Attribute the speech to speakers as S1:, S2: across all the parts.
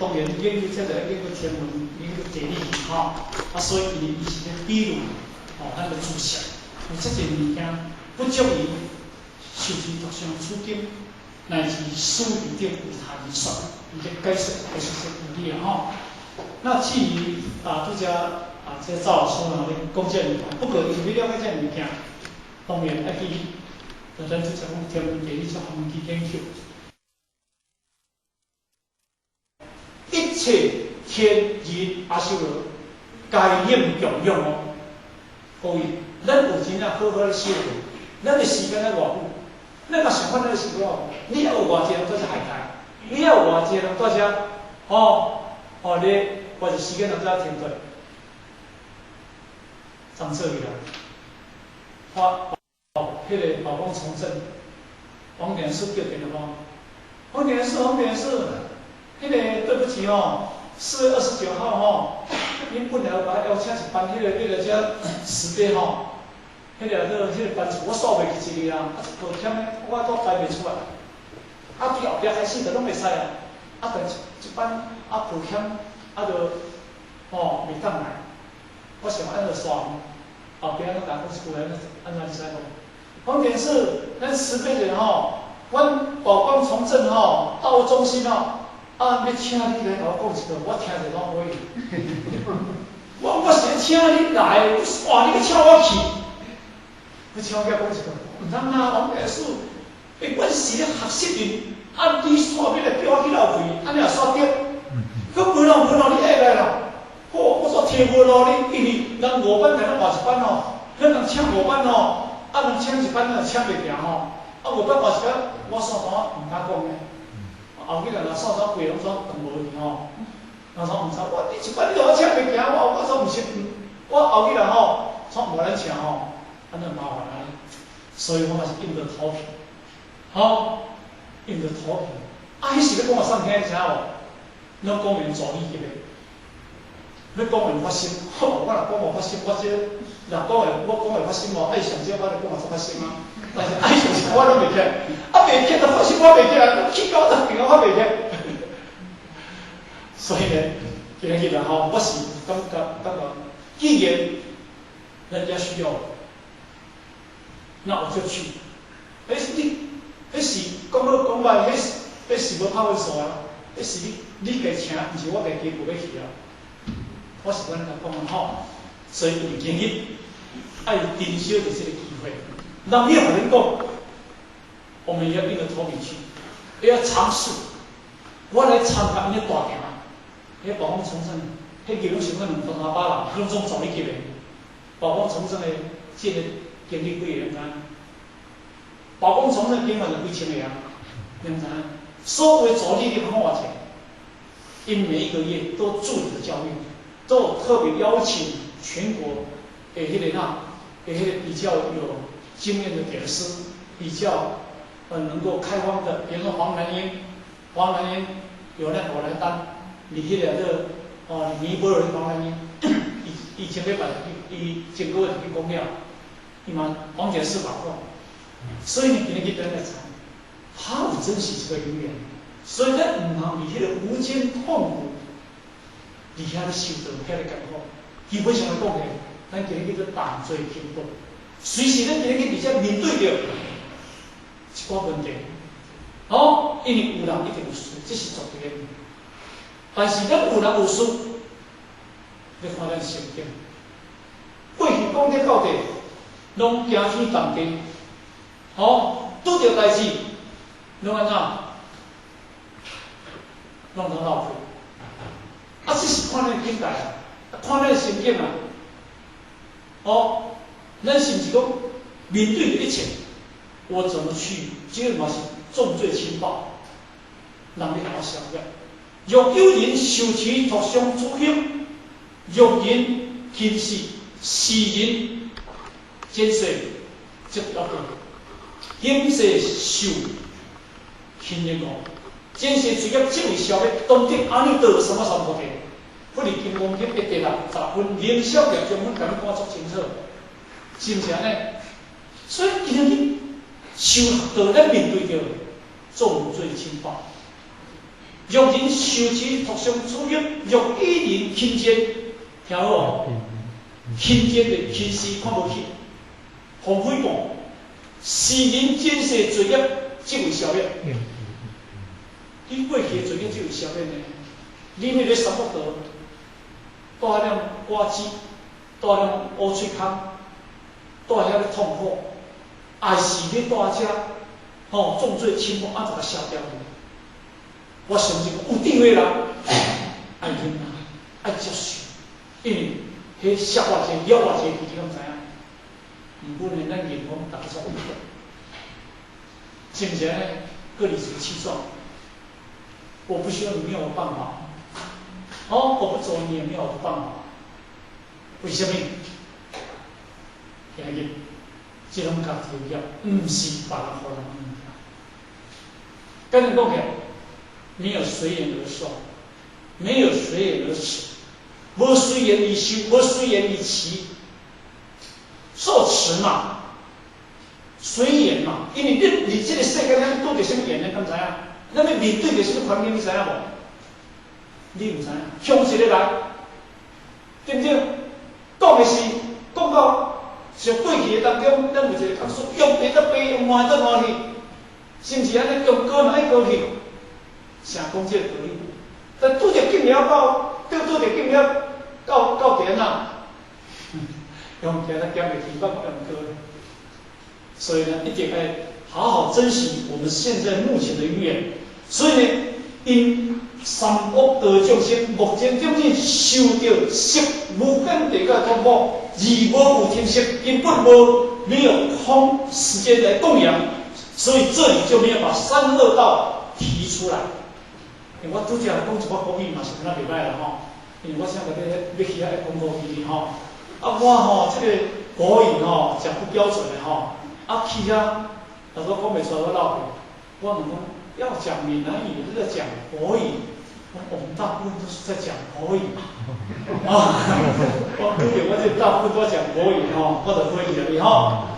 S1: 當然研究這個研究天文、研究地理吼，啊，所以伊是咧比喻吼，咱的知識，有這濟物件不足以受持讀誦取經，乃至書語頂為他人說，伊咧解釋解釋這道理啊吼。那至於啊，拄才啊，這個趙老師呢咧講這個物件，不過伊欲了解這個物件，當然愛去，就咱拄才講天文地理這方面去研究。一切天人阿修羅皆應供養哦。各位，咱有真正好好咧修行，咱的時間愛偌久？咱若想法咱的時間，你猶有偌濟人蹛遮害台？你猶有偌濟人蹛遮？吼哦，你偌濟時間人蹛遮停頓？怎做起來？我哦，彼個寶光重鎮，黃典師叫電話，黃典師，黃典師，彼個對不起哦，4月29號吼，恁本來有共我邀請一班，彼個遮慈悲吼，彼個班次我煞袂記一個啊，啊抱歉的，我都排袂出來，啊對後壁開始就攏會使啊，啊但是這班啊抱歉，啊就吼袂當來，我想按怎煞，後壁攏共講一句話，按怎你知無？黃典師，咱慈悲者吼，阮寶光重鎮吼，道中心吼，啊，欲請你來共我講一句，我聽者攏可以。我是咧請你來，哇！你閣請我去，你請我過來講一句，毋通啊，黃典師，欸，阮是咧學習的，啊，你煞欲來叫我去浪費，按呢也煞著。閣無咯無咯，你會來啦？好，我煞聽無咯，你因為人五班來咱換一班吼，咱人請五班吼。啊，人請一班，咱就請袂行吼。啊，五班換一班，我煞怎毋敢講呢？後尾人若煞怎規攏怎斷無去吼？人說毋知，我你一班你予我請袂行，我說毋是，我後尾人吼，煞無咱請吼，按呢麻煩啊。所以我嘛是硬著頭皮，吼，硬著頭皮。啊，彼時咧講予啥物聽，你知影無？攏講𪜶助理級的，欲講𪜶發心，吼，我若講無發心，我這若講會，我講會發心無？愛上少我就講會發心啊。但是愛上少我攏袂起來，啊袂起來就發心我袂起來，去到就變我袂起來。所以呢，今日來吼，我是感覺，既然人家需要，那我就去。彼是你，彼是講好講歹，彼是無拍分數啊。彼是你家請，毋是我家己有欲去啊。我是按呢共講啊吼，所以今日愛珍惜著這個機會。人欲予恁講，我們要硬著頭皮去，也要嘗試。我來參加𪜶的大行，彼寶光重鎮，彼個攏上過兩三百人，攏總助理級的。寶光重鎮的這個經理幾個人知影？寶光重鎮警員就幾千個啊，你毋知影？所有的助理你看偌濟？𪜶每一個月都助理的教育，都有特別邀請全國的彼個哪，的彼個比較有經驗的講師，比較能夠開方的，比如說黃蘭英，黃蘭英有那個來當，你彼個做哦，尼泊爾的黃蘭英，伊前禮拜伊前個月就去講了，伊嘛黃檢師嘛講，所以你今日去等來查，好有珍惜這個因緣，所以咱毋通佇彼個無間痛苦，佇遐咧受著遐咧艱苦。基本上來講呢，咱今日叫做重罪輕報，隨時咱今日去佇遮面對著一寡問題，哦，因為有人一定有輸，這是絕對的。但是咱有人有輸，你看咱心境，過去講得到底，攏驚天動地，吼，拄著代誌，攏按怎？攏通鬧開。啊，這是看咱境界啊，看咱心境啊。哦，咱是毋是講面對著一切，我怎麼去？這個嘛是重罪輕報，人咧共我消滅。若有人受持塗上諸行，若人輕視，是人減稅則得過，今世受輕言語，前世罪業即為消滅，當得阿耨多羅三藐三菩提。佛佇金剛經的第六十分靈消業中，阮共你講足清楚，是毋是按呢？所以今日修學道，咱面對著重罪輕報。若人受持托相處業，若與人輕賤，聽好哦，輕賤的輕視看無起，防誹謗，是人今世罪業即為消滅。你過去的罪業即為消滅呢？你彼個三惡道，蹛遐種割舌，蹛遐種烏喙空，蹛遐咧痛苦，也是你蹛遮，吼，重罪輕惡，按怎共消掉去？我相信有智慧人愛忍耐，愛接受，因為彼消偌濟，了偌濟，你敢知影？毋過呢，咱認講逐家煞有福，是毋是按呢？閣理直氣壯，我不需要你沒有辦法，哦，我不走你也沒有辦法，為啥物？今日這攏家己的業，毋是別人予人物件。跟你講起來，沒有隨緣而受，沒有隨緣而持，無隨緣而修，無隨緣而持，受持嘛，隨緣嘛。因為你佇這個世間，咱拄著啥物緣，你敢知影？咱欲面對著啥物環境，你知影無？你毋知影，凶一個人，對毋對？講的是講到上過去的當中，咱有一個講說，用白得白，用藍得藍去，是毋是按呢？用高嘛愛高去，成講這個道理。但拄著境了到，拄著境了到到點啊，用行得減袂去，我用高。所以呢，一定愛好好珍惜我們現在目前的緣。所以呢，𪜶三惡道眾生目前終於受著色無間地獄的痛苦，而無有停息，根本無沒有空時間來供養，所以這裡就沒有把三惡道提出來。因為我拄才講一寡國語嘛是敢若袂䆀啦吼，因為我現在欲去遐愛講國語吼，啊我吼這個國語吼誠不標準的吼，啊去遐，若說講袂出來我落去，我問講要講閩南語，還是在講國語？我們大部分都是在講國語啊，我拄著我這大部分都講國語吼，或者國語而已吼，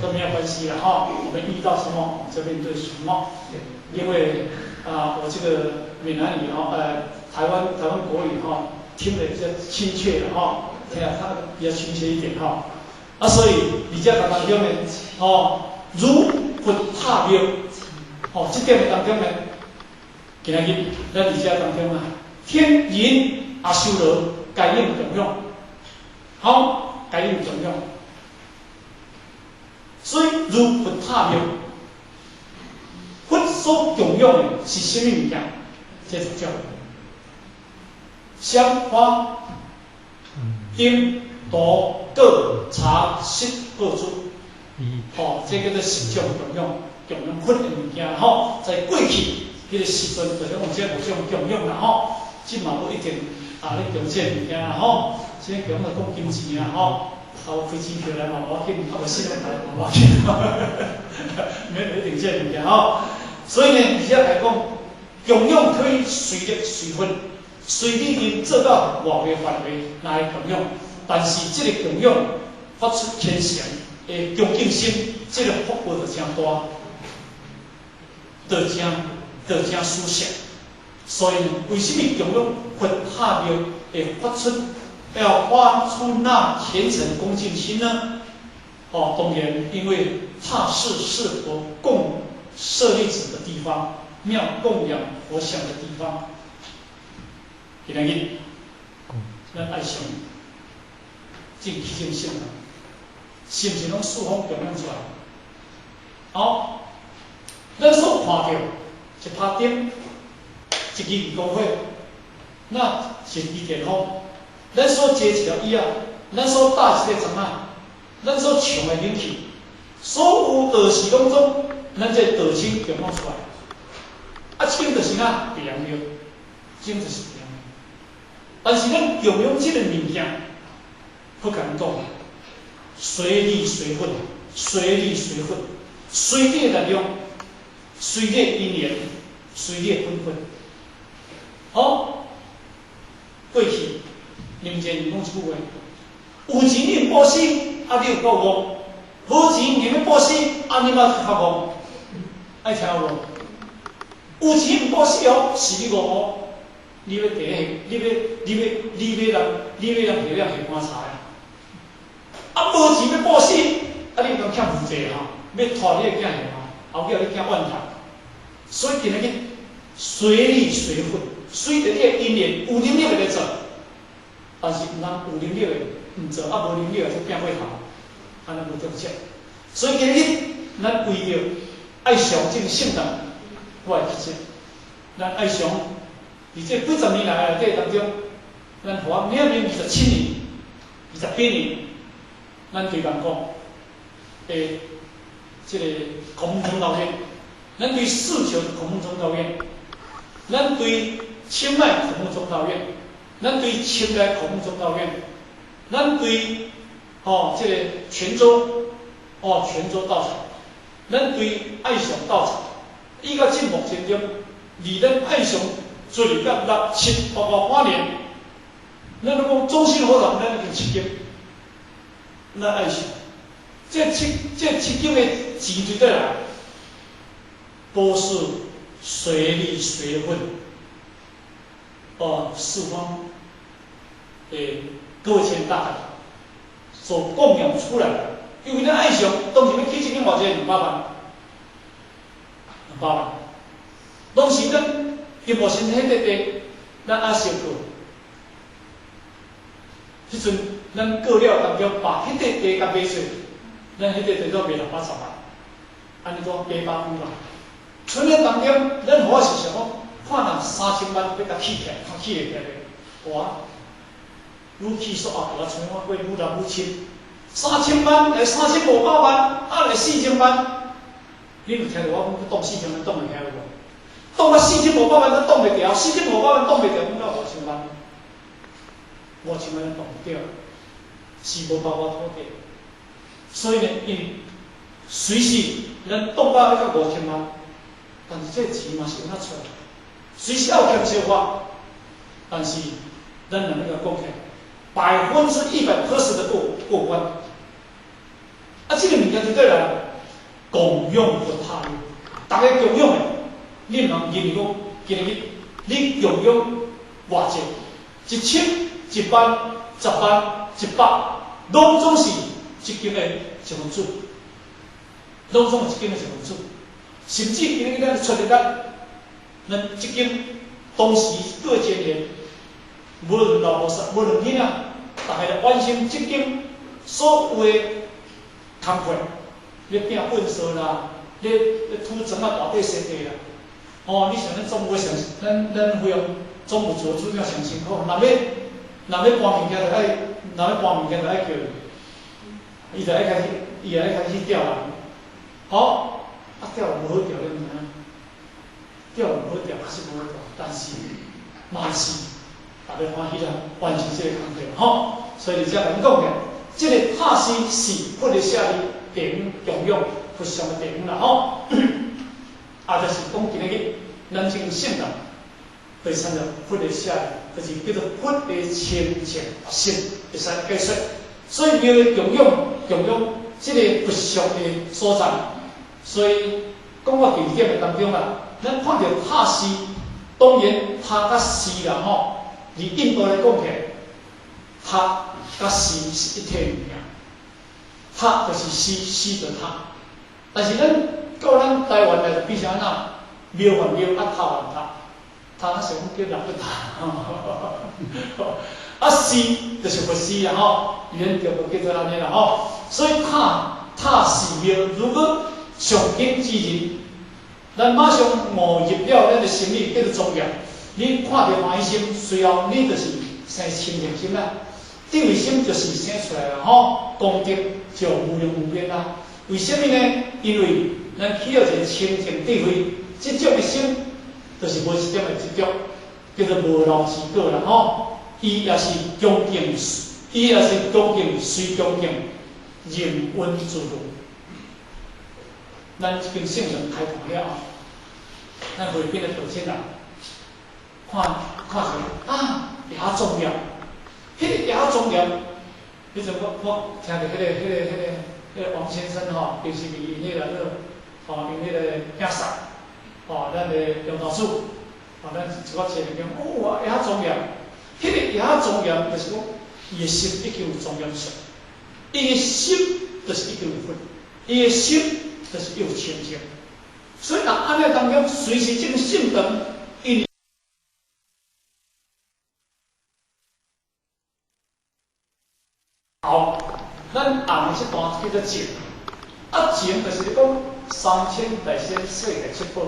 S1: 這沒有關係啦哈。我們遇到什麼就面對什麼，因為啊，我這個閩南語哈，台灣國語哈，聽得比較親切的哈，聽它比較親切一點哈。啊，所以佇這當中呢，吼，如佛塔廟，吼，這點當中呢，今仔日咱佇這當中啊，天人阿修羅皆應供養，好，皆應供養。所以如佛塔廟，佛所供養的是啥物物件？這就叫香花燈燭果茶食荷珠，吼，這叫做十種供養，供養佛的物件吼，在過去彼個時陣，就是用這五種供養啦吼，這嘛無一定啊咧供這物件啦吼，這供養講金錢啊吼，啊有飛機票來嘛無要緊，啊無信用卡嘛無要緊，沒有一定這物件吼。所以呢，佇遮來講，供養可以隨力隨分，隨你能做到偌個範圍來供養，但是這個供養發出虔誠的恭敬心，這個福報就誠大，就誠殊勝。所以呢，為什麼供養佛塔廟會發出要發出那虔誠恭敬心呢？哦，當然，因為塔寺是佛供舍利子的地方，廟供養佛像的地方。今仔日，咱愛想正起正性啊，是毋是攏四方供養出來？好，咱所看著一拍燈，一支二光火，那是一支電風。咱所坐一條椅仔，咱所搭一個床仔，咱所唱的冷氣，所有道士攏總，咱這道親供養出來。啊，這間就是啥？白陽廟，這間就是白陽廟。但是咱供養這個物件，不敢講，隨理隨分，隨理隨分，隨你的力量，隨你的因緣，隨你的本分。好，過去林建講一句話：有錢你布施，啊你有夠戇；無錢你欲布施，啊你嘛較戇。愛聽無？有錢毋布施哦，是你戇哦。你欲茶，你欲人下了下棺材啊？啊，無錢欲布施，啊，你講欠負債吼，欲拖你的囝下嘛，後叫你囝怨嘆。所以今仔日隨理隨分，隨著你的因緣，有能力的來做，但是毋通有能力的毋做，啊無能力的去拼過頭，按呢無中策。所以今日咱為著愛上這个聖堂，我會去說，咱愛上佇這幾十年來內底當中，咱予我明明27年、28年，咱對人講，這个孔孟宗道院，咱對四球孔孟宗道院，咱對清邁孔孟宗道院，咱對清萊孔孟宗道院，咱對吼這个泉州，哦泉州道場，咱對愛上道場，伊到這目前中，離咱愛上出入到六七包括花蓮，咱若講中心佛堂，咱已經七間，咱愛上，這七間的錢對倒來，都是隨理隨分，哦，四方的各位大德所供養出來的，因為咱愛上當時欲起這間偌濟200萬，兩百萬，當時咱金木神彼塊地，咱愛收購，彼陣咱過了當中，把彼塊地共賣出，咱彼塊地都賣610萬，按呢講800幾萬。剩咧當中，咱予我是想講，看若3000萬欲共起起來，看起會起來袂？哇！愈起煞後就像我過愈來愈深，三千萬來3500萬，啊來4000萬，你有聽著我講擋四千萬擋會起來無？擋到四千五百萬都擋袂牢，四千五百萬擋袂牢，講到五千萬，五千萬擋袂牢，是無包括土地。所以呢，因為隨時咱擋到欲到五千萬，但是這錢嘛是有哪出來？隨時猶欠小可，但是咱若欲共講起來，100% 的過關。啊，這個物件就對來共用佛塔，逐家共用的，你毋通認為講今日你共用偌濟，1000、1萬、10萬、100，攏總是這間的一分子，攏總是這間的一分子。甚至今日咱出力咱，咱這間當時過前年，無論老菩薩，無論囡仔，逐家來完成這間所有的工課，咧摒糞掃啦，咧土磚仔大塊洗地啦。哦，你想咱總務上，咱費用總務處主長上辛苦，若欲搬物件，就愛，若欲搬物件就愛叫伊，伊就愛開始，伊就愛開始調人。好，啊調無好調，你毋知影？調無好調，確實無好調，但是嘛是逐家歡喜啦，完成這個工課吼。所以佇遮共你講的，這個塔寺是佛的舍利地方供養佛像的地方啦吼。啊，就是講今日咱這間聖堂被稱做佛的舍利，就是叫做佛的清淨心，會使解說。所以廟的供養這個佛像的所在，所以講到第二點的當中啦，咱看著塔寺，當然塔佮寺啦吼，佇印度來講起來，塔佮寺是一體物件，塔就是寺，寺就塔。但是咱到咱台灣來就變成按怎？廟還廟，啊塔還塔，塔咱想講叫六不塔，啊寺就是佛寺啦吼，伊咱叫做叫做按呢啦吼。所以塔寺廟，如果上敬之人，咱馬上誤入了咱的心裡叫做莊嚴。你看著歡喜心，隨後你就是生清淨心啦，智慧心就是生出來啦吼，功德就無量無邊啦。為啥物呢？因為咱起了一個清淨智慧，這種的心就是無一點的執著，叫做無漏之果啦吼。伊也是恭敬，伊也是恭敬隨恭敬，任運自如。咱這間聖堂開堂了後，咱會變的道親人，看看者啊，會曉莊嚴，彼個會曉莊嚴。彼陣我聽著彼個王先生吼，就是伊彼個吼，𪜶彼個囝婿，哦，咱的楊大師，哦，咱一寡前人講，哦，會較莊嚴，彼個會較莊嚴，就是講伊的心已經有莊嚴相，伊的心就是已經有佛，伊的心就是有清淨。所以若按呢當中，隨時這個聖長，因後，咱紅這段叫做情，啊情就是咧講三千大千世界七寶，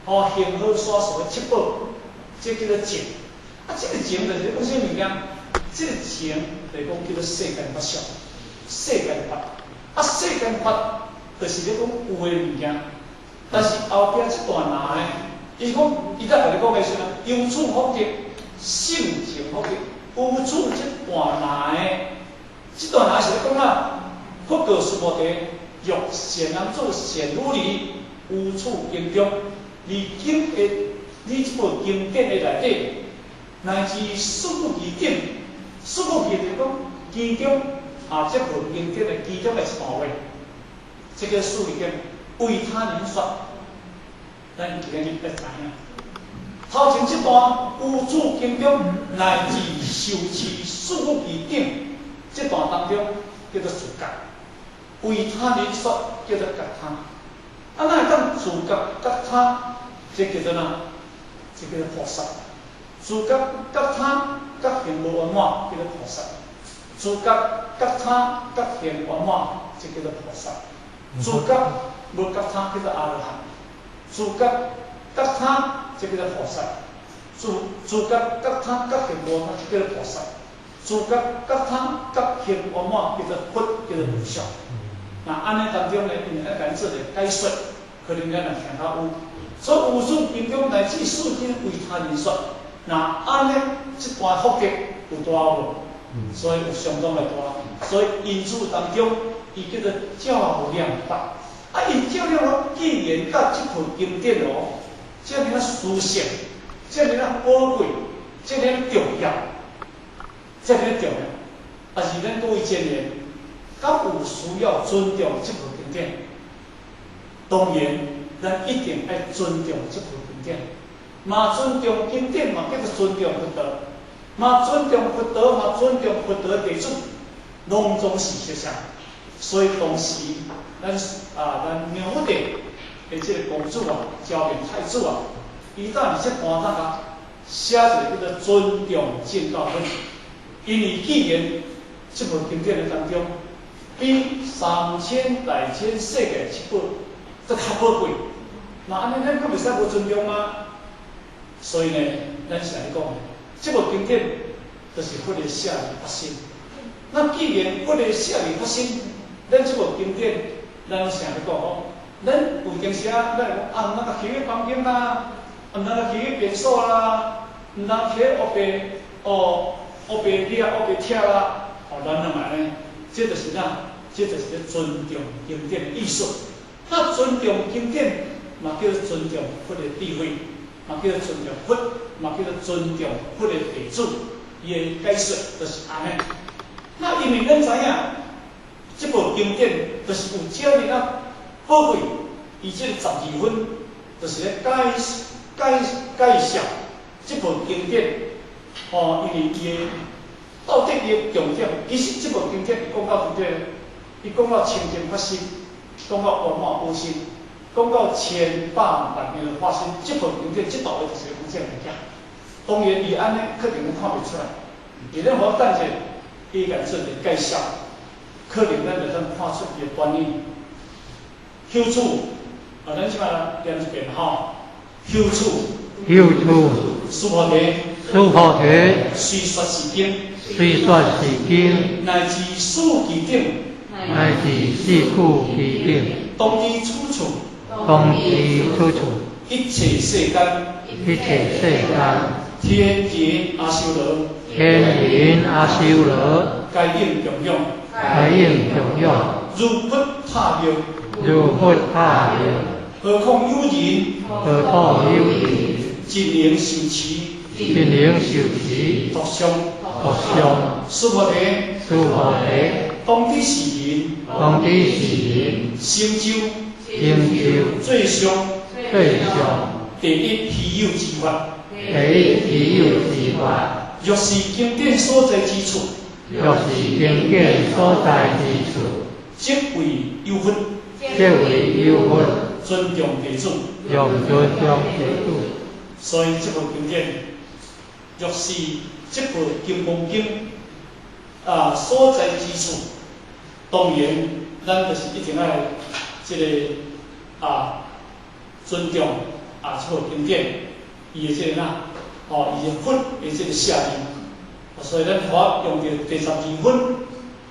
S1: 哦，恆河沙數的七寶，這叫做情。啊，這個情就是講啥物件？這個情就是講叫做世間法相，世間法。啊，世間法就是咧講有的物件，但是後壁這段若呢，伊講伊在共你講的是啥？由此福德，性情福德，由此這段若的。這段話是咧講啊，佛告須菩提，欲善男子、善女兒，於此經中，你經的，你這部經典的內底，乃至四句偈頂，四句偈就是講其中啊，這部經典的其中的一段話，這個四句經為他人說，咱今日欲知影。頭前這段於此經中，乃至受持四句偈頂。這段當中叫做自覺，為他人說叫做覺他。啊，哪會當自覺覺他？這叫做哪？這叫做菩薩。自覺覺他覺行無圓滿，叫做菩薩。自覺覺他覺行圓滿，這叫做菩薩。自覺無覺他，叫做阿羅漢。自覺覺他，這叫做菩薩。自覺覺他覺行無圓滿，這叫做菩薩。自覺覺他覺行圓滿，叫做佛，叫做無上。那按呢當中呢，因會共做一個解說，可能咱若聽較有。所以於此經中乃至四經為他人說，那按呢這段福德有大無？所以有相當的大。所以因此當中，伊叫做照亮法。啊，伊照亮法，既然佮這部經典哦，遮爾仔殊勝，遮爾仔寶貴，遮爾仔重要。這爾重要，啊是咱各位前緣，敢有需要尊重這部經典？當然，咱一定愛尊重這部經典。嘛尊重經典，嘛叫做尊重佛道。嘛尊重佛道，嘛尊重佛道的弟子，攏總是相像。所以當時，咱啊，咱明武帝的這個公主啊，昭明太子啊，伊當佇這段當啊，寫一個叫做尊重正教論。因為既然這部經典的當中，比三千大千世界七寶閣較寶貴，那按呢咱閣袂使無尊重嗎？所以呢，咱是按呢講，這部經典就是佛的舍利法身。那既然佛的舍利法身，咱這部經典，咱攏是按呢講吼，咱有當時啊，咱會講啊，毋通共挕去房間啦，毋通共挕去便所啦，毋通挕烏白哦。烏白掠、烏白拆啦，哦，咱攏按呢，這就是啥？這就是咧尊重經典的意思。那尊重經典，嘛叫做尊重佛的智慧，嘛叫做尊重佛，嘛叫做尊重佛的弟子，伊的解說就是按呢。那因為咱知影，這部經典就是有遮爾仔寶貴，伊這個12分，就是咧解解介紹這部經典。哦，因為伊的到底伊的重點，其實這部經典伊講到對不對？伊講到清淨法身，講到圓滿寶身，講到千百萬樣的化身，這部經典這道話就是講這個物件。當然，伊按呢可能攏看袂出來。伊咧我等者，伊共做一個介紹，可能咱就通看出伊的端倪。由此，啊，咱這擺念一遍吼，由此，
S2: 由此，
S1: 須菩提，
S2: 須菩提，
S1: 隨說是經，
S2: 隨說是經，
S1: 乃至四句頂，
S2: 乃至四句偈頂，
S1: 當知此處，
S2: 當知此處，
S1: 一切世間，
S2: 一切世間，
S1: 天人阿修羅，
S2: 天人阿修羅，
S1: 皆應供養，
S2: 皆應供養，
S1: 如佛塔廟，
S2: 如佛塔廟，
S1: 何況有人，
S2: 何況有人，
S1: 一能受持，
S2: 一能受持，
S1: 讀誦，
S2: 讀誦，
S1: 須菩提，
S2: 須菩提，
S1: 當知是人，
S2: 當知是人，
S1: 成就，
S2: 成就，
S1: 最上，
S2: 對象，
S1: 第一稀有之法，
S2: 第一稀有之法。
S1: 若是經典所在之處，
S2: 若是經典所在之處，
S1: 則為有佛，
S2: 則為有佛，
S1: 尊重地主，
S2: 用尊重地主。
S1: 所以這部經典，若是這部金剛經啊所在之處，當然咱就是一定愛這個啊尊重啊這部經典，伊的這個哪哦，伊的佛的這個寫字，所以咱佛用著第12分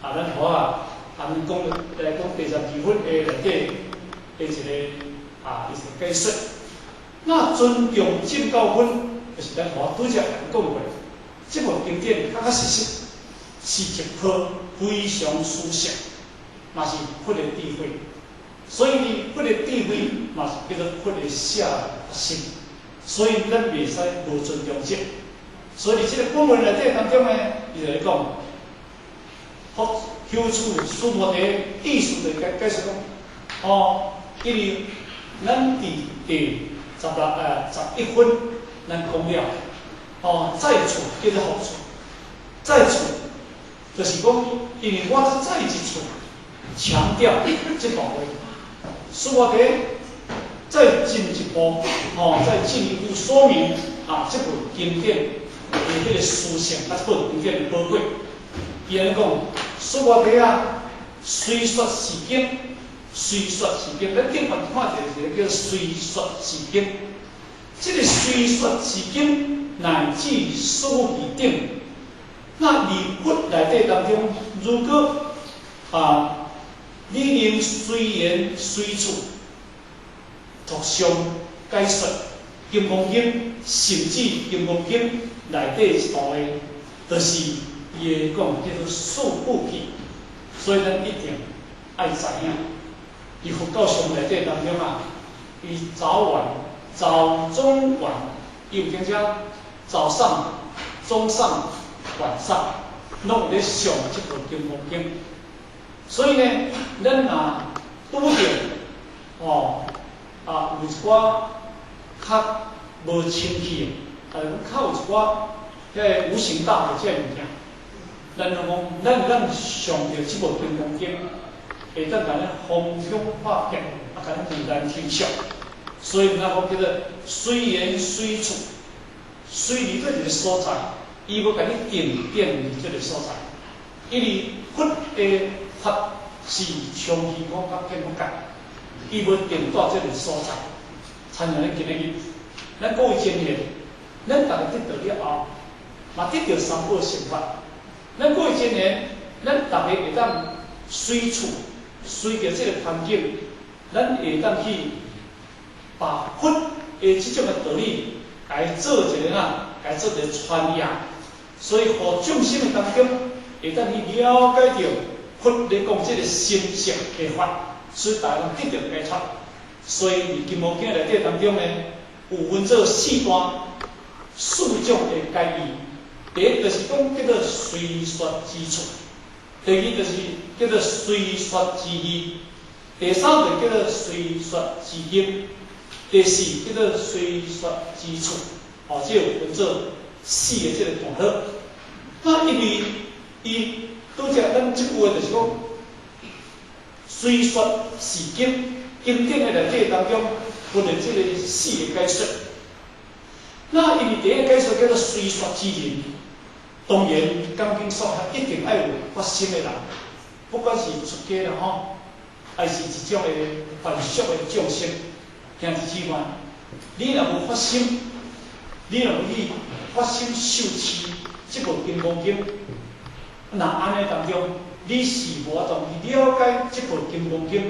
S1: 啊，咱佛啊，啊，咱講來講第十二分的內底的一個啊，伊是解說。那尊重正教分，就是咱佛拄才講過，這部經典確確實實是一部非常殊勝，嘛是佛的智慧。所以呢，佛的智慧嘛是叫做佛的寫心，所以咱袂使無尊重者。所以佇這個本文內底當中呢，伊就咧講，佛休處須菩提意思就解解釋講，哦，因為咱佇第1611分，咱講了，哦，在處叫做何處？在處就是講，因為我再一處強調這段話，須菩提再進一步，哦，再進一步說明啊，這部經典的彼個殊勝，啊，這部經典的寶貴。伊按呢講，須菩提啊，隨說是經，隨說是經，咱頂懸看一個一個叫隨說是經。這個隨說是經乃至所義等，那佇佛內底當中，如果啊，你能隨緣隨處，托相解說《金剛經》，甚至《金剛經》內底一段話，就是伊會講叫做四部曲，所以咱一定愛知影。佇佛教上內底當中啊，伊早晚、早中晚，伊有經遮早上、中上、晚上，攏有咧誦這部《金剛經》。所以呢，咱若拄著哦啊，有一寡較無清氣的，啊，較有一寡彼個無形大火這個物件，咱就講，咱咱上著這部《金剛經》，會當共咱風香化結，啊，共咱自然天祥。所以咱講叫做隨緣隨處，隨佇佗一個所在，伊無共你定點佇這個所在，因為佛的法是長虛空佮遍法界，伊無定佇這個所在。親像咱今仔日，咱各位前賢，咱逐家得到了後，嘛得著三寶乘法。咱各位前賢，咱逐家會當隨處隨著這個環境，咱會當去把佛的這種的道理，共伊做一个啊，共伊做一個傳揚。所以，予眾生的當中，會當去了解著佛咧講這個神聖的法，所以逐家攏得著解脫。所以，佇《金剛經》內底當中呢，有分做四段、四種的解義。第一就是講叫做隨說之處，第二就是叫做隨說之義，第三就叫做隨說之業，第四叫做隨說之處。哦，這有分做四個這個段落。那因為伊拄才咱這句話就是講，隨說是經，經典的內底當中分了這個四個解說。那因為第一個解說叫做隨說之人，當然講經說法一定愛有發心的人，不管是出家啦吼，還是一種的凡俗的眾生，兄弟姊妹，你若無發心，你若無去發心受持這部《金剛經》，那按呢當中，你是無法度去了解這部《金剛經》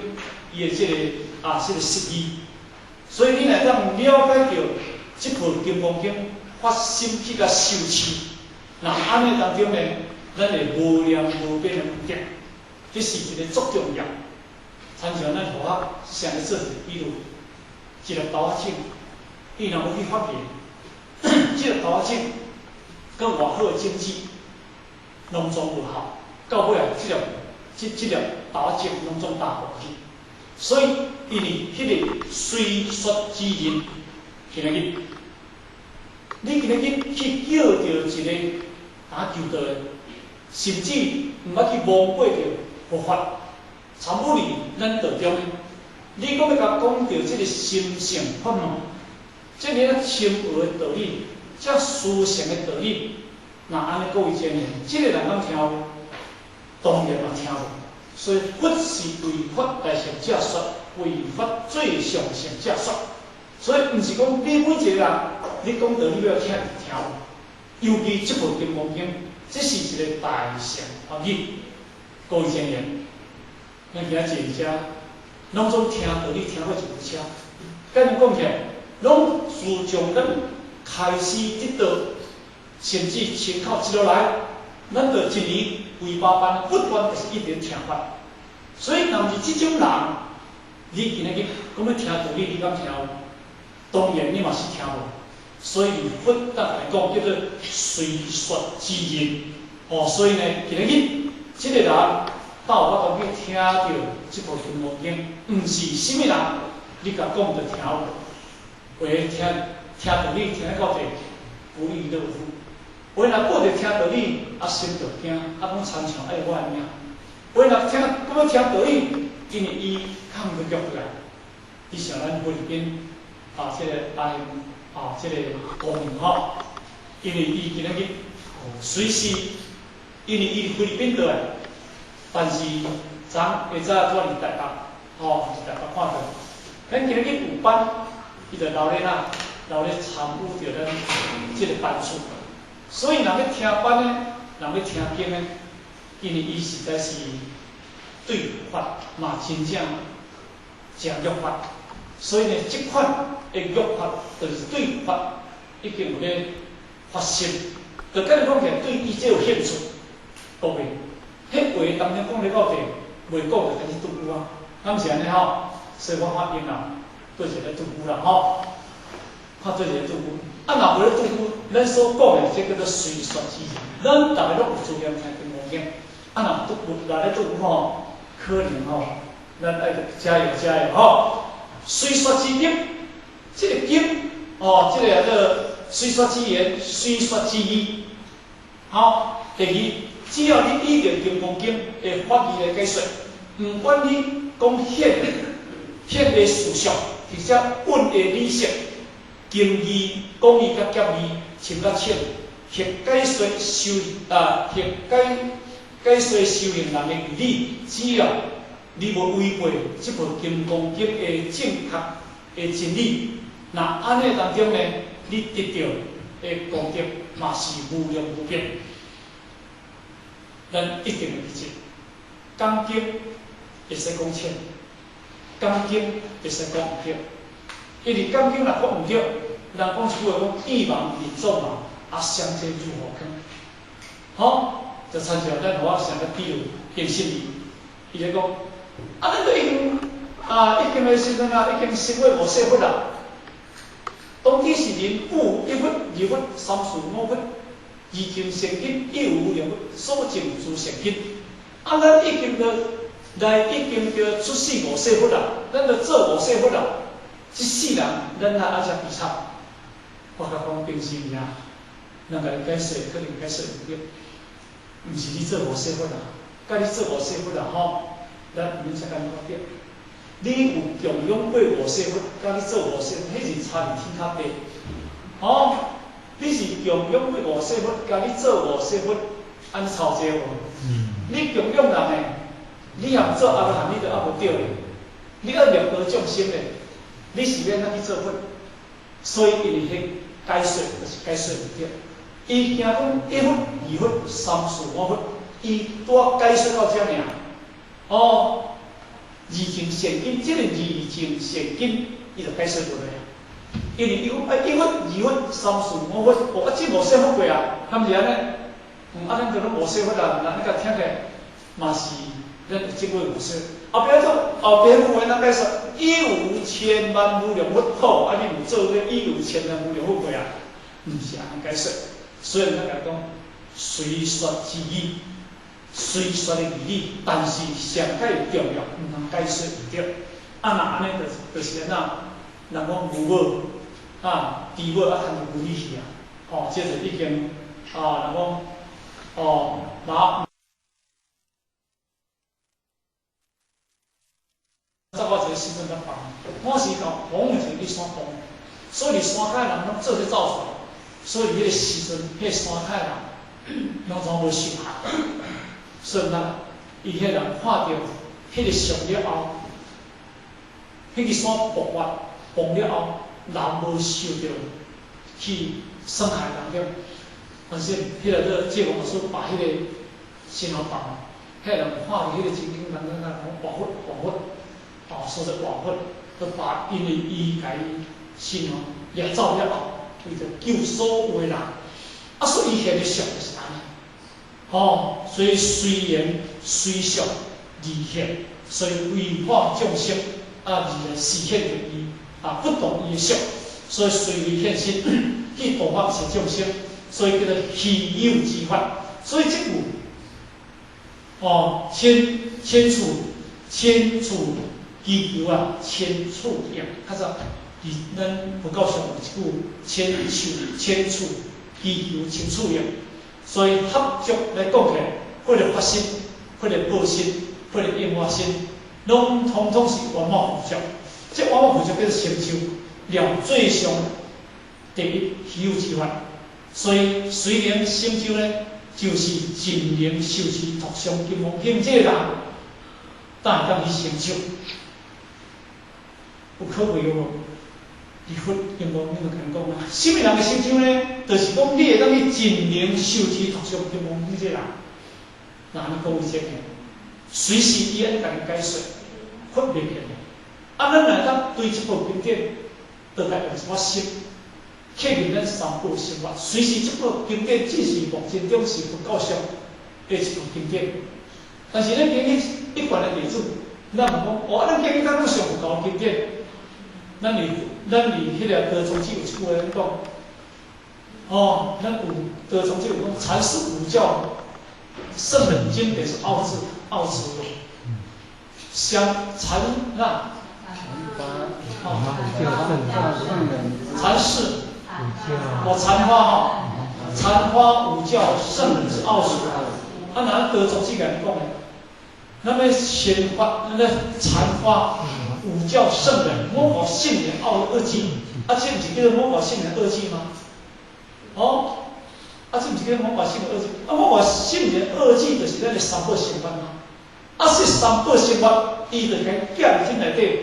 S1: 伊的這個啊，這個實義。所以你若當了解著這部《金剛經》，發心去共受持，那按呢當中呢，咱會無量無邊的福德，這是一個足重要。親像咱佛學先來做一個比喻，一粒豆仔種，伊若無去發芽，這粒豆仔種，佮偌好的種子，攏總無效。到尾啊，這粒這這粒豆仔種攏總焦去。所以，因為彼個隨說之人，今仔日，你今仔日去叫著一個打求道的，甚至毋捌去摸過著佛法，參與佇咱道中的，你閣欲共講著這個心性法門，這爾仔深奧的道理，遮殊勝的道理，若按呢各位真呢，這個人敢聽有？當然嘛聽無。所以佛是為法大乘者說，為法最上乘者說。所以毋是講你每一個人，你講道理欲聽就聽有。尤其這部《金剛經》，這是一個大乘法語。各位精言，咱今仔坐佇遮，攏總聽道理聽過一部車。佮你講起來，攏自從咱開始得道，甚至親口一路來，咱就一年幾百班，不斷就是一直聽法。所以，若毋是這種人，你今仔日講欲聽道理，你敢聽有？當然，你嘛是聽無。所以，佛得來講叫做隨說之人。哦，所以呢，今仔日這個人到有法度去聽著這部《金剛經》，毋是啥物人，你共講就聽有。有的聽聽道理聽到這不亦樂乎。有的若顧著聽道理，啊心就驚，啊講親像愛我的命。有的若聽閣欲聽道理，因為伊較毋會腳過來。你像咱菲律賓啊，這個阿兄啊，這個公民吼，因為伊今仔日隨時，因為伊菲律賓倒來，但是昨下早拄佇台北，吼，佇台北看著，咱今仔日有班，伊就留咧哪，留咧參與著咱這個班次。所以，若欲聽班呢，若欲聽經呢，因為伊實在是對法嘛真正誠欲法，所以呢，這款的欲法就是對法已經有咧發心，就敢若講起來對伊這有興趣，各位，彼話當中講咧到底，袂講就開始拄久啊，敢是按呢吼？所以我發現啊，對一个拄久啦吼，看對一个拄久。啊，若無咧拄久，咱所講的這叫做隨說之人，咱逐个攏有資格聽金剛經。啊，若拄久，若咧拄久吼，可能吼，咱愛加油加油吼。隨說之經，這個經哦，這個叫做隨說之言，隨說之義。好，第二，只要你依著金剛經的法義來解說，毋管你講顯顯的事相，或者蘊的理性。經義、廣義佮狹義，深佮淺，或解說修啊，或解解說修行人的義理，只要你無違背這部金剛經的正確的真理，那按呢當中呢，你得著的功德嘛是無量無邊。咱一定會記住，講經會使講淺，講經會使講毋對。因為講經若講毋對，人講一句話講意忙人總忙，啊，相這入火坑。吼，就親像咱予我想個比喻，變心意，伊就講，啊，咱都已經啊，已經的時陣啊，已經成為無世佛啦。當彼時人有一佛、二佛、三四五佛，二經善根，一有無量佛，所證諸善根。啊，咱已經著來已經著出世無世佛啦，咱著做無世佛啦。這世人，咱哪愛遮悲慘？我共講平心爾，人共你解釋，可能解釋毋對。毋是你做無世佛啦，佮你做無世佛啦吼，咱毋免遮共講對。你有供養過無世佛，佮你做無世佛，彼是差佇天跤地。吼，你是供養過無世佛，佮你做無世佛，按呢差濟無？你供養人的，你若毋做阿羅漢，你就猶無著咧。你愛掠度眾生咧。你是欲按怎去做佛？所以因為彼解說就是解說毋對。伊驚講一佛、二佛、三四五佛，伊拄解說到遮爾。哦，二乘善根，這個二乘善根，伊就解說無落啊。因為伊講啊，一佛、二佛、三四五佛，哦，啊，這無世佛過啊，敢是按呢？啊，咱就攏無世佛啊，那你共聽起來嘛是咱有這個無世。後壁做後壁有人解說，以有千萬無量佛好，啊，你有做這以有千萬無量佛過啊？毋是按呢解說，所以咱共講隨說之義，隨說的義理，但是上蓋重要，毋通解說毋對。啊，若按呢就是按怎？人講牛母啊，豬母啊，牽著牛尾去啊，吼，這就已經啊，人講哦，馬。走到一个时阵才放，我是共风的一个去山崩，所以伫山跤的人攏做伙走出来，所以彼个时阵，彼个山跤的人攏总无受害。所以咱伊彼人看著彼个上了后，彼个山爆发崩了后，人无受著去伤害人了。但是彼个做济公法师把彼个神后放，彼个人看著彼个情景，人咱讲活佛活佛。哦，说是活佛，都把因为伊共伊神哦掠走了后，为著救所有的人，啊，所以伊现的相就是按呢，吼，所以随缘随相而现，所以为化众生啊，而来示现著伊啊，不同伊的相，所以随缘现身去度化一切众生，所以叫做稀有之法。所以這句哦，千千處千處祈求啊，千處應，較早佇咱佛教上有一句千處千處祈求千處應，所以合作來講起來，彼个發心、彼个報身、彼个應化身，攏統統是圓滿具足。這圓滿具足叫做成就了最上第一稀有之法。所以隨能成就呢，就是盡能受持讀誦金剛經這个人，才會當去成就。有可貴無？佇佛金剛經就共講啊，啥物人的成就呢？就是講你會當去盡能受持讀誦金剛經這個人，那按呢講為真的，隨時伊按共你解說，佛袂騙的。啊，咱若會當對這部經典，就來用一寡心，契入咱三寶生活。隨時這部經典只是目前中是佛教上的一部經典，但是咱經去一般的弟子，咱毋講哦，咱經去敢攏上佛教經典。咱佇彼个德宗寺有一句話講，哦，咱有德宗寺有講，禪師五教聖人經典是奧旨奧旨咯。相禪那，禪師，哦禪花吼，禪花五教聖人是奧旨，啊，若德宗寺共咱講的，咱欲先發，咱禪花。五教聖人，魔法聖人奧二記，啊，這毋是叫做魔法聖人二記嗎？哦，啊，這毋是叫做魔法聖人二記？啊，魔法聖人二記就是咱的三寶生活嘛。啊，這三寶生活，伊就共寄入這內底。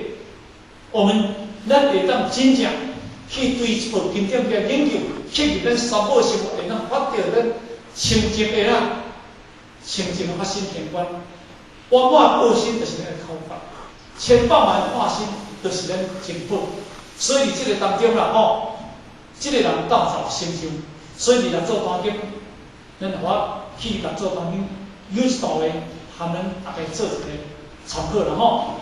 S1: 我們咱會當真正去對這部經典來研究，去入咱三寶生活，會當發著咱清淨的啦，清淨的發心天觀，圓滿報身就是咱的口訣。千百萬化身就是咱珍寶，所以佇這個當中啦，吼，這個人當造成就，所以佇六祖壇經，咱若我去六祖壇經有一段話，含咱大家做一个參考啦，吼。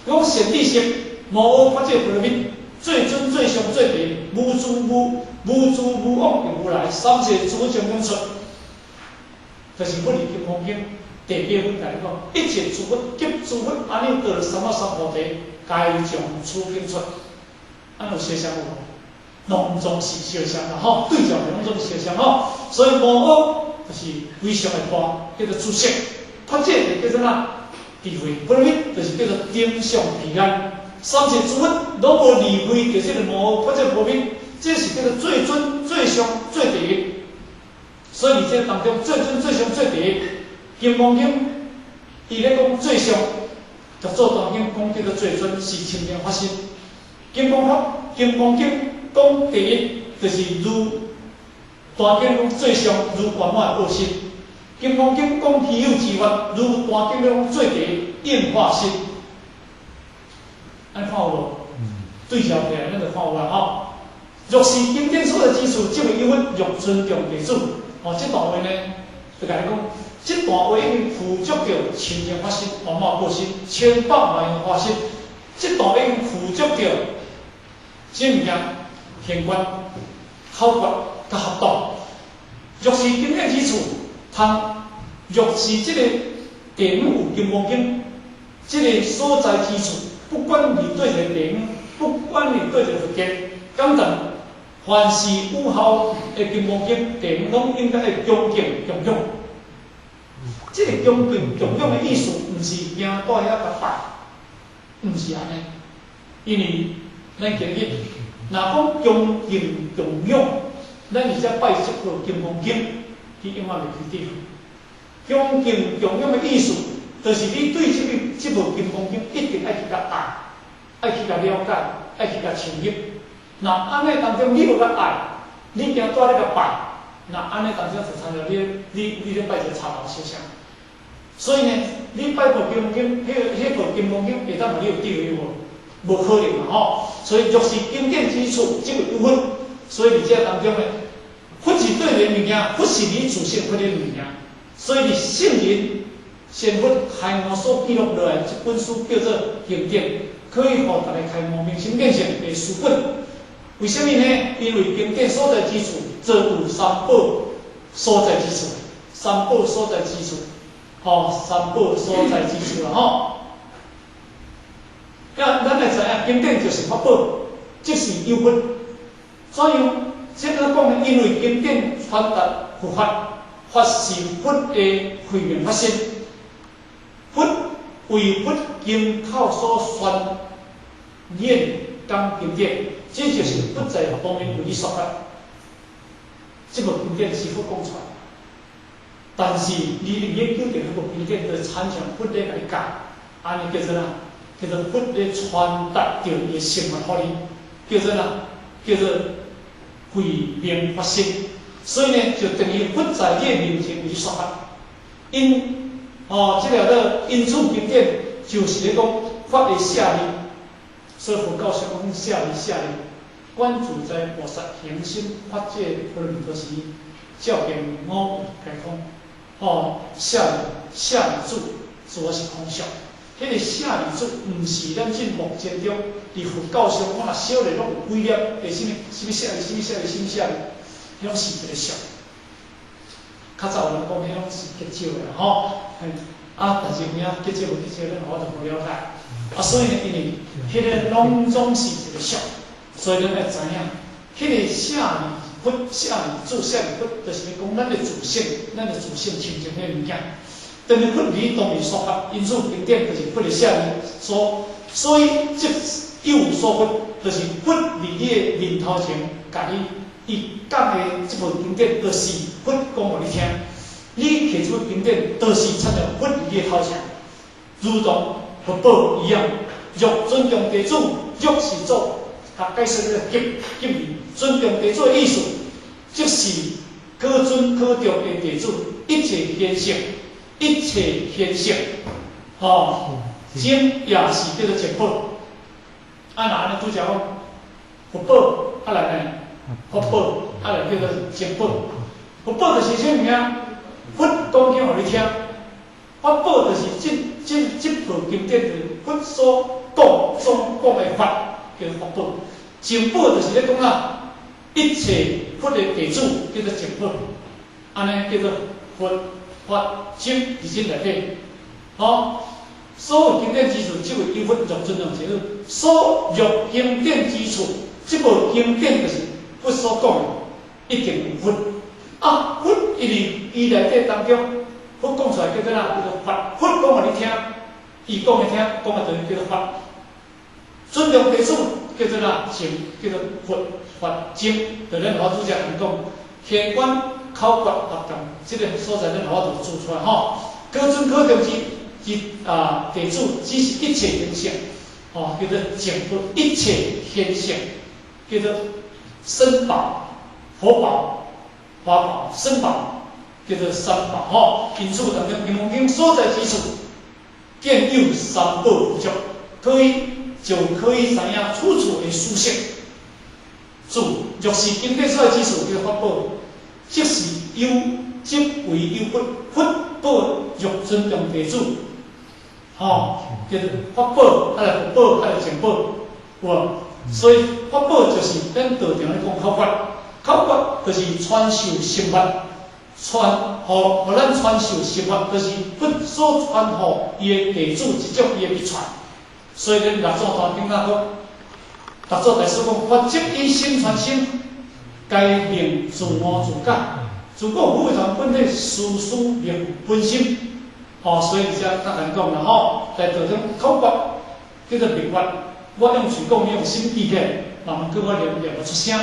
S1: 講善知識，無阿法界波羅蜜，最尊最上最第一，無住無無住無往亦無來，三世諸佛中講出，就是佛佇金剛經。第八分共你講，一切諸佛及諸佛阿耨多羅三藐三菩提，皆從此經出。按呢有相像無？攏總是相像啦，吼，對照攏總是相像吼。所以無阿就是非常的大，叫做出世。法界就叫做啥？智慧波羅蜜就是叫做頂上彼岸。三世諸佛攏無離開著這个無阿法界波羅蜜，這是叫做最尊、最上、最第一。所以佇這當中，最尊、最上、最第一。金剛經，伊咧講最上，六祖壇經講叫做最尊，是清淨發心。金剛法、金剛經講第一，就是如壇經講最上，如圓滿的報身。金剛經講稀有之法，如壇經講最第一應化身。按呢看有無？對照起來，咱就看有啦吼。若是經典所在之處，即為有佛，欲尊重弟子。哦，這段話呢，就共你講。這段話已經具足著清淨發心、圓滿報身、千百萬化身。這段話已經具足著這物件、現觀、口訣、佮合道。若是經典之處，通若是這个地母有金剛經，這个所在之處，不管你對一个地方，不管你對一個佛殿，講真，凡是有效的金剛經，地方攏應該愛恭敬供養。這个恭敬供養的意思，毋是行到遐共拜，毋是按呢。因為咱今日若講恭敬供養，咱而且拜這部金剛經，你永遠袂記得。恭敬供養的意思，就是你對這部金剛經一定愛去共愛，愛去共了解，愛去共深入。若按呢當中你無共愛，你行蹛咧共拜，若按呢當中就親像你咧拜一個插頭燒香。所以呢，你拜部金剛經，彼部金剛經會當予你有智慧無？無可能嘛吼！所以若是經典之處，即為有佛。所以佇這當中呢，佛是對的物件，佛是你自性佛的物件。所以佇聖人仙佛開悟所記錄落來這本書叫做經典，可以予大家開悟明心見性的書本。為啥物呢？因為經典所在之處，就有三寶所在之處，三寶所在之處，吼，三寶所在之處啦吼。啊，咱來知影經典就是法寶，即是有佛。怎樣？這個講呢？因為經典傳達佛法，法是佛的慧命法身，佛為佛經口所宣演講經典，這就是佛在方面為你說法。這部經典是佛講出來，但是你研究著彼部經典，就親像佛咧共你教，按呢叫做啥？叫做佛咧傳達著伊的生活予你，叫做啥？叫做慧命法身。所以呢，就等於佛在你的面前為你說法。因哦，這個叫因此經典就是咧講法的舍利，所以佛教常講舍利舍利。觀自在菩薩行深法界波羅蜜多時，照見五蘊皆空。哦，舍利舍利子，主要是空相。彼個舍利子，毋是咱這目前中佇佛教上，我若小咧攏有幾粒，會啥物啥物舍利，啥物舍利，啥物舍利，彼攏是一個相。較早有人講，彼攏是結石的啦，吼。啊，但是有影結石無結石，咱我就無了解。啊，所以呢，因為彼個攏總是一個相，所以咱愛知影，彼個舍利佛、舍利子、舍利佛，就是咧講咱的自性，咱的自性清淨彼個物件。當然佛理當然說法，因此經典就是佛的舍利所，所以即有所佛，就是佛佇你的面頭前，共你伊講的這部經典，就是佛講予你聽。你摕這部經典，就是親像佛佇你的頭前，如同佛寶一樣。若尊重弟子，若是做，較解釋個吉吉字，尊重弟子的意思，即是可尊可重的弟子，一切現象。一切現象，吼，經也是叫做淨寶。啊，若按呢拄才講，佛寶啊來呢，佛寶啊來叫做淨寶。佛寶就是啥物件？佛講經予你聽，法寶就是這部經典就是佛所講所講的法，叫做法寶。淨寶就是咧講啊，一切佛的弟子叫做淨寶，按呢叫做佛法經佇這內底，吼，所有經典之處，這位有佛若尊重者，所有經典之處，這部經典就是佛所講的，一定有佛。啊，佛因為伊內底當中，佛講出來叫做啥？叫做法。佛講予你聽，伊講予聽，講的就叫做法。尊重弟子叫做啥？經叫做佛法經。就咱老祖先講，天觀口訣合同，這個所在咱老祖做出來吼。可尊可重之啊，弟子只是一切現象，吼，叫做淨佛一切現象，叫做僧寶、佛寶、法寶、僧寶，叫做三寶吼。因此，當中金剛經所在之處，見有三寶具足，可以就可以知影處處的殊勝。注，若是經典所在之處叫法寶，即是有，即為有佛，佛寶若尊重弟子，吼，叫做法寶，啊來佛寶，啊來淨寶，有無？所以法寶就是咱道場咧講口訣，口訣就是傳授心法，傳，予咱傳授心法，就是佛所傳予伊的弟子一種伊的秘傳。所以恁六祖壇經仔講，六祖大師講，法則以心傳心，該令自悟自覺。自古無為團本體，事事明本心。吼，所以才較難講啦吼。在道中口訣叫做密訣，我用喙講，你用心記起來，慢慢閣我念念會出聲。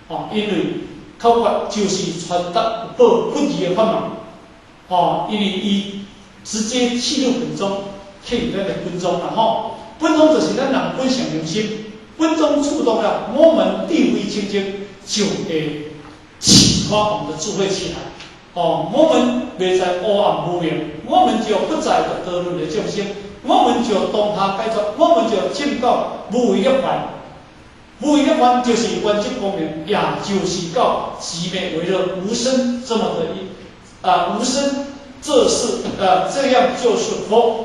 S1: 吼，因為口訣就是傳達有寶不二的法門。吼，因為伊直接契入本宗，契入咱的本宗啦吼。本宗就是咱人本性良心，本宗觸動了我們地位清淨，就會啟發我們的智慧起來。哦，我們袂再黑暗無明，我們就不再墮輪的眾生，我們就當下解脫，我們就證到無為涅槃。無為涅槃就是圓寂光明，也就是到寂滅為樂無生這麼的一啊無生，這是這樣就是佛。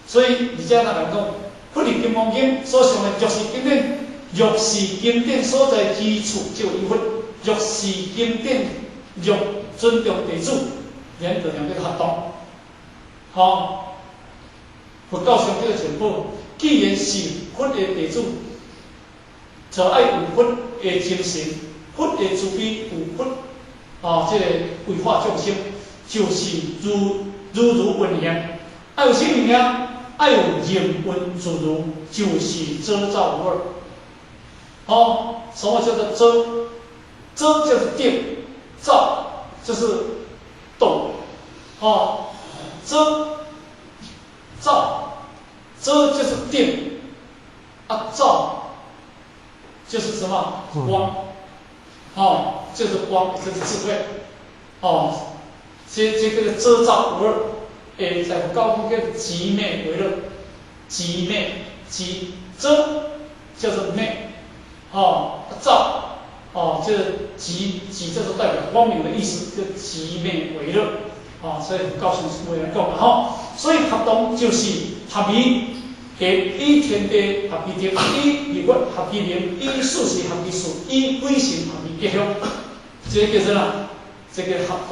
S1: 所以而且咱來講，佛佇金剛經所上的藥師經典，藥師經典所在之處就有佛，藥師經典若尊重弟子，連道場叫做合同。吼，佛教上叫做善寶，既然是佛的弟子，就愛有佛的精神，佛的慈悲，有佛啊，這個為化眾生，就是如如如運行。愛有啥物件？愛有任運自如，就是遮照無二。吼，什麼叫做遮？遮就是定，照就是動。吼，遮照，遮就是定，啊照就是什麼？光。哦，就是光，就是智慧。哦，這個遮照無二，會在佛教講叫寂滅為樂，寂滅寂遮叫做滅，哦，照，哦，這個寂寂就是代表光明的意思，叫寂滅為樂。哦，所以佛教上是來講吼，所以合同就是合一，以天地合其德，以日月合其明，以四時合其數，以鬼神合其吉凶，這個叫做啥？這個合同。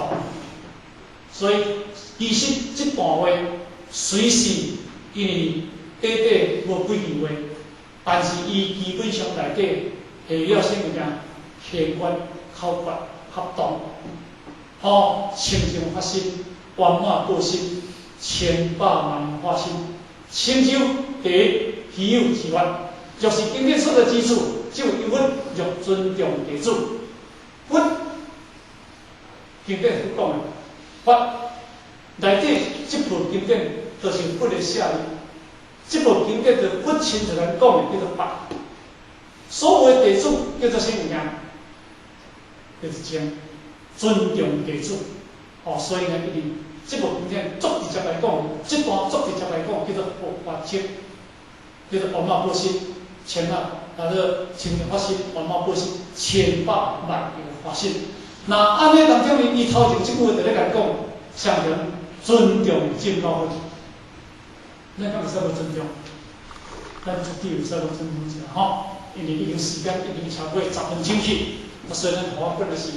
S1: 所以其實這段話雖是因為短短無幾句話，但是伊基本上內底下了啥物件？玄關、口訣、合同，吼，清淨發心，圓滿布施，千百萬化身，成就第一稀有之法，若是經典所在之處，就有佛若尊重弟子。佛經典是講的，法內底這部經典就是佛的寫的，這部經典就佛親自來講的，叫做法。所有的弟子叫做啥物件？叫做精，尊重弟子。哦，所以呢，因為這部經典足直接來講，這段足直接來講，叫做佛法經，叫做圓滿布施，千啊，啊這個清淨發心，圓滿布施，千百萬個發心。那按呢當中，伊頭前這句話就咧共講，啥人尊重證到佛？咱敢會使無尊重？咱絕對會使無尊重一下吼，因為已經時間已經超過10分鐘去，啊，所以咱予我本來是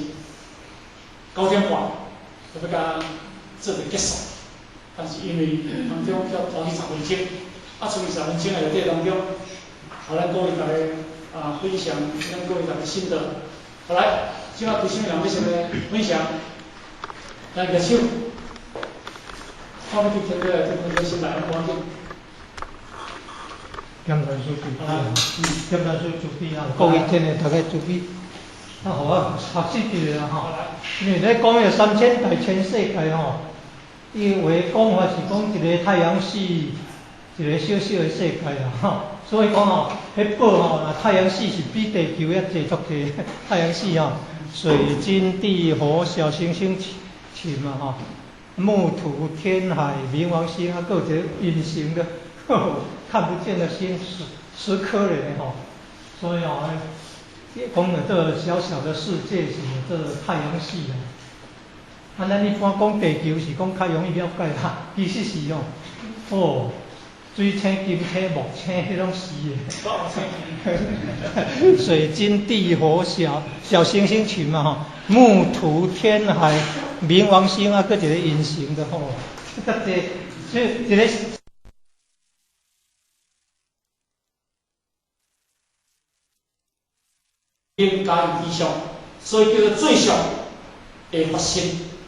S1: 9點半就欲共做個結束，但是因為當中較拖去十分鐘，啊，剩餘十分鐘內底當中，予咱各位逐家啊分享咱各位逐家心得。好來，這擺有啥物人欲先來分享？來舉手。我欲去聽過來，這分鐘先來，趕緊。
S2: 檢查書注意，檢查書注意啊！各位真的大家注意，啊，予我學習一下吼。因為咧講彼三千大千世界吼，伊話講法是講一個太陽系，一個小小的世界啊吼。所以講吼，彼寶吼，若太陽系是比地球猶濟足濟。太陽系吼，水金地火小行星群嘛吼，木土天海冥王星啊，閣有一個隱形的，看不見的星10顆咧吼。所以哦，講的這個小小的世界是這個太陽系啊。啊，咱一般講地球是講較容易了解啦，其實是哦，哦，水星、金星、木星，彼攏是的。水金地火小小行星群嘛吼，木土天海冥王星啊，閣一個隱形的吼，這個這一個。
S1: 凌駕於其上，所以叫做最上的法身，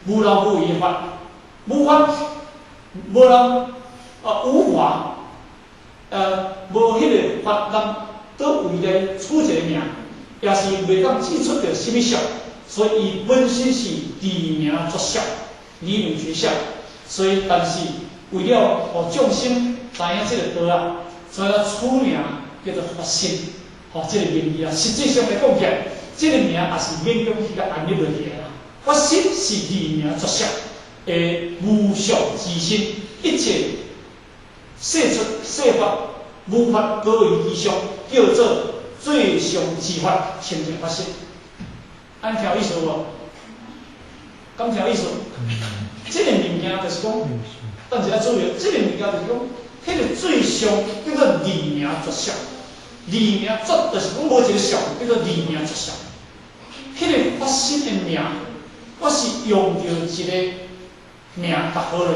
S1: 無漏無遺的法，無法無人啊無法，無彼个法人佗位來取一个名，也是袂當指出著啥物相，所以伊本身是離名絕相，離名絕相。所以，但是為了予眾生知影這个道啊，所以取名叫做法身，吼，這个名字啊，實際上來講起來，這个名也是勉強去共安立落去的啦。法身是離名絕相的無上之身，一切世出世法無法高於其上，叫做最上之法，清淨法身。按呢聽有意思無？敢聽有意思？這个物件就是講，等一下注意，這个物件就是講，彼个最上叫做離名絕相，離名絕就是講無一个相，叫做離名絕相。彼个法身的名，我是用著一个名共號咧，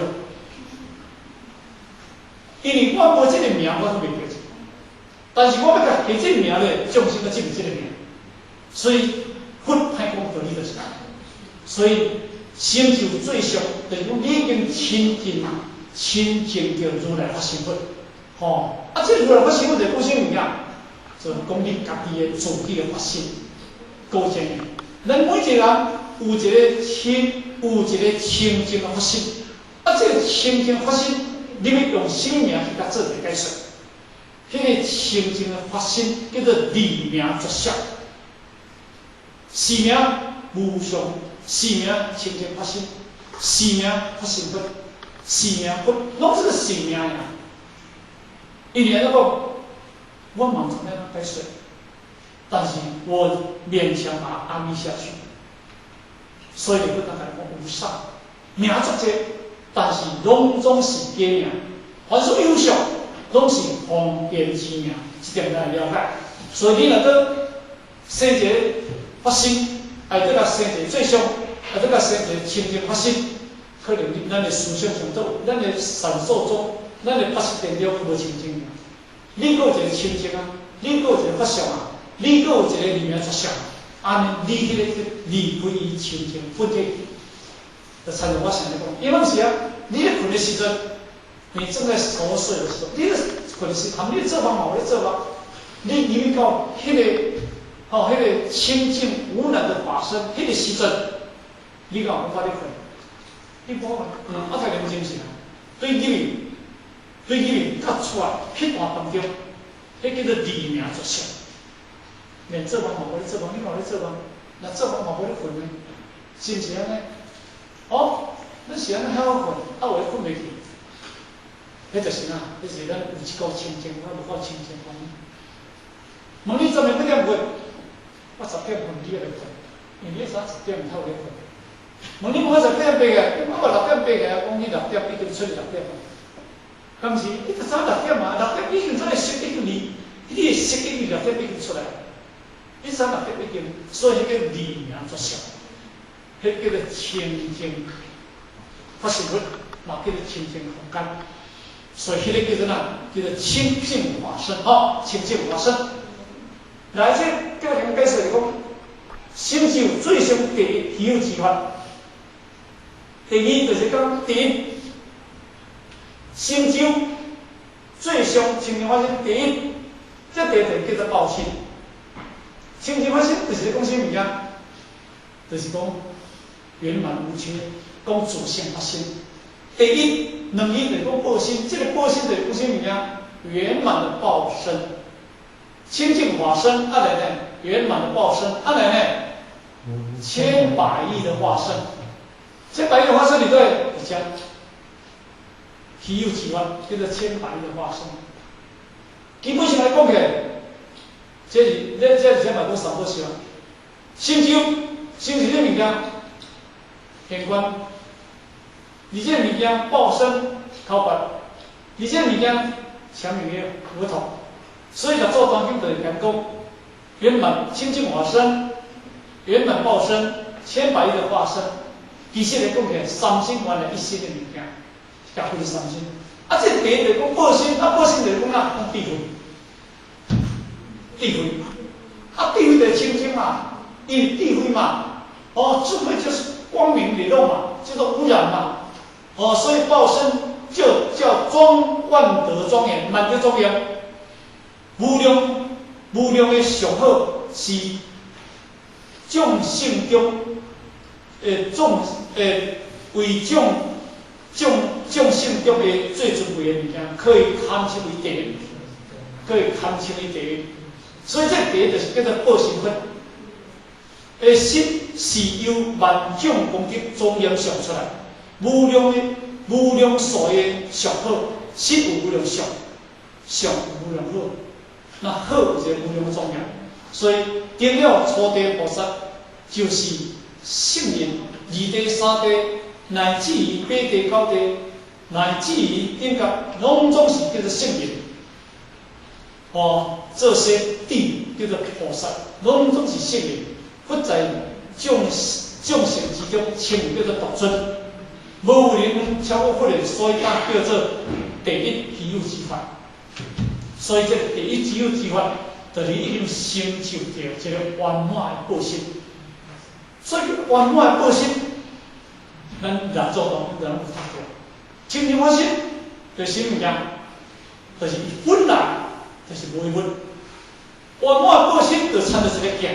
S1: 因為我無這个名，我都袂記住。但是我欲共加這个名咧，眾生閣記住這个名，所以佛歹講道理就是按呢，所以成就最上，就是講你已經親近親近著如來法身佛，吼！啊，這如來法身佛就講啥物件？就講你家己的自己的法身，高淨的。咱每一個人有一个清，有一个清淨的法身，啊，這个清淨法身，你欲用啥物名去共做一个解說？彼个清淨的法身叫做離名絕相，是名無上，是名清淨法身，是名法身佛，是名佛，攏是個是名爾。因為按怎講，我嘛毋知影按怎解說，但是我勉強把它安立下去。所以佛才共講無上名足濟，但是攏總是假名，凡所有相，攏是謊言之名，這點咱會了解。所以你若閣生一個法身，愛閣共生一個最上，愛閣共生一個清淨法身，可能佇咱的思想上都，咱的善數中，咱的八識田中無清淨。你閣有一個清淨啊，你閣有一個法相啊，你閣有一個離名絕相，按呢你彼個離開伊清淨佛體，就親像我先咧講，伊攏是啊，你咧睏的時陣，你正在熟睡的時候，你咧睏的時，含你咧做夢嘛有咧做夢，你入去到彼个，吼，彼个清淨無染的法身，彼个時陣，你敢有法咧睏？你無法，啊，太認真是啊，對入去，對入去甲出來，彼段當中，彼叫做離名絕相。連做夢嘛無咧做夢，你嘛有咧做夢，若做夢嘛無咧睏呢？是毋是按呢？哦，咱是按呢曉睏，啊有的睏袂去，彼就是啥？彼是咱有一股清淨，我無夠清淨原因。問你昨暝幾點睏？我10點睏，你猶咧睏，因為你早10點才有咧睏。問你我10點爬起來，我6點爬起來，講你六點已經出去六點啊。敢是？你就早六點啊，六點已經出來，色已經離，你的色已經六點已經出來。你早六點已經，所以彼叫離名絕相，彼叫做清淨法身佛，嘛叫做清淨空間。所以彼个叫做啥？叫做清淨法身，吼，清淨法身。來，這叫人解釋是講，成就最上第一稀有之法。第二就是講，第一成就最上清淨法身，第一，這第一個叫做報身。清淨法身就是講啥物件？就是講圓滿無缺，講自性法身。第一，兩義就是講報身，這個報身就是講啥物件？圓滿的報身，清淨法身，啊來呢？圓滿的報身，啊來呢？千百億的化身，千百億的化身，你對，你講，稀有之法叫做千百億的化身。基本上來講起來，這是這這是嘛講三寶寺啊。成就，成就這物件，現觀，而這物件報身口白，而這物件前面的佛陀，所以六祖壇經就是講圓滿清淨法身，圓滿報身，千百億的化身，其實來講起來，三身原來一身的物件，共分三身。啊，這第一就講報身，啊報身就是講啥？講智慧，智慧。啊，智慧就是清淨嘛，因為智慧嘛，哦，智慧就是光明磊落嘛，叫做無染嘛，哦，所以報身就叫莊萬德莊嚴，萬德莊嚴，無量無量的上好是眾聖中，眾為眾眾眾聖中的最尊貴的物件，可以堪稱為第一，可以堪稱為第一。所以這個第一就是叫做報身佛。的心是由萬種功德莊嚴相出來，無量的無量數的上好，心有無量相，相有無量好，那好有一個無量莊嚴。所以頂了初地菩薩就是聖人，二地、三地，乃至於八地、九地，乃至於頂覺，攏總是叫做聖人。哦，這些地叫做菩薩，攏總是聖人。佛在眾眾聖之中，稱為叫做獨尊，無人超過佛的，所以才叫做第一希有之法。所以這個第一希有之法，就是已經成就著一個圓滿的報身。所以圓滿的報身，咱六祖當中有讀過。清淨法身，就是啥物件？就是伊本來就是無一物。圓滿的報身就親像一個鏡。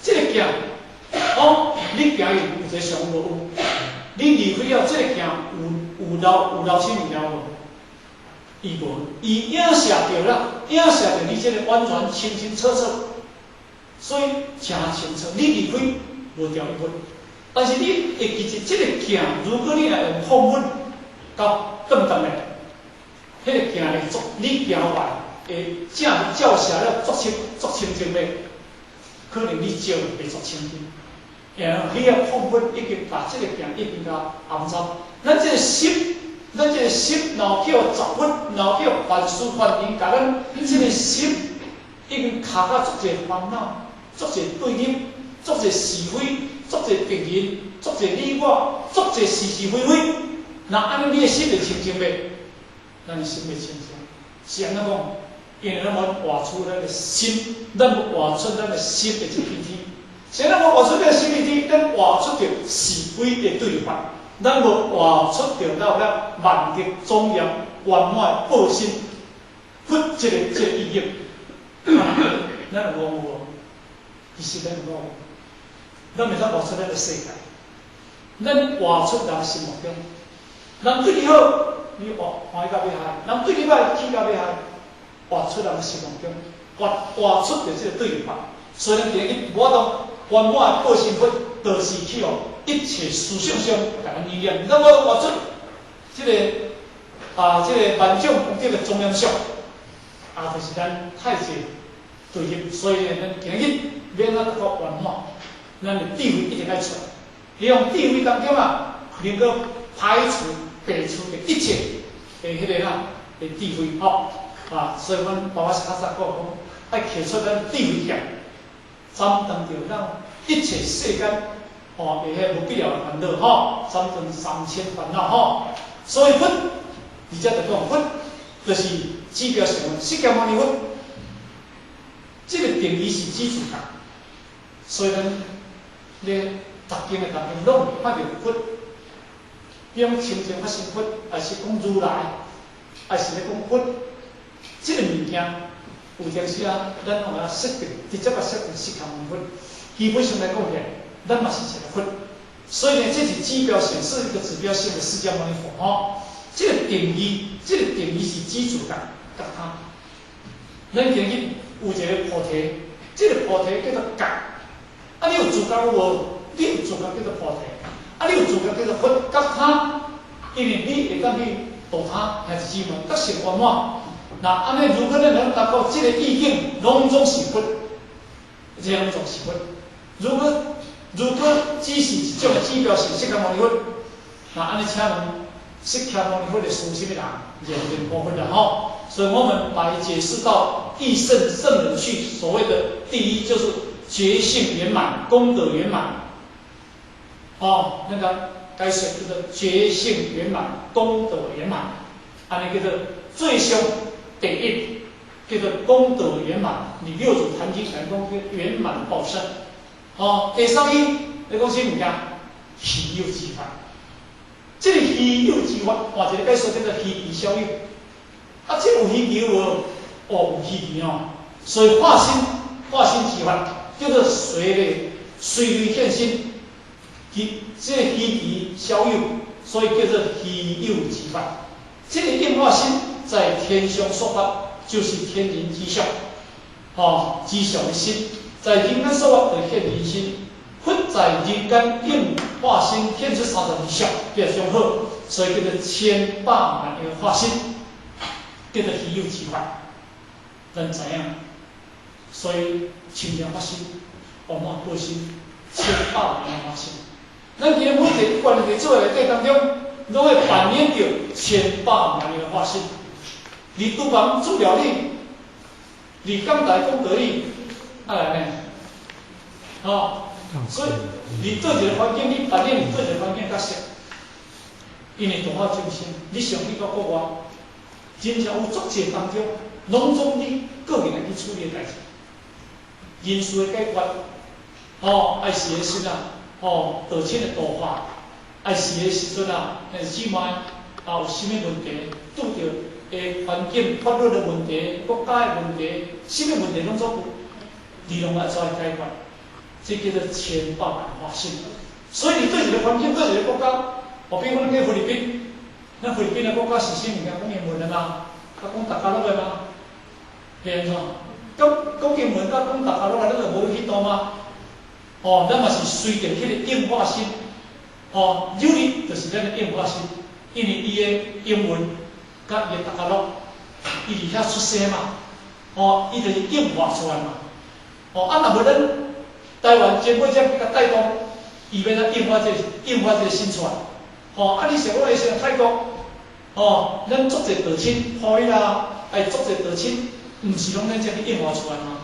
S1: 這個鏡，哦，你行去有一個相無有？你離開了這個鏡有有留有留啥物件無？伊無，伊影射著啦，影射著你這個完全清清楚楚，所以誠清楚。你離開無掉一物，但是你會記得這個鏡，如果你若用礦粉佮斷斷的，彼個鏡會足，你行來會正照射了足清足清淨的。可能你照袂足清淨，然後彼個礦粉已經把這個鏡已經共骯髒。咱這個心，咱這個心，若叫雜物，若叫凡事凡人，共咱這個心已經卡甲足濟煩惱，足濟對立，足濟是非，足濟敵人，足濟你我，足濟是是非非。那按呢，你的心會清淨袂？咱的心袂清淨，是按怎講？因為咱無活出咱的心，咱無活出咱的心的這片天。是咱無活出這個心的天，咱活出著是非的對立，咱無活出著了了萬德莊嚴圓滿報身佛這個意境。咱有無無？其實咱無，咱袂使活出咱的世界，咱活出人心目中。人對你好，你活歡喜到欲害；人對你歹，氣到欲害。活出人心目中，活活出著這個對立。所以咱今日無法度圓滿報身佛，就是去予一切思想上共咱影響。咱無活出這個啊，這個萬種功德的莊嚴相，啊，就是咱太濟對立。所以呢，咱今日欲按怎閣圓滿，咱的智慧一定愛出來。利用智慧當中啊，能夠排除、排除的一切的彼個哈的智慧吼。啊，所以阮爸爸是較早講講，愛提出咱智慧劍，斬斷著咱一切世間吼，的彼無必要的煩惱吼，斬斷三千煩惱吼。所以佛，而且就講佛，就是指標性的釋迦牟尼佛，這個定義是指自覺。所以咱咧讀經的當中，攏會看著佛，比如清淨法身佛，還是講如來，還是咧講佛。這個物件有陣時啊，咱攏會設定，直接共設定釋迦牟尼佛。基本上來講起來，咱嘛是一個佛。所以呢，這是指標性，是一個指標性的釋迦牟尼佛吼。這個定義，這個定義是指自覺覺他。咱今日有一個菩提，這個菩提叫做覺。啊，你有自覺無？你有自覺叫做菩提。啊，你有自覺叫做佛覺他，因為你會當去度他，兄弟姊妹，得成圓滿。那按呢，如果咱能達到這個意境，攏總是佛，這攏總是佛。如果只是一種指標性釋迦牟尼佛，那按呢，請問釋迦牟尼佛的屬啥物人？認認無佛啦吼。所以我們把解釋到一聖聖人去，所謂的第一就是覺性圓滿，功德圓滿。哦，那個解釋叫做覺性圓滿，功德圓滿，按呢叫做最上第一。叫做功德圓滿。你六祖壇經來講叫圓滿報身。哦，第三義，你講啥物件？稀有之法。這個稀有之法，換一個解說叫做虛奇小有。啊，這有稀奇無？哦，有稀奇哦。所以化身，化身之法叫做隨類隨類現身，其這個虛奇小有，所以叫做稀有之法。這個應化身在天上說法，就是天人之相，哦，之上的心，在人間說法就現人心。佛在人間應化身現出三十二相，變上好，所以叫做千百萬個化身，叫做稀有之法。咱知影，所以清淨法身、圓滿報身、千百萬個化身，咱今日每一個關係做內底當中，攏會扮演著千百萬個化身。佇廚房煮料理，佇講台講道理，啊來呢？哦。所以，你對一個環境，你扮演你對一個環境角色，因為度化眾生，你上去到國外，真正有足濟當中，攏總你個人來去處理的代誌，人事的解決，哦，愛時的時啊，哦，道親的度化，愛時的時陣啊，姊妹啊有啥物問題，拄著的環境、法律的問題、國家的問題，啥物問題攏總有，你攏愛做來解決。這叫做千百萬化身，所以你對一個環境、對一個國家，哦，比如講咱去菲律賓，咱菲律賓的國家是啥物件？講英文的嗎？佮講大家樂的嗎？是按怎？講講英文佮講大家樂的，咱就無去多嗎？哦，咱嘛是隨著彼個應化身，哦，有哩就是咱的應化身，因為伊的英文佮伊的大家樂，伊佇遐出生嘛，哦，伊就是應化出來嘛，哦，啊，若無咱。台灣政府才去共帶動，伊欲怎應化這個應化這個新出來，吼，啊！你想講的是泰國，吼，咱足濟道親，予伊啦，愛足濟道親，毋是攏咱才去應化出來嗎？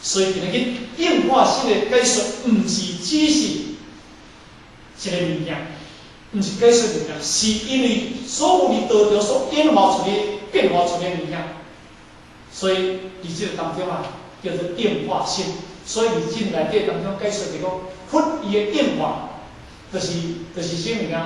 S1: 所以今日應化身的解說，毋是只是一個物件，毋是解說物件，是因為所有佇道場所演化出來、變化出來的物件，所以佇這個當中啊，叫做應化身。所以佇經內底當中解說就講，佛伊的應化，就是啥物件？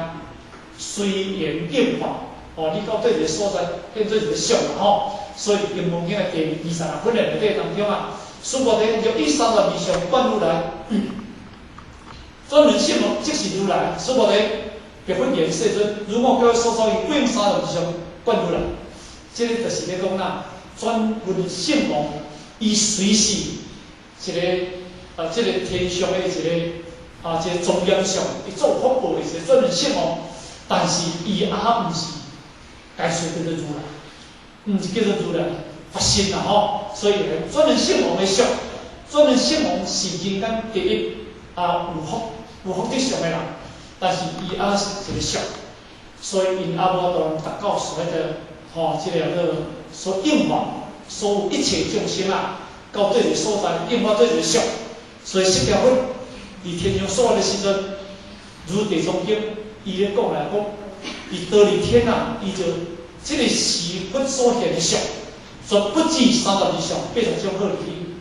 S1: 隨緣應化，哦，你到佗一個所在，變做一個相啦吼。所以《金剛經》的第26分的內底當中啊，須菩提若以三十二相觀如來，轉輪聖王即是如來。須菩提，白佛言：世尊，如我教所說，伊用三十二相觀如來，這個就是咧講啦，轉輪聖王伊隨時。一個啊，這個天上的一個啊，一個莊嚴相，伊做福報的一個轉輪聖王，但是伊也毋是該說叫做如來，毋是叫做如來佛身啦吼。所以轉輪聖王的相，轉輪聖王是人間第一啊有福有福德相的人，但是伊也是一個相，所以𪜶也無法度達到所謂的吼，這個叫做所應化所有一切眾生啊。到佗一個所在，應化佗一個相，所以釋迦佛佇天上說法的時陣，如地藏經，伊咧講來講，佇忉利天啊，伊就這個是佛所現的相，絕不止三十二相，80種好去。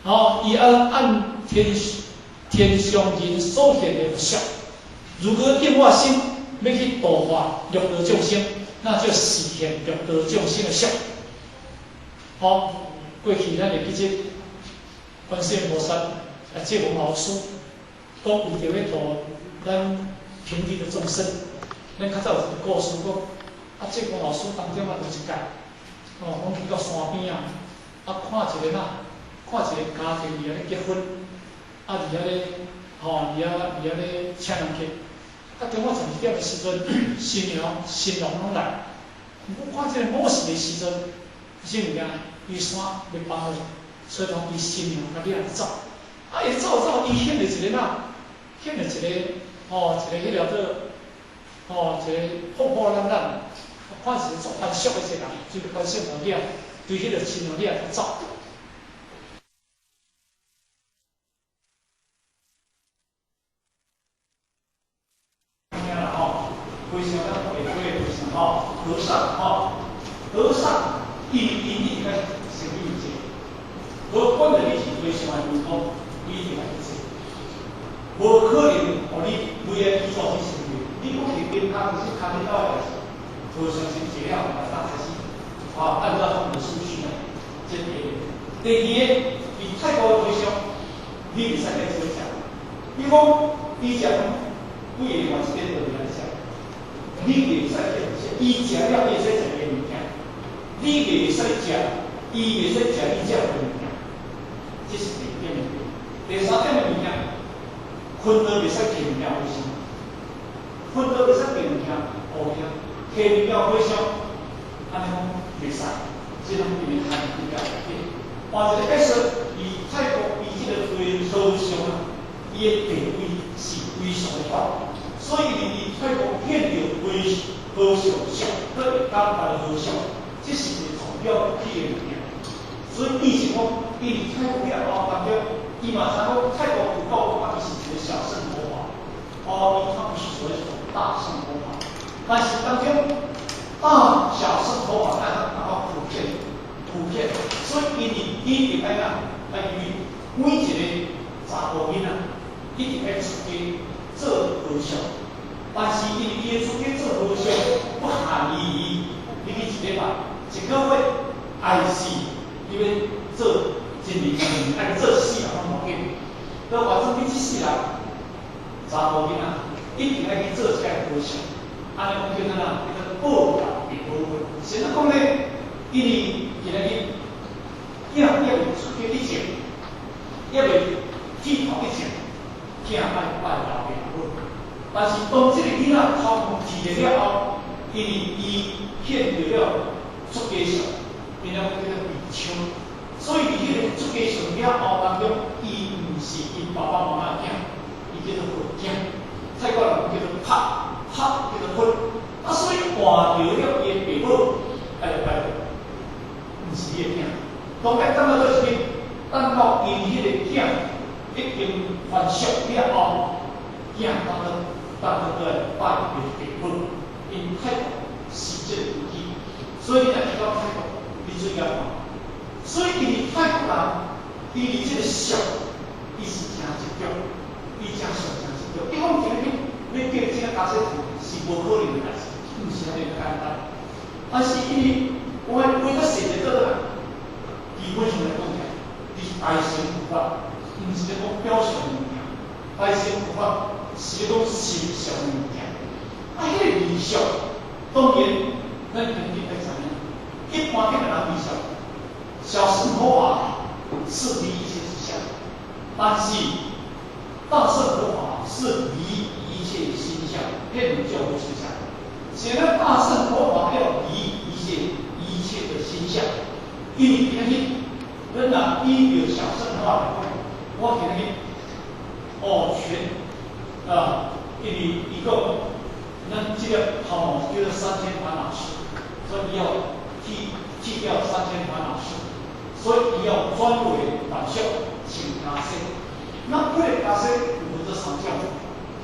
S1: 吼，伊按按天天上人所現的相，如果應化身欲去度化六道眾生，那就示現六道眾生的相。吼。過去咱會記得觀世音菩薩來借文老師，講為著欲度咱平地的眾生。咱較早有一個故事講，啊，這文老師當中啊有一屆，哦，講去到山邊啊，啊，看一個哪，看一個家庭佇遐咧結婚，啊，佇遐咧，吼，佇遐咧請人客。啊，中午12點的時陣，新娘新郎攏來，毋過看這個某婿的時陣，啥物件？伊衫欲放落，所以講伊新娘共你來走，啊，伊走走，伊現著一個哪？現著一個，吼，一個彼條做，吼，一個破破爛爛，看一個足貧俗的一個人，就關心娘囝，對彼個新娘囝走。吼，非常咱會過非常吼，和尚吼，和尚伊伊伊個。无管著你是和尚抑尼姑，你一定愛去做。無可能，予你 VIP 做去成就，你講是邊跤，其實跤恁兜的代志，和尚先坐了，慢慢開始，啊，按照他們的順序來，這第一個。第二个，佇泰國的和尚，你袂使共伊做伙食。比如講，伊食飯，幾个人換一個桌來食，你袂使去食，伊食了，你會使食伊的物件，你袂使食，伊袂使食你食的物件，這是第二點物件。第三點的物件，薰刀袂使提物件和尚，薰刀袂使提物件烏聽，提物件和尚，按呢講袂使，這攏因為限比較緊。換一個解說，佇泰國伊這個和尚啊，伊的地位是非常的高，所以佇泰國見著和尚像，閣會感覺和尚，這是一個重了不起的物件。所以變成講，伊佇泰國了後當中，伊嘛知影講泰國佛教家己是一個小乘佛法，哦，伊他不是所謂的大乘佛法，但是當中大小乘佛法愛當達到普遍，普遍，所以伊佇一定愛哪，愛因為每一個查埔囡仔一定愛出家做和尚，但是因為伊的出家做和尚，不限於你去一禮拜、一個月，還是你欲做一年、兩年，愛做一世人攏無緊。都反正你這世人查埔囡仔一定愛去做一個和尚，按呢講叫做哪？叫做報答父母。是按怎講呢？因為今仔日囝猶未出家以前，猶未剃頭以前，囝愛拜老爸母。但是當這個囡仔頭毛剃了後，因為伊現著了出家相，𪜶講叫做比丘，所以佇彼個出家相了後當中，伊毋是𪜶爸爸媽媽的囝，伊叫做佛囝。泰國人叫做拍，拍叫做佛。啊，所以換著了伊的爸母，愛拜佛，毋是伊的囝。當愛等到倒時陣，等到𪜶彼個囝已經還俗了後，囝當作來拜伊的爸母。𪜶泰國是這個規矩，所以你若去到泰國，你注意看。所以因為泰國人，伊佇這個俗，伊是誠執著，伊誠俗誠執著。伊講今日欲叫這個家說是無可能的代志，毋是遐爾簡單。但是因為我為較實際做啦，基本上來講起來，佇大乘佛法，毋是咧講表象的物件，大乘佛法是咧講實相的物件。啊，彼個理想，當然咱肯定愛知影。一般的人理想，小乘佛法是離一切實相，但是大乘佛法是離一切心相，彼兩種不相。現在大乘佛法要離一切一切的心相，因為今日咱若依著小乘法來講，我今日哦全啊，因為伊講咱這個頭毛叫做三千煩惱絲，所以要剃掉三千煩惱絲，所以伊要轉為還俗穿袈裟。那這個袈裟有分做三種，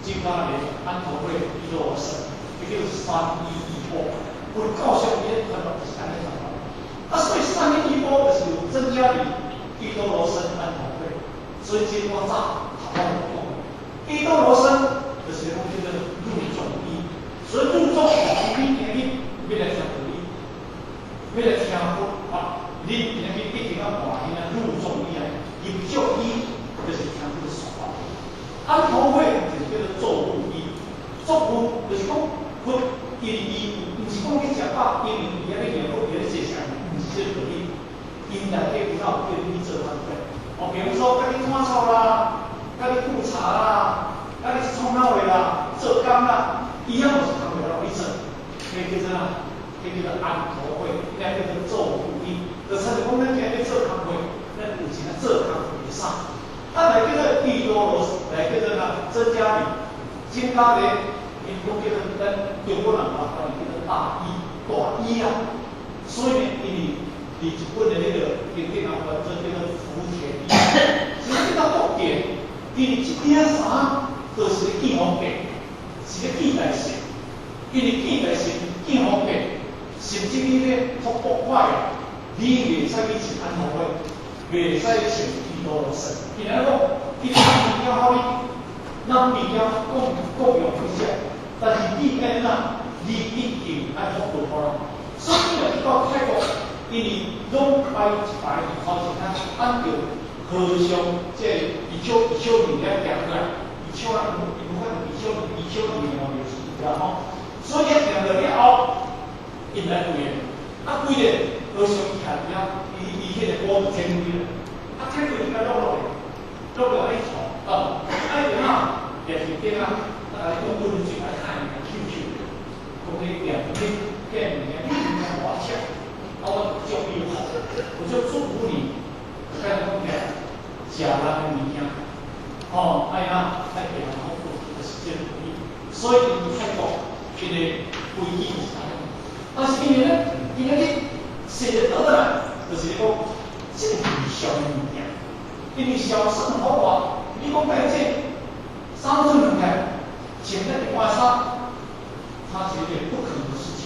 S1: 僧伽梨、安陀會、揖多羅僧，這叫做三衣一缽。佛教上伊咧傳法就是按呢傳法。啊，所以三衣一缽就是有僧伽梨、揖多羅僧、安陀會。所以這我早頭仔有講，揖多羅僧就是講叫做入眾衣。所以入眾就是你今日欲來聽道理，欲來聽佛法，你今日一定要換彼個入眾衣啊，入眾衣就是聽這個說法。安陀會就是叫做作護衣，作護就是講佛因為伊毋是講去食飽，因為伊遐咧念佛，伊咧坐禪，毋是這個道理。𪜶內底有哪有叫你去做工課？哦，比如說，共你看草啦，共你顧茶啦，共你創鬧的啦，做工啦，伊遐嘛是工課予你做，彼叫做啥？彼叫做安陀會，那叫做做護衣。就親像講咱今日做工課，咱有一個做工課的衫。啊，來叫做揖多羅，來叫做啥？僧伽梨，僧伽梨，𪜶講叫做咱中國人嘛，叫做大衣，大衣啊。所以呢，因為佇日本的彼個經典啊，翻做叫做福田衣。是叫做福田，因為這領衫就是咧見方便，是咧見大乘。因為見大乘、見方便，甚至你咧托卜快，你袂使去穿安陀會，袂使像基督的神。伊來講，伊咱物件好你，咱物件共共用一下，但是你按怎，你一定愛福報予人。所以你若去到泰國，因為攏擺一排頭前啊，按著和尚這個伊笑伊笑面咧行過來，伊笑啊，伊無法度伊笑伊笑面哦，就是啦吼。所以行到了後，𪜶來跪的，啊跪咧，和尚伊徛佇遐，伊伊彼個鍋就天開啦，啊天開伊甲落落來，落落來伊頭，啊，啊伊就哪掠伫頂啊，啊共伊講溫水來看伊，嗅嗅，講你掠你彼個物件，你物件偌赤，啊我祝你好，我就祝福你，甲伊講起來，食人的物件，吼，愛哪愛給人福報，就是這個道理。所以𪜶泰國伊個規矩是按呢，但是因為咧，因為你寫得倒來，就是講這個理想的物件，因為小乘佛法，你講改這三寸兩開，穿得一般衫，它是一個不可能的事情。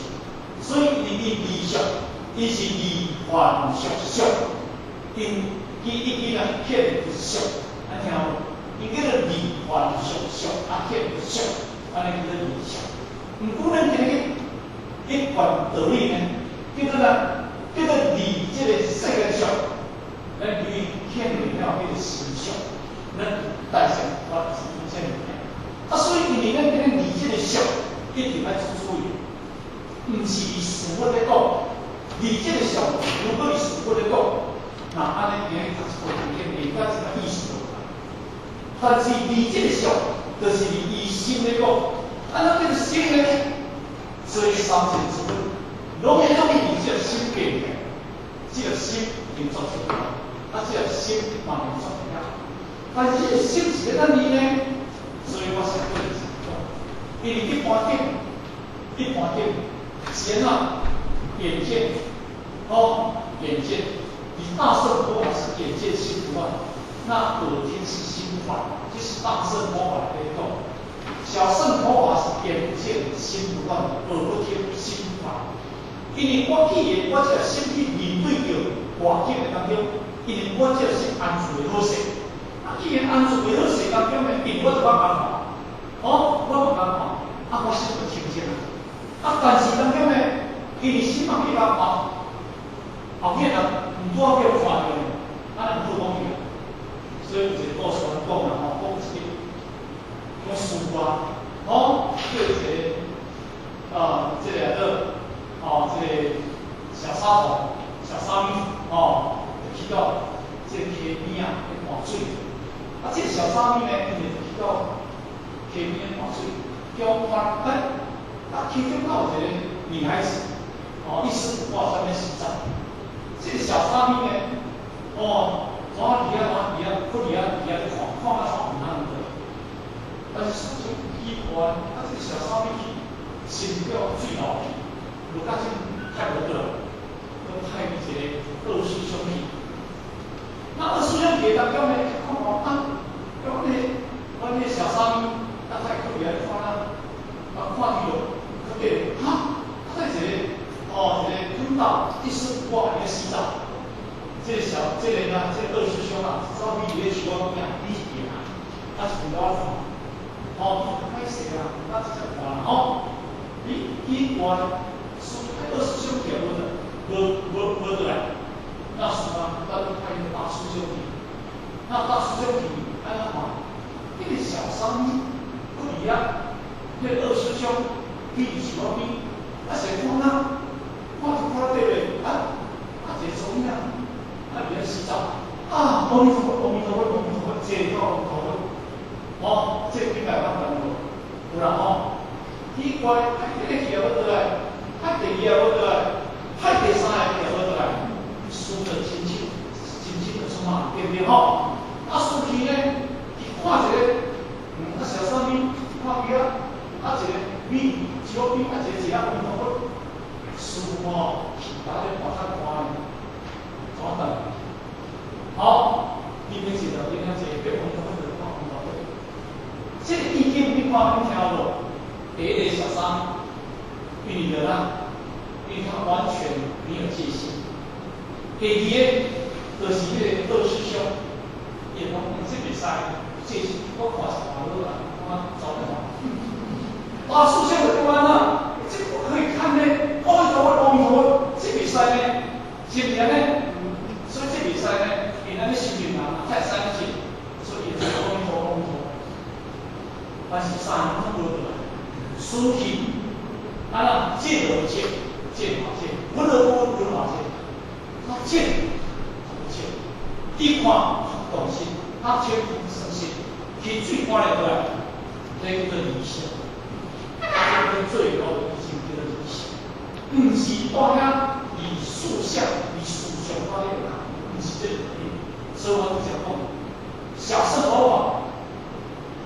S1: 所以伊伊理想，伊是離凡俗相，𪜶伊伊伊若顯不相，啊聽無？伊叫做離凡俗相，啊顯不相，按呢叫做理想。毋過咱今日一貫道理呢，叫做啥？叫做離這個世間相，咱離顯袂了彼個實相，咱大乘法是這物件。啊，所以因為咱今日離這個相，一定愛注意，毋是離事法咧講，離這個相，如果離事法咧講，那按呢今日讀一部經典，會甲一個意思無仝。但是離這個相，就是離伊心咧講，啊，咱這個心呢？所以三千諸佛，攏攏佇這個心變的，這個心已經做出來，啊，這個心嘛已經做出來。但是這個心是欲按怎離呢？所以我先對你講，因為一般境，一般境是按怎眼見，哦，眼見，以大乘佛法是眼見心不亂，那耳聽是心不煩，這是大乘佛法來講。小乘佛法是眼見心不亂，耳不聽心不煩。因為我既然我這個心去面對著外境的當中，因為我這個心安住會好勢，啊，既然安住會好勢當中呢，因為我就無共看，哦，我無共看，啊，我心就清淨啊。啊，但是當中呢，因為心嘛去共看，後面人毋拄好叫看著呢，啊，毋好講去啊。所以有一個故事講啦吼，講一個講師啊，吼，叫一個啊，這個叫做哦，這個小沙童、小沙彌，哦，就去到這個溪邊啊，去換水。啊，這個小沙彌呢，伊就去到溪邊咧換水，叫看，哎，啊，其中有一個女孩子，哦，一絲不掛在那洗澡。這個小沙彌呢，哦，怎啊佇遐，怎啊佇遐，閣佇遐佇遐看，看啊看毋通對。但是事情奇怪，啊，這個小沙彌去，先叫水流去，無甲這泰國倒來，閣派一個二師兄去。那二師兄去當中呢，看看啊，阮個阮個小沙彌，啊，太閣佇遐看啊，啊，看伊咯，閣對，哈，啊，在一個哦，一個坑道，一絲不掛佇咧洗澡。這個小，這個呢，這個二師兄啊，走去佇咧樹仔邊啊，你是行，啊是伫我看，吼，歹勢啊，啊直接看啦，吼，你奇怪，師二師兄去無無無無倒來，那師啊，咱派個大師兄去，那大師兄去按怎看？彼個小沙彌閣佇遐，彼個二師兄去佇樹仔邊，啊是看啊，看就看對咧，啊啊一個查某囡仔。啊，佇咧洗澡，啊，阿彌陀佛，阿彌陀佛，阿彌陀佛，這個阿彌陀佛，哦，這個經解捌聽無？有啦吼，奇怪，啊，第一個去也無倒來，啊，第二個也無倒來，派第三個去也無倒來，輸得清清，清清的出嘛，對不對吼？啊，輸去呢，伊看一個，啊，小沙彌看伊啊，啊，一個美樹仔邊，啊，一個一個阿彌陀佛，師吼，去把這看較寬呢。怎等？好，你免一個，你免一個，別阿彌陀佛就看阿彌陀佛。這個意境你看你聽無？第一個小沙彌，因為啦，因為他完全沒有戒心。第二個，就是彼个二師兄，伊講這袂使，這是我看一看好啦，我走掉。大師兄就講安怎？這不可以看呢，阿彌陀佛，阿彌陀佛，這袂使呢，是毋是按呢？所以這袂使呢，因按呢修行人啊，太使呢這，所以就阿彌陀佛，阿彌陀佛。但是三年攏無倒來，輸去，啊那見就見，見嘛見，聞就聞，聞嘛見，他見不見，一看動心，他聽生心，去水看了過來，這叫做離想，這個最高的意境叫做離想，毋是蹛遐以事相、以思想蹛彼個人，毋是這個道理。所以我拄才講，小乘佛法，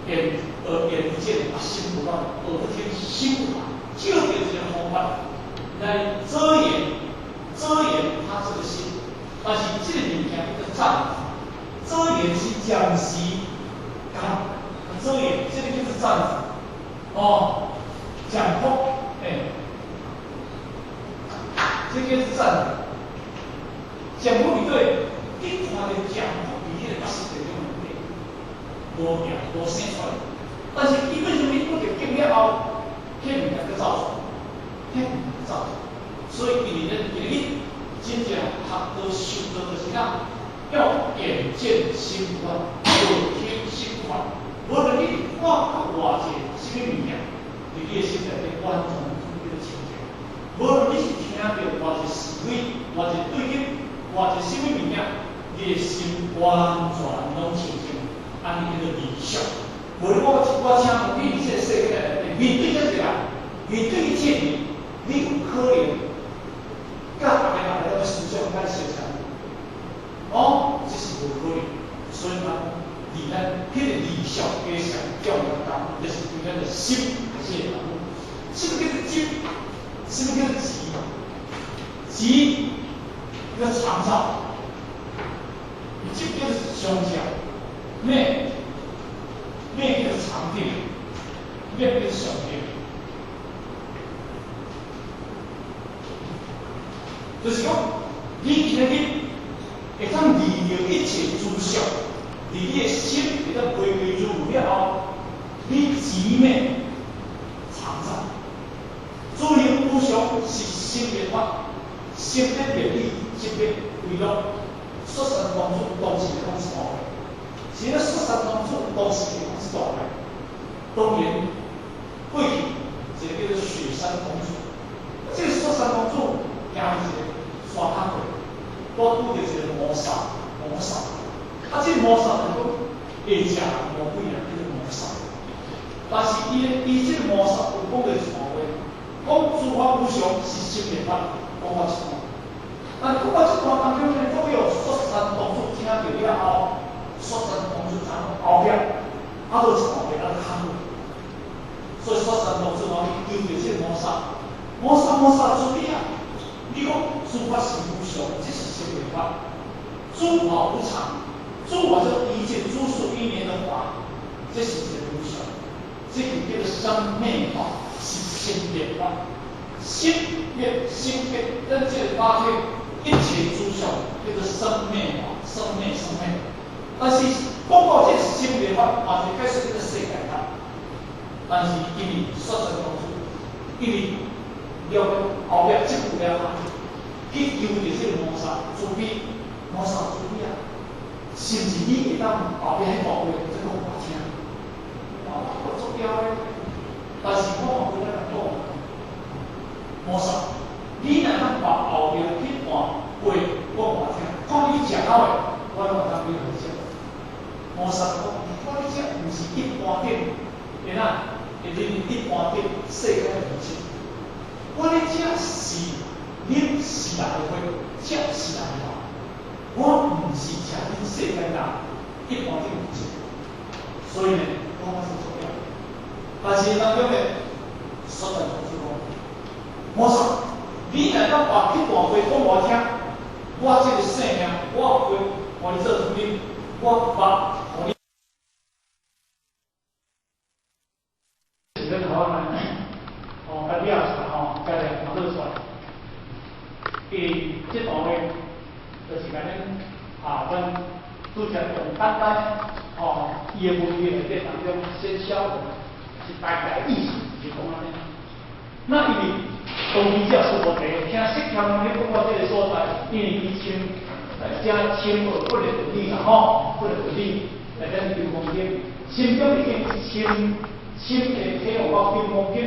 S1: 眼耳眼不見啊，心不亂；耳不聽，心不煩，就用這個方法來遮掩、遮掩他這個心。但是這個物件叫做暫時，遮掩是暫時，啊，遮掩這個叫做暫時。哦，暫覆，欸，這個叫做暫時。暫覆裡底，你看著暫覆佇彼個目屎內底，無行無生出來。但是基本上你不著見了後，彼物件閣走出來，彼物件走出來。所以今日咱今日真正學道修道就是啥？要眼見心不亂，耳聽心不煩。無論你看到偌濟啥物物件，佇你的心內底完全叫做清淨。無論你是聽著偌濟是非，偌濟對立，偌濟啥物物件，你的心完全攏清淨，按呢叫做離想。無論我請問你，佇這個世界內底面對這個人，面對一切人，你有可能佮別個人來思想較相像？哦，這是無可能。所以講，離咱彼個理想加上重要工，就是對咱的心開始會功夫。什麼叫做執？什麼叫做執？執叫做常照，執叫做常照，滅滅叫做常定，滅叫做常定。就是講，你今日會當利用一切諸相，佇你的心會當歸歸如如了後，你寂滅常在。自然無常是心滅法，心滅滅理，寂滅為樂。雪山公主當時講一段話，是咧雪山公主當時講一段話。當然，過去一個叫做雪山公主，這個雪山公主行佇一個山跤過，拄拄著一個魔獸，魔獸。啊，這個魔獸就講會食人魔鬼啊，叫做魔獸。但是伊伊這個魔獸有講過一段話，講諸法無常是心滅法，講過一段。但講到這段當中呢，講喲雪山公主聽著了後，雪山公主知影後壁，啊，閣一段話啊，較好。所以雪山公主嘛，伊求著這個魔獸，魔獸魔獸慈悲啊！你講諸法是無常，這是心滅法；諸法無常，諸法就一切諸事因緣的法，這是一個無常。這個叫做生滅法，是心滅法。心滅心滅，咱這個法體一切諸相叫做生滅法，生滅生滅。但是講到這個心滅法，嘛是解釋這個世界法。但是因為雪山公主，因為了後壁這句了後，去求著這個魔薩慈悲，魔薩慈悲啊，是毋是你會當後壁彼段話再講我聽？哇，我足枵的，但是我嘛無咧共講。魔薩，你若通把後壁彼段話講我聽，看你食好的，我攏會當予你食。魔薩講，我咧食毋是一般等，會哪？會啉一般等世間的物質。我咧食是啉是人的血，食是人的肉。我毋是食恁世間人一般等物質。所以呢，我嘛是足枵。但是當中呢，雪山公主講，魔薩，你若當把彼段話講我聽，我這個性命，我會予你做湯啉，我肉予你。是咧頭仔吼，甲掠出來吼，甲掠拿出來。伊這段話就是共咱啊，阮拄才用簡單吼，伊的文字內底當中先寫是大概意思是講按呢。那因為當時這師無提聽釋迦牟尼講到這個所在，因為伊深正深學佛的道理啦吼，佛的道理來咱金剛經，心中已經深深的體悟到金剛經，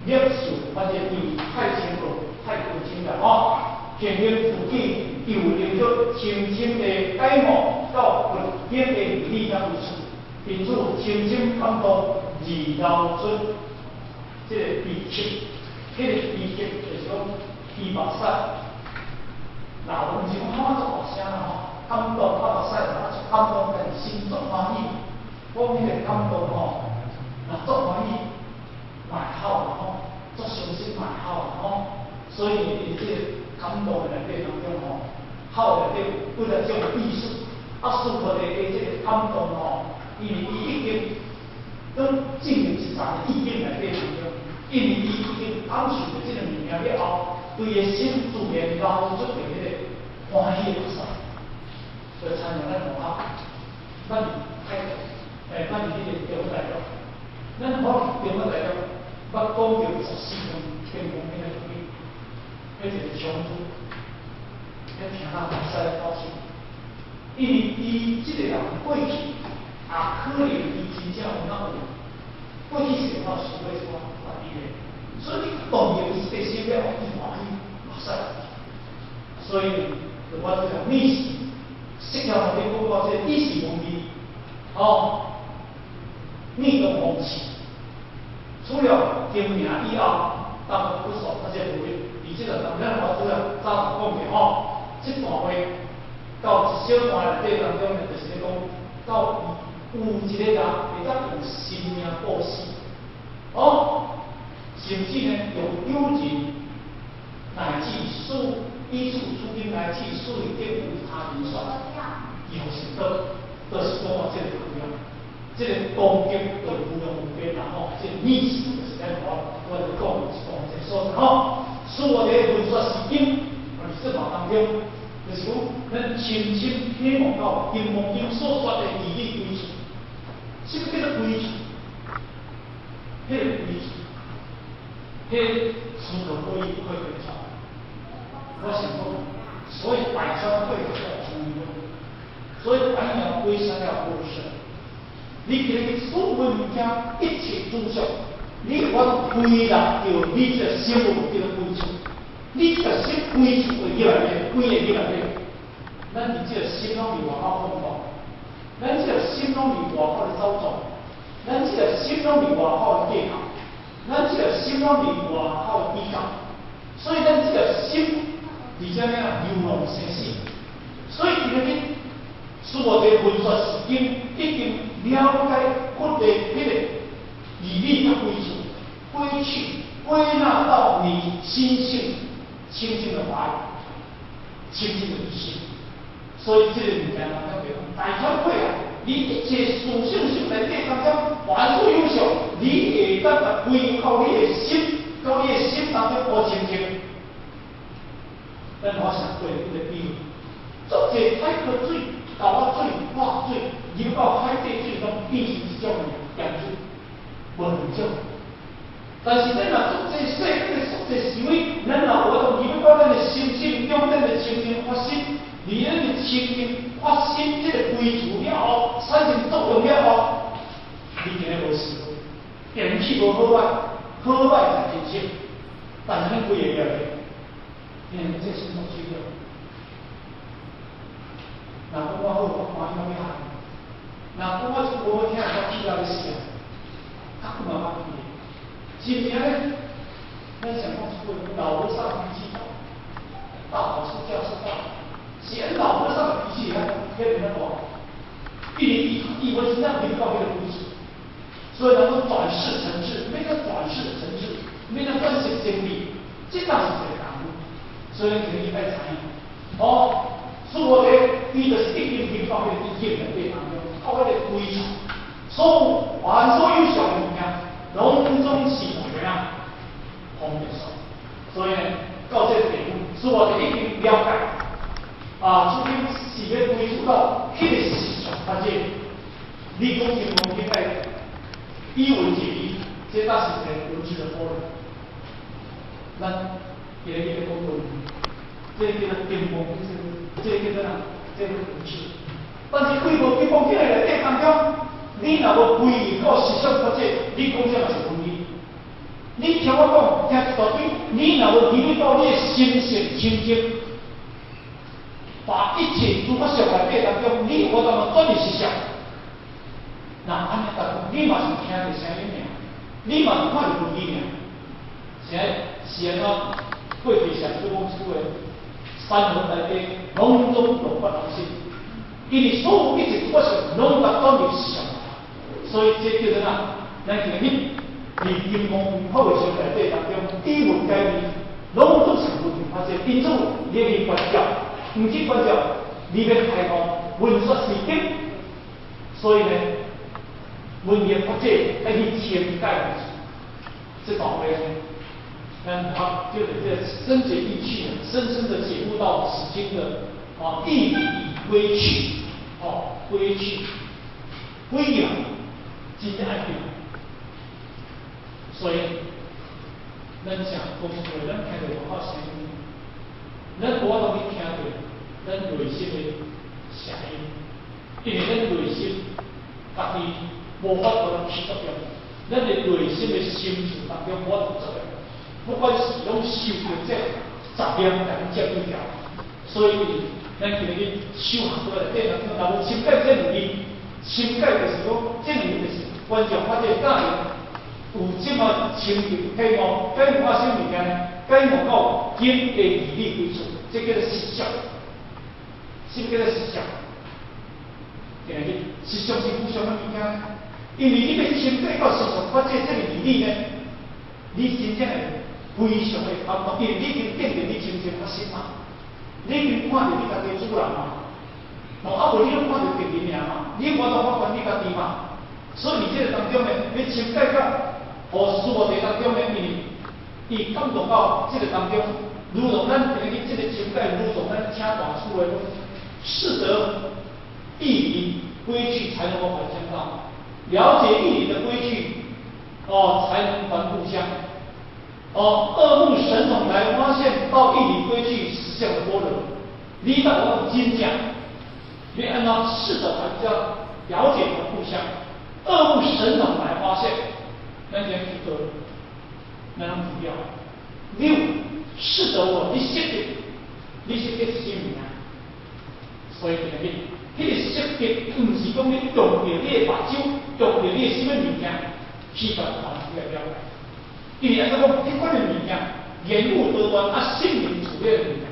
S1: 略述反正因為太深奧太高深啦吼，天天自己又能夠深深的解悟到佛經的義理甲歸處，因此深深感動而流出這個悲泣。彼個悲泣就是講伊目屎，若阮是講我足大聲啦吼，感動啊目屎啊足感動，家己心足歡喜。講彼個感動吼，若足歡喜，嘛會哭啦吼，足傷心嘛會哭啦吼。所以佇這個感動的內底當中吼，哭內底有幾若種意思。啊，師父的這個感動吼，因為伊已經當進入一層意境內底當中。因為伊已經感受著這個物件了後，對伊的心自然流出著彼個歡喜的目屎。所以親像咱同學，咱佇泰國，咱佇彼個中國大陸，咱我佇中國大陸，捌講著14分天空彼個東西，彼一個長子，彼聽到目屎咧流出。因為伊這個人過去也可能伊真正有那有，過去是有想過說家己的，所以你動用這個心了後，伊歡喜目屎。所以，就我這個歷史，釋迦牟尼講到這個意識問題，哦，密宗風氣，除了經名以後，當不說這些部分，佇這個當咱我主要早講過吼，這段話到一小段內底當中呢，就是咧講到有一個人會當用生命布施，哦，甚至呢用有情乃至數以此處境乃至數以得無他人說，伊予成道，就是講到這個樣。這個功德就無量無邊啦吼，這個意思就是咱我咧講是講這個所在吼。師父佇文說是經，啊，佇說法當中，就是講咱深深體悟到金剛經所說的義理歸處。什麼叫做歸處？彼個歸處，彼詞可可以不可以變錯。我想講，所以百川匯合成一個，所以百鳥歸山了無生。你今日所有物件，一切諸相，你我歸納到你這個心有叫做歸處，你這個心歸處會入來咧，歸會入來咧。咱佇這個心攏佇外口放蕩，咱這個心攏佇外口咧走動，咱這個心攏佇外口咧計較，咱這個心攏佇外口比較，所以咱這個心佇遮咩啊流浪生死。所以今日師父佇文說是經已經了解佛的彼個義理佮歸處，歸去歸納到你心性清淨的法語，清淨的心。所以這個物件人較袂講，大懺悔啊！你一切思想心內底當中，凡事有相，你會當共歸到你的心，到你的心當中無清淨。咱我想過一個比喻，做這太可水、豆仔水、化水，入到海底水，攏變成一種鹽水，無兩種。但是咱若做這世間的做這思維，咱若有法度入到咱的心性中，咱的清淨發心，佇咱的清淨發心這個歸處了後，產生作用了後，你今日無事，天氣無好歹，好歹在人生，但是咱規個了咧，因為這心作水了。若講我好，我歡喜我欲害；若講我這無好聽，我氣到欲死啊！啊，嘛捌去的，真正咧，咱想講一句老和尚脾氣大，大法師教授大，是老和尚的脾氣，遐爾大。因為伊伊本身沒到彼個位置，所以人講轉識成智，欲閣轉識成智，欲閣轉識成智，這倒是一個功夫。所以今日愛知影，哦，師父咧，伊就是已經明白彼個意境內底當中，到彼個歸處，所有凡所有相的物件，攏總是怎樣？方便說。所以呢，到這個地步，師父就已經了解，啊，處境是欲歸處。咱今日咧讲论，這個叫做金剛，這個叫做啥？這個無智。但是規部金剛經的內底當中，你若無歸入到實相法者，你講啥嘛是虛語。你聽我講，聽一大堆，你若無入去到你的心性清淨，把一切諸法相內底當中，你有法度轉入實相。那按呢講，你嘛是聽著聲音爾，你嘛是看著文字爾，是是按怎？過去上主講一句話：山河大地，攏總落法人心。因為所有一切諸法相，攏共轉入實相。所以這叫做啥？咱今日佇金剛法的相內底當中，以文解義，攏總是文法者。因此，你去觀照，毋去觀照，你欲開悟，文說是經。所以呢，文言法者愛去清解，這道理呢，咱學就是這深解義趣，深深的解悟到此經的義理歸趣，哦歸趣，歸啊，真正愛對。所以，咱講講話，咱聽著外口聲音，咱無法度去聽著咱內心的聲音，因為咱內心家己無法度起作用，咱的內心的心事當中無法度作用，不管是攏受著這雜念來佔據掉，所以咱今日修行過來，底當中，若無深解這兩字，深解就是講，這兩字就是觀照法者教言，有這麼清淨體悟，體悟到啥物件呢？體悟到經的義理歸處，這叫做實相，什麼叫做實相？今日實相是無上的物件，因為你欲深解到實相法者這個義理呢，你真正會非常的啊，因為你已經見著你清淨發心嘛，你已經看著你家己主人嘛，哦，啊無你攏看著別人爾嘛，你無法度發現你家己嘛，所以佇這個當中呢，你深解到予師父佇當中呢，因為伊感動到這個當中，如同咱今日這個深解，如同咱請大師的識得義理規矩，才能夠還鄉道；了解義理的規矩，哦，才能還故鄉。哦，二目神通來發現到義理規矩實相的般若，你到我真正，你按怎識得還叫了解還故鄉？二目神通來發現，咱講去做，咱攏不要。你有識得我，你識得，你識得是啥物件？所以今日，彼個識得，毋是講你用著你的目睭，用著你的啥物物件去共還出來了解。因為按怎講，彼款的物件，言語多端啊，心靈處理的物件，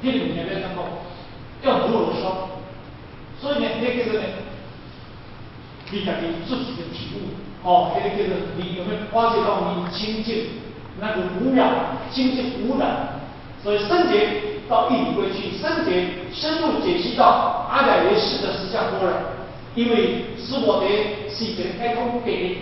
S1: 彼個物件欲按怎講？要如何說？所以呢，彼叫做呢，你家己自己的體悟，哦，彼個叫做你有沒有發覺到你清淨那個無染，清淨無染，所以深解到義理歸趣，深解深入解析到阿賴耶識的實相般若，因為師父佇是一個解空地。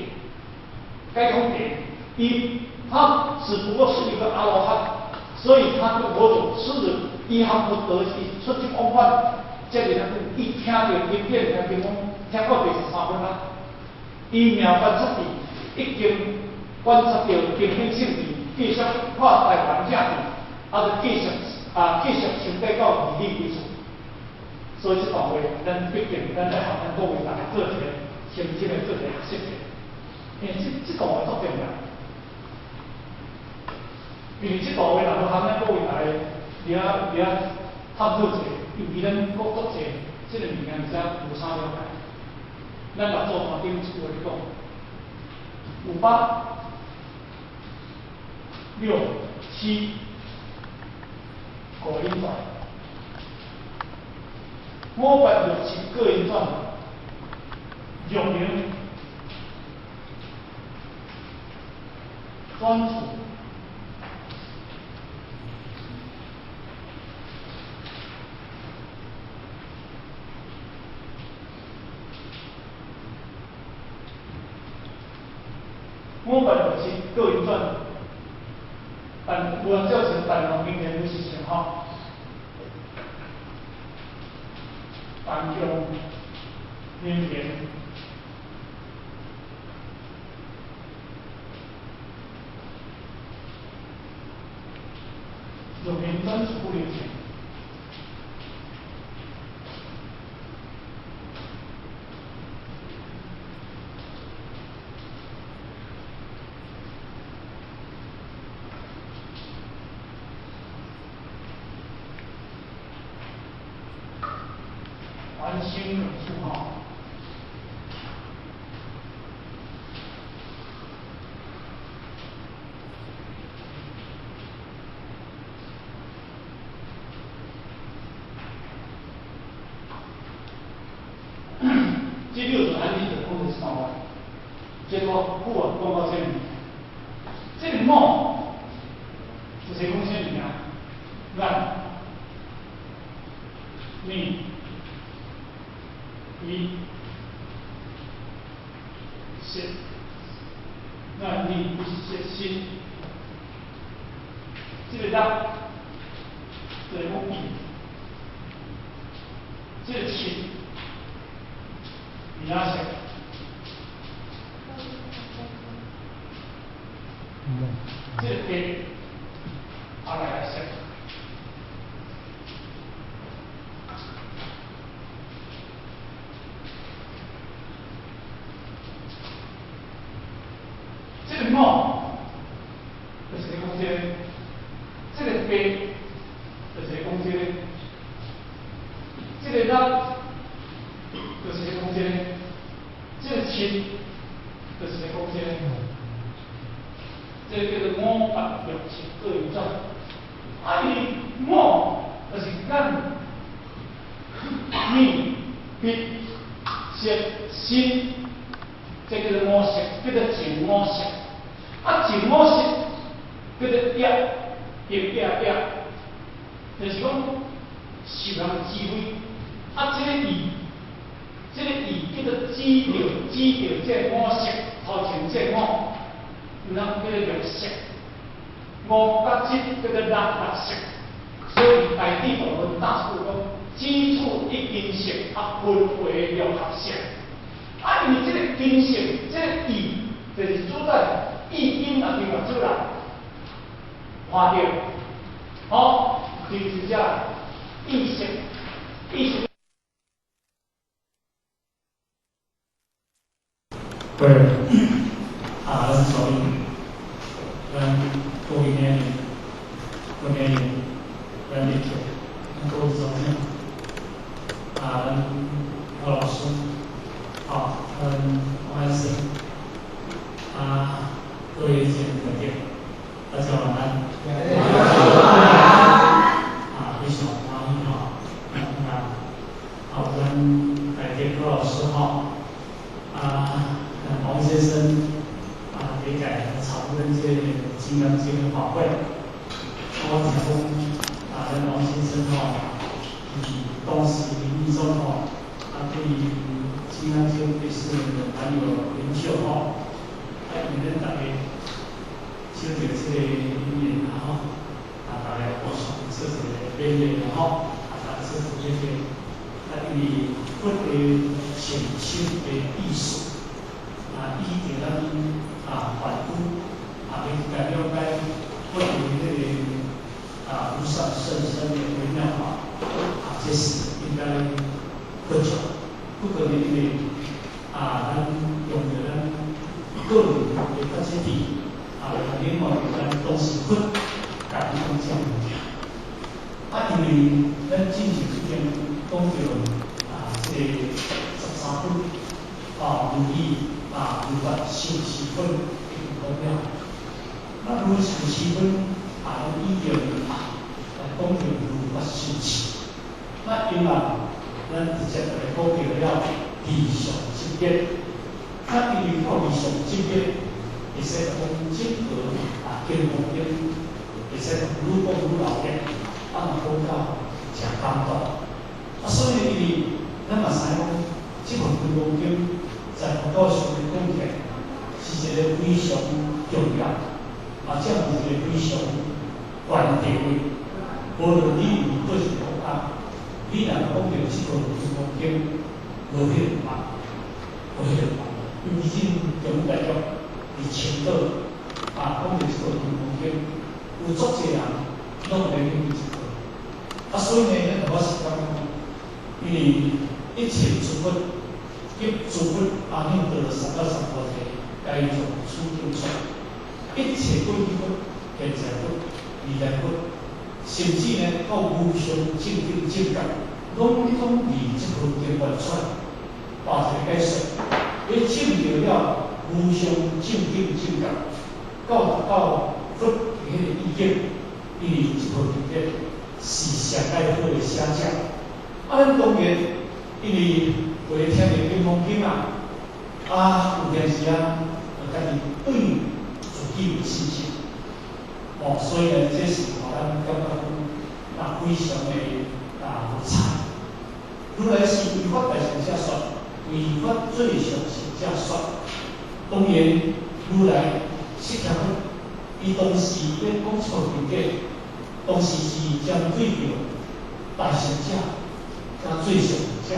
S1: 解空點，伊他只不過是一個阿羅漢，所以他就某種痴人，伊還不得伊出去往返，這個人伊聽著經典，聽講聽到第十三分啊，伊妙觀察智，已經觀察到經典聖義，繼續看台灣正智，啊，就繼續啊繼續深解到義理歸處。所以這段話，咱畢竟咱來學咱各位大家做一個深深的做一個學習。因為這段話足重要，因為這段話若無通咱各位大家佇遐佇遐探討者，尤其咱國足濟，這個物件毋知有啥了解。咱六祖壇經一句話咧講，五八六七果因轉，五八六七果因轉，六零專屬。五八六七果因轉，但有人叫成陳龍明年不是想吼，陳強明年。用云端处理器。繁星两处吼。这六种含义就讲的是啥话？结果不管讲到这里，这个五就是讲啥物件？眼、耳、鼻、舌、眼、耳、鼻、舌、身。这个六就是讲意，这个七。名色，这个八阿赖耶识，这个五就是咧讲这个，这个八就是咧讲这个，这个六就是咧讲这个。这个七就是咧讲这个，这个叫做五八六七各一种。啊，因为五就是眼、耳、鼻、舌、身，这叫做五色，叫做净五色。啊，净五色叫做业，业业业，就是讲受人指挥。啊，这个意。这个意叫做指著指著这五色，头前这五，毋通叫做六色。五甲七叫做六六色，所以大智度论大师讲，指出一根色，啊分为六合色。啊，因为这个根色，这个意，就是主宰意音啊，对目睭来看著，好，就是这意识，意识。
S3: 对，啊，咱所以，咱各位兄弟，各位兄弟，咱立球，咱各位组长，啊，咱何老师，啊，咱王先生，啊，各位亲朋好友，大家晚安。啊，非常欢喜吼，啊，好，咱台德何老师吼，啊。王先生啊，理解参咱这个金刚经的法会，我听讲啊，咱王先生吼，当时印中吼，啊对金刚经也是蛮有研究吼，啊因为咱大家受著这个因缘啦吼，啊大家互相做一个勉励啦吼，啊大家做一个啊因为佛的禅修的意思。啊，以著咱啊凡夫啊，去来了解佛的彼个啊无上甚深的微妙法，啊，这是应该不错。不过呢，因为啊，咱用著咱个人的发展力啊，来领悟著咱当时佛共咱讲这物件。啊，因为咱进前已经讲著啊，这个13分啊，如意。啊，如法修持分已经讲了。那如修持分啊，咱以着啊来讲著如法修持。那因为咱直接来讲著了离相执见。那因为靠离相执见，会使讲整个啊金刚经，会使讲愈讲愈老练，啊嘛讲到诚感动。啊，所以因为咱嘛知影讲，这部金刚经。在佛教上面讲起来，是一个非常重要，啊，这是一个非常悬地位。无论你伫佗一个国家，你若讲著这部金刚经，无彼个法，无彼个法。尤其是中大陆伫青岛，啊，讲著这部金刚经，有足济人
S1: 攏會用這個。啊，所以呢，咱我是感覺講，因為一切諸佛及諸佛阿耨多羅三藐三菩提，皆從此經說。一切過去佛、現在佛、未來佛，甚至呢到無上正等正覺，攏總佇這部經文出來。畫一個解說，你證著了無上正等正覺，到達到佛的彼個意境，因為這部經典是上蓋好的寫者。啊，咱當然，因為會聽著金剛經啊，啊，有陣時啊，就家己對自己有信心。哦，所以呢，這是予咱感覺講，啊，非常的啊有彩。如來是唯法大乘者說，唯法最上乘者說。當然，如來釋迦佛，伊當時咧講這部經典，當時是針對著大乘者佮最上乘者。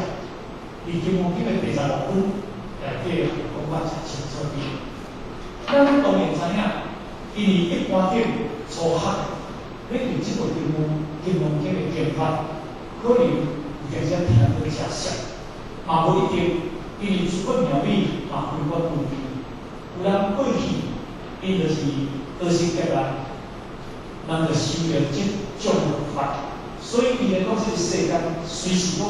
S1: 佇金剛經的第16分內底講甲誠清楚啲。咱當然知影，因為一般頂初學，你對這部金剛經的經法，可能有陣時聽得誠熟，嘛無一定，因為諸佛妙理嘛非法無邊。有人過去，𪜶就是學習起來，人就修煉這種法，所以伊來講這個世間隨時講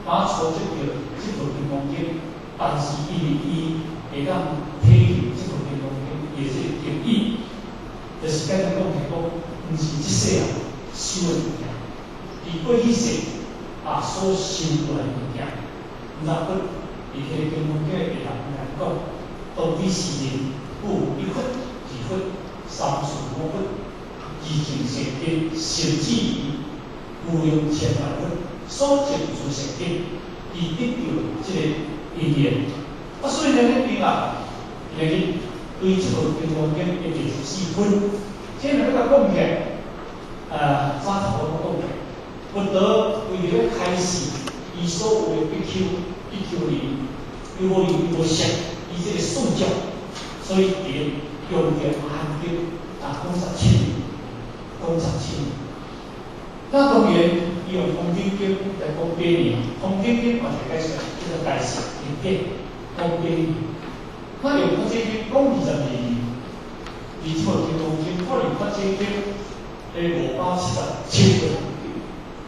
S1: 敢初接著這部金剛經，但是因為伊會當體驗這部金剛經伊的這個經義，就是簡單講來講，毋是這世人修的物件，佇過去世啊所修過來的物件，毋知佛佇彼個金剛經的下人來講，當彼時陣有一佛、二佛、三四五佛，二淨善根，甚至於無量千萬佛所證諸善根，伊得著這個因緣。啊，所以呢，咱邊啊，今日對這部金剛經的第14分，這若欲共講起來，早頭攏講起來，佛陀為著欲開示伊所有的比丘、比丘尼、優婆夷、優婆塞，伊這個四眾，所以佇用著阿含經啊，講17年，講十七年。那當然，伊用通經經來講8年，通經經嘛是解釋叫做大乘經典，講八年。那用法界經講22年，佇這部金剛經，可能法界經的577個，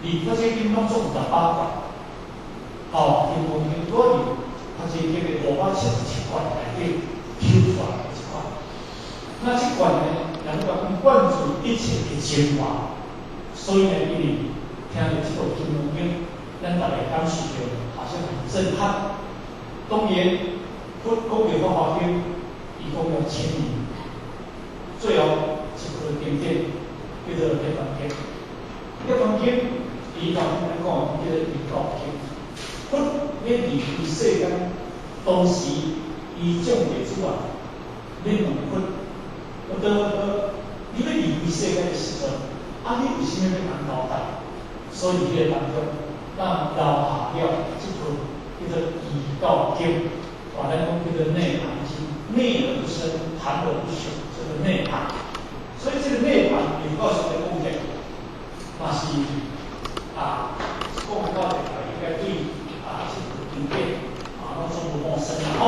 S1: 佇法界經攏總58卷，哦，金剛經主要佇法界經的577卷內底抽出來的一卷。那這卷呢，人講貫注一切的精華，所以呢，因為聽著這部金剛經，咱逐家感受著好像很震撼。當然，佛講著法華經，伊講了1000年，最後一部經典叫做《涅槃經》。涅槃經，伊頭先講叫做遺教經。佛欲離開世間，當時伊眾弟子啊，咧問佛：佛陀，佛陀，你欲離開世間的時陣，啊，你有啥物欲共交代？所以彼個當中，咱留下了這部叫做遺教經，話咱講叫做涅槃經，涅而不生，槃而不朽，這個涅槃。所以這個涅槃，如果是咧講起來，嘛是啊，講到這個應該對啊，這部經典啊，攏總無陌生啦吼。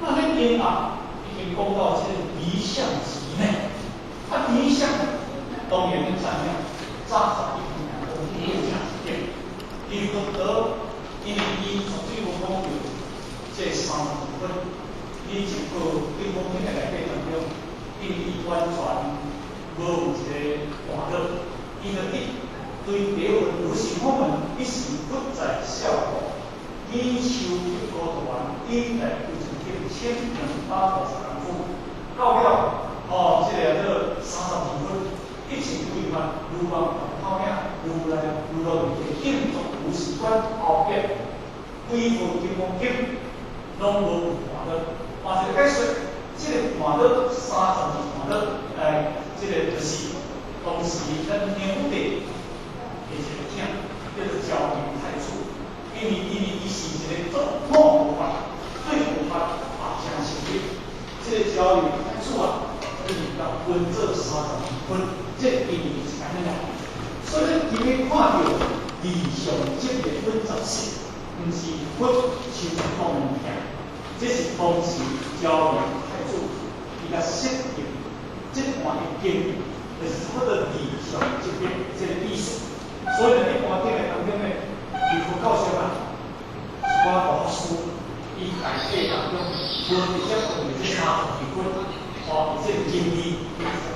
S1: 那咱經啊，已經講到這個離相寂呢，啊，離相當然咱知影，早十已經講過誠一點。伊佛陀，因為伊絕對無講著這32分，伊這個金剛經的內底當中，因為伊完全無有一個段落，伊就一對牒文如是我聞，彼時佛在孝國，以修一高陀洹，以來歸成1250功夫，到了哦，這個叫做32分，一切規範，如王透影，如來如來的應作如是觀後壁，規部金剛經攏無段落，嘛一個解說，這個段落32段落，哎，這個就是當時咱梁武帝的一個囝，叫做昭明太子，因為伊是一個做某佛法，對佛法啊誠深入，這個昭明太子啊，就直到分做32分，這個因緣是按呢來。所以咱今日看著離相擇滅分14，毋是佛親講的物件，這是當時昭明太祖伊共設定這段的經，就是差不多離相擇滅這個意思。所以呢，一般頂的當中呢，佇佛教上啊，一寡大法師伊大體當中無直接講的這32分，哦，這個經義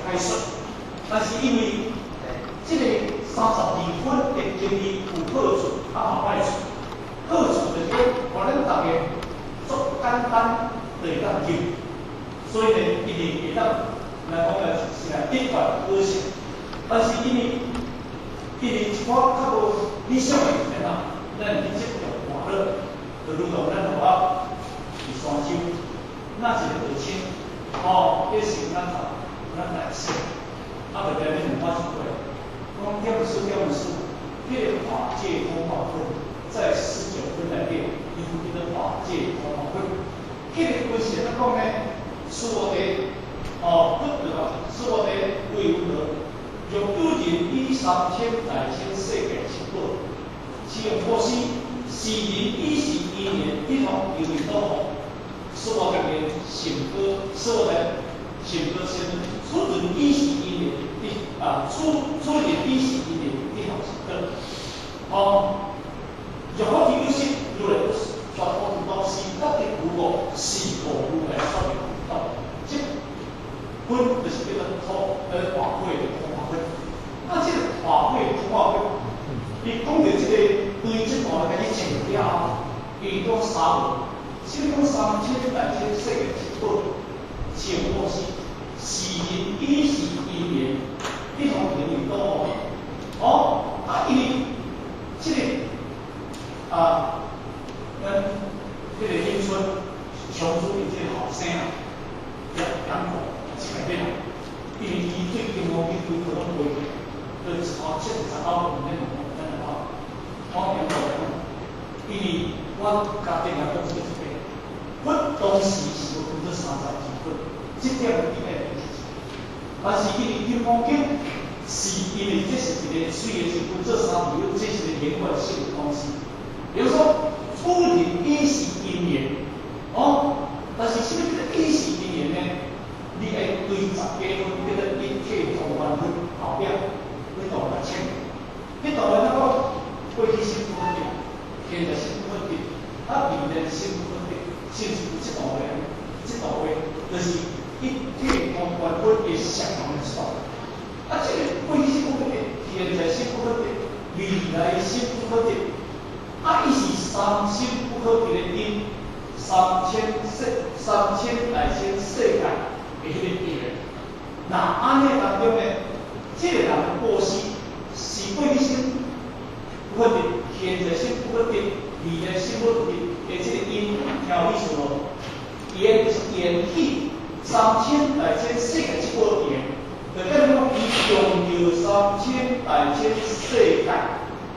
S1: 解說，但是因為這個32分的經義有好處，啊嘛壞處。好處就是講，予咱逐家足簡單就會當入，所以呢，一定會當來講來是來得法可信。但是因為一寡較無理想的人啊，咱去執著煩惱，就如同咱老仔佇山丘，若一個和尚，哦，彼時咱讀咱大細，啊，就佇遐問我一句，講點數點數，彼個法界通寶分在19分內底，伊有叫做法界通寶分。彼個分是按怎講呢？師父佇哦，佛對吧？師父佇為云何？若有人以三千大千世界七寶，施用布施，是人以是因緣得通由伊所福。師父佇個成果，師父佇成果先，此人以是因緣得啊，此人以是因緣得通成果。哦，若佛有心，如來不說菩提道，是法的無我，是故如來說的道。這分就是叫做通，法會的通化分。啊，這個法會通化分，伊講著這個對這段開始穿了後，伊講三無，先講三千大千世界七寶，施用布施，是人以是因緣，彼通成為道。哦，啊，因為這個啊，咱這個永春長主的這個後生啊，楊楊廣一個變，因為伊對金剛經規套攏背起，就一頭79分咧問咱來講，我楊廣講，因為我家己來講這個一個，佛當時是無分做32分，這點你愛記住。但是因為金剛經是因為這是一個雖然是分做32分，這是一個連貫性的東西。比如說，此人以是因緣，哦，但是啥物叫做以是因緣呢？你愛對十幾分叫做一切通觀分後壁，你都來清。你當然咱講過去心不可得，現在心不可得，啊未來心不可得，是毋是有這道話？這道話就是一切通觀分的相同的道。啊，這個過去心不可得，現在心不可得，未來心不可得。啊，伊是三心不可得的因，三千大千世界的彼個因緣。那按呢當中呢，這個人布施是過去心不可得，現在心不可得，未來心不可得的這個因，聽有意思無？緣就是緣起三千大千世界這個緣，就等於講伊用著三千大千世界，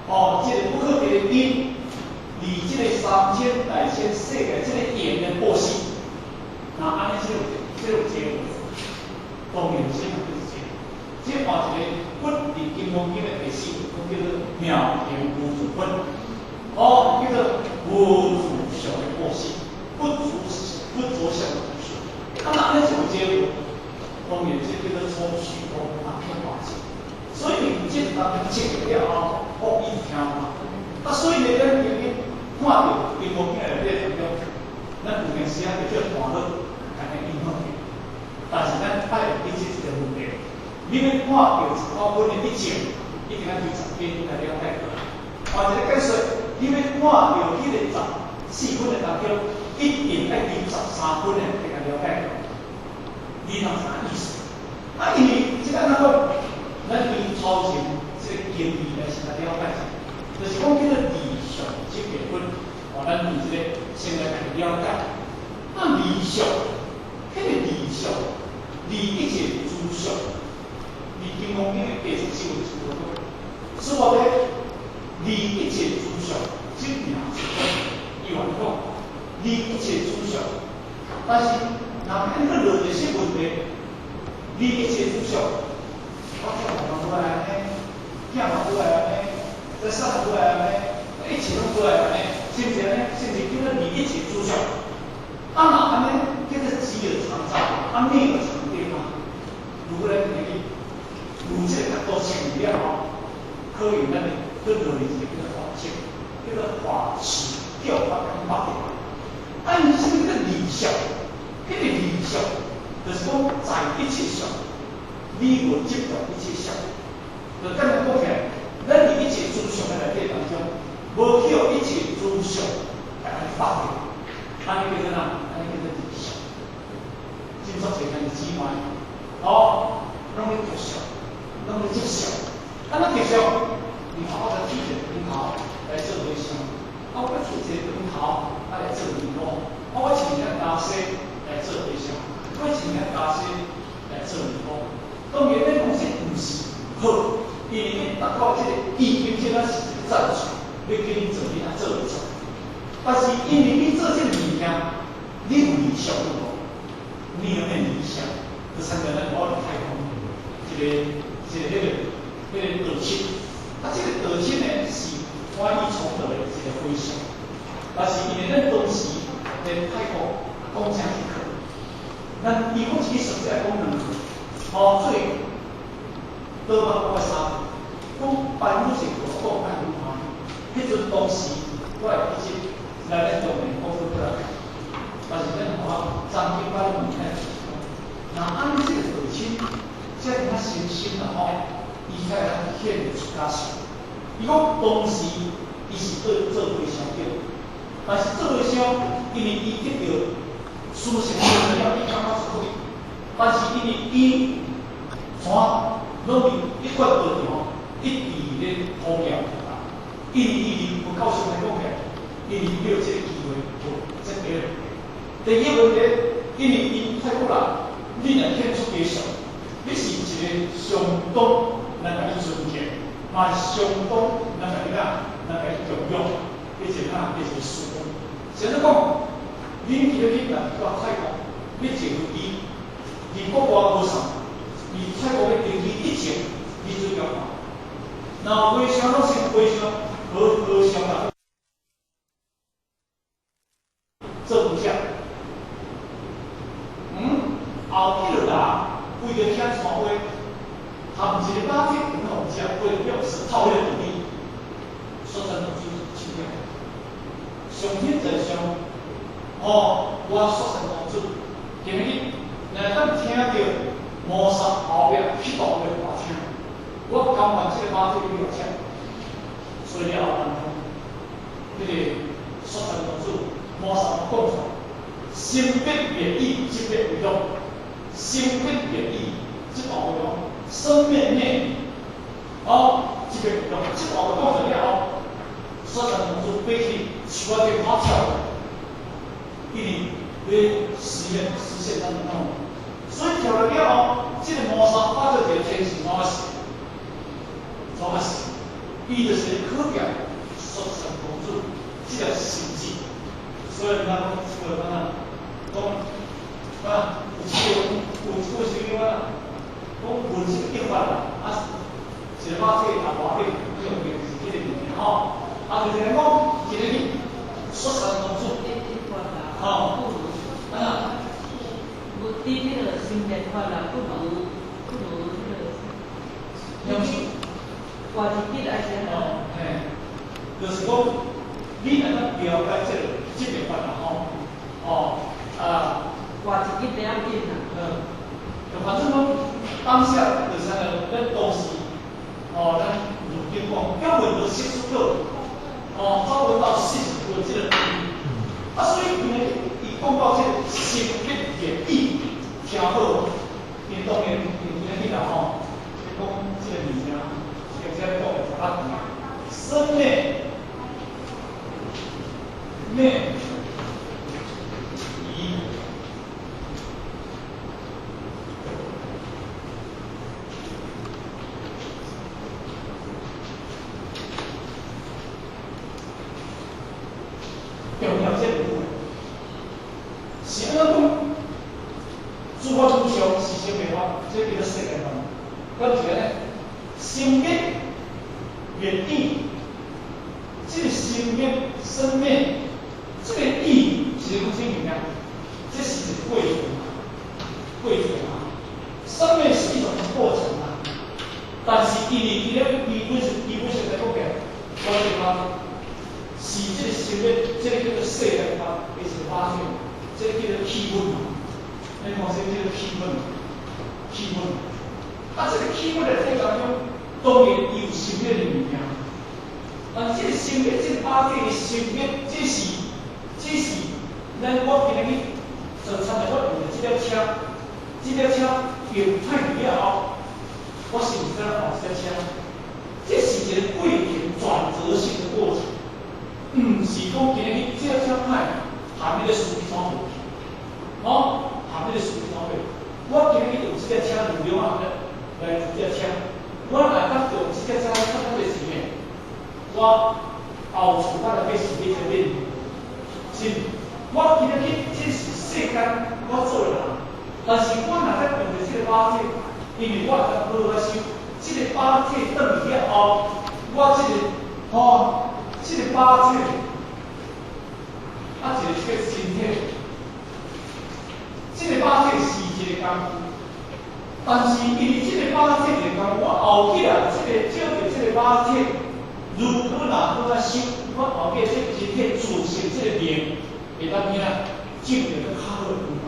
S1: 哦，這個不可得的因。佇這個三千大千世界這個緣的布施，那按呢這個有這個，當然是就是這個。這換一個佛佇金剛經的第四部叫做妙行無住分，哦，叫做無住相的布施，不著相的布施。啊，那按呢就有這個，當然這叫做出虛空啊，遍法界。所以你這當中證了後，哦，伊聽嘛。啊，所以呢，咱今日看著金剛經內底當中，咱有陣時啊，就叫煩惱，共伊影響去。但是咱愛記這一個問題，你欲看著一寡分的一證，一定愛對十幾分來了解過來。換一個解說，你欲看著彼個14分的當中，一定愛對13分的來了解過來。你若啥意思？啊，因為這個按怎講？咱對頭前這個經義來先來了解者，就是講叫做離相擇滅分，哦，咱對這個先來共伊了解。啊，離相，彼個離相，離一切諸相，離金剛經的第14分是無講。所以咧，離一切諸相，即名即講，伊話講離一切諸相，但是若按去論一些問題，離離一切諸相，我聽嘛無愛按呢，囝嘛無愛按呢，這啥嘛無愛按呢，一切攏無愛按呢，是毋是按呢？是毋是叫做離一切諸相？啊，若按呢叫做執而常在，啊，滅而常定啊。如果咱今日有這個角度想了後，可能咱會去落入一個叫做法執，叫做法執叫法跟法定。啊，伊啥物叫離相？彼個離相，就是講在一切相，你無執著一切相。就簡單講起來，咱佇一切諸相的內底當中，無去予一切諸相來法定，按呢叫做啥？按呢叫做離相。真足濟兄弟姊妹，哦，攏咧執相，攏咧執相。啊，咱執相，你看我來剃一個長頭來做和尚，啊，我剃一個長頭啊來做尼姑，啊，我穿件袈裟來做和尚，我穿件袈裟來做尼姑。當然，咱講這毋是好，因為達到這個已經這咱是一個贊助，欲叫恁做恁啊做會做。但是因為你做這個物件，你有理想無？你有咩理想？就參像咱我佇泰國一個一個彼個彼個道親，啊，這個道親呢是歡喜崇德的一個和尚，但是因為咱當時佇泰國講誠一課，咱伊講一個實在講兩課，吼，做倒捌講三課，講班主是講愛愈歡喜，彼陣當時我會記得來咱中年講出來，但是咱吼張金班物件就是講，若按呢這個道親，遮爾仔深深啦吼，伊才會當顯出家相。伊講當時伊是做做和尚對，但是做和尚，因為伊得著師承了，伊感覺是可以，但是因為伊怎攏佇一貫道吼，一直咧弘揚佛法，因為伊佇佛教上來講起來，因為伊沒有這個機會，無這個。第二個問題，因為伊泰國人，你若顯出家相，你是一個相當人共你尊敬，嘛是相當人共你啥，人共你敬仰，彼一個啥，彼一個師父。先說講，恁今日若到泰國，你坐飛機，佇國外無啥，佇泰國欲登機以前，你最要看。若和尚攏是和尚，和和尚啦，做不下。後彼個人為著聽傳話，含一個馬蹄很好食，為著表示套迄個道理，說真攏做手了。上天在上，哦，我雪山公主，今日若當聽著摩薩後壁彼段話偌聽，我甘願這個馬蹄俾我吃。所以了後，彼個雪山公主摩薩講出來，心必滅意，即必為樂。心必滅意，這段話講，生滅滅，哦，這個為樂。這段話講出來了後，雪山公主爬去樹仔頂跑跳，因為欲實現實現咱的夢。所以跳落了後，這個摩薩化做一個天使，怎啊死？怎啊死？伊就是考驗雪山公主這個心智。所以人家講這個講啊，講啊，有這個有這個是叫啊，講文字一發啦，啊，一個馬蹄啊，外頂用的是這個物件吼，啊，就是講一個雪山公主，吼，啊，
S4: 無佇彼個心變法啦，不如不如彼個，掛一筆還是
S1: 哦，嘿，就是講，你若當了解這個這個法啦吼，哦，啊，
S4: 掛一筆比較緊啦。
S1: 嗯，就反正講當下就是啥個，咱當時，哦，咱如今講，叫問到世俗過，哦，走不到世俗過這個，啊，所以因為伊講到這個心必滅意，聽好，因當然因今日啦吼，講這個物件，或者講的較生滅滅疑。重要這部分，是按怎講？諸法無常，是生滅法，這這叫做世間法。敢是按呢？生滅滅異，這個生滅生滅，這個異是講啥物件？這是一個過程啊，過程啊。生滅是一種過程啊。但是伊佇咧基本上來講起來，我覺得是這個生滅，這個叫做世間法，伊是法體，這個叫做氣氛嘛。你看這個叫做氣氛，氣氛。啊，這個氣氛的體當中，當然伊有生滅的物件。但這個生滅，這個法體的生滅，這是咱我今日去做參像，我用這輛車，這輛車用歹去了後，我是毋是怎換這輛車？這是一個過程轉折性的過程，毋是講今日這輛車歹，含彼個司機怎無去？哦，含彼個司機怎去？我今日用這輛車路了啊，來這輛車，我若當用這輛車，較較濟錢的，我後厝我來買是買這個是，我今日去這是世間我做的人，但是我若再用著這個把體，因為我若無來想，這個把體轉去了後，我這個吼，這個把體，啊一個這個身體，這個把體是一個工具，但是因為這個把體一個工具，我後起來這個借著這個把體，如果若好來修，我後壁這個身體自成這個面，會當怎啊？進入較好的部分，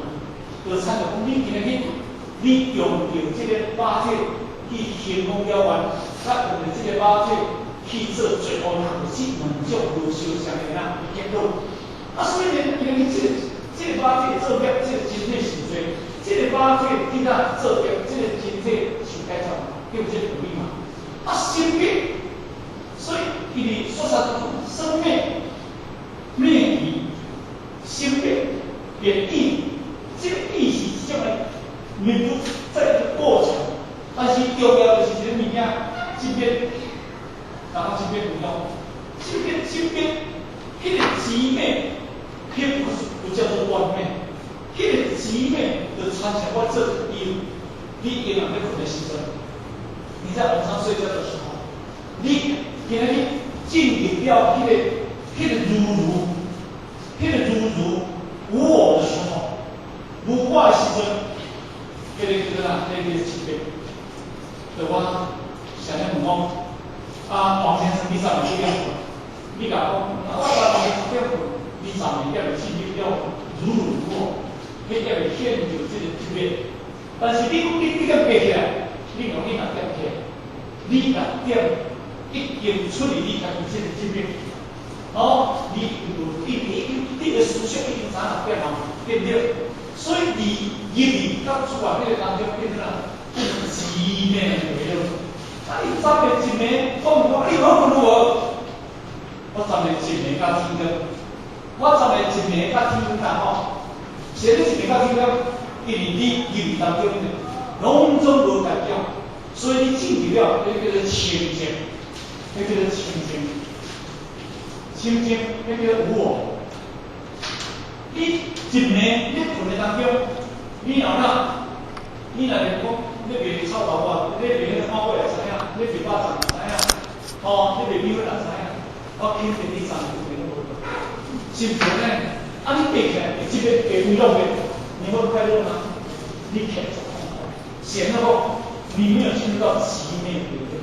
S1: 就親像講你今日你用著這個把體去興風了願，佮用著這個把體去做最後這兩種無相像的啊結果。啊，所以呢，今日這個把體做業，這個身體受罪；這個把體去哪做業，這個身體受解脫，對這個道理嘛。啊，生滅，所以伊佇說啥生滅滅異，生滅滅異，這個異是這種的滅不在一個過程，但是重要就是一個物件，這邊，然後這邊有用，這邊，彼個寂滅，彼不叫做斷滅，彼個寂滅就親像我做伊，你夜晚欲睏的時陣，你在晚上睡覺的時候，你今日進入了彼個如如，彼個如如無我的時候，無我的時陣，彼個叫做啥？彼個叫做寂滅。就我想咧問講，啊，黃先生，你昨暝幾點睏？你共講，啊，我昨暝10點睏，你昨暝猶未進入了如如無我，彼猶未顯著這個寂滅。但是你講你幾點爬起來？你講你若點起來？你若點已經出離你家己這個寂滅。哦，你有你你你的思想已經知影變啊，對不對？所以你入去到出來彼個當中變啥？變寂滅的了。啊，你昨暝一暝講我，你好睏無？我昨暝一暝到天光，我昨暝一暝到天光吼，啥物一暝到天光？因為你入去當中攏總無代表，所以你進入了，彼叫做清淨，彼叫做清淨，清淨，彼叫做無我。你一暝你睏的當中，你若哪，你若是講你袂臭豆腐，你袂彼個看過會知影，你袂肉粽會知影，吼，你袂米粉也知影，我肯定你昨暝睏攏無睏，是毋是按呢？啊，你爬起來會這個會快樂袂？你會快樂嗎？你起來就痛苦，顯得講你沒有進入到寂滅，對不對？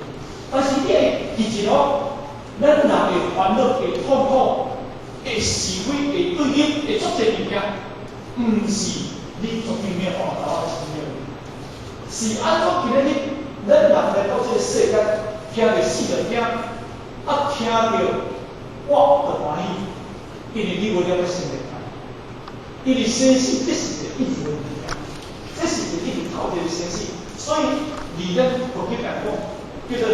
S1: 但是你會記住哦，咱人會煩惱、會痛苦、會是非、會對立、會足濟物件，毋是你絕對沒有辦法達到寂滅。是按怎今日咱人來到這個世間，聽著四個聽，啊聽著我就歡喜，因為你無了解生命。因為生死這是一個一直的物件，這是一個一直透一個生死，所以佇咱佛經來講，叫做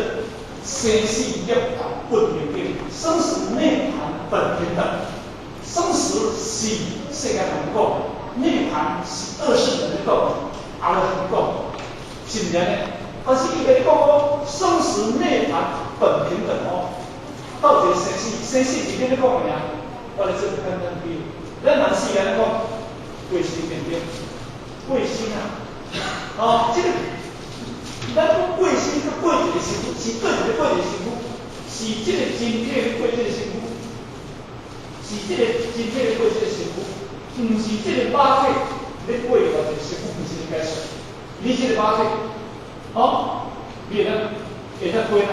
S1: 生死涅槃本平等，生死涅槃本平等。生死是世間人講，涅槃是二乘人講，阿羅漢講，是毋是按呢？但是伊共你講講生死涅槃本平等哦，到底生死，生死是啥物講的爾？我來做個簡單比喻，咱人世間咧講，過身對毋對？過身啊，哦，這個是這個身體咧過這個身軀，是這個身體咧過這個身軀，毋是這個肉體咧過另外一個身軀，毋是你解說。你這個肉體，哦，你會當過哪？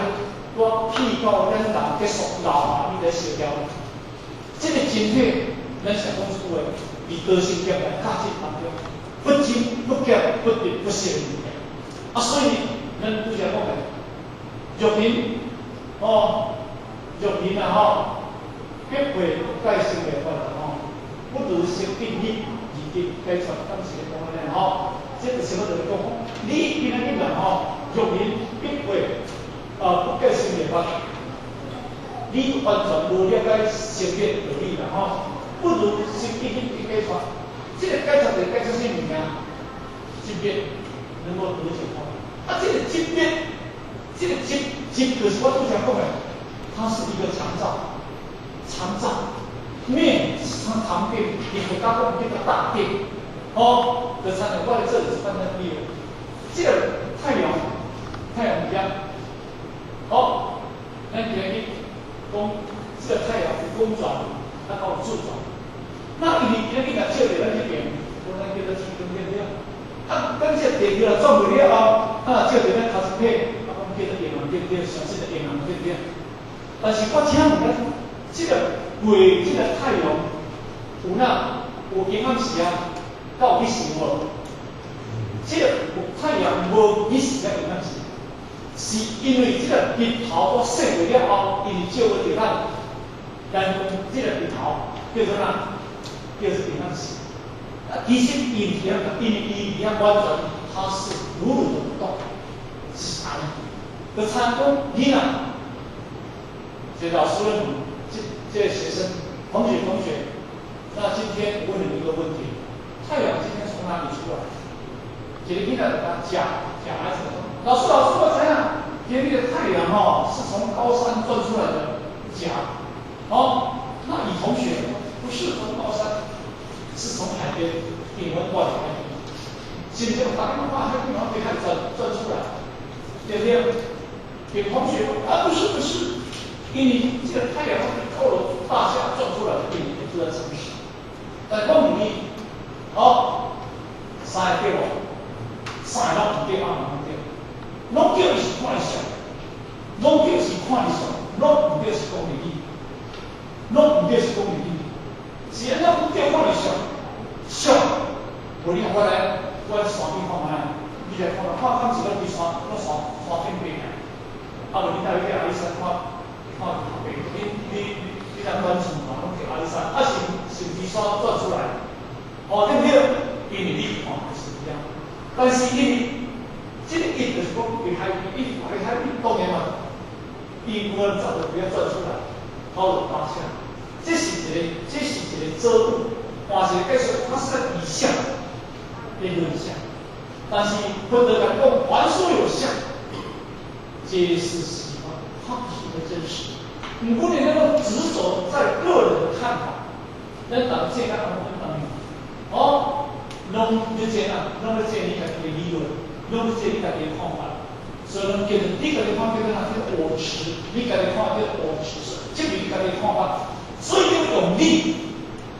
S1: 我去到咱人結束老啊，你來燒掉。這個身體，咱常講一句話，佇道心業來價值當中，不增不減，不得不捨的物件。啊，所以咱拄才講的，若人哦，若人啊吼，必會不改生滅法啦吼，不如生定力而得解脫，當時講安呢吼，這就是我就是講，你今仔日啦吼，若人必會啊不改生滅法，你完全無了解生滅道理啦吼，不如生定力得解脫，這個解脫是解脫啥物件？這邊能夠得解脫，啊，這個這邊，這個這這就是我拄才講的，它是一個長照，長照，面像唐殿，伊佛家講叫做大殿，哦，就親像我咧做一簡單比喻，這個太陽，太陽一樣，哦，咱今日講這個太陽有公轉，啊，有自轉，那伊今日若照佇咱這邊，講咱叫做天光對不對？啊，咱這個地球若轉袂了後，啊，照佇咱頭一撇，啊，講叫做陰暗對不對？上這個陰暗對不對？但是我請問咱，這個月、這個太陽有哪有陰暗時啊？佮有日時無？這個有太陽無日時佮陰暗時，是因為這個日頭我熄滅了後，伊就照袂著咱，咱講這個日頭叫做哪？叫做陰暗時。啊，其實伊毋是按呢，因為伊佇遐完全，它是如如的不動，是按呢。就參講你若，這老師問這個學生，同學同學，那今天我問你一個問題：太陽今天從哪裡出來？一個囡仔就講假假還是什麼？老師老師，我知影，今日的太陽吼是從高山轉出來的，假。哦，那乙同學不是從高山，是從海邊頂溫過來的。是不是？打電話海邊然後被海轉轉出來，對不對？丙同學啊，不是不是，因為這個太陽高樓大廈轉出來的，因為住在城市。但我問你，哦，三個對無？三個攏毋對，啊毋對，攏叫伊是看你相，攏叫是看你相，攏毋對是講你，攏毋對是講你，是按怎毋對看你相？相，無你我來，我來山頂看覓，你來看看，看敢是攏佇山，攏山山頂爬來。啊，無你帶去阿里山看，看爬，你若關厝嘛，攏去阿里山，啊是是佇山轉出來，哦對不對？因為你看就是這樣，但是因為這個一就是講佇海邊，伊佇海邊當然嘛，伊無能早就不要轉出來，高樓大廈，這是一個造物，換一個解說，它是在以相變論相，但是佛陀講講凡所有相，皆是虛妄，它不是一個真實。毋過你那個執着在個人的看法，咱逐個這個阿當哦，攏咧這啊，攏咧這你家己的理論，攏咧這你家己的看法，所以攏叫做你家己看叫做哪？叫我執，你家己看叫我執，這是你家己的看法，所以要用力，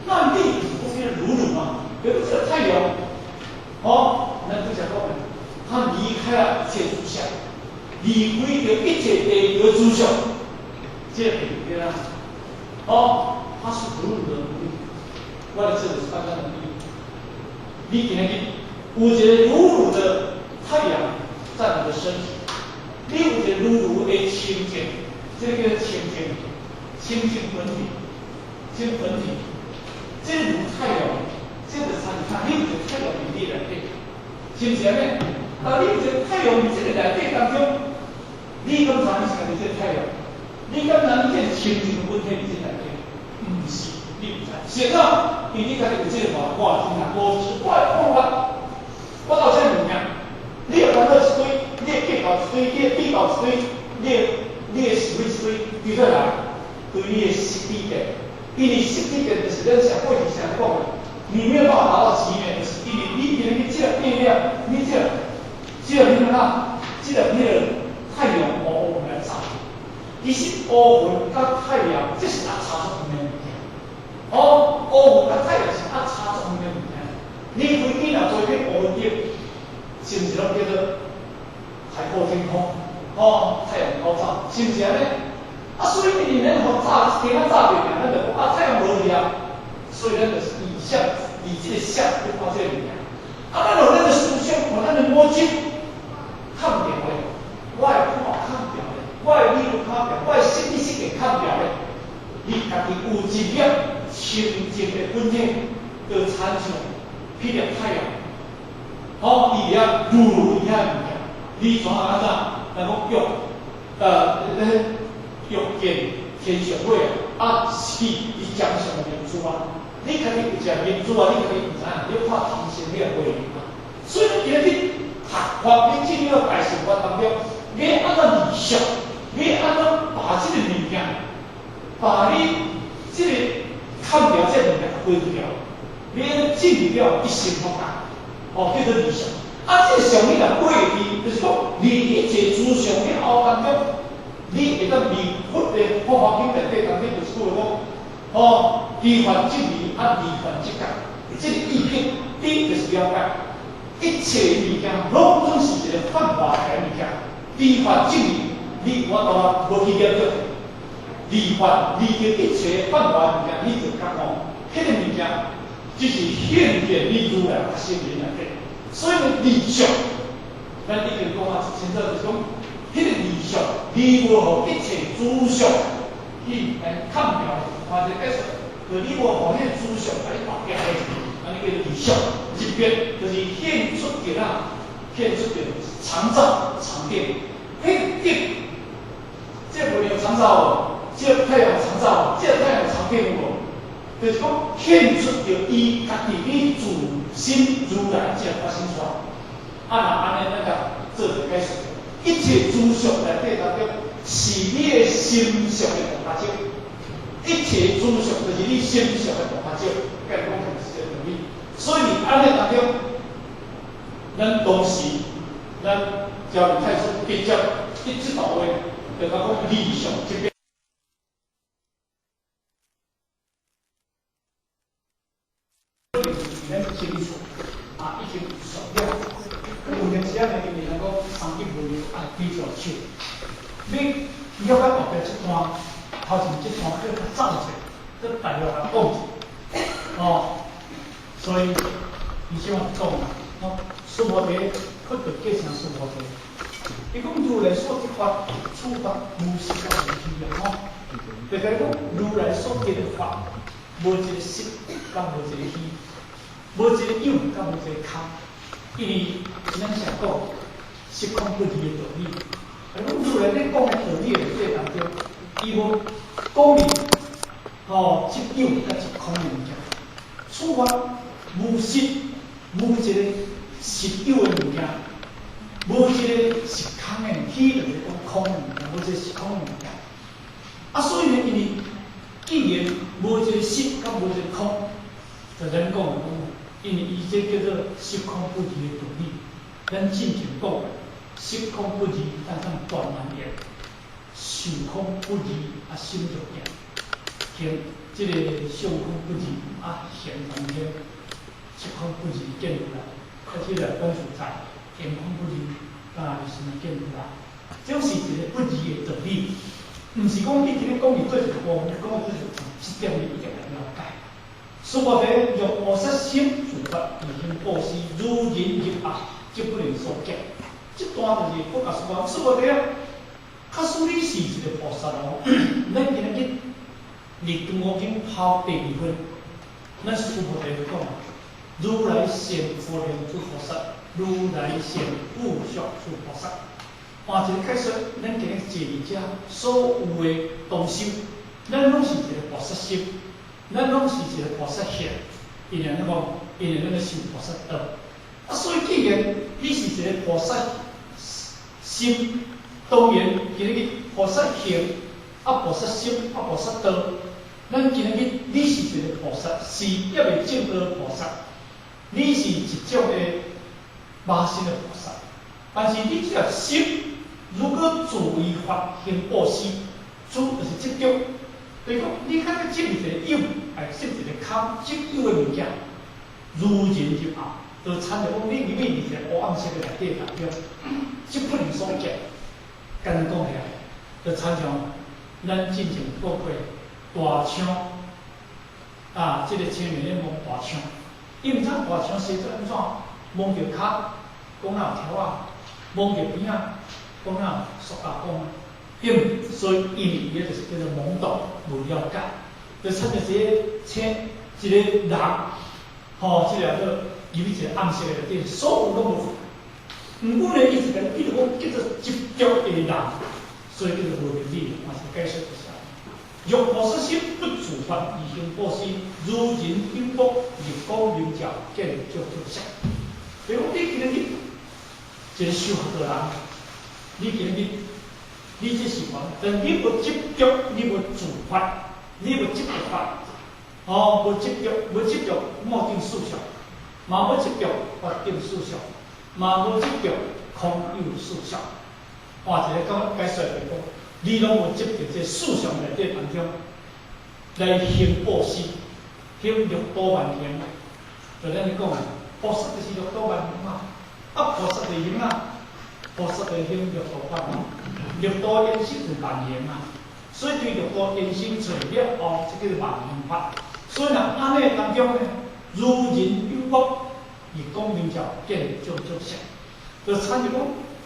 S1: 那力不是如如嘛？比如這個太陽，哦，咱拄才講的，它離開了一切諸相，離開著一切地球諸相，這個對啦。哦，它是如如的努力，我的這個是簡單的比喻。你今日有一個如如的太陽在你的身體，你有一個如如的清淨，這個叫做清淨，清淨本體，清本體，這個如太陽，這個參看，你有一個太陽佇你內底，是毋是按呢？當你有一個太陽佇這個內底當中，你敢知你是家己這個太陽？你敢知你這個清淨的本體佇這內底？毋是，你毋知。是怎？因為你家己有這個我真啊，我是我的看法，我有這個物件，你的煩惱一堆，你的計較一堆，你的比較一堆，你的是非一堆，對倒來，對你的失智見，因為失智見就是咱上過去常講的，你沒有辦法達到極美，就是因為你今日這個變量，你這個你哪，這個那個太陽烏烏來照，其實烏雲佮太陽，這是壓差足遠的物件。哦，烏雲佮太陽是壓差足遠的物件。你飛機若坐去烏雲頂，是毋是攏叫做海闊天空？哦，太陽高照，是毋是按呢？啊，所以因為咱予罩天仔罩著爾，咱就講啊，太陽無去啊。所以咱就是以相，以這個相去看這個物件。啊，咱用咱的思想，用咱的腦筋，看掉的，我的看看掉的，我的理論看掉，我的心意識會看掉的。你家己有一粒清淨的本體，就親像彼粒太陽，哦，伊遐如如伊遐物件，你怎啊按怎？咱講欲見天上火啊，啊是伊江上的明珠啊。你家己有一個明珠啊，你家己毋知影，你看天上彼個火啊。所以你今日去讀法，你進入大乘法當中，你按怎離相？你按怎把這個物件，把你這個看掉這個物件分掉？你進入了一心佛界，哦，叫做離相。啊，這個相你若過去，就是講離一切諸相了後當中，你會當離佛的法華經內底當中就是講，哦，離幻即離，啊離幻即覺，這個意境，你就是了解一切物件攏總是一個幻化的物件。離幻即離，你我當無去研究，離幻離著一切幻化的物件，你就覺悟，彼個物件只是顯現你如來佛心靈內底。所以離相，咱已經講啊清楚，就是講，彼個離相，離無予一切諸相去來看掉，或者解說，就你無予彼個諸相共你綁掉的，按呢叫做離相。入滅就是現出著啊，現出著常照常定，彼個定，這個無常照，這個太陽常照，這個太陽常定有無？就是講現出著伊家己你自心如來這個發生出來。啊，若按呢，咱共做一個解釋，一切諸相內底當中，是你的心相的大法少。一切諸相就是你心相的大法少，佮講是這個道理。所以按呢當中，咱當時咱教育太師直接一這段話，就講理想這邊。咱清楚啊，已經熟了。有陣時啊，因為咱講三級無量愛比較手，你了解後壁這段，頭前這段閣較早者，閣大約較講者，哦，所以伊這樣講啦，哦，須菩提，佛就繼承須菩提。伊講如來所得法，此法無實無虛啊，吼，就講如來所得的法，無一個實，佮無一個虛。無一個有，佮無一個空，因為咱常講時空不二的道理。啊，阮如來咧講的道理的內底當中，伊無講你吼，一有佮一空的物件。此法無實，無一個實有的物件，無一個實空的，虛就是講空的物件，無一個實空的物件。啊，所以呢，因為既然無一個實，佮無一個空，就咱講的講。因為伊這叫做時空不二的道理，咱進前講時空不二，咱當斷萬緣；受空不二，啊心就變；行這個相空不二，啊現三天；色空不二見如來，啊這個講實在，言空不二，啊是物見如來。這是一個不二的道理，毋是講你今日講伊做一個部分，講做一個這點你一定愛了解。須菩提若菩薩心自發，而行布施，如人入暗，則不能所見。這段就是佛教說，須菩提啊，假使你是一個菩薩哦，咱今日去立金剛經拋第二分，咱須菩提就講，如來現無量諸菩薩，如來現無相諸菩薩。換一個解說，咱今日坐佇遮所有的同修，咱攏是一個菩薩心。咱攏是一個菩薩行，因為按怎講？因為咱咧修菩薩道。啊，所以既然你是一個菩薩心，當然今日菩薩行，啊菩薩心，啊菩薩道，咱今日你是一個菩薩，是猶未證道菩薩，你是一種的馬身的菩薩。但是你這個心，如果自為法行布施，住就是執著，就是講你較執一个有，愛執一個空，執有的物件，如人入暗，就親像講你入去佇一个烏暗色的內底當中，執不離所見。簡單講起來，就親像咱進前講過大象，啊，這个青年咧摸大象，伊毋知大象生做按怎，摸著跤，講哪有條仔，摸著邊仔，講哪有塑膠講。對，所以伊伊就是叫做懵懂、無了解，就親像一个青一个人，吼，這个叫入去一个暗色的內底，所有攏無。毋過呢，伊是共比如講叫做執著的人，所以叫做無明理，嘛是解釋就是。若菩薩心不自法，而行布施，如人飲福，日光明照，見種種相。比如講，你今日一个修學的人，你今日你這是講，但你無執著，你無自法，你無執著法，哦，無執著，無執著末定四相，嘛無執著法定四相，嘛無執著空有四相。換一个講解釋就是講，你攏無執著這四相內底當中來行布施，行六度萬行，就咱咧講啊，菩薩就是六度萬行嘛，啊菩薩就行啊，菩薩就行六度法嘛，六度延伸就是萬行啊，所以對六度延伸出來了後，這叫做萬行法。所以若按呢當中呢，如人飲福，日光明照，見種種相，就親像講，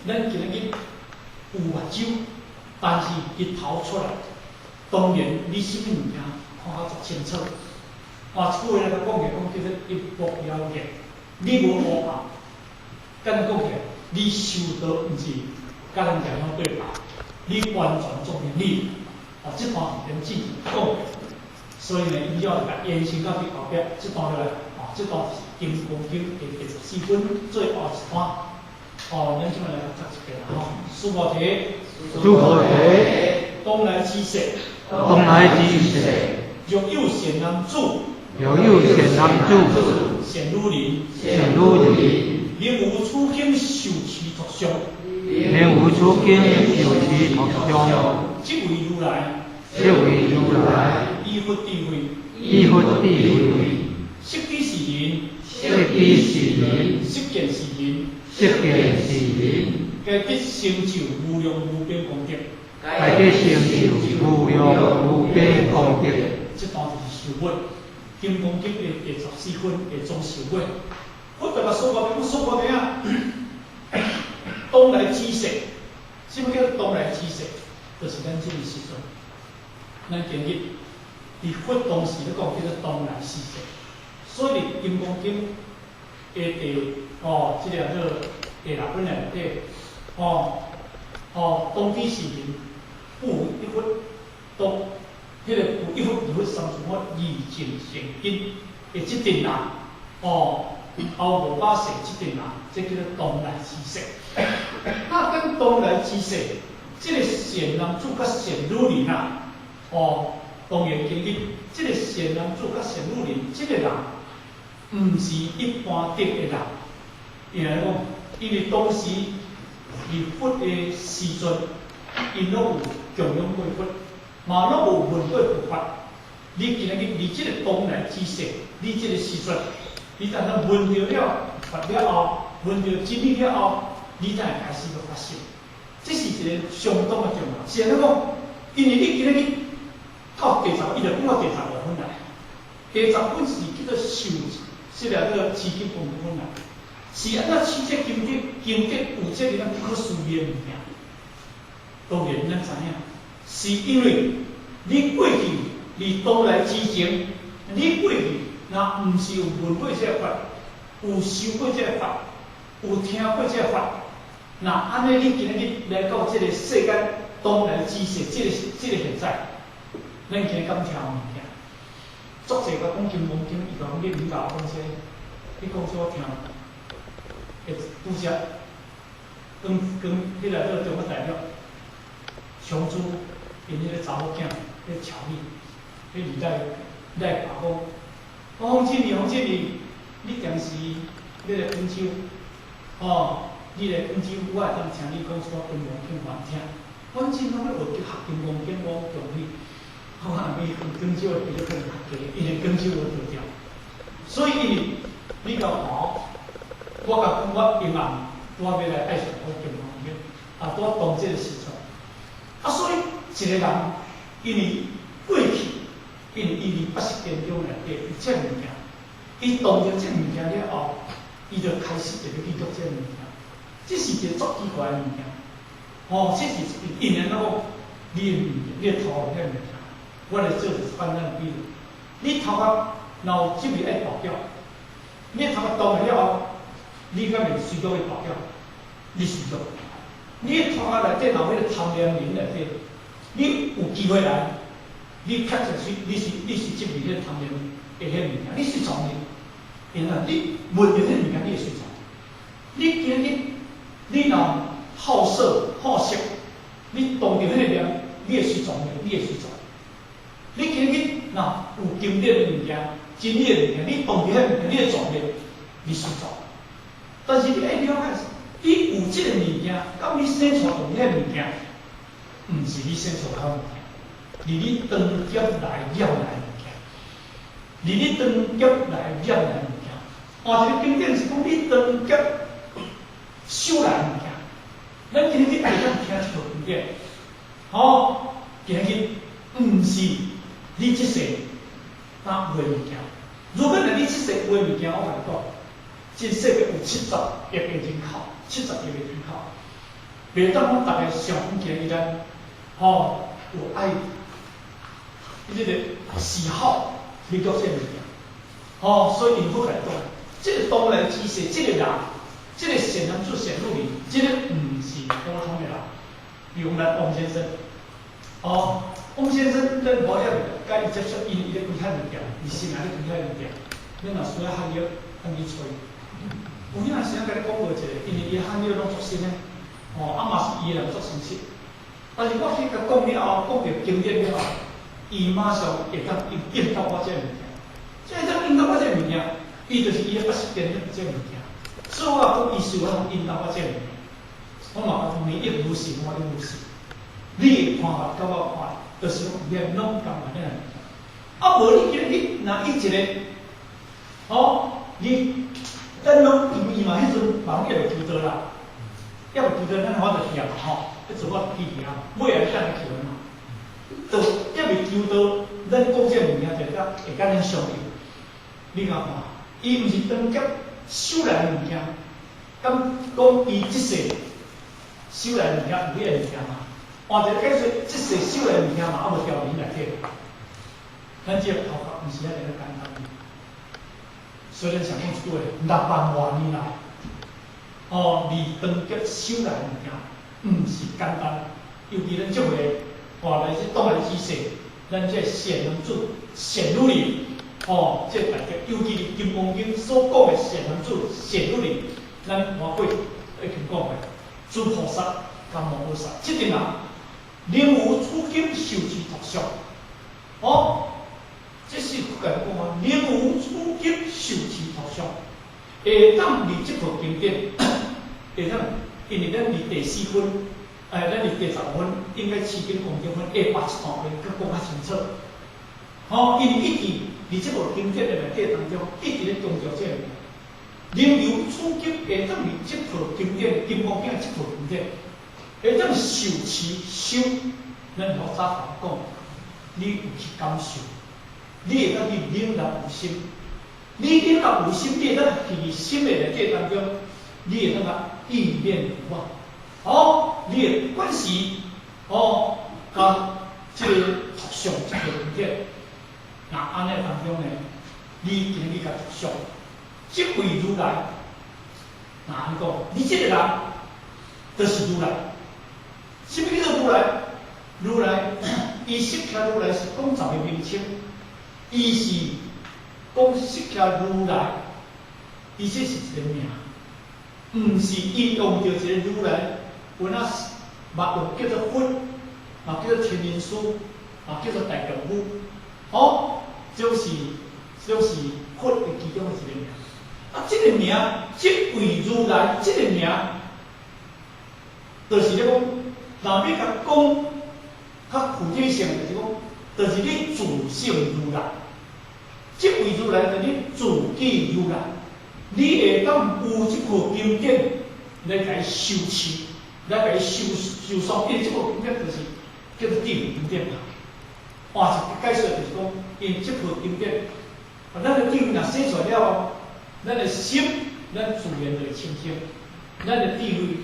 S1: 咱今日有目睭，但是日頭出來，當然你啥物物件看較足清楚。啊，這句話來講起講叫做一目了然。你無烏暗，簡單講起來，你修道毋是佮人共樣對白，你完全做明理。啊，這段是連之前講的，所以呢，伊了就共延伸到佇後壁，這段落來，啊，這段是《金剛經》第第14分最後一段。哦，咱這擺來讀一遍吼，須菩提，
S2: 須菩提，
S1: 當來之世，
S2: 當來之世，
S1: 若有善男子，
S2: 若有善男子，
S1: 善女人，
S2: 善女人，
S1: 能於此經受持讀誦，
S2: 能於此經受持讀誦，
S1: 即為如來，
S2: 即為如來，
S1: 以佛智慧，
S2: 以佛智慧，
S1: 悉知是人，
S2: 悉知是人，
S1: 悉見是人，
S2: 悉見是人，
S1: 皆得成就無量無邊功德。
S2: 皆得成就無量無邊功德。
S1: 這段就是受尾，《金剛經》的第14分的總受尾。佛特別說過，我說過怎樣？當來之世，什麼叫當來之世？就是咱這个時陣，咱今日佇佛當時咧講叫做當來世世。所以佇《金剛經》的第哦，這個叫做第六分內底，哦哦，當知是人，不有一佛，當彼个有一佛、二佛、三佛、二淨善根的這陣人，哦，後500世這陣人，這叫做當來之世。啊，講當來之世，這个善男子佮善女人啊，哦，當然今日這个善男子佮善女人，這个人毋是一般等的人。因為講，因為當時佇佛的時陣，𪜶攏有供養過佛，嘛攏有聞過佛法。你今日佇這个當來之世，你這个時陣，你當咱聞著了佛了後，聞著真理了後，你才會開始欲發心。這是一个相當的重要。是按怎講？因為你今日到第十，伊就講到第15分來。第十分是叫做受，這个叫做持經功德分來。是按怎持這經德，經德有這个不可思議的物件。當然，咱知影，是因為你過去佇當來之前，你過去若毋是有聞過這個法，有修過這個法，有聽過這個法，若按呢，你今日來到這个世間當來之世，這個現在，咱今日敢聽有物件？足濟個講金剛經，伊講你毋共我講這個，你講這我聽。會拄則，剛剛彼個叫中國大陸，長珠𪜶彼个查某囝，咧喬伊，彼二代來講，講洪經理，洪經理，你定時你來廣州，哦，你來廣州，我會當請你講出金剛經予阮聽。反正我欲學學金剛經，我恭喜。我若比廣州的比率可能較低，因為廣州無調調。所以因為你共看，我共講我永暗拄仔欲來愛上我金剛經，啊，拄仔當這個時陣。啊，所以一個人因為過去，因為伊佇八識田中內底有這個物件，伊當著這個物件了後，伊就開始會欲去讀這個物件。這是一個足奇怪的物件。哦，這是因為按怎講？你的物件，你的頭殼遐物件，我來做一個簡單比喻。你頭殼若有這味愛跋筊，你的頭殼動了後，你敢會隨著去跋筊？你隨著。你的頭殼內底若有彼個貪念輪內底，你有機會來，你較濟隨，你是這味彼個貪念的彼物件，你隨從伊，因為你聞著彼物件，你會隨從。你今日你若好色好色，你動著彼個念，你會隨從的，你會隨從。你今日若有經典的物件、真理的物件，你動著彼物件，你會從的，你隨從。但是你愛了解，你有這個物件，佮你生出來用彼個物件，毋是你生出來的物件，是你當劫來染來的物件，是你當劫來染來的物件。換一個經典是講你當劫修來的物件。咱今日愛當聽這部經典，吼，今日毋是你這世當有的物件。如果若你這世有的物件，我共你講，這世界有70億個人口，70億個人口，袂當講逐个想講今日咱，吼，有愛，這個喜好去做這個物件，吼，所以因好來講，這個當來之世，這個人，這個善男子善女人，這個毋是普通的人。比如咱王先生，哦，王先生，咱無遐共伊接觸，因為伊咧開遐物店，伊生涯咧開遐物店，咱若需要漢藥，咱去揣。有影時陣共你講過一個，因為伊的漢藥攏足新的，哦，啊嘛是伊的人足親切。但是我去共講了後，講著經典了後，伊馬上會當應到我這個物件，這會當應到我這個物件，伊就是伊的八識田咧這個物件。所以我講，伊是有法引導我這個物件。我嘛講，你亦如是，我亦如是。你的看法佮我看，就是講連攏共款的物件。啊，無你今日若伊一個，哦，你咱攏因為伊嘛彼陣嘛攏猶未求道啦，猶未求道，咱我就去啊嘛吼，彼陣我去去啊，尾仔等去嘛，就猶未求道，咱講這個物件就較會佮咱相應。你敢看？伊毋是當劫修來的物件，敢講伊這世修來的物件有彼個物件嘛？換一個解說，這世修來的物件嘛，猶無調佇內底。咱這個頭殼毋是遐爾簡單。所以咱想講一句話：6萬外年來，哦，離當劫修來的物件，毋是簡單。尤其咱這回，哇，來這當來之世，咱這善男子、善女人，哦，這大家，尤其是《金剛經》所講的善男子、善女人，咱我過去已經講過，諸菩薩佮摩訶薩，這陣人，能於此經受持讀誦，哦。這是佛共講啊，能於此經受持讀誦，會當佇這部經典，會當，因為咱佇第四分，哎，咱佇第10分，應該持經功德分下捌這段話，閣講較清楚。吼，因為一直佇這部經典的內底當中，一直咧強調這個物件。能於此經會當佇這部經典《金剛經》這部經典，會當受持修，咱老早講，你有去感受。你會當去領納有心，你領納有心，你會當佇心的內底當中，你會當啊意念不忘，哦，你會關係哦，佮這個讀誦這個經典，那按呢當中呢，你今日共讀誦，這位如來，那按呢講，你這個人就是如來，啥物叫做如來？如來，伊釋迦如來是講十個名稱。伊是講釋迦如來，伊這是一個名，毋是伊用著一個如來，有影嘛有叫做佛，嘛叫做天人師，嘛叫做大丈夫，哦，這種是佛的其中的一個名。啊，這個名，這位如來，這個名，就是咧講若欲共講較具體性，就是講，就是你自性如來，這位如來就是你自己如來，你會當有這部經典來共伊修持，來共伊修修修，因為這部經典就是叫做智慧經典嘛。換一個解說就是講，因為這部經典，啊，咱的智慧若生出來了後，咱的心，咱自然就會清淨，咱的智慧，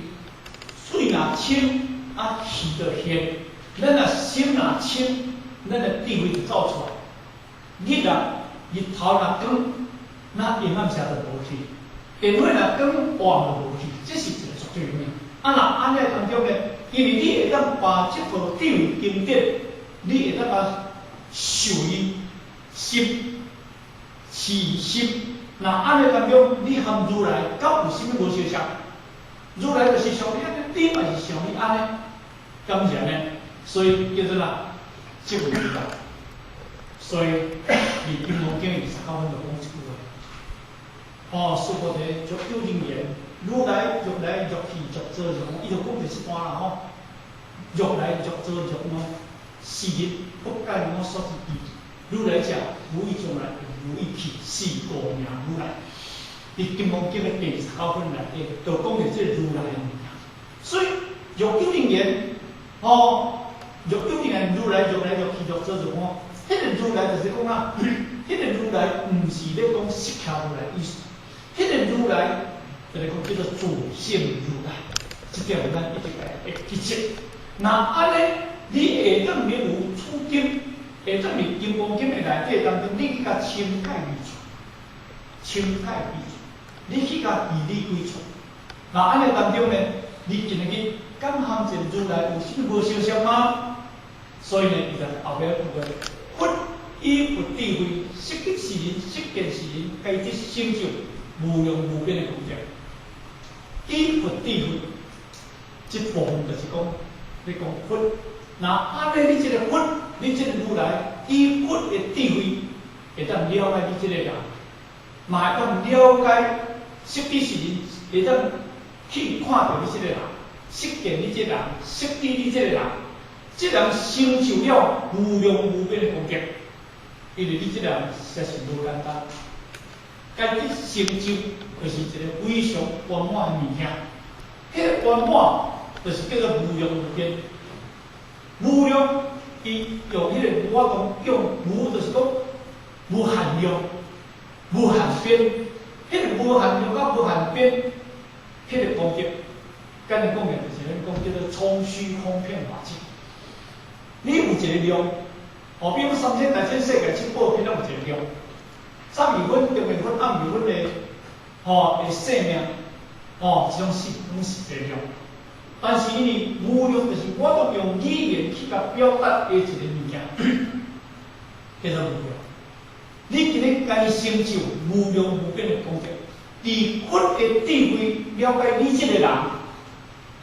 S1: 喙若清，啊，耳就現。咱若心若清，咱的智慧就走出來。日啊，日頭若光，那陰暗時就無去；電火若光，旺就無去。這是一個絕對的。啊，若按呢當中呢，因為你會當把這部智慧經典，你會當共受於心，持於心。若按呢當中，你含如來敢有啥物無相像？如來就是像你按呢，你嘛是像伊按呢，敢是按呢？所以叫做啥？這位如來。所以，佇金剛經29分就講這句話。哦，須菩提，若有人言，如來欲來欲去欲作欲往，伊就講第四段啦吼。欲來欲作欲往，是日不解我所知義。如來者，無意將來，無意去，是故名如來。佇金剛經的第29分內底，就講著這個如來的物件。所以，若有人言，哦，若有人言，如來欲來欲去欲作欲往，彼個如來就是講啊，彼個如來毋是咧講釋迦如來意思，彼個如來就是講叫做自性如來，這點咱一直會記得。若按呢，你會當明有處經，會當佇金剛經的內底當中，你去共深解義處，深解義處，你去共義理歸處。若按呢當中呢，你今日敢含一個如來有啥物無相像嗎？所以呢，伊就後壁有個佛以佛智慧，悉知是人，悉見是人，皆得成就無量無邊的功德。以佛智慧，這部分就是講，你講佛，若按呢，你這個佛，你這個如來，以佛的智慧，會當了解你這個人，嘛會當了解悉知是人，會當去看著你這個人，悉見你這個人，悉知你這個人，這人成就了無量無邊的功德，因為你這個人實在是無簡單，該得成就就是一個非常圓滿的物件，彼個圓滿就是叫做無量無邊。無量，伊用彼個我講用無，就是講無限量、無限邊。彼個無限量佮無限邊，彼個功德，簡單講起來就是咱講叫做沖虛空遍法界。你有一個量，哦，比如三千大千世界七寶片攏有一個量。早微分、中微分、暗微分的，吼的生命，吼，這種是攏是一個量。但是因為無量，就是我都用語言去共表達的一個物件，叫做無量。你今日共伊成就無量無邊的功德，佇佛的智慧了解你這個人，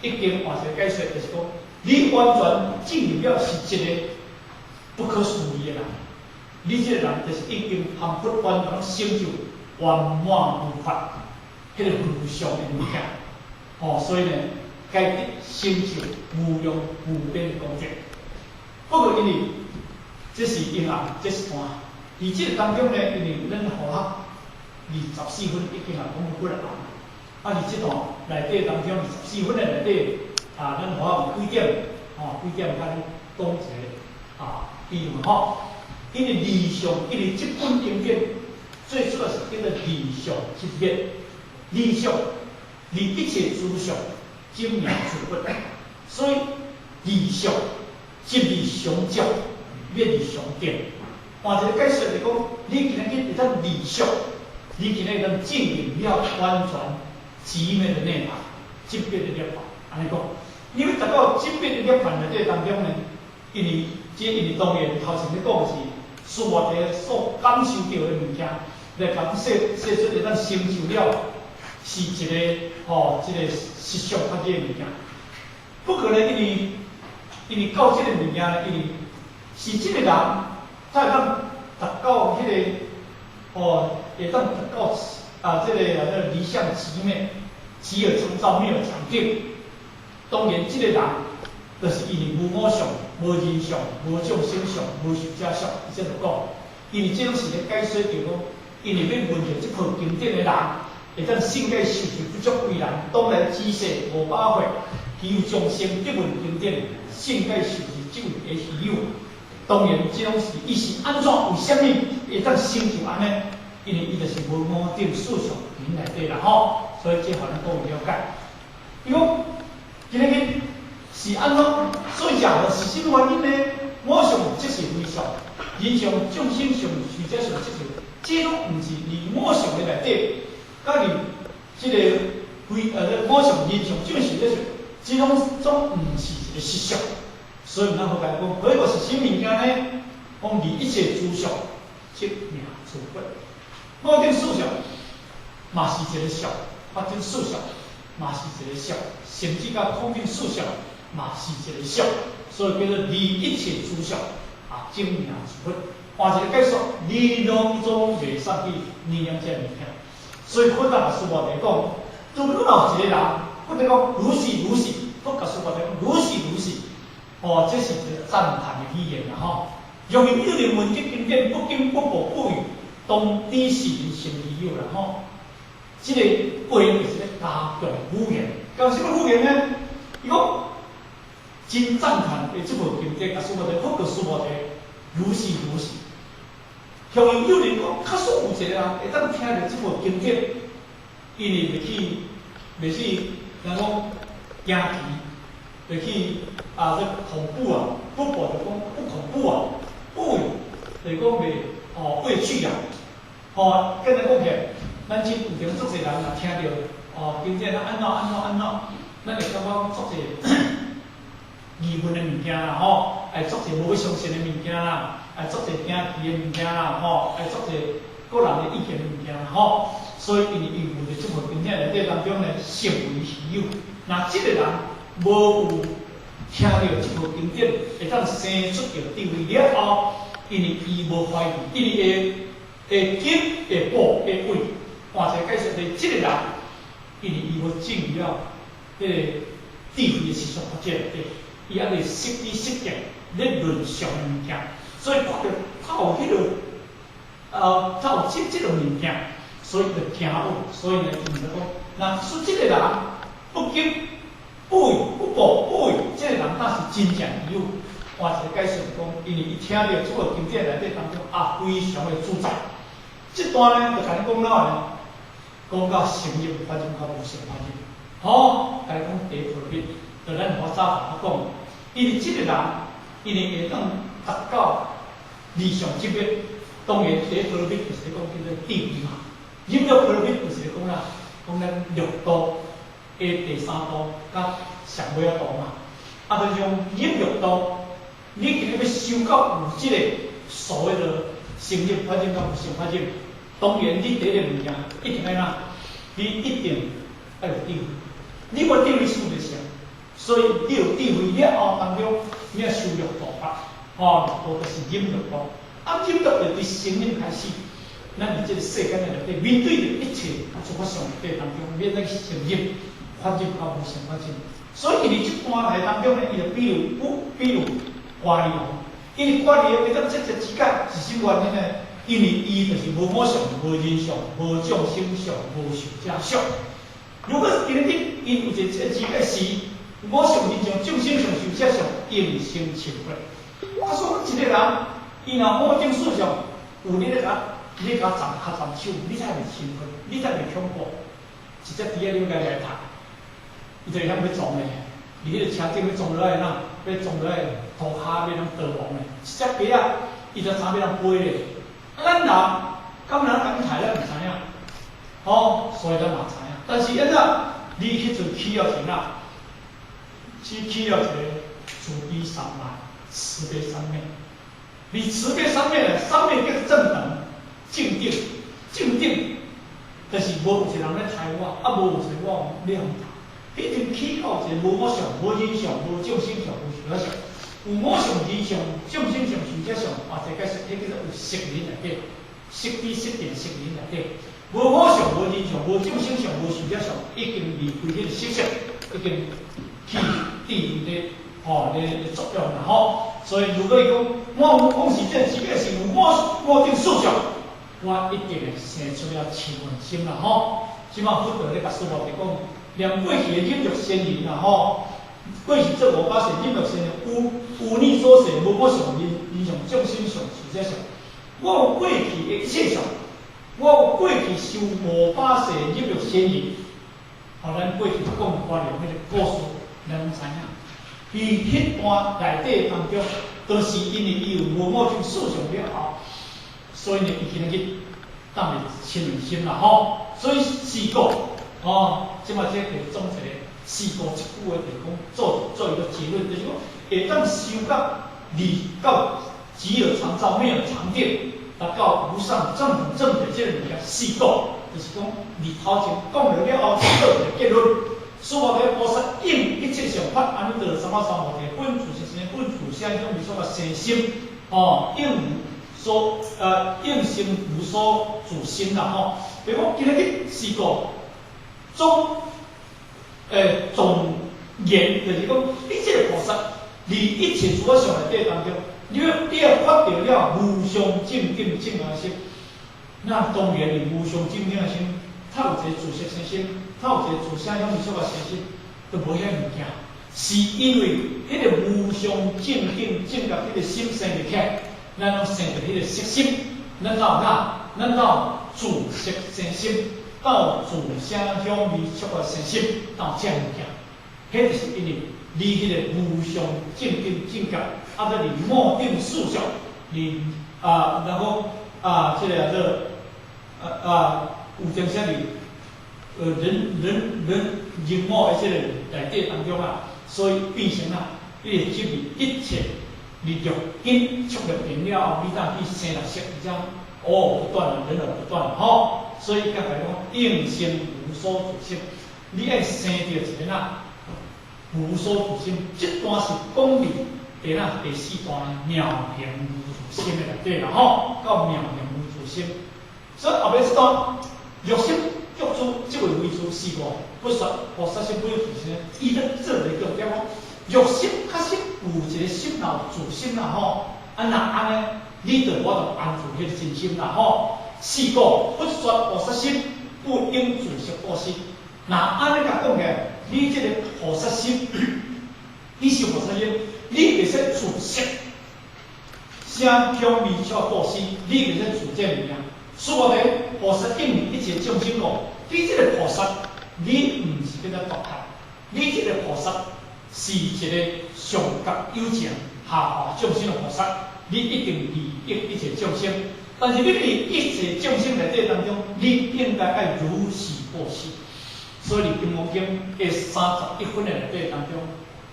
S1: 已經換一個解說，就是講你完全進入了是一個不可思議的人。你這個人就是已經含佛完全成就圓滿無缺，彼個無上的物件。哦，所以呢，該得成就無量無邊的功德。不過因為這是陰暗，這是段。佇這個當中呢，因為咱佛學24分已經也講過幾若暗，啊，佇這段內底當中，24分的內底，啊，咱佛學有幾點，吼，幾點較講一個啊，比如吼，因為離相，因為這本經典最主要是叫做離相擇滅，離相，離一切諸相，證明自佛，所以離相，擇離相照，滅離相見。換一個解釋就是講，你今日會當離相，你今日會當證明了完全寂滅的涅槃，寂滅的涅槃，按呢講。你欲達到寂滅的涅槃內底當中呢，因為這因為當然頭前咧講的是須菩提所感受著的物件，來共說說出會當成就了，是一個吼，這個實相較這個物件。不過呢，因為到這個物件呢，因為是這個人。才會當達到彼個，哦，會當達到啊，這個啊，這個離相寂滅，寂而常照，滅而常定。當然，這個人就是因為無我相、無人相、無眾生相、無壽者相，伊這就講，因為這攏是咧解說著講，因為欲聞著這部經典的人，會當信解受持不足為難，當來幾世五百歲，其有眾生得聞經典，信解受持即為會稀有。當然，這攏是伊是按怎？為啥物會當成就按呢？因為伊就是無我等四相品內底啦吼，所以這予咱各位了解。伊講今日是按怎？所以講是啥物原因呢？我相即是非相，人相、眾生相、壽者相，即是，這攏毋是離我相的內底，佮離這个非我相、人相、眾生、壽者相，這攏總毋是一个實相。所以咱好來講，彼個是啥物件呢？講離一切諸相，即名諸佛。五蘊四相嘛是一个相，法蘊四相嘛是一个相，甚至到空蘊四相嘛是一个相，所以叫做離一切諸相啊，證名諸佛。換一個解說，你攏總袂使去念這物件。所以佛教師話來講，如果有一個人，佛咧講如是如是，佛教師話來講如是如是，哦，這是一個讚歎的語言啦吼。若有人聞這經典，不驚不怖不畏，當知是人成稀有啦吼。這個話就是咧加強語言，講什麼語言呢？伊講真讚歎的這部經典，啊，師父佛閣師父如是如是。向有人講，假使有一個人會當聽著這部經典，因為袂去，人講驚奇，袂去啊，這恐怖啊，不怖就講不恐怖啊，不畏就是講袂哦畏懼啊，吼，簡單講起來，咱這有陣足濟人若聽著哦經典啊按怎按怎按怎，咱會感覺足濟疑問的物件啦吼，會足濟無欲相信的物件啦，會足濟驚奇的物件啦吼，會足濟個人的意見的物件啦吼，所以因為伊有佇這部經典內底當中呢，成為稀有。若這個人無有聽著這部經典，會當生出著智慧了後，因為伊無懷疑，因為會驚會怖會畏，換一個解釋，就是這個人，因為伊無進入了彼個智慧的思想發展內底，伊猶未識知識見咧論相的物件，所以看著他有彼个，他有這個物件，所以就驚畏，所以呢，伊就講，若說這個人不驚不畏不怖不畏，這個人那是真正稀有。換一個解釋講，因為伊聽著這個經典內底當中啊，非常的自在。這段呢，就共你講了呢，講到成入法入佮無成法入，吼，共你講第一波羅蜜，就咱佛早講，因為這個人，因為會當達到理想級別，當然第一波羅蜜就是講叫做智慧嘛。忍辱波羅蜜就是講啦，講咱六度的第三度佮上尾仔度嘛。啊，就是講忍辱度，你今日欲修到有這個所謂的成入法入佮無成法入，當然你第一個物件一定愛哪，你一定愛有智慧，你無智慧修袂成，所以你有智慧了後當中，你愛修六度法，吼，六度就是忍辱度，啊，忍辱就佇成忍開始，咱佇這個世間內底面對著一切諸法相內底當中，免來成忍法入佮無成法入，所以佇這段來當中呢，伊就比喻不比喻歌利王，因為歌利王會當這個知解是啥原因呢？因為伊就是無我相、無人相、無眾生相、無壽者相。如果是今日伊有一個這知解是我相、人相、眾生相、壽者相，應生成佛。啊，所以一個人，伊若五蘊四相，有你咧共，你共斬跤斬手，你才袂興奮，你才袂恐怖。一隻豬仔你欲共來踢，伊就會曉欲撞咧。佇彼個車頂欲撞落來哪，欲撞落來塗跤欲通逃亡咧。一隻雞仔，伊就知欲通飛咧。啊，咱人，敢若共伊刣咱毋知影，吼，所以咱嘛知影。但是按怎，你彼陣起了一哪，起了一個慈悲三昧，慈悲三昧。你慈悲三昧呢？三昧叫做正等、正定、正定，就是無有一個人咧刣我，啊無有一個我咧予伊刣。彼陣起到一個無我相、無人相、無眾生相、無壽者相，有我相、人相、眾生相、壽者相，啊，這解釋，彼叫做有色人內底，色知色定色人內底，無我相、無人相、無眾生相、無壽者相，已經離開彼個色相，已經去智慧的吼咧作用啦吼。所以如果伊講，我講是這自己是有我頂思想，我一定會生出了嗔恨心啦吼。這馬佛陀咧共師父就講，連過去的忍辱仙人啦吼，過去做五百世忍辱仙人，有有你所說無我相人人相眾生相寿者相，我有過去的一切相，我有過去修五百世忍辱仙人，吼，咱過去講華嚴彼個故事，咱攏知影。伊彼段內底當中，都是因為伊有無我種思想了後，所以呢，伊今日當會嗔恨心啦吼。所以是故，哦，這馬這個總一個是故這句話就是講做做一個結論，就是講會當修到離到只有常照沒有常定，達到無上正等正覺這個物件，是故，就是講你頭前講了了後，做一個結論。所以菩薩應一切相發阿耨多羅三藐三菩提，本自是身，本自聲香味觸法生心，哦，應無所應生無所住心啦吼。比如講今日是個總總言，就是講你這個菩薩，佇一切諸法相內底當中，你要發著了無上正等正覺心，那當然你無上正等的心，他有一個自色生心，他有一個自聲香味觸法生心，都無遐物件，是因為彼個無上正等正覺彼個心生袂起來，咱攏生著彼個色心，咱到哪？咱到自色生心，到自聲香味觸法生心，到這物件，彼就是因為你彼個無上正等正覺，啊，閣離末定思想，離啊，然後啊，這個叫做有情啥物？人人人人我的這個內底當中啊，所以變成啊，你會執著一切你六根觸六邊了後，你才去生六識，而且哦不斷，人耳不斷吼。所以剛才講應生無所住心，你愛生著一個哪無所住心，這段是講佇第哪第四段妙行無住心的內底啦吼，到妙行無住心。所以後壁這段欲心欲住，即為唯住是故，不說菩薩心不有住心，伊咧做一個重點講，欲心確實有一個心有住心啦吼，啊若按呢，你就無法度安住彼個真心啦吼。是故不說菩薩心不應自色布施。若按呢共講起來，你這個菩薩心，你修菩薩心，你袂使自色聲香味觸布施，你袂使自這物件。所以菩薩應一切眾生故，你這個菩薩，你毋是叫做獨覺，你這個菩薩是一個上覺有情下化眾生的菩薩，你一定利益一切眾生。但是你佇一切眾生內底當中，你應該愛如是布施。所以，佇《金剛經》第31分的內底當中，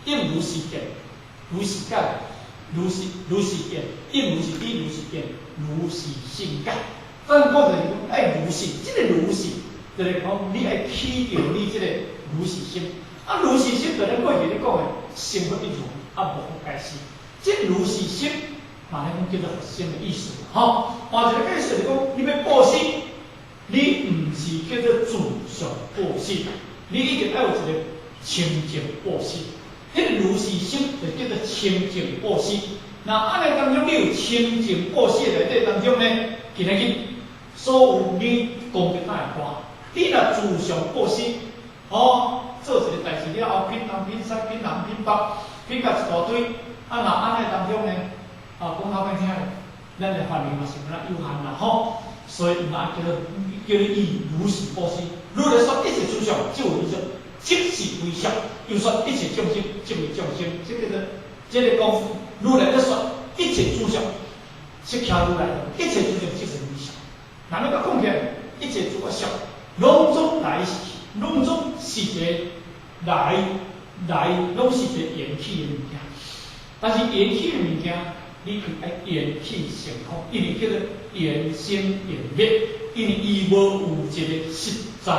S1: 應如是見，如是解，如是如是見，應如是知，如是見，如是信解。咱講就是講愛如是，這個如是，就是講你愛起著你這個如是心。啊，如是心就咱過去咧講的，成佛一如，啊，無佛該是。這如是心，嘛咧講叫做佛心的意思，吼。換一個解釋就是講，你欲布施，你毋是叫做自相布施，你一定愛有一個清淨布施。彼個如是心就叫做清淨布施。若按呢當中，你有清淨布施的內底當中呢，今仔日所有你功德才會大。你若自相布施，哦，做一個代誌了後，品東品西品南品北，品甲一大堆，啊，若按呢當中呢，啊，講較歹聽，咱的範圍嘛是敢若有限啦吼，所以毋愛叫做叫你以如是布施。如來說一切諸相，即為相，即是非相；又說一切眾生，即為眾生。這個做這個講，如來咧說一切諸相，釋迦如來一切諸相即是非相。那你閣講起來，一切諸法相，攏總來，攏總是一個來來，攏是一個緣起的物件。但是緣起的物件，你愛緣起性空，因為叫做緣生緣滅，因為伊無有一個實在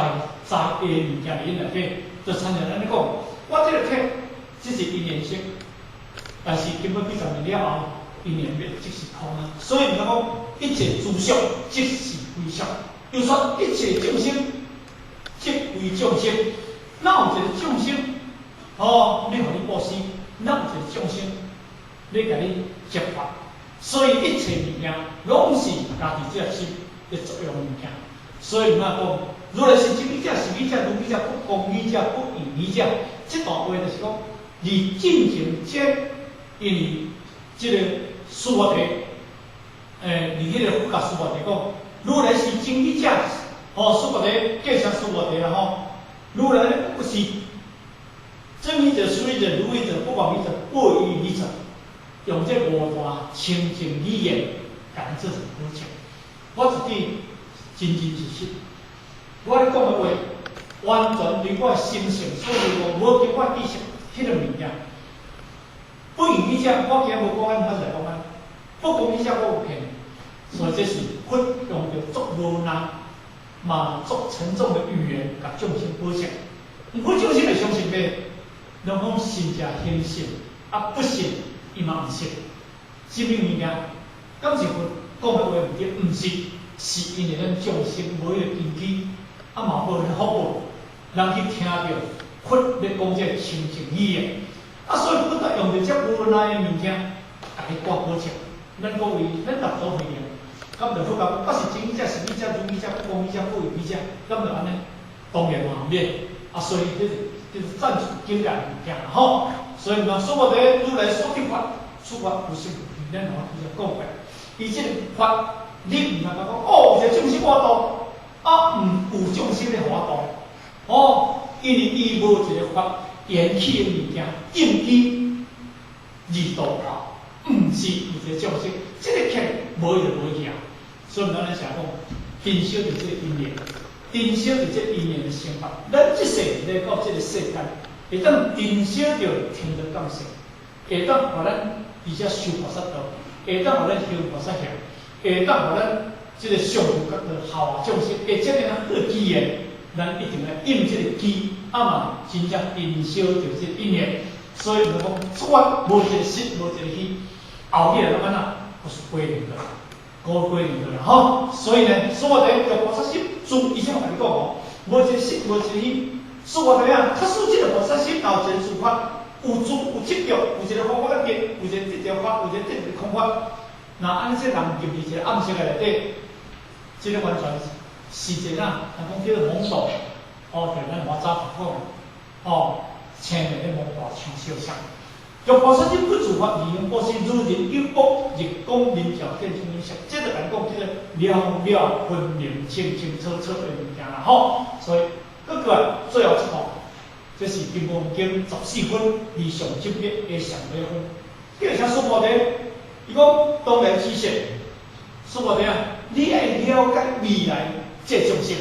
S1: 在的物件佇內底，就親像咱咧講，我這個體只是因緣生，但是經過幾十年了後，因緣滅即是空啊。所以毋通講一切諸相即是非相，又說一切眾生即為眾生，哪有一個眾生？哦，你予你布施，哪有一個眾生咧共你激發，所以一切物件攏是家己這心咧作用物件。所以毋通講，如來是真語者、實語者、如語者、不狂語者、不異語者。這段話就是講，佇進前這因為這個須菩提，佇彼個佛共須菩提講，如來是真語者，吼，須菩提，叫聲須菩提啦吼，如來不是真語者、實語者、如語者、不妄語者、不異語者，用這五大清淨語言，共咱做成保證。我自己真真實實，我咧講的話，完全對我的心性所有，無經我知識彼個物件。不異語者，我今無講按，我就講按；不狂語者，我有騙。所以這是佛用著足無奈，嘛足沉重的語言，共眾生保證。毋過眾生會相信袂？攏講信者恆信，啊不信伊嘛毋信。啥物物件？敢是佛講的話毋對？毋是，是因為咱眾生無彼個根基，啊嘛無彼個福報，人去聽著佛咧講這個清淨語言，啊所以佛才用著這無奈的物件，共你掛保證。咱各位，咱六祖慧能，敢著佛講，我是真語者、實語者、如語者、不狂語者、不異語者，敢著按呢？當然嘛毋免，啊所以這是這是暫時境界的物件吼。所以嘛，須菩提如來所得法，此法無生無滅，咱頭拄才講過。伊這個法，你毋通講哦，有一個眾生我度，啊毋有眾生咧予我度，哦，因為伊無一個法緣起的物件，應機而度化，毋是有一個眾生，這個客無伊就無去啊。所以咱咧成講，珍惜著這個因緣，珍惜著這個因緣的生活。咱這世來到這個世間，會當珍惜著天道感性，會當予咱而且修菩薩道，會當予咱修菩薩行，會當予咱這個上佛覺道效化眾生，會這爾好機緣，咱一定愛應這個機，啊嘛真正珍惜著這個因緣。所以就講，出發無一個實，無一個虛，後日來攏按怎，都是歸零的，孤歸零的啦吼。所以呢，所以叫菩薩心，自以前我共你講哦，無一個實，無一個虛。須菩提啊，假使這個菩薩心有一個自法，有住有執著，有一個方法得，有一個得著法，有一個得著空法。若按呢，這人入佇一個暗室內底，這個完全是一個啊，人講叫做懵懂，哦，就咱華早講的，哦，青年咧摸大槍相像。若菩薩心不自法，而用布施如日有福，日光明照見清明色，這就共講這個了了分明、清清楚楚的物件啦吼。所以，閣過來最後一步，這是《金剛經》14分二上正別的上尾分。叫啥須菩提？伊講當然知識，須菩提啊，你愛了解未來這眾生，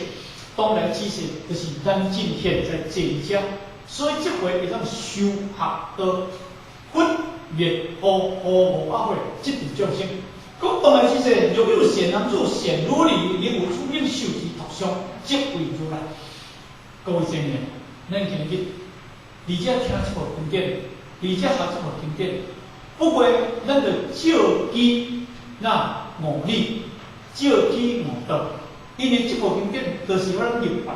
S1: 當然知識就是咱進現在這一遮，所以這回會當修學到佛滅後後無阿悔，這種眾生。講當然知識，若有善男子、善女人，能有出命受持托相，即為如來。各位青年，咱今日佇遮聽這部經典，佇遮學這部經典，不過咱著照機那悟理，照機悟道，因為這部經典就是咱入法，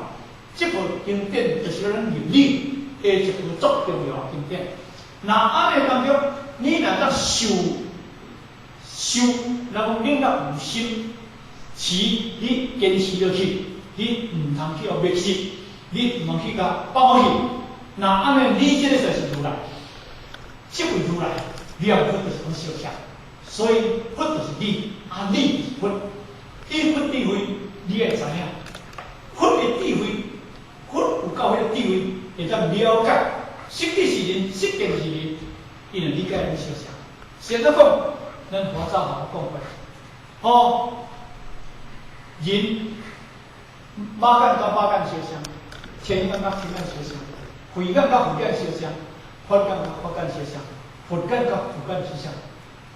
S1: 這部經典就是咱入理的一部足重要的經典。若按呢當中，你若當受修，人講你若有心持，你堅持落去，你毋通去予滅失，你毋通去共放棄。若按呢，你這個就是如來，這位如來，念佛就是講相像，所以佛就是你，啊你就是佛。以佛智慧，你會知影，佛的智慧，佛有夠彼個智慧，會當了解，識得是人，識見是人，伊就理解你相像。先怎講，咱佛早嘛有講過，吼，人肉眼佮肉眼相像，天眼佮天眼相像，慧眼佮慧眼相像，法眼佮法眼相像，佛眼佮佛眼相像。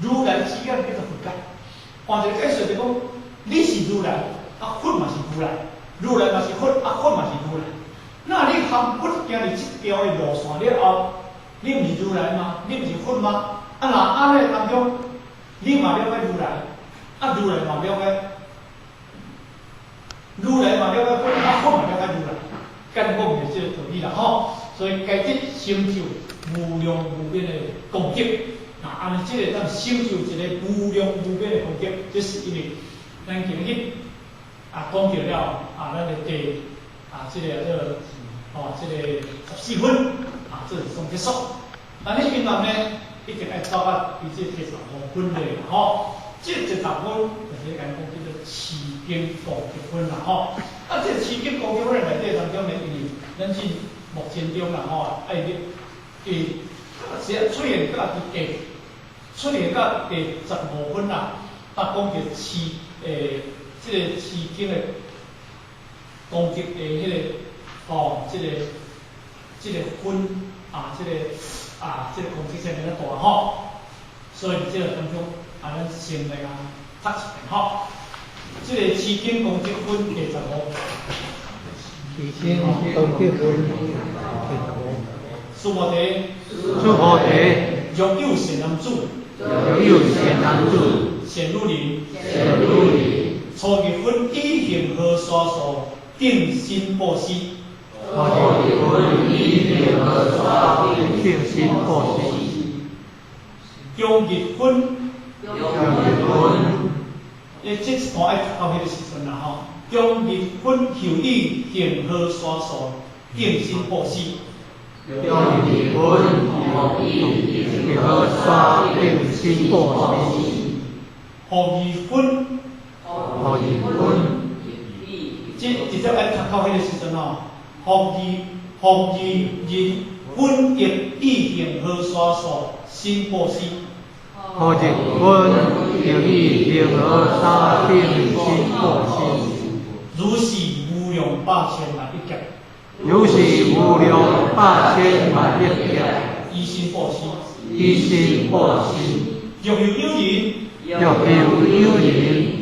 S1: 如來之眼叫做佛眼。換一個解釋就講，你是如來，啊佛嘛是如來，如來嘛是佛，啊佛嘛是如來。那你含佛行佇這條的路線了後，你毋是如來嗎？你毋是佛嗎？啊若按呢當中，你嘛了解如來，啊如來嘛了解，如來嘛了解佛，啊佛嘛了解如來，簡講就是這個道理啦吼。所以該得成就無量無邊的功德。那按呢，這個當成就一个無量無邊的功德，這是因為咱今日啊講著了啊，咱的第啊這個叫做哦，這個14分啊，這是總結束。但你平常呢，一定愛走到伊這個第十五分的吼，這個第十分就是講講叫做持經功德分啦吼。啊，這個持經功德分內底當中呢，因為咱進目前中啦吼，愛入第是出現到第出現到第15分啦，啊，講著持這個持經的功德的彼個吼，這個分啊，這個功德這爾仔大吼，所以這個當中啊，咱先來共讀一遍吼，這個持經功德分第十五。
S2: 持經功德分第十五。
S1: 須菩提，
S2: 須菩提，
S1: 若有善男子，
S2: 若有善男子，
S1: 善女人，
S2: 善女人，
S1: 初入分以恆河沙數頂身布施，
S2: 初入分以恆河沙頂身布施，
S1: 中入分，
S2: 中入分，
S1: 你這一段愛讀到彼個時陣啦吼，中入分後以恆河沙數頂身布施。
S2: 中入分後以恆河沙頂身布施。
S1: 後二分，
S2: 後二分，
S1: 這直接愛讀到彼個時陣吼，復二日分亦以恆河沙數身布施。
S2: 復二分亦以恆河沙頂身布施。
S1: 如是無量百千萬億劫。
S2: 如是無量百千萬億劫。
S1: 以身布施。
S2: 以身布施。
S1: 若有有人。
S2: 若有有人。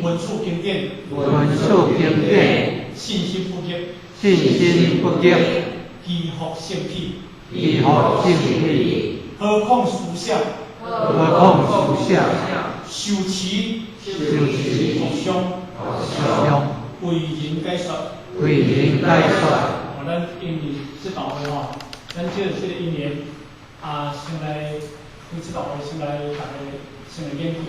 S1: 聞此經典。
S2: 聞此經典。
S1: 信心不逆。
S2: 信心不逆。
S1: 祈福勝起。
S2: 祈福勝起。
S1: 何況思想。
S2: 何況思想。
S1: 受持。
S2: 受持。
S1: 無上。
S2: 無上。
S1: 為人解說。
S2: 為人解說。
S1: 哦，咱因為這道會吼，咱這個因緣啊，先來開這道會，先來逐家先來研究。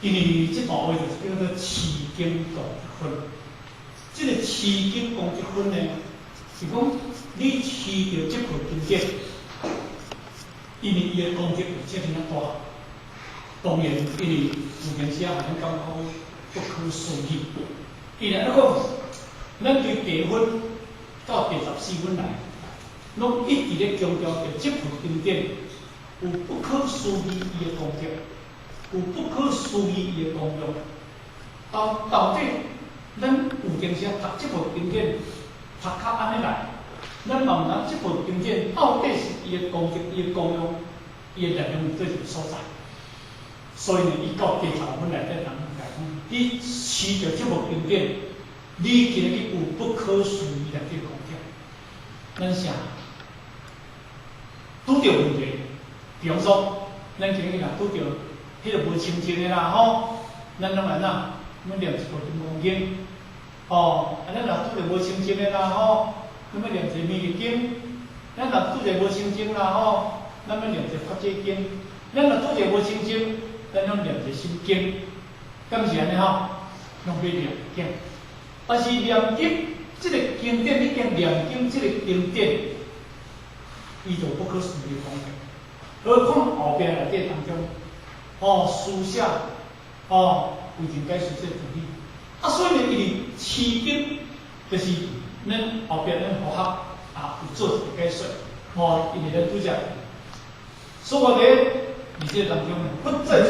S1: 因為這道會就是叫做持經功德分。這個持經功德分呢，是講你持著這部經典，因為伊的功德有這爾仔大，當然因為有陣時啊，予咱感覺不可思議。伊若按呢講，咱對第一分到第14分來，攏一直咧強調著這部經典有不可思議伊的功德，有不可思議伊的功用。到底咱有陣時啊讀這部經典讀較按呢來，咱嘛毋知這部經典到底是伊的功德、伊的功用、伊的力量佇佗一个所在。所以呢，伊到第十五分內底人來講，你持著這部經典，你今日有不可思議內底功德。咱啥？拄著問題，比方說，咱今日若拄著彼個無清淨的啦吼，咱攏按怎？攏念一部金剛經，吼，啊，咱若拄著無清淨的啦吼，咱欲念一个彌勒經；咱若拄著無清淨啦吼，咱欲念一個法界經；咱若拄著無清淨，咱攏念一個心經，敢是按呢吼？攏欲念經。但是念經這個經典，你經念經這個經典，伊就不可思議功德。何況後壁內底當中，吼思想，吼為人解說這個道理。啊，所以呢，伊佇持經，就是咱後壁咱佛學啊有做一個解說，吼，因為咱拄則須菩提佇這個當中呢，佛再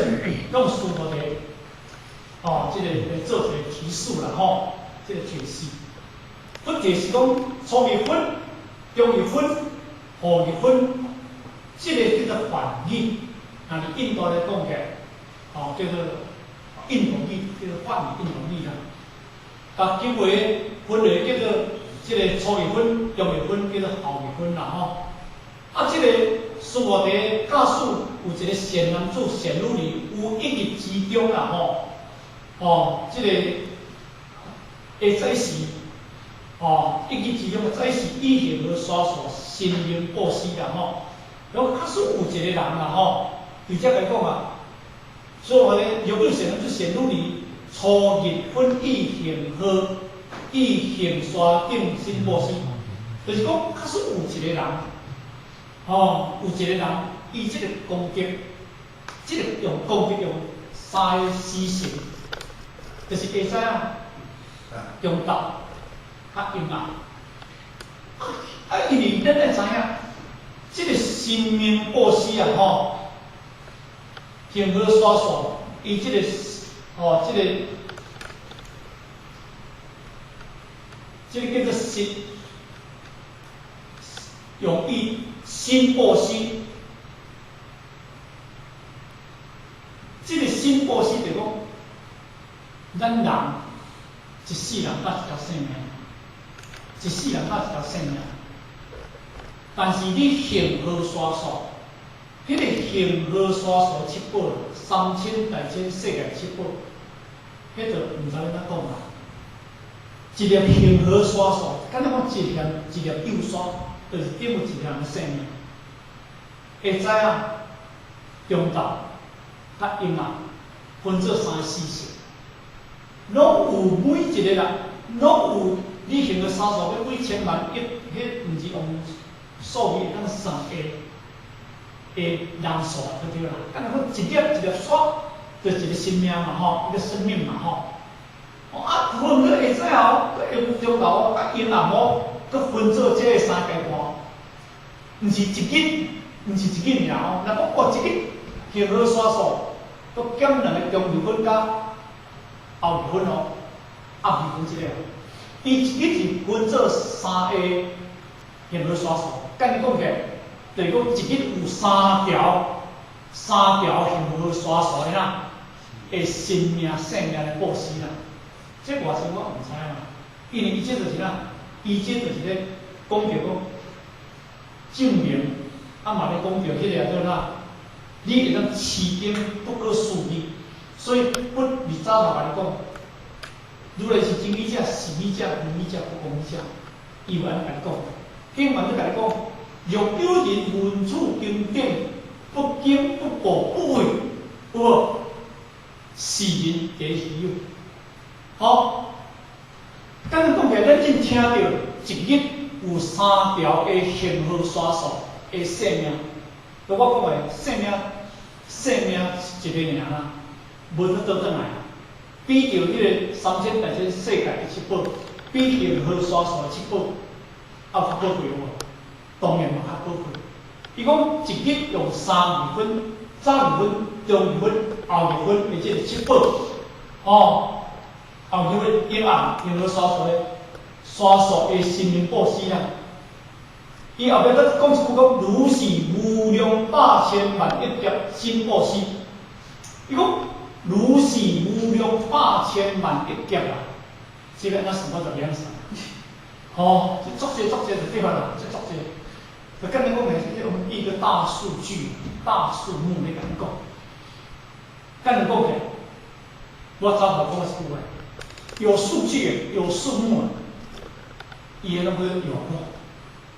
S1: 講須菩提，吼，這個來做一個提示啦，吼，這個提示。佛提示講初入分、中入分、後入分，這個叫做梵語，若佇印度來講起來，吼，叫做印度語，叫做梵語印度語啦。共經文分類叫做這個初入分、中入分，叫做後入分啦，吼。啊，這個須菩提假使有一个善男子、善女兒，有一日之中啦吼，哦，這個會使是，哦，一日之中會使是以恆河沙數身命布施啦吼。然後假使有一個人啦吼，對這來講啊，所以話咧，若有善男子、善女兒，初日分以恆河以恆沙等身布施，就是講，假使有一個人，吼，有一個人，伊這個功德，這個用功德用三個時辰，就是會知啊，中晝、較陰暗。啊，因為咱愛知影，這個身命布施啊，吼，恆河沙數，伊這個，吼，這個叫做身，用以身布施，這個身布施就講，咱人一世人才一條性命，一世人才一條性命。但是你恆河沙數，彼個恆河沙數七寶，三千大千世界七寶，彼就毋知按怎講啦。一粒恆河沙數，敢若講一粒一粒幼沙，就是等於一個人的性命。會知影中晝佮陰暗分做三個時辰，攏有每一個人，攏有你恆河沙數欲幾千萬億，彼毋是用數字會當算的的人數就對啦。敢若講一粒一粒沙，就是一個生命嘛吼，一個生命嘛吼。啊，分做會使哦，閣用中晝佮陰暗哦，閣分做這三階段，毋是一日，毋是一日爾哦。若講哦，一日恆河沙數，閣減兩個中日分佮後日分哦，暗日分這個，伊一日是分做三個恆河沙數。簡單講起來，就是講一日有三條，三條恆河沙數的啦，的生命性命來布施啦。這偌深我毋知嘛，因為伊這就是啥？伊這就是咧講著講證明，啊嘛咧講著彼個叫啥？你會當持經不可思議，所以佛佇早頭共你講，如來是真語者、實語者、無語者、不共語者，伊有按呢共你講。經文咧共你講，若有人聞此經典，不驚不怖不畏，有無？是人皆希有。好，簡單講起來，咱正聽著一日有三條的恆河沙數的性命。我講的性命，性命是一個爾啦，無得倒轉來。比著彼個三千大千世界的七寶，比恆河沙數的七寶，還有較寶貴無？當然嘛較寶貴。伊講一日用三二分、早二分、中二分、後二分的這個七寶，哦。後日分、陰暗、恆河沙數的沙數的身命布施啦。伊後壁閣講一句講，如是無量百千萬億劫身布施。伊講如是無量百千萬億劫啊，這個按怎算我就袂曉算。吼，這足濟足濟就對啦，這足濟。就簡單講的，用一個大數據、大數目來共你講。簡單講起來，我早頭講一句話。有數據、有數目，伊個攏去用吼。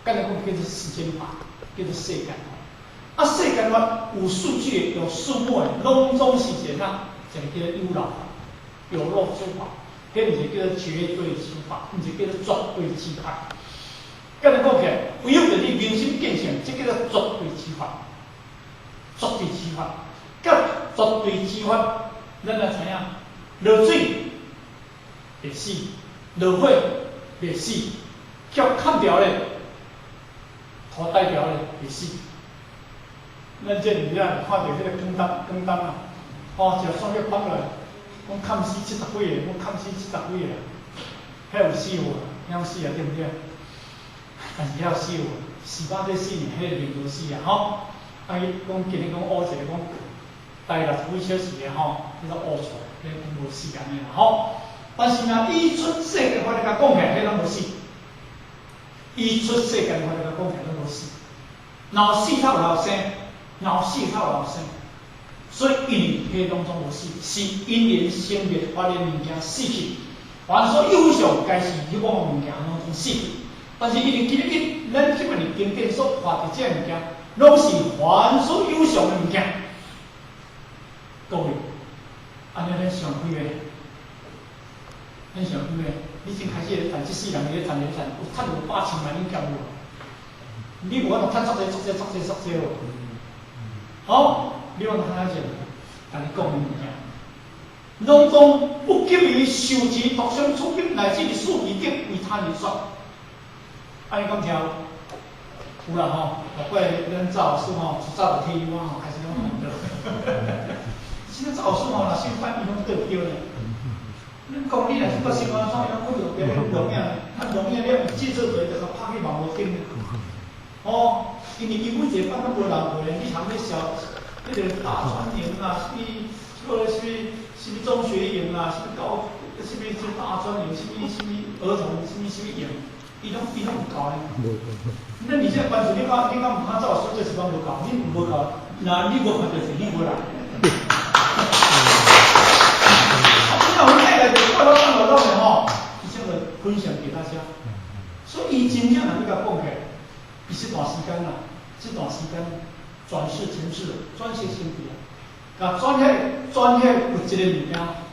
S1: 簡單講叫做時間法，叫做世間法。啊，世間法有數據、有數目的，攏總是一個啥？一個叫做有漏法、有漏諸法，彼毋是叫做絕對之法，毋是叫做絕對之法。簡單講起來，唯有著你明心見性，這叫做絕對之法。絕對之法，佮絕對之法，咱也知影，落水袂死，落火袂死，予砍掉咧，塗帶掉咧袂死。咱這陣時啊，看著彼個廣東廣東啊，吼，一個線欲放落來，講砍死七十幾個，講砍死七十幾個，彼有死無？曉死啊，對毋對？但是曉死無？四百歲死呢，彼個袂無死啊，吼！啊，伊講今日講烏一個講大六十幾小時的吼，彼個烏出來，彼個無死按呢啦，吼。但是若以出世間法來共講起來，彼攏無死。以出世間法來共講起來，攏無死。若有死才有老生，若有死才有老生。所以因為彼攏總無死，是因緣生滅法的物件死去。凡所有相，皆是虛妄的物件，攏總死去。但是因為今日咱這擺佇經典所看著這个物件，攏是凡所有相的物件。各位，按呢咱想幾个？咱想幾个？你先開始咧趁，這世人咧趁咧趁，有趁有百千萬你兼無？你無法度趁足濟足濟足濟足濟無？好，你往哪趁？共你講的物件，攏總不急於受持獨相處境，乃至於四諦等為他人說。按呢講聽有啦吼，莫怪咱趙老師吼，一早就退休啊吼，開始攏唔對。現在趙老師吼，若先翻伊攏對毋對呢？恁講你若是捌新聞創，伊攏看著別個錄影，啊錄影了，伊製作者就共拍去網路頂。哦，因為伊每一個班攏無人過，你通咧小，彼個大專營啊，啥物，啥物啥物啥物中學營啊，啥物高，啥物啥大專營，啥物啥物兒童，啥物啥物營，伊攏有教呢。那你現在班主你敢毋通趙老師這一班無教，你無教，若你無看著是你無來。啊，這樣我帶來的快樂快樂的吼，伊這個分享給大家。所以伊真正若欲共講起來，伊這段時間啦，這段時間轉世成智，轉世成智啊，共轉彼轉彼有一個物件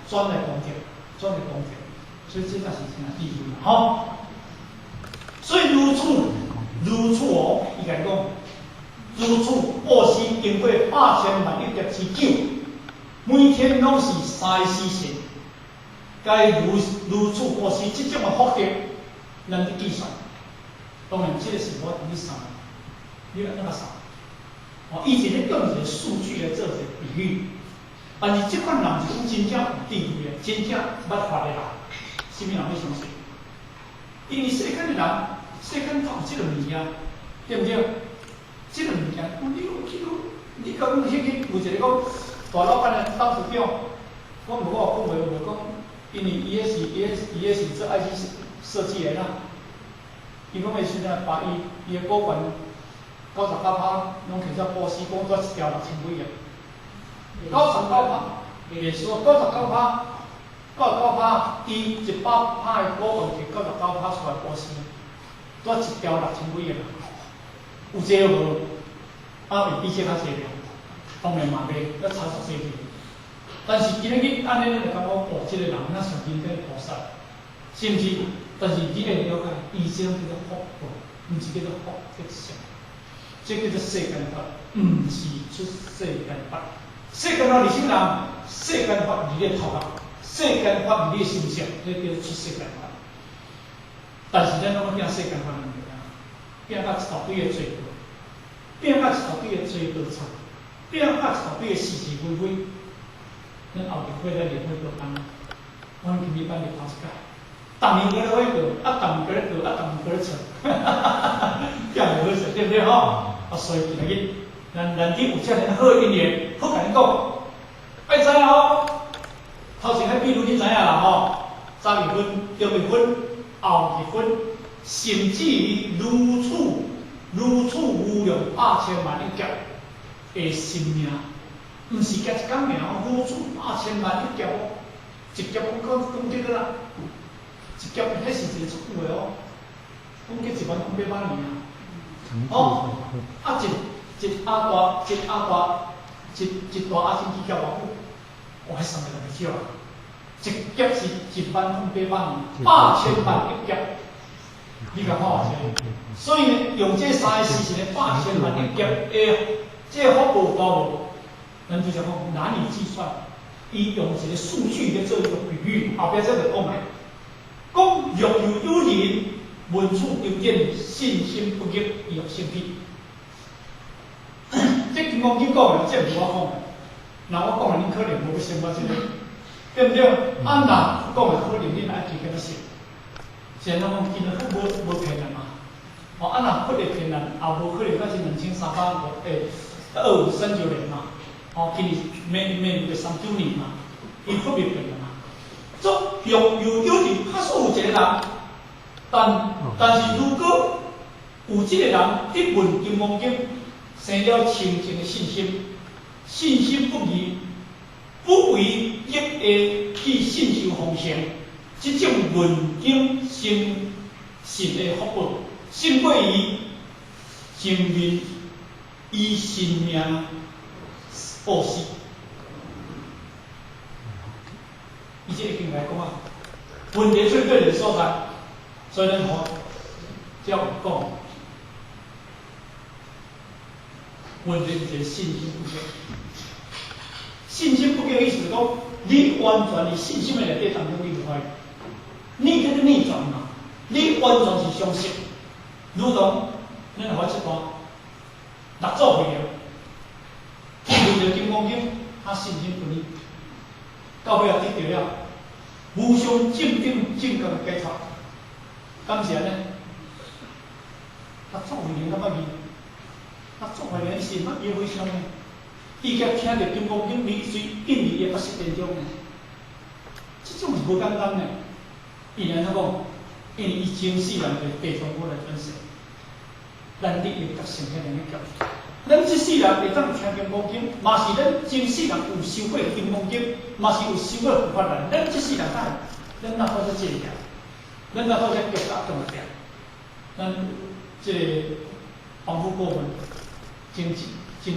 S1: 轉來功德，轉來功德，所以這才是真智慧吼。所以如此如此哦，伊共你講，如此布施經過百千萬億劫之久，每天攏是三個時辰，該如如此布施這種的福德，咱去計算。當然，這個是我佇咧算，你按怎算？哦，伊是咧用一個數據來做一個比喻，但是這款人是講真正有智慧的，真正捌法的人，啥物人欲相信？因為世間的人，世間有這個物件，對毋對？這個物件，你有去，你講彼個有一個講大老闆的董事長，我無我講話無講，因為伊彼是伊彼是做 IC 設計的啦。伊講彼時陣把伊伊的股權99%攏摕做布施，講煞一兆六千幾億。99%，袂輸99%，99%，伊100%的股權摕99%出來布施，煞一兆六千幾億。有這個無？啊，會比這較濟無？當然嘛袂，閣差足濟去。但是今日按呢，咱就感覺哦，這個人若上人間菩薩，是毋是？但是你愛了解，伊這種叫做福報，毋是叫做福德相，這叫做世間法，毋是出世間法。世間法佇啥物人？世間法佇你的頭殼，世間法佇你的心上，這叫做出世間法。但是咱攏攏驚世間法物件，驚甲一大堆的罪過，驚甲一大堆的罪過錯，驚甲一大堆的是是非非。咱後日會來練火鍋班，阮今日班是頭一屆，逐年閣咧火鍋，啊，逐年閣咧過，啊，逐年閣咧錯，哈哈哈哈，這樣無好勢，對毋對吼？啊，所以今日咱難得有遮爾好的因緣，好共恁講，愛知影哦。頭前彼比如你知影啦吼，早日分、中日分、後日分，甚至於如此如此無量百千萬億劫的生命。毋是劫一工爾哦，如此百千萬億劫哦，一劫講講講幾多啦？一劫彼是一個足久的哦，講幾1萬零八百年啊。哦，啊一一阿大一阿大一一大阿僧祇劫偌久？哇，彼算個就袂少啊！一劫是1萬零八百年，百千萬億劫，你共看偌濟？所以呢，用這三個時辰的百千萬億劫的這個福報大無？咱就是講難以計算，伊用一個數據來做一個比喻，後壁才就講來，講若有有人聞此經典，信心不疑，伊欲生起。這金剛經講的，這毋是我講的。若我講的，恁可能無欲信我這個，對毋對？啊，若講的可能恁愛加減仔信。現在講今日佛無無騙人嘛？哦，啊，若佛會騙人，也無可能到這2305，2539年嘛。哦，今年明明月39年嘛，伊佛袂騙人嘛。做若有有人，假使有一個人，但是如果有這個人得聞金剛經，生了清淨的信心，信心不疑，不為逆的去信受豐盛，這種穩定誠實的福報，勝過於前面以性命布施。伊這已經來講啊，問題最對的所在，所以咱吼才有講，問題是一個信心不足。信心不足意思是講，你完全佇信心的內底當中，你無懷疑，你叫做逆轉嘛，你完全是相信，如同咱來這段六祖慧能，伊聞著金剛經，他信心不疑。到尾仔得著了無上正等正覺的解脫，敢是按呢？六祖慧能感覺伊，六祖慧能是捌伊回想呢？伊共聽著金剛經，伊隨印佇伊的八識田中呢。這種是無簡單的。伊按怎講？因為伊前世人就是地藏魔來轉世，咱你會覺醒遐爾仔強。咱這世人會當聽金剛經，嘛是咱前世人有修過金剛經，嘛是有修過佛法來。咱這世人哪會，咱哪好說這個，咱哪好說腳踏動定。咱這個防腐顧問，前前前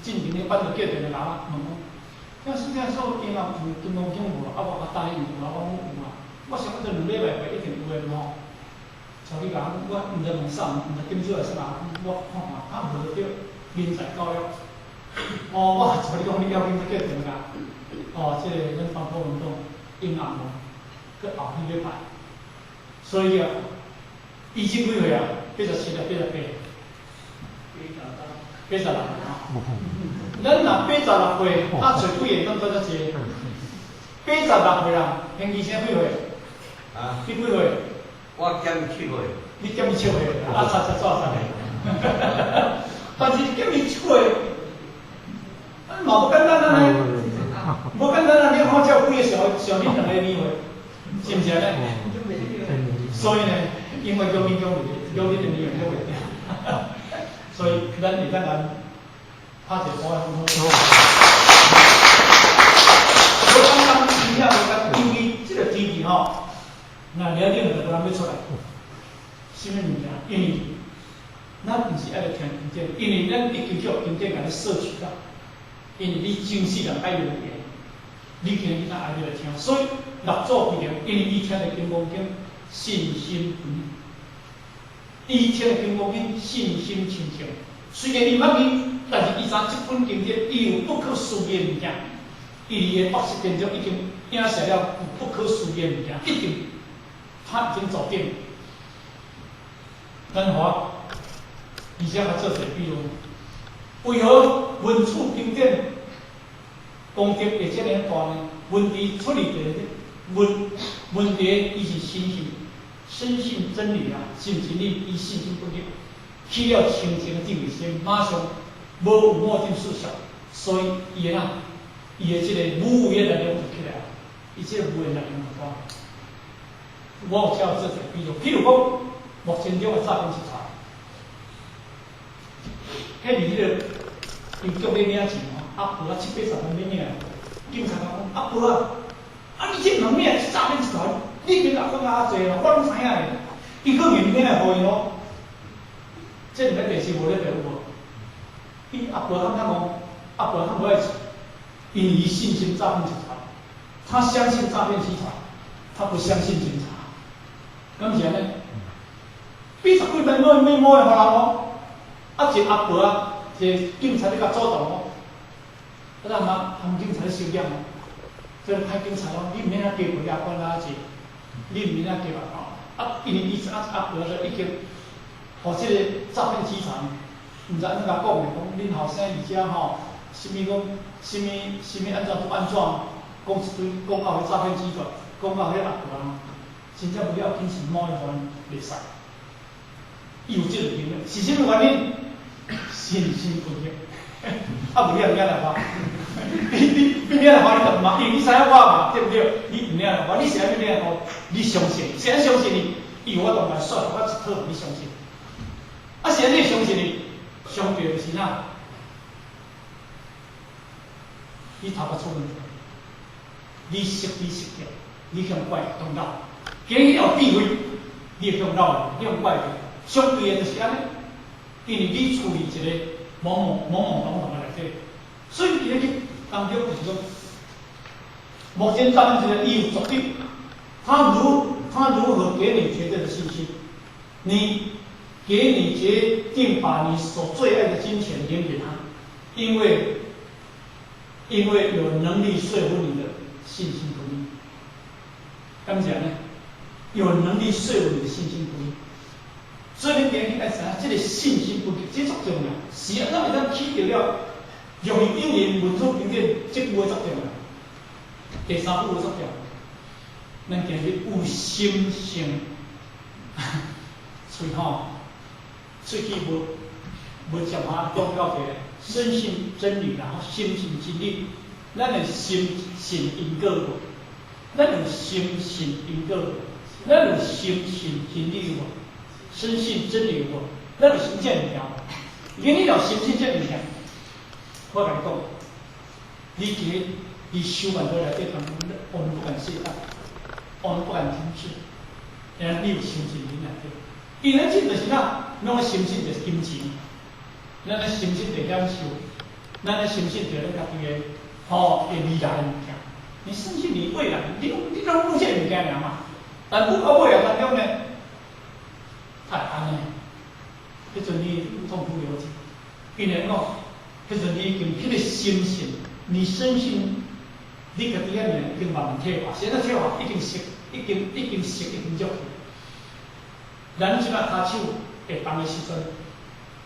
S1: 進前咧班就叫電話來問講，聽說聽說伊若有金剛經無？啊，我較答應有啊，我講有啊。我想講這2禮拜會一定有的吼。像你講，我毋知問啥，毋知金主來啥，我看看，啊無就對，人才教育。哦，我像你講，你要緊叫電話。哦，這個咱防腐運動應暗無，閣後幾禮拜。所以啊，伊這幾歲啊？87啊，88。86。咱若86歲，啊，揣幾個當做遮濟？86歲啦，彭醫生幾歲？
S5: 啊？
S1: 你幾歲？
S5: 我減7歲。
S1: 你減7歲，啊，差差煞三個。但是減伊7歲，啊嘛無簡單啊呢，無簡單啊！你看這有幾個小小恁兩個年歲，是毋是按呢？所以呢，因為叫你叫你叫你的年歲叫袂掉，所以咱會當按拍一個鼓來好。無簡單，真正無簡單，因為這個天氣吼，若了頂就無人欲出來。啥物物件？因為咱毋是愛來聽經典，因為咱已經叫經典共你攝取到，因為你前世人愛有緣，你今日才愛來聽，所以六祖慧能，因為伊聽著金剛經，信心不疑，伊聽著金剛經，信心清淨。雖然伊毋捌伊，但是伊知這本經典，伊有不可思議的物件，伊佇伊的八識田中已經影射了有不可思議的物件，一定他已經走定。咱話，而且較做一個比喻，為何文殊經典功德會遮爾大呢？問題出佇個問問題，伊是深信深信真理啊，信真理，伊信心不疑，起了清淨的智慧心，馬上無有末定思想，所以伊的哪，伊的這個無為的力量就起來啊，伊這個無為的力量就大。我有遮有做一個比喻，譬如講，目前中的詐騙集團，彼是彼個伊叫你領錢吼，阿婆啊七八十萬欲領，警察共講阿婆啊，啊你這毋通領詐騙集團，你別共講較濟啦，我攏知影的，伊閣硬領來予伊哦。這佇咧電視無咧有無？伊阿婆感覺講，阿婆較無愛錢，因為伊信心詐騙集團，他相信詐騙集團，他不相信警察，敢是按呢？八十幾萬買買摸的予人哦，啊一個阿婆啊，一個警察咧共阻擋哦，啊咱嘛含警察咧收檢哦，這個歹警察哦，你毋免遐加賠啊，管啊濟，你毋免遐加啊吼，啊因為伊阿阿婆就已經，予這個詐騙集團，毋知按怎共講的，講恁後生佇遮吼，啥物講，啥物啥物按怎做按怎，講一堆，講到彼詐騙集團，講到彼阿婆啊，真正無要緊是摸伊予伊袂使。伊有這個能力，是啥物原因？信心不足。啊，無你毋領來花，你你你領來花，你就毋嘛，因為你知影我嘛，對毋對？你毋領來花，你是按怎領來花？你相信，是按相信伊，伊有法度來說，我一套你相信。啊，是按怎相信伊？相對就是哪？你頭殼出問題，你識你識得，你向怪動腦，今日有智慧，你會向老，你向怪。相對的就是按呢，因為你處於一個懵懵懵懵懂懂的內底，所以佇咧當中就是講，目前當時伊有絕對，他如何給你絕對的信心？你給你決定把你所最愛的金錢還給他，因為有能力說服你的信心不力。怎講呢？有能力說服你的信心不力。所以你今日愛知影，這個信心不力，這足重要。是啊，咱會當起著了，容易應人文殊經典，這句話足重要。第三句話足重要。咱今日有心性，喙吼，喙齒無講話講到這個，深信真理，然後深信真理。咱會深信因果無？咱有深信因果無？咱有深信真理無？深信真理無？咱有信這物件無？因為你若深信這物件，我共你講，你今日你修完落來這當中，我們不敢懈怠，我們不敢停止。因為你有深信恁內底，因為這就是哪，攏深信就是金錢，咱咧深信就享受，咱咧深信就咱家己的吼的未來的物件。你深信你未來，你攏有這個物件爾嘛？但不到尾啊當中呢，太按呢，彼陣你痛哭流涕，因為講，彼陣你已經彼個深信，你深信你家己遐爾已經慢慢退化，現在退化已經熟，已經熟，已經弱去。咱這擺跤手會動的時陣，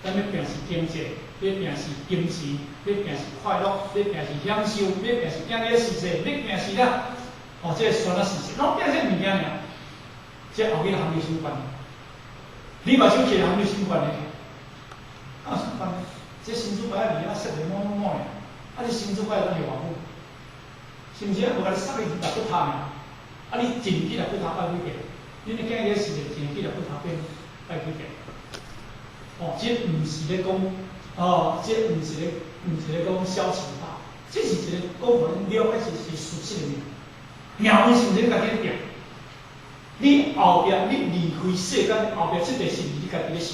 S1: 咱欲拼是經濟，欲拼是金錢，欲拼是快樂，欲拼是享受，欲拼是囝兒的事業，欲拼是啥？哦，這個孫仔事業，攏拼這個物件爾。這後面含你啥關係？你目睭起來含你啥關係？啊，啥關係？這新主擺喺裡啊，說得滿滿滿的，啊，你新主擺當會偌久？是毋是啊？無共你塞去入骨頭爾？啊，你一去入骨頭拜幾遍？你的囝兒事業一去入骨頭變拜幾遍？哦，這毋是咧講，哦，這毋是咧講小情法，這是一個講予恁了解是事實的物。命運是毋是你家己咧定？你後壁你離開世間，後壁這塊是毋是你家己咧受？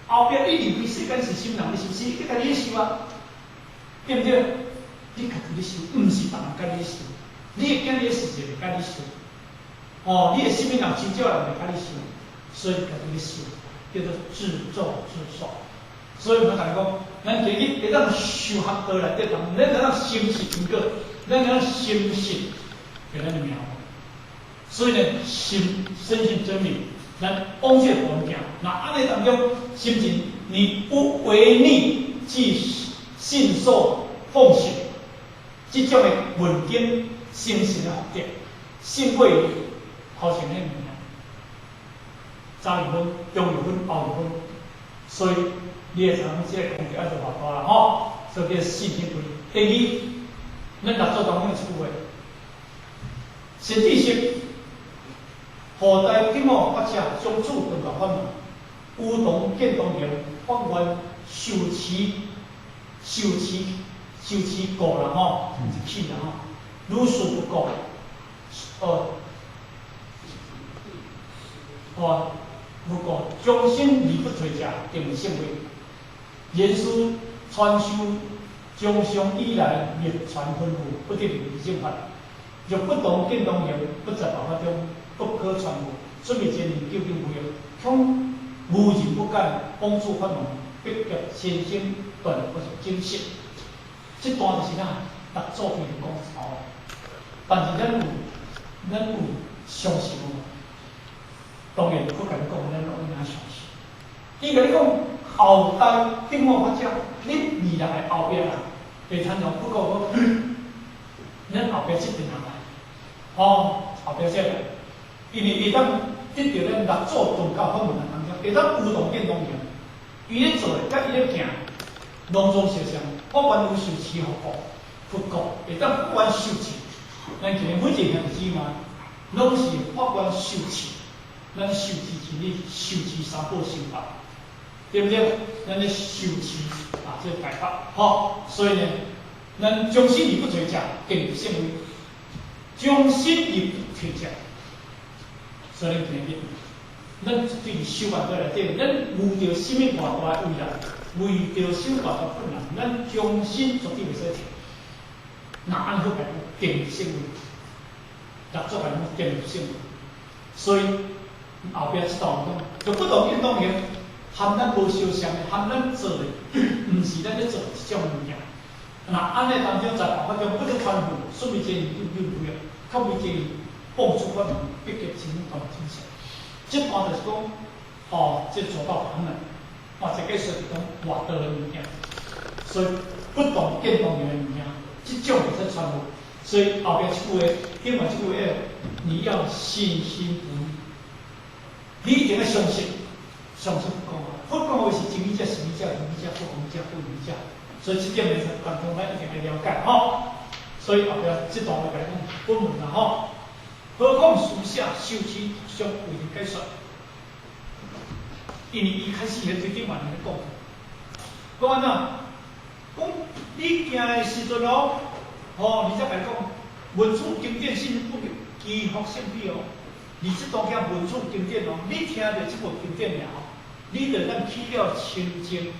S1: 後壁你離開世間是啥物人咧受？是你家己咧受啊，對毋對？你家己咧受，毋是別人共你受。你的囝兒的事業會共你受，哦，你的啥物人真少人會共你受，所以家己咧受，叫做自作自受。所以我共你講，咱今日會當修學道內底，咱會當深信因果，咱會當深信給咱的命運。所以呢，深信真理，咱往這個部分行。那按呢當中，心情你不違逆，即信受奉行，這種的問經深信的福德，勝過於頭前彼物件。早二分、中二分、後二分，所以你會知影這個功德愛做偌大啦吼。所以叫信心不離。第二，咱六祖當中有一句話：善知識，後代頂我法者，將此頓教法門，有同見當行，發願受持、受持、受持過啦吼，毋是起啦吼。如是不過，哦，哦，不過終身而不退者，定為聖位。言師傳授終上以來，密傳吩咐，不得離正法。若不同見當行，不在辦法中，不可傳授。出滅真理，究竟無用，恐無人不敢幫助法門，必劫先生斷不是正實。這段就是啥？六祖非常講頭，但是咱有相信無？當然，我共你講，咱攏應該相信。伊共你講後代頂我法者，你未來的後壁啊，會參像不過講，咱後壁這陣人來，哦，後壁這個，因為會當得著咱六祖頓教法門的當中，會當有同見當行，伊咧做的，佮伊咧行，攏總相像，發願有受持佛國，佛國會當發願受持，咱今日每一個兄弟姊妹，攏是發願受持，咱受持真理，受持三寶修法。對毋對？咱咧受持啊，這個大法，吼，所以呢，咱將心而不退者，定入聖位；將心而不退者，所以咱今日，咱絕對是修法內底，咱遇著啥物偌大的危難，遇著啥物偌大困難，咱將心絕對袂使退。若按好來講，定入聖位，六祖來講定入聖位，所以後壁這段講，就不動見動行，含咱無相像的，含咱做的，毋是咱咧做這種物件。若按呢當中在辦法中，不得傳付，說明這有有有的，較為這放出我們必結真大真相。這段就是講，哦，這做到法門，哦，這個說是講外道的物件，所以不動見動行的物件，這種會使傳付。所以後壁這句話，另外這句話，你要信心不疑，你一定要相信，相信佛講話，佛講話是真理者、實理者、義理者、不空者、不疑者，所以這點呢，當中咱一定要了解吼。所以後壁這段話來講，本文啦吼，何況書寫修持相為解說，因為伊開始彼最頂面咧講，講按怎？講你行的時陣哦，吼，而且共你講，聞此經典信不疑，其福勝彼哦。你這當叫聞此經典哦，你聽著這部經典爾吼，你就當起了清淨，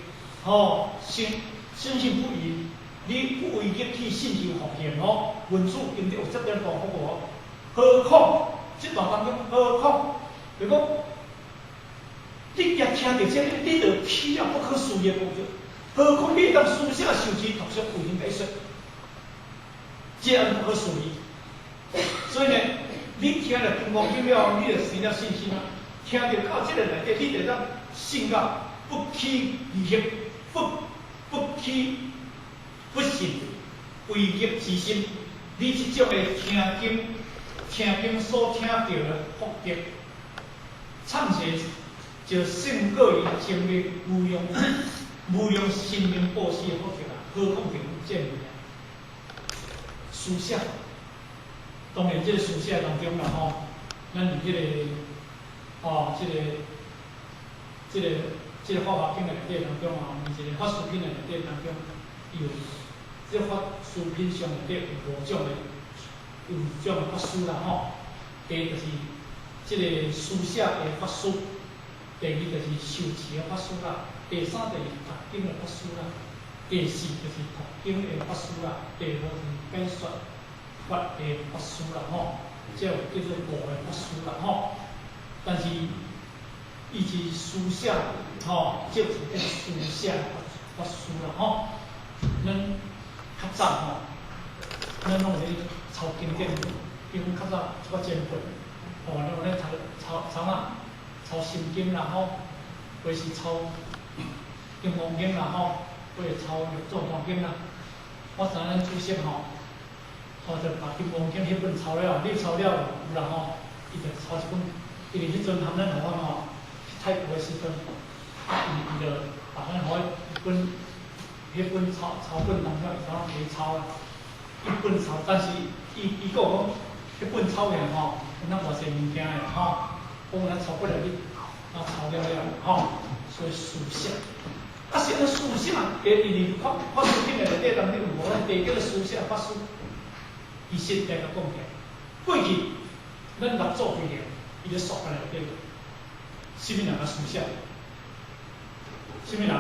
S1: 吼，信深信不疑，你不為逆去信受奉行哦。聞此經典有這點大福無？何況這段當中，何況就講，你若聽著這個，你就起了不可思議的功德。何況你當書寫受持讀誦有形解說，這樣不可思議。所以呢，你聽了金剛經了，你就生了信心啊。聽著到這個內底，你就當信到不起疑惑，不起不信違逆之心。你這種的聽經，聽經所聽著的福德，創世就勝過於經歷無量無量生命布施的福德啊！何況是這物件？書寫，當然這個書寫當中啦吼，咱佇彼個哦，這個法華經的內底當中啊，毋是一個法師品的內底當中，有這個法師品上內底有五種的，有五種的法師啦吼。第一就是這個書寫的法師，第二就是受持的法師啦，第三就是讀經的法師啦，第四就是讀經的法師啦，第五就是解說法的法師啦吼。這有叫做五個法師啦吼。但是伊是書寫吼，這是叫書寫法師啦吼。咱較早吼，咱攏有咧抄經典，比如較早這個前輩，吼，咱有咧抄抄抄啥？抄心經啦吼，或是抄金剛經啦吼，或是抄六祖壇經啦。我知影咱祖先吼，吼就把金剛經彼本抄了，你抄了有啦吼，伊就抄一本，因為彼陣含咱台灣吼，去泰國的時陣，啊伊伊就把咱予一本，彼本抄抄本當中，伊怎攏加抄啦，一本抄，但是伊伊閣講，彼本抄起來吼，有哪偌濟物件的吼，講咱抄過來你，啊抄了了吼，所以書寫，啊是按書寫，因為法法師品的內底當中有無咱第叫做書寫法師，其實來共講起來，過去咱六祖規定，伊咧說法內底，啥物人來書寫？啥物人？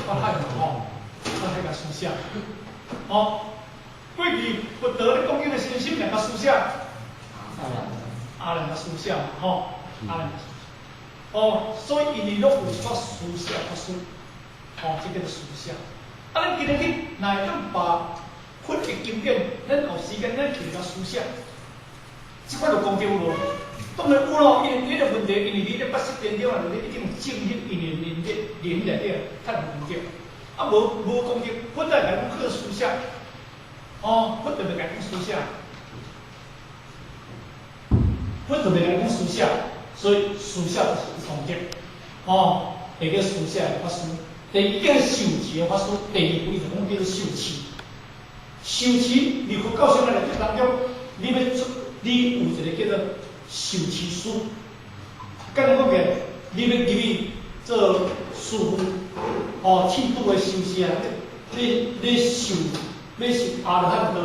S1: 法海嘛吼，法海共書寫。哦，過去佛陀咧講經的時陣，啥物人共書寫？阿難共書寫嘛吼，阿難。哦，所以𪜶攏有一寡書寫法師，哦，這叫做書寫。啊，咱今日去，若會當把佛的經典，咱有時間咱去共書寫，這款就功德有無？當然有咯，因為你個問題，因為你咧八識田中啊，你已經有正彼因緣輪咧輪內底，較有功德。啊，無無功德，佛來共講去書寫，哦，佛就袂共講書寫，佛就袂共講書寫，所以書寫就是功德。哦，第一個書寫的法師，第二叫受持的法師，第二步就講叫做受持。受持，佇佛教上內底當中，你欲做，你有一個叫做受持師。簡單講起來，你欲入去做師父，哦，剃度的修士啊，你受欲受阿羅漢道，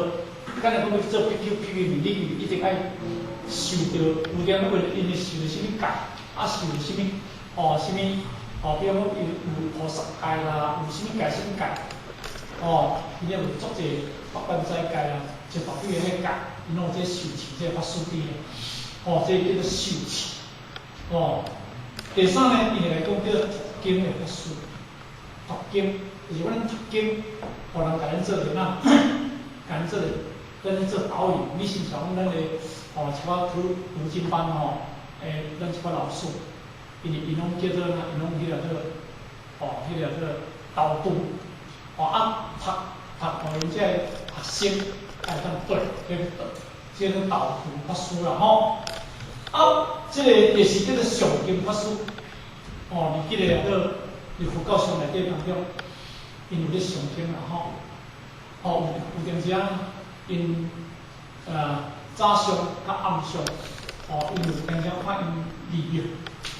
S1: 敢若講欲做比丘、比丘尼，你一定愛受著有點話，𪜶受著啥物戒，啊受著啥物，哦，啥物，哦，比如講有菩薩戒啦，有啥物戒、啥物戒，哦，伊咧有足濟八關齋戒啦，一大堆的彼戒，𪜶攏有這受持這個法師佇咧，哦，這叫做受持，哦。第三呢，伊會來講叫讀經的法師，讀經就是阮讀經，予人共咱做者哪，共咱做者，咱做導引。你親像講咱的哦，一寡讀經班吼，咱一寡老師，因為𪜶攏叫做哪，𪜶攏彼個做，哦，彼個做導讀，哦啊讀讀，予𪜶這個學生會當對，這個導讀法師啦吼。啊，這個就是叫做誦經法師，哦，佇這個叫佇佛教上內底當中，𪜶有咧誦經啦吼。哦，有有陣時啊，𪜶早上佮暗上，哦，𪜶有常常看𪜶利用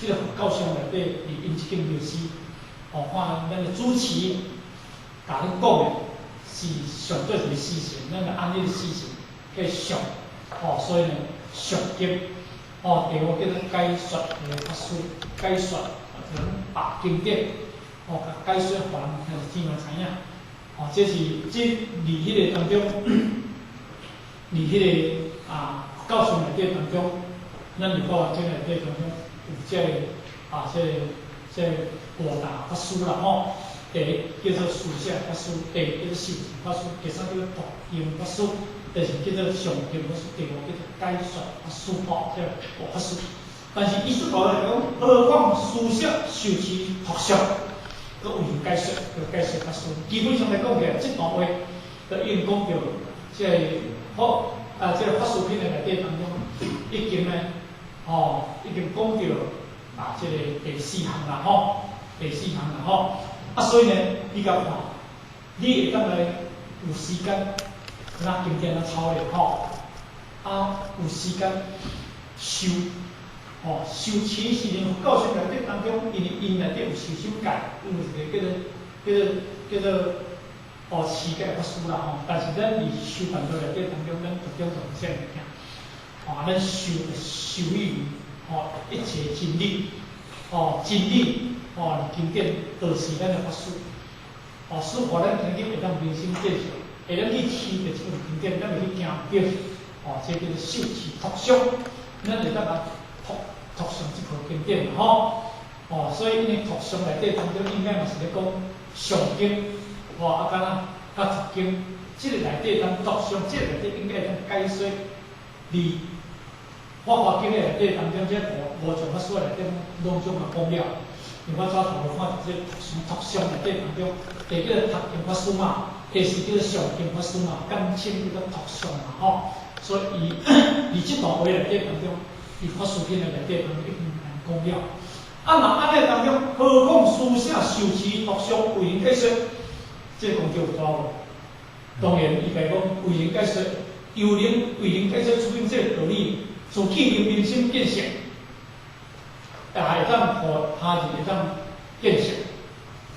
S1: 這個佛教上內底，佇𪜶這間廟寺，哦，看咱的主持共恁講的是上做一個時辰，咱就按這個時辰去誦，哦，所以呢，誦經。哦，第五叫做解說的法師，解說啊，就讀經典，哦，共解說予人聽是嘛知影。哦，這是這佇彼個當中，佇彼個啊教授內底當中，咱佇法華經內底當中有這個啊，這個五大法師啦吼。第一叫做書寫法師，第二叫做受持法師，第三叫做讀經法師。第四叫做誦經法師，第五叫做解說法師，吼，這五法師。但是意思大來講，何況書寫、受持、讀誦，閣有解說，閣解說法師。基本上來講起來，這段話都已經講著這個法啊，這個法師品的內底當中，已經呢，吼，已經講著啊，這個第四項啦，吼，第四項啦，吼。啊，所以呢，你共看，你會當來有時間。那經典啊操練吼，啊有時間修，吼修持是連佛教上內底當中，因為𪜶內底有修什麼戒，有一個叫做哦持戒法師啦吼。但是咱佇修辦道內底當中，咱特中重這物件，吼，咱修修於吼一切真理，吼真理，吼經典都是咱的法師，吼使予咱聽見會當明心見性。會當去持著這份經典，咱袂去驚著，哦，這叫做受持讀誦，咱會當共讀讀誦這部經典吼，哦，所以𪜶讀誦內底當中應該嘛是咧講誦經，吼，啊，敢若佮讀經，這個內底當讀誦，這個內底應該會當解說，佇法華經的內底當中，這五種法師內底攏總嘛講了，因為我早頭看著這讀誦內底當中，第一個讀經法師嘛。第四叫做誦經法師嘛，簡稱叫做讀誦嘛，吼。所以伊佇這段話內底當中，佇法師品的內底當中已經講了。啊，若按呢當中，何況書寫受持讀誦為能解說，這個功德有大無？當然，伊共講為能解說，猶能為能解說出這個道理，自己能明心見性，也會當予他人會當見性，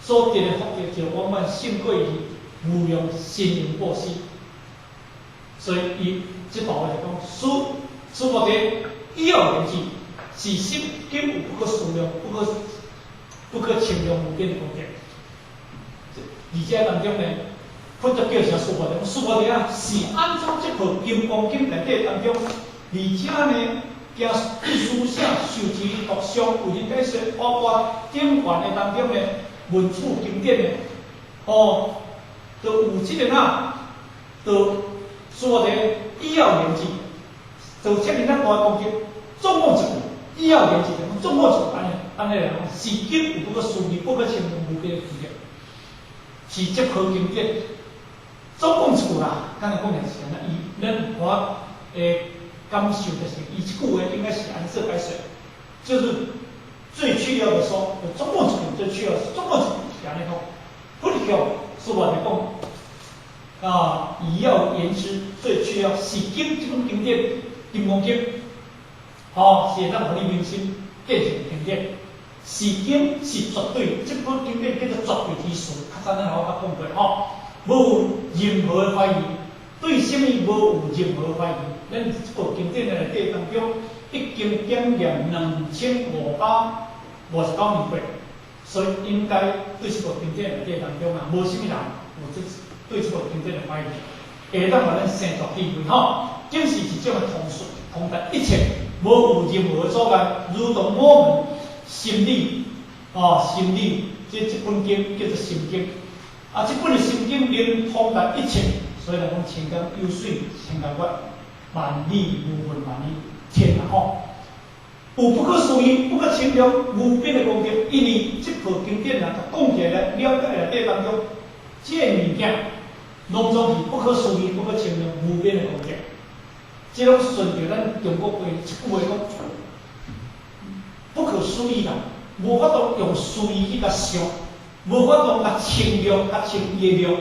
S1: 所得的福德就遠遠勝過於無量身形布施。所以伊這段話就講，須菩提以要言之，是心今有不可思量、不可稱量無邊的功德。而這當中呢，佛陀叫啥須菩提？須菩提啊，是按怎這部金剛經內底當中，而且呢，經書寫受持讀誦為能解說，包括頂懸的當中呢，文殊經典的，哦，都有這個哪，都須菩提以要言之，就這爾仔大功德，總共一句，以要言之，總共一句按呢，按呢來講，是今有不可思議、不可稱量無邊的功德，是這部經典，總共一句啦，敢若講的是按呢，伊咱我的感受就是，伊這句話應該是按怎解說，就是最主要的說，總共一句最主要，總共一句是按呢講，佛教說話來講，啊，以要言之，最主要是經這本經典《金剛經》，吼，是會當予你明心見性經典。是经是絕對，這本經典叫做絕對之事，較早咱頭捌講過吼，無任何的懷疑，對啥物無有任何懷疑。咱這部經典的內底當中，已經檢驗2559年過，所以應該對這部經典內底當中啊，無啥物人有這對這部經典的懷疑，會當予咱生大智慧吼。經是一種的通說，通達一切，無有任何阻礙，如同我們心理，哦，心理，這本經叫做心經，啊，這本的心經能通達一切，所以來講，千江有水千江月，萬里無雲萬里天啊吼，有不可思議、不可稱量、無邊的功德，因為這部經典啊，講起來了解內底當中，這個物件攏總是不可思議、不可稱量、無邊的功德。這攏順著咱中國話一句話講，不可思議啦，無法度用思議去共想，無法度共稱量、共稱伊的量，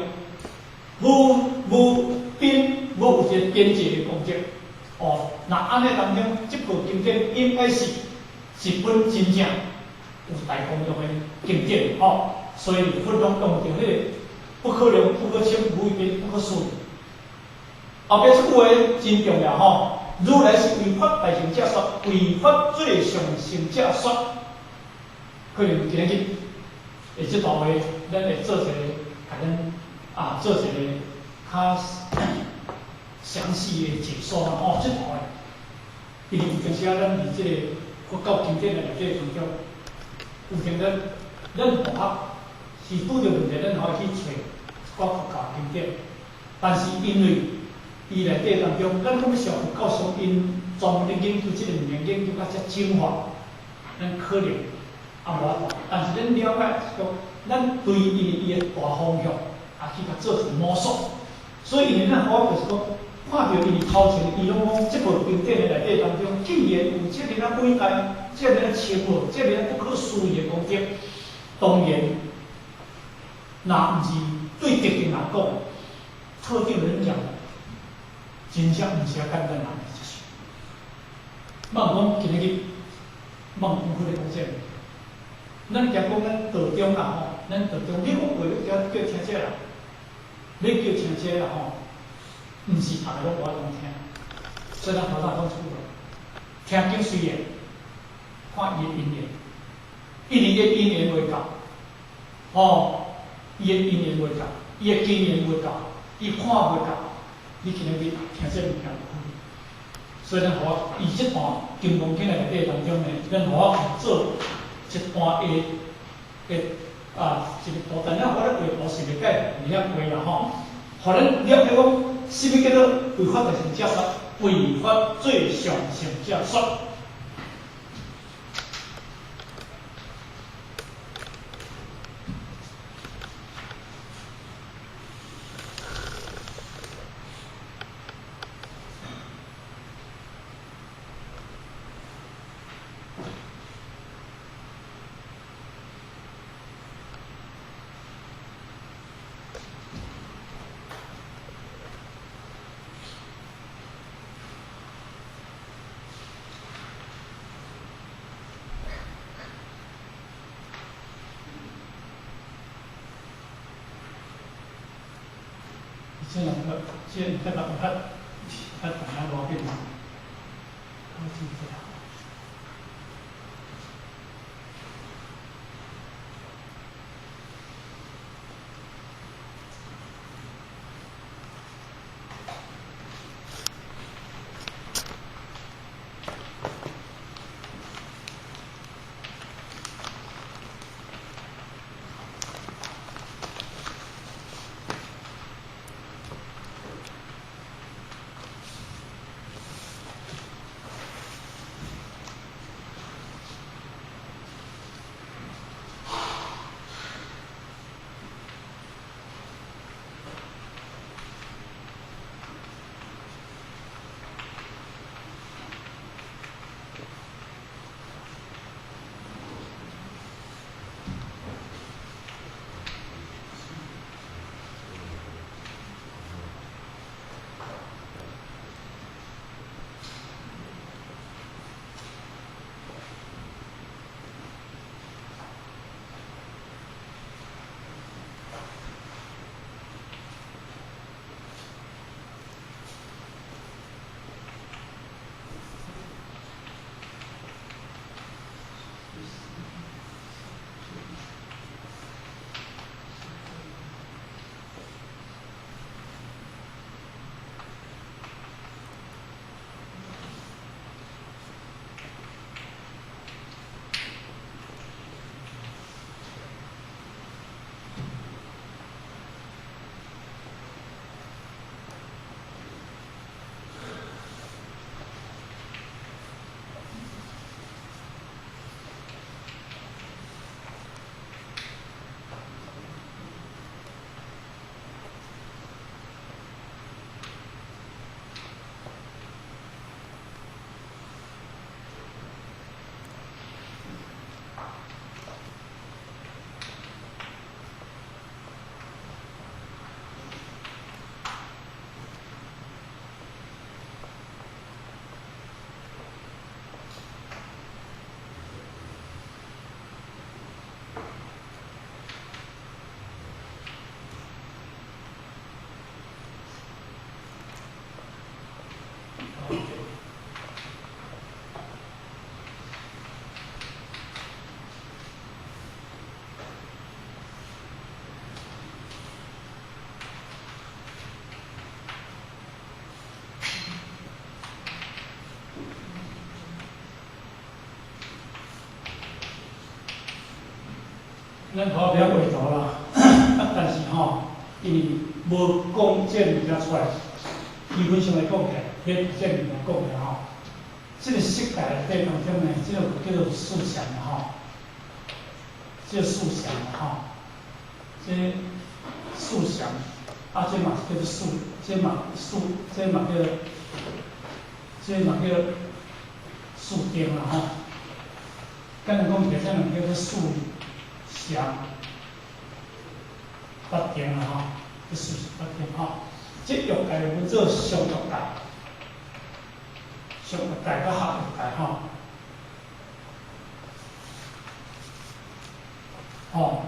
S1: 無邊、無有一個邊際的功德。哦，那按呢當中，這部經典應該是一本真正有大功用的經典，吼。所以佛攏用著彼個不可量、不可稱、無邊、不可思議。後壁這句話真重要吼，如來是為法大乘者說，為法最上乘者說。可能今日會這段話，咱會做一個，共咱啊做一個較詳細的解說啦吼。這段話，因為有陣時啊，咱佇這個佛教經典的內底當中，有陣咱咱同學是拄著問題，咱可以去揣一寡佛教經典，但是因為伊內底當中，咱講欲學佛教，上𪜶專門咧研究這個物件，研究甲遮精華，咱可能也無法度。但是咱了解是講，咱對伊的大方向，也去共做一個摸索。所以，因為咱好就是講，看著伊頭前，伊攏講這部經典的內底當中，既然有這爾仔偉大、這爾仔深奧、這爾仔不可思議的功德，當然，若毋是對特定人講，特定人講。真正毋是遐簡單人會接受。莫講今日，莫講彼個講這個，咱驚講咱道中啦吼，咱道中，你講話欲叫叫聽這啦，欲叫聽這啦吼，毋是逐个攏有法通聽。所以咱頭先講一句話，聽經雖然看伊的因緣，因為伊的因緣袂夠，吼，伊的因緣袂夠，伊的經驗袂夠，伊看袂夠。你今日去聽這物件有可能，所以咱予我以這段經文起來內底當中呢，咱予我做一段的的啊一個圖，但咱我咧畫圖是袂解袂曉畫啦吼，予咱了解講，啥物叫做為法大乘者說，為法最上乘者說。這兩個，這這個較較大家無變嘛，好似這樣。咱好不要回头啦，啊，但是吼，因為無講這物件出來，基本上來講起來，彼這物件講起來吼，這個色界內底當中呢，這個叫做四禪吼，這個四禪吼，這四禪，啊，這嘛叫做四，這嘛四，這嘛叫，這嘛叫四定啦吼。簡單講起來，這兩叫做四禪八定啦吼，這四禪八定吼。這欲界分做上欲界、上欲界佮下欲界吼。吼，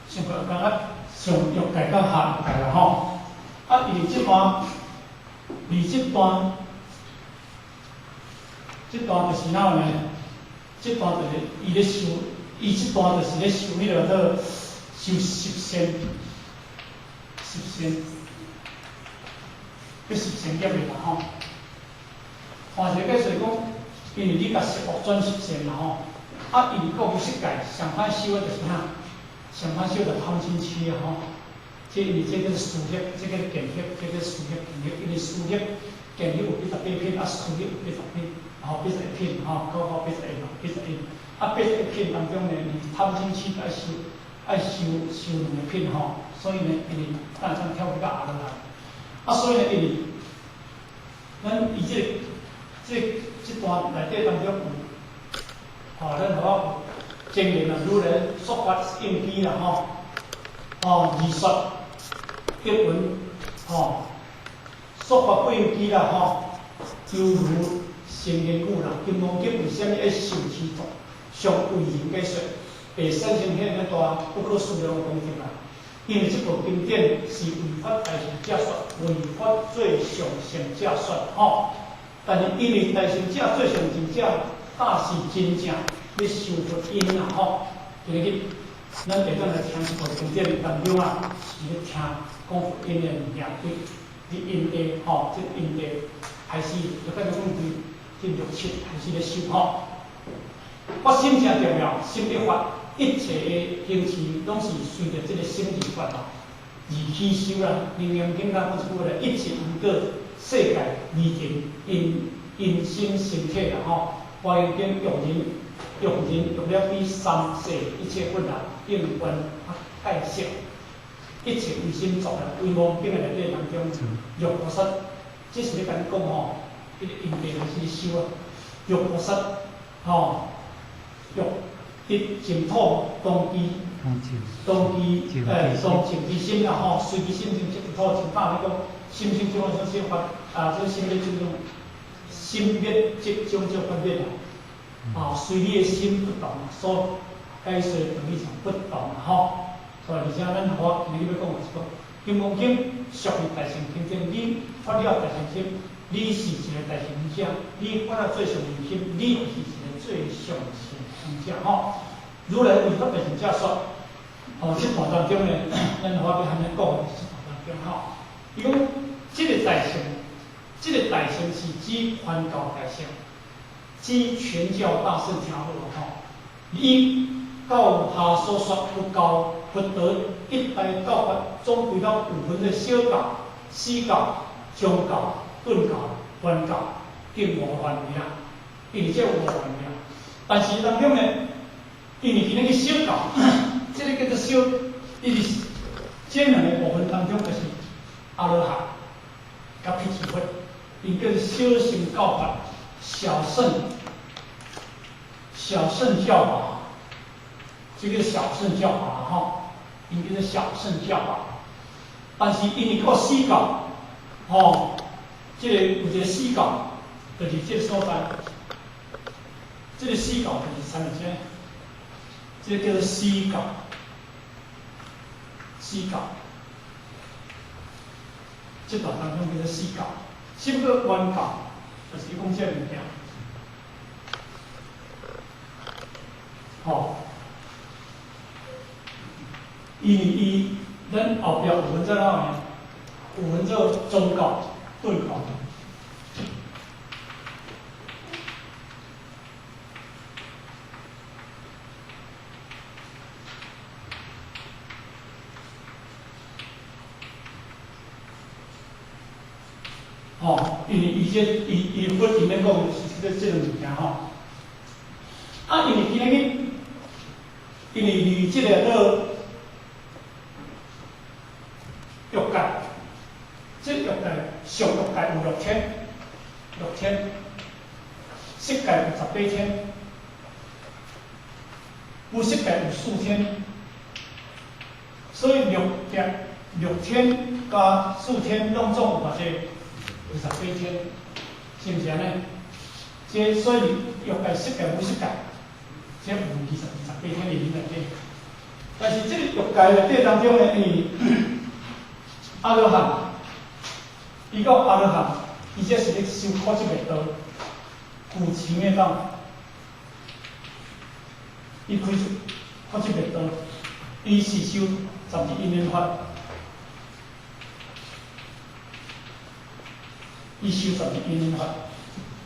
S1: 上欲界佮上欲界佮下欲界啦吼。啊，伊這段，伊這段，這段就是哪呢？這段就是伊咧修，伊這段就是咧修彼個做修十善，十善，叫十善業力啦吼。換一個解說講，因為你共十惡轉十善啦吼，啊，因為過無色界上歹修的就是啥？上歹修就貪嗔痴啊吼。這因為這叫做事業，這叫見業，這叫事業見業，因為事業見業有88品，啊，事業有80品，吼，81品，吼，九九81嘛，81，啊，81品當中呢，你貪嗔痴愛修，愛修修兩個品吼，所以呢，因為等下跳去到阿羅漢，啊，所以呢，因為咱伊這個這這段內底當中有，吼，咱好證言啊，如來說法應機啦，吼，哦，二說。結文，吼，說法不應機啦，吼，猶如聖言語啦。金剛經為啥物愛受持讀？上為人解說，會產生遐爾大不可思量的功德啦。因為這部經典是為法大乘者說，為法最上乘者說，吼。但是因為大乘者最上乘者，大是真正咧修佛因啦，吼。今日咱會當來聽這部經典當中啊，是咧聽講佛因的物件，對，佇因地吼，這因地開始就變做講佇進入七開始咧修吼。發心誠重要，心一發，一切的行持攏是隨著這個心而發啦，而起修啦。楞嚴經講一句話咧，一切因果世界二情因因心生起啦吼。華嚴經欲人欲人欲了彼三世一切佛啦，應願啊解釋，一切唯心造啦，唯妄經的內底當中，欲菩薩，這是咧共你講吼，彼個因地開始修啊，欲菩薩吼，欲得淨土當機，當機當淨之心啦吼，隨其心性淨土淨大咧講，心性種種性法啊，這心滅種種，心滅即種種法滅啦。啊，隨你的心不同，所解說道理上不同吼。所以而且咱我今日欲講的是講，《金剛經》屬於大乘經典，你發了大乘心，你是一個大乘者；你發了最上乘心，你是一個最上乘者吼。如來為法大乘者說，吼，這段當中呢，咱我欲按呢講，這段當中吼，伊講這個大乘，這個大乘是指權教大乘。指權教大乘聽好吼，以教下所說佛教佛道一大教法，總歸了有分的小教、細教、中教、頓教、圓教，共五個範圍啦。因為這五個範圍啦，但是當中呢，因為今日去小教，這個叫做小，因為這兩個部分當中就是阿羅漢佮辟支佛，𪜶叫做小乘教法。小乘，小乘教法，這個小乘教法吼，𪜶叫做小乘教法。但是因為閣四教，吼，這個有一個四教，就是這個所在，這個四教就是啥物這個？這個叫做四教，四教，這段當中叫做四教，只不過圓教。就是伊講這个物件，吼，因為伊咱後壁有分做哪呢？有分做中教、頓教。吼，因為伊這伊伊佛經咧講是這個物件吼。啊，因為今日，因為離這個做欲界，這欲界上欲界有六千，六千，色界有18千，無色界有4千，所以六界六千加四千，攏總有偌濟？有18千，是毋是按呢？這所以欲界、色界、無色界，這有28千佇內底。但是這個欲界內底當中呢，因為阿羅漢，伊講阿羅漢，伊這是咧修苦集滅道，有情的道，伊開出苦集滅道，伊是修12因緣法，伊修12因緣法，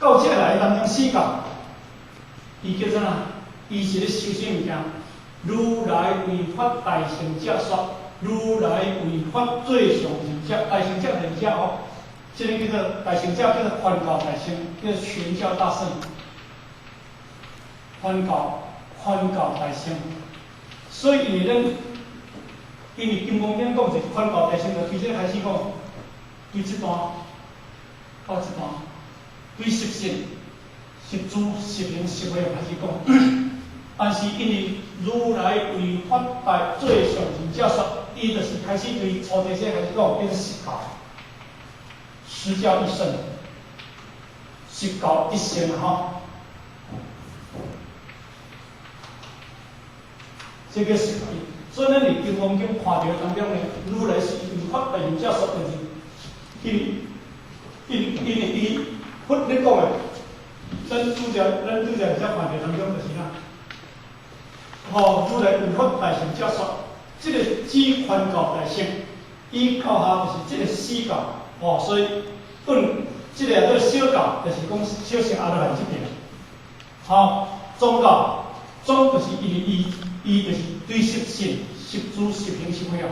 S1: 到這來當中四教，伊叫做啥？伊是咧修啥物件？如來為法大乘者說，如來為法最上乘者，大乘者就是這哦。這個叫做大乘者，叫做寬教大乘，叫做權教大聖。寬教大乘，所以因為咱，因為金剛經講者寬教大乘，就對這開始講，對這段到這段，對十信、十住、十行、十位開始講。但是因為如來為法大最上乘者說，伊就是開始對初地者開始講，變十教，十教一乘，十教一乘吼。這個十教，所以咱佇金剛經看著當中呢，如來是為法大乘者說，就是因為伊佛咧講的，咱拄則才看著當中就是啥？吼，如來為法大乘者說，這個指寬教大乘，伊教下就是這個四教，吼，所以對這個做小教，就是講小乘阿羅漢這邊，吼，中教，中就是因為伊就是對十信、十住、十行、十位啊。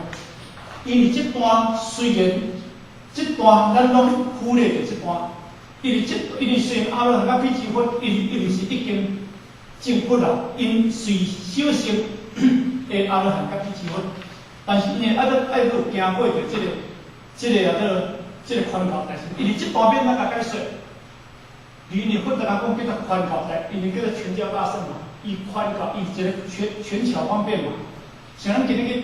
S1: 因為這段雖然這段咱攏忽略著這段，因為雖然阿羅漢佮辟支佛，伊毋是已經證佛啦，𪜶雖小乘的阿羅漢佮辟支佛，但是𪜶會愛閣有行過著這個啊做這個寬教大乘，因為這段免咱共解說，因為佛在講叫做寬教大，因為叫做權教大聖嘛，伊寬教伊一個權巧方便嘛，像咱今日去，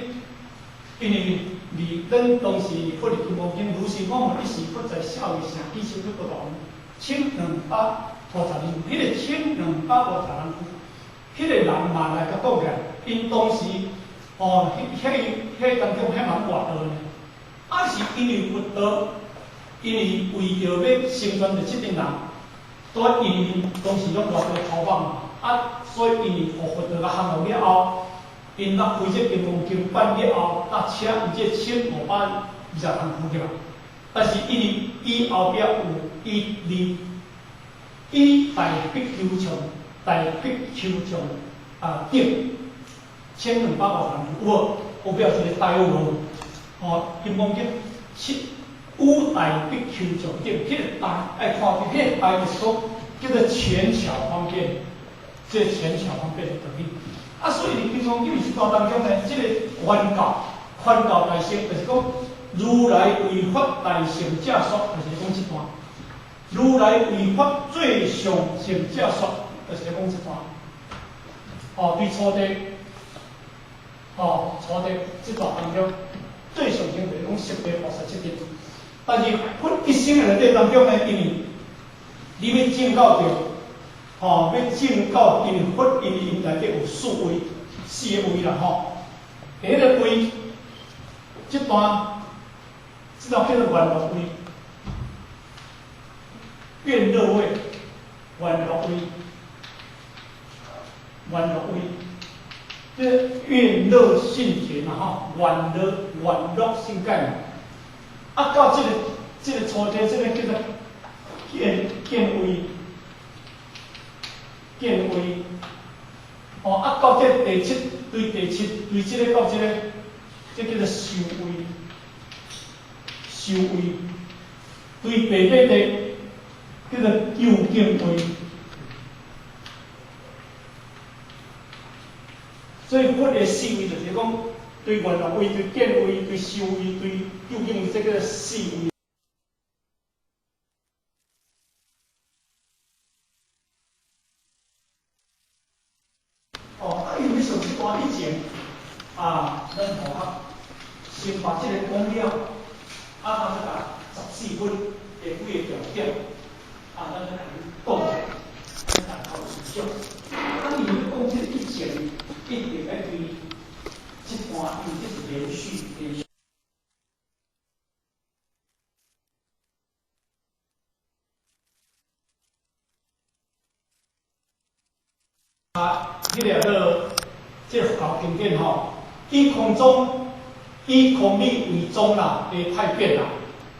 S1: 因為佇咱當時佛佇金剛經，如是我聞，彼時佛在舍衛城只身去菩提園，1250人，彼個1250人，彼個人嘛來共講起來，𪜶當時哦，彼當中遐人活道呢，啊是因為佛道，因為為著欲成全著這陣人，都因為當時攏活道粗放嘛，啊，所以因為予佛道共降落了後，𪜶來開這金剛經版了後，啊，請這1520人負責，但是因為伊後壁有伊離伊大比丘眾，大比丘眾啊等1250人，有無？後壁有一個大有無？吼，金剛經七五大比丘眾等，彼個大愛看著，彼個大就是講叫做權巧方便，這個權巧方便的道理。啊，所以佇金剛經這段當中呢，這個原教寬教大乘，就是講如來為法大乘者說，就是講這段。如來為法最上乘者說，就是講這段。哦，對初地，哦，初地這段當中，最上乘就是講十地菩薩這邊。但是佛一生的內底當中呢，因為你欲證到著，吼，欲證到，因為佛因為𪜶內底有四位，四個位啦吼。第一個位，這段叫做願樂位，願樂位，願樂位，願樂位，這願樂信解嘛吼，願樂信解嘛。啊，到這個初地，這個叫做見位，見位。哦，啊，到這第七，對第七，對這個到這個，這叫做修位，修位。對第八地叫做究竟位。所以佛的四位就是講，對願樂位、對見位、對修位、對究竟位，這叫做四位。哦，啊，因為上一段以前，啊，咱同學先把這個講了，啊，咱再共14分的幾個重點，啊，咱再共你講者，咱大家思想。啊，因為講這個以前，一定愛對這段，因為這是連續連續。啊，彼个叫這個佛教經典吼，以空宗，以空理為宗啦，的派別啦，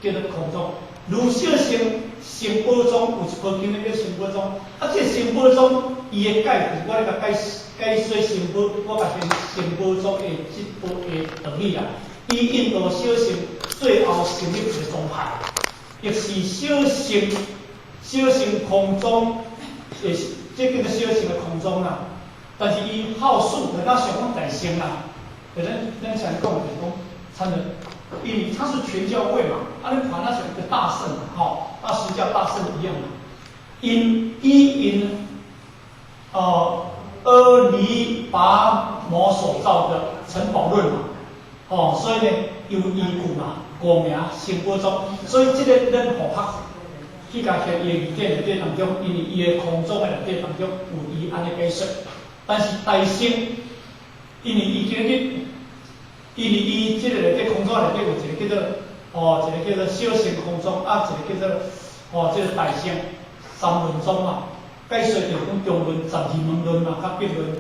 S1: 叫做空宗。如小乘成寶宗有一部經典叫成寶宗，啊，這個成寶宗伊的解釋，我咧共解解說成寶，我共成成寶宗的這部的道理啦。以印度小乘最後成立一個宗派，亦是小乘小乘空宗的。這叫做小乘的空宗啦，但是伊好事就若像講大乘啦，就咱常講就是講，參了，因為他是全教會嘛，啊，你看那像一個大聖，吼，啊，實教大聖一樣嘛。因伊因，阿離跋摩所造的《城堡論》嘛，哦，所以呢有依據嘛，故名成寶宗，所以這個咱佛學。去共摕伊的字典內底當中，因為伊的空宗的內底當中有伊按呢解說，但是大乘，因為伊今日，因為伊這個內底空宗內底有一個叫做，哦，一個叫做小乘空宗，啊，一個叫做，哦，這個大乘三論宗嘛，解說就講中論、十二門論嘛，佮別論、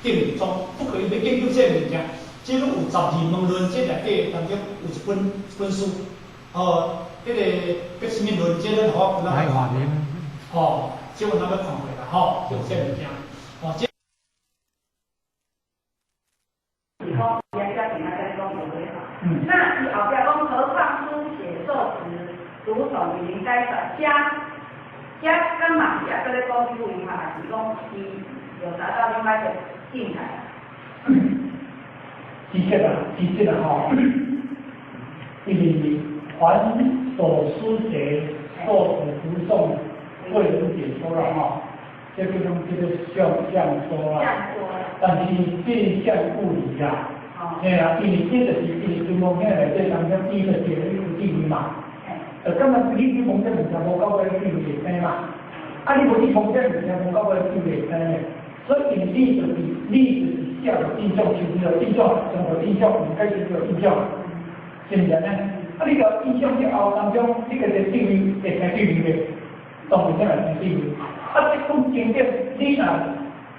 S1: 定義宗，不過伊欲研究這個物件，這攏有十二門論，這內底當中有一本一本書，哦。彼個彼啥物論，這咱互我有哪吼，這我哪捌看過啦，吼，就這物件，吼，這。
S6: 是講伊遐遮平仔講有咧吼。那伊後壁講何況書寫受持讀誦為靈解說，遮遮敢嘛是抑閣咧講究竟，還是講伊有達到另外一個境界？
S1: 其實啊，其實啊，吼，因為凡所書寫、受持讀誦、為人解說啦，吼，這個攏叫做相相說啦。但是這相不離啦，嘿啊，因為這就是因為金剛經內底當中，伊就是有智慧嘛。就感覺你去摸這物件無夠個智慧會生嘛，啊，你無去摸這物件無夠個智慧會生的，所以因你就是你就是寫著印象，就是著印象，將著印象，毋解就著印象，是毋是按呢？啊！你共印象了後當中，你個個智慧會生智慧袂？當然才會生智慧。啊，這本經典，你若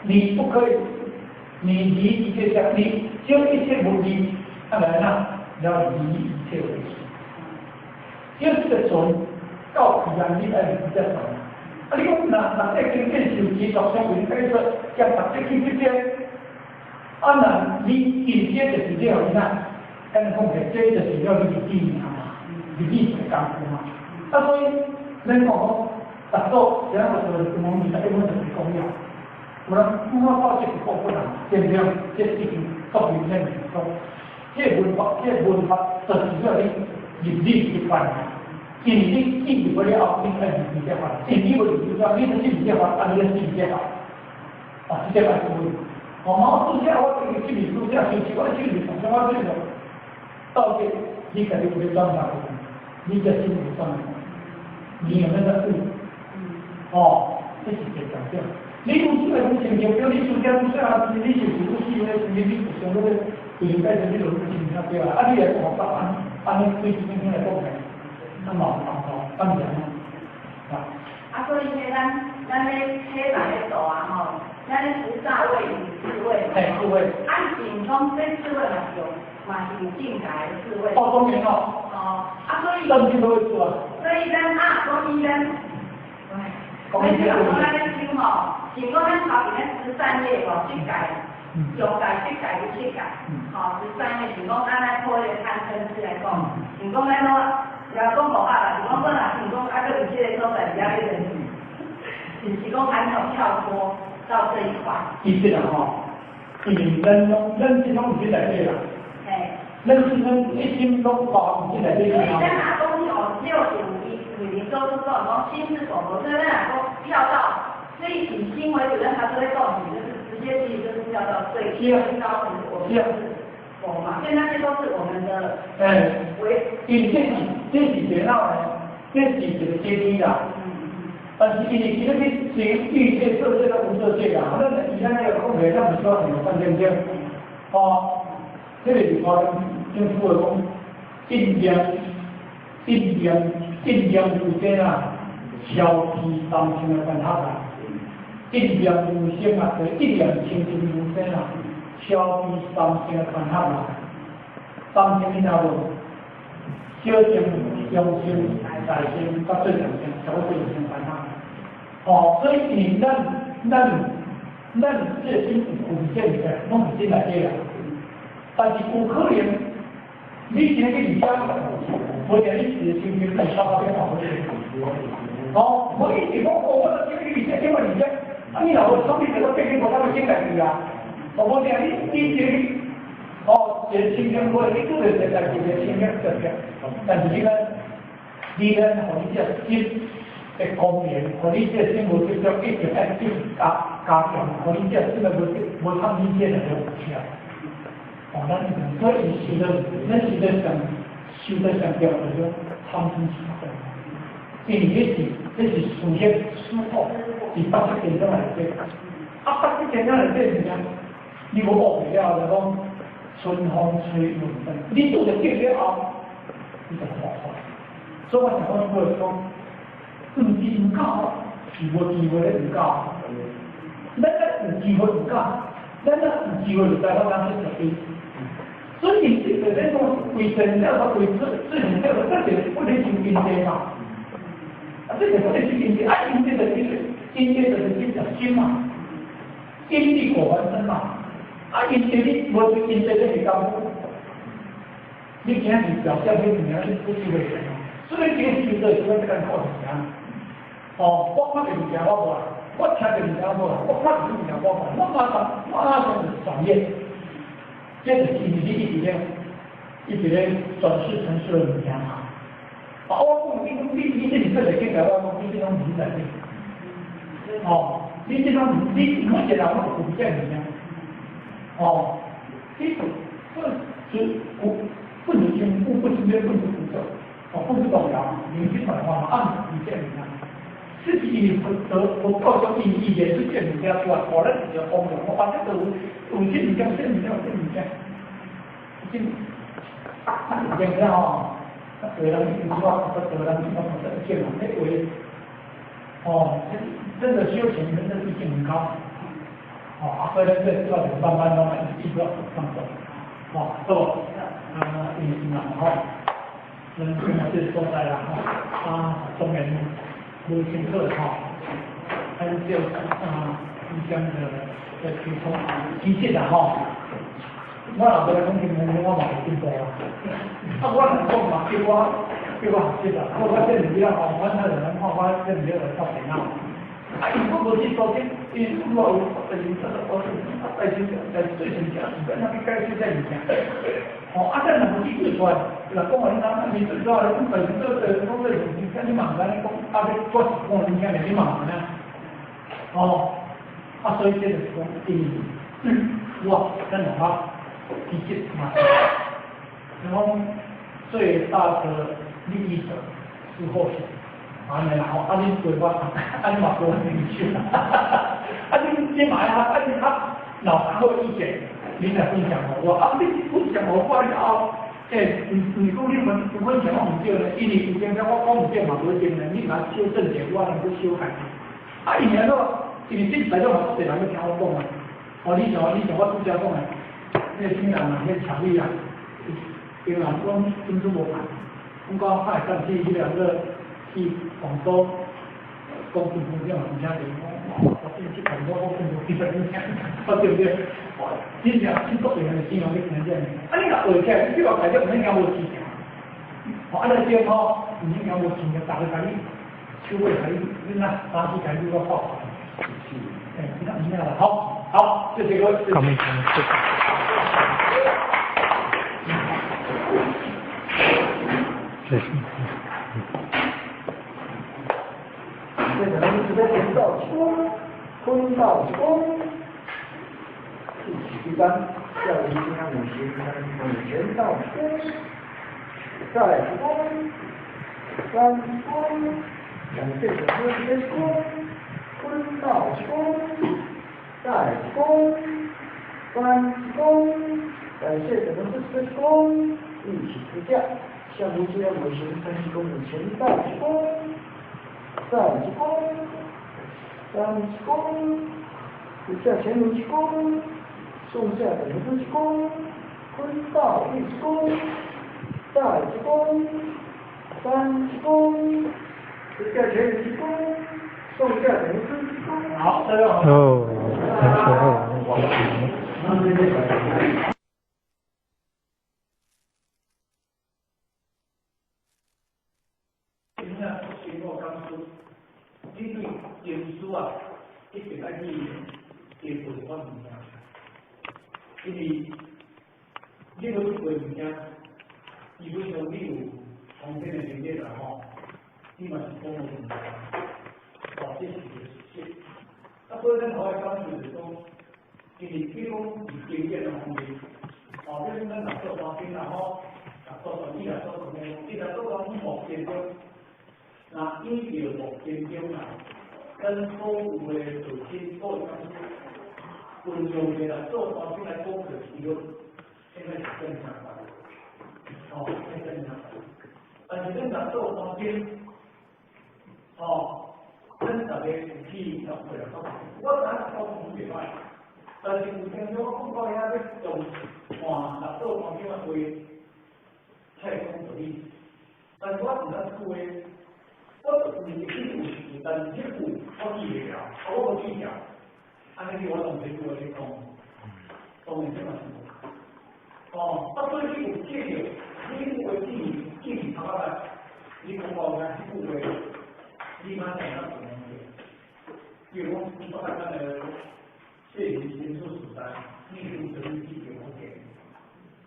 S1: 你不可以，你離一切相，你將一切無理，啊來哪，你要離一切為實。將這個船到彼岸，你愛離這船。啊，你講若若這經典受持讀誦為解說，將大家去這，啊，若你因這就是了伊哪？咱講起，這就是了你入理嘛，入理一個功夫嘛。啊，所以咱講講，达到這樣個時候，我21分就是講了。有人無法度這是部分人，對不對？這已經說明咱就是講，這個文法，這個文法就是了你入理一關。因為你進入了後，你愛入理這法，因為你無入理這，你就進入這法，啊，你就進入這法，啊，這個愛注意。哦，我拄則我這個進入拄則修持，我修持從啥我這個。到底你家己有咧轉嘛？你這心有轉，你有那個悟，哦，這是一個重點。你有這個有親像，比如你出家出啥，你就是你死咧，你你有想要咧，就是解說你就有亲像對啊。啊，你會講法按按呢對這种來講呢，那嘛有幫助，當然啊。
S6: 啊，所以呢，咱咧體內咧做啊吼，咱咧菩薩位有智慧嘛。
S1: 嘿，智慧。
S6: 啊，是毋講這智慧嘛是有，嘛是有境界的智慧。
S1: 哦，當然咯。
S6: 哦，啊，所以。
S1: 當然都會做啊。
S6: 所以咱啊，所以咱，咱就講咱咧修吼，是講咱頭前咧13業吼，七界，上界、七界、七界，吼，13業是講咱來破迄個貪嗔痴來講，是講咱攏，也講無法啦，是講本來是講還沒有跳脫到這一塊。
S1: 其實啊吼，因為咱攏咱這種毋是內底啦，咱這種一心攏包毋是內底。
S6: 所以咱若講哦，六祖伊為靈州都講心是佛佛，所以咱若講跳到，所以以心為主，咱他都會告訴你，就是直接其實就是跳到最高層，我們是佛嘛，所以那些都是我們的。為。
S1: 因為這是電腦呢，這是一個階梯啦。但是因為其實去隨欲界、色界到無色界啦，咱以前那個講起來，咱毋是說很有對不對？哦，這個是講政府的講，一念一念一念無間啊，消彼三千的辦法啦；一念無生啊，就是一念清淨無生啊，消彼三千的辦法啦。三千你聽無？小乘、中乘、大乘，佮最上乘，超最上乘辦法。哦，所以因為咱這個心有空見的，攏是心內底啦。但是有可能，你今日去而家，無定你一個心情來超到變化好。哦，我一直講，哦，我就叫你而家，叫我而家，啊，你若無創你就我變去無啥物心內去啊。哦，無定你這個，哦，一個心情無，你拄著一個代誌，一個心情特別，但是你呢，你呢，予你這個心的光明，予你這個心無執著，一定愛加強，予你這個心的無無參你這個就有起來。哦，咱所以修得，咱修得上重要就是參天思想，因為這是事業師父，是八識田中內底，啊八識田中內底是啥？你無學會了，就講春風吹又生，你拄著見了後，你就破壞。所以我想講，我講，毋是毋教，是無機會咧毋教。咱咱有機會毋教，咱咱有機會就知影咱去十邊。所以這個咱講為神了，為自自然了，這就是不能修因地嘛。啊，這就是不能修因地，啊，因地就是因地就是執著心嘛，因地果還生嘛。啊，因地你無因地你是功夫，你今日表現彼物件，你不修會成。所以這個修的是要這個過程。哦，我看著物件我無愛，我聽著物件我無愛，我看著物件我無愛，我馬上就轉業。這就是因為你一直咧轉世成智的物件嘛。啊，我講你這是說來境界，我講你這種毋是內底。哦，你這種你每一個人攏有這物件。哦，你這是不不能心不不心不能不走，哦，不能動搖，你去轉化嘛，按你這物件。這是因為佛得佛教中意義的這物件出來，我咧是個方向，我反正都有這物件，這物件，這物件，這物件了吼，啊，對人有我，對人我嘛是見嘛，那話，哦，真的修行人的意境很高，哦，啊，所以咧，這主要就是慢慢慢慢一直往上走，哦，對不？啊，因為嘛吼，咱現在這個所在啦吼，啊，當然。無清楚吼，咱就啊，互相的的溝通。其實啊吼，我若無來講經文，我嘛會進步啊。啊，我若講嘛，叫我學習啊。我這日子吼，我那人看我這日子來拍電腦。啊，伊我無去做這，伊我有就是我啊，但是但是最近正是咱去解釋這物件。吼，啊，咱若無去對出來，若講話你哪你對出來，講但是做做講這事情，你嘛毋知影講，啊，要我是講恁聽的，你嘛毋知影。哦，啊，所以這就是講，因為我咱兩個其實嘛，是講最大的利益者是後世。啊，然後啊，恁對我，啊，你嘛無興趣，啊，你嘛愛啊，你較老好意見，你來分享予我，啊，你分享予我了後，欸，毋是講你分享我毋對咧，因為有陣時我講毋對嘛無一定咧，你嘛修正者，我能夠修改。啊，因為按怎？因為這擺種嘛，足濟人欲聽我講啊。哦，你像我拄才講的，那個新人啊，那個巧遇啊，伊人講珍珠無派，講講派當去彼個個去廣州講金風獎，而且是講我去廣州講金風獎，對不對？哇，真正真足濟人新人欲聽這個，啊，你若學起來，你話大家毋免驚無錢。哦，啊，你這吼，毋免驚無錢，逐個共你手尾共你，你若三四共你我發。好，好，謝謝各位。
S2: 感恩。謝謝。
S7: 這個咱們直接前到一躬，坤到一躬，一起一班，下午今天五十三，前到一躬，再一躬，三躬，兩對手一躬，坤到一躬，再一躬，三躬，感謝整個是一躬，一起出價，下午今天53公，前到一躬。再一躬，三一躬，以下前輪一躬，上下等於一躬，坤到一躬，再一躬，三一躬，以下前輪一躬，上下等於一躬。
S1: 好，大家好。
S2: 哦，很好。
S1: 你對經書啊，一定愛去加背一寡物件，因為你無去背物件，基本上你有通天的能力啦吼，你嘛是講無物件，哦，這是一個事實。啊，所以咱頭來講就是講，因為比如講佇經典的方面，哦，比如講咱若做大經啦吼，若做傳你若做什麼，你若做到目前中。那依照目前中啊，咱所有的道親，所有講師，運用的來做大經來講課比率，應該是正常的，哦，應該正常。但是咱若做大經，哦，咱逐个有去甲背來講，我知影講唔袂歹，但是有當時我講到遐欲從換六做大經啊背，太講道理，但是我毋知句話。我就毋是去有事，但是這句我記袂牢，啊，我無記牢，按呢我當這句話咧講，當然這嘛是無。哦，啊，所以你有記著，你有話記記佇頭殼內，你講話有這句話，你馬上會當用著。比如講，你北咱的世人先出時代，你有啥物記著我記？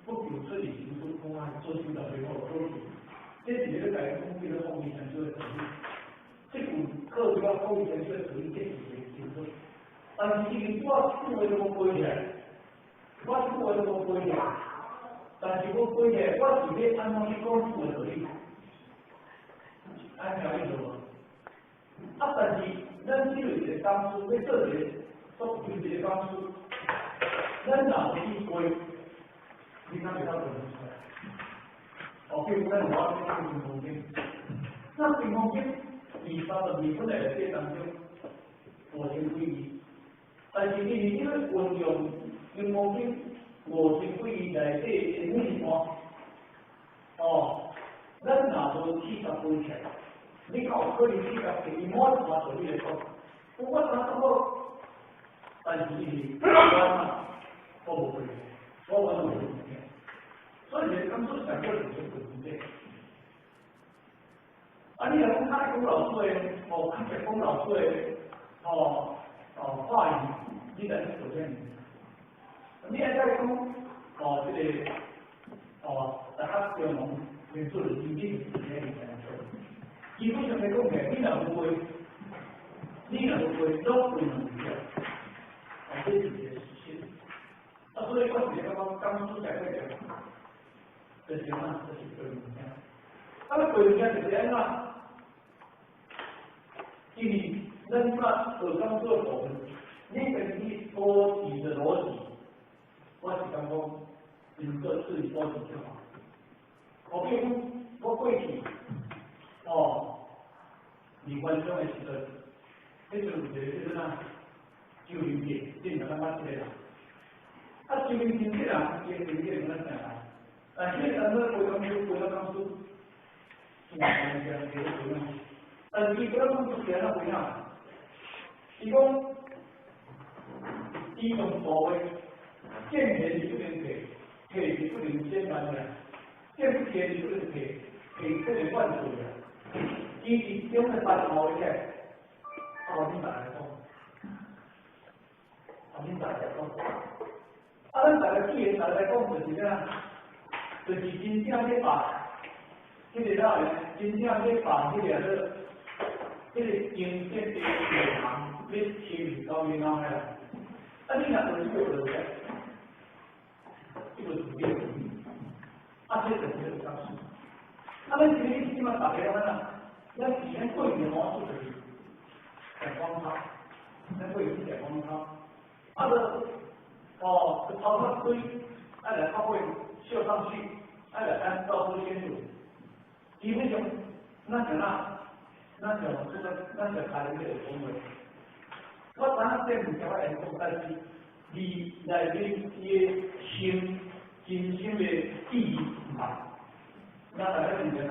S1: 不求出現先出，講啊，做事特別好，做事。這是咧家己講，叫做方便禪修的道理。這句考慮到方便禪修的道理，這是一個清楚。但是因為我句話都無背起來，我句話都無背起來，但是我背起來，我是欲按怎去講這句話道理？按聽意思無？啊，但是咱這有一個講師，欲做一個做一個講師，咱若無去背，你敢會當做出來？哦，比如咱我咧講金剛經，那金剛經22分內底當中五千幾字，但是你你欲運用金剛經五千幾字內底的每一段，哦，咱若無去共背起來，你較有可能去共第每一段道理來講，我知影好，但是因為我嘛，我無背，我完全無聽。所以講出上個就是問題。啊，你若講較愛講老師的，哦，較會講老師的，哦，哦，話語，你來去做啥物？你愛再講，哦，這個，哦，大家中農民主的基本是啥物件？基本上來講起來，你若無背，你若無背，攏背毋著。哦，這是一個事實。啊，所以我是感覺講書上個就是啥？就是背物件。啊，背物件就是按怎？因為咱這馬學講做部分，你根據多義的邏輯，我是感覺真做自己多義就好。我比如講，我過去，哦，二關中的時陣，彼陣有一個叫做啥？周明哲，你毋知捌這個人？啊，周明哲這人，伊的成績毋咱正來。但是彼當初背講書，背了講書，是嘛？但是伊背了講書是按怎背啊？伊講，伊用所謂見錢是不能提，提是不能千萬的，見不提是不能提，提不能萬歲啊！伊佇中的八號起來，哦，你慢來講，啊，恁大家讲，啊，咱大家既然大家讲就是啥？就是真正咧把，彼个哪咧？真正咧把彼个做，彼个经典的内涵咧切入到你脑海来。啊，你若做这个就对，这个是对的。啊，这就是个东西。啊，咱今日这马大家咱啊，咱伫咱过去模式就是讲光操，咱过去是讲光操。啊，就哦，头壳推，啊来发挥绣上去，啊来按照出先祖。基本上，咱就哪，咱就这个，咱就开这个讲话。我知影这物件我会讲，但是字内面伊的心真心的意义毋同。那大家问一下，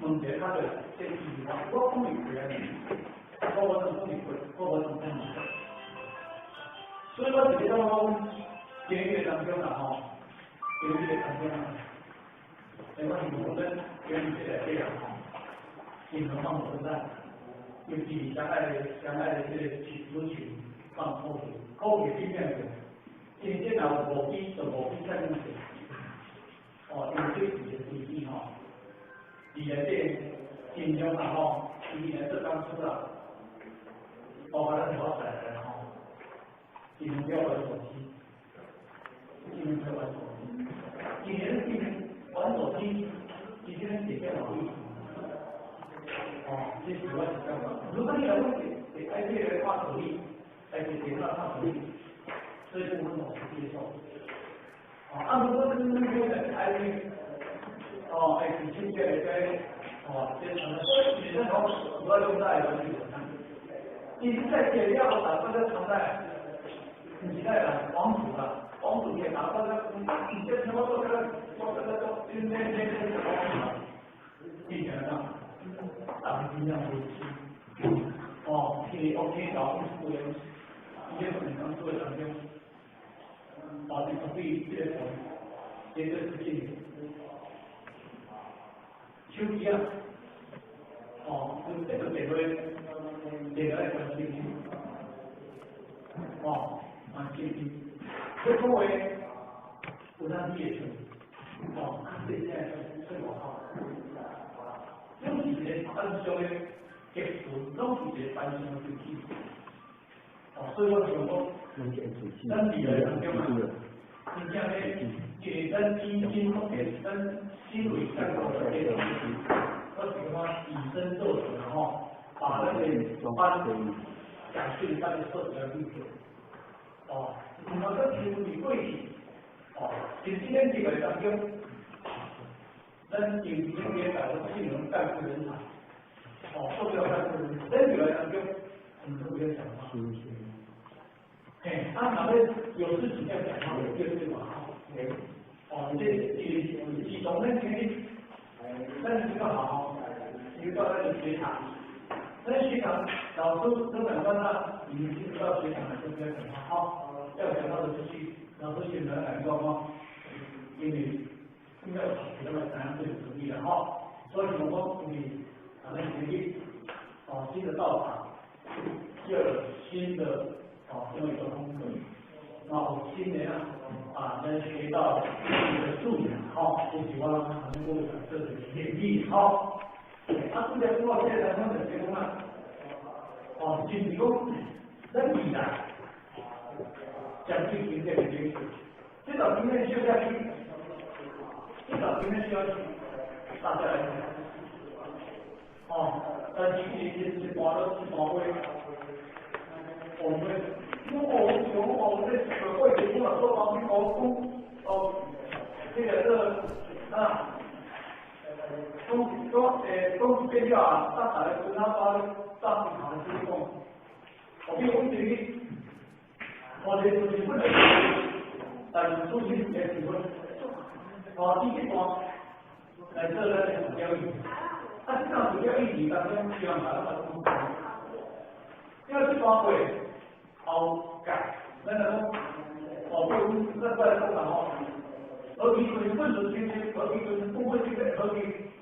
S1: 问一下较对，这意义我我讲袂过啊，我无能讲袂过，我无能讲袂过。所以我直接讲讲，监狱当中啦吼，监狱当中啦，因为我们监狱这个人吼，尽量放存在，尤其是相爱的相爱的这个主持放口气，口气真正对，因为这若有无比就无比较明显。哦，因为这是一个规矩吼，伫内底尽量啦吼，伊来做讲师啦，包括咱头仔来吼，尽量不要玩手机，尽量不要玩手机。今年今年玩手机，今天解决脑力。哦，这是我是感觉。如果你来问题，爱这个看手机，爱去电脑看手机，这部分我是接受。啊，如果你那个爱哦，爱去清洁的哦，这什么？所以女生从主要用在玩具上。你是在解药打算在藏在，你在啦，王府啦，王府也打算在，你这什么做这个做这个做，那那那那什么？以前啊，大家尽量维持。哦，去 OK 搞不了，你这可能做两天，把这个费这个这个事情，手机啊，哦，这个电话，电话关机，哦，关机，这个话有当地的唱，哦，这现在出外口，拢是一个班上的结论，拢是一个班上的规矩。哦，所以我想讲，咱未来当中啊，真正咧，因为咱已经讲咱新锐干部的这种，我是讲以身作则吼，把咱的班改进咱的设计规矩。哦，毋通阁像伫过去，哦，其实咱这个当中，咱有时间改技能干部人才，哦，受不了干部人才，咱这个当中，我们都不要讲话。嘿，啊，若欲有事情要讲话，就对嘛，哦，这是是从咱前面，咱这个好，一个到那个学堂，那学堂老师都长官啊，你们进入到学堂来就不要讲话，好，要讲话的出去，老师选择来讲话，因为应该学到怎样对主义了哈，所以我们因为啊，那学习哦，新的道场，就有新的哦，这么一个风格，那我今年啊，啊，能学到一个素养，哈，就喜欢能够这个演绎，哈。啊，这个我现在咱们就讲啊，哦，就是讲咱未来将进行这个研究，这道今天修下去，这道今天修下去，大家来讲，哦，但是一一般都一般会，我们。如果我我们这个会节目了，说房子高空哦，这个是啊，东东诶东西变了啊，大大的跟他把大市场的这个讲，我比如讲这个，我这是日本的，但是出去也日本，哦，第一段来做咱的指标意，啊，这种指标意义当中希望大家来讲，因为这段会。后盖，咱来讲，哦，比如咱过来讲啦吼，何其就是本身经济，何其就是不会这个，何其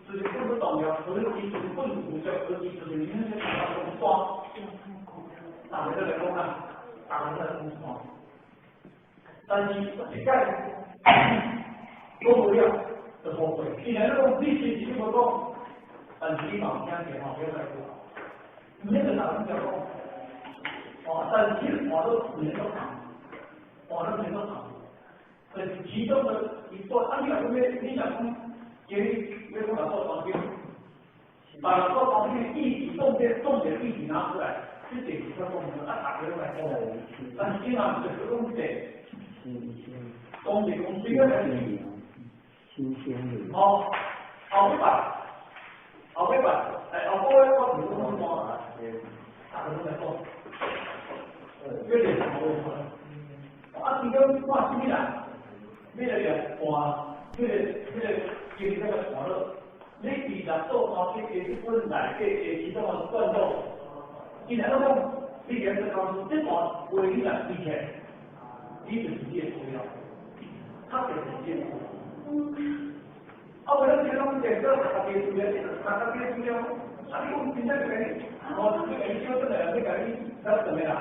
S1: 就是本身动摇，何其就是本身无效，何其就是你那些大家讲山，大家来讲啊，大家来讲山，但是一摆讲无了就后悔。既然讲你是是无讲，但是你嘛有听见吼，了解过。毋免就大家讲，哦，但是你换做连续讲，换做连续讲，就是其中的一段。啊，你若讲欲，你若讲，今日欲讲来做当兵，把做当兵的议题重点重点议题拿出来，这点是较重要，啊，大家拢来讲。但是今嘛就是讲这个，讲是讲这个哦，后尾摆，后尾摆，哎，后尾我是讲什么？大家拢来讲，这个是后尾摆。啊，其中看啥物啦？你来换，彼个经这个换落，你二十做三七这本内底的其中的段落，伊若拢讲，你连这讲这段话你若记起来，你就是你的资料，较就是你的资料。啊，无咱这拢电脑家己资料，家己的资料，啊，你讲真正就共你，哦，你共你小转来，欲共你咱转来啦，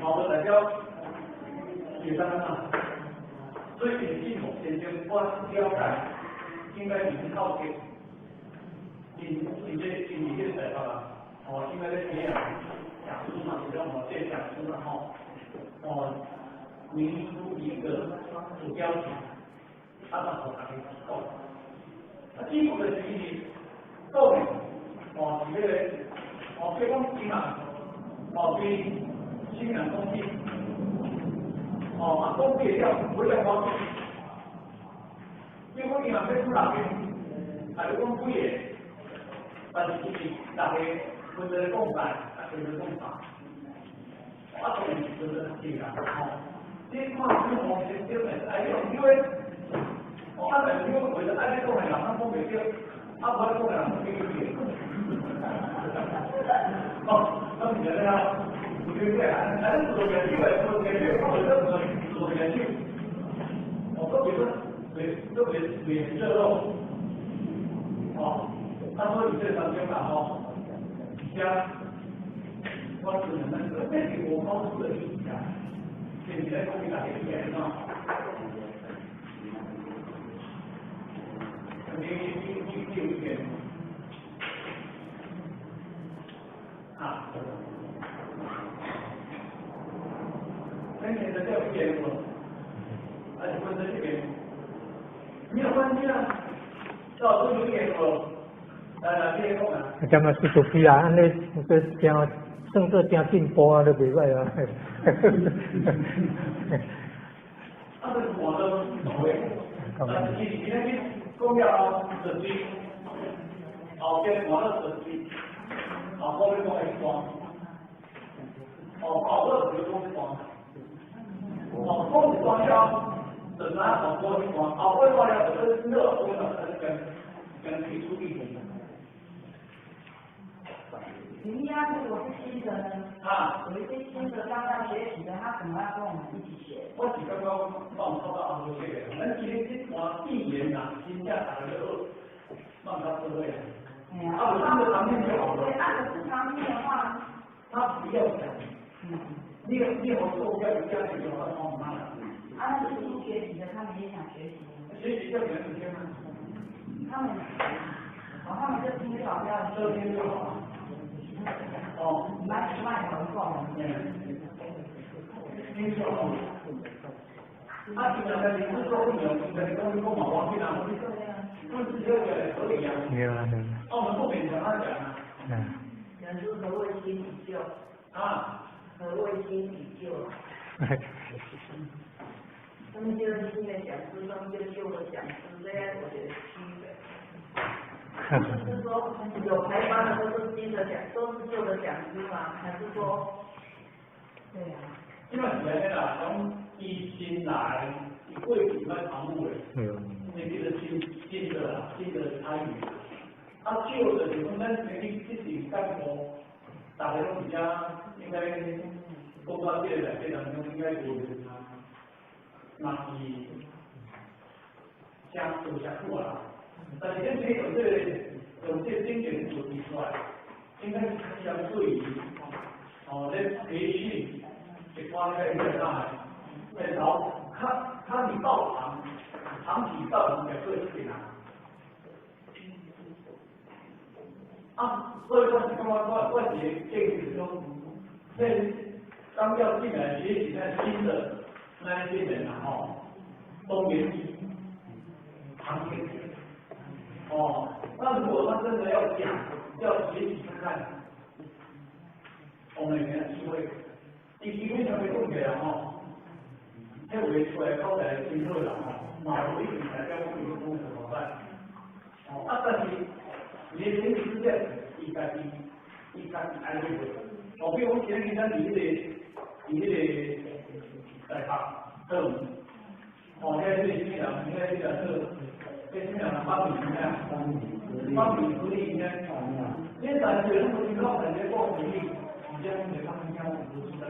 S1: 哦，无代表是安怎？所以林进先生，我了解，应该是靠近，因因这因伫这个台北啊，哦，应该咧写啊，讲书嘛，是种哦，这讲书啦吼，哦，拟出一个主标题，啊，嘛予大家讲。啊，只不过是伊是讲的，哦，是彼个，哦，比如讲伊嘛，哦，对新人讲起。哦，啊，讲过了，不了我，比如讲伊若欲出六个，还是讲几个，但是伊是六个分做讲白，啊，分做讲白，啊，当然是分做对啦，吼。你看你黄先生的，哎，你用叫的，哦，啊，但是你讲为了爱欲讲的人，咱讲袂著，啊，无爱讲的人，讲对对。哦，那是安呢啊。对不对？啊，你做研究的，做研究，我觉得做做研究，哦，都别说，别都别别热闹，哦，他说你这当中啦，吼，加，我只能那个，这是我高出的意思啊，现在讲给大家听啊。你有意见？啊？跟你的教育结果，还是分这边，没有关系啊。到时候有结果，来来，别讲啊。
S2: 这嘛是做非啊，按呢个真算做真进步啊，都袂歹啊。
S1: 啊，这是我的所谓，但是伊今日讲了后，就是后边换了就是后边讲一段，哦，后边就讲一段。哦，讲一段了，就哪后过一段，后过一段了，就热过了，跟跟提出意见。
S6: 你呀，如果是新的呢？
S1: 啊，
S6: 有一些新的刚刚学习的，他可能要跟我们一起学。
S1: 我是感觉放超到后学的，咱今日这段语言呐，真正大家都放较多的。
S6: 哎呀，
S1: 啊，我听个常听就好了。
S6: 对，啊，可是常听的话，
S1: 他不要讲。嗯。你好做教育家的话，他唔慢。
S6: 啊，那是新学习的，他们也想学习。
S1: 学习要给他们听吗？
S6: 他们，哦，他们就听就好，不要
S1: 收听就好。哦，
S6: 卖卖好讲。
S1: 嗯。听就好。啊，现在你不说不明，现在讲你讲嘛，我听啊，问这些个可以啊。
S2: 对啊对啊。
S1: 啊，我们不勉强他讲啊。
S2: 嗯。
S4: 讲说何谓新与旧？
S1: 啊。
S4: 何谓新与旧？他们就是新的讲师，他们就旧的讲师，这样我觉得区别。就是说有排班的都是新的讲，都是旧的讲师吗？还是说？
S6: 对呀。
S1: 这嘛是安呢啦，讲伊新来，伊过去捌参与的，那个新新的啦，新的参与。啊，旧的就是讲咱这这是干部，大家拢伫遮，应该讲到这个内底当中，应该有，嘛是诚做诚久啊。但是咱这用这个用这个经验做提出来，应该相对于哦咧培训一寡咧个啥的，然后较较伫道场，长期道场来做这个人。啊，所以我是感觉我一个建议就是讲，那刚要进来学习那新的那一些人啊，吼，都愿意长期。哦，那如果他真的要讲，要学习看看，我们也给他机会。伊基本上要讲起来吼，迄话出来口才真好啦吼，嘛无一定代表讲伊讲就无歹。哦，啊，但是伊的前提之下，伊家己爱去做。哦，比如讲今日咱伫迄个大学讨论，哦，遐这个啥物人，遐这个做，这啥物人发明啥？发明处理啥？你但是拢无听讲，但是讲回忆，而且讲就讲听无简单。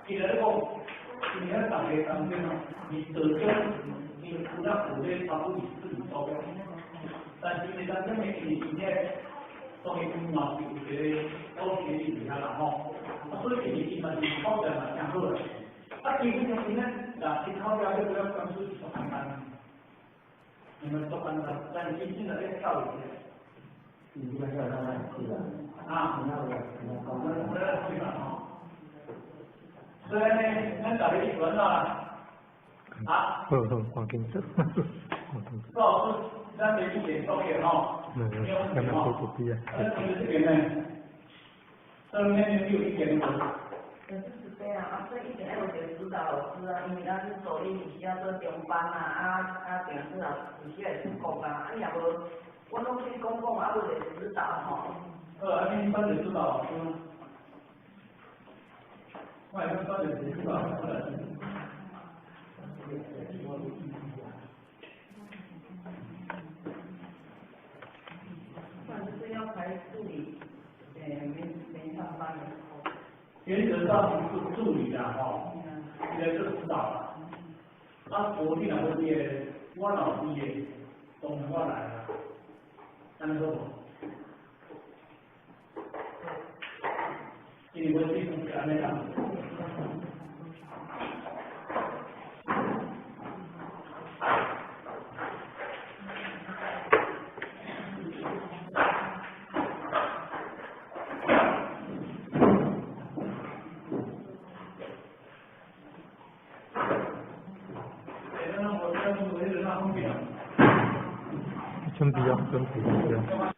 S1: 伊来讲，因为咱大家当中哦，伊道中伊有那有咧发布自己招标，但是因为咱这边伊而且当然嘛是有一个高学历伫遐啦吼，啊所以伊伊嘛是口才嘛诚好啦。啊基本上是呢，若一口才要要讲出是足简单，你们足简单，但是真正若咧教育起来，
S7: 你要叫他来去啊？
S1: 啊，
S7: 你要我，你要
S1: 我我来去嘛吼。所以呢，咱大家一起啦，啊。
S2: 好好，赶紧做，赶紧做。
S1: 赵老师，咱的意见都给吼，
S2: 没有，没有，没有必要。
S1: 那同学这边呢？这边有意见无？
S4: 可是是这样啊，这一定要有一个指导老师啊，因为咱是助理是要做中班啊，啊啊，定是啊，有时会出国啊，啊若无，我拢去讲讲啊，无一个指导吼。
S1: 啊，你班的指导老师，我系班的指导老师。
S4: 不然就是要排助理，没上班的时候。
S1: 原则上是助理啦，吼，伊来做指导啦。啊，无你若要伊个，我若有伊个，当然我来啦。按呢好无？因为我这种是按呢啦。
S2: 准备啊，准备啊。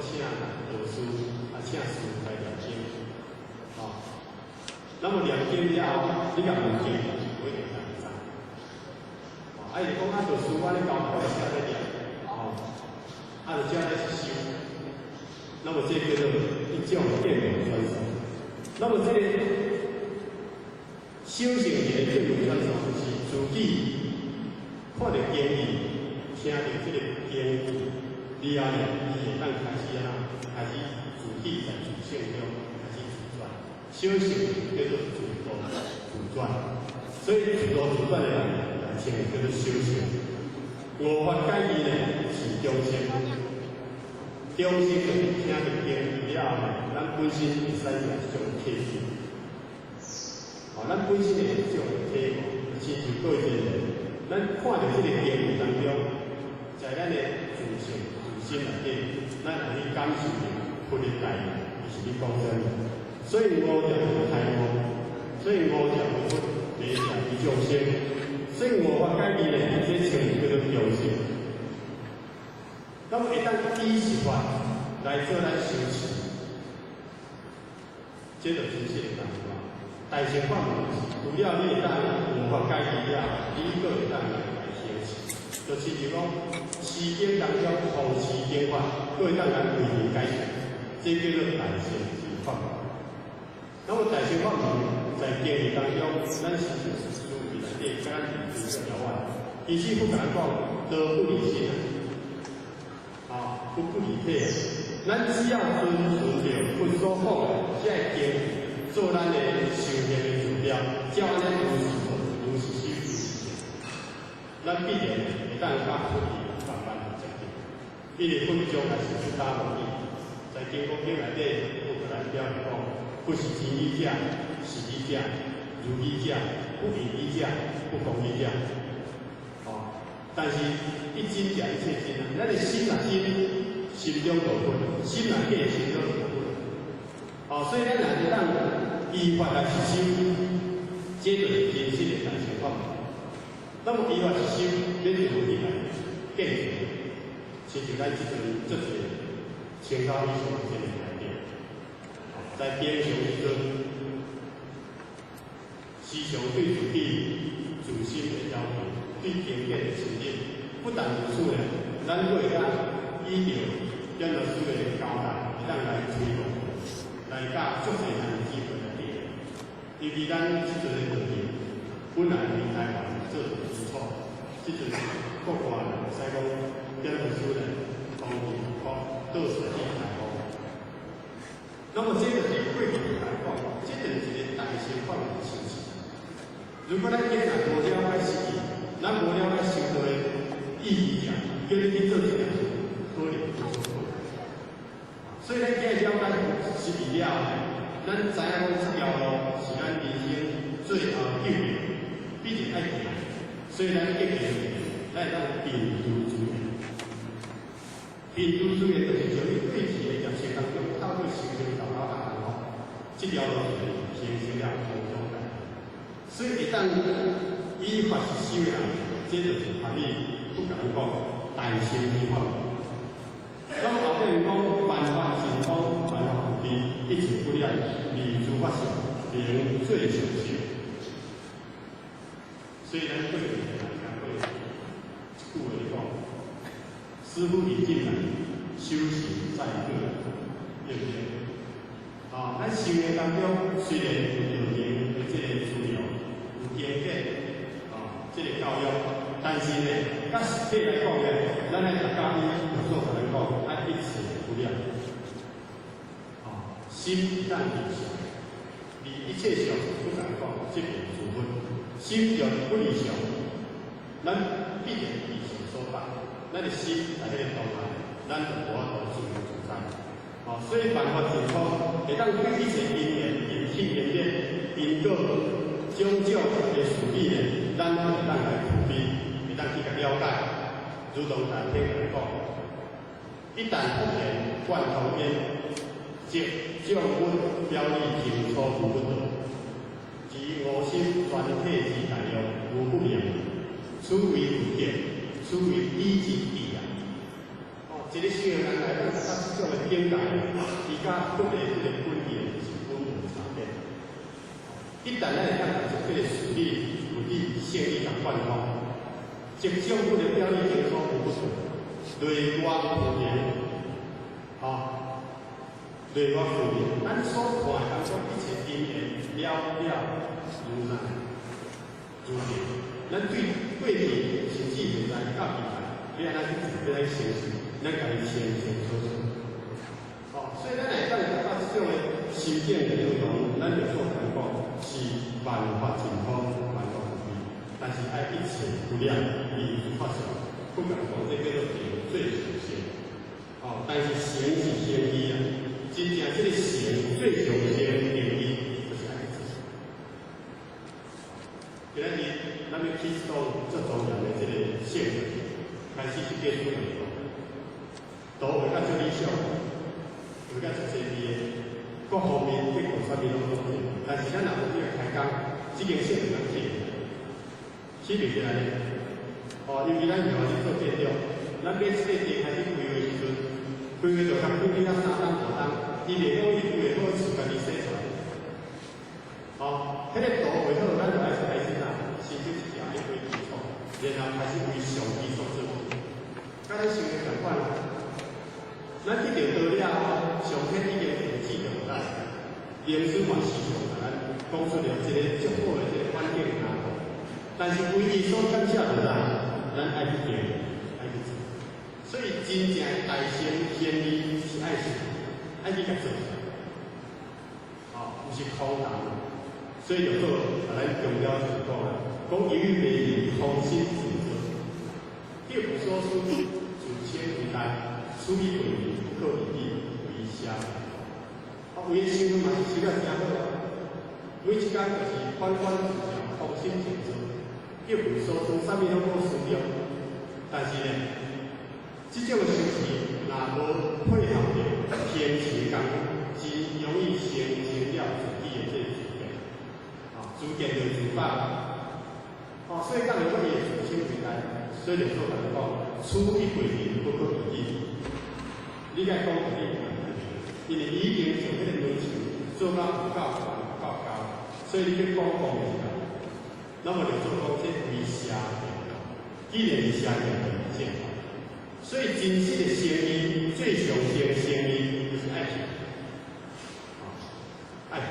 S8: 请导师啊，请师来念经，哦。那么念经了后，你共问经是不一定会知。哦，啊，伊讲啊，导师我咧交代写咧念，哦，啊，就这咧修。那么这叫做一种见闻传授。那么这个修行人的见闻传授，是自己看著经义，听著这个经义了后呢，伊会当开始按怎？开始自己在自性中开始自转，修行叫做自度自转，所以自度自转的人来称叫做修行。五法界义呢是中性，中性就是听著经义了后呢，咱本身会产生一种体悟。哦，咱本身会一种体悟，亲像过一个人，咱看著这个经义当中，在咱的自性自心内底，咱会去感受著佛的大义，伊是咧讲啥物？所以五者为开悟，所以五者为佛，第一者为众生，所以五法界义呢，这称叫做中性。那么会当依实法来做咱修持，这就真实的感觉。大乘法门是，除了你会当五法界义了，你阁会当来修持。就亲像讲，持经当中护持经法，阁会当来为人解释，这叫做大乘之法。那么大乘法门在经义当中，咱是就是思维内底，佮咱离心遥远。其实佛共咱讲，道不离心啊，佛不离体。咱只要遵循著佛所讲的这个经，做咱的修行的目标，照按呢如是做，如是修，如是行，咱必然会当佮佛理慢慢接近。因为佛将来是出家无义，在金剛經內底有共咱表示講，不是真語者，是語者，如語者，不異語者，不共語者。哦，但是一真者一切真啊！咱的心若真，心中就佛；心若假，心中就佛。哦，所以咱若會當依法來實修，這就是真實的大乘法門。那麼依法實修，你就有起來見證，親像咱這陣做一個千高以上的這個內底，在平常時陣，時常對自己自心的要求，對經典的深入，不但如此呢，咱閣會當依著點老師的交代，會當來推動，來教足濟人的機會來得。尤其咱這陣的道場，本來佇台灣做基礎，這陣國外會使講點老師呢，當地國倒數去台灣。那麼這就是過去來講，這就是一個大乘法門的修持。如果咱今日無了解實義，咱無了解修道的意義者，叫你去做這件事，可能有所困難。所以咱今日了解實義了後，咱知影講這條路是咱人生最後究竟必定愛行，所以咱一定咱會當貧獨自願。貧獨自願就是將你過去的業習當中，透過修行道了大吼，這條路就是形成了空中來。所以會當依法實修的人，這就是合理不敢講大乘之法。那麼後面講萬法盡空，萬法無邊，一切不染，離諸法相，名最上乘。所以咱過去來講過一句話講，師父引進來，修行在個人，對不對？啊，咱修行當中雖然有道經的這個資料，有經典，啊，這個教育，但是呢，較實際來講呢，咱愛大家伊有所共咱講，愛一切不染，啊，心當離相，離一切相不敢講，這邊諸佛，心若不離相，咱必然離相所綁，咱的心在彼個當下，咱就無法度自由自在。哦，所以萬法盡空，會當對一切因緣、因起因變、因果種種的事理呢，咱攏會當來具備，會當去共了解。如同大天來講，一旦復現貫通煙，即將阮表裡清楚無不道，而吾心全體之大量無不明，此為佛見，此為理之智啊！哦，一個修行人來講，達到這種的境界，伊佮佛的這個本意是本無差別。一旦咱會當達這個事理、物理、性理共貫通，即將阮的表裡清楚無不錯，內外無明，啊，內外無明，咱所看的當中一切因緣了了如來如明，咱對過去甚至現在到未來，欲按怎去做，欲按怎去成就，咱家己清清楚楚。哦，所以咱會當達到這種的心境的如同咱就所講，是萬法盡空，萬法無邊，但是愛一切不染，離諸法相，不敢講這叫做成最上乘。哦，但是乘是乘義啊，真正這個乘最上乘的定義，就是愛去做。今仔日咱欲起動這莊嚴的這個聖會，開始設計出來，圖畫甲足理想，畫甲足細緻的，各方面結構啥物攏攏對，但是咱若無去開工，這間聖會通起，起袂起來呢？哦，尤其咱現在咧做建築，咱買這個地開始規劃時陣，規劃就較久，你啊3冬5冬，伊袂講伊規劃好厝家己寫出來。哦，彼個圖畫好，咱就愛開始啥？先做一條愛為基礎，然後開始為上基礎做。佮咱想的仝款，咱得著道了後，上天已經賜予咱，靈師嘛時常共咱講出了一個足好的這個環境藍圖。但是唯一所欠缺的啥？咱愛去行，愛去做。所以真正的大乘賢義是愛啥？愛去共做。哦，毋是空談。所以就好，共咱強調就是講啊，講由於未空心靜坐，叫無所思，自稱為大，此以為不可一議，為聖邪见。啊，有的修嘛是修了诚好啊，每一工就是反观自照，空心静坐，一无所住，啥物攏无思量。但是呢，這種修持若無配合著平時功夫，真容易形成了自己的這個自見，啊，自見就自放。哦，所以講的我伊會自稱為大，所以就做人講，此一輩人不可以己。你該講自己，因為已經從彼個門牆做到有夠懸、有夠高，所以你去講講的時候，那麼就做講這為邪見。既然是邪見，就是正法。所以真實的生意，最上乘的生意就是愛情，啊，愛情。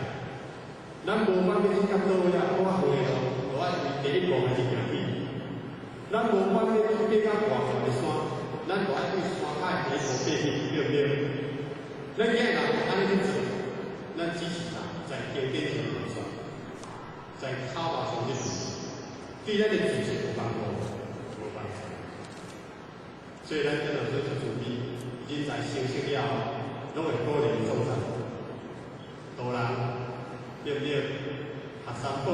S8: 咱無管欲去較倒呀，較遠的路，就愛為第一步開始行起。咱無管欲去爬較偌懸的山，咱就愛對山跤的第一步爬起，對毋對？咱今日若按呢去做，咱只是啥，在經典上來算，在口頭上去做，對咱的知識無幫助，無幫助。所以咱真老師就準備，人才成熟了後，攏會鼓勵眾生，導人，對毋對？學三寶，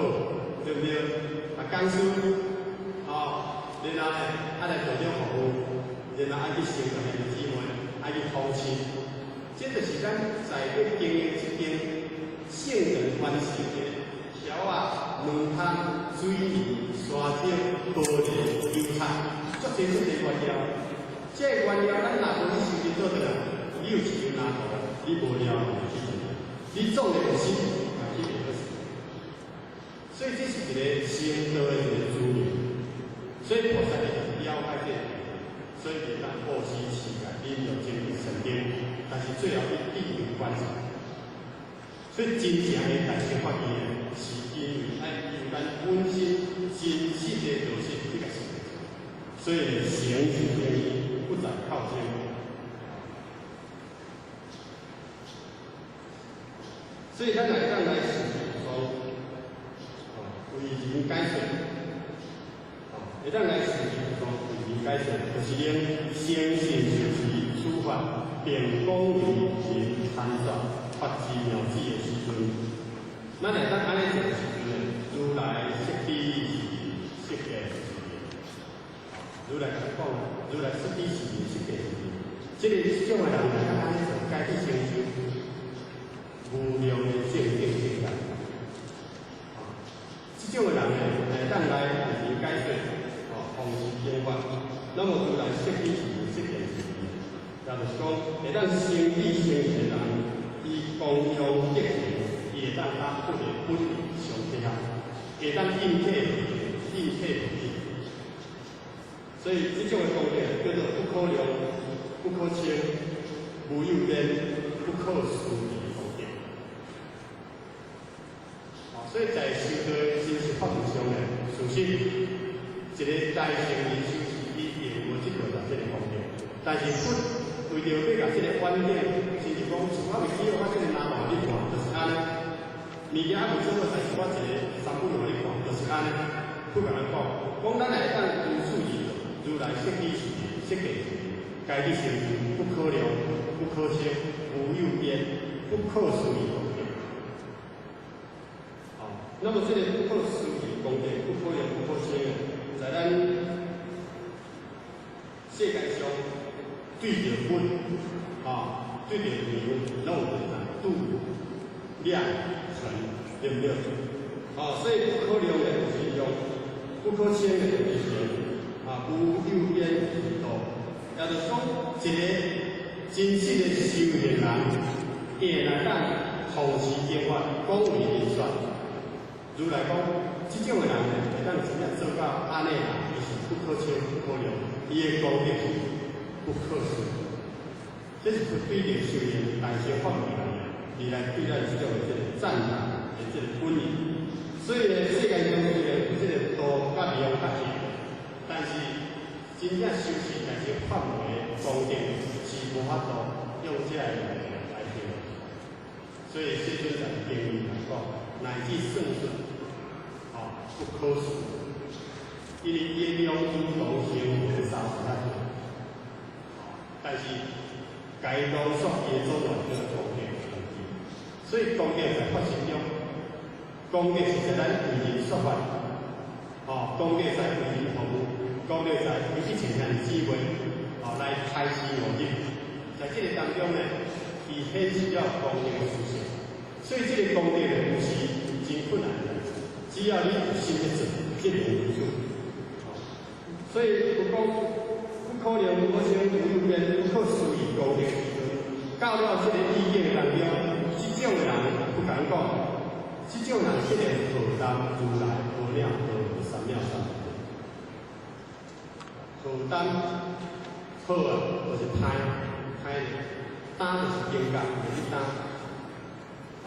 S8: 對毋對？啊，講師，哦，然後呢，愛來道場服務，然後愛去成全兄弟姊妹，愛去奉獻，這就是咱在咧經營這間聖人完成的條仔、卵湯、水泥、沙石、玻璃、油漆，足濟足濟原料。這個原料咱若無去收集倒轉來，你有一張藍圖，你無料嘛會去做，你總的有心，嘛去袂好勢。所以這是一個成道的一個資源。所以菩薩就是了解這個，所以會當布施持戒、忍辱精進禪定，但是最後去智慧觀察。所以真正的大乘法義呢，是因為愛由咱本身真實的落實這個事。所以行是正義，不在靠稱。所以咱來講來是說，哦，為人解說，哦，會當來是說為人解說，就是用誠信受持處法，並講為人參轉發之妙智的時陣，咱會當按呢做的時陣呢，如來悉知是悉見是。如來共咱講，如來悉知是人，悉見是人。這個這種的人來當按呢做，該去成就無量的正見正覺。啊，這種的人呢，會當來為人解說，哦，弘持經法。那麼如來悉知是人，悉見是人，也就是講，會當成智成賢的人，伊供養德行，伊會當佮佛的本意相契合，會當應體應體不應。所以這種的功德叫做不可量、不可稱、無有邊、不可思議的功德。啊，所以在修道的真實法門上呢，事實一個大乘人修持，伊並無這個這個功德，但是佛為著欲共這個觀點，親像講，像我未起我這個藍圖你看，就是按呢。物件還未做好，但是我一個三本路你看，就是按呢。佛共咱講，講咱會當如是而如來悉知是人，悉見是人，該去成就不可量、不可稱、無有邊、不可思議功德。哦，那麼這個不可思議功德、不可量、不可稱，在咱世界上對著佛，啊，對著牛，攏有度量衡，對毋對？啊，所以不可量的就是量，不可稱的就是衡。啊，無有邊是度，也就是講，一個真實的修行人，伊會來當弘持經法，廣為人說。如來講，這種的人呢，會當真正做到按呢人，伊是不可稱、不可量，伊的功德是不可思議。這是對著修行大乘法門的人，而來對咱這種的這個讚嘆的這個本意。所以呢，世間上雖然有這個度佮量較濟，但是真正修持大乘法門的功德是無法度用這个來形容。所以世尊在經裡來講，乃至算術，哦，不可思議，因為應用如同成佛的三十八。但是家共伊浓缩伊的所在叫做功德根基。所以功德在法身中，功德是在咱為人說法，哦，功德在為人服務，功德在為一切兄弟姊妹，哦，來開示悟入。在這個當中呢，伊顯示了功德的殊勝。所以這個功德呢，毋是真困難的代誌，只要你有心去做，這個如此。所以有講，不可能無生無有變，不可思議功德。到了這個意境當中，這種人不敢講，這種人必然荷擔如來阿耨多羅三藐三菩提。荷擔好啊，就是歹歹咧，擔就是境界，就是擔。啊，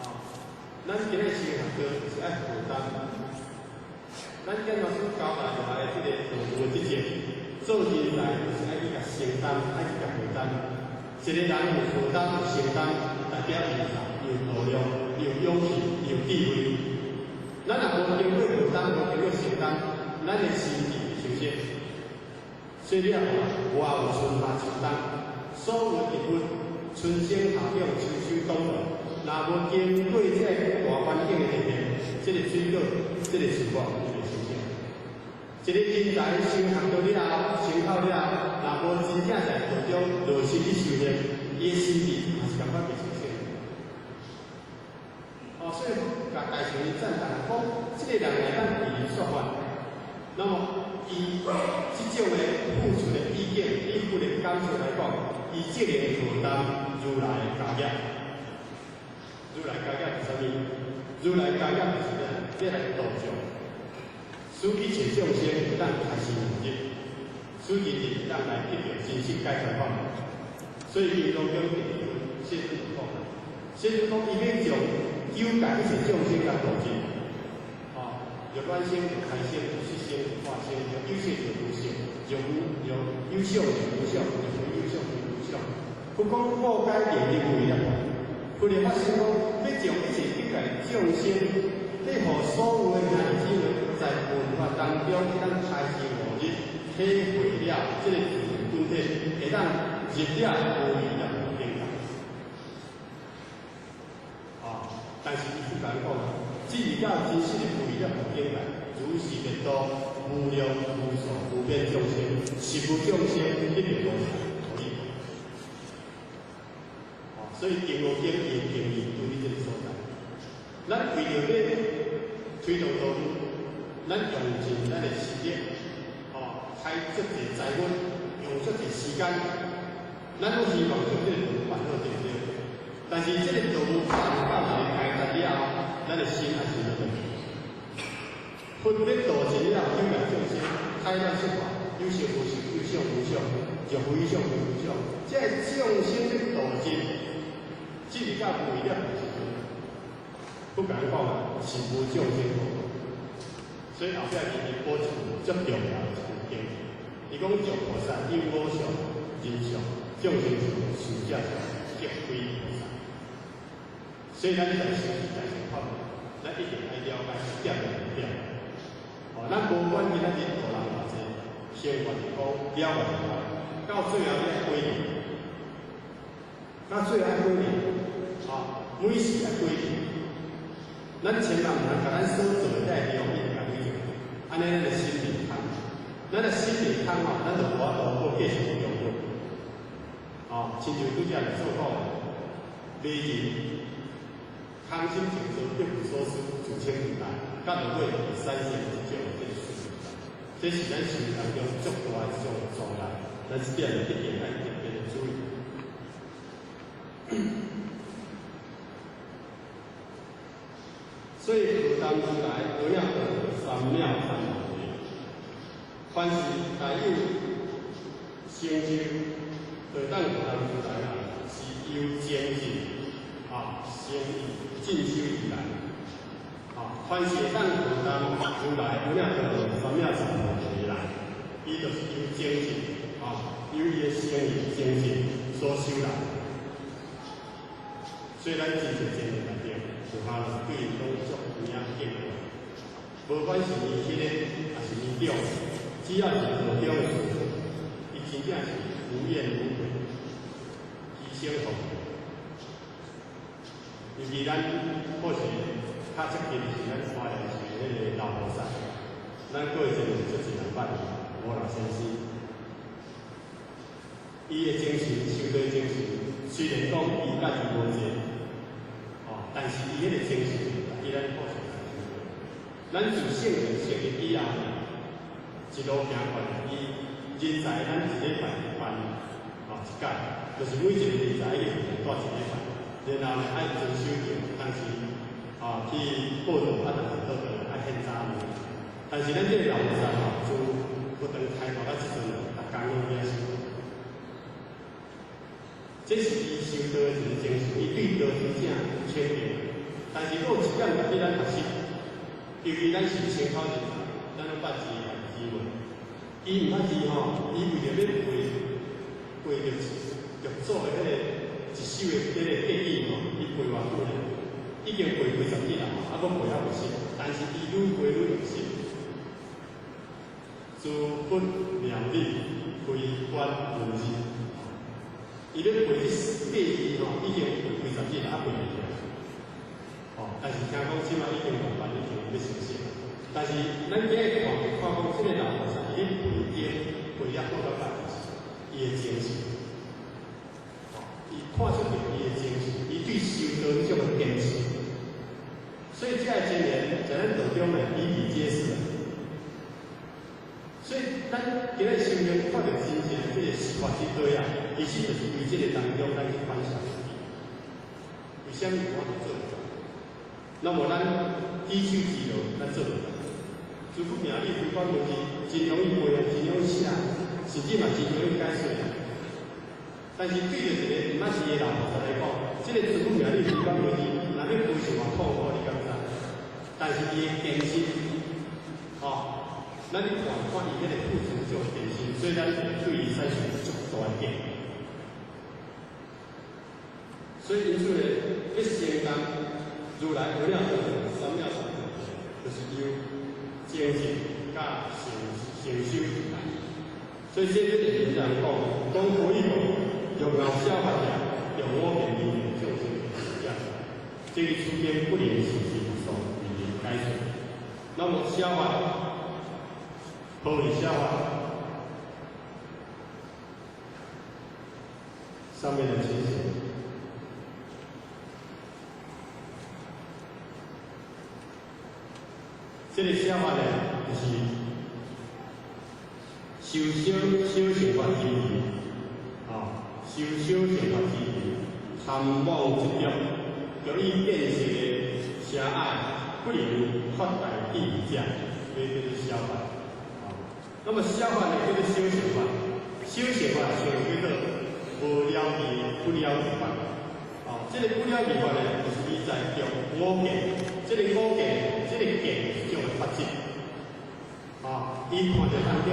S8: 咱今日修學道就是愛荷擔。咱建老師交代落來的這個道務的職責，做人才就是愛去共承擔，愛去共荷擔。一個人有負擔、有承擔，代表伊有啥？有度量、有勇氣、有智慧。咱若無經過負擔，無經過承擔，咱的心智袂清晰。所以你看，我有春夏秋冬，所有植物春生夏長秋收冬藏，若無經過這個大環境的歷練，這個水果、這個樹木就袂清醒。一個人才修學到了後，成透了後，若無真正在道中落實去修煉，伊的心智嘛是感覺袂清醒。哦，所以共大乘伊讚嘆講，這個人會當為人說法，那麼伊這種的付出的意見，以佛的感受來講，伊這個荷擔如來的家業。如來家業是啥物？如來家業就是咩？欲來度眾，使一切眾生會當開示悟入，使人人會當來得到真實解脫法門。所以金剛經第二分，世尊就講，世尊講伊欲將九界一切眾生共度盡，哦，若卵生就胎生，若濕生就化生，若有色就無色，若無若有相就無相，若無有相就無相。佛講破解定的無為了，佛就發現講，欲將一切欲界眾生，欲予所有的兄弟姊妹在聞法當中，會當開示悟入，體會了這個自性本體，會當入了無餘涅槃境界。啊！但是伊不敢講，只是到真實的無餘涅槃境界，如是滅度無量無數無邊眾生，十無眾生一定無可以。啊！所以金剛經伊的定義拄佇這個所在。咱為著欲推動道務，咱用盡咱的心力，哦，開足濟財物，用足濟時間，咱攏希望將這個道務辦好，對毋對？但是這個道務辦到一個階段了後，咱的心還是落去。佛欲度盡了後，九界眾生開咱說法，有色無色，有相無相，若非相非無相，這個眾生欲度盡，直至到無餘涅槃時陣，不敢講啊，是無眾生可度。所以後壁伊伊補一句足重要的一句經，伊講若菩薩有我相、人相、眾生相、壽者相，即非菩薩。所以咱在修持大乘法門，咱一定愛了解一點兩點。哦，咱無管今仔日度人偌濟，生活是講了解就好，到最後你愛歸零，到最後愛歸零，啊，每時愛歸零。咱千萬毋通共咱所做的這個良業共毀掉，按呢咱的心袂空，咱的心袂空吼，咱就無法度閣繼續用功。哦，親像拄才所講的，迷人空心靜坐，得無所思，自清自在，到落尾會產生一種這個事。這是咱生活當中足大的一種障礙，咱這點一定愛特別的注意。所以荷擔如來阿耨多羅三藐三菩提，凡是大有成就荷擔荷擔如來人，是由精進啊，誠意進修而來。啊，凡是會當荷擔如來阿耨多羅三藐三菩提的人，伊就是由精進啊，由伊的誠意精進所修來。所以咱真濟真濟內底，有法對𪜶攏足有影敬愛。無管是年輕的，抑是年長，只要是道中的師父，伊真正是無怨無悔，其實生服务。尤其咱或是較接近是咱花蓮市彼个老菩薩，咱過一陣足濟人捌伊，吳老先生。伊的精神，修道精神，雖然講伊家己無濟，哦，但是伊彼個精神，伊咱互相來修。咱自聖人成立以後，一路行過來，伊人才咱一禮拜辦哦一屆，就是每一個人才一定帶一禮拜，然後呢愛遵守著，當時啊去報到，啊，當時倒轉來愛獻早餐。但是咱這個老菩薩吼，自佛堂開幕到這陣，逐工攏遐修。這是伊修道的一個精神，伊對道真正肯定。但是閣有一點值得咱學習，尤其咱是清口人才，咱攏捌字字無？伊毋捌字吼，伊為著欲背背著著做的彼個一首的彼個偈語吼，伊背偌久呢？已經背幾十日啦，啊，閣背猶袂熟。但是伊愈背愈會熟。諸佛妙理，非關文字。伊咧背這八字吼，已經背幾十日啦，啊背袂起來。哦，但是聽講這擺已經慢慢已經欲熟悉。但是咱今日看，看講這個老菩薩，伊咧背經背了好到歹，就是伊的精神。哦，伊看出著伊的精神，伊對修道彼種的堅持。所以這个經言在咱道中呢，比比皆是。所以咱今日修行看著真正這個實法之道啊，其實就是佇這個當中，咱去反省自己。為啥物有法度做袂到？那麼咱舉手之勞，咱做袂到。諸佛名字非法文字，真容易背啊，真容易寫，甚至嘛真容易解說。但是對著一個毋捌字的老菩薩來講，這個諸佛名字非法文字，若欲背是偌痛苦，你敢知？但是伊的堅持，吼。咱去看看伊彼個付出這種堅持，所以咱對伊產生足大的敬。所以因此呢，欲成功如來無量三藐三菩提，就是由精進佮成成修來。所以這個就是人講，講可以講，用熬消法者，用五遍利眾生者，這個此間不能事事所為解說。那麼消法。何為消法？上面的情形，這個消法呢，就是修小小乘法之義，啊，修小乘法之義，貪妄執著，著以見識的狹隘，不能發大智者，這叫做消法。那麼消法呢，叫做小乘法，小乘法像叫做無了義、不了義法。哦，這個不了義法呢，就是伊在著五見，這個五見，這個見是種的法執。啊，伊看著當中，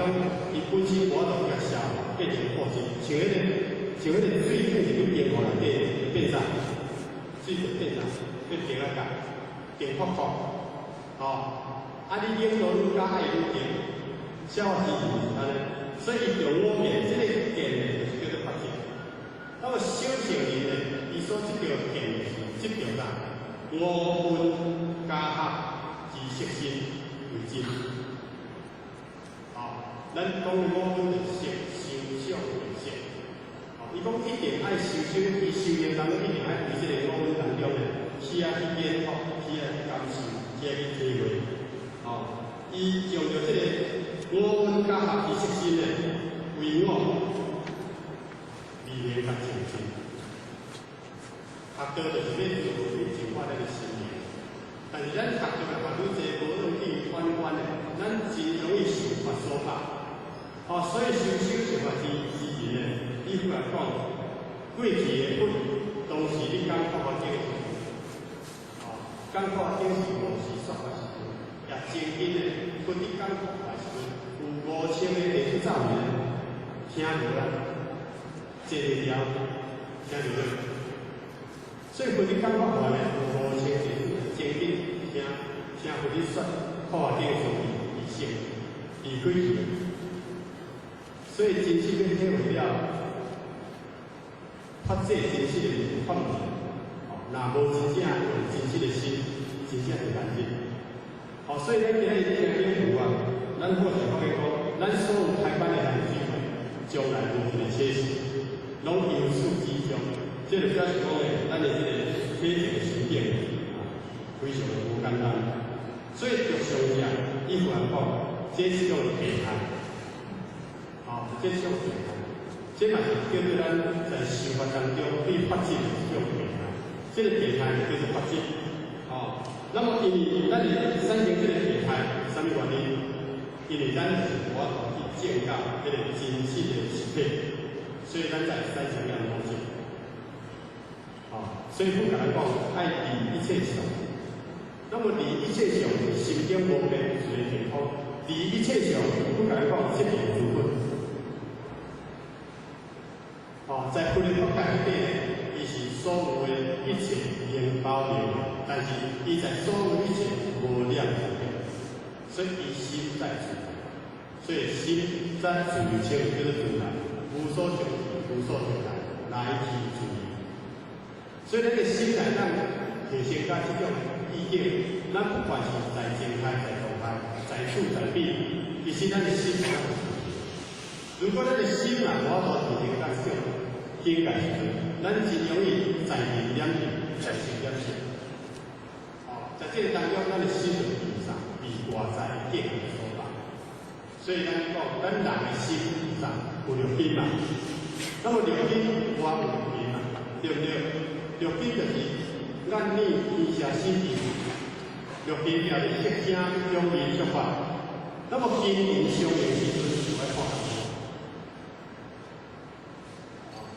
S8: 伊本身無法度共消變成物質，像彼個水放入去冰塊內底，會變啥？水就變啥？變冰仔角，冰泡泡。哦，啊，你冷度愈加愛愈冰。消化之是按呢，所以伊用五見，這個見呢，就是叫做法執。那麼小乘人呢，伊所執著見是執著啥？五蘊加合之色身為真。哦，咱講的五蘊就是色、受、想、行、識。哦，伊講一定愛修修，伊修行當中一定愛佇這個五蘊當中呢，去愛去研讀，去愛去感受，去愛去體會。哦，伊將著這個。五蘊加合之色身呢，為我離離較清淨。學道就是欲做欲淨化咱的心靈，但是咱學道若學愈濟，無論去反觀的，咱真容易受法所縛。哦，所以修小乘法之之人呢，伊反來講，過去的佛當時你講法華經的時陣，哦，講法華經是無時說法時陣，也真緊的，佛佇講法華時陣，有5000个弟子走去聽無啦，坐袂牢，聽著了。所以佛佇講法華呢，有5000弟子真緊聽聽佛佇說法華經的時陣，伊性離開去。所以真正欲體會了，法际真實的法門，哦，若無真正用真實的心，真正會難入。哦，所以咱今日聽經文啊，咱好是發覺講，咱所有開班的兄弟姊妹，將來無一個缺席，攏由始至終。這就表示講咧，咱的這個體質的修煉啊，非常的無簡單。所以著上者，伊忽然講，這是種病態，哦，這是種病態，這嘛是叫做咱在修法當中對法執的一種病態。這個病態叫做法執，哦。那麼因為咱會產生這個病態，啥物原因？因為咱是無法度去證到這個真實的實體，所以咱才會產生遐魔境。哦，所以佛共咱講，愛離一切相。那麼離一切相，心境無變，就是健康；離一切相，佛共咱講，即便如佛。哦，在佛的法界內底呢，伊是所有的一切能包容，但是伊在所有一切無念之境，所以伊心在自由，所以心在自由稱叫做自在，無所住，無所住來，來去自由。所以咱的心內咱提升到這種意境，咱不管是在靜態、在動態、在處在彼，其實咱的心是自由。如果咱的心若無法度提升到這種境界時陣，咱真容易在人染人，在心染心。哦，在這個當中，咱的心就被啥？被外在的境界所綁。所以咱講，咱人的心啥？有六根嘛。那麼六根我有六根嘛，對不對？六根就是眼耳鼻舌身意，六根就是色聲香味觸法。那麼根尘相應時陣，就愛看。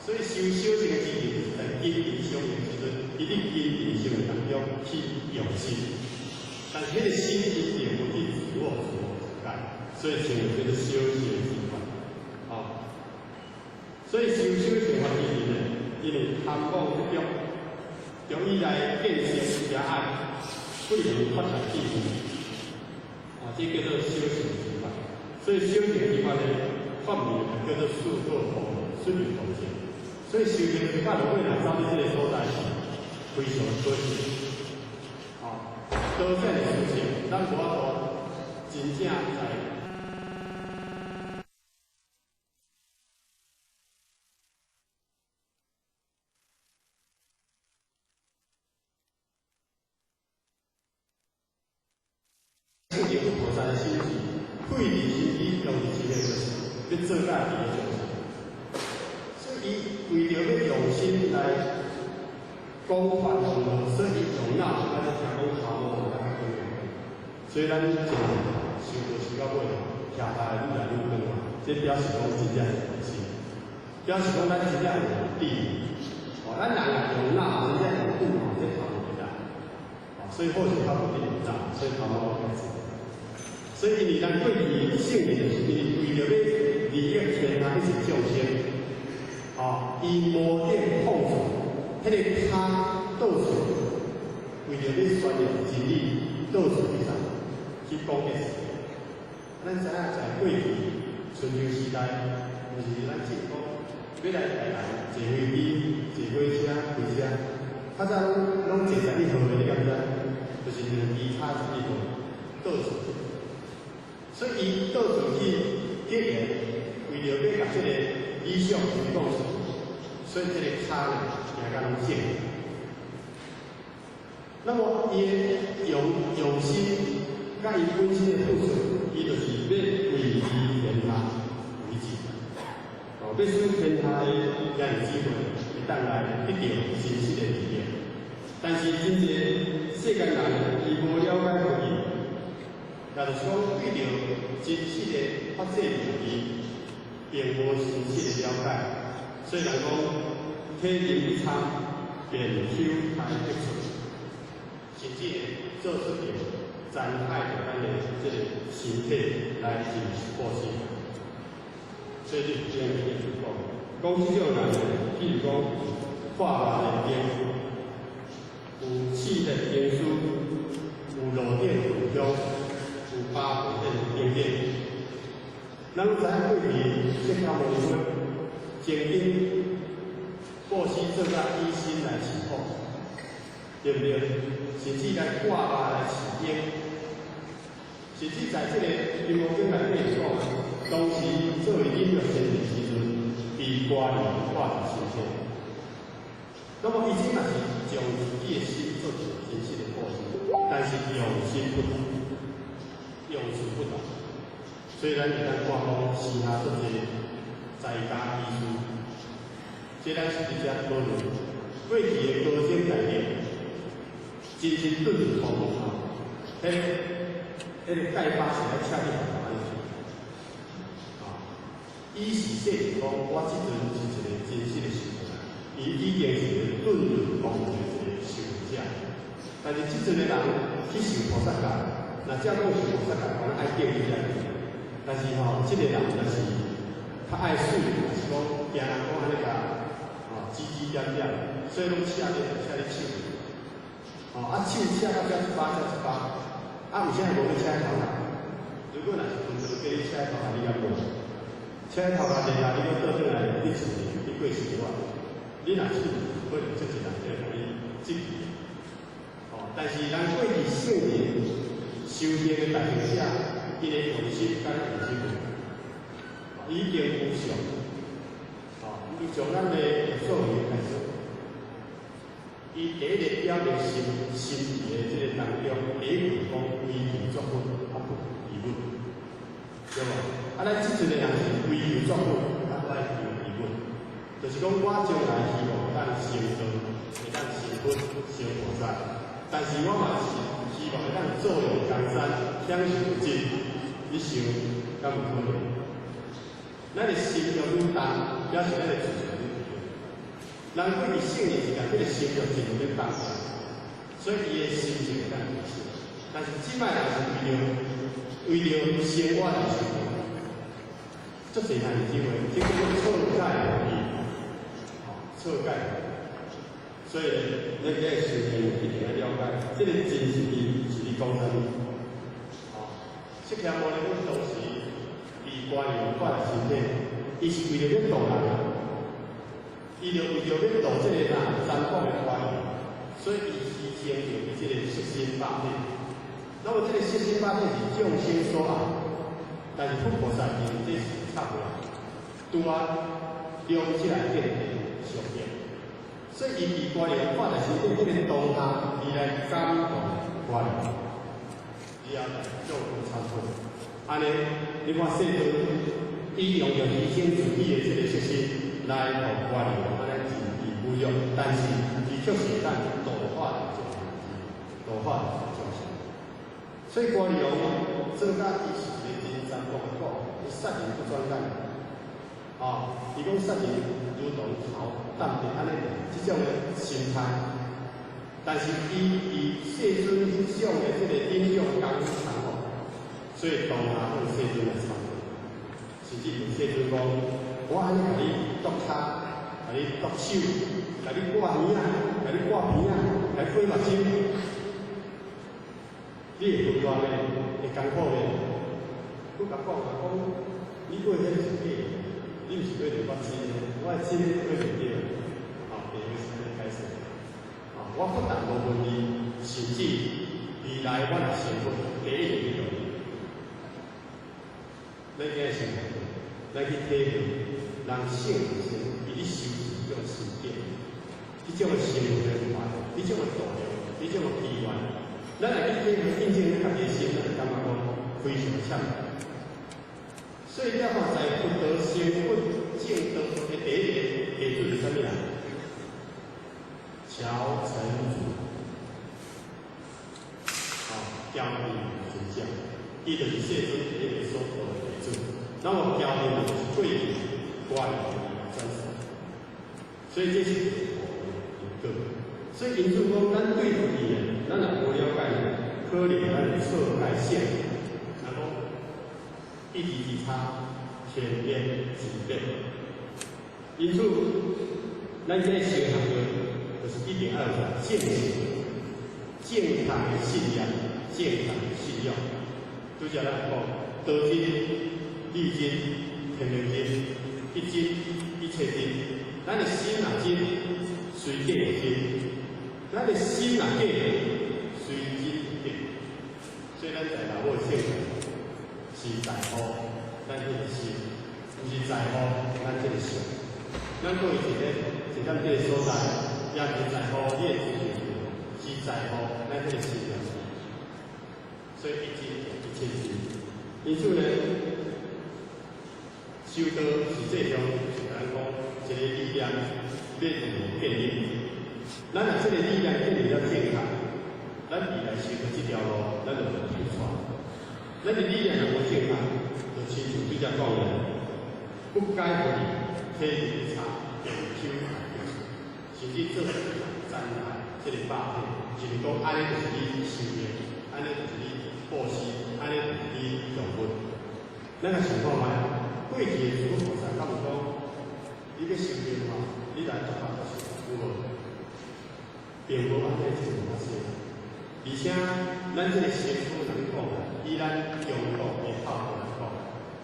S8: 所以修小乘的智慧，就是在根塵相應時陣，伊佇根塵相應當中去用心，但是彼個心伊並無去自我自我自解，所以稱為叫做小乘之法。哦，所以修小乘法之人呢，因為貪妄執著，用伊來見性加愛，不能發達智慧。啊，這叫做小乘之法。所以小乘之法呢，法名叫做四道通，四道通行。所以修行之法，如果若走佇這個所在是非常可惜。哦，多這的事情，咱無法度真正在聖人菩薩的心智，開佇心機，用佇心的就是欲做家己的眾生。所以伊為著欲用心來講法弘道，所以伊用腦，咱咧聽講頭腦較重要。所以咱真修道修到尾，徛來愈來愈遠啊！這表示講真正是用心，表示講咱真正有智慧。哦，咱人若用腦，真正用腦吼，這頭腦袂來。哦，所以好是較無得用腦，所以頭腦較濟。所以因為咱過去聖人，就是因為為著欲利益天下一切眾生，哦，伊無頂放肆，彼個跤倒出，為著欲宣揚真理，倒出去啥？去講這事。咱知影在過去春秋時代，就是咱政府欲來台南坐飛機、坐火車、開車，較早攏坐11號的，你敢知？就是兩支跤11號倒出。所以伊倒出去結緣，為著欲共這個理想推廣出去，所以這個跤呢，行甲攏正。那麼伊的用心，佮伊本身的付出，伊就是欲為利天下為志，哦，欲使天下的兄弟姊妹會當來得到真實的利益。但是真濟世間人，伊無了解佛義，也就是講對著真實的法際義，並無真實的了解，所以人講體認不參，便手開得出，甚至做出著殘害著咱的這個身體來進行布施。所以你今日就講，講這種人，譬如講化魔的經，有四的經書，有路頂佛像，有八寶殿等等。咱知影過去釋迦牟尼佛曾經布施做甲以身來飼虎，對毋對？甚至來割肉來飼鷹，甚至在這个《金剛經》內底是講，當時作為忍辱仙人時陣，被歌利王看佇身體。那麼伊這嘛是將自己的心做一個真實的布施，但是用心不同，用處不同。所以咱會當看講，時下足濟在家居士，這咱是佇遮討論過去的高僧大德，真正頓悟吼，彼个戒疤是愛赤佇頭安尼啊，伊是說是講，我這陣是一個真實的修行，伊已經是個頓悟光的一個修行者。但是這陣的人去受菩薩戒，若照講受菩薩戒，講愛敬伊遮。但是吼，這個人就是較愛媠，就是講驚人講按呢共吼指指點點，所以攏赤咧赤咧手。吼啊手赤到遮一巴遮一巴，啊有啥無欲赤頭殼？如果若是分做叫你赤頭殼，你敢無？赤頭殼然後你閣倒轉來，你厝裡你過生活，你若出可能足濟人會共你質疑。吼，但是人過去聖人修行的大乘者，伊的用心佮咱用心無仝，已經有相。吼，就從咱的所緣開始，伊第一个表明心心意的這个當中，第一句講唯求作佛，啊不求物，對無？啊，咱這陣的人是唯求作佛，啊不愛求彼物，就是講我將來希望會當成道，會當成佛、成菩薩，但是我嘛是希望會當坐擁江山，享受物質，你想敢有可能？咱的心欲愈重，表示咱的志向愈懸。人過去聖人是共這个心欲盡量咧放下，所以伊的心情會當提升。但是這擺人是為著生活而生活，足濟項機會，這叫做錯解而已，吼，錯解。所以咱這個修行一定要了解，這个真實義是咧講啥物？吼，釋迦牟尼佛當時被歌利王看佇身體，伊是為著欲度人，伊就為著欲度這個人占卜的懷疑，所以伊犧牲著伊這個色身肉體。那麼這个色身肉體是眾生所愛，但是佛菩薩認為這是差無，拄啊兩者來見地相應，所以伊佇歌利王看佇身體這個當下，伊來感動歌利王，以後來做懺悔。按呢，你看世尊，伊用著犧牲自己的這个色身來予歌利王按呢盡其侮辱，但是伊卻是會當度化眾生，度化眾生。所以歌利王做甲伊是一个真占卜的講，伊殺人不轉眼，啊，伊講殺人如同頭淡定按呢，這種的心態。但是伊佇世尊賞的這个影響共伊摻吼，所以當下向世尊來懺悔，甚至問世尊講：我按呢共你剁跤，共你剁手，共你割耳仔，共你割鼻仔，共你開目睭，你會甘願袂？會艱苦袂？閣共講啊，講你過彼是假的，你毋是過著我真的，我的真的過袂著，吼，第一是按呢解釋。啊，我不但無問題，甚至未來我若成佛，第一個去度你。咱今日先咱去體會，人聖人伊咧修持這種心境，彼種的心變化，彼種的度量，彼種的機緣。咱若去體會印證咱家己的心，咱會感覺講非常懺悔。所以了看在佛道成佛正道的第一個基準是啥物人？憍陳如，啊，憍陳尊者，伊就是世尊第一個所度的弟子。那麼憍陳就是過去歌利王轉世，所以這是因果。所以因此講，咱對佛義，咱若無了解，可能咱會錯解聖。若講一字之差，天變地變。因此，咱這個修行的，就是一定要有啥正信、正確的信念、正確的信仰。拄才咱講，道真、理真、天命真、一真、一切真。咱咱的心若真，隨假會真；咱的心若假，隨真假。所以咱在老母聖是在乎咱這個心，毋是在乎咱這個相。咱過去一個坐踮這個所在，也毋是在乎你的資源，是在乎咱這個心。所以一真一切真。因此呢，修道實際上是咱講一個理念要如何建立。咱若這個理念建立了正確，咱未來修的這條路，咱就無走錯。咱的理念若無正確，就親像比較講的，不該佛理，體入差，便手甚至做殘害這個百體，是毋是講按呢就是你修行，按呢就是你布施，按呢就是你供佛。咱來想看覓，過去的諸菩薩敢有講，你欲修行吼，你來讀法就是有無？並無按呢情況發生。而且，咱這個身軀來講，以咱中國的教法來講，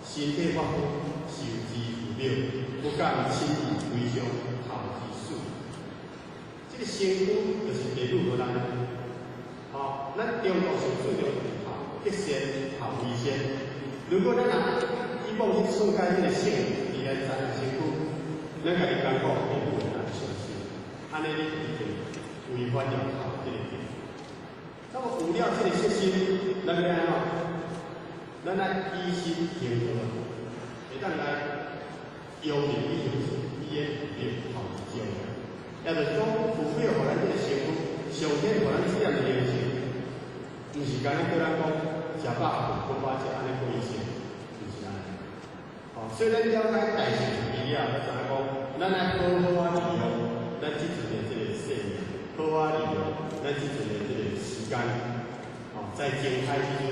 S8: 身體髮膚受之父母，不敢輕易歸上後之事。這個身軀就是父母予咱的。吼，咱中國上注重孝，德先孝為先。如果咱若以往去篡改這個性，而來殘害身軀，咱家己感覺父母會當相信，按呢你已經違反了孝這個德。那麼有了這個色身，咱欲按怎？咱愛以心行道，會當來用力去行伊的力孝之中。也就是講，父母予咱這個身軀，上天予咱這樣的靈性，毋是干焦叫咱講食飽睏，睏飽食，按呢過一生，毋是按呢。哦，所以咱了解大乘義了，咱知影講，咱愛好好仔利用咱這陣的這個生命，好好利用咱這陣的這個時間，哦，在靜態時陣，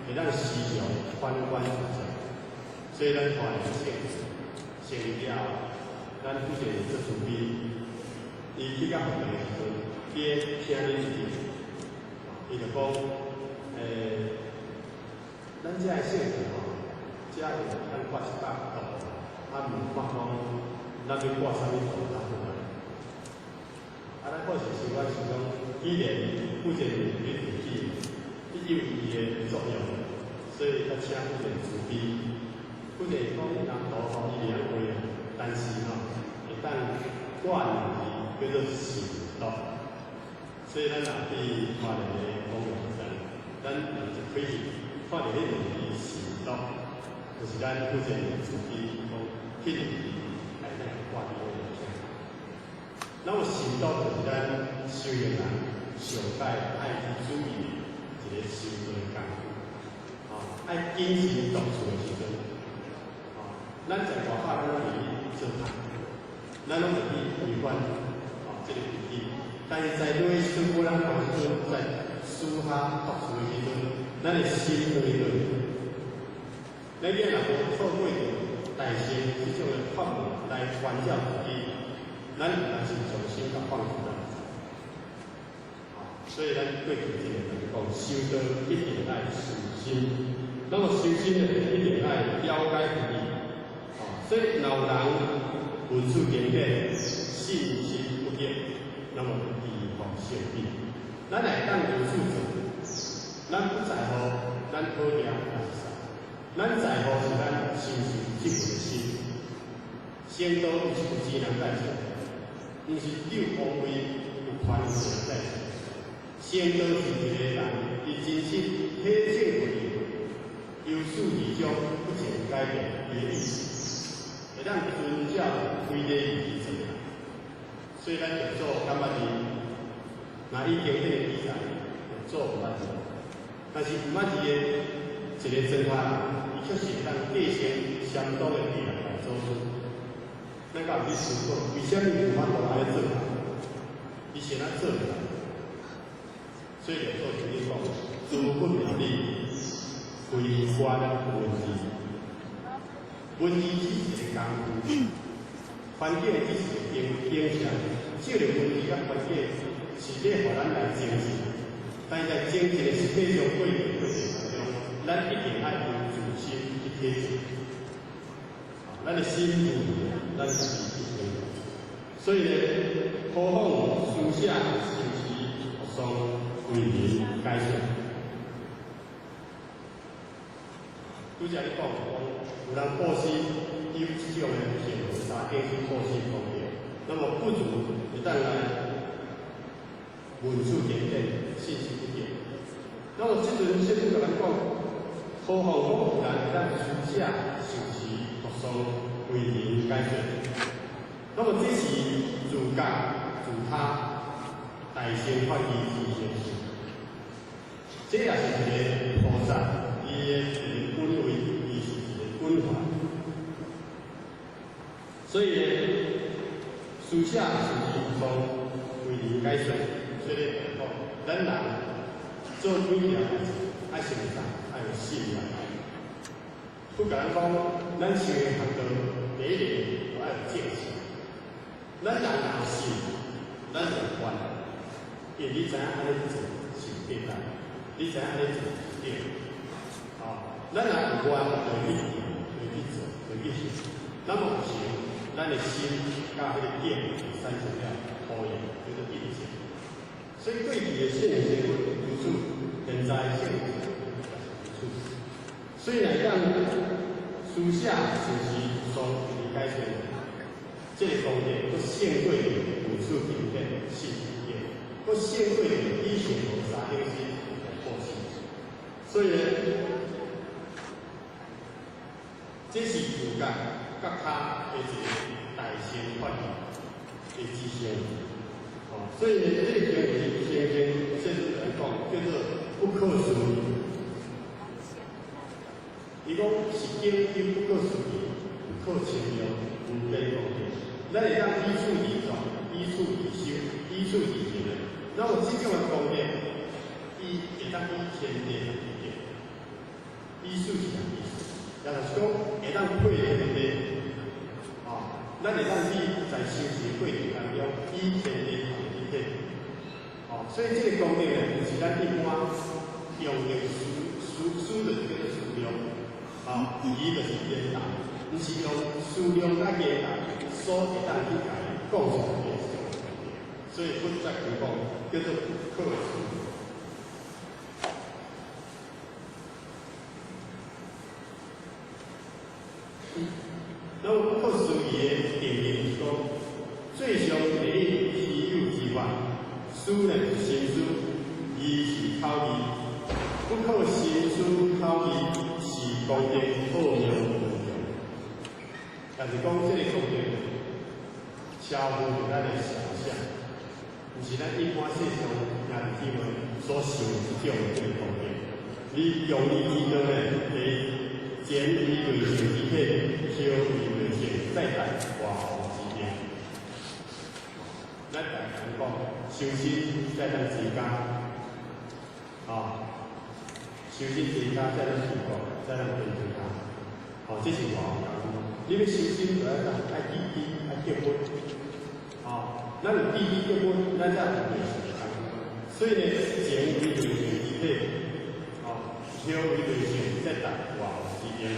S8: 會當時常反觀自照。所以咱華嚴聖成立了後，咱負責做慈悲，伊去到佛堂的時陣，佇咧聽恁一伊就講，咱遮的聖徒吼，遮有通掛100度，啊，問看講，咱欲掛啥物圖較好啊？啊，咱好是想我想講，既然負責人咧提起，伊有伊的作用，所以才請負責慈悲。負責講人圖吼，伊會曉畫，但是吼，會當掛兩字叫做善道。所以咱若去花蓮的公園站，咱若一開去，看著彼兩字善道，就是咱負責人慈悲講，彼兩字來咱掛佇彼個遐。那麼善道就是咱修行人上蓋愛去注意的一個修道的工具。哦，愛謹慎獨處的時陣，哦，咱在外口咱攏會去做歹，咱攏會去違反哦這個規矩。但是在內時陣無人看的時陣，在私下獨處的時陣，咱的心對對。咱囝若無透過著大乘這種的法門來關照自己，咱有當時將心共放出來。所以咱過去這個來講，修道一定愛修心，那麼修心呢，一定愛了解自己。所以若有人聞此經典，信心不疑，那麼以福相比。咱會當如此做，咱不在乎咱好業還是啥，咱在乎是咱修持這份的心。仙道毋是有錢人在做，毋是你有王位有權勢人在做。仙道是一個人，伊真實體證佛理，由始至終不曾改變伊的意思，會當遵照規禮去做。所以咱六祖敢捌字，若以經典的記載，六祖毋捌字，但是毋捌字的一個狀態，伊卻是會當繼承相當的地來祖師。咱敢有去思考，為啥物有法度按呢做？伊是按怎做的？所以六祖曾經講：諸佛妙理，非關文字，文字只是一個工具，環境只是一個景象。這個文字佮環境是咧予咱來精進，但是在精進的實際上過程當中，咱一定愛用自心去體證。咱的心有，咱家己去體。所以呢，何況施捨受持讀誦為人解說。拄才你講講，有人布施有這種的行為，三等是布施功德，那麼不如會當來聞思經典，信心不變。那麼這陣聖尊共咱講，何況講有人會當施捨受持讀誦為人解說。那麼這是自覺自他大乘法義之行事，這也是一個菩薩伊的一個本位，伊是一個本懷。所以呢，施捨受持讀誦為人解說，所以講，咱人做每條代誌，愛先有啥？愛有信念。佛共咱講，咱修行學道，第一個就愛有正信。咱人若有信，咱就有願，因為你知影按呢做是有價值，你知影按呢做是對。哦，咱若有願，就會去行，就會去做，就會去行。咱若有行，咱的心佮彼个境就產生了呼應，叫做印證。所以過去的聖賢如此，現在聖賢也是如此。所以來講，施捨就是讀誦為解說，這個功德，閣勝過聞思經典、信經典，閣勝過以行無三等心來布施。所以呢，這是自覺佮他的一個大乘法義的支撐。哦，所以呢，這個行為行行，聖尊來講叫做不可思議。伊講是經有不可思議、不可稱量、無邊功德。咱會當依處而作，依處而修，依處而行的。那麼這種的功德，伊會當以天地來比。意思是啥意思？也就是講，會當配天地，啊，咱會當去在修持過程當中，以天地來比。哦，所以這個功德呢，毋是咱一般用的思思思就是叫做思量，啊，疑就是言答，毋是用思量佮言答所會當去共伊講出來的這種功德。所以佛才講叫做不可思議。那麼不可思議的定義是講，最上第一稀有之法，思呢是心思，疑是口義，不可心思口義是功德奧妙無窮。但是講這個功德超乎著咱的想象，毋是咱一般世上兄弟姊妹所想的這種的這個功德。你用你之道呢，會前為類性之體，後為類性，再達外王之境。咱大家講，修身才當齊家，啊，修身齊家才當治國，才當平天下。哦，這是外王功夫。你欲修身，就愛愛積智，愛結分。啊，咱有積智結分，咱才有類性的功夫。所以呢，前為類性之體，哦，後為類性，再達外王之境。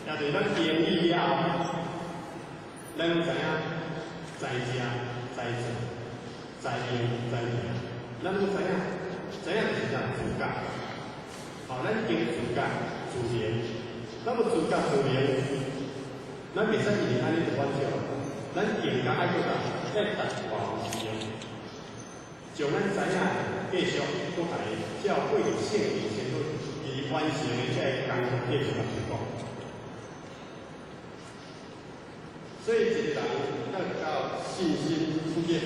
S8: 也就是咱經歷了後，咱攏知影，知食、知做、知用、知行，咱攏知影，知影就是啥？自覺。吼，咱已經自覺自明，咱無自覺自明，咱袂使一直按呢就滿足。咱更加愛閣達，再達外王之境，將咱知影繼續閣共伊照過去聖義先去，伊完成的這個工作繼續共伊講。所以一個人當到信心不滅，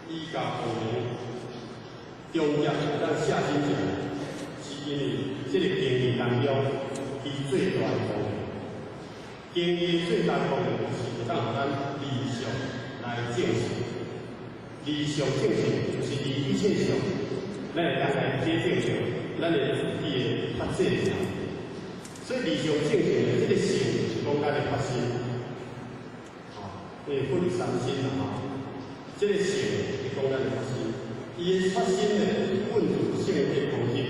S8: 依教奉行，終業當下心者，是因為這個經義當中，伊最大的功能。經義最大的功能是會當予咱離相來證實，離相證實就是離一切相，咱會當來接近著咱的自己的法界。所以離相證實的這個性是講咱的發心。因為佛三身啦，吼，這個性是講咱的發心，伊的發心呢是本自性的空性，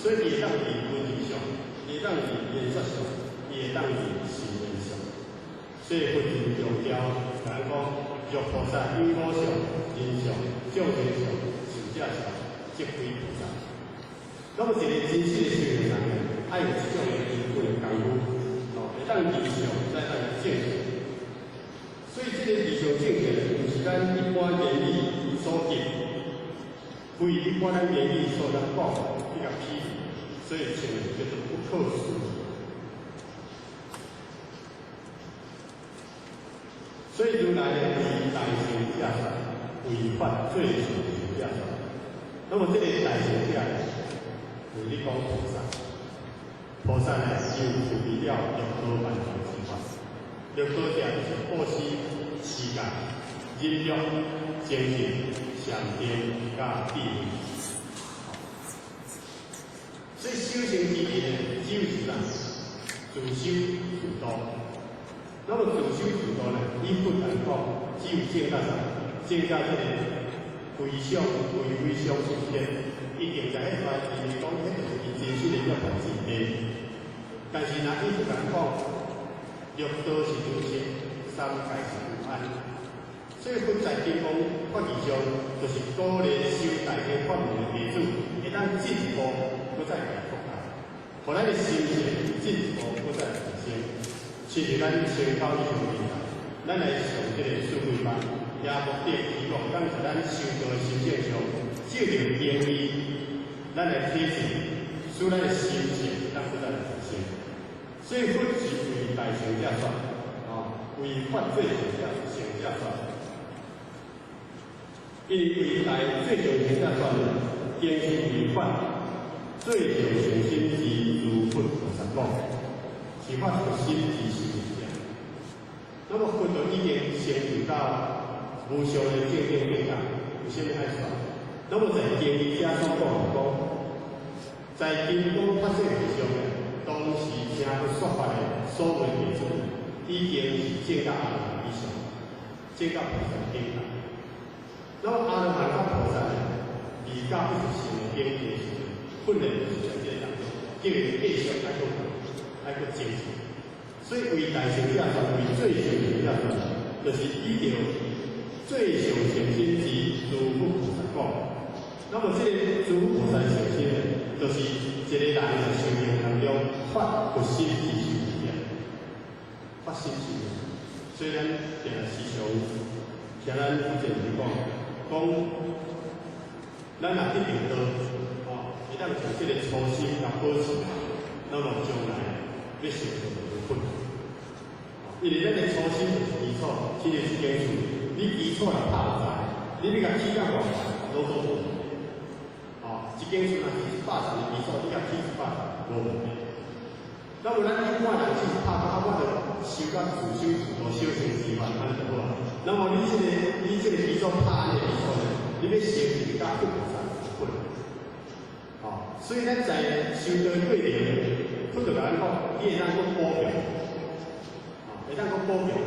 S8: 所以伊會當佇文字上，伊會當佇言說上，伊會當佇行為上。所以佛真強調，共咱講，若菩薩有我相、人相、眾生相、壽者相，則非菩薩。那麼一個真實的修行人呢，愛有這種的基本的功夫，哦，會當離相，再當證相。所以這個離相證相，毋是咱一般言語所及，非一般咱言語所能講，去共譬喻，所以稱叫做不可思議。所以如來呢，為大乘者說，為法最上乘者說。那麼這個大乘者呢，就是咧講菩薩，菩薩呢，又具備了六道萬行之法。六道者就是布施、持戒、忍辱、精進、禪定、佮智慧。所以修行之人呢，只有是啥？自修自度。那麼自修自度呢，以佛來講，只有證到啥？證到這個非想非非想處天，一定在彼塊，伊講，彼就是伊真實的涅槃之地。但是若以佛來講，六道是如是，三界是如安。所以佛在金剛法義上，就是鼓勵修大乘法門的弟子，會當進一步閣再來擴大，予咱的心性進一步閣再來提升。親像咱千口以上年代，咱來上這個四季班，也目的希望當在咱修道的心境上，借著經義，咱來體證，使咱的心性當閣再來提升。所以佛是為大乘者說，哦，為法最上者乘者說。因為為大最上乘者說呢，經是為法最上乘心之諸佛菩薩講，是發佛心之修行者。那麼佛就已經成就到無上的正定境界，有啥物愛說？那麼在經義遮所講講，在金剛法界上呢，當時聽佛說法的所有弟子，已經是證到阿羅漢以上，證到菩薩境界。那麼阿羅漢佮菩薩呢，離到不是聖的境界時，訓練就是在這個當中，叫伊繼續愛閣愛閣精進。所以為大乘者說，為最上乘者說，就是依著最上乘心之諸佛菩薩講。那麼這個諸佛菩薩乘心呢，就是一個人在修行當中發佛心之修行者，發心修行。所以咱定時常聽咱以前就講，講咱若得著道，哦，會當將這個初心共保持，那麼將來欲成就就無困難。因為咱的初心就是基礎，親像一間厝，你基礎若拍無在，你欲共起到偌懸，攏總無問題。哦，一間厝若是100層的基礎，你共起100層無問題。那麼咱一般人只是拍講啊，我著修到自修自度小乘之法，按呢就好啊。那麼你這個基礎拍按呢基礎呢，你欲成就佮佛菩薩有困難。哦，所以咱在修道的過程，佛就共咱講，你會當閣補強，哦，會當閣補強。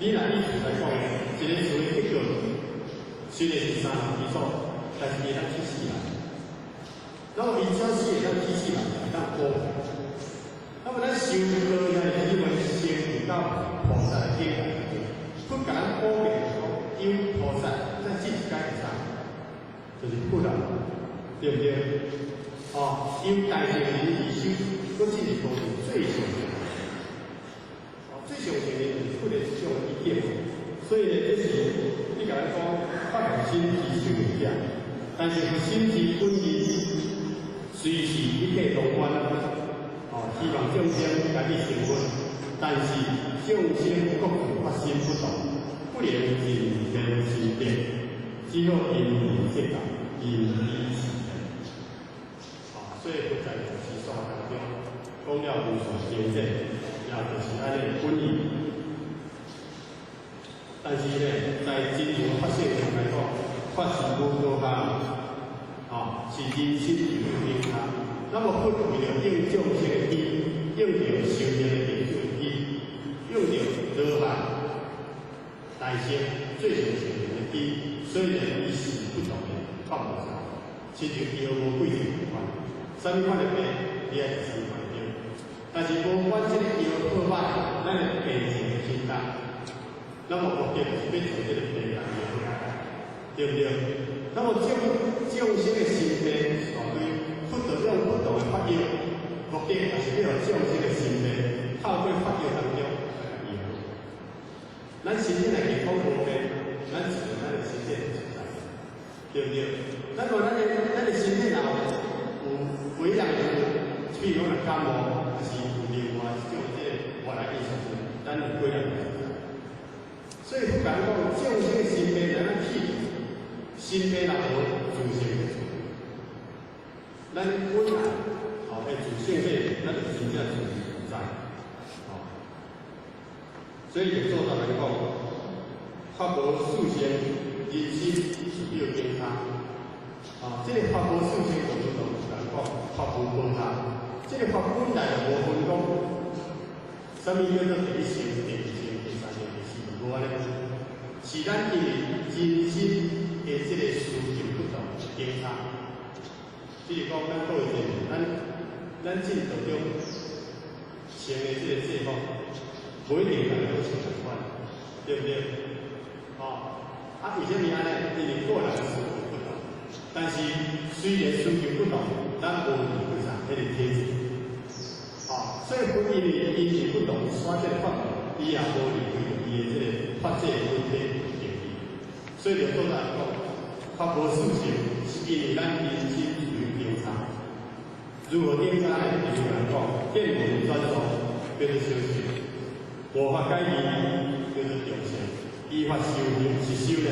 S8: 你若以厝來講，一個厝的結構雖然是三樓基礎，但是伊會當起四樓。那麼伊只是會當起四樓，會當補強。那麼咱修道遐的機會，成就到菩薩的境界時陣，佛共咱保證講，有菩薩再進一階會使，就是佛啊，對毋對？哦，有大乘人而修，閣進一步是最上乘。哦，最上乘的就是佛的這種意境。所以呢，這是你共咱講發佛心之修行者，但是佛心之本意，雖是一切同觀。哦，希望眾生家己成佛，但是眾生各自發心不同，不能盡現心德，只好因緣際教，因理示現。哦，所以佛在祖師說當中講了無數經典，也就是按呢本意。但是呢，在真如法性上來講，法是無過下，哦，是人心有定下。那麼佛為了應眾生的機，應著修行的弟子的機，應著羅漢大乘最上乘人的機，所以呢，伊是不同的法無相，親像藥無貴賤仝款，啥物款的病，你愛食啥物款的藥。但是無管這個藥好歹，咱的病情輕重，那麼目的就是欲做這個病人對毋對？那麼眾生的心病一大堆，佛陀用不同的法藥，目的也是欲予眾生的心病透過法藥當中來醫好。咱身體若健康無病，咱自然咱的身體就自在，對毋對？咱的身體若有幾樣有，比如講若感冒，還是有另外一種這個外來因素，咱有幾樣就自在。所以佛講講，眾生的心病若咱去除，心病若無自性就出。咱本來吼會自性體，咱就真正自自在，吼。所以就做到來講，法無四乘，人心是有偏差。啊，這個法無四乘就是講講法無分差。這個法本來就無分講，啥物叫做第一乘、第二乘、第三乘、第四乘，無按呢。是咱因為人心的這個需求不同，偏差。比如講，咱各位這咱進道中穿的這個制服，無一定逐个攏穿仝款，對毋對？哦，啊，為啥物按呢？因為個人需求不同。但是雖然需求不同，咱無離開啥？彼個體制。哦，所以佛因為因為不同，說這個法，伊也無離開伊的這個法界本體定義。所以就倒來講，法無四乘，是因為咱人心有偏差。如何偏差呢？比如來講，見聞轉說叫做小乘，無法解義叫做中乘，依法修行是修煉，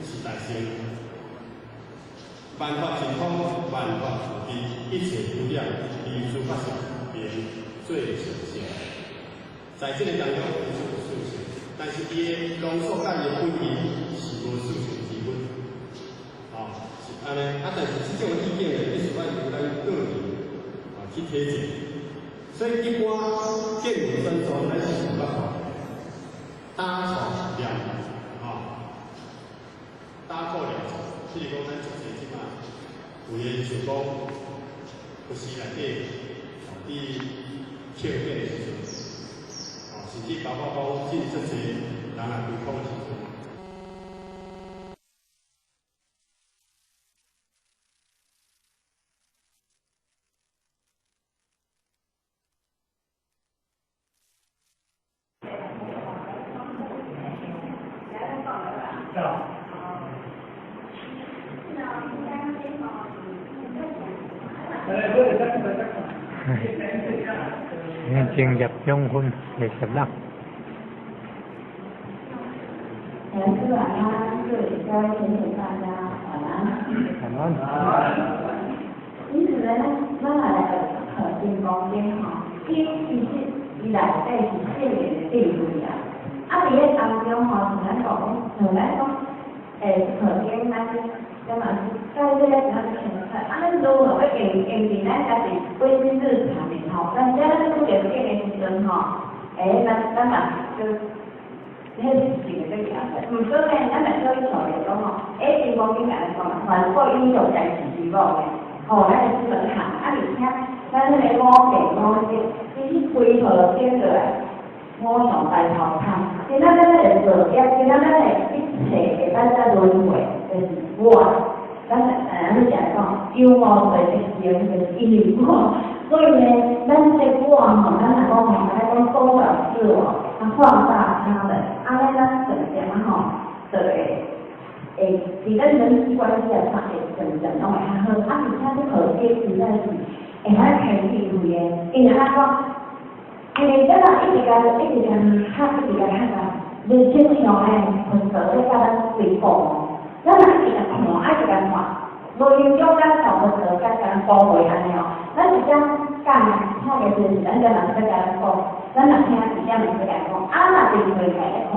S8: 是大乘。萬法盡空，萬法自悲，一切無染，離諸法相，名最上乘。在這個當中，有四乘，但是伊的濃縮佮伊的本義是無四乘之分，哦，是按呢。啊，但是這種意見呢，必須愛由咱個人啊去體證。所以一般見聞轉說，咱是有辦法打坐念，吼，打坐念佛。譬如講，咱一濟這馬有的想講，佛寺內底，哦，佇慶典的時陣，哦，甚至包括講進這濟人來歸空的時陣。
S2: 進入中分20啦。
S9: 老師晚安，各位各位同學大家晚安。
S2: 晚安。
S9: 因此呢，咱來學金剛經吼，經其實伊內底是聖人的智慧啊。啊，佇咧當中吼，像咱講，像咱講，學經咱咱嘛是在這個咱清楚。啊，咱如何欲用用佇咱家己本身日常的吼，咱這咱拄著經的時陣吼，咱嘛就。迄是一個最嚴的，毋過呢，咱若做去想著講吼，金剛經共咱講，凡過應用在是希望的，吼，咱會基本看，啊，而且咱彼個五行五色，其實規套經落來，五常大頭空，今仔咱會造業，今仔咱會一切會當才輪迴，就是我，咱咱常講，有我就會成，就是因為我，所以呢，咱這我吼，咱若講吼，咱講縮小自我，啊，放大他人，按呢咱漸漸仔吼，就會佇咱人際關係啊，上會漸漸攏會較好。啊，而且這學經實在是會曉開智慧的，因為安怎講？因為咱若一直共一直共學，一直共學啊，無親像的佛陀咧佮咱對講哦。咱若一直共看，一直共看，無影響咱從佛陀佮咱講話按呢哦。咱直接講聽的時陣，咱才嘛是欲佮咱講。咱若聽直接嘛是欲共講，啊，若是回來咧看，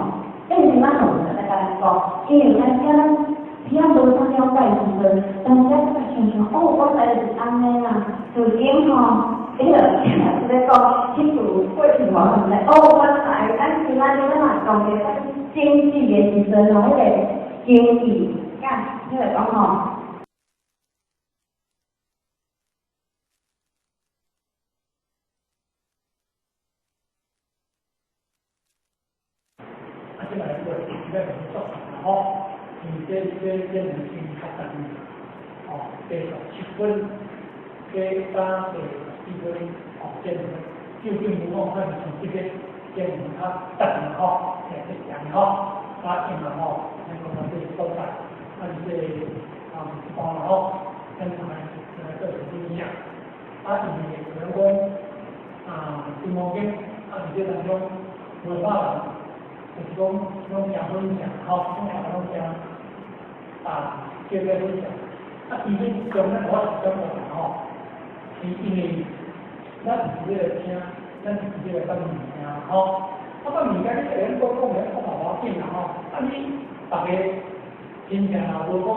S9: 變成咱佛陀咧佮咱講，因為咱遮咱遐無啥了解時陣，但是咱才想想，哦，原來是按呢啊，就經吼，彼個是咧講，彼句過去無毋知，哦，原來咱今仔日咱若講者咱經濟的時陣吼，彼個經濟佮彼個講吼。
S1: 这来个咱就做吼，因为这两天较等，哦，第17分，加第14分，哦，这究竟无讲看是这个这两较等吼，这样吼，啊，因为吼，咱讲这个所在，啊，这个啊，一般吼，咱来做一个影响，啊，因为可能讲啊，金刚经啊，伫这当中无法人，就是讲拢诚分享，吼，拢大家拢诚啊，叫做分享。啊，其实中咱我是感觉吼，是因为咱是咧听，咱是咧放物件，吼。啊，放物件你会用讲讲的，讲嘛无要紧啦，吼。啊，你逐家亲像若无讲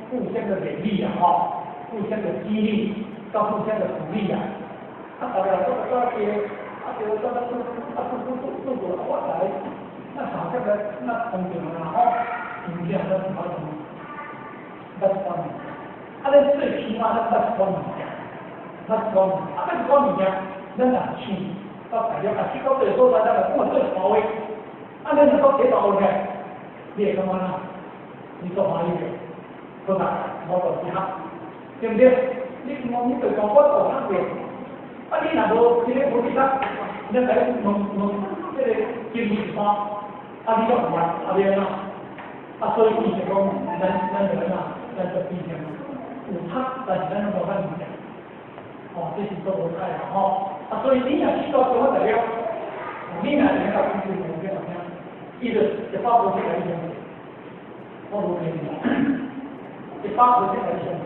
S1: 互相的勉励啊，吼，互相的激励，到互相的鼓励啊。啊，大家做做个，啊，对，做做做啊，做做做做做，我来，那好像个那通常啦，吼，真正咱是好像捌讲物件，啊，咱最起码咱捌讲物件，捌讲，啊，捌讲物件，咱若去到大陆，啊，去到这个所在，咱来讲做头的，啊，咱若讲铁道的，你会感觉哪？你做欢喜的，好吧？我就是哈，对不对？你讲你就讲我做较过。啊！你若无这个无其他，你来问问这个经验啥？啊，你拢有啊？啊，你按怎？啊，所以伊就讲，咱就按怎？咱就变成有读，但是咱拢无法物件。哦，这是做无解啦吼。啊，所以你若去到中国大陆，你若会到讲句无变听，伊就100%来你相信，我无骗你，100%来你相信，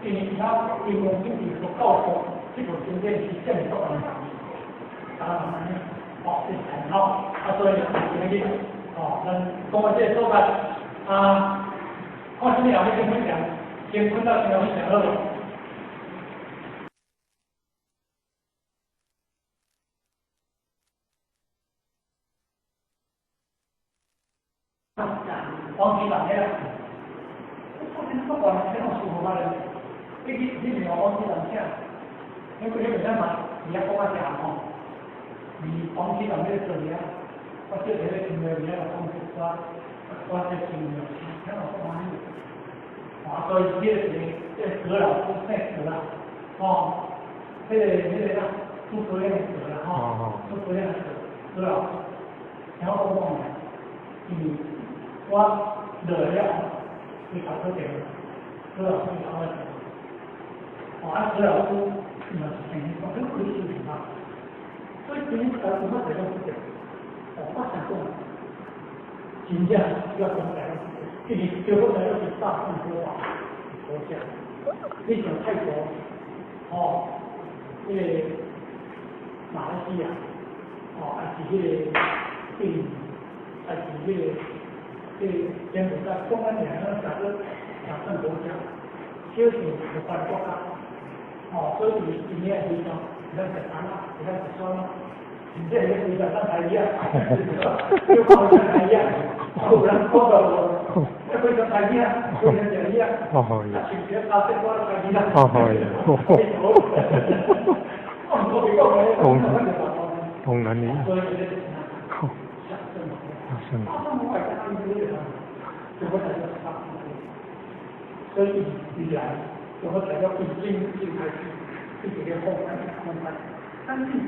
S1: 因为他因为经济不够多。这部经典是这么多人讲，啊，哦，这是很好，啊，所以今日哦，咱讲到这个所在，啊，看啥物人欲先分享，先分到先分享好无？王启兰的啦，我听说过，听我师傅讲的，你是王启兰请？迄个咱嘛，伫遐讲较诚吼，离王启兰迄个做遐，我说迄个听着伫遐讲一寡，我这听着，听我欢喜。啊，所以这个是这个何老师姓何啦，吼，迄个啦，诸葛亮的葛啦，吼，诸葛亮的葛，何老师，听我讲讲，因为我落了，伊头拄电话，何老师头我电话，哦，啊，何老师。嘛是成讲，你开始是嘛？所以今日大家我在讲这个，哦，我想讲，真正要讲大陆，因为中国大陆是大众国法国家，你像泰国，哦，那个马来西亚，哦，还是彼个印尼，还是彼个柬埔寨，讲咱两个讲做两个国家，小是有关国家。哦，所以伊伊遐非常，咱食安啊，咱食酸啊，真正迄个非常咱台语啊，就讲咱台语啊，有人讲到无，非常台语啊，非常台语啊，啊，像这咖啡我台语啦，
S8: 东东南亚，
S1: 所以伊来。我大家已经就开始一直咧放宽放宽，但是这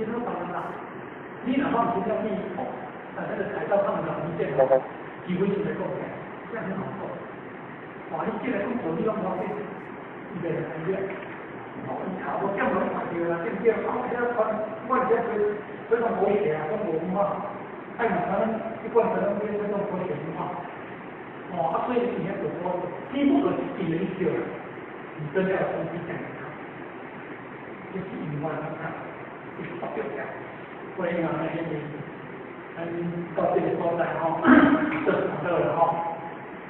S1: 都当然啦。你若放真正去哦，啊，那个踩到他们的红线，机会是来讲的，这样很好做。哇，你进来讲道理拢无要紧，伊就来咧。哦，伊头无剑拢看到啦，对不对？啊，我遮穿，我伫遮吹种保险啊，讲无文化，爱嘛可能去贯彻拢这种保险文化。哦，啊，所以你遐做说，基本就是一人一票。你真的要重新讲一下，就是引发他，就是发表下，所以啊，那个，咱到这个所在吼，做到了吼，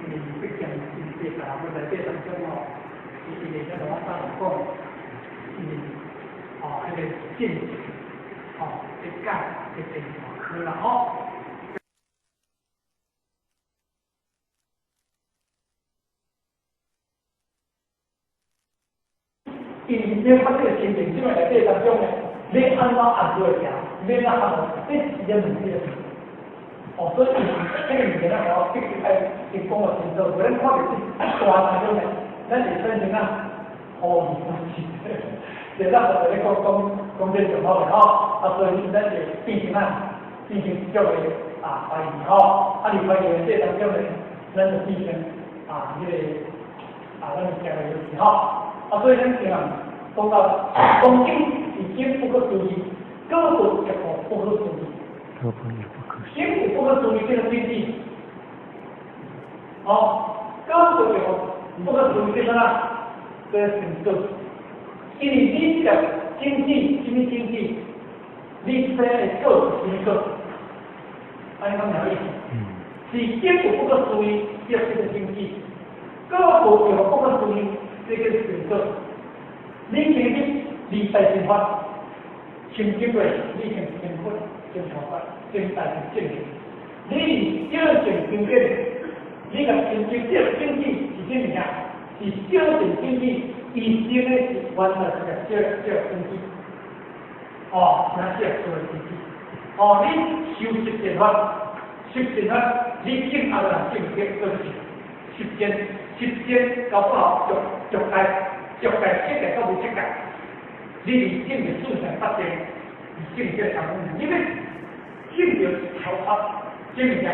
S1: 因为毕竟是这个我在这当中吼，是因为咱我早讲，因为哦，彼个进吼，会改会变化啦吼。因为你发这个心情，这个内底当中呢，你按怎按落行，你按怎按，这是一个问题。哦，哦，所以這個物件咱吼必須愛先講予清楚，無咱看著這大當中呢，咱會產生啊，好疑問。就咱就咧講講講這就好了吼，啊，所以咱就變成啊，變成叫做啊懷疑吼，啊，你懷疑的這當中呢，咱就變成啊，這個啊，咱就行來就是吼，啊，所以咱經講到講經是經不可思議，果佛亦不可思議，經不可思議這個經濟，哦，果佛亦不可思議這個啥？這個成就。因為你這個經濟，什麼經濟？你生的果是什麼果？按呢講啥意思？是經有不可思議，叫這個經濟；果無就不可思議，這個成果。你經歷二大心法，心經過你先成佛、成菩薩、成大成正覺。你小乘經典，你個心經這個經濟是啥物件？是小乘經濟。伊生的是原來是個小小經濟，哦，那小小的經濟，哦，你修十善法，十善法，你正阿人正觉都是十善，十善搞不好就就界就界七界都无七界，你伫正着四禅八定，是正这个因为正着超法，这物件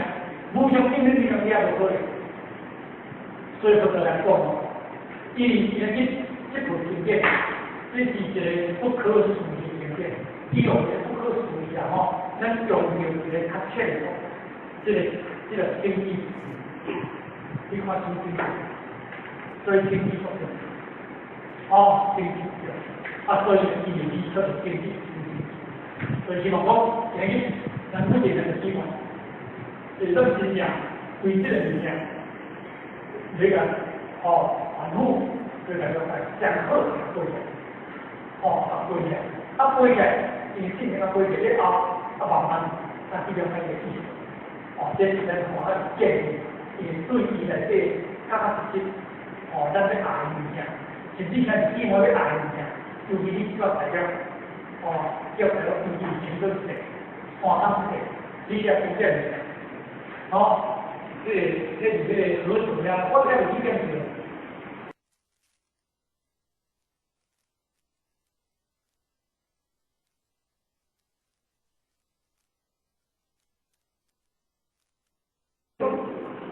S1: 无上正你你也无可能，所以佛陀来讲哦，伊是今这部经典，这是一个不可思议的经典，伊用一个不可思议啊吼，咱强调一个较浅的，这个经义，你看什么经？所以经义不对，哦，经义对，啊，所以伊会提出经义，所以希望讲，今日咱每一个人的希望，就是咱真正为这个物件，这个哦，反复。对来讲，讲好背起来，哦，啊背起来，啊背起来，因为进前啊背起来后，啊慢慢，啊去了解个意思，哦，这是咱看较建议，因为对伊内底较较实质，哦，咱要学的物件，甚至咱是希望要学的物件，尤其你叫大家，哦，叫大家伊以前都是换当是你也不见物件，哦，这是这个何种呀？我睇有几点是。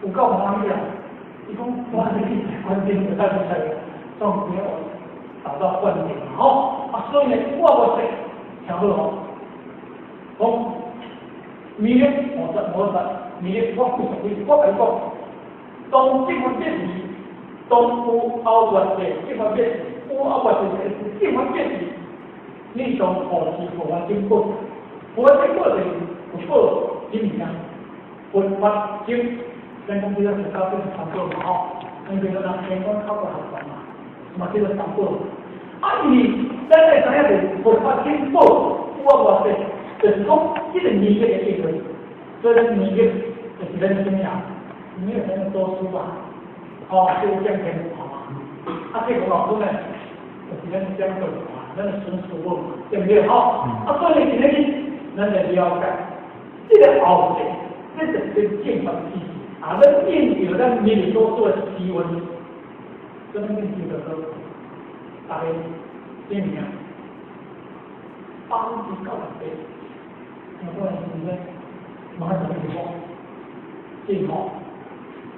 S1: 有够欢喜啊！伊讲我这去关键就在这里，总没有达到关键吼。啊，所以呢，我无说，听好吼。讲弥勒菩萨摩诃萨，弥勒我几十几，我共你讲，当这番变时，当有后月的这番变时，有后月的这番变时，你当护持佛法经宝，佛法经宝就是有宝，什物件？佛法经。咱讲这个佛教叫三宝嘛吼，咱叫做人先讲考过学问嘛，嘛叫做三宝。啊，因为咱会知影就是佛法经宝有啊偌济，就是讲这个年月的智慧，所以咱年月就是咱什么啊？年月咱的读书嘛，哦，这个讲天话嘛。啊，这个老师呢，就是咱讲道嘛，咱的孙师傅对不对？吼，啊，所以今日咱来了解这个后世，这就是正法知识。啊，咱应着咱面所做的思维，咱应着就说，大家这物件98%，我讲是咧，马上就讲，这吼，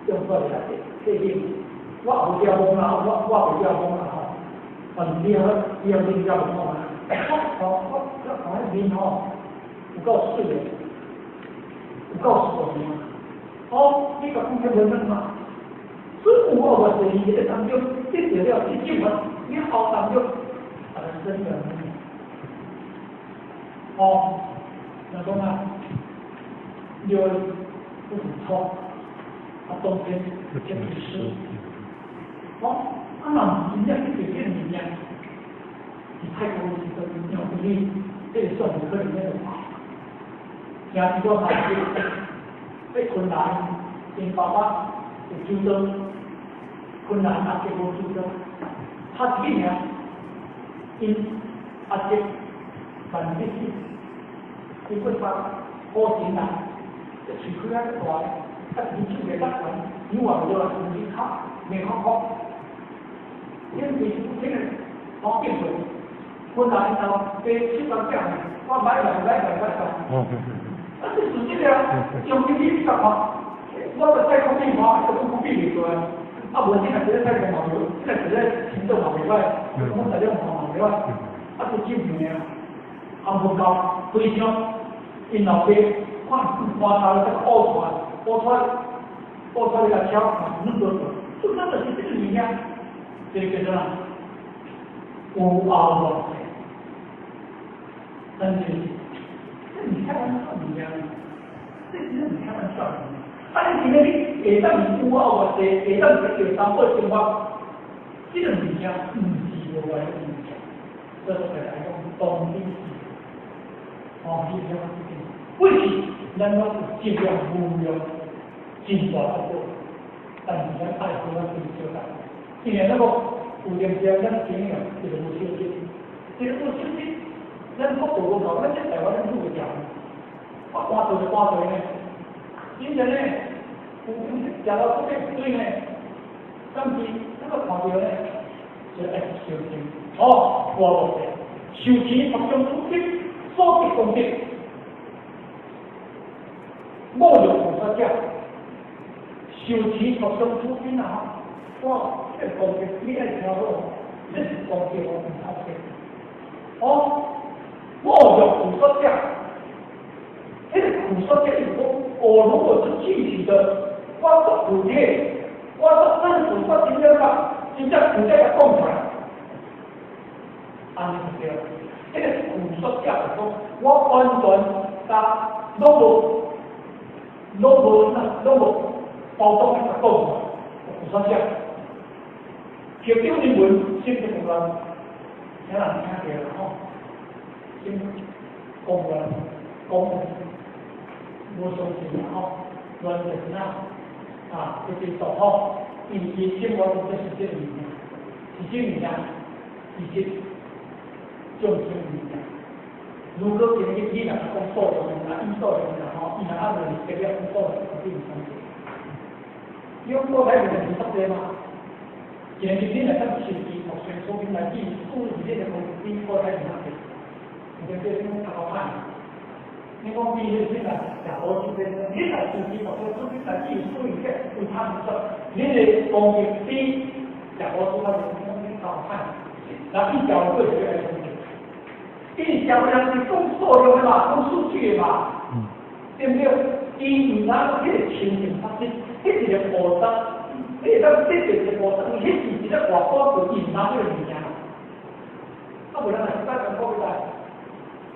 S1: 用过来这这我有钓风啦，我袂钓风啦吼，但是你好，你好，你钓风啊？我我我看面吼，有够水的，有够水的。哦，你甲讲遐无卵嘛？所以有我偌济伊个当中得到了这种啊，你后当中啊，真的。哦，那讲啊，六不错，啊，冬天不见湿。哦，啊，若真正去做这个物件，是泰国时阵用你这个算可能咧话，听一个朋友在困难，因爸爸有酒庄，困难阿伯无酒庄，他一个尔，因阿伯万历死，伊过发好钱人，這喙開啊大，啊，面手袂得懸，扭啊無啊，面較面較闊，因為這個我變做，本來就爬七八點，我買來買來買來，啊，這是這個用你十看，我就太空變化，就不變袂過來。啊，無這個是咧太空嘛袂，這個是咧行動嘛袂歹，我大量嘛袂歹，啊，都進步爾，啊，無夠非常，𪜶老爸看看頭這個烏出來，烏出來，烏出來個超嘛是軟多多，就真的是這個物件，這個叫做啥？有後偌濟，但是這你開玩笑物件，這其實你開玩笑的。啊！你今日你下當是有後偌濟，下當是叫三寶生活，這個物件毋是無來的物件，所以來講當理是，哦，你了解這個？過去咱攏有質量無量真大的寶，但是咱愛好咱自己小等。因為那個有陣時咱經驗就是無小心，這個無小心，咱福報無夠，咱這台灣咱煮袂食，我搬做就搬做呢，真正呢。有食到這個水呢，甚至那個看到呢，就愛修行。哦，我落去，修持十種苦經，所得功德，侮辱菩薩者，修持十種苦經啊！哇，這個功德你愛聽好，這是功德哦，毋是福。哦，侮辱菩薩者，這個菩薩者是講，我如果是具體的。我做具體，我做真實，我真正甲真正具體甲講出來，按呢就對。這個苦說者就講，我完全甲攏無、攏無那攏無包裝甲講出來，苦說者。佛經論文心不共亂，聽人聽著吼，心公亂公無相信吼，亂就是哪？啊，這是說吼，伊伊生活中這是這個物件，是這物件，是這眾生物件。如果今日你若講數量物件，伊數量物件吼，伊若還無特別講數量，你毋相信。因為我睇唔是足濟嘛，今日你若當受持學生說明來比，數字這個比我睇唔較濟，你這種較歹。你講比迄個食好這個，你若受持學生說明來比數字有差唔多，你的功力比食好做較較歹，那比較過就愛相信。因為社會人是講數量的嘛，講數據的嘛，對不對？伊毋知影彼個情形發生，彼一個菩薩，你會當得到一個菩薩，伊彼是一個外國就伊毋知這個物件。啊，無咱若是擺講古來，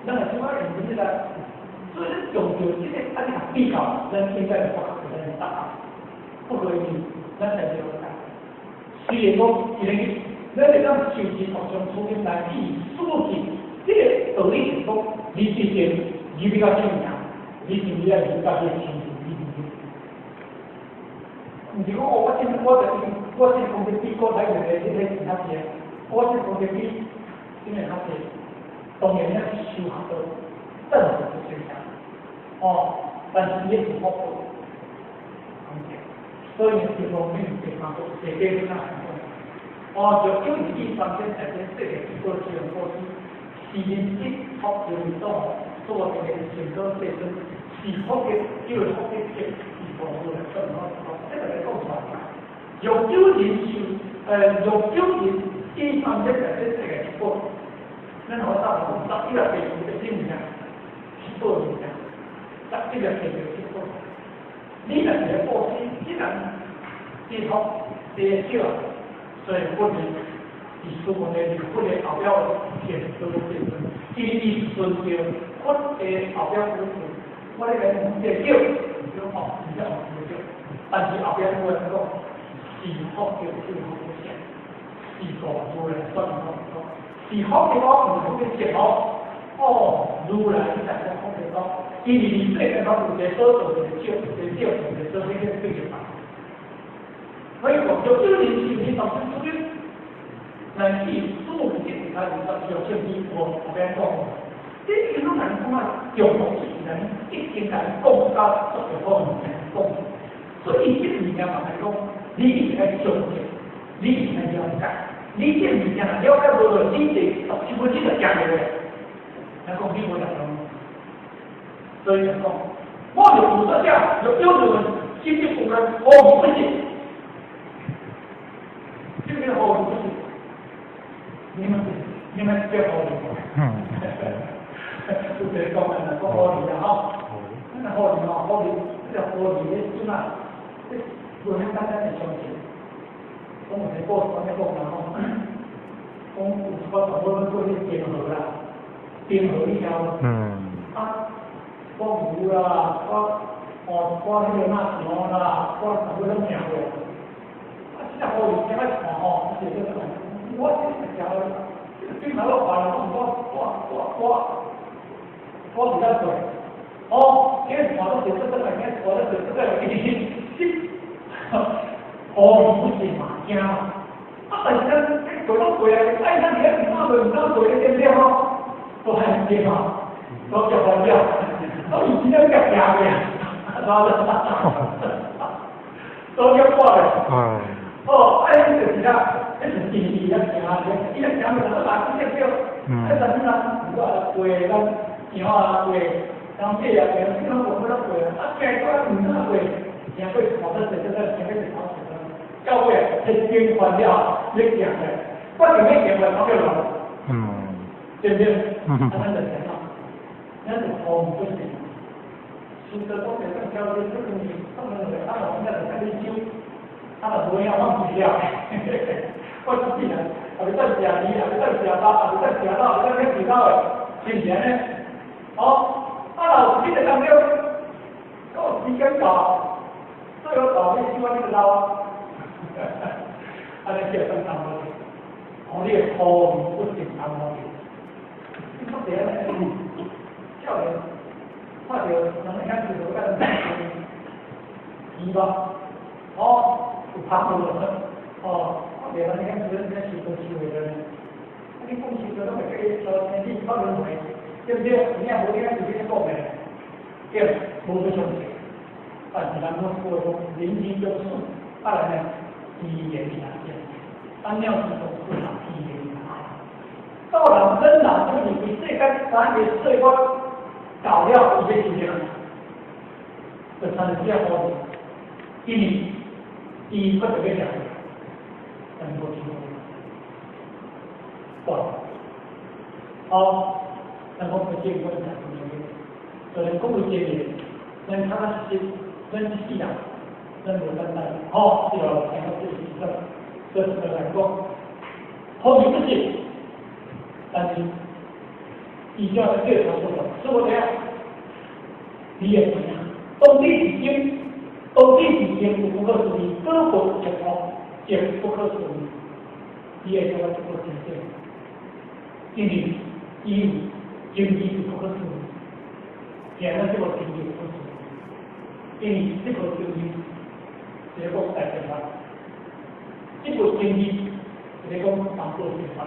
S1: 咱若是擺用這個，所以你強調這個按呢比較，咱應該有發覺咱答案。不過因咱在這個雖然講，一個咱會當受持學上出面來比數據，這個道理是講，你之前你比較正常，你是毋是愛明白這個情形？你毋是？毋是講哦，我這我就我這功德比國內的這個其他濟，我這功德比這個較濟，當然咱修學到正是不正常，哦，但是也是福報，所以這方面地方都這邊那哦，就九二三千大千世界一個自然布施，是因一福有所做這個成果世尊，是福德，叫做福德者，是菩薩來算好，這個來講出來。若九人受，若九人以三千大千世界一個，咱好早講十一個地球的什物件，七寶物件，十一個地球七寶。你若是咧布施，你若這福這少，所以佛呢，佇書文的佛的後壁顯多世尊，伊伊順著佛的後壁句子，我咧講這個叫，叫哦，毋是哦，毋是叫，但是後壁有人講，是福德是福德，是大如來算福德，是福德哦，毋是福德正哦，哦，如來你在講福德哦，伊佇世間攏有一個所做一個少，一個少，一個做迄個對着。所以講，就這個是你當初出去，來去數字，他有上有聖地，我後邊講，這伊攏來講啊，中國是咱已經來講到足重要物件講，所以這物件嘛來講，你一定愛重視，你一定愛了解，你這物件若了解無落，你第17分你就行落來。咱講你無來講，所以講，我就菩薩者，就叫做心智不安，何不信？這個何不信？你們叫何不？有一個講的，講何理啊吼，咱何理吼，何理，這個何理咧怎啊？這無遐簡單的相信。講有一個故事，按呢講啦吼，講有一擺大伙阮過去滇河啦，滇河你曉無？啊，趕牛啦，趕哦，趕彼個馬場啦，趕大伙攏行過。啊，這個河裡聽來看吼，就是這個，我這個食，這個頂頭我看人講我我我我我比較對，哦，今日看到是這個，今日看到是這個，伊是，哦，不是嘛，驚嘛。啊，但是咱過攏過啊，哎，咱伫遐唔敢過，唔敢過，對不對吼？都還對嘛，都叫煩了，都以前咧夾行的，都叫掛的。哦，哎，就是啦，彼是真理咧行，伊咧行就來，對不對？啊，但是咱有啊過，咱行啊過，人馬啊過，你攏無可能過啊，行過唔敢過，行過看得濟，這個行過就看濟。到尾天經煩了，你行的，我就要行來跑叫落，對不對？啊，咱就行啦，咱就好不行。師父講的，咱交這這東西，他們認為啊，我們在這裡修，啊，若無影放棄了。我自己人，也袂當食魚，也袂當食肉，也袂當食肉，也袂當吃其他的，是毋是按呢？哦，啊，若有這個當中，到時間到，最後到你喜歡你就老啊。按呢叫當當無去，哦，你會好不正當無去。你講這個，少年看著人遐就無甲人魚吧，哦，有拍無？哦，看著人遐就遐收都收會了呢。啊，你講收都攏會記得，天氣發輪迴，對不對？有影無影就去講的，對，無去相信。但是咱講過講，人情中事，啊來呢？語言條件，當了是種市場語言到人真人以為世間咱的歲月搞了，伊要修煉，就產生這個因為伊不特別講，但是無聽過，好，咱講不見棺材不流淚，所以講有這個，咱較實，咱世人。咱無簡單，吼，對哦，聽到這個時陣，這是來講，好比不是，但是，伊叫做叫做什麼？你會知影，當你是經，當你是經有不可思議，果佛一破，亦不可思議，你會感覺這個真正，因為伊有經義是不可思議，聽咱這個經義不可思議，因為這個經義。是講大乘法，這部經義是講三寶經法，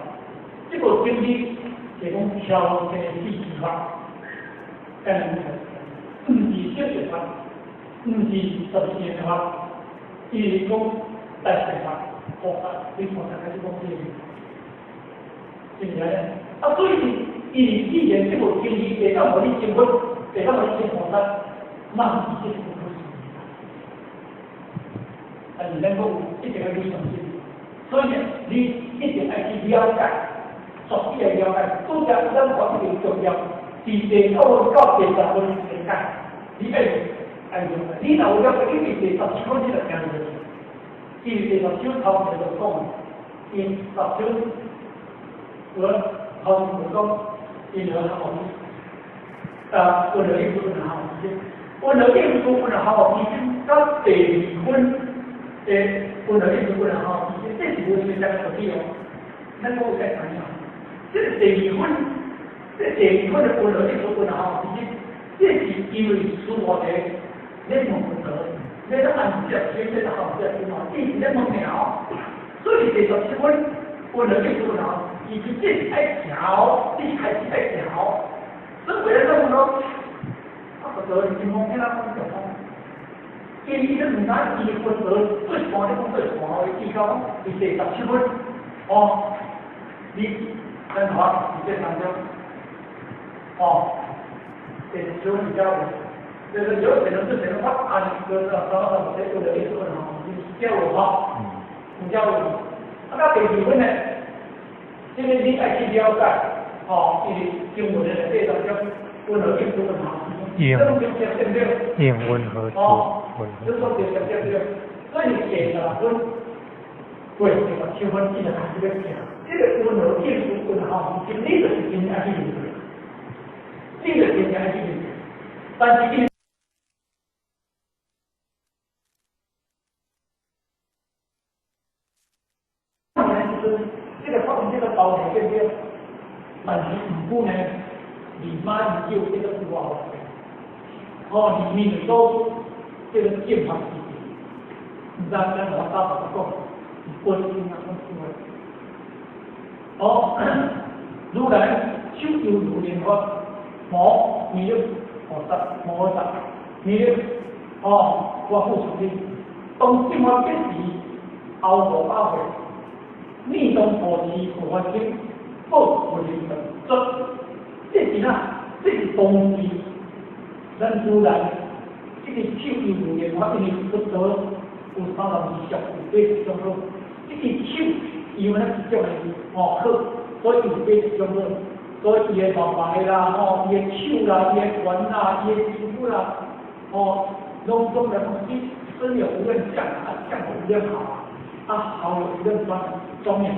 S1: 這部經義是講超生死之法，但是毋是小乘法，毋是十二因法，伊是講大乘法，菩薩對菩薩開始講這個，是毋是按呢？啊，所以伊既然這部經義會當予你成佛，會當予你成菩薩，那是這是不可思議。但是咱講一定愛去相信，所以呢，你一定愛去了解，絕對愛了解。拄則咱講一定重要，佇第九分到第10分理解，你愛了解。你若有了解，你佇第17分你就聽入去。伊第10首頭前就講，伊十首有頭前就講，伊就好啊，為了應付好，為了應付不好，已經到第二分。誒，為了應付不好，這是無時間的問題哦。咱講有在知影，這個第二分，這第二分的為了應付不好，其實這是因為師父咧咧問佛陀，咧按照這個好這個嘛，伊是咧問爾，所以第17分為了應付不好，伊是這是愛調，你開始愛調，这别人都说，啊，佛陀金刚经啊，讲讲，伊伊都毋知，伊佛陀最寒咧讲最寒的，伊讲伊第17分，哦，你咱话伫这当中，哦，第7分比较有，就是有可能是可能发啊，就是啥啥啥，这个的意思吼，你叫我吼，唔叫我，啊，那第2分呢？这个你爱去了解，吼，伊经文的内底当中，温和应分吼，
S2: 应温和
S1: 哦，就是说对对对，所以第十六分，对，第17分，伊就开始咧行。这个温和应分吼，是你就是真爱去面对，你就是真爱去面对，但是伊。这个发这个道理对不对？但是毋过呢，离妈研究这个有偌济，哦，里面都这个正法之地，毋知咱老大爸讲，是本身啊讲出来。哦，如来手犹如莲花，摩弥勒菩萨摩诃萨弥勒，哦，我复述你，当正法变时，后无百会。密宗菩提佛法经，报佛灵等说，这是哪？这是当时咱如来这个手犹如莲花，因为佛陀有三万二十有八十种好，这个手因为咱是种的哦好，所以有80种好，所以伊的头发啦，吼，伊的手啦，伊的拳啦，伊的皮肤啦，哦，拢总来讲，身有无量相，啊相有无量好。啊，喉有量庄庄严，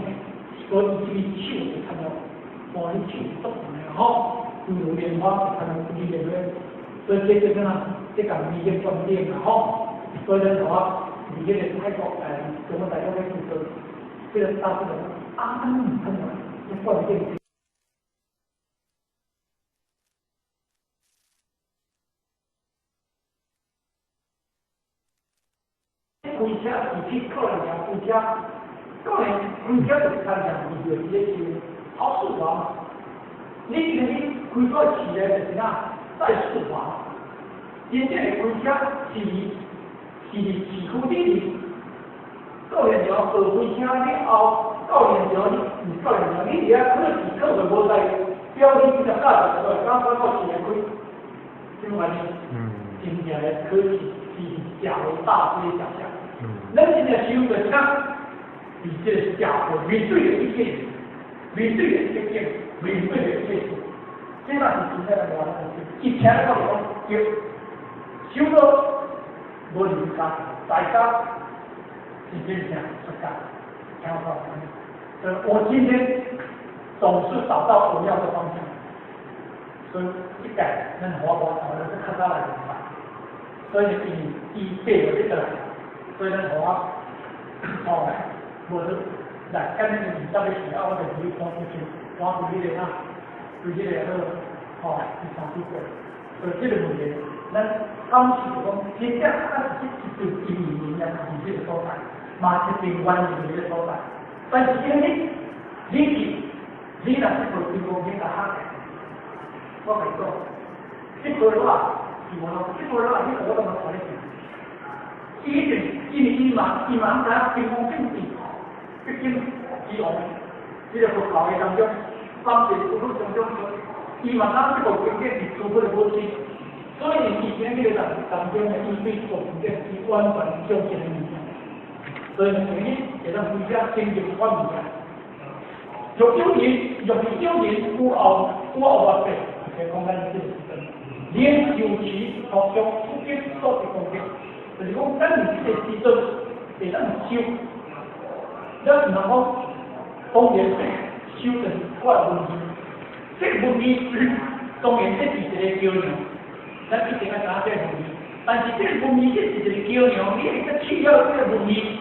S1: 所以这个手就看到，哇，你手足长的吼，犹如莲花就看到你的咧，所以这个啥，这个弥勒观点啦吼，所以咱话，伫迄个泰国中国大陆咧去做，这个大部分啊，安尼毋看到，这观点。开车是去可能开车，可能开车就是参像伊就伫咧想好速滑嘛。你今日开过市咧，就是哪在速滑。真正的开车是伫市区里面，到现场学开车，你后到现场你毋到现场，你伫遐考试考袂无在表你直接驾驶出来，敢敢到市内开，怎么呢？真正的考试是社会大规假象。咱真正想就是啥？伫这个社会面对的一切，面对的一切，面对的一切，这嘛是真正的话，一听到讲对，想到无离家，大家是真正出家，听我讲。所以我今天总是找到我要的方向，所以一改，咱我我我是较早来明白，所以伊伊爬落这个来。所以咱互我，吼，无来，今日20个时啊，我就去赶出去，赶去迄个啊，对迄个好，吼，第三次过。所以这个问题，咱感受讲，真正啊是一对姻缘啊，伫这个所在，嘛一定缘伫这个所在。但是今日，你是，你若这部金刚经甲学，我甲你讲，这部话是无咯，这部话你我都无看咧。伊一定，因为伊嘛，伊嘛毋知影金刚经是，毕竟伊用这个佛教的当中，方便诸佛当中，伊嘛知这部经典是诸佛的母亲，所以伊今日个当中呢，伊对这部经典伊完全相信的物件，所以呢，伊会当开始真正发物件。若有人，若是有人有后有后发变，就讲咱这个时阵，连修持学习出经所得功德。就是讲，咱伫这个时阵会当修，咱毋通讲当然修就是我的问题，这个问题当然这是一个桥梁，咱一定爱知影这个问题。但是这个问题这是一个桥梁，你会当去了这个问题，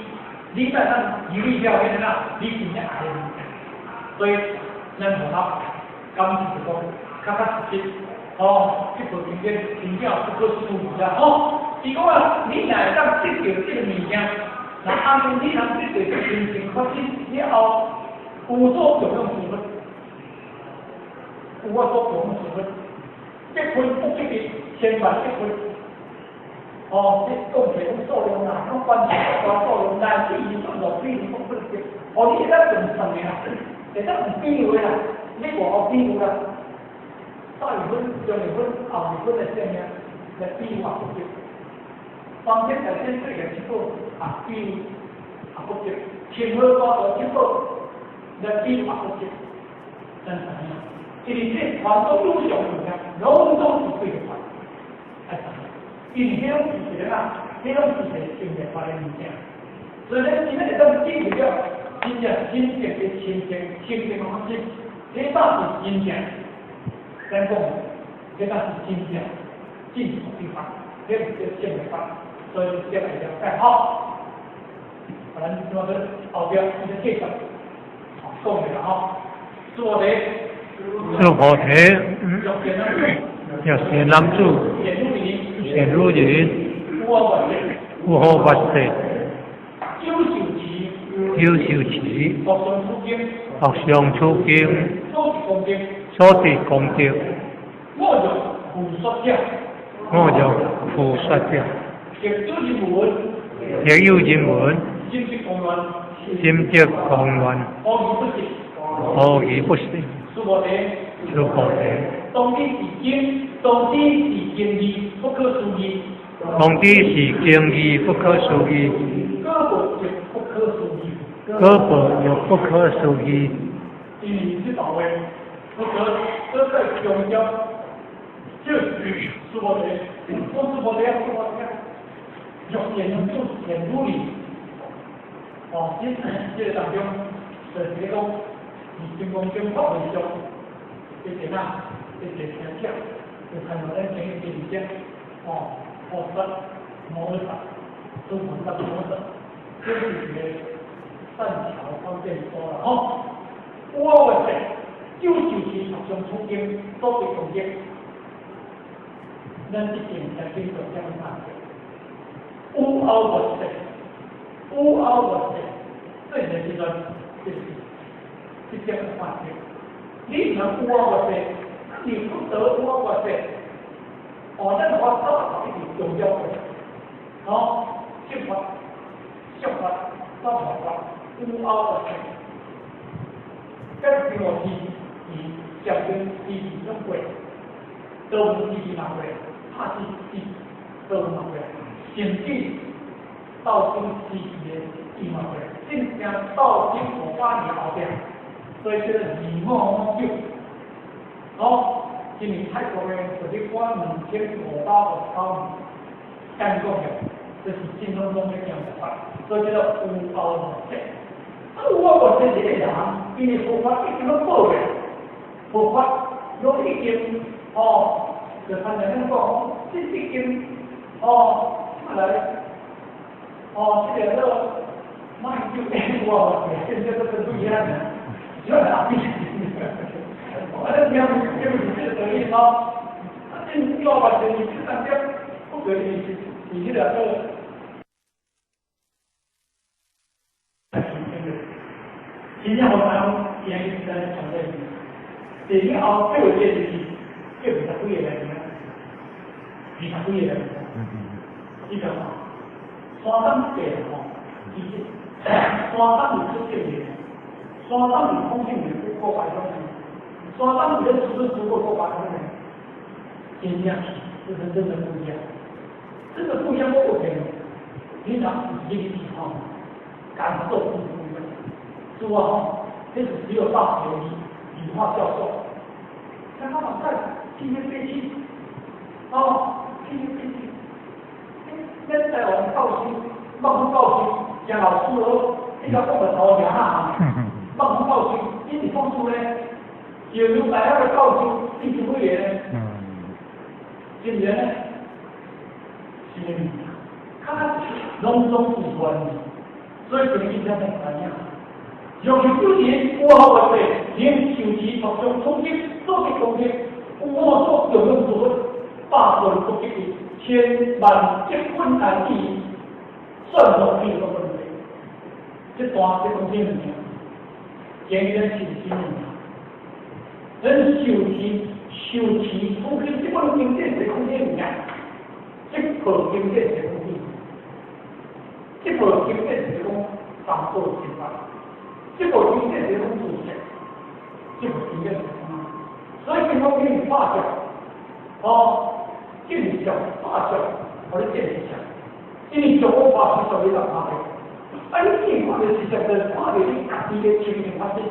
S1: 你才当留意了迄个哪，你真正爱的物件。所以咱无法感觉就讲较较实质，哦，这部经典真正不可思议啦，吼。伊讲啊，你若会当得到这个物件，那阿弥你通得到这个真正发展了后，有所供养之佛，有我所供养之佛，结婚不结的，千万结婚。哦，这讲起来讲数量啦，讲关系大数量，但是伊算落比喻讲不结，哦，你会当用算的啦，会当用比喻的啦，你无学比喻啦，大二分、中二分、后二分的性命来比喻也不结。方天大千世界七宝啊，比喻也不结，千好八大七宝来比喻也不结，咱知影，因为这传统有上物件，拢总是对的，爱知影。因为彼种是一个啊，彼种是一个正面法的物件，所以咱今日会当记住了，真正真正的清净清净的方式，彼才是真正，咱讲，彼才是真正正确的法，彼是正面法，所以这个了解吼。啊，咱怎么后壁伊个继续讲的啦吼，师菩提，
S2: 师菩提，欲善男子，善女人，有好法势，
S1: 有受持，
S2: 有受持，学上处经，所得功德，
S1: 我欲付说者，
S2: 我欲付说者，亦有人闻，
S1: 心得光乱，
S2: 心得光乱，
S1: 何以不信？
S2: 何以不信？
S1: 师菩提，
S2: 师菩提。
S1: 当知是经，当知是经义，不可思议。
S2: 当知是经义，不可思议。
S1: 果报亦不可思议。
S2: 果报亦不可思议。
S1: 因为这道话，我搁再强调，就是师菩提，讲师菩提，师菩提，欲善男子，善女人。哦，这个当中，就是咧讲，是金刚经法会上，一个啊。一个听者，就看到咱前一第二节，哦，菩萨摩诃萨，诸菩萨摩诃萨，这是一个善巧方便说啦，吼。我话者，有就是学上处经，所得功德，咱一定来去做这样判断。有后无者，有后无者，这个时阵就是这点判断。你若有后无者。你不得我我说，哦，咱法早一直强调过，哦，正法、相法、三法、有后我说，跟第五是以将近二二种过，都有二二嘛过，拍死死都有嘛过，甚至到顶时期的伊嘛过，正正到顶500年后壁，所以叫做2559。哦，今年泰国的就咧管2559年，干讲的，这是真拢拢咧行法，所以叫做有后无世。啊，有后无世这个人，因为佛法已经拢报的，佛法拢已经哦，就参像咱讲，这已经哦，来，哦，这个叫马英九有后无世，现在都跟不一样了，就哪边？我咧听，听是这个道理吼。啊，这有后无世，这当中，不过是是迄个叫。真正互咱今日咱传这，第二后最后一个就是叫20几个来听，20几个来听。你讲吼，山东地吼，其实山东有出正的，山东有空性的过百种的，山东有咧出出过过百种的，真正是这是真的不一样，真的不一样。我有平常自己去吼，感受是不一样。是啊，吼，这是只有大学理化教授，他妈妈在天天飞机，哦，天天飞机，咱台湾教师，莫讲教师，诚老师哦，你甲讲个头尔啊，莫讲教师，你是讲书咧，石油大学的教授，你是几个咧？是毋是呢？是毋是？较拢总是原理，所以就应该知影。若是有人有后无世，能受持学上处经，所得功德，有我所供养诸佛，百分不得的千万亿分难以算落去个问题。这段这讲啥物件？建议咱受持物件，咱受持受持出去，這本經典是講這物件，這部經典是講這部經典是講三寶正法，這部經典是講自性，這部經典是講，所以金剛經是法相，哦，見相法相，或者見相，因為相我法是屬於人法的，啊，你見看到事實，就是看到你家己的清淨法身，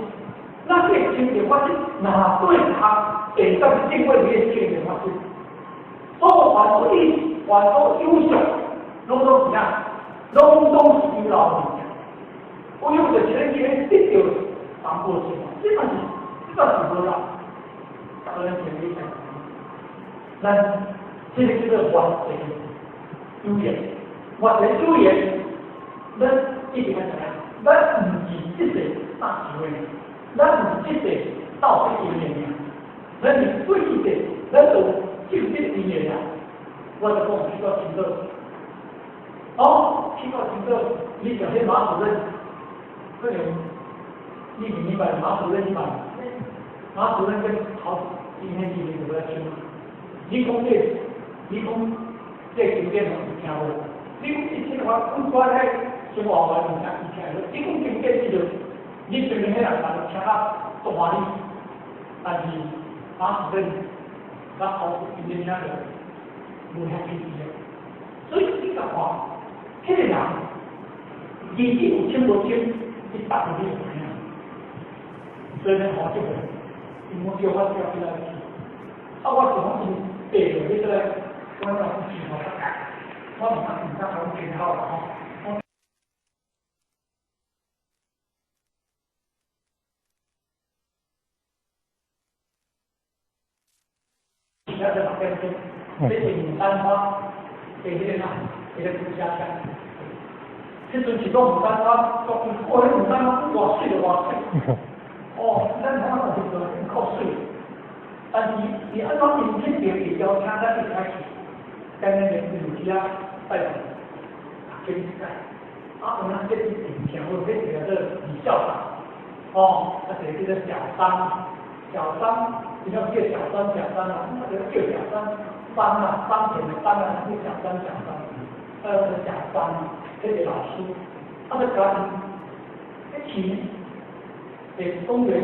S1: 那這個清淨法身，哪對他會當敬畏你的清淨法身？所有凡所意，凡所有相，攏總是啥？攏總是有老物件。我用就是咱今日得到三寶正法，這嘛是，這嘛是無啦。所以咱前面講，咱這個叫做完成有緣，完成有緣，咱一定要怎樣？咱毋是這世大智慧，咱毋是這世道德因緣，咱是對一世，咱就正得因緣啊。我就講去到青島，哦，去到青島，你講這馬主任，可能你明白馬主任嘛？馬主任跟陶今天今天就要聽。你講這，你講這經典嘛有聽無？你講一千話，阮關喺生活環境聽伊聽無？你講經典這個，你前面彼人人聽啊足歡喜，但是馬主任甲陶今天聽著無遐起勁。所以你甲看，彼個人其實有清無清，你逐個你就知影。所以咱看這個，伊講叫我叫起來去，啊，我想講伊爬落去過來，我哪有錢吼？我毋通毋通講真好啦吼。我而家在6點鐘，這是牡丹花，伫彼個哪，佇咧朱家鄉。彼陣是講牡丹花，講哦，彼牡丹花偌水就偌水。哦，咱台灣有時陣夠水，但是伊按怎因這邊會邀請咱一開始，今日連有遮拜訪，啊，經濟，啊，有咱這邊聽好，這個叫做李校長，哦，啊，一個叫做小張，小張，伊講叫小張小張啊，啊，就叫小張，張啊，張田的張啊，叫小張小張，啊，個小張，這個老師，啊，就教伊，一起。在公園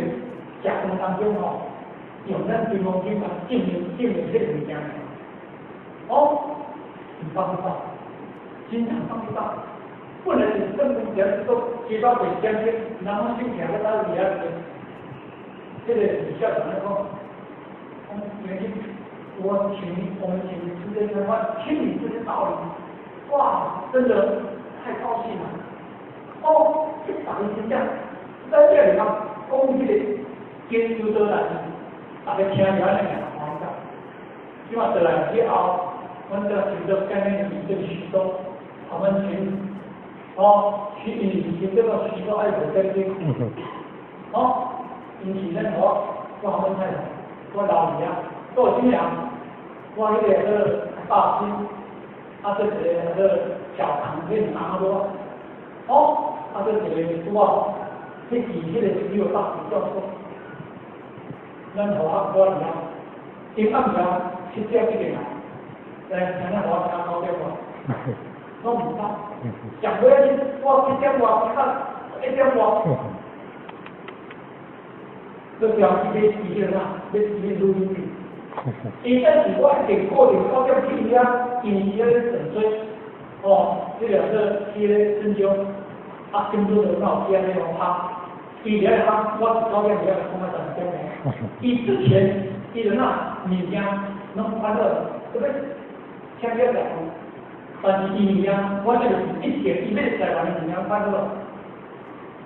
S1: 食飯當中吼，用咱金剛經來證明證明這個物件。哦，唔放不放，經常放不放。本來是正宗點都接到北江去，然後先行到哪裡啊？這個李校長來講，講原因，我請我們請你吃這些飯，聽你這些道理，哇，真的太高興了。哦，這大家是這樣。咱這裡頭講這個經修倒來，大家聽著安尼爾歡喜。這馬倒來以後，阮這想到今日是這個許多，我們請哦，去因為是這個許多愛國戰爭，哦，因是咱我我們太太，我老二啊，到什麼人？我彼個叫做大師，啊，這一個叫做小唐變阿羅，哦，啊，這一個拄啊。去見彼個只有大學教授，咱互我我伫遐，因暗暝7點已經來，來聽咱互我聽9點外，攏毋得，上尾我7點外，較1點外，這表示欲伊個啥？欲欲錄音去。伊但是我一定固定9點去遐，因為伊咧轉水，哦，這個叫去咧新疆，啊，金都就哪有去安尼互拍。伊伫遐讲，我是9點伫遐講到3點的。伊之前，伊就那物件攏快樂，對不對？請了食飯，但是伊物件，我這就是一定伊欲台灣的物件快樂。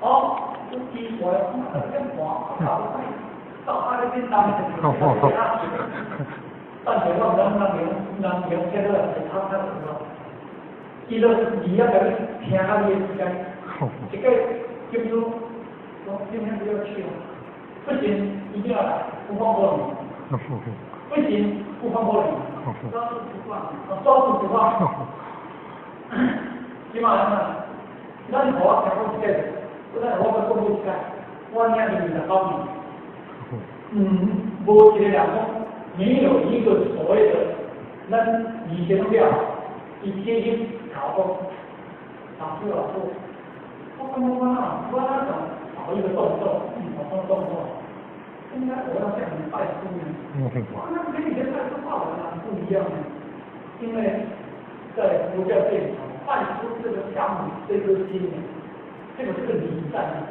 S1: 哦，有機會，我點半，到阿那邊當，但是我毋知人人人聽落來是較較什麼？伊都伊遐甲你聽到你的時間，一個叫做。說今天不要去了，不行，一定要來，不放過你。不行，不放過你。抓住不放，抓住不放。這馬人啊，咱互我聽講一個，我咱我閣講過一擺，我領就29年，無一個人講，没有一个所谓的，咱以前了，伊天天搞讲，老师老师，我感觉我哪我哪种少一个动作，少个动作，应该我要向你拜师呢。哇，那跟以前拜师画完了不一样呢，因为在佛教界里头，拜师这个项目这个心呢，这个礼在呢。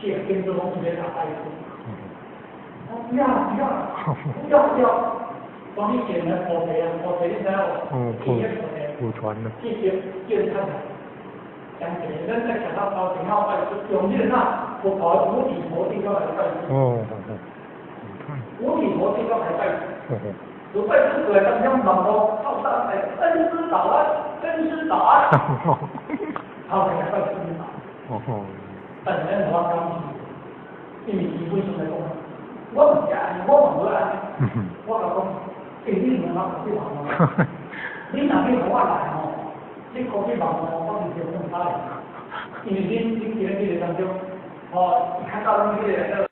S1: 去跟着我们来打拜师。不要不要不要不要，帮你捡来菩提啊，菩提你知无？
S10: 嗯，普传的。
S1: 这些就是他讲起来，咱在讲到高顶要拜师，用这个那佛陀五体投地都来拜师。
S10: 哦，
S1: 五体投地都来拜师。有拜师过来，当中问我，靠大哎，恩师早安，恩师早安。好，来拜师嘛。
S10: 哦。
S1: 但是咱无法讲是，因为基本上来讲。我毋是按呢，我嘛无按呢。我共讲，欸，你毋通去网路，你若欲予我来吼，你过去网路，我就叫算歹。因为恁恁伫咧彼个当中，吼，较早拢彼个。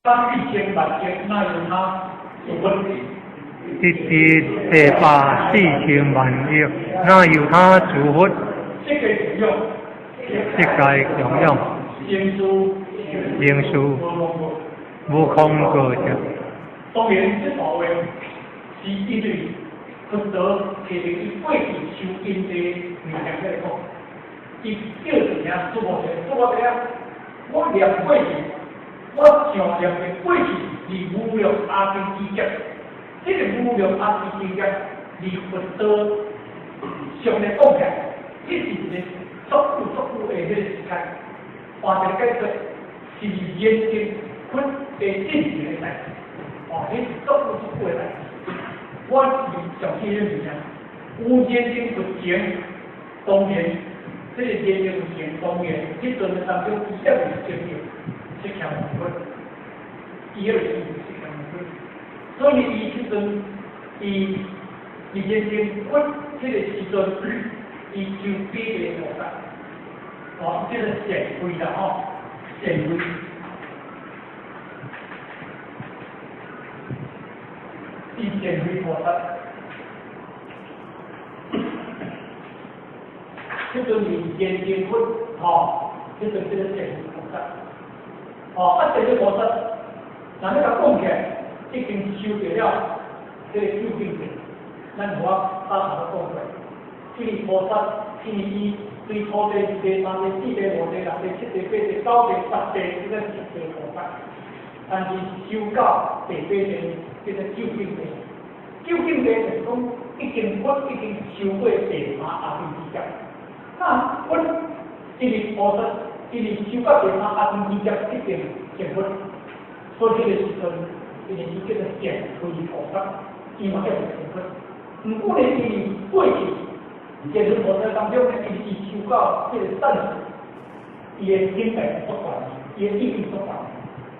S1: 当一千万劫，那有他有问题？
S10: 一亿八百四千万亿，那由他诸佛？
S1: 这个供养，
S10: 这个供养，
S1: 经书，
S10: 经书，无空过者。
S1: 当然，这部分是因为佛陀提着伊过去修因地物件来讲，伊叫一声诸菩萨，诸菩萨，我念过去，我上念的过去是无量阿僧只劫。这个无量阿僧只劫，离佛陀上来讲起来，这是一个足久足久的迄个时间。换一个解说，是眼睛佛的进前的代志，哦，彼是足久足久的代志。我是上记迄物件，有眼睛佛前，当然，这个眼睛佛前，当然，彼阵的当中，伊还未成就释迦牟尼佛，伊还未成就释迦牟尼佛。所以伊彼阵，伊伫眼睛佛彼个时阵，伊就比个菩萨，哦，这个善慧啦吼，善慧，伊善慧菩萨，彼阵是眼睛佛吼，彼阵这个善慧菩萨，哦，啊，善慧菩萨，若欲共讲起来。已经修得了这个究竟定，咱无法早头讲过。这个菩萨，因为伊对初地、二地、三地、四地、五地、六地、七地、八地、九地、十地，这个十地菩萨，但是修到第八地，这个究竟定。究竟定就是讲，已经佛已经修过第三阿僧只劫。那佛因为菩萨，因为修到第三阿僧只劫已经成佛，所以这个时阵。因为伊叫做善慧菩萨，伊嘛叫做成佛。毋过呢，伊过去善慧菩萨当中呢，伊是修到这个善事，伊的境界足悬，伊的意境足悬。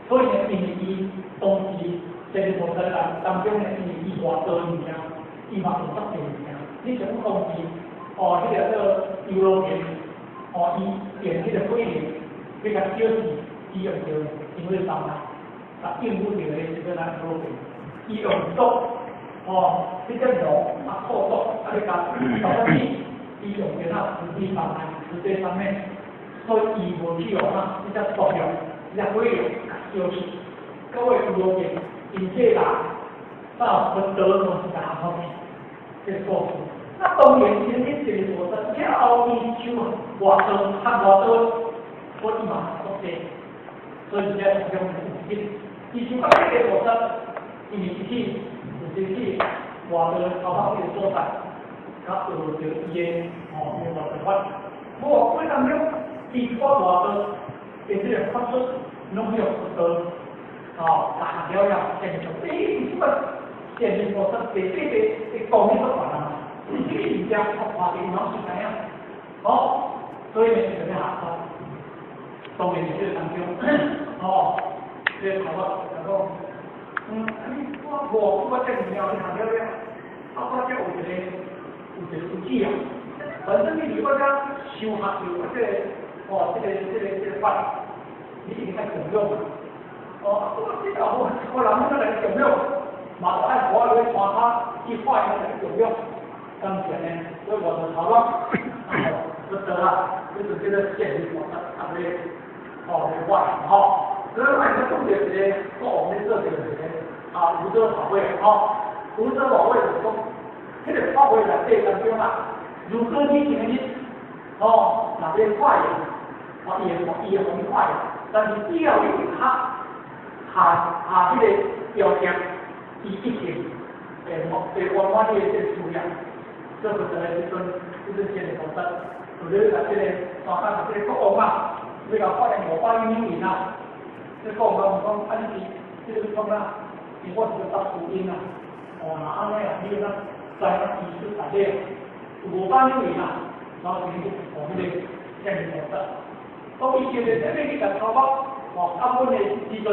S1: 所以呢，因为伊当时善慧菩萨当中呢，因为伊活多物件，伊嘛有足济物件。你像讲当时哦，彼个叫优罗田，哦，伊用彼个火焰，欲共烧死，伊用著因为啥啊？啊，应付着迄时阵咱老病，伊用毒，哦，彼只龙啊，吐毒，啊，咧共毒死，伊用着那慈悲方面，慈悲方面，所以伊无去用啊，彼只毒药，彼只火药烧死。各位有老病，因这人到佛陀拢是共好去，这个故事。那当然，前面这个菩萨了后，伊修偌多，学偌多，我伊嘛足济，所以这当中有一。伊修到这个菩萨，伊是去，有时去外道头壳彼个所在，佮学著伊的吼，伊的外道法。无过当中，伊发外道的这个法术，拢用佛道，吼，学了了，成就。欸，这个善慧菩萨第八地的功力足悬啊！是这个物件，我看见拢是知影。哦，所以呢，就咧学法。当然是这个当中，吼。这个头仔就讲，我无我这物件你学了了，啊，我这有一个有一个有子啊，反正你如果讲修学有这个哦，这个法，你一定爱供养。哦，我这个好，我人要来供养，嘛就爱我来山骹去化缘来供养，敢是按呢？所以我就头路，不得啦，这就叫做善慧菩萨，啊，咧，哦，咧化缘吼。所以我们讲到一个国王咧做这个一个啊，无遮法会吼，无遮法会就是讲，彼个法会内底当中啊，如果你今日哦，若欲化缘，哦，伊会予你化缘，但是只要你有较下下彼个条件，伊一定会圆满你的这个事业。这个就来时阵，这阵善慧菩萨，就咧甲这个山骹这个国王啊，欲共化缘500两银啊。这讲讲讲，啊你是这个讲啊，因我是个答输因啊，哦，若按呢啊，你若知影医术内底500两银啊，然后就哦，彼个善慧菩萨，当伊就咧欲去共头目，哦，压阮的时阵，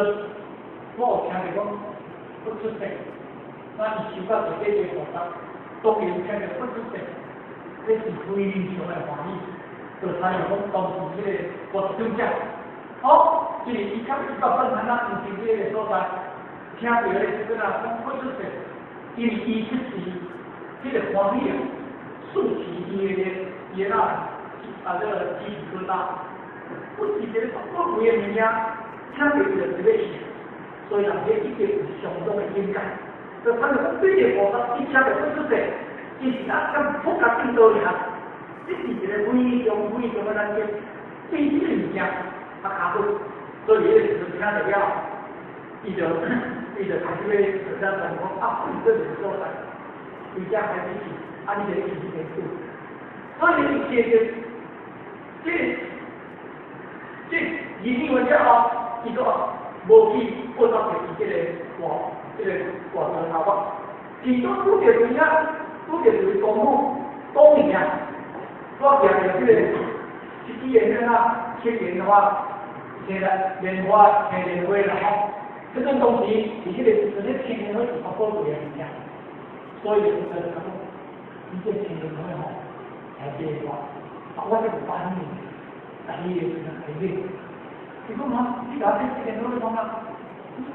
S1: 我有听著讲佛出世，那伊修到第八地菩萨，当然听著佛出世，这是非常的欢喜，就知影讲当时彼个国长者，哦。就是伊较伊到本坛啊，毋是彼个所在，听著的时阵啊，讲佛出世，因为伊出世，彼个欢喜啊，竖起伊的伊的啊，啊这个鸡皮疙瘩，不是一个宝贵的物件，听著伊就一个去，所以人这一定有相当的境界。就他们讲，对个菩萨一听著佛出世，伊是啊，咁佛甲见到尔，这是一个非常非常的难得，比这个物件较卡好。所以彼个时阵听著了，伊就开始咧就这样讲啊，这个所在，回家开始去，啊，你就去彼个住。所以你写着，这二年完了后，伊阁无去报答伊这个大头目。其中拄著谁啊？拄著一个公母，当年啊，我行著这个一支的啊，七莲花。青莲花，青莲花啦吼，这阵当时是彼个时阵，彼青莲花是较宝贵的物件，所以就讲，你这青莲花吼，来买我，啊，我这有百两，但伊会时阵来买。伊讲哈，你共这青莲花欲创啥？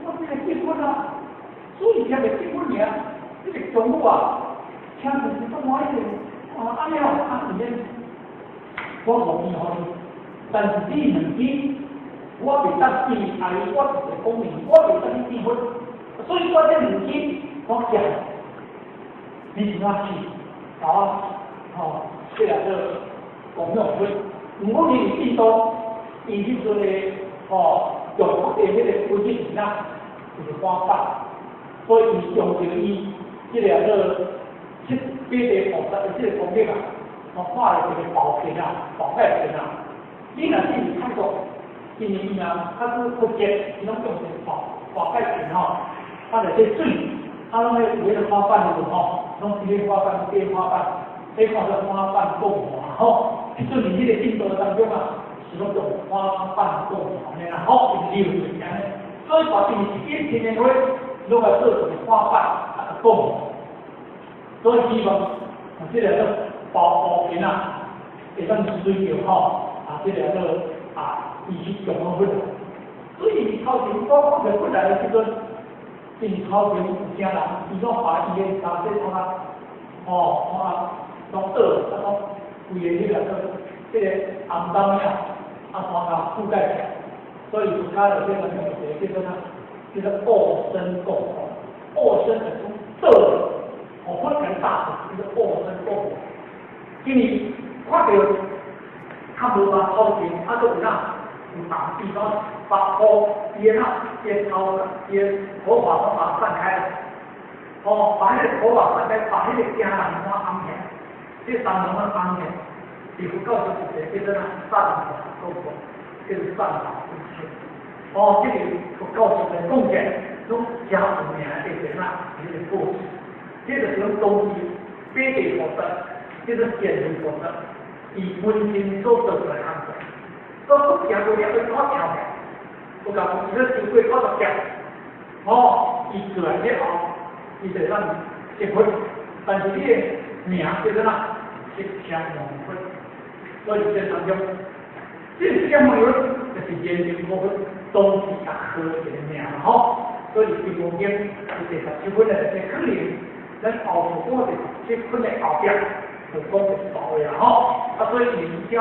S1: 我这个结婚啊，所以听著结婚尔，这个丈母啊，听著是足欢喜的，啊，按呢哦，啊，毋免，我无伊予你，但是你两支。我袂当变爱，我是一个公民，我袂当去变佛，所以我这两支我寄，你是怎去？共我吼，这个做供养佛。毋过伊伫印度，伊彼阵的吼用佛的彼个规矩是啥？就是花瓣，所以伊用著伊这个做七八地菩萨的这个功德啊，我画了一个宝瓶啊，宝盖瓶啊。你若是泰国，因为伊啊，较久佛节，伊拢用一个宝盖瓶吼，啊内底水，啊拢咧有彼个花瓣的吼，拢是彼花瓣，变花瓣，彼看做花瓣供花吼。彼阵伫彼个印度当中啊，是拢用花瓣供花按呢啦吼，是流行按呢。所以大致是一千年花，拢来做一个花瓣啊供。所以希望啊，这个做宝宝瓶啊，会当随著吼啊，这个做啊，伊去供养佛。所以伊头前我讲著佛来的时阵，因头前有诚人，伊拢把伊的家己创啊，哦，创啊，拢倒，啊，拢规个彼个做这个红灯啊，啊，全共覆盖起来。所以佛教内底面有一个叫做啥？叫做恶身供佛。恶身就是讲倒，哦，佛来大叫做恶身供佛。因为看著较无把头前，啊，阁有哪有红地方把乌，伊的哪伊的头伊的头发拢把它散开了，哦，把彼个头发散开，把彼个惊人拢红起来，这三拢红起来，伫佛教就一个叫做啥？散发供佛，叫做散发一切。哦，这个佛教上面讲起来，拢诚有名的一个哪，彼个故事，这就是讲当时八地菩萨，叫做善慧菩萨，伊本身所做出来工作，所以佛行过了，伊看跳起来，我讲伊咧经过九十劫，哦，伊过来了后，伊就咱成佛，但是伊的名叫做哪？释迦牟尼佛，所以这当中，这释迦牟尼佛就是延年佛当时甲号一个名吼。所以《金刚经》是第17分的，这可能咱后头讲第17分的后壁就讲一道的啦吼。啊，所以伊叫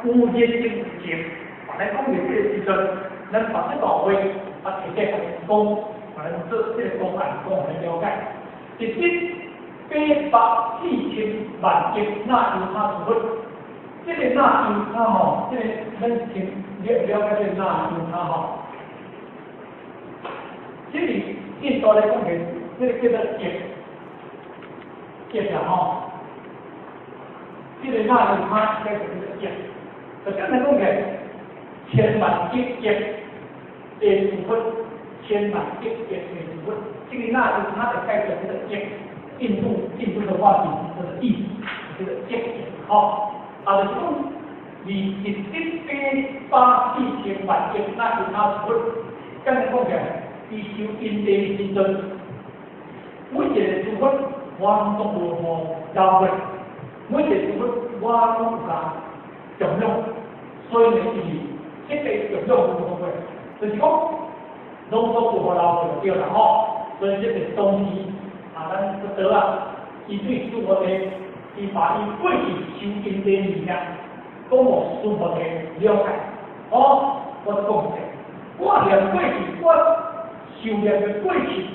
S1: 有缘定境，啊，咱讲到这个时阵，咱把这道话啊，直接讲，啊，咱做这个公案讲，来了解。第七，8万4千万亿那由他诸佛，这个那由他吼，这个咱先了了解这个那由他吼。这个印度来讲的，这个叫做劫，劫啦吼。这个那由他叫做劫，就简单讲起来，千万亿劫的诸佛，千万亿劫的诸佛，这个那由他就解做这个劫。印度的话是这个意思，这个劫吼，啊，就是讲，二一七八8万4千亿那由他诸佛，简单讲起来。伊修因地的时阵，每一个诸佛我拢总无予饶过，每一个诸佛我拢有共供养，所以呢，伊这个供养无过，就是讲拢总有予饶过就对啦吼。所以这个东西啊，咱佛陀啊，伊对须菩提，伊把伊过去修因地物件，讲予须菩提了解。哦，我讲者，我念过去我修炼的过去，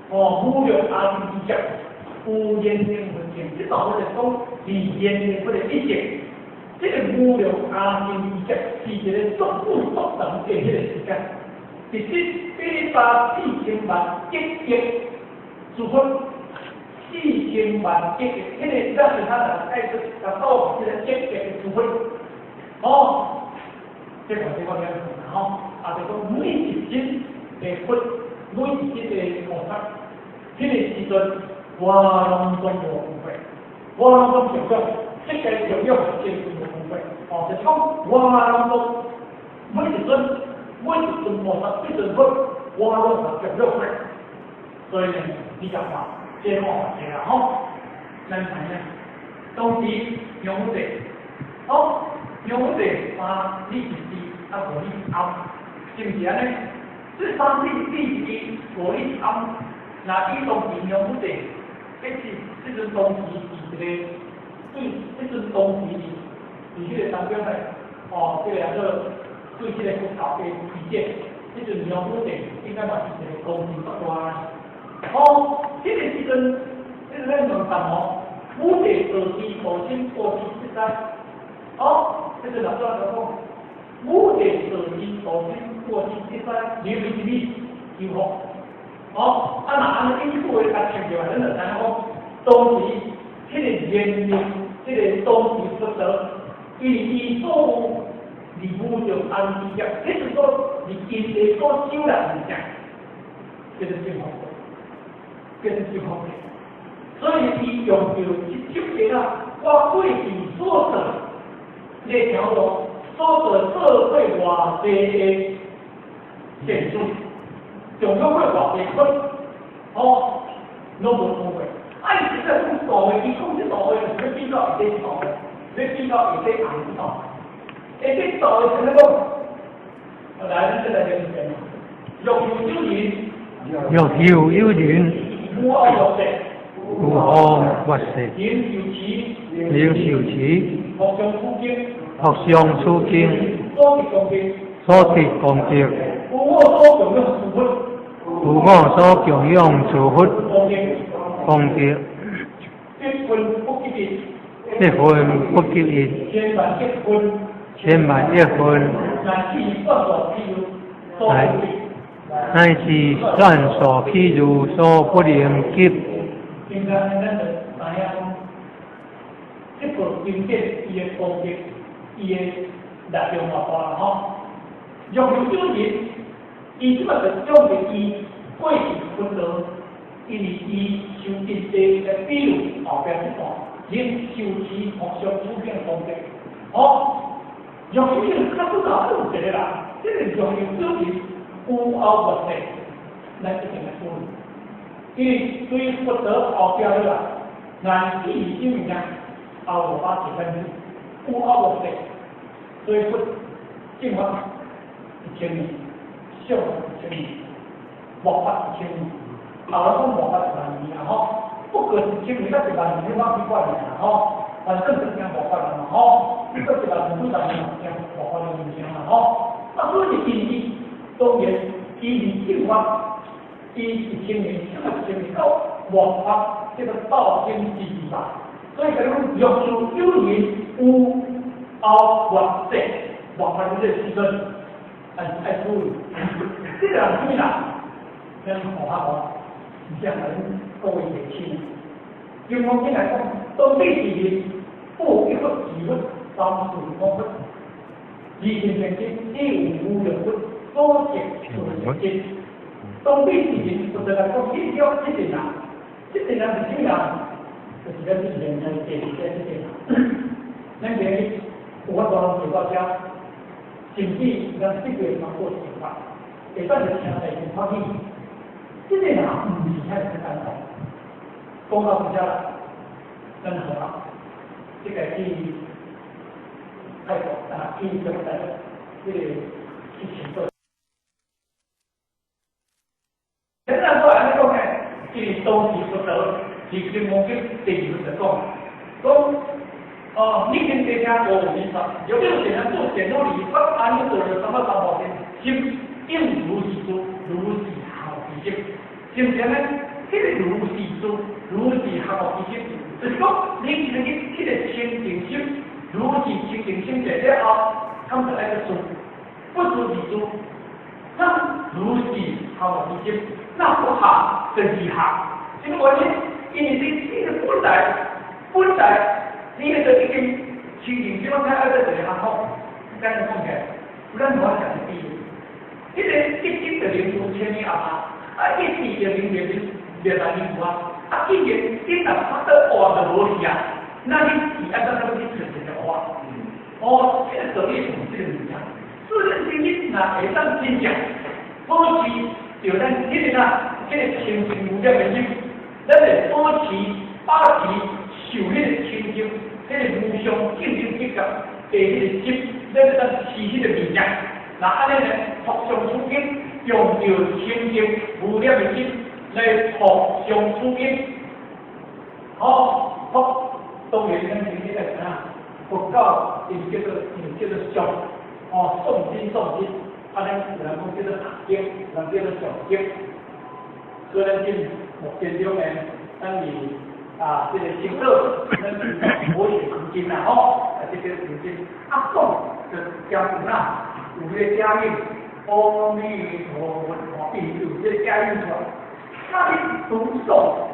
S1: 哦，无量阿僧只劫，有缘定佛境，这道我就讲，是缘定佛的一劫。这个无量阿僧只劫是一个足久足长的彼个时间，直至8万4千亿亿诸佛，四千万亿亿，彼个咱是他来解释，甲到这个亿亿的诸佛，哦，这个这个了解吼，啊，就讲每一尊的佛。每一个菩萨，彼个时阵，我拢总无分别，我拢总供养，这个供养真无分别，哦，就是讲我拢总每一尊，每一尊菩萨，一尊佛，我拢是供养过。所以呢，你讲话，这讲话济啦吼，咱知影，当时梁武帝，哦，梁武帝3里一支，啊5里一暗，是毋是按呢？这3里一支，5里一暗，那伊当时梁武帝，彼是这阵当时是一个，对，这阵当时是伫彼个当中咧，哦，这个叫做对这个佛教的理解，这阵梁武帝应该嘛是一个功德足大。哦，这个时阵，这个咱问什么？武帝道智道心过去世间，哦，这个老早就讲，武帝道智道心过去世间，你为什么求福？哦，啊，若按呢一句话共拆落来，咱就知影讲，当时彼个言论，这个当时佛陀，因为伊所有离无著安置业，彼阵所伫因地所修来物件，叫做正法，叫做正法。所以伊用著一首歌啊，我过去所做，你听无？所做做过偌济的善事，供养过偌济佛，哦，拢无讲过。啊，伊实在讲大话，伊讲这大话就是欲比较下底大话，欲比较下底红大，下底大话怎么讲？来，咱再来念一遍。若有有人，
S10: 若有有人，
S1: 无爱乐世，
S10: 有何乐世，
S1: 能受持，
S10: 能受持，
S1: 福相处经，
S10: 福相处经，
S1: 所得功德，
S10: 所得功德，
S1: 有我所供养诸佛，
S10: 有我所供养诸佛，
S1: 功德，
S10: 功德，
S1: 得分不及一，
S10: 得分不及一，
S1: 千万亿分，
S10: 千万亿分，
S1: 乃至算数譬如所不能及，
S10: 乃至算数譬如所不能及。
S1: 应该咱就知影讲，这部经典伊的功德，伊的力量偌大啦吼。若有有人，伊这摆就将着伊过去佛陀，因为伊修因地来比喻后壁这段，能受持福相处经功德。哦，若有人较早早有一个人，这个若有有人有后乐世，咱一定来处理。因为对佛陀后壁了啦，难以什物件，後末法一千年，有後末世，所以佛正法一千年，相法一千年，末法一千年。後來講末法一萬年啦吼，不過一千年佮一萬年，你講幾掛年啦吼？反正就聽末法啦嘛吼，你講一萬年幾萬年嘛，聽末法的物件啦吼。啊，所以因為當然伊是正法，伊一千年，一千年到末法，這個道經之法。所以講若事有人有後末世，末法這個時陣，愛愛注意，這個人啥物人？咱看下吼，唔是咱各位年輕。金剛經來講，當彼時日，不一佛二佛三四五佛，二心成真，一有無量佛，所見所見。當彼時日，實在來講，這叫這陣人，這陣人是啥物人？就是咱現在這這這陣人。咱今日有法度人坐到遮，甚至咱這個人過生活，會當就聽來真歡喜。這個人毋是遐爾簡單。講到這，咱好啊，這個去泰國啊，去什麼來？這個去請做。現在我按呢講呢，因為當時佛陀佇金剛經第二就講，講哦，你聽這聽無明白，有沒有點樣做點努力，我按呢做就什麼三寶天，心應如是做，如是行之識，是毋是按呢？這個如是做，如是行之識，就是講你這個這個清淨心，如是清淨心者了後，他們就愛去做，不做而做，那如是行之識，那不行就是行，什麼原因？因為你這個本來本來。你迄個已經清淨心，我睇愛做一個項目，簡單講起來，咱無法講是比喻。彼個一一就能有千年啊，啊一時就能滅滅萬年有啊，啊既然你若發到活就無去啊，那你是按怎樣去找一個活？哦，這個道理是這個物件。自然心你若會當真正保持著咱彼個啥，彼個清淨無染的心，咱會保持保持受彼個清淨。彼個無上正等正覺的彼個心，咱會當持彼個物件。那按呢呢，互相取經，用著清淨無染的心來互相取經。好，好，當然咱今日來啥？佛教因叫做因叫做誦，哦，誦經誦經，啊，咱有人講叫做讀經，有人叫做誦經。所以咱今目前中呢，咱是啊，這個青島，咱是佛學空間啦，吼，啊，這個空間，啊，講就加有啦，有彼個加印，阿彌陀佛，伊有這個加印出來。那你讀誦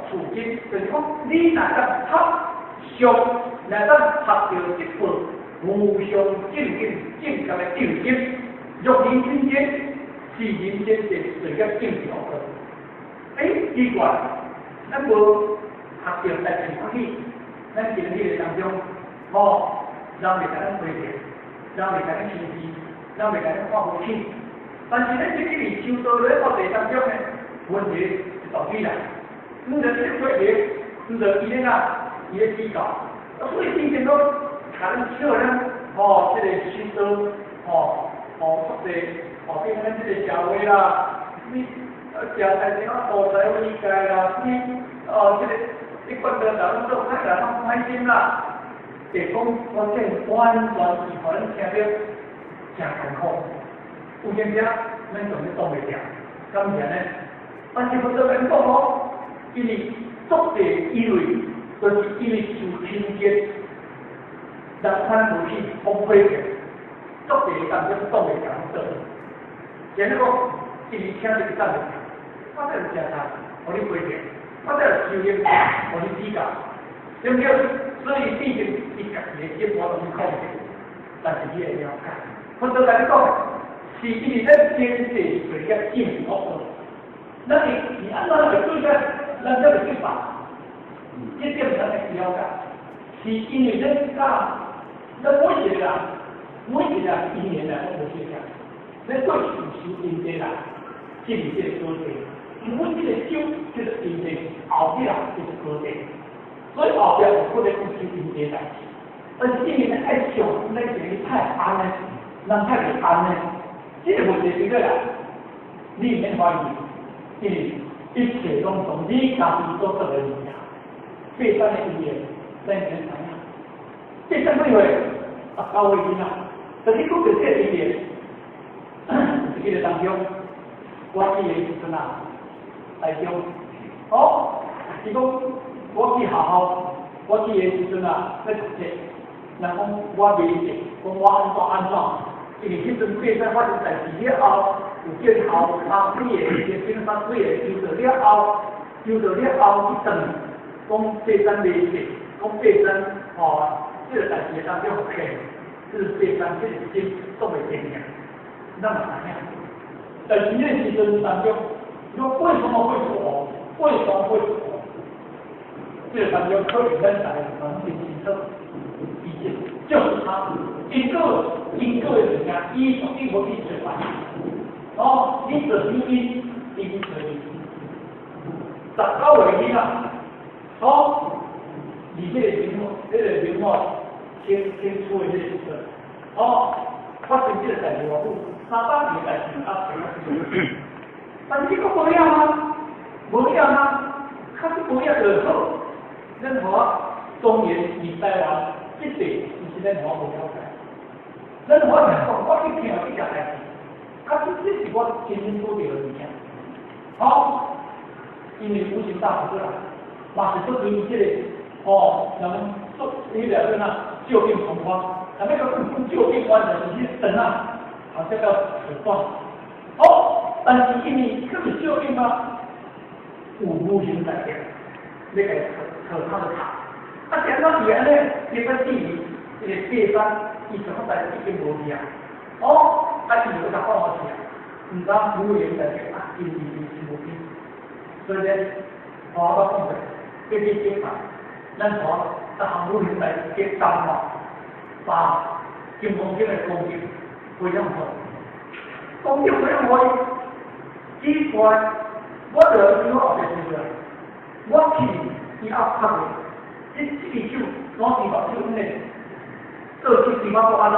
S1: 處經，就是講你若當合相，若當合著這部無上正等正覺的定心，若人真正是人間的罪業正是惡果。欸，奇怪，咱無學著大乘法喜，咱今日的當中，吼，人袂共咱批評，人袂共咱生氣，人袂共咱看無起。但是咱這一直修道咧過程當中呢，問題就大起來。毋著這個批評，毋著伊咧哪，伊咧指教，啊，所以變成講，共咱笑咱，吼，這個修道，吼，吼，足濟，吼，變咱這個社會啦，你食菜啥五財為界啦，你哦，這個。你覺得人做歹人攏歹心啦，會講我這完全是予咱聽著誠艱苦。有閒時咱總是擋袂牢，敢是按呢？但是佛陀講哦，因為足濟因為，就是因為受輕賤，人看無起，講批評，足濟當中擋袂牢做。然後講，因為聽著就擋袂牢，我這有誠差，予你批評。我這有修行，予你指教，對毋對？所以變成伊家己的心，我攏去控制，但是你會了解。佛陀共你講，是因為咱前世罪業正惡果，咱會是按怎會對咱，咱才會去放。這點咱會了解，是因為咱甲咱每一個人，每一個人因緣來講無相共，咱過去有修因地啦，這是這個果地。阮這個手叫做因地，後壁就是果地。所以後壁有不咧講修因這代誌，但是因為咱愛想，咱是太安呢，咱太袂安呢，這個問題是過來，你毋免懷疑，因為一切攏從你家己所做的物件，八三的因緣，咱毋免知影。八三幾歲？19歲囡仔，但是講到這個因緣，這個當中，我去的時陣啊，台中，哦，伊講我去學校，我去的時陣啊，咧讀冊，人講我袂識，講我按怎按怎，因為彼陣八三發生代誌了後，有見後三幾個，一個三幾個，收到了後，收到了後去轉，講八三袂識，講八三吼，這個代誌當中騙，這是八三這個真做袂定嘅，咱嘛知影。但是那時陣當中，你說為什麼會錯？為什麼會錯？這個當中可能咱大家攏真清楚，意見就是他因果因果的物件，伊伊無去做反應。哦，你做因，伊去做因。19歲囡仔，哦，你這個明末，這個明末清清初的這個時陣，哦，發生這個代誌偌久？300年代誌啊，但是你閣無了嗎？無了嗎？較是無了就好。咱吼中原伫台灣這塊，其實咱吼無了解。咱我聽講，我去聽這件代誌，較是這是我親身拄著的物件。好，因為無形大師過來，嘛是做對這個哦，人做迄個叫啥救命同框，啊，那個救命關就是去等啊，好像叫扯斷。哦，但是因為去救命啊，有無形在變，你個扯他的卡，啊，是按怎是按呢？你個地理，這個八三，伊什麼代誌已經無去啊？哦，啊，伊就甲講我去啊，毋知無形在變啊，因伊是無變，所以咧，我捌講過，這個解法，咱吼，逐項無形在結當嘛，把金剛經的功德非常好，功德非常好，奇怪，我就想我後壁想出來，我去。伊压拍的，這這支手攞伫目睭内，倒去对我阁较烂，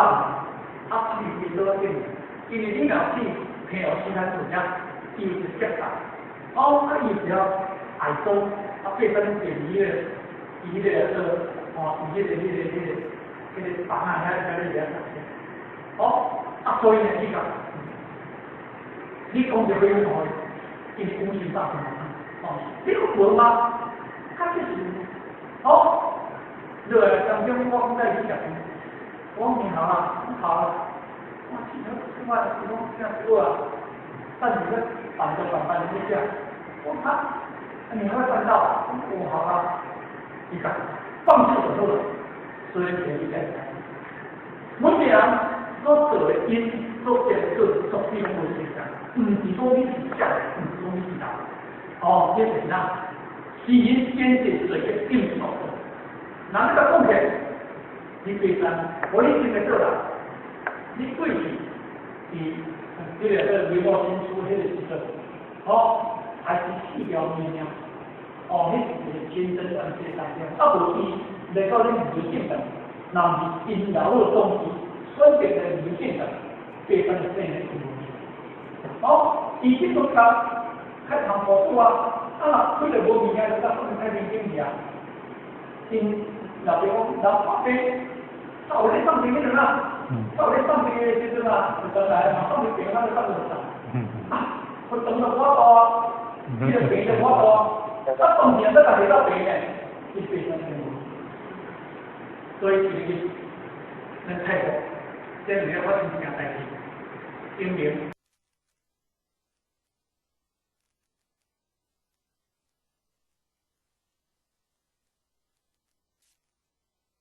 S1: 啊，去变倒变，因为你若去朋友时间做啥，伊有一个结界，哦，啊伊是要爱做，啊变成变伊个，伊迄个做，哦，伊迄个房啊，遐遐咧遐啥，哦，啊所以呢，你讲，你讲就变好，因为无形大嘛，哦，你有无吗？较这是，哦，落来当中我讲在去食饭，我讲好啦，好啦，我去我我讲吃好啊，但是咧办就办办去食，我讲啊，你还会办到？我好啦，伊讲放弃就好了，所以就你在每个人所做的因，所结的果，作品拢无相共，毋是讲你是正，毋是讲你是错，哦，这是啥？是因坚持做个定数，那你甲讲起来，你爬山，我你真会做啦。你过去伫这个个明末清初彼个时阵，哦，还是四条命尔，哦，彼是一个千真万确当中，啊无伊来到恁无正当，若毋是𪜶老母当时选择来无正当，爬山的生命就无去。哦，伊这个较较唐伯虎啊。啊，若开著无物件，就甲放太平间去啊。𪜶老爸讲，老爸爸，啊有咧放平个阵啊，啊有咧放平的时阵啊，就转来嘛，放平平，咱就放落去。啊，我等到我大，伊个平就我大，啊当时咱家己斗平呢，伊平咱平无。所以其实，咱泰国，这里发生一件代志，英明。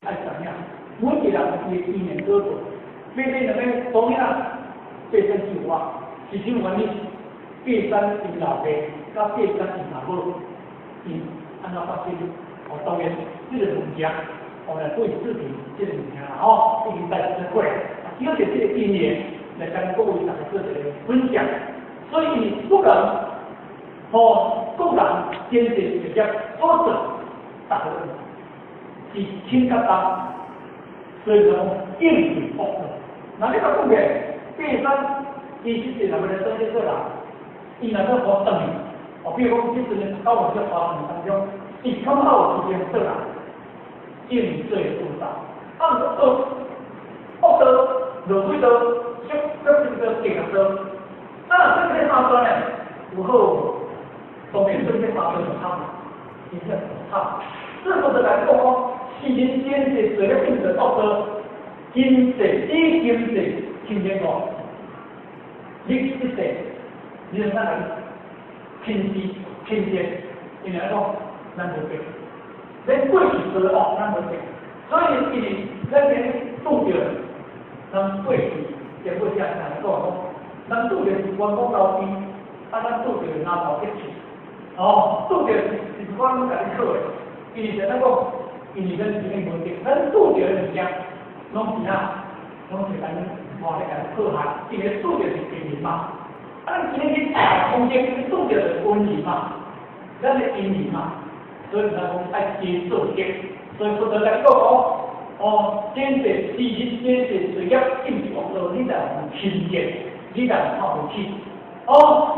S1: 爱知影，每一个人伊的因缘果报，买买两个当然啦，爬山是有啊，是啥原因？爬山𪜶老爸，佮爬山𪜶老母，𪜶按怎发生？哦，当然这个物件，哦，来对视频这个物件啦，吼，已经代志过，只要是这个因缘来跟各位大家做一个分享，所以不管吼个人坚持一业所做，大家。是輕較重，所以講應對惡道。那你講講嘅，爬山其實是若欲來做這做人，伊若閣無轉去，哦，比如講這陣九月這花園當中，伊感覺有時間做人，應對惡道。啊，毋過惡道、落幾道、小小這個定道，啊，這個三段呢，有好無？當然，這個三段就慘啦，真正就慘。這個就來講哦，是人間世做了變做惡道，今世以今世親見過，你這世你通來親自親見，因為講咱無變，咱過去做惡，咱無變，所以伊是咱今日拄著，咱過去結果這樣來講，咱拄著是冤枉交非，啊，咱拄著拿頭結氣，哦，拄著是是我攏共你好的，因為是按怎講？因為咱前面無對，咱拄著的物件，攏是啥？攏是咱外咧共你迫害，因為拄著是敵人嘛。啊，咱今日去攻擊，拄著是恩人嘛，咱的恩人嘛，所以咱講愛加做德。所以佛陀來講哦，哦，真濟事實，真濟罪業，應是惡道，你若有輕見，你若看無起，哦，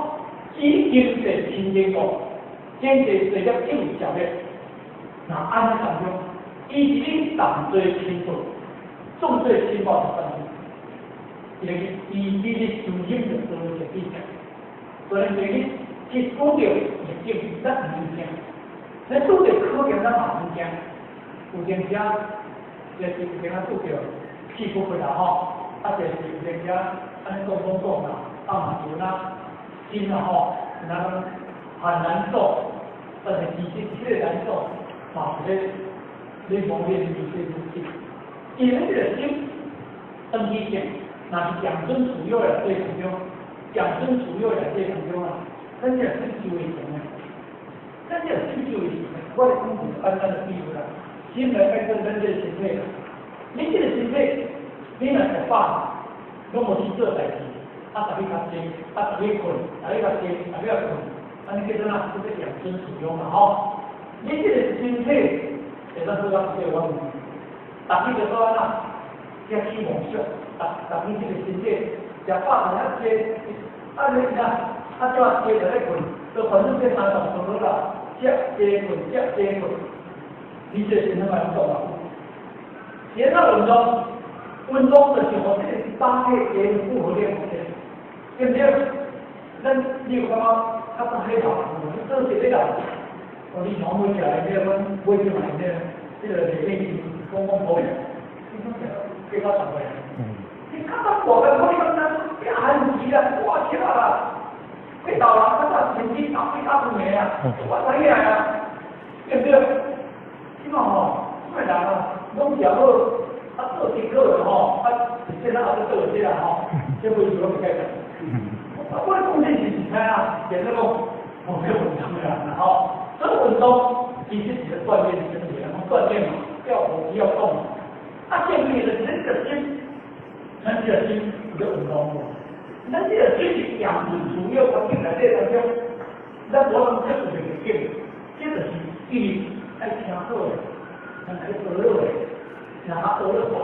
S1: 以今世親見過，真濟罪業應有消滅。那按呢當中，伊是你重罪輕報，重罪輕報是啥物？伊個伊你咧修行就多一點，所以你去拄著逆境，咱毋驚；咱拄著考驗，咱嘛毋驚。有陣時啊，就是有陣啊拄著氣不過啦吼，啊就是有陣時啊，按呢講講講啦，啊嘛有那心啊吼，有那很難做，但是其實這個難做嘛是咧咧磨練你這個心，因為這個心當去見，若是養尊處優的對當中，養尊處優的對當中啊，咱這個心就會成的，咱這個心就會成的。我來講一個簡單的比喻啦。心來變做咱這個身體啦，你這個身體，你若食飽，攏無去做代誌，啊，逐日較濟，啊，逐日睏，逐日較濟，逐日較睏，按呢叫做啥？叫做養尊處優嘛吼。你這個身體會當做到這個原因，逐日就做按怎？才起夢想，逐逐日這個身體食飽就遐濟，按呢啥？啊，怎啊濟就咧睏，都反正這三頓就好啦，食濟睏，食濟睏。你這是哪運動啊？其他運動，運動就是予這個搭配加符合練的，對不對？咱你有感覺較早彼老，你做一个老，哦，你像買起來，你阮買起來，你這個内面是講講無，你講計較十歲。你較早大個，我你講咱變寒時啦，掛車啦，過頭啦，較早身體打比較遠的啊，我知影啊，對不對？這馬吼，這個人啊，攏食好，啊做真好的吼，啊是這啊做這啦吼，這輩子攏袂改變。啊，我咧講這是是啥啊？變做講，無咩運動的人啦吼。這個運動其實是鍛鍊身體，講鍛鍊嘛，要活要動嘛。啊，建議就是咱個心，咱這個心有咧運動無？咱這個心是養尊處優環境內底當中，咱無能接觸逆境，這就是因為愛聽好的，咱愛學落的，若較學了好，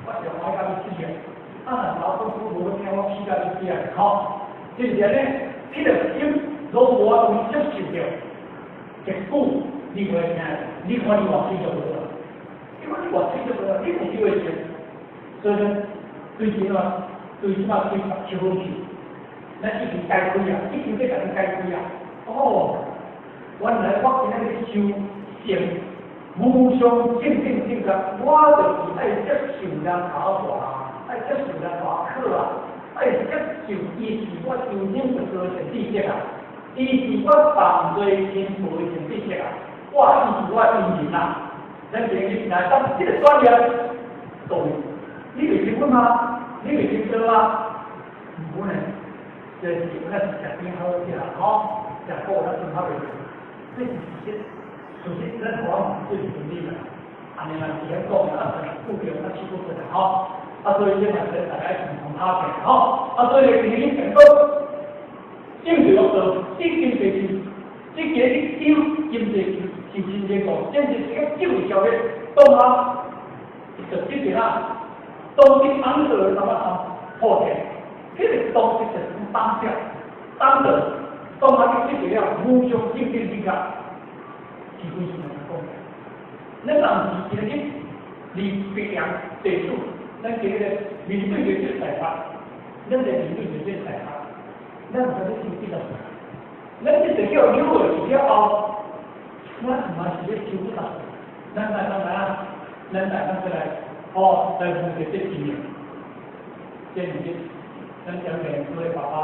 S1: 我就愛甲你死啊！啊，若老師傅無聽我死甲你死啊！吼，是毋是按呢？彼個心攏無法度接受著，結果你會聽，你看你偌水就無啦，你看你偌水就無啦，你有機會成。所以呢，對這啊，對這馬對十七分去，咱已經解開啊，已經欲共你解開啊。哦，原來我今仔日修成無上正等正覺，我就是愛接受人頭大，愛接受人大課啊，愛接受伊是我修行的高層知識啊，伊是我犯罪天賦的層知識啊，我伊是我恩人啊。咱今日來當這個專業，對，你袂結婚嗎？你袂結婚嗎？毋可能，這是咱是食邊好食吼，食好咱算較袂。這是事實，事實咱台灣嘛是最便利啦。按呢啦是遐講，啊，固定啊，七不分啦吼。啊，所以這嘛是大家共同拍拼吼。啊，所以今日講，正是惡道，這金地球，這個你丟金地球，是真正講，真正是個救消滅。當下就得著啊，當得安得什麼啊？破天，彼個當得就是當下，當得當下你得著了無上正等正覺，是非常講。咱人是今日離別人地主，咱今日面對著這個大法，咱就面對著這個大法，咱毋知咧修幾多。咱這個叫扭落去了後，咱毋嘛是咧修幾多？咱來咱來啊，咱來咱過來，哦，來問著這經驗，這毋是咱前面做的爸爸，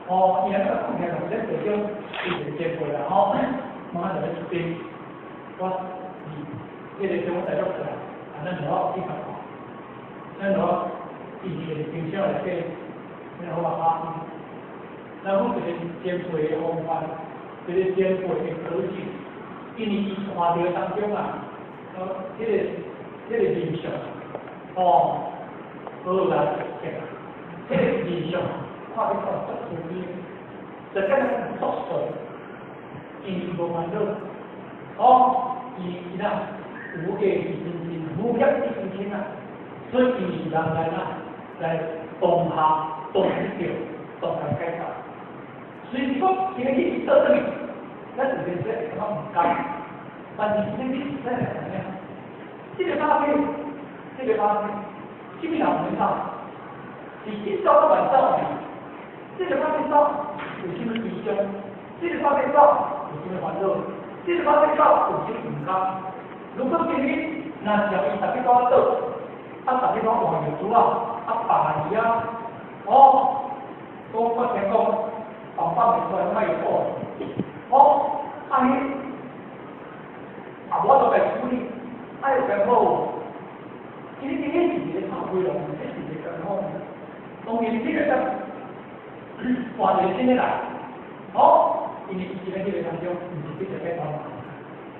S1: 哦，伊安怎講起來，咱地中伊就前輩啦，吼，媽就咧出邊，我伫這個中大陸出來，啊，咱就好去看看，咱就好以前冰箱內底，咱好爸爸，咱講一個前輩的風範，一個前輩的個性，因為伊看著當中啊。彼個面相，哦，好來見，彼個面相看起來足慈悲，就敢若足順，伊無煩惱，哦，伊伊呐無價一身輕，無業一身輕啊，所以伊是人來呐來當下當得當下解答。所以講，今日伊倒轉去，咱就變做感覺毋甘，但是今日咱來怎樣？這個巴菲，這個巴菲，什麼人會走？是一走到晚走。這個巴菲走有啥物悲傷？這個巴菲走有啥物煩惱？這個巴菲走有啥物毋甘？如果今日若是伊逐日都倒，啊，逐日都換藥珠啊，啊，放去啊，哦，講我聽講，放放袂出來，莫講，哦，啊彼，啊，我都來處理。愛有艰苦，其實這是一個拍開咯，這是一個艱苦。當然，這個才換一個新的來，哦，因為伊在這個當中，毋是這個解脫。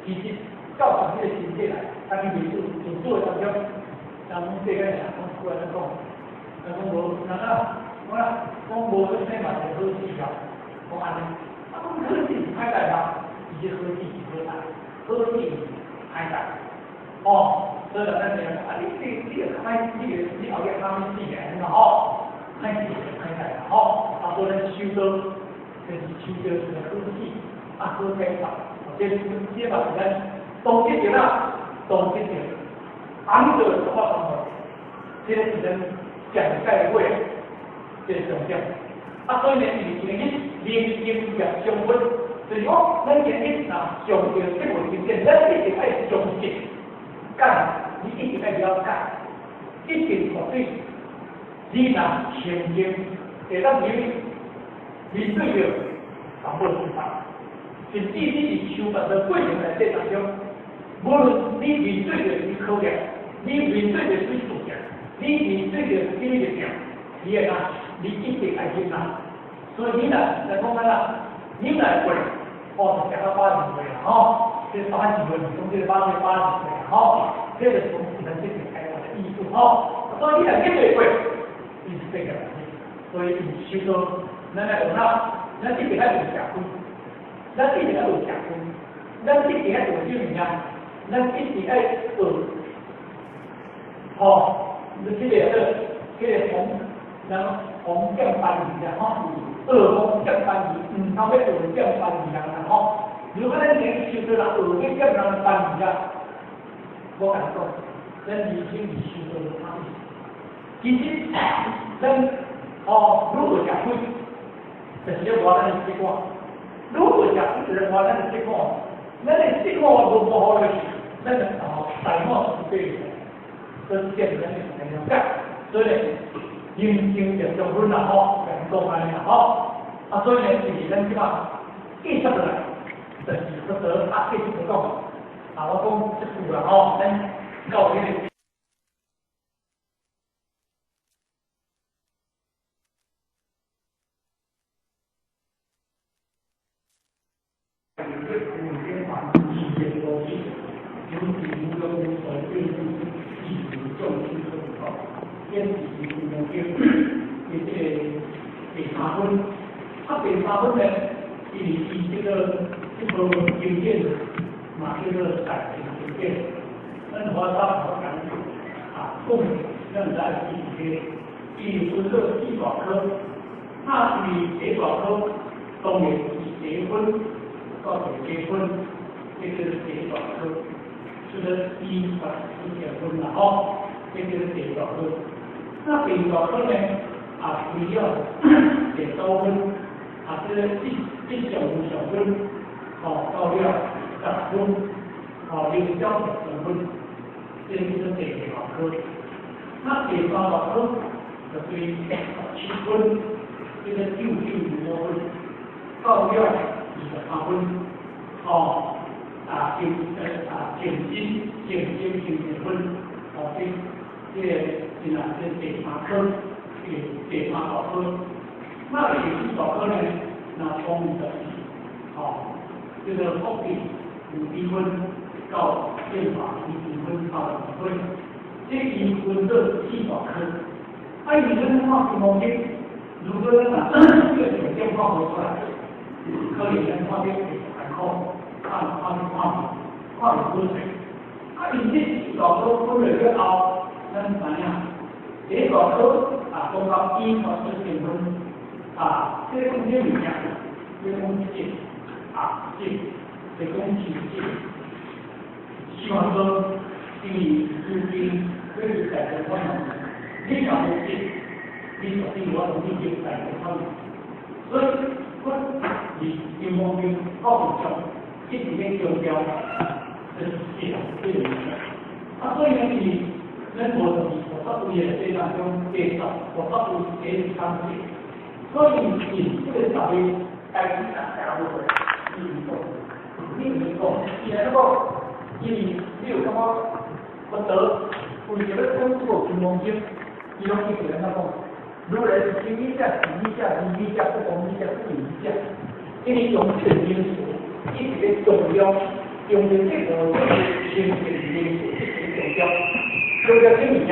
S1: 其實到從這個心體來，他去面對自主的當中，人講這個爾，講出來咱講，人講無，人啊，我啦，講無去生嘛是好事啊，講按呢，啊講好事是歹代嗎？伊這好事是好代，好事是歹代。哦，所以咱就啊，你會歹，你後日較歹死嘅，嘛吼，歹死就歹代啦吼。啊，所以咱修道，就是修道是個好事，啊好解脫。這嘛是咱當得著啦，當得著，安得什麼什麼，這個是咱講解話，這個重點。啊，所以呢，是今日靈經業相分，就是講咱今日若上著這部經典，咱一定愛相信。解，你一定愛了解，一定絕對，你若承認，會當面面對著淡薄失敗，甚至你是修道的過程內底當中，無論你面對著啥考驗，你面對著啥事情，你面對著啥物力量，你會哪，你一定愛忍耐。所以你若來講安怎，忍耐過，哦，就食到80歲啦，吼。這80歲，講這個80歲吼，這個從咱這個開發的意思吼，所以你若忍袂過，伊是這個，所以伊修道，咱來學哪，咱一定愛學食薰，咱一定愛學食薰，咱一定愛學什物件，咱一定愛學，吼，你這個叫這個紅，咱紅劍班魚啦吼，學紅劍班魚，毋通欲學劍班魚人啦吼。如果咱連修道人學欲劍人班魚啊，我共你講，咱人生是修道無啥意思。其實，咱哦，愈學食虧，就是咧活咱的結果；愈學食虧，就是活咱的結果。咱的結果無無好落去，咱就哦大腦是對的，所以這是咱的了解。所以咧，人生就相分啦吼，共你講按呢啦吼。啊，所以咧，就是咱這馬繼續落來，就是佛陀啊，繼續講。啊，我講這句啦吼，咱到彼個。第三分呢，伊是这个这部经典，嘛叫做大乘经典。咱佛法好讲啊，讲咱来记一个，伊分做四大科，那是第一大科，当然是结婚到结婚，这个是第一大科，就是一十四结婚啦吼，这个是第一大科。那第二大科呢，啊，除了第九分，啊，这个一一上无上分，哦，到了十分，哦，零交十分，这是第二大科。那第三大科就对七分，这个995分，到了23分，哦，啊，定啊，定金定金定分，哦，这个是啊，这第三科，第三大科。那第四大科呢？那当然就是，哦，这个福地有低分到宪法有低分到五分，这伊分做四大科。啊，伊咱看金刚经，如果咱若这个重点看无出来，可能咱看得会艰苦，看看看看袂仔细。啊，伊这四大科分落去后，咱知影，第一大科啊，讲到一到四千分，啊，这个讲啥物件？这个讲戒，啊戒，这讲持戒。希望说，因为究竟要去大众法门，你若无戒，你绝对无法度去入大众法门。所以，我伫金刚经教会中一直咧强调，就是戒这个物件。啊，所以呢，是咱无就是菩萨位的这当中，第十菩萨位第三戒。所以，是这个十位开始啊，加落来，你唔讲，你毋讲，伊来讲，因为你有感觉佛陀为着欲讲这个金刚经，伊拢一直按怎讲？如来是经义者、智义者、义义者、不共义者、不异义者，因为用这个名词，一直咧强调，用着这五种清净名词一直强调，强调啥物件？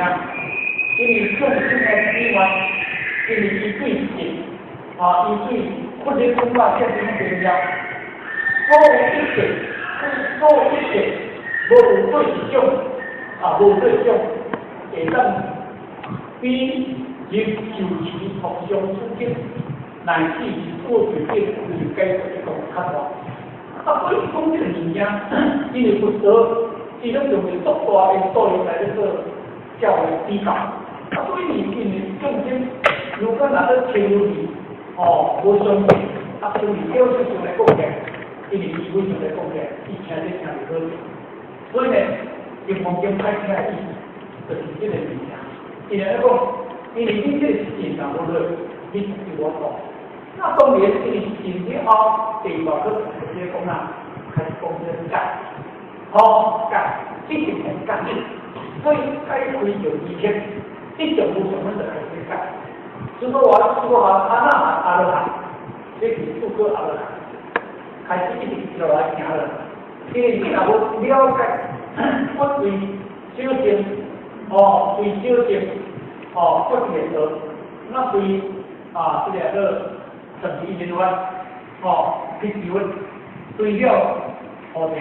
S1: 因为众生的以外，因为伊对见，啊，伊对佛咧讲法这种重要，所有一切，所有一切，无有对一种，啊，无对一种，会当比入受持福相处境，乃至是过去变为解脱一种较大。啊，所以讲这个物件，因为佛陀伊拢用着足大的道理来咧做教会比较。啊，所以因为众生如果若咧听入去，哦，无相信，啊，像是叫出上来讲起，因为伊非常来讲起，伊听咧听袂好。所以呢，金刚经歹听的意思，就是这个物件。伊来讲，因为你这个信若无落，你就无讲。那当然，因为信了后，第二个就直接讲啦，开始讲这个戒，吼戒，一定系戒。所以戒开就二天，一种无什么就开始戒。如果话，如果话阿那含阿罗汉，这是四个阿罗汉，开始一直落来行了。因为你若无了解，我对小乘，哦，对小乘，哦，佛的道，那对啊，这个叫十二因缘，哦，去求对了，菩提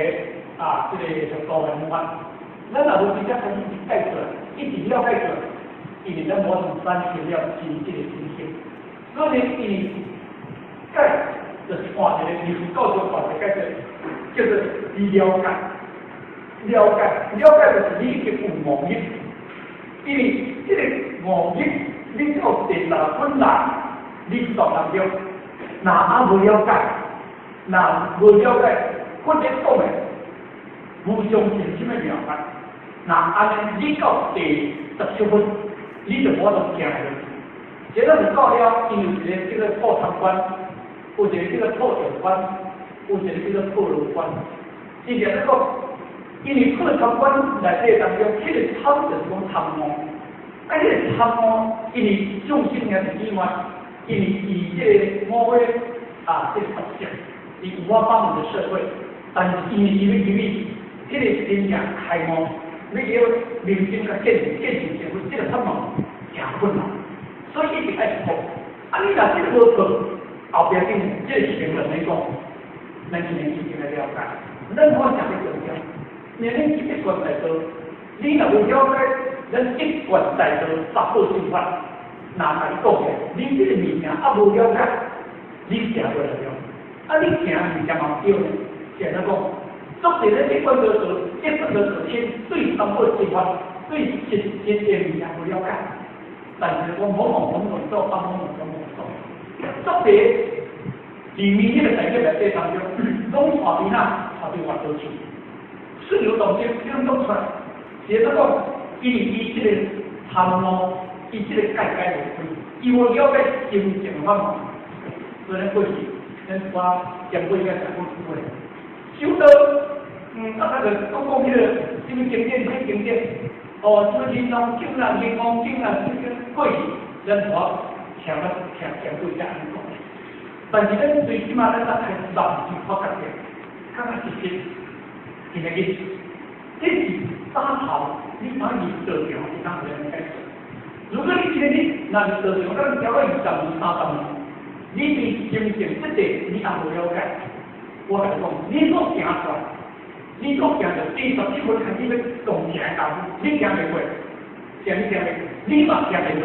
S1: 啊，这个是高明法。咱若无直接开始解出来，一直了解出来，因为咱无从产生了真正的信心。所以，因为解就是换一个，你教就换一个解叫做了解，了解，了解就是你已经有悟入，因为这个悟入，你到第六分来，你当当中，若还无了解，若无了解，或者讲的无相信什么了解，若按呢，你到第十七分，你就无法度行落去。这个是到了，因为一个叫做破参关，有一个叫做破定关，有一个叫做破罗关。是这个，因为破参关内底当中，彼个参就是讲参悟，啊，彼个参悟，因为众生也是以外，因为以这个五位啊，这个特色，以五花八门的社会，但是因为因为因为彼个真正开悟，你要明心佮见见性成佛，这个参悟诚困难，所以一定爱破。啊，你若这个无破，后壁定这个行人来讲，咱是一定来了解。咱我诚咧强调，因为恁这个关来做，你若無了解咱一貫大道三寶心法，若共你講起來，你這個物件猶無了解，你行無來了。啊，你行物件嘛毋對呢？是按怎講？足濟咧一貫道做，一貫道做親，對三寶心法，對實質的物件無了解。但是講某某某某做，啊某某某某做，足濟佇物迄個產業內底當中，攏帶佇哪？帶佇外道去，順流動靜，攏攏出來。是按怎講？因為伊這個貪慕，伊這個界界無開，伊無了解真正法門。所以咱過去，咱我前幾日講過幾回，修道，啊，他就講講彼個什麼經典，什麼經典，哦，什麼金剛經啦、金剛經啦，這個過去，咱我聽捌聽前幾日按呢講。但是咱最起碼咱才開始慢就發覺者，較較實質，今日這是早頭，你把入道場是當然解釋。如果你今日你若入道場，咱超過20年、30年，你對真正這個你也無了解。我共你講，你所行出來，你所行到第17分開始欲動行的功夫，你行袂過，行你行袂過，你嘛行袂過。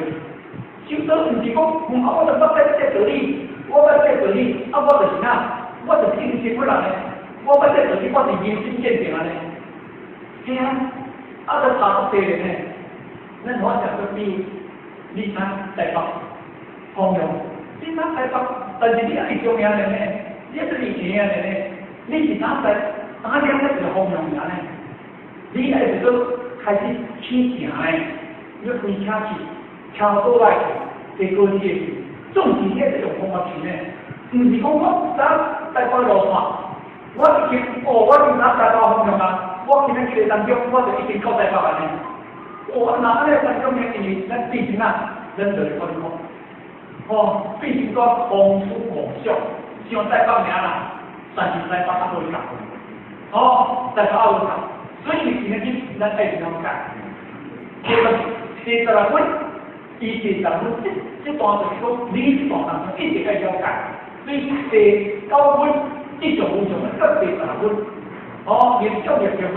S1: 修道毋是講，啊，我就捌這道理，我捌這道理，啊，我就是哪，我就是已經成佛人呢。我捌這道理，我是明心見性按呢。嘿啊，啊，就差足濟呢。咱我講個比，你睇台北方向，你睇台北，但是你愛中央的呢，你是離平的呢，你是哪在哪兩個是方向爾呢？你愛是說開始起行的，你開車去，車倒來去，坐高鐵去，總是遐個用方法去呢。毋是講我早台北路線，我已經哦，我已經哪台北方向啊，我今仔去當中，我就已經到台北啊呢。哦，那按呢當中呢，因為咱變成啊，咱就是講講，哦，變成個空出妄想，想台北爾啦，但是台北猶無到，哦，台北猶無到，所以今仔日咱愛了解。第十六分，伊第十分這段就是講，你這段當中一定愛了解。所以第9分一種無常的第十六分，哦，業障業障分，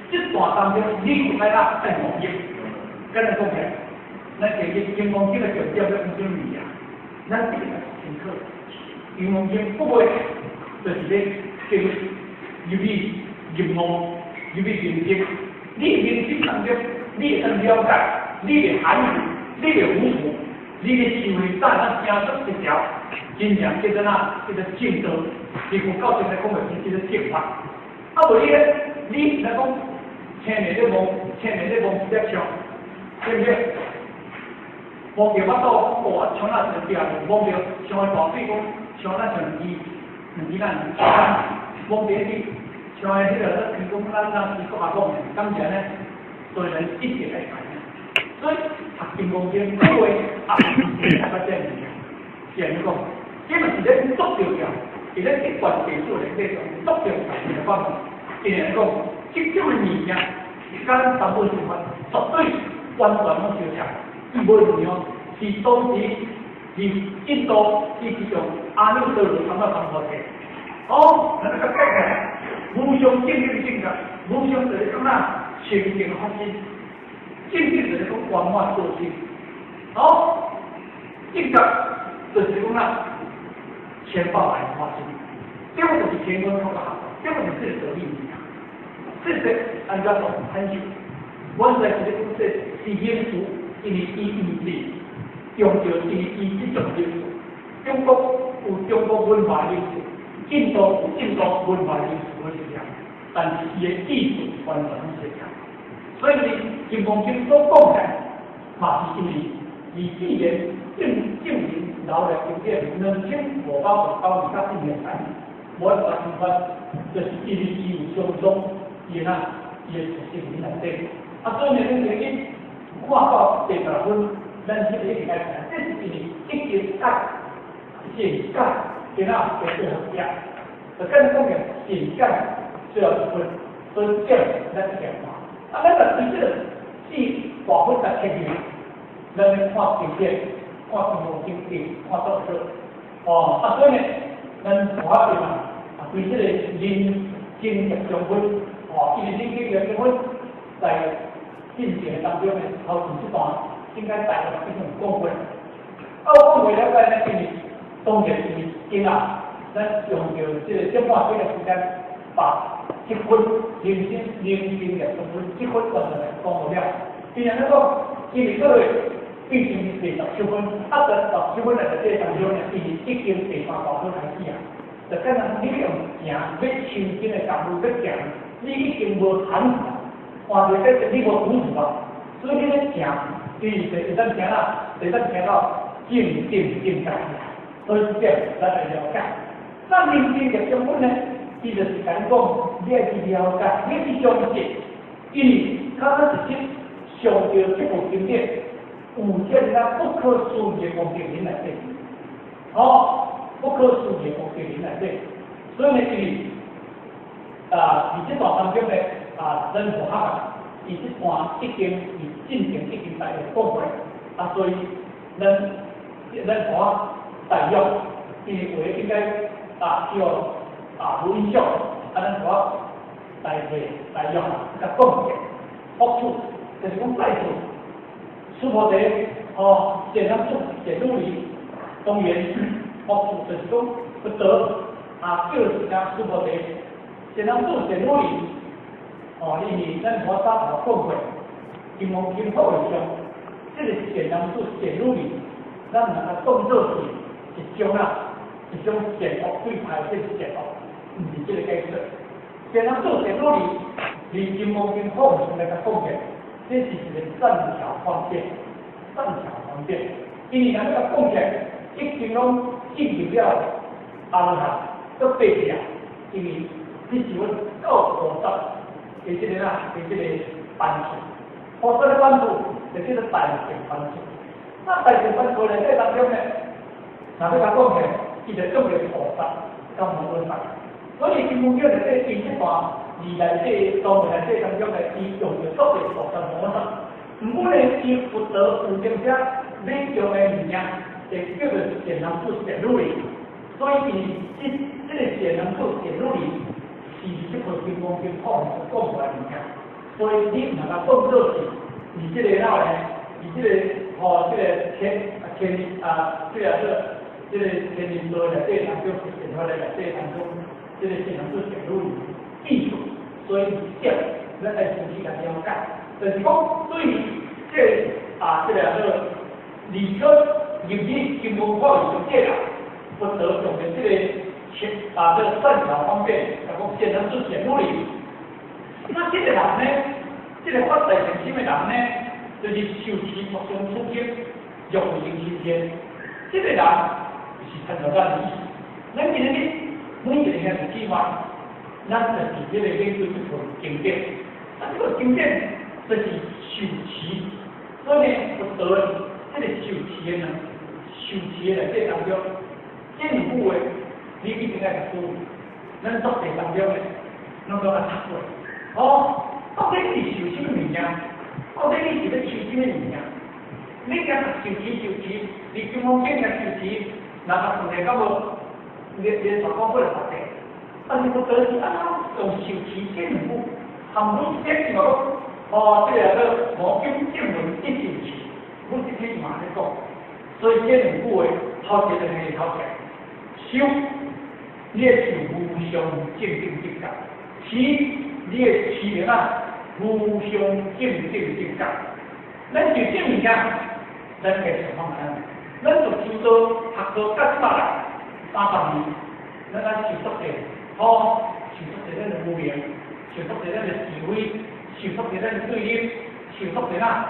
S1: 這段當中你有愛啊愛忘記。敢若講起來，咱第一金剛經的重點要講啥物件？咱一定愛清楚。金剛經不過就是咧叫入去入悟，入去認識。你認識當中，你會當了解，你會含糊，你會糊塗，你的思維當咱行出一條真正叫做哪？叫做正道。是佛教正來講的是叫做正法。啊，無你咧，你若講青年咧摸，青年咧摸一粒枪。對不對？摸著腹肚，哦，像那一壁，摸著像個大水講，像那像魚，魚咱摸著啲，像個彼個，比如講咱咱是國家講的，感謝呢，對人一直來改。所以讀金剛經，各位啊，捌這物件，是按怎講？這嘛是咧足重要，佇咧一貫地主內底中足重要的方面。因為講，這種的物件，佮咱三寶相關，絕對。完全攏相像，伊無一樣，是當時是印度是從阿耨多羅三藐三菩提。哦，咱個講起來，無上正等正覺，無上就是講哪清淨法身，正等就是講圓滿自性。哦，正覺就是講哪千百萬法身，這個就是天文學家，這個就是這個道理。這個按怎講很久。原來是咧講這是因素，因為伊毋是強調因為伊這種因素。中國有中國文化因素，印度有印度文化因素，是這樣。但是伊的意思完全是這樣。所以，金剛經所講的，嘛是因為伊既然證證明留來經典2599年來，無法辦法，就是因為伊有相當伊的伊的特性佇內底。啊，所以呢，咱今日看到第十六分，咱這個一定愛知，這是因為一經解、善解，今仔第最後一就跟你講嘅善解最後一分，所以這咱一定看。啊，咱若對這個四大分來切入，咱咧看經典，看金剛經典，看足多。哦，啊，所以呢，咱看法嘛，啊，對這個人生業障分，哦，因為人生業障分在。進前當中的頭前這段，應該大約已經講過。啊，有講過了解呢，因為當然是今啊，咱用著這個這半個時間，把這份人生人生的這份這份完全來講好了。因為咱講，因為各位變成是第十七分，啊，第十七分內底當中呢，伊是已經第三大分開始啊。就敢若你用行欲修真的功夫欲行，你已經無含糊，換一個你無糊塗啊。所以你咧行，伊是會當行啊，會當行到正定境界。所以這點咱愛了解。那人生的根本呢，伊就是共你講，你愛去了解，你愛去相信，因為確確實實上著這部經典，有這個不可思議的功德林內底，哦，不可思議的功德林內底。所以呢，因為啊，佇這段當中呢，啊，咱佛學啊，伊這段已經佇進前已經大約講過，啊，所以咱佛學大約伊話應該啊叫啊無影響，啊，咱佛學大會大約甲講者，復出就是講再次，須菩提哦，善男子善女兒，當然復出就是講佛陀啊，叫自家須菩提，善男子善女兒，哦，因為咱佛早有講過，金剛經法會上，這個善男子善女兒，咱毋通當做是一種啊，一種善惡對派這是善惡，毋是這個解釋。善男子善女兒，佇金剛經法會上來共講的，這是一個善巧方便，善巧方便。因為人欲共講起來，已經攏進入了阿羅漢，閣爬起來，因為這是阮到菩薩的這個啦，的這個範疇。菩薩的範疇就叫做大乘範疇。那大乘範疇內底當中呢，若欲共講起來，伊就講著菩薩佮摩訶薩。所以金剛經內底，伊這段字內底，當內底當中呢，伊用著所謂菩薩摩訶薩。毋過呢，伊佛陀有當時勉強的物件，就叫做善男子善女兒。所以伊這個善男子善女兒是這部金剛經講講出來物件。所以你毋通共當做是，佇這個哪呢？佇這個吼，這個天天啊，這個做這個天人道內底當中，善法內底當中，這個善男子善女兒意思。所以這咱愛仔細來了解，就是講對這個啊，這個做二出入去金剛法會上這啦，佛陀用的這個啊，這個善巧方便，講善男子善女兒。那這個人呢，這個發大乘心的人呢，就是受持十相諸經，欲成西天。這個人是參照咱的意思。咱今日每一個兄弟姊妹，咱就是這個研究這部經典。啊，這個經典就是受持，所以呢，佛陀這個受持的呢，受持的內底當中，這兩句話你一定愛注意。咱作地當中呢，攏總愛讀過。哦，到底你是受啥物物件？到底你是欲受啥物物件？你共受持受持，你金剛經共受持，若讀出來敢無？連續講過來讀者，但是佛陀是按怎用受持這兩句，含每一點就講，哦，這個叫無經正文一受持，每一篇嘛咧講。所以這兩句話頭一個是頭一個，修，你會受無上正等正覺；持，你會持啊無上正等正覺。咱受這物件，咱會想看覓啊？咱讀修道學道到這擺來30年，咱愛受足濟，吼，受足濟咱的無明，受足濟咱的是非，受足濟咱的對立，受足濟哪？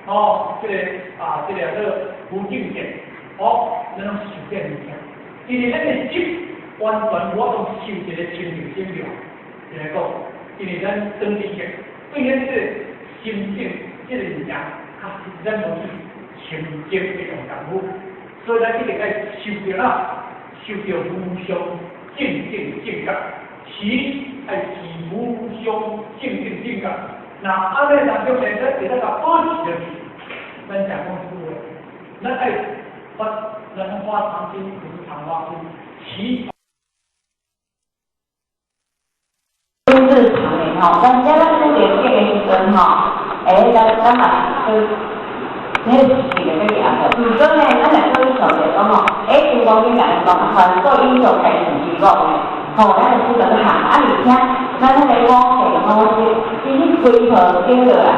S1: 吼，這個啊，這個叫做無正見，吼，咱攏受這物件。因為咱的心完全無法度受一個清淨心了，來講，因為咱當地嘅對咱這個心境這個物件，確實咱無去清淨的用功夫，所以咱一定愛受著啦，受著無上正等正覺，持愛持無上正等正覺。那按呢當中呢，咱會當共保持落去。咱常講一句話，咱愛發，咱發長心，不是長花心，持。
S9: 日常的吼，咱遮咱拄着境的時陣吼，欸，咱咱嘛去，迄个是个要行的。毋过呢，咱若去上者講吼，欸，金剛經共咱講，凡所有相，皆是虛妄的，吼，咱就知道行。啊，而且咱迄个五行五色，其實規套經落來，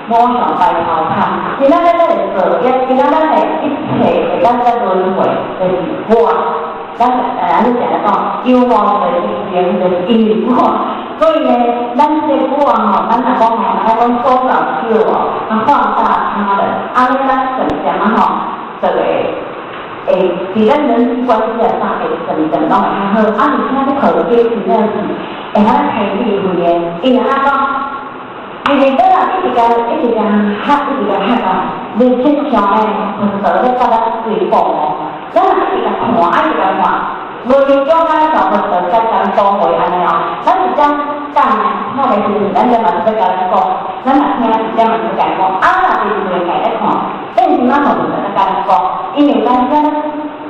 S9: 五常白頭空。今仔咱咧做業，今仔咱的一切會當在輪迴，就是我。咱安呢定咧講，有我就是緣，就是因為我。所以呢，咱這個我吼，咱若講吼，愛講所造手哦，啊放大他人，按呢咱漸漸仔吼，就會會佇咱人際關係啊啥會漸漸攏會較好。啊，而且你學經真正是會曉開智慧的，伊若講，因為咱若一直共一直共學，一直共學啊，你親像呢，佛陀咧教咱追講哦，咱若一直共看，一直共看，無形中咱就佛陀在講講話按呢哦，咱是這講呢，聽的時陣，咱這嘛是欲共咱講，咱若聽是這嘛是共講，啊，若是自然家咧看，變成咱就佛陀咧共咱講，因為咱這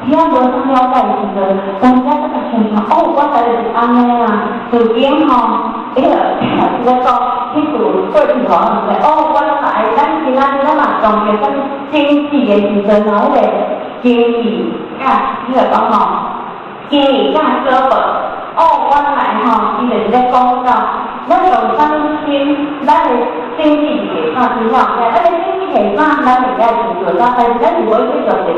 S9: 聽無啥了解的時陣，咱這才親像哦，我知是按呢啊，自然吼，彼個是咧講，彼句過去吼，是哦，我來咱今仔日咱嘛當作啥物經濟的時陣吼，彼個經濟佮彼個講吼，經濟佮果報，哦，原來吼，伊就是咧講到，咱用啥物心，咱的經濟是會啥情況？咱的經濟會啥，咱會曉清楚，但是咱是無去做一個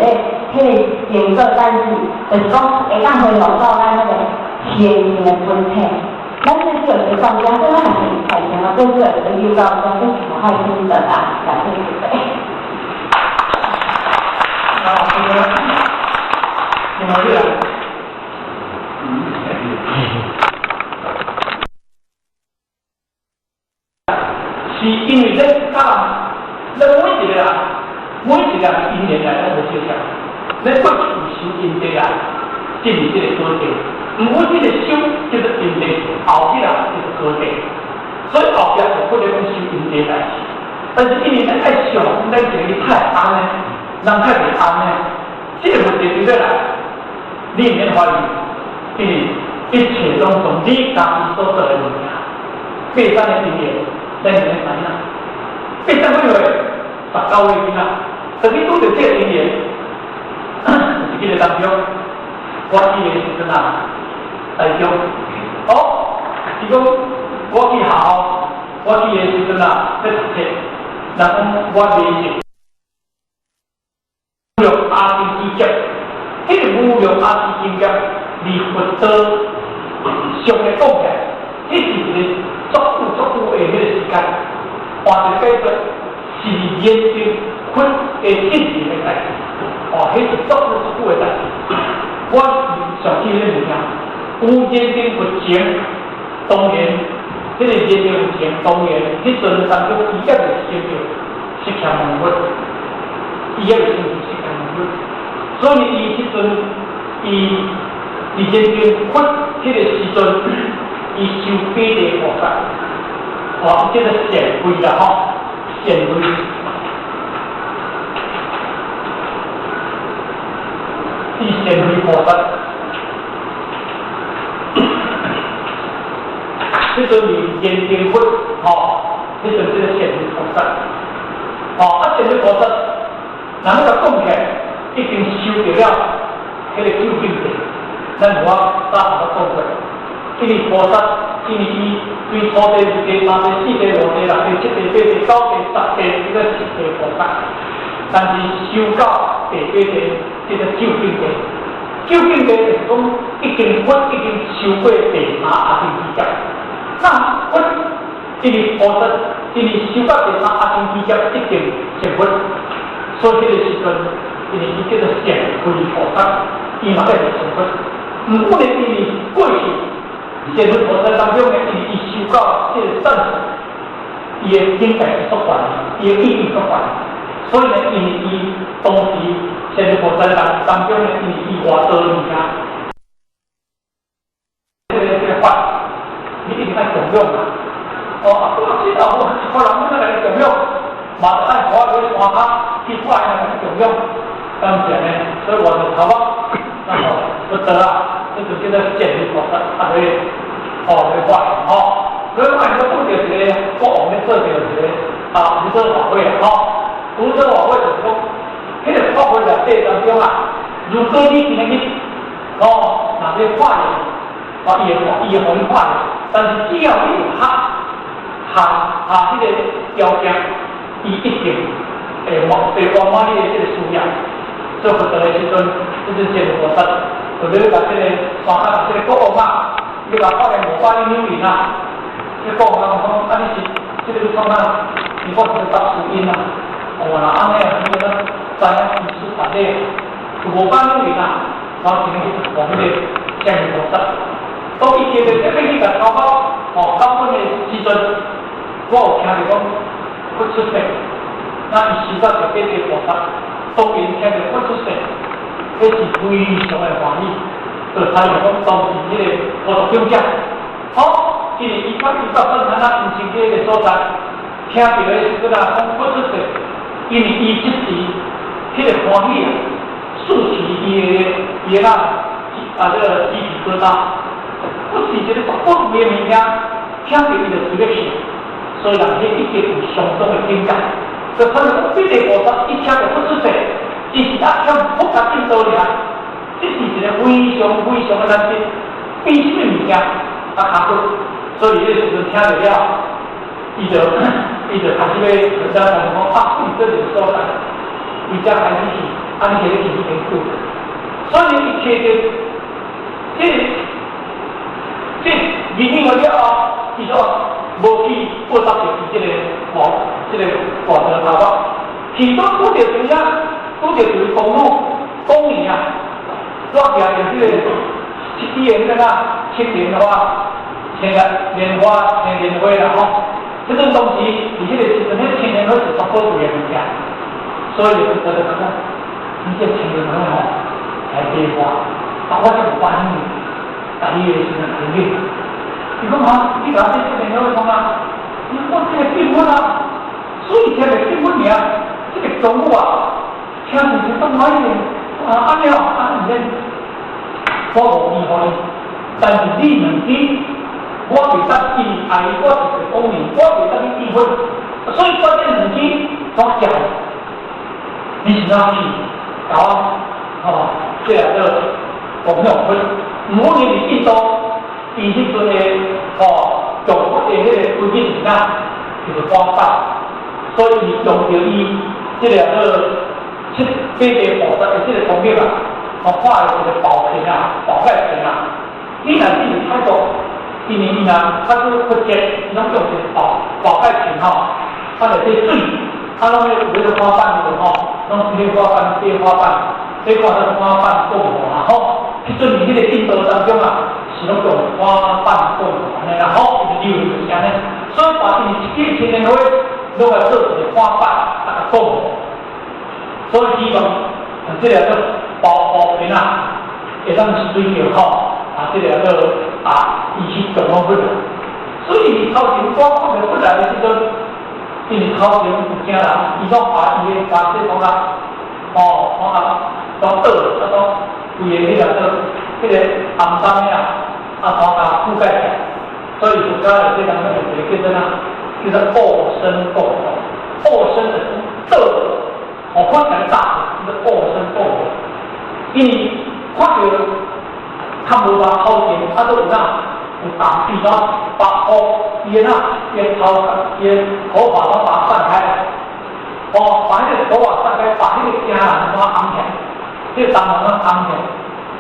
S9: 彼個成果，但是就是講會當恢復到咱彼個先天的本體。咱這就是講，假設咱若是大成啊，做做有夠講，這是無害心得啊，感謝慈悲。
S1: 啊，這個，另外一個。是因為咱啊，咱每一個人，每一個人因緣來攏無相共。咱過去有修因地啊，進入這個果地；毋過這個修叫做因地，後壁啊叫做果地。所以後壁就不能講修因地代誌。但是因為咱愛想，咱這個太安呢，人太袂安呢，這個問題就來，你毋免懷疑，因為一切攏從你家己所做的物件，八三的經驗。咱毋免知影，八三幾歲？19歲囡仔，當你拄著這個經驗，有一個當中，我去的時陣啊，台中，哦，伊講我去學校，我去的時陣啊，咧讀冊，人講我袂識無量阿僧祇劫，彼個無量阿僧祇劫，離佛道上來講起來，彼是一個足久足久的彼個時間，換一個解說，是認定佛的性情的代誌，哦，彼是足久足久的代誌。我上記彼個物件，有認定佛前，當然，彼個認定佛前，當然，彼陣當中伊猶未成就釋迦牟尼佛，伊猶未成就釋迦牟尼佛，所以伊彼陣，伊佇認定佛彼個時陣。伊修八地菩薩，哦，這個善慧啦吼，善慧。伊善慧菩薩，彼陣是認定佛，吼，彼陣這個善慧菩薩，吼，啊善慧菩薩，人欲共講起來，已經修著了彼個究竟地，咱無法早頭講過。因為菩薩，因為伊對初地、二地、三地、四地、五地、六地、七地、八地、九地、十地，這個十地菩薩，但是修到第八地，這個究竟地。究竟地就是講，已經佛已經修過第三阿僧祇劫。那佛因為菩薩，因為修到第三阿僧祇劫已經成佛，所以彼個時陣，因為伊叫做善慧菩薩，伊嘛愛成佛。毋過呢，因為過去。善慧菩薩當中呢，因為伊修到這個層次，伊的境界是足懸，伊的境界足懸，所以呢，因為伊當時善慧菩薩當中呢，因為伊外道物件，這個法，你一定愛供養嘛。哦，啊，我知道，我一個人欲來供養，嘛愛我去山跤去拜來供養，敢毋是按呢？所以我就頭目，然後不得啊。這就叫做善慧菩薩，啊，對，哦，來發吼，所以我講拄著一個國王咧做著一個啊，無遮法會啊，吼，無遮法會就是講，彼個法會內底當中啊，如果你今日去，哦，若欲化緣，啊，伊會予你化緣，但是只要你有合合合彼個條件，伊一定會圓滿你的這個需要。所以佛陀的時陣，這陣賢菩薩，就咧共這個山腳這個國王啊，伊共化緣五百兩銀啊，這國王講，啊你是這個欲創啥？伊講是答輸因啊，哦若按呢啊，你咱知影伊是啥咧？有五百兩銀啊，然後今日去講彼個賢菩薩，當伊提著這欲去共頭毛哦，結婚的時陣，我有聽著講佛出世，那伊收到著八地菩薩。當然聽著佛出世，彼是非常的歡喜。就參像講當時彼個佛陀長者，好，因為伊到算坦那毋是彼個所在，聽著的時陣啊，講佛出世，因為伊這時彼個歡喜啊，豎起伊的那啊這個雞皮疙瘩，不是一個寶貴的物件，聽著伊就隨欲去，所以人彼一定有相當的境界。就參像講，八地菩薩一聽著佛出世，伊是阿欠佛甲印度爾，這是一個非常非常的難得，比啥物物件較較好。所以彼個時陣聽著了，伊就開始欲人家講講啊，你這個所在，伊才開始去，啊，你摕咧去彼邊住。所以伊摕著這銀兩了後，伊就無去報答著伊這個王，這個大德頭目，去到拄著啥啊？拄著一个公路公園啊，我行著這個七支的彼個啊，青蓮花、青蓮花、青蓮花啦吼。這陣當時佇彼個時陣，彼青蓮花是足寶貴的物件，所以就覺得講，你這青蓮花吼來買花，啊，我就有歡喜，但伊的時陣很緊。伊講哈，你共我這青蓮花創啊？伊講我這個變粉啊，所以聽著變粉爾，這個中午啊，聽著是足歹的，啊，按呢哦，啊，毋免，我無意予你，但是你兩支，我袂當因為愛我一個公民，我袂當去結婚，所以我這兩支我寄，你是怎去？共我，吼，這個叫供養佛，毋過因為印度，伊彼陣的吼，供佛的彼個規矩是啥？就是花瓣，所以伊用著伊這個叫七八地菩薩的這個功力啊，哦，畫的一個寶瓶啊，寶蓋瓶啊。你若進去泰國，因為伊若較早佛節，攏用一個寶寶蓋瓶吼，啊內底水，啊攏有彼個花瓣的吼，攏是彼花瓣，彼花瓣，彼看做花瓣供佛啊吼。彼陣佇彼個印度當中啊，是攏用花瓣供佛按呢啦吼，伊就流行就是按呢。所以，把伊一支青蓮花，攏來做一個花瓣啊，供佛。所以希望這個叫寶寶瓶啊，會當隨著吼啊，這個叫啊，伊去供養佛。所以伊頭前我看著佛來的時陣，因為頭前有驚人，伊攏把伊的家說講啊，哦，講啊，講倒，啊講規個彼個叫彼個紅衫啊，啊，統共覆蓋起來。所以佛教內底當中有一個叫做啥？叫做惡身供佛。惡身的倒，哦，看起來大，叫做惡身供佛。因為看著較無偌頭前，啊，閣有哪有紅比怎白烏，伊的哪伊的頭伊的頭髮攏把它散開來，哦，把彼個頭髮散開，把彼個驚人攏掩起來，這個當人攏掩起來。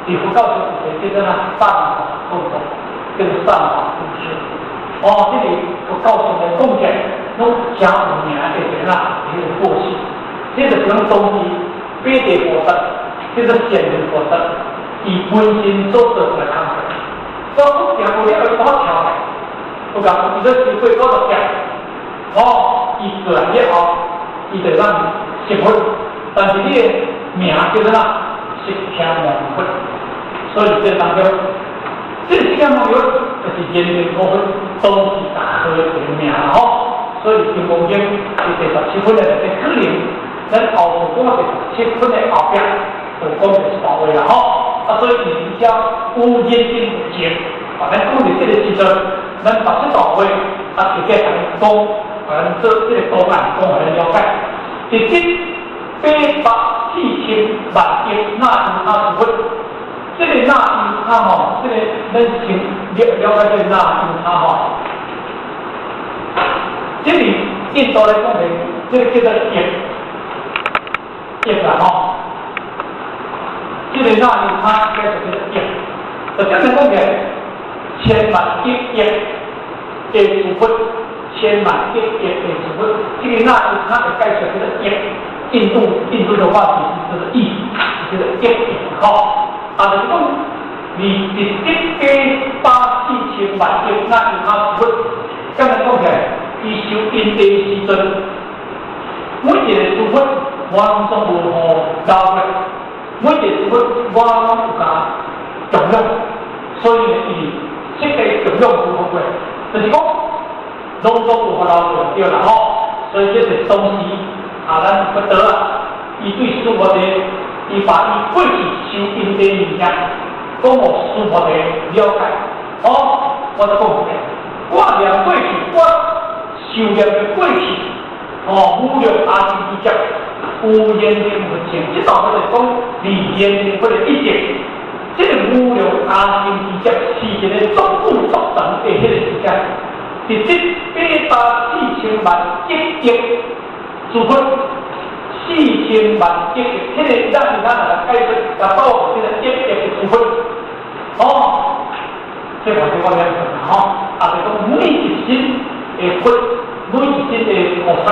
S1: 佇佛教中有一個叫做啥？散髮供佛，叫做散髮布施。哦，這個佛教上來講起來，攏誠有名的一個哪，彼個過世。這就是講當時八地菩薩，叫做賢愚菩薩，伊本身所做出來工課。所以我行無了，伊怎跳來？我講伊咧收過九十劫，哦，伊過來了後，伊就咱成佛。但是你的名叫做啥？釋迦牟尼佛。所以這當中，這個釋迦牟尼佛就是人民公佛當時大和的名吼。所以《金剛經》第十七分的內底可能，咱後部講第十七分的後壁就講第十八位啦吼。啊，所以伊叫有認定情，啊，咱講佇這個時陣，咱十七大會啊，直接共伊講，啊，咱做這個圖案，講予咱了解。直得八百四千萬億那由他諸佛，這個那由他吼，這個咱先了了解這個那由他吼。這裡印度來講的，這個叫做億億啦吼。這個那由他叫做億，就這樣講起來，千萬億億的諸佛，千萬億億的諸佛，這個那由他的解釋叫做億。印度的話其實就是億，就是億億吼。啊，就是講，你直得八百四千萬億那由他諸佛，這樣講起來，伊修因地的時陣，每一個諸佛我攏總無予留過，每一個諸佛我攏有共供養，所以呢，伊是釋迦供養諸佛過，就是講攏總有予留過對啦吼。所以這是當時啊，咱佛陀啊，伊對須菩提，伊把伊過去修因地物件，講予須菩提了解。哦，我再講一遍，我念過去，我受念的過去，哦，無量阿僧祇劫，有緣念佛前，這道我就講離言念佛的一切，這個無量阿僧祇劫是一個足久足長的彼個時間，直得八百四千萬億億諸佛，四千萬億億，彼個咱是咱來解釋，甲到這個億億的諸佛，哦，這個是我了解吼，啊，就講每一身的佛，每一身的菩薩，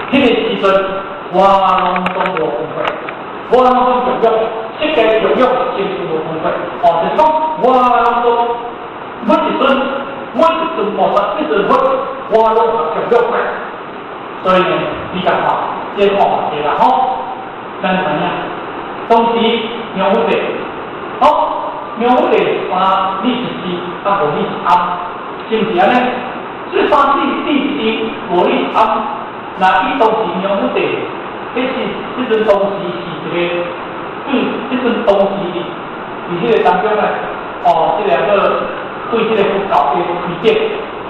S1: 彼個時陣我攏總無分別，我攏總供養，釋迦供養成就無分別，哦，就是講我攏總每一尊每一尊菩薩，每一尊佛，我攏供養過。所以呢，你講話，這個看法對啦吼，咱知影，當時梁武帝，哦，梁武帝三字一支，啊五字一庵，是毋是按呢？這三字一支，五字一庵，那伊當時梁武帝，彼時彼陣當時是一個，對，彼陣當時佇彼個當中呢，哦，這兩個對這個佛教的推展，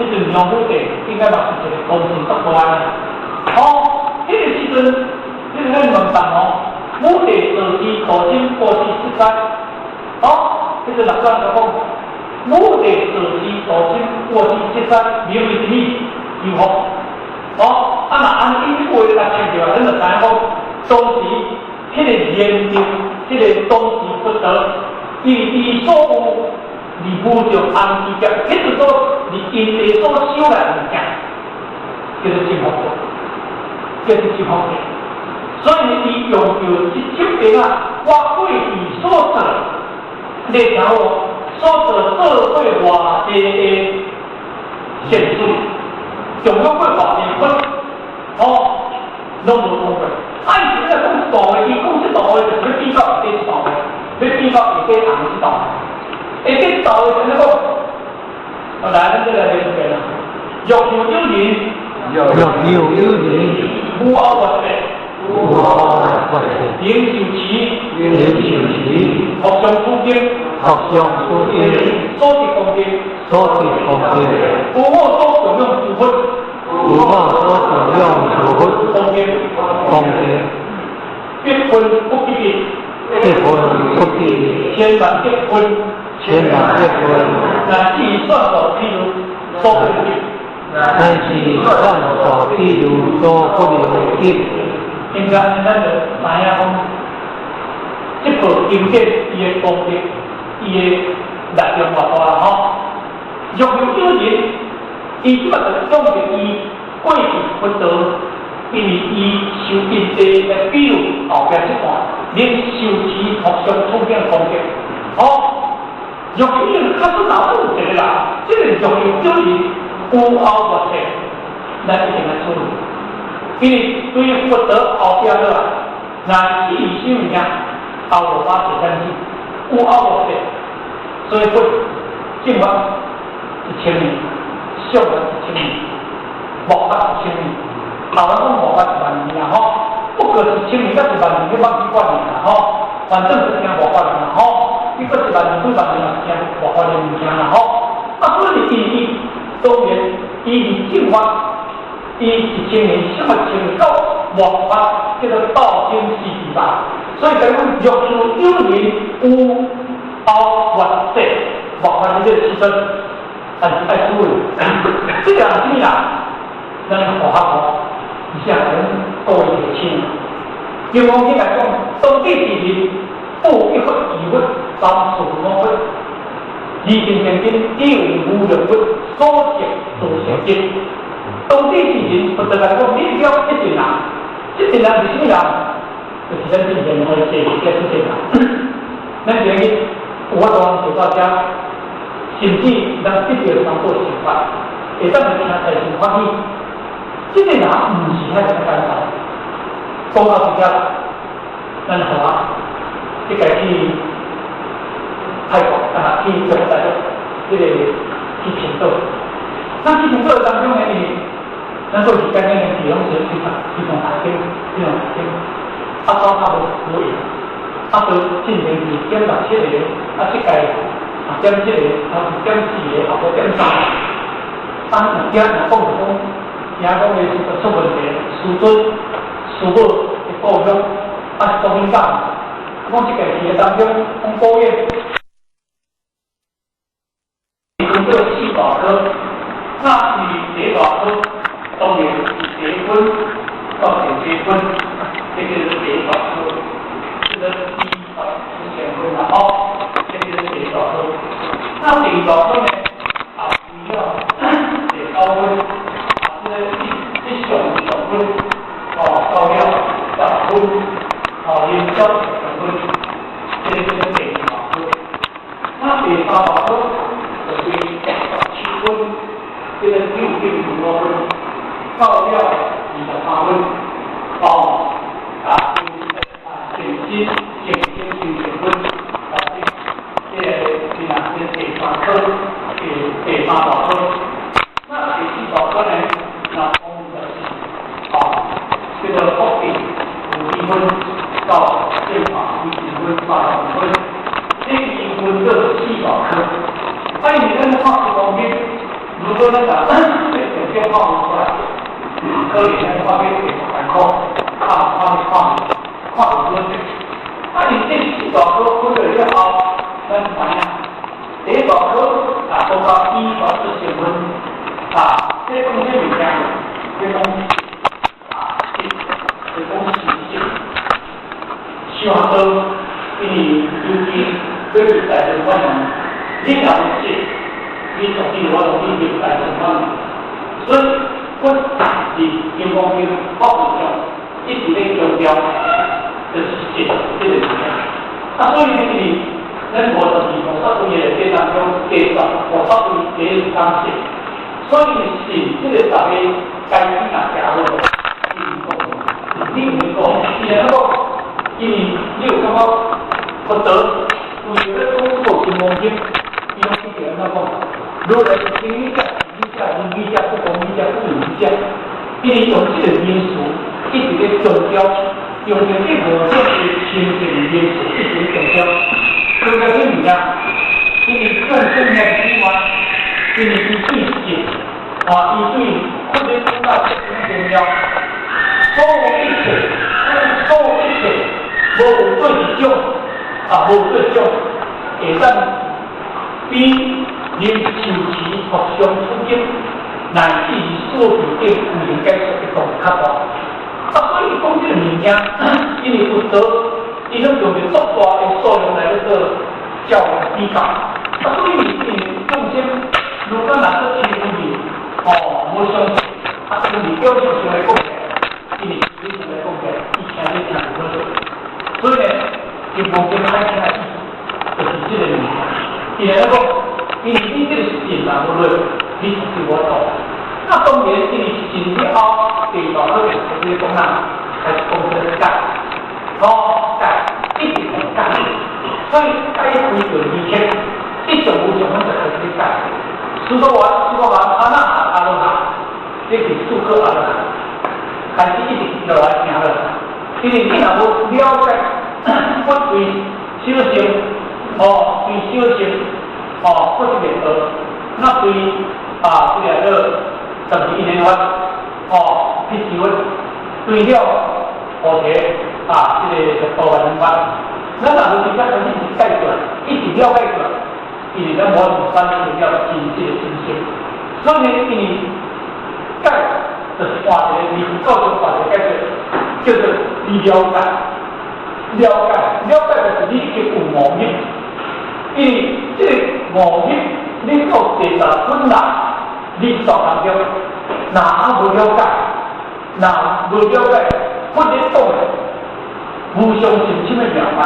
S1: 彼陣梁武帝應該嘛是一個功臣足大的。哦，彼個時陣，你個問答哦，武帝造寺大僧過去世間，哦，彼陣六祖就講，武帝造寺大僧過去世間，名為啥物？求福。哦，啊若按呢句話來聽著，咱就知影講，當時彼個言定，這個當時佛陀，伊伊所有離無量阿僧祇劫，彼陣所離因地所修來的物件，叫做淨福國，叫做淨福國。所以伊用著這種的啊，我過去所做，你聽好，所做做過偌濟的善事，供養過偌濟佛，哦，攏無講過。啊，伊是咧講一道話，伊講這道話就是欲比較下底這道話，欲比較下底紅這道話。下底這道話是按怎講？來，咱這來念一遍啦。若有有人，
S2: 若有有人，
S1: 無後末世，
S2: 無後末世，
S1: 能受持，
S2: 能受持，
S1: 福相諸經，
S2: 福相諸經，
S1: 所得功德，
S2: 所得功德，
S1: 有我所供養諸佛，
S2: 有我所供養諸佛，
S1: 功德，
S2: 功德，
S1: 必分不記得，
S2: 必分不記得，
S1: 千萬億分，
S2: 千萬億分，
S1: 乃至算數譬如所不能及，
S2: 乃至算數譬如所不能及。
S1: 應該咱就知影講，這部經典伊的功德，伊的力量偌大啦吼。若有有人，伊這擺就講著伊過去佛陀，因為伊受因地來比喻後壁這段，能受持福相諸經功德，哦。若有人較出老有一個人，這個若有有人有後末世，咱一定來處理。因為對佛陀後壁落來，乃至於啥物件，後落把第三世，有後末世，所以佛正法1000年，相法一千年，末法一千年，後來講末法1萬年啦吼，不過1000年佮1萬年，你捌幾百年啦吼，反正是聽末法啦吼，你閣1萬年幾萬年嘛是聽末法的物件啦吼，啊，所以因伊當然伊是正法。伊一千年什麼情到末法叫做道經四諦吧。所以講欲處有人有後末世末法這個時陣，但是愛注意，這個人啥物人？咱學學吼，而且咱各位提醒。金剛經來講，當地之人，不一佛二佛三四五佛，二乘聖經只有無量佛所證道成經。當地之人，佛陀來講，你了這陣人，這陣人是啥物人？就是咱之前我哋這這這人。咱今日有法度做到遮，甚至咱得著三寶乘法，會當聽大乘歡喜。這個人毋是遐爾簡單。講到這，咱好啊，這個去泰國啊，去中國大陸，這個去青島。那去青島當中呢，咱過去講的是攏是非常非常大間，非常大間，啊，走較無無用，啊，都進前是點六七個，啊，這屆啊點七個，啊點四個，啊無點三個，啊，若驚若講就講，驚講伊出問題，師尊師母的故鄉，啊是國民黨，講這屆去的當中，講保險，分做四大科，那是第一大科，當然是第一分到第四分，這叫做第一大科，這個一百四千分啦，哦，這叫做第一大科。那第二大科呢？啊，除了第九分，啊，這個這上上分，哦，到了十分，哦，連續十分，這個叫做第二大科。那第三大科就是17分，這個6.5分，到了23分，哦，啊，靜心、靜心修成分，啊，這個是哪？這個第三科，第三大科。那第四大科呢？那講就是啊，這個福地有一分到正法有一分85分，這個一分做四大科。啊，因為咱看這方面，如果咱把這重點看無出來，可能咱看變艱苦，看看看看無準。啊，因這四大科分落了後，咱知影，第一大科啊，講到依法出成分，啊，這講啥物件？這講啊，這講事實。傷多，因為尤其要去大乘法門，你若有信，你絕對有法度去入大乘法門。所以，我佇金剛經法會中一直咧強調，就是信這個物件。啊，所以呢，因為咱52菩薩位的這當中，第十菩薩位第一講信，所以信這個大家該去哪行好，你有講，伊來講，因為你有感覺佛陀為著欲講這部金剛經，伊攏一直按怎講？如來是經語者、語者、言語者、不講語者、不言語者，因為用這個名詞一直咧強調，用著這五種的清淨的名詞一直咧強調，強調啥物件？因為眾生的喜歡，因為伊對信，啊，伊對佛咧講到這麼重要，所有一切，所有一切，無有對一種，啊，無對一種，會當比臨受持佛上此經，乃至所得頂有能解說的動較大。啊，所以講這個物件，因為佛陀伊攏用著足大的數量來咧做教比較。啊，所以因為眾生如果若閣輕忽哦，無相信，啊，因為表面上來講起來，因為表面上來講起來，伊聽咧聽無好。所以呢，金剛經愛聽的意思，就是這個物件。伊來講，因為你這個信若無落，你是無法度。那當然，因為信了後，第二大科就是講哪，開始講這個戒，哦，戒，一直講戒，所以戒非常明確，一種無種，攏就開始戒。斯多丸，斯多丸，阿那含阿羅漢，這是四個阿羅漢，開始一直落來聽落，因為你若無了解，我對小乘，哦，對小乘，哦，我是滅道，那對啊，這個叫做十二因緣法，哦，彼时阮对了五个啊，這個多元法，咱若無直接開始解決，一直了解過，因為咱無產生了真實的信息，所以呢，因為解就是換一個，你教做換一個解決，叫做你了解，了解，了解就是你已經有悟入，因為這個悟入，你到第十分啦，你煞當中，若還無了解，若無了解，或者講的無上甚深的妙法，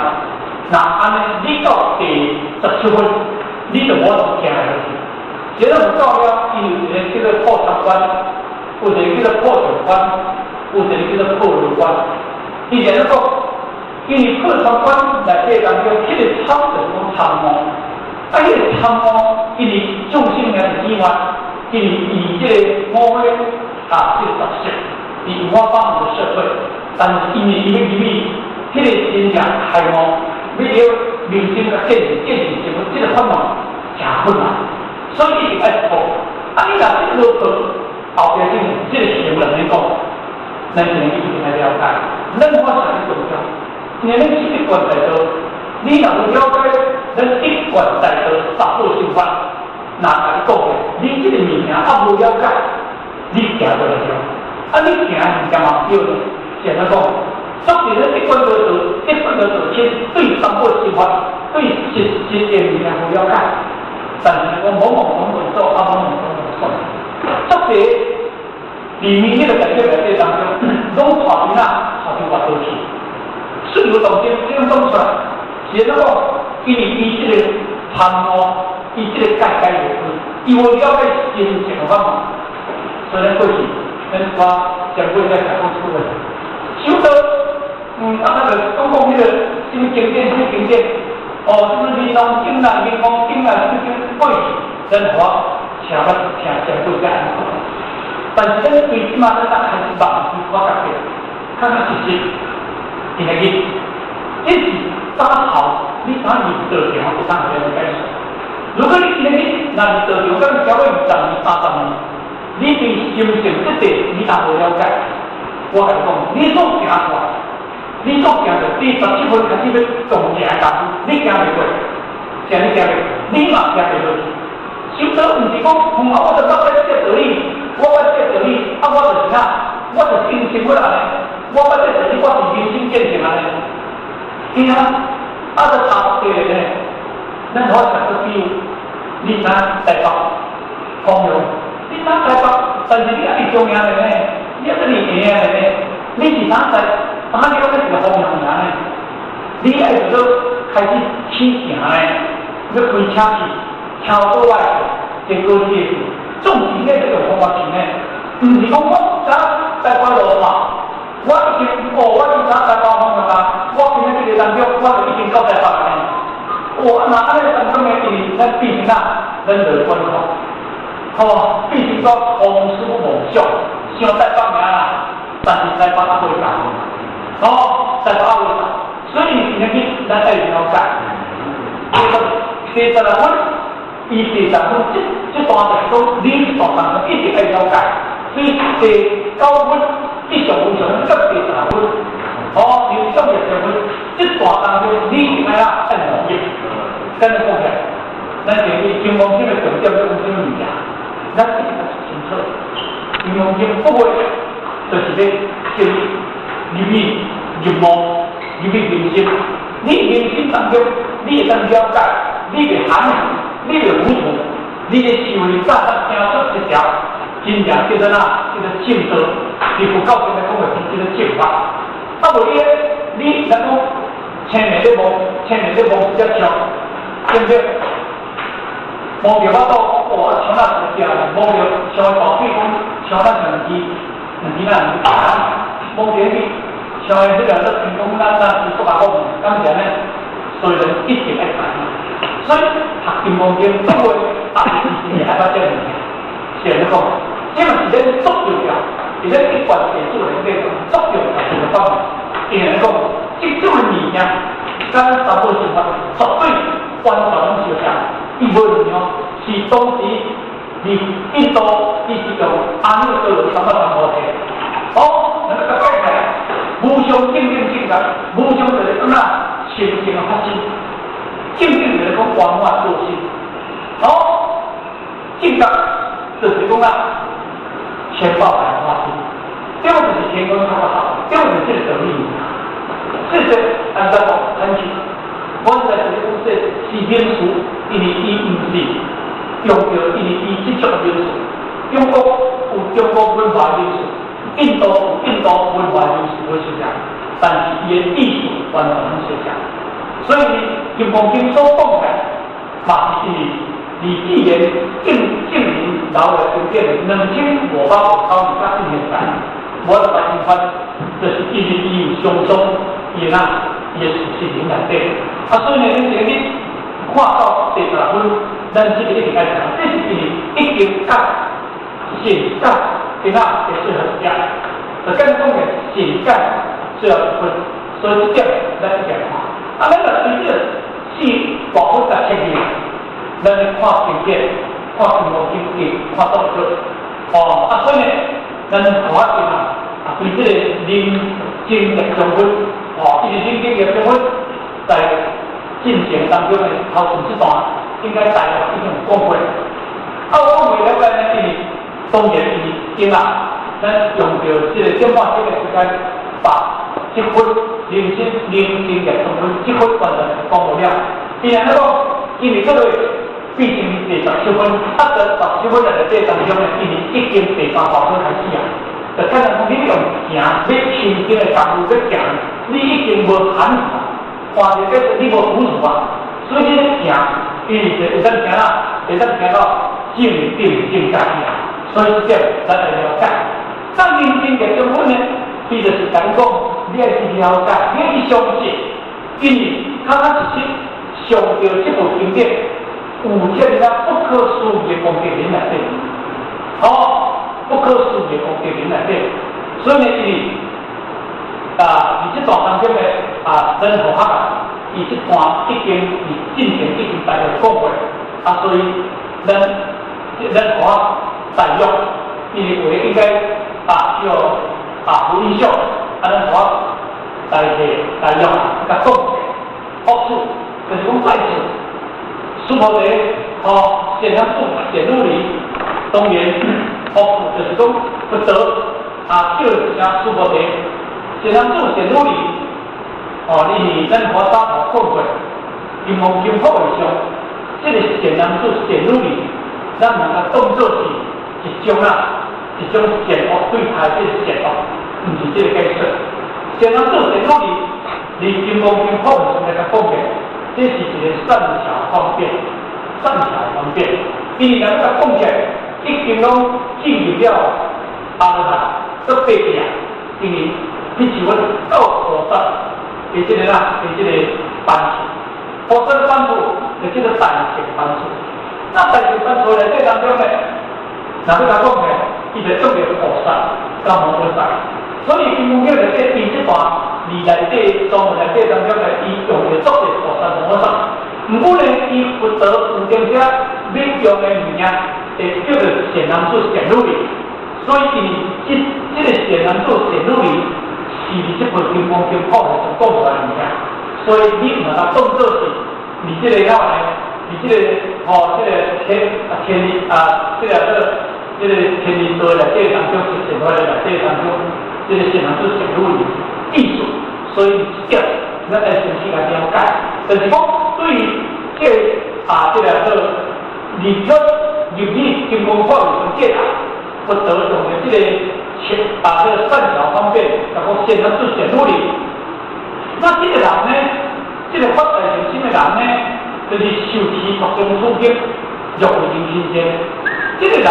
S1: 若按呢，你到第17分，你就無法度行落去。這個有到了，伊有一個叫做破參觀，有一個叫做破長觀，有一個叫做破如觀。伊按怎講？因為破參觀內底當中，彼個參就是講參悟，啊，彼個參悟，因為眾生也是以外，因為以這個五個啊，這個特色，以五花八門的社會，但是因為伊欲入去，彼個真正開悟，欲了明心佮見性，見性成佛，這個法門誠困難，所以一定愛破。啊，你若這個無破，後壁這這個行人來講，咱一定愛了解，咱我啥物重要？因為咱是一貫大道，你若無了解，咱一貫大道三寶心法，若共你講的，你這個物件猶無了解，你行袂來了。啊，你行物件嘛對，是按怎講？足濟咱一貫道道，一貫道道親對三寶心法，對實質的物件無了解，但是講懵懵懂懂做，啊懵懵懂懂算。足濟裡面彼個大學內底當中，攏帶囡仔帶到外道去，順流當中這種講出來，是按怎講？因為伊這個參悟，伊這個解解袂開，伊無了解真正的法門，所以咱過去，咱我前幾日才講出來，修道，啊，那個講講彼個什麼經典，什麼經典，哦，什麼玲瓏經啦、明王經啦，什麼經過去，咱予我請咱聽前輩才按呢講。但是咱對這馬咱開始望去，我覺得較較實質，今仔日，這是早頭，你早入道場就當予了解。如果你今仔日若入道場，敢超過20年、30年，你對心性這塊你也無了解，我共你講，你所行出來，你所行到第17分開始欲動行的功夫，你行袂過，啥你行袂過，你嘛行袂落去。修道毋是講，啊，我就捌這個道理，我捌這個道理，啊，我就是啥，我就真心要按呢，我捌這個道理，我是明心見性按呢。對啊，啊，就差不多呢。咱好舉個比喻，你知台北方向，你知台北，但是你猶佇中央的呢，你猶佇下的呢，你是哪在哪了解這個方向爾呢？你愛做開始起行呢，欲開車去，超過來經過這個，總是咧這個方法去呢，毋是講我知台北路嘛，我已經哦，我已經知台北方向啊，我今仔這個當中，我就已經到台北呢。哇，那按呢當中呢，因為咱變成啊，咱樂觀看，吼，變成講空思夢想，想台北爾啦，但是台北猶未到，哦，台北猶未到，所以今仔日咱愛了解。第16分，伊第十分，這段就講，你這段當中一定愛了解。所以第9分，一上無上到第十分，哦，你上第十分，這段當中你一定愛啊愛努力。咱講起來，咱這個金剛經的重點講啥物物件？咱一定愛清楚。金剛經不過就是咧建立入去入悟，入去明心。你明心當中，你會當了解，你袂含糊，你袂糊塗，你的思維早早行出一條真正叫做哪？叫做正道。佇佛教中來講的是叫做正法。啊，無你，你若講青暝咧摸，青暝咧摸一隻槍，對不對？摸著腹肚，哦，槍仔一隻，摸著槍的大腿講，槍仔兩支，兩支哪兩支？摸著彼槍的彼個咧，聽講咱咱是國家講，敢是按呢？所以人一定愛知。所以讀金剛經，不過也是真正愛捌這個物件。是按呢講，這嘛是咱足重要，是咱一貫弟子內底足重要一個方面。因為講，這種的物件，佮咱三寶心法絕對完全攏相像。伊無兩樣，是當時佇印度，伊是用阿耨多羅三藐三菩提。無常就是講啦，清淨的發心，正定就是講圓滿道心。哦，正覺就是講啦，千寶萬化身，對，就是天光看不好，對，就是這個道理。這個按怎講？很清，我在這個講這是名詞，因為伊毋是用著，因為伊這種名詞，中國有中國文化名詞，印度有印度文化名詞，我是這樣，但是伊的意思完全攏相像。所以，金剛經所講的，嘛是因為李自然證證明老的經典2599年到現在，無法辦法，就是因為伊有相當伊的伊的事實內底。啊，所以呢，咱今日看到第十六分，咱這個一定愛知，這是因為已經甲善解的那的最後一點，就簡單講的善解最後一分，所以這點咱一定愛看。啊，咱若對這個四大分甲切入，咱咧看經典，看金剛經，看到做，哦，啊，所以呢，咱看一啊，啊，對這個人生業障分，哦，因為人生業障分在進程當中的頭前這段，應該大約已經有講過。啊，有講過了解呢，因為當然伊經啊，咱用著這個點半鐘的時間，把這分人生人生業障分這分完全講無了。伊按怎講？因為這個畢竟第十七分，啊，這十七分內底當中呢，因為已經第三大分開始啊。就看人講你用行，欲修這個功夫欲行，你已經無含糊，換一個你無糊塗啊。所以你咧行，伊是會當行啦，會當行到正定境界去啊。所以這點咱愛了解。那人生業障分呢，伊就是講講，你愛去了解，你愛去相信，因為確確實實上著這部經典，有這個不可思議的功德林內底，哦，不可思議的功德林內底，所以呢，因為啊，佇這段當中呢，啊，咱同學啊，伊這段已經佇進前已經大約講過，啊，所以咱同學大約，因為話應該啊叫啊胡英秀，啊，咱同學大體大約共講，復次就是講再次，須菩提，哦，善男子、善女人，當然復次就是講佛陀啊，叫一聲須菩提，善男子、善女人，哦，你是咱佛早頭講過，金剛經普會上，這個善男子、善女人，咱毋通當做是一種啊，一種善惡對待這個善惡，毋是這個解釋。善男子、善女人，佇金剛經普會上來共講的，這是一個善巧方便，善巧方便。伊若共講起來，已經攏進入了阿羅漢，閣爬起來，因為彼是阮到菩薩的這個啦，的這個班次，菩薩的班次就叫做大乘班次。那大乘班次內底當中呢，若欲共講起來，伊就當做菩薩佮摩訶薩。所以金剛經內底，伊這段字內底、中文內底當中呢，伊用的做是菩薩摩訶薩。毋過呢，伊佛陀有當時欲用的物件，會叫做善男子、善女人。所以，因為這個善男子、善女人是佇這部金剛經普會上講出來的物件，所以你毋通當做是佇這個了呢，佇這個吼，這個天啊天啊，這個這個天人道內底當中，是善法的內底當中，這個善男子、善女人意思，所以這點咱愛先去來了解。就是講對於這個啊，這個做入出入去金剛普會上這啊，佛陀用的這個啊，這個善巧方便，共講善男子、善女人。那這個人呢，這個發大善心的人呢，就是受持讀誦此經，若為人親善，這個人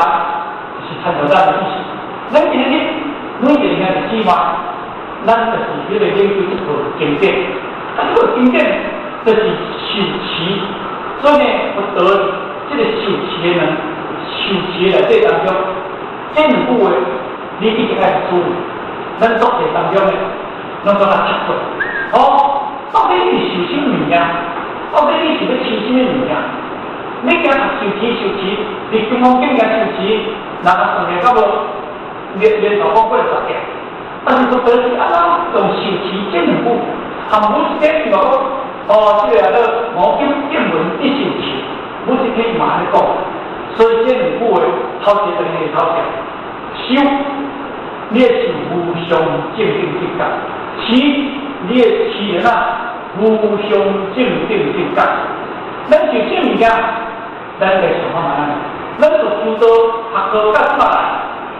S1: 是參照咱的意思。咱今日每一個兄弟姊妹，咱就是彼個研究這部經典。啊，這部經典就是受持，所以呢，佛陀這個受持的人，受持內底當中，這兩句話你一定愛注意。咱作者當中呢，攏總愛插錯。哦，到底你是受啥物件？到底你是欲受啥物物件？你驚受持受持，佇金剛經行受持，人啊算來到無，連續講過十件，但是说得是按怎用受持这两句，含每一天伊嘛讲，哦，这个叫五经见闻一受持，每一天嘛按呢讲。所以这两句话，头一个等于头一个，修，你的是无上正等正觉；持，你的持啊，无上正等正觉。咱就这物件，咱来想看觅。咱就修道学道到这摆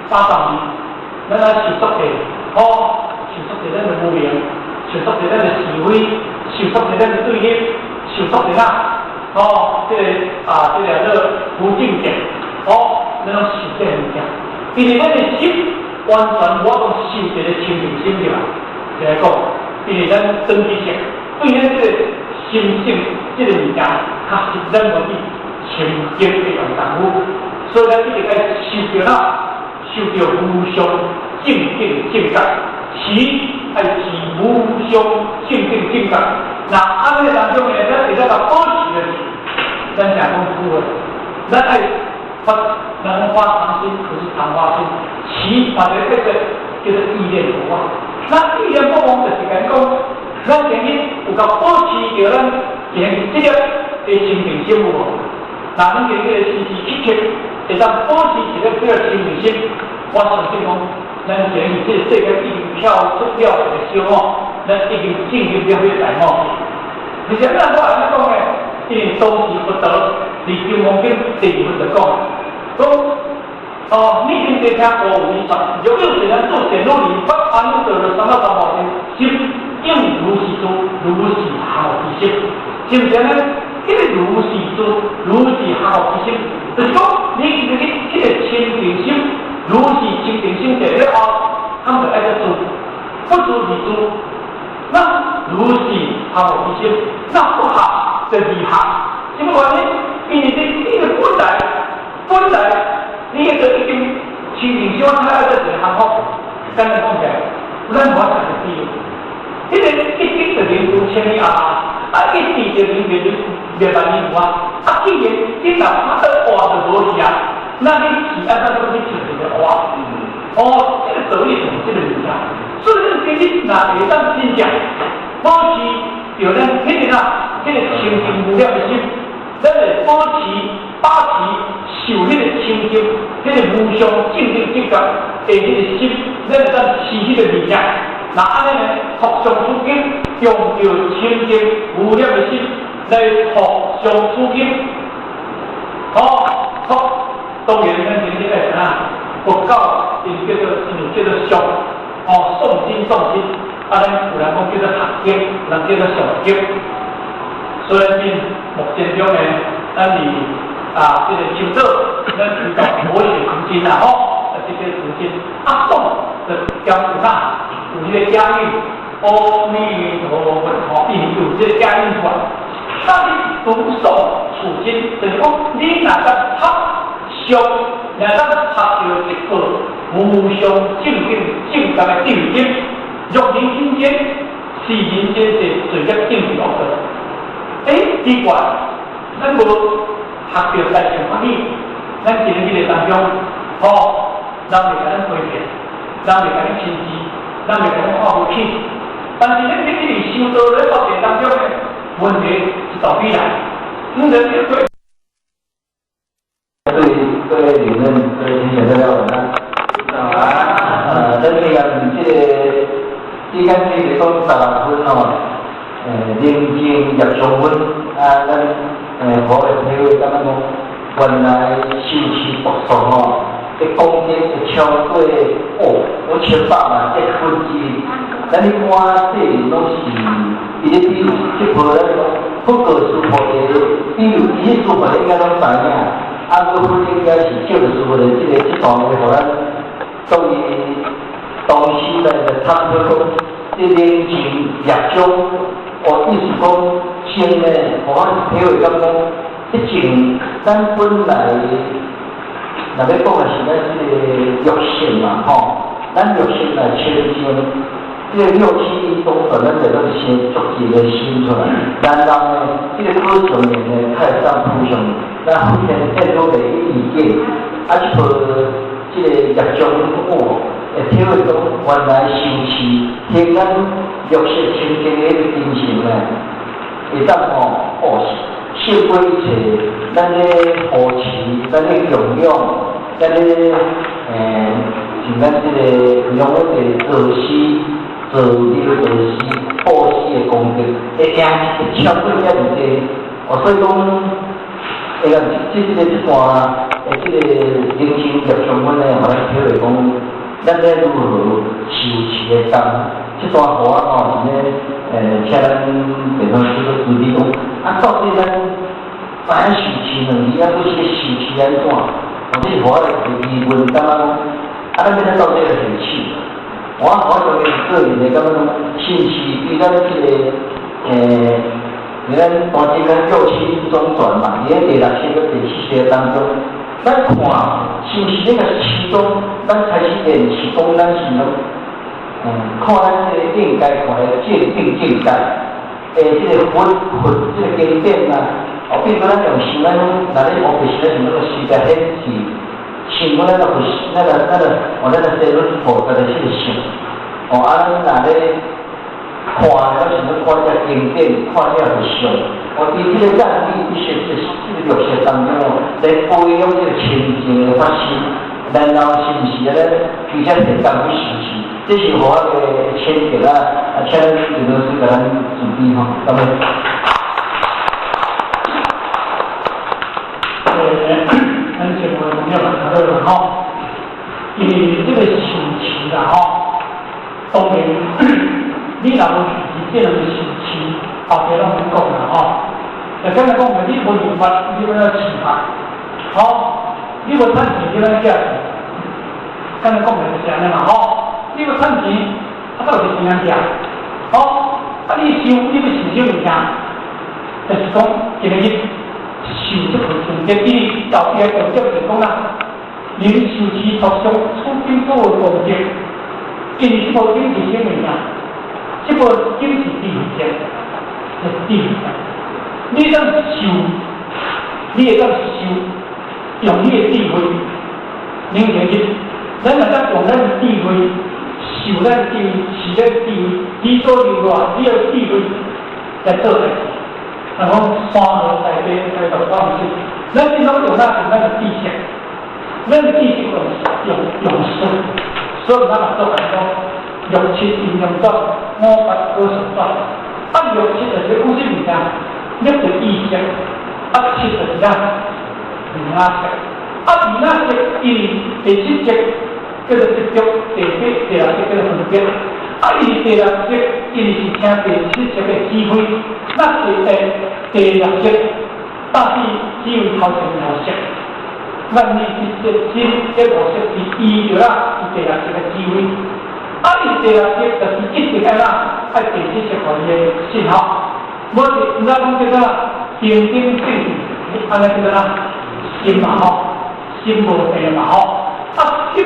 S1: 30年，咱来受足济，哦，受足济咱的无明，受足济咱的是非，受足济咱的对立，受足济哪？哦，这个啊，这个叫做无境界，哦，咱拢受这个物件，因为咱的心完全无法度受一个清净心入来，来讲，因为咱长知识，对咱这个心性这个物件，确实咱无去清净的用功夫，所以咱一定爱受著哪，受著无上正等正觉，持爱持无上正等正觉。那按呢当中呢，咱会使共保持的是，咱诚功夫的，咱爱发，咱发长心，可是曇花心，持嘛就叫做叫做意念不忘。那意念不忘就是讲讲，咱今日有共保持著咱前这个的清净心有无？那咱今日的时时刻刻会当保持一个这个清净心，我相信讲，咱今日这个世界已经跳出了一个小我，咱已经进入了彼个大我。而且咱我按呢讲呢，因为当时佛陀伫《金刚经》第二分就讲，讲哦，你应该听五为法，若有一人做善恶人，发阿耨多罗三藐三菩提心，应如是做，如是含之心，是毋是呢？这个如是做，如是含之心，就是讲你你你这个清净心，如是清净心得了后，他们就爱去做，不做而做。那如是含之心，那不合就离合，什么原因？因为你你个本来本来你迄个已经清净心，我睇爱做一个含福，简单讲起来，咱无法度比。彼个一滴就凝聚千里啊，啊一滴就凝聚灭万年有啊。啊，既然你若拍到活就无去啊，那你是按怎讲去寻一个活？哦，这个道理就是这个物件。所以咱今日若会当真正保持著咱彼个啊，彼个清净无染的心，咱会保持把持受彼个清净、彼个无上正等正觉的彼个心，咱会当持彼个物件。那按呢呢，福相处境，用著清净无染的心来福相处境。哦，好，当然咱今日爱怎？佛教因叫做因有叫做诵，哦，诵经诵经，啊，咱有人讲叫做学经，有人叫做诵经。所以咱目前中呢，咱伫啊这个修道，咱推动佛学读经啊，吼，啊这个读经，啊诵就兼有哪？有彼个押韵，阿弥陀佛，吼，伊有这个押韵出来。那你读诵处经，就是讲你若当读诵，若当读著这个无上正等正觉的智慧经，若人听见，是人间世罪业净治恶道。欸，奇怪，咱无学著大乘法语，咱今日彼个当中，吼，人袂共咱批评，人袂共你亲自。咱袂共咱看无起，但是咱今日修道咧过程当中呢，问题是大比来，毋能去对。
S7: 对各位理论，各位同学大家晚安。咱这个这个，之间就是讲16分哦，宁静业相分，啊，咱我会体会感觉讲，原来修持读诵哦，这功德会超过哦，五千百万亿分之一。咱一般世人拢是，伊咧比如这部咱讲佛告须菩提，比如伊彼须菩提应该拢知影，啊，阁佛应该是照著须菩提这个这段话，予咱作为当时来来探讨讲，这宁静业障，哦，意思讲静呢，予我体会感觉，这静咱本来。若欲讲的是咱这个欲性嘛，吼，咱欲性来清净，这个六七当然咱就拢先逐一个心出来，然后呢，这个果上面呢，较会当铺上，咱非常见到袂意见，啊，这部这个业障哦，会体会讲，
S11: 原來受持行咱綠色清淨的彼個精神呢，會當吼布施，勝過一切咱咧護持、咱咧供養、咱咧像咱這個用迄個做施、做禮、做施、布施的功德，會行會超過遐爾濟。哦，所以講，會甲這個這段的這個人生業相分呢，予咱體會講，咱咧如何受持的功，這段予我吼是咧，請咱地方師父慈悲講，啊，到底咱知影受持兩字，啊，閣是咧受持按怎？哦，這是予我一個疑問，感覺講，啊，咱欲按怎到底來下手？我當然個人的感覺講，是毋是對咱這個咱大經咱六親中傳嘛，佇咧第六識佮第七識當中，咱看是毋是那個其中，咱開始練習講咱是攏，看咱這個境界看的正定境界，這個佛佛這個經典啊，哦，比如講咱用想咱講，若咧烏白想咱想咱個世界顯示，想講咱個佛，咱個哦，咱個世尊菩薩的這個像，哦，啊，咱若咧看，咱想欲看這經典，看這佛像，哦，佇這個藏地一些這個綠色當中哦，來培養這個清淨的發心，然後是毋是按呢？比較適當去修持，這是予我的淺見啊，啊，請咱陳老師共咱慈悲吼，感恩。
S1: 咱節目的朋友們聽到啦吼，因為這個修持啦吼，當然你若無受持這兩個修持，後壁攏免講啦吼。就簡單講，你無如法，你欲按怎持法？吼，你無趁錢，你欲按怎寄錢？簡單講就是按呢嘛吼。你欲趁錢，啊，到底是怎樣寄？吼，啊，你修，你欲受啥物件？就是講，今日受這部經典，因為後壁重點就是講啦，能受持讀誦此經所有功德，因為這部經是啥物件？這部經是智慧經，是智慧經。你當受，你會當受，用你的智慧，能成日，咱若當用咱的智慧，受咱的智慧，持咱的智慧，理所留落，你用智慧來做代誌。啊，講山河大地來做方式，咱這攏用咱用咱的知識，咱的知識用用用術，所以咱嘛做來講，六七陰陽轉，五八九十轉，啊，六七就是講啥物件？六是意識，啊，七就是啥？耳仔識，啊，耳仔識，伊第七識叫做執著，第八、第六識叫做分別，啊，伊第六識，伊是聽第七識的指揮，那第六識，大致只有頭前五識，咱呢這這這五識是依著啦，伊第六識的指揮，啊，伊第六識就是一直愛哪愛第七識予伊的信號，無是毋知講叫做平等性，按呢叫做哪？心嘛吼，心無病嘛吼，啊心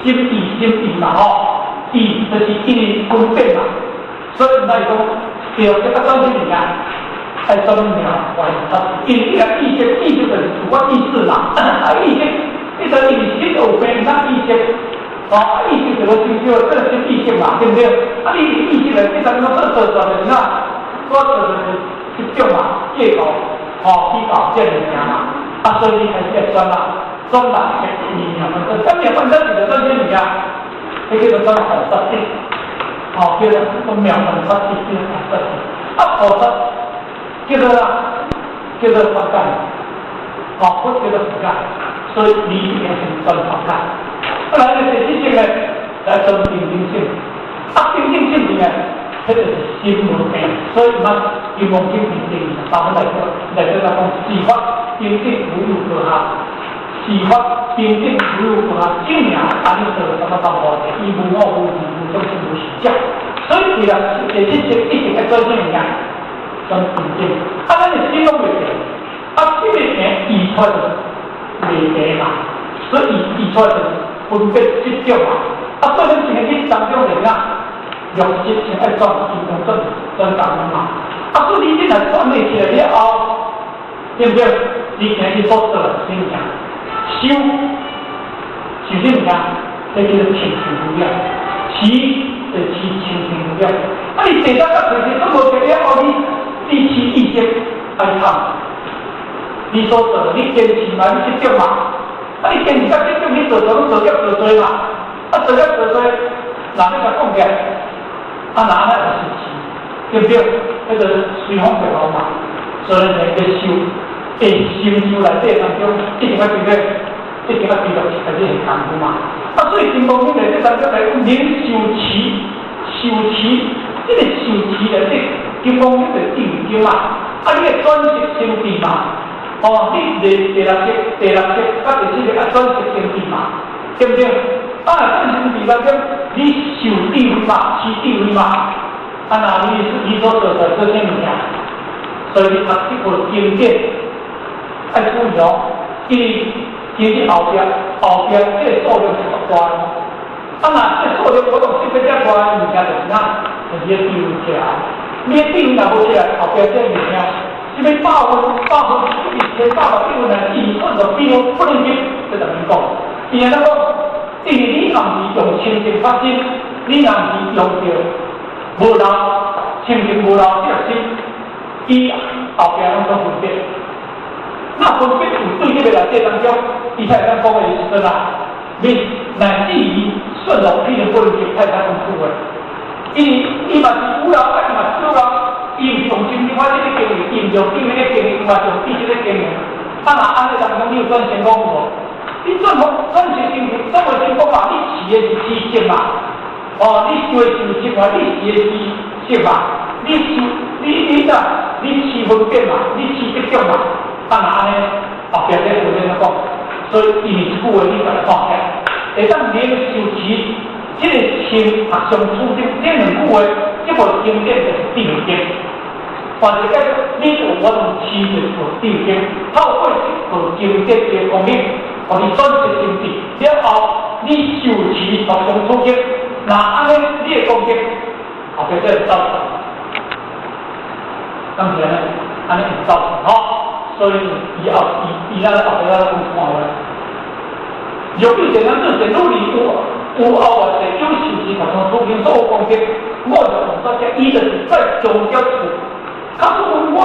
S1: 心意心意嘛吼，意就是因為分別嘛，所以毋知講第六識啊轉啥物件？愛轉命觀察，因為伊個意識，意識就是自我意識嘛，啊意識，你說因為心有病，咱意識，哦，意識就無清楚，這是意識嘛，對毋對？啊，你意識來，你當做做做就是哪？我做就是執著嘛，計較，吼，比較這物件嘛，啊，所以你開始愛轉啦，轉啦，物件嘛，轉命觀察就是轉啥物件？彼叫做轉菩薩智，吼，叫做妙觀察智，叫做菩薩智，啊，菩薩。叫做啥？叫做法界，哦，佛叫做法界，所以你一定是轉法界。啊，來個第七識呢，來轉定定性，啊，定定性呢，彼就是心無病，所以咱金剛經是第二十三來講，來講來講，是法平等無有高下，是法平等無有高下，正名安尼做什麼當無，伊無我無自無眾生無寿者，所以其實第七識一定愛轉啥物件？轉平等，啊，咱的心攏袂變，啊，心袂變，意出來就是袂變嘛，所以意出來就是分別執著嘛，啊，所以咱今日去當中就是啥？用心先愛轉，用轉轉當嘛，啊，所以你若轉袂起來了後，對毋對？你今日所做的啥物件？修，修啥物件？這叫做清淨無了，持就持清净点。啊，你第三个提提都无特别哦，你持意识爱参。你所做的，你坚持嘛，你执着嘛。啊，你坚持甲执著，你做做拢做业做济嘛。啊，做业做济，人要共讲起来，啊，那按呢就是持，对不对？彼个随风就好嘛。所以呢，在修，在成就内底当中，一定爱记得，一定爱记得是这个功夫嘛。啊，所以金刚经内底当中来讲，能修持，修持，这个修持内底，金刚经就定经嘛。啊，你会转识成智嘛？哦，你第六识、第六识，甲第七识啊，转识成智嘛，对不对？啊，转成智当中，你修智慧嘛，持智慧嘛。啊，那你所做的这些物件，所以你读这部经典，爱注意哦，因为其实后壁后壁这个数量是足大哦。啊，若这数量活动特别遮大的物件就是啥？就是你的智慧起来，你的智慧若无起来，后壁这个物件，什物百分百分一千百万比分来计算就比分不能入，这就免讲。伊安怎讲？因为你若毋是用清净发心，你若毋是用著无漏清净无漏这个心，伊后壁拢总分别。那分别有对这个内底当中，伊才会当讲的时阵啊，你乃至于顺路彼个不能太太讲出话，因为伊嘛是有漏，啊伊嘛是有漏，伊毋是用清净法这个经营，伊毋是用智慧咧经营，伊嘛是用知识咧经营。啊，若按呢当中，你有转成功无？你转转成成转袂成功嘛？你持的是知识嘛？哦，你修的是识嘛？你持的是识嘛？你修你你啥？你持分别嘛？你持执著嘛？啊，若按呢，后壁这有安怎讲？所以因为这句话你共看起来，会当能修持这个心啊，相处的这两句话，这部经典就是智慧经。凡是讲你有法度持就做智慧经，透过这部经典的功能，予你转识成智，了后你修持学相处经，若按呢，你的功德后壁才会造成。当然呢，按呢会造成吼。所以以后伊伊咱后壁咱讲看话，若比善男子善女儿有有后啊，有修持学相处经所有功德，我就讲说这伊就是在强调处。假使我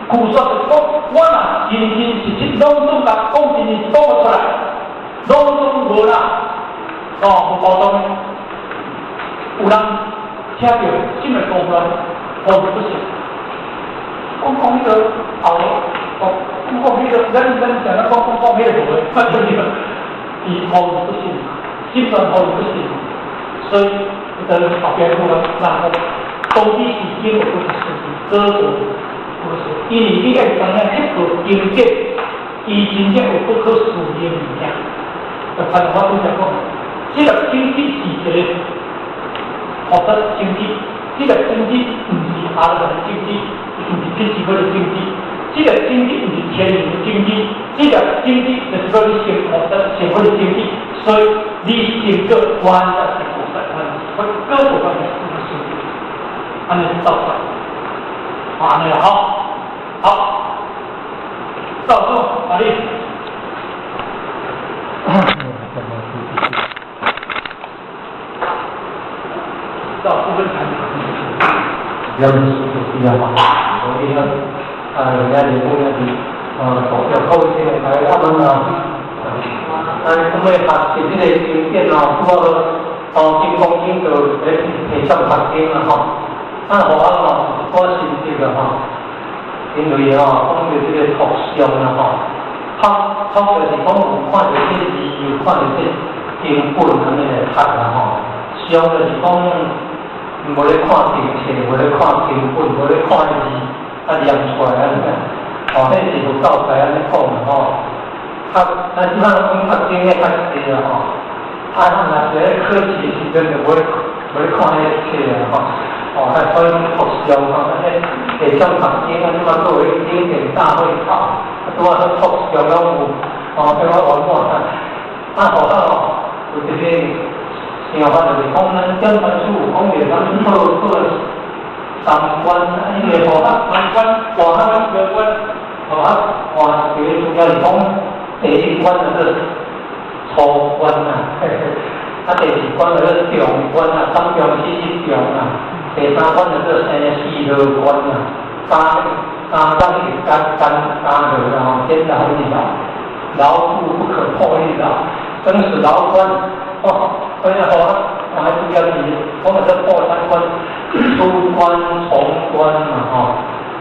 S1: 若据说就是讲，我若真真实实拢总甲讲真真讲出来，拢总无啦，哦，无包装的，有人听著心会高兴，高兴不行。讲讲彼个后，讲讲彼个，咱咱常常讲讲讲彼个无的，反正伊伊好不信，心存好不信，所以伊就后壁讲啦，人讲到底是经不是是果不是，因为你爱知影这部经典，伊真正有不可思议的物件。就反正我拄才讲，这个经典是一个获得经典，这个经典毋是阿罗汉的经典，毋是辟支佛的经典，这个经典毋是天人的经典，这个经典就是讲你成获得成佛的经典，所以你成个完全是菩萨，完全各部分是不是？按呢造出来，按呢好，好，造出哪里？造部分产品。
S11: 要是比较好，所以呢，人家员工呢，投票扣钱来他们呢，啊，咁么学习这个经典哦，拄好哦，金刚经就咧提倡读经啦吼，啊，予我吼一寡心得啦吼，因为吼讲著这个图像啦吼，读读就是讲有看著这字，有看著这经本按呢来读啦吼，像就是讲。无咧看经册，无咧看经本，无咧看字，啊念出来按呢，哦，彼是佛教界按呢讲的吼。读，咱这摆讲读经咧较济啦吼，啊，若是咧考试时阵就无咧无咧看彼个册啦吼。哦，啊，所以讲图像吼，咱咧下昼读经啊，这摆阁有经典大会考，啊，拄仔好图像拢有，哦，彼个圆满啊，啊，予咱吼有一个。想法就是讲，咱点传师有讲著，咱做做三观，因为佛学
S1: 三观、
S11: 佛学、
S1: 二观，
S11: 佛学换一个主要是讲第一关就是初关啊，
S2: 啊，第二關叫做中觀啊，三中四一中啊，第三關叫做生死樂觀啊，加加咱是加加加落啦吼，天牢地牢，牢固不可破的牢，生死牢關，哦，所以吼，啊，主要是講的這破三關，出關重關嘛吼，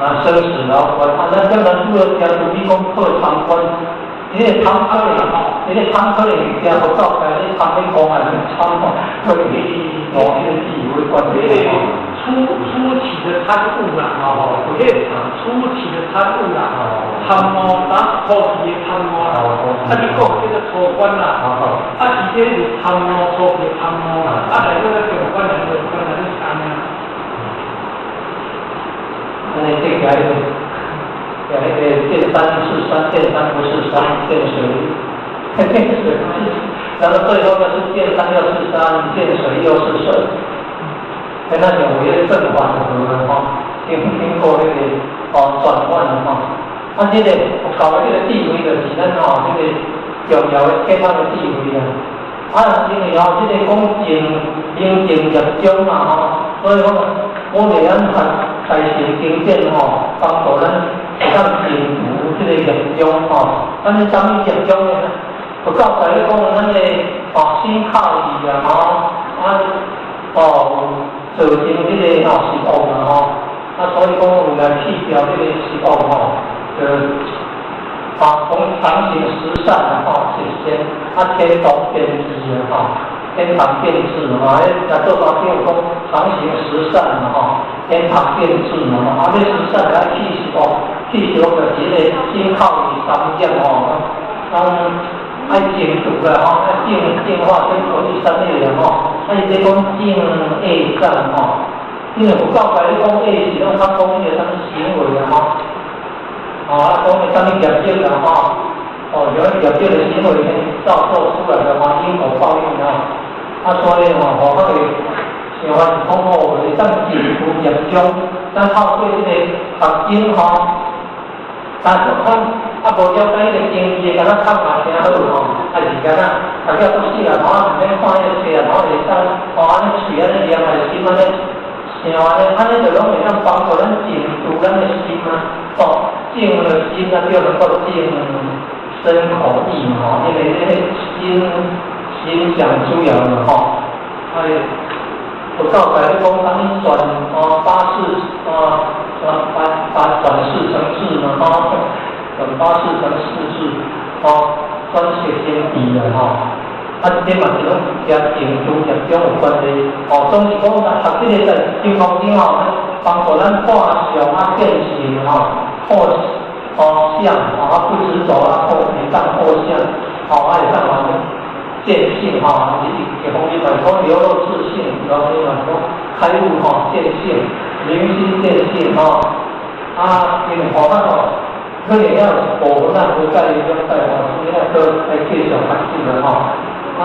S2: 啊，生死牢關，啊，咱這咱主要聽主你講破三關。你個參可能吼，你個參可能驚佛教界，你參咧講啊，參吼，會攞迄個智慧關係。
S1: 初期的參悟啦，哦，有迄個初期的參悟啦，參悟打初期的參悟啦，啊，你講叫做初關啦，啊，而且是參悟初期參悟啦，啊，來個中關來個關來個三啊。
S2: 安尼這個。那個見山是山，見山不是山，見水，見水不是，然後最後又是見山又是山，見水又是水。跟那種有些正反合的吼，經過那個哦轉換的吼。啊，這個搞的這個智慧就是咱吼這個重要的天上的智慧啊。啊，因為吼這個講淨寧靜業障嘛吼，所以講我哋咱學大乘經典吼，幫助咱。會當淨除這個業障吼，咱是啥物業障呢？佛教在咧講，咱的哦心口意啊吼，啊哦造成這個吼十惡啊吼，啊所以講有來去掉這個十惡吼，就啊講常行十善啊吼，是先啊天道變智啊吼，天堂變智嘛，迄若做大長講常行十善嘛吼，天堂變智嘛，啊欲十善來去十惡。去掉就是這個心口意三業吼，咱愛淨除啦吼，愛淨淨化這口意三業啦吼，啊伊這講淨惡障吼，因為佛教界咧講惡是攏較講迄個啥物行為啦吼，哦啊講的啥物業績啦吼，哦像業績的行為造作出來的嘛，因果報應吼，啊所以吼，吼較會想法是講吼，會當淨除業障，咱透過這個學經吼。但是講啊，無了解彼個經義，敢若看嘛誠好吼，啊是敢若大家都死啊，吼，毋免看彼個冊啊，吼會當吼按呢喙按呢念啊，心按呢想按呢，按呢就攏會當幫助咱淨除咱的心啊，哦，淨了心啊，就能夠淨身口意嘛，吼，因為這個心心想主要嘛，吼，哎，佛教界咧講啥物轉哦八識哦。八八轉世成智嘛，吼，轉八識成四智，吼，轉識成智啦，吼。啊，這嘛是攏佮淨除業障有關係，哦，總是講學這個在金剛經吼，幫助咱破相啊變形吼，破哦相，啊不執著啊破會當破相，吼啊會當嘛見性吼，一方面嘛是講流露自性，一方面嘛是講開悟吼見性。明心見性吼，啊，因為吼咱吼，可能要部分咱無在意種在吼，所以咱閣來繼續學習啦吼。啊，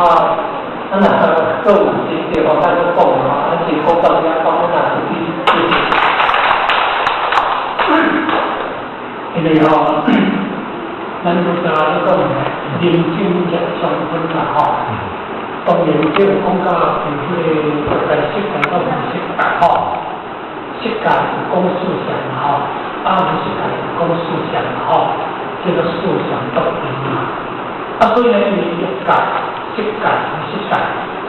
S2: 咱若閣有心得吼，咱閣講吼，咱先講到遮，講咱若出去。
S1: 因為吼，咱拄才咧講人生業相分啦吼，當然這個講到是彼個在色界到無色界吼。色界有講四相嘛吼，啊無色界有講四相嘛吼，這個四相獨定嘛。啊，所以呢，因為欲界、色界、無色界，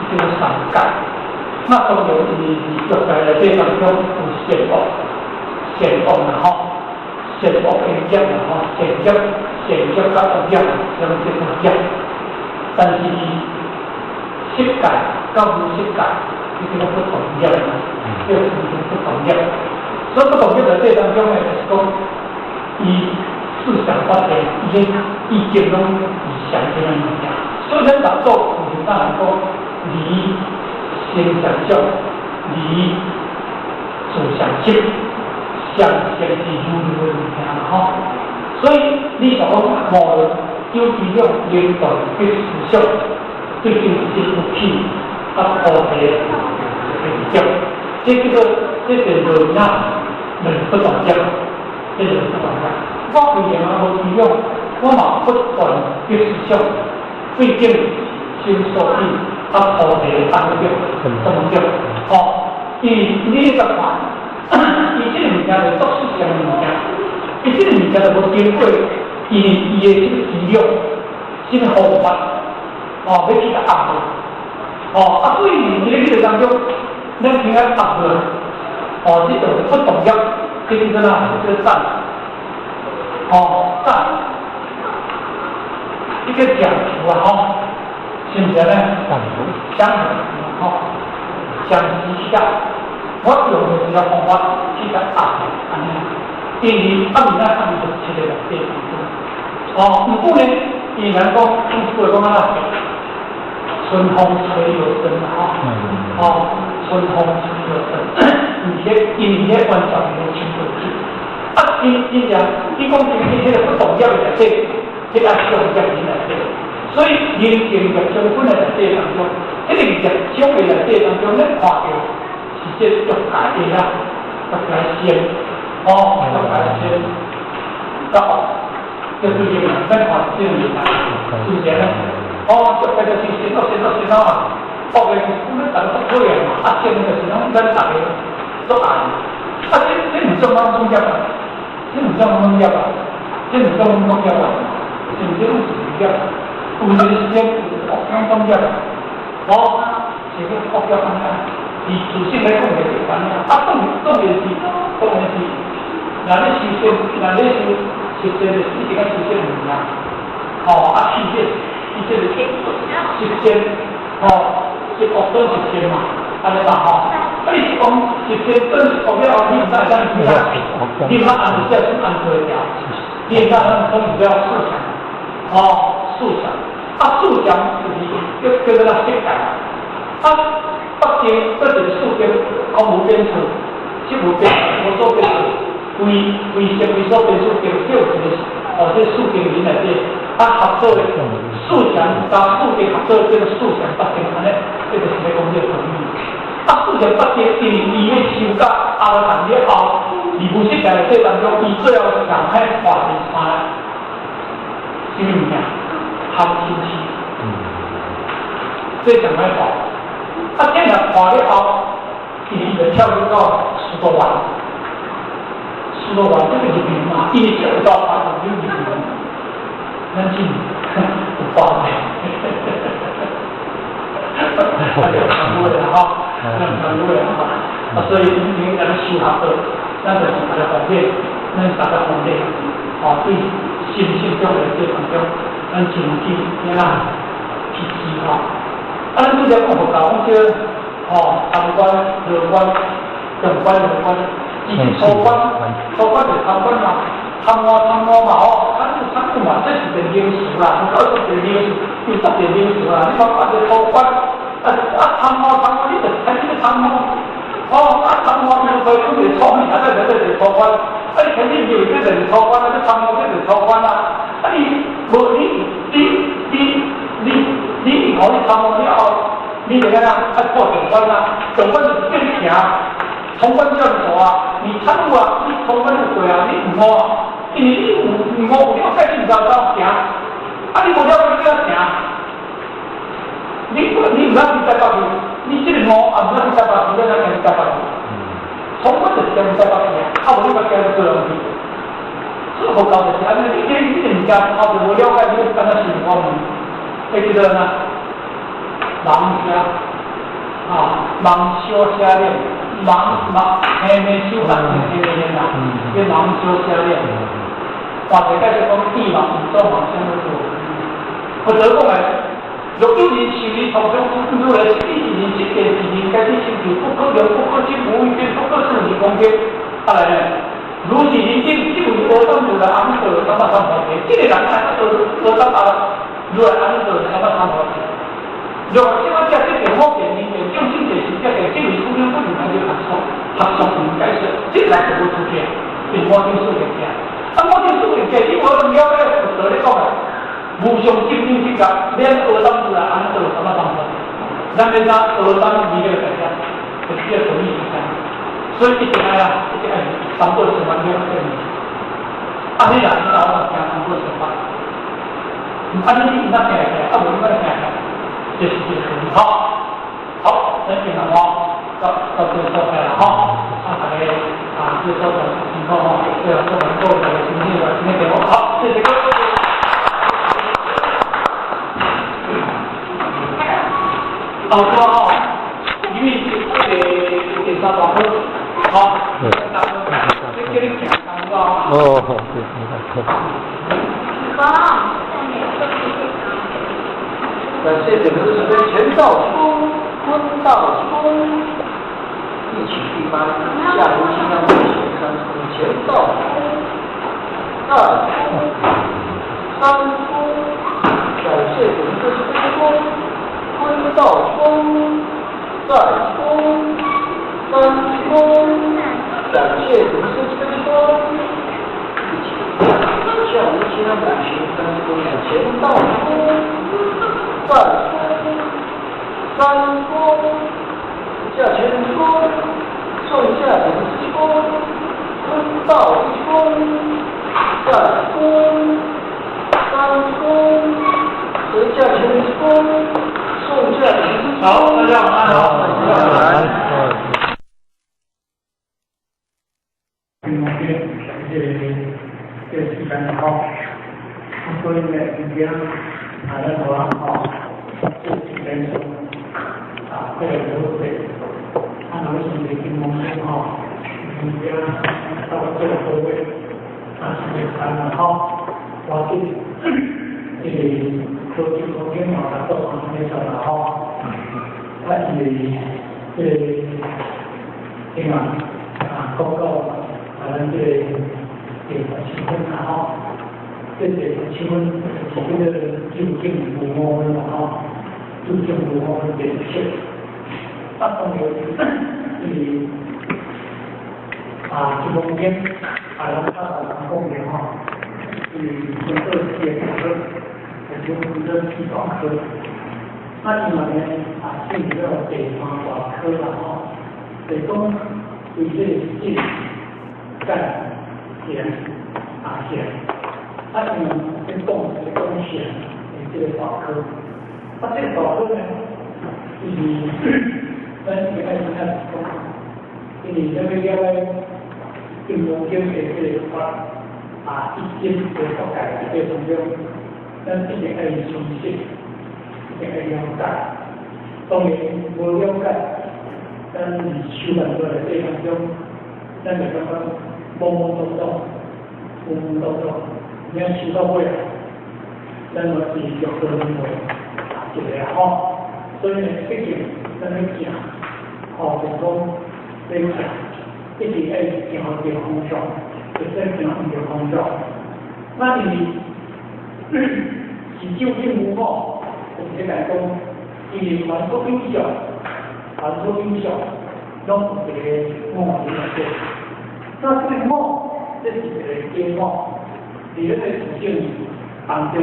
S1: 這個三界。那當然，伊欲界內底當中有善惡，善惡嘛吼，善惡的業嘛吼，善業、善業佮惡業，兩這種業。但是色界佮無色界，這個不同業嘛，這個完全不同業。所以不同業內底當中呢，就是講，伊思想發展，伊的意見攏是相這個物件。所以咱六祖有當來講，離心相續，離自相續，相續是如如的物件嘛吼。所以你想講無有這種靈動的思想，對境是有起啊菩提的對，這叫做這是輪啊，輪不動業，這輪不動業。我雖然啊無滋養，我嘛不斷的思想，對境心所起，啊菩提安尼对，对毋对？吼，伊你咧看，伊這个物件就作思想的物件，伊這个物件就無經過伊伊的這個思量，這个方法，哦，欲去共壓落，哦，啊，所以佇咧彼个當中，咱聽啊壓落，哦，這就是不動業，這個叫啥？這個讚，哦，讚，這個講求啊，吼，是毋是按呢？講求，吼，講之下，我用的一個方法去共壓落，按呢，因為啊，物咱啊，就七個內底當中，哦，毋過呢，伊人講，用這句話講啊，春風吹又生吼，哦，春風吹又生，毋是，因為遐完全無清楚去。啊，真真正，你講真迄個不動業的內底，彼個上業的內底，所以人情業相分的內底當中，彼個業障的內底當中，咱看著是這欲界的啦，欲界善，哦，欲界善，甲惡，這對應咱看這個物件，是毋是按呢？哦，欲界就是善惡善惡善惡嘛，惡的就是咱逐个足討厭嘛，啊善的就是攏咱逐个足愛，啊這這毋算攏總業啊，這毋算攏總業啊，這毋算攏總業啊，是毋是攏是業？有一個善，有惡攏總業，哦，是去惡業按呢？以自性來講就是按呢，啊當當然是，當然是，若你修善，若你修修善就是一定愛修這個物件，哦，啊去這去這個十善，哦，十惡轉十善嘛，按呢吧吼。啊，你是講十善轉十惡了後，你毋知會當去哪？你毋捌按這是按錯條，你毋捌按講是了四禪，哦，四禪，啊四禪就是叫叫做色界，啊北經閣一個四境，空無邊處，識無邊，無所邊處，非非色非所邊處境，這有一個哦，這四境裡內底，啊合做的四禪佮四境合做叫做四禪八定，按呢，這就是咧講這個道理。啊，四禪八定，因為伊咧修到阿羅漢了後，佇無色界內底當中，伊最後上海化成啥？啥物物件？貪嗔痴。這上海化。啊，這若化了後，伊就跳入到須陀洹。須陀洹這個入門嘛，因為這有到發就入門。咱真有法咧。啊，就看過啦吼，咱看過啦吼。啊，所以你咱修學的，咱就是大家方便，咱大家方便，吼，對心性中的這當中，咱盡去怎去思考。啊，咱拄才講佛教講這吼，參觀、樂觀、中觀、樂觀，其實初觀，初觀就是參觀嘛，參悟參悟嘛吼，參悟參悟嘛，這是一個名詞啦，佛教說一個名詞，又特別名詞啦。你講啊，這初觀，啊啊參悟參悟，你就是開始參悟，哦，啊參悟伊就可以講一個初物，啊，這這就是初觀，啊你開始以為這就是初觀，啊這參悟這就是初觀啊，啊你無你你你你你以後你參悟了後，你就按怎愛破中觀啊，中觀就是變行，重關叫做啊，你參悟啊，你重關就對啊，你毋悟啊，因為你有毋悟有了解，你毋知怎行，啊你無了解你怎行？你你毋捌去台北去，你這個悟也毋捌去台北去，你怎行去台北去？重關就是行去台北去啊，啊無你捌行去高雄去。所以佛教就是按呢，你這你這個物件後就無了解，你敢若想我問，彼叫做啥？盲聲啊，盲修瞎練，盲盲黑黑修行黑黑啦，叫盲修瞎練。或者解釋講，意盲唔做盲啥物做？佛陀講的，若有人受你從中如來一人一見一人開始成就不可量、不可測、無一邊、不可思議功德。啊來呢，如是人等，這位阿當如來阿彌陀佛三藐三菩提，這個人啊，阿阿當阿如來阿彌陀佛三藐三菩提。若這款這這個五遍、二遍、眾生這是這個，這位師兄不能就學說，學說唔解釋，這個人就無出現，是五頂四境界。啊，五頂四境界，你無了解佛陀咧講的，無上正等正覺，免阿當如來阿彌陀佛三藐三菩提。咱免怎阿當離這個大家，就是這個道理是這樣。所以一定愛啊，一定愛三寶十萬了解。啊，你若你老聽三寶十萬，啊，你你毋捌聽起來，啊，無你捌聽起來。這是這個好，好，咱今日吼到這個所在啦，吼，啊，大家啊，這個所在辛苦吼，對啊，做完各位大家辛苦了，今日好，謝謝各位。好，哦，因為這個第三大科，好，大科，這叫你行工作。
S10: 哦，好，第三大科。
S11: 感謝整個是跟乾道風、坤道風一起第八，下無金剛不顯三乾道風、二風、三風，感謝整個是跟風、坤道風、再風、三風，感謝整個是跟風一起下無金剛不顯三風，乾道風。再風，三風，下乾風，上下等之風，坤道一風，再風，三風，得下乾風，上下等之風。
S1: 好，大家晚安。好，
S10: 晚安。
S3: 這個時間吼，所以呢，今天啊，咱話吼。人生啊，這個都對。啊，若是伫金剛經吼，今天到這個各位啊，是看吼，我對這個考金剛經嘛，來做安尼做啦吼。啊，因為這個經啊，啊，講到啊，咱這個第十七分啦吼，這第十七分是這個究竟無我啦吼。究竟無我的第七，啊，當然，因為啊，這方面啊，咱較早人講的吼，是分做四個科，就分做四大科。那另外呢，啊，进入到第三大科啦吼，就是講對這個性、感、行、啊行，啊，因為講是講行的這個大科。啊，這個大科呢，就是咱一開始講，因為咱要了解金剛經的這個法，啊，一經的國界內底當中，咱一定愛熟悉，一定愛了解。當然無了解，咱修行落內底當中，咱就感覺懵懵懂懂、懵懵懂懂，你看修到尾，咱嘛是六道輪迴。一個吼，所以呢，畢竟咱咧行，吼，就講咧行，一定愛行對方向，會使行毋對方向。那因為是究竟無我，就是來講，因為凡所有相，凡所有相，攏有一個我佇內底。那這個我，這是一個假我，佇咱的自性當中，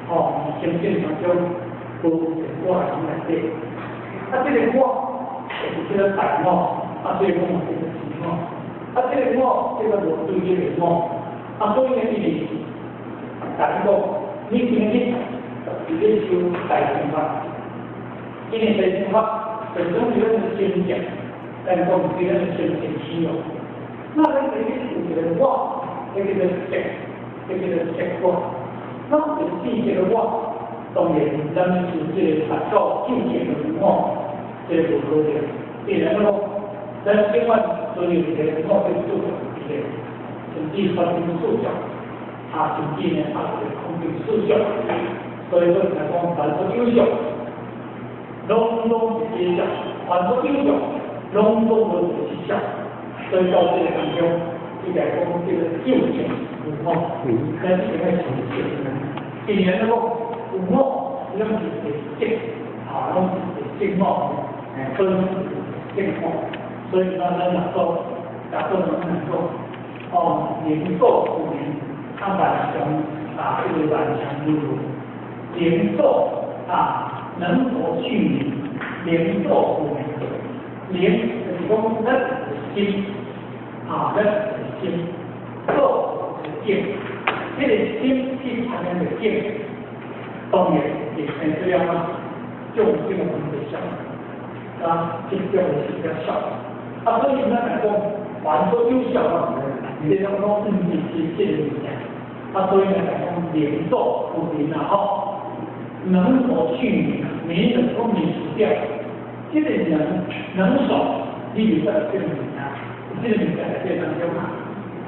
S3: 吼，佇心性當中。無一個我佇內底，啊，這個我就是叫做大我，啊，這個我叫做小我，啊，這個我叫做無對立的我，啊，所以呢，伊是甲你講，你今日是咧修大乘法，因為大乘法就等於咱的心境，咱講是咱的心境起哦。那咱這裡有一個我，這叫做識，這叫做識我，那有四個我。當然，咱是這個達到究竟的無我，這個無可能。既然講，咱永遠都有一個我去做一個，甚至發生思想，啊，甚至呢，啊，一個空性思想。所以說來講，凡所有相，攏總是假象；凡所有相，攏總無是實相。所以到這個當中，伊來講這個究竟無我，咱是應該相信。既然講，有我，攏是一個識，啊，攏是一個識我，分識我，所以咱咱若講，若講咱講，哦，寧做苦明，啊，萬象啊，這個萬象如如，連做啊，能否具名，連做苦明，連就是講咱心，啊，咱心，做是境，這個心去產生的境。當然會生出了嘛，
S1: 众生的问题小，啊，集中的时间少。啊，所以咱来讲，凡所有相啊，这种拢毋是真实的物件。啊，所以来讲，能所有名啊，吼，能所去名，名的都免除掉。这个能能所，你就得这个物件，这个物件在这当中啊，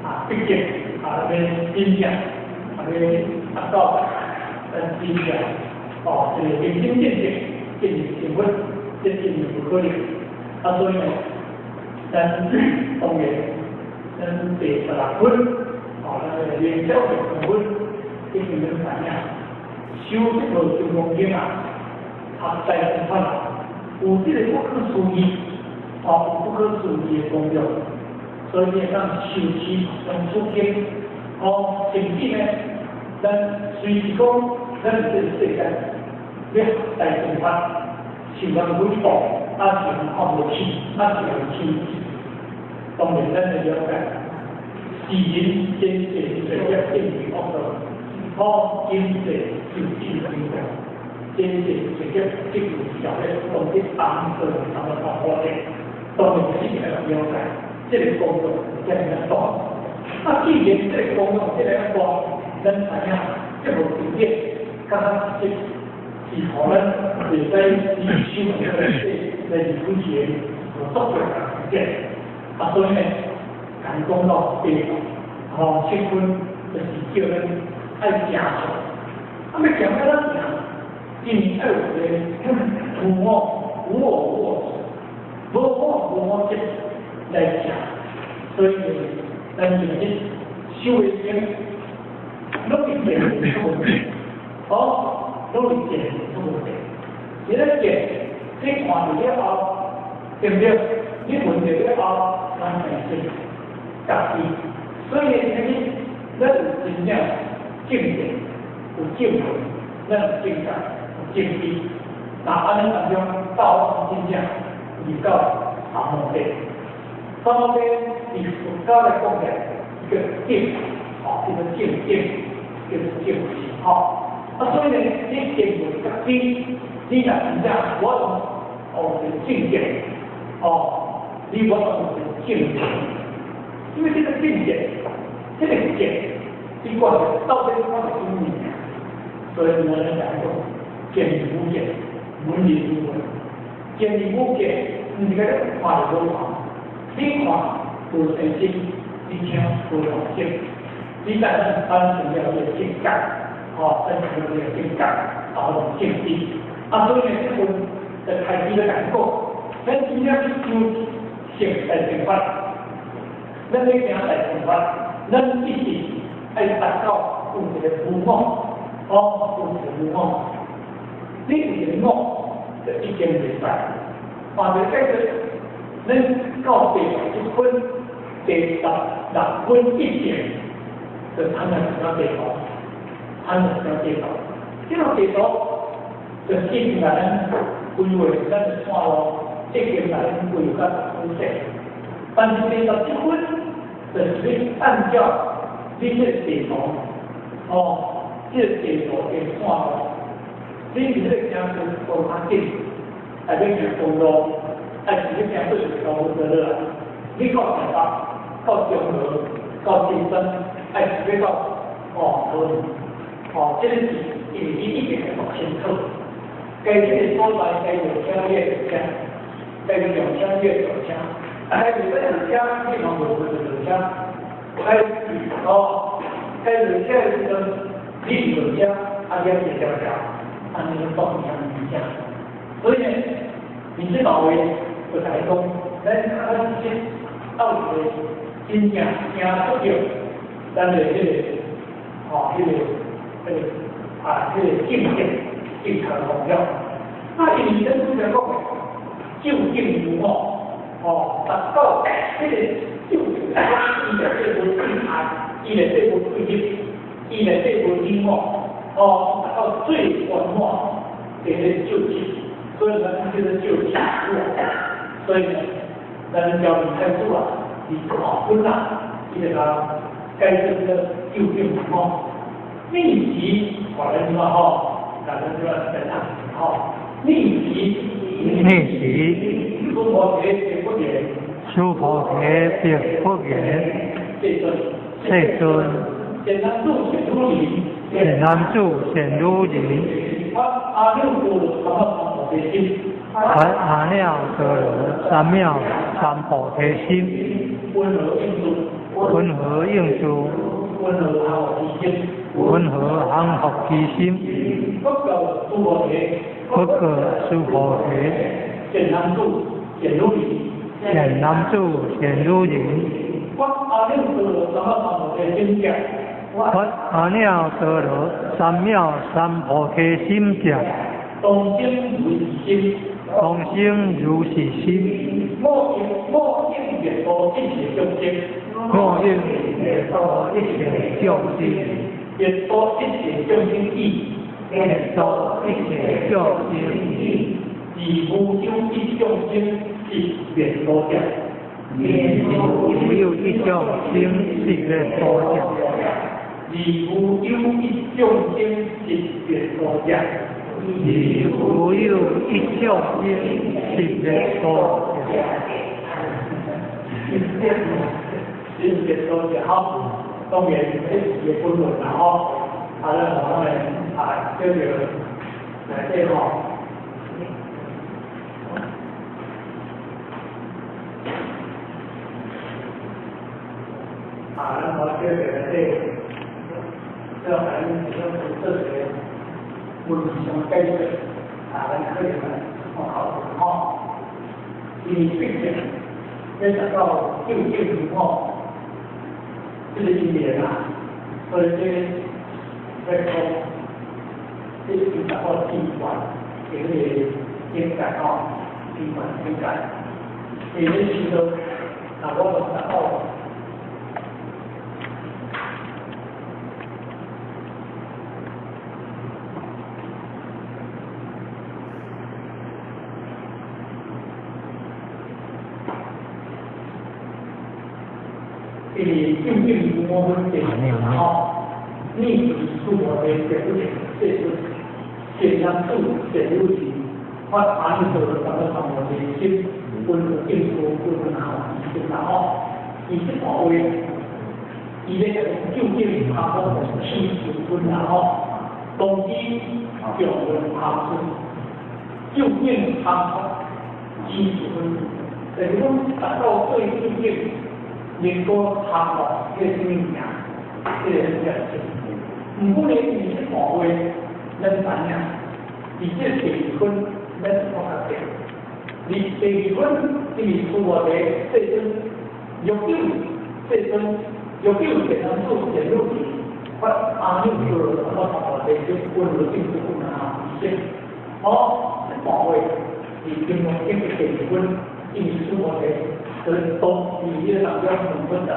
S1: 啊，毕竟啊，那个真正啊，那个达到咱真正哦，这个明心见性，见性成佛，这真是不可能。啊，所以呢，咱当然，咱第十六分，哦，咱个灵巧十分，已经能知影，修这个金刚经啊，学在正法，有这个不可思议，哦，不可思议的功用，所以你会当受持用出经，哦，甚至呢，咱随时讲，咱这个世间，要学大乘法，受人诽谤，啊是人看无起，啊是人轻视。当然，咱会了解，世人前世罪业定为恶道，哦，今世受尽经过，前世罪业积有小的，当去帮助他们放火的，当然是会了解，这个功用这么大。啊，既然这个功用这么大，咱知影这部经典，刚刚是是予咱袂使以修这个来离开前有作用的经典。啊，所以呢，共伊讲到第吼七分，就是叫咱爱行出，啊，欲行欲按怎行？因为爱有一个无我、无我、无我，无我无我执来行，所以咱今日修的经，拢是见出问题，哦，拢是见出问题。你咧见，你看著了后，对不对？你闻著了后，咱会先家己。所以呢，咱有真正正见，有正见，咱有正觉，有正知。那按呢当中，到真正入到三摩地。三摩地伫佛教来讲起来，一个定，吼，叫做正定，叫做正知，吼。啊，所以呢，你见闻觉知，你若真正我哦是正见，哦，你我有正见，因为这个正见，这个见，你看到底看著什么物件？所以咱咧讲讲，见而无见，闻而无闻，见而无见，毋是讲看著无看，你看无生心，你听无动静，你在咱单纯了个境界，哦，单纯了个境界，然后正知。啊，所以呢，这份就开始咧讲讲，咱真正去修成大乘法，咱咧行大乘法，咱必须爱达到有一个无我，哦，有一个无我。你有一个我，就已经袂使。换一个解释，咱到第十一分、第十六分一点，就产生什么地图？产生什么地图？这个地图就已经共咱规划咱的线路，已经共咱规划甲仔细。但是第十七分，就是你按照你这个地图，哦，这个地图的线路，你伫这个行程无较紧，还欲行公路，还是欲行对一条路就好啊。你到台北、到中和、到金山，还是欲到哦桃园，哦，这个是因为你已经会清楚。该这个所在，该落车你会落车，该上车你会上车，啊，该袂使落车，你嘛无就落车。该哦，该落车的时阵，你是落车，啊，你也是条条，按呢当向物件。所以呢，你这老话就来讲，咱这到一个真正行出著咱的这个，吼，这个啊，这个境界。非常重要。那因为咱拄才讲的，究竟无我，哦，达到这个究竟，伊内底无对爱，伊内底无对立，伊内底无你我，哦，达到最圆满的个究竟，所以咱叫做究竟无我。所以呢，咱教明太祖啊，伊考分啊，伊就共解释这个究竟无我。秘籍，看咱怎吼。大家就要在那吼，逆袭，
S10: 逆袭，
S1: 娑婆提别不言，
S10: 娑婆提别不言，
S1: 世尊，
S10: 世尊，
S1: 简单住显如林，
S10: 简单住显如林，
S1: 发阿耨多罗三藐三菩提心，
S10: 发阿耨多罗三藐三菩提心，
S1: 温和应诸，
S10: 温和应诸，
S1: 温和含福其心，
S10: 温和含福其心，
S1: 不可娑婆提，
S10: 不可娑婆提，
S1: 简单住显如林，
S10: 简单住显如林，
S1: 发阿耨多罗三藐三菩提心者，
S10: 发阿耨多罗三藐三菩提心者，
S1: 当生如是心，
S10: 当生如是心，
S1: 莫应莫应灭度一切众生，
S10: 莫应灭度一切众生，
S1: 灭度一切众生意，
S10: 灭度一切众生意，
S1: 而无有一众生是灭度者，
S10: 而无有一众生是灭度者，
S1: 而无有一众生是灭度者，
S10: 而无有一众生是灭度者。
S1: 是灭度者吼，当然这是个本论啦吼，啊，咱讲咧啊，叫做内底吼。啊，咱讲叫做内底，这咱这这个文字上解释，啊，咱可以来看好吼，因为毕竟要达到究竟吼，这个因缘啊，所以这在讲，这是达到地缘的那个境界吼，地缘境界，因为时阵，啊，我们达到。因为究竟无我分别，吼，逆是出我的结不这是显然住显如是，发阿耨多罗三藐三菩提心，温和净土，温和好，是啦吼。伊这段话，伊咧讲究竟阿婆起自分啦吼，当今叫文阿孙，究竟阿婆起自分，就是讲达到最究竟。能够参悟这个什么物件，这个很了解。毋过呢，伊这段话，咱知影，伫这第二分，咱看较清。伫第二分，因为出我的世尊，欲救世尊，欲救世人主显入去，发阿耨多罗三藐三菩提心，温和净土分啊，是。哦，这段话伫金刚经的第二分，因为出我的。就是当伫彼个当中两分的，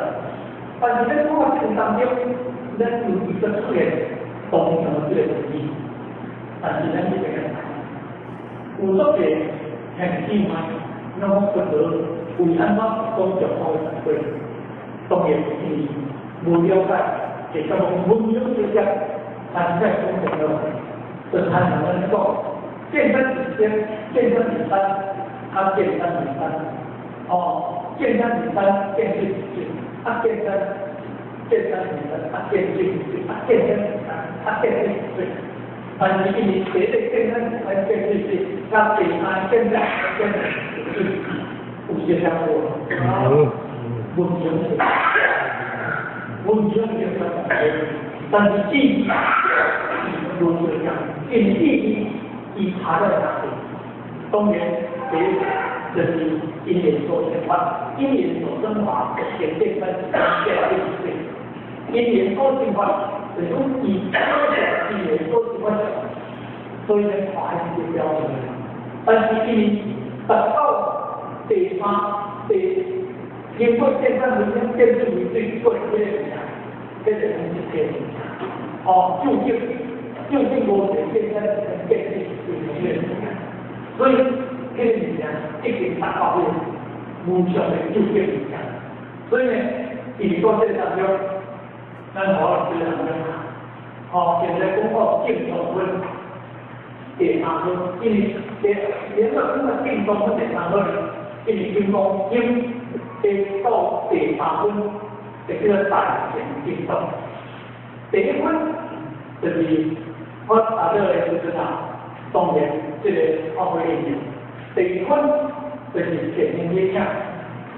S1: 但是咱讲这个当中，咱有一个出现当什么这个问题，但是咱这个有足济兄弟姊妹，拢讲不得为按怎讲状况的会，当然是无了解，会感觉文章直接，但是在讲重要，就参像咱讲，见山是山，见山是山，啊见山是山。哦，见山是山，见水是水，啊见山，见山是山，啊见水是水，啊见山是山，啊见水是水。但是因为第一个见山是山，见水是水，甲第三见山见水是水，有些相无？无相无相就但是记忆无相，因为记忆伊查在哪里？当然，第一就是因缘所生法，因缘所生法，显现三变变水。因缘所生法，就是讲以因缘所生法，所以呢，看是个标准。但是因为达到第三、第经过见山为山，见水为水，过这个物件，这个东西这个物件。哦，究竟究竟无见见山见水是这个物件，所以。这个物件已经达到迄个无上的究竟物件，所以呢，伫讲这个当中，咱好这个当中，哦，现在讲到净土分第三分，因为第连个这个定宗分第三分，因为金刚经第到第三分，就叫做大乘定宗。第一分就是我达到的时阵啊，当然这个发挥应用。第二分就是前面咧请，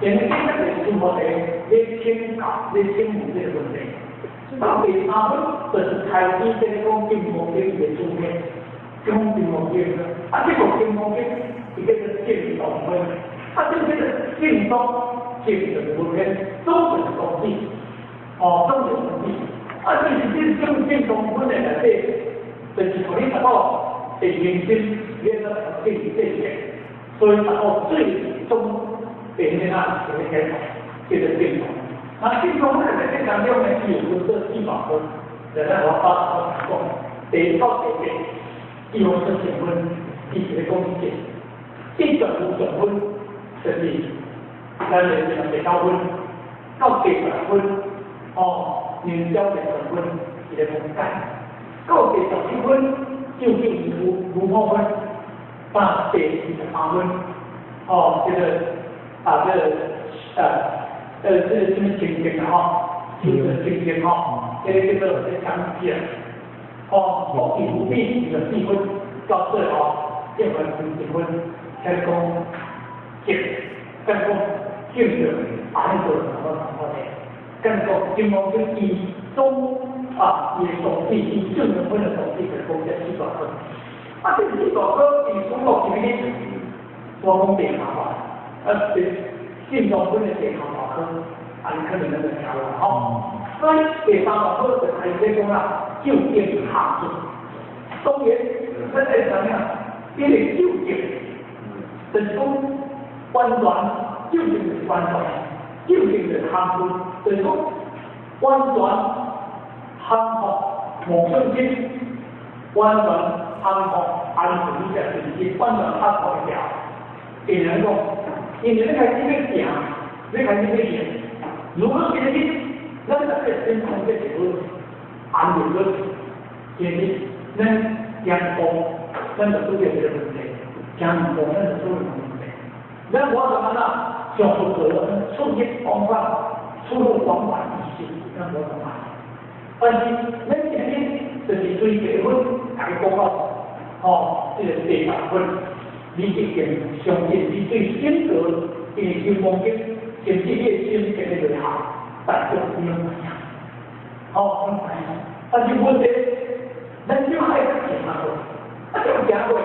S1: 前面请就是全部在咧请教、咧请问这个问题。到第三分就是开始这个讲金刚经的主题，讲金刚经。啊，这个金刚经伊叫做正宗分，啊，这个正宗正就是无偏，宗就是宗旨，哦，宗就是宗旨。啊，这是这种正宗分的内底，就是互你达到会认真，你个正正见，所以达到最终的那个解脱，叫做正宗。那正宗分的内底当中呢，伊有分做四大分，来咱我把讲，第一到第八，伊有分成分。伊是咧讲这，第十五十分就是咱的第九分到第十分，哦，年交第十分是咧讲解，到第十一分究竟如如何分，到第23分，哦，这个啊，这个这个什么情形啊？吼，就是情形吼，这个叫做这讲解，哦，国际无比24分，到最后。结婚结婚，才讲结，再讲见着爱做什么什么的，更讲金刚经伊总啊，伊的宗旨，伊正分的宗旨就是讲这四大科。啊，这四大科伊讲到前面，我讲第三大，啊，这正宗分的第三大科，啊，你可能那个听无吼。所以第三大科就开始讲啦，究竟下术。当然，咱会知影。因为究竟，就是讲完全，究竟就是完全，究竟就是含分，就是讲完全含服无信心，完全含服安住你这信心，完全含服会了。因为讲，因为你开始要行，你开始要行，如果今日咱若个心控制是好，安住落，今日咱行步。咱就拄著这个问题，行毋过咱就拄著问题。咱我怎么啦？上佛教出入方法，出入方法意识，咱无怎么。但是咱今日就是对结婚，大家讲到，吼，这个第八分，你一定相信你对性格，因为金刚经，甚至你的心格的内涵，大众你拢知影。吼，拢知影。但是问题，咱就爱行过。啊，这个行过，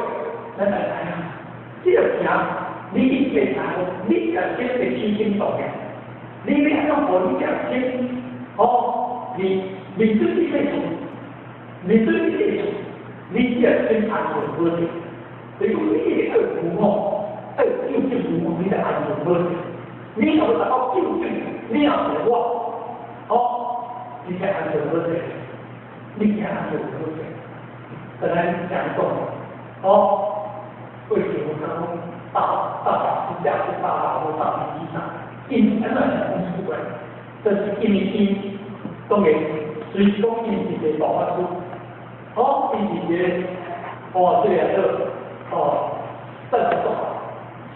S1: 咱来知影，这个行，你一定知影，你若心会起心动念，你要按怎予你这心，哦，你面对你个做，面对你个做，你这心安顺无着，如果你会爱无我，爱究竟无我，你就安顺无着。你若要达到究竟，你若无我，哦，你才安顺无着，你才安顺无着。本来讲讲，哦，为什么讲大大法师家是大大或大比以上？因安怎讲出来？这是因为因当然，虽讲因是一个大法师，哦，因是一个哦，这个叫哦，正道，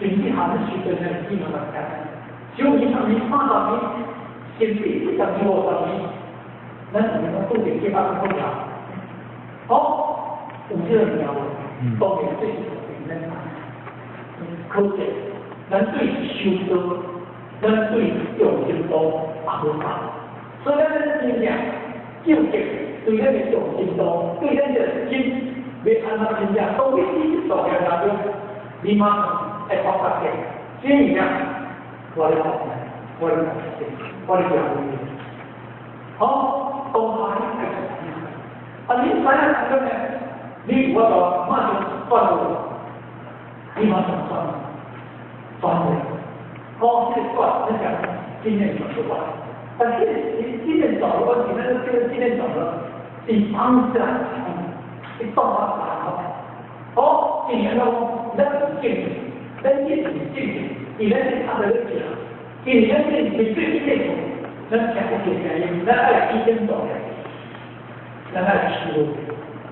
S1: 甚至还是修真的，你慢慢讲，修20年、30年，甚至40年、50年，咱是讲拄着这把困难，哦。有这个苗，当然这是咱可见，咱对修道，咱对用心度也无共，所以咱真正究竟对咱的用心度，对咱的心要按怎真正，当你起心动念当中，你马上爱发觉，这物件我咧讲，我咧讲，我咧讲，好，当下你爱做，啊，你知影当中呢？你有法度马上转落，你马上转，转落。哦，这个转，你讲经验转过来，但是你经验转过来，你那个这个经验转了，是当下，你动啊打哦，经验讲，咱是正，咱一是正，伊咱是他在咧行，因为咱是面对一个咱听不见声音，咱爱起心动念，咱爱思维。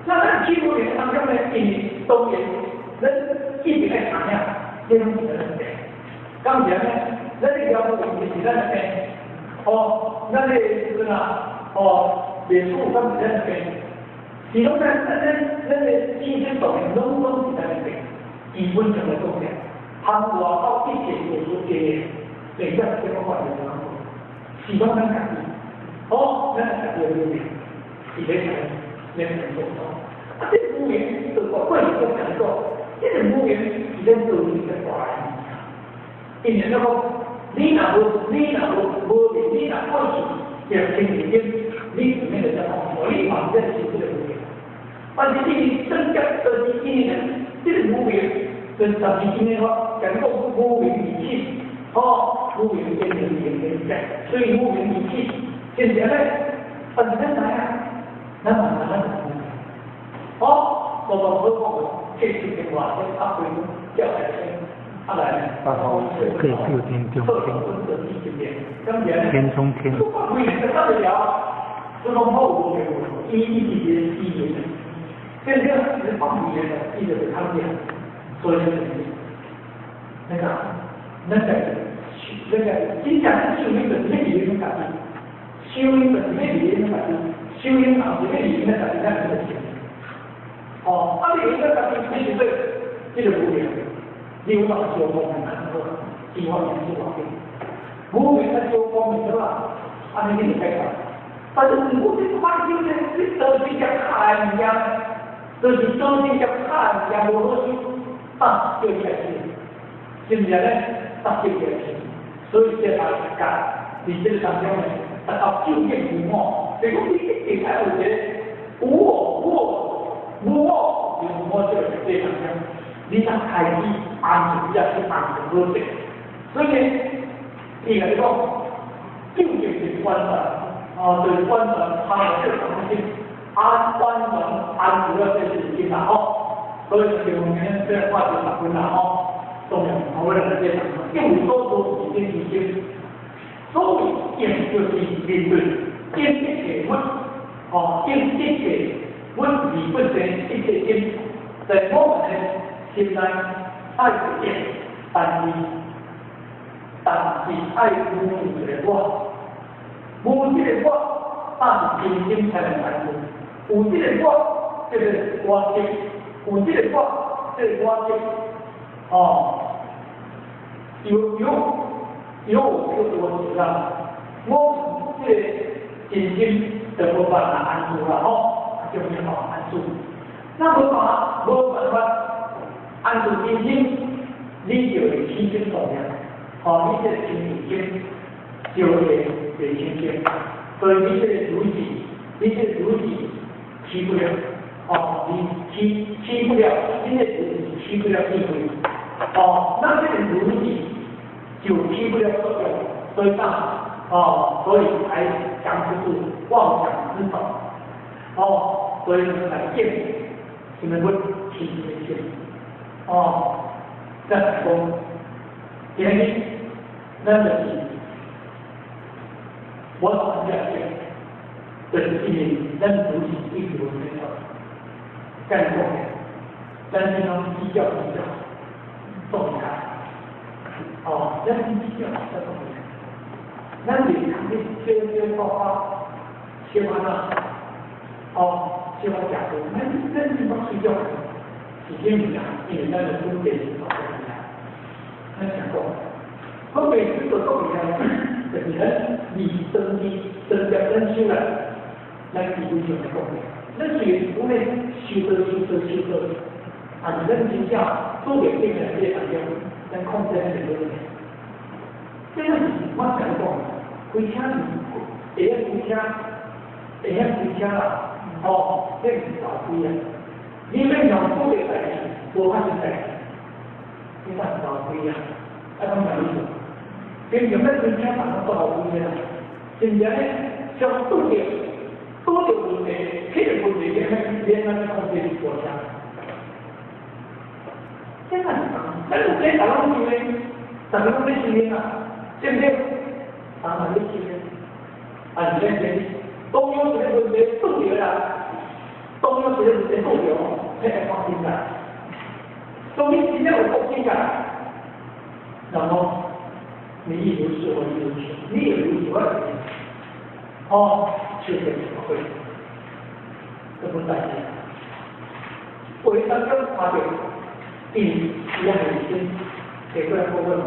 S1: 那咱起舞的当中呢，因为当然，咱一直咧查遐，這攏是咱的病。敢是按呢？咱的業務是咱的病，哦，咱的時陣啊，哦，歷史敢是咱的病？是講咱的精神動力攏是咱的病。基本上來講咧，含外口一切做出的病點，這個法就講，是講咱家己，哦，咱家己的無明是咧啥？咧做到。啊，這個無明就我過去講講，這個無明是咱做一個大的。因為那個你若無，你若無無明，你若過去就清明經，你是那個叫講，你嘛是在修這個無明。但是你增加就是因為這個無明，跟十字經的話，講講無明而起，哦，無明變成明明所以無明而起，是不是呢？但是咱知影，咱嘛知咱是無明。哦，我講好講，這是電話，這阿貴叫來聽，阿來。
S10: 可以六天中天，天中天。
S1: 所以那個、那個、那個，真正修行就是要離咱家己，修行就是要離咱家己，修行也是要離咱家己，咱才會哦，啊，你離咱家己，你是對這個無明，你有法修方便好，修方便修方便，無明啊修方便對吧？啊，你你就解決。但是如果你看修呢，你都是只卡的物件，就是都是只卡的物件無好修，啊，就起來修，是毋是呢？啊，就起來修。所以這大家佇這個當中呢，達到究竟無我。如果你一定愛有一個無我、無我、無我，就無我這個這個當中，你才開始安住，你才去安住好勢。所以呢，伊來講，究竟是觀察，啊，就是觀察他的這個東西，安觀察安住了這是經啦吼。所以就用這話就十分啦吼。當然，我來這講，因為所做是真是所謂見就是面對，見一切物，哦，見一切物而不生一切心，在我們的心內愛見，但是愛無一個我，無這個我，但是真心才能安住。有這個我，這個我執；有這個我，這個我執。哦，有我就知道，我這個真心就無辦法安住啦，吼，就沒辦法安住。那無辦法，無辦法安住真心，你就會起心動念，哦，你這個心已經就會會清净，所以你這個如己，你這個如己起不了，哦，你起不了，你這個如己起不了智慧。哦，那這個如己就起不了作用，所以當哦，所以才講不出妄想之法。哦，所以來見什麼問起什麼心。哦，這樣講，今日咱就是我講這樣，就是因為咱如己一直無變化，這樣講，咱這種比較比較。動起來，哦，咱比較才動起來。咱袂通去小小夸夸，小安怎，哦，小可食过，咱是捌睡觉，是啥物啊？因為咱的分別是大起來。咱想講，分別是做動起來，就是咱離當地當接咱修來，咱基本上來講，咱雖然是講咧修道修道修道，但是咱真正做袂定的這個當中，咱控制咱就好咧。這個是我講講，開車是會曉開車，會曉開車啦，哦，這是道規啊。你欲用做的代誌，無發生代誌，這才是道規啊。啊，講啥意思？平常咱開車，逐個都好規啊。真正咧，像拄著問題，彼個問題免咱控制過程。這個是咱有這逐個攏修煉，逐個攏咧修煉啊，對不對？當然咧修煉，啊是咱這當有一個問題拄著啦，當有一個問題拄著，彼個放心啦。当你真正有国境感，那么你亦如是，我亦如是，你也如是，我也如是。哦，确实会，这不在意。为当中看到，伊伊也是先提过来过问嘛。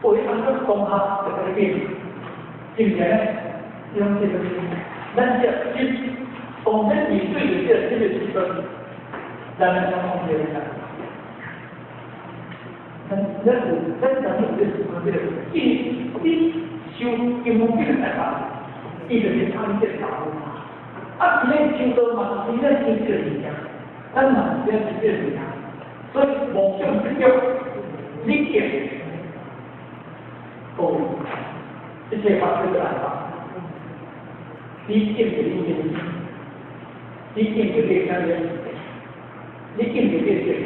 S1: 为当中当下就改变，是毋是呢？用这个，咱这心，当咱面对着这个时阵，咱来讲控制一下。咱有，咱当有这时阵，这个，伊你修金刚经来讲，伊就是参这个道嘛。啊，是咱修道嘛，是咱修这个物件，咱嘛是咱修这个物件，所以梦想执着，你见，够，一切法叫做爱法。你见着你的，你见着你的啥物？你见着你的这个，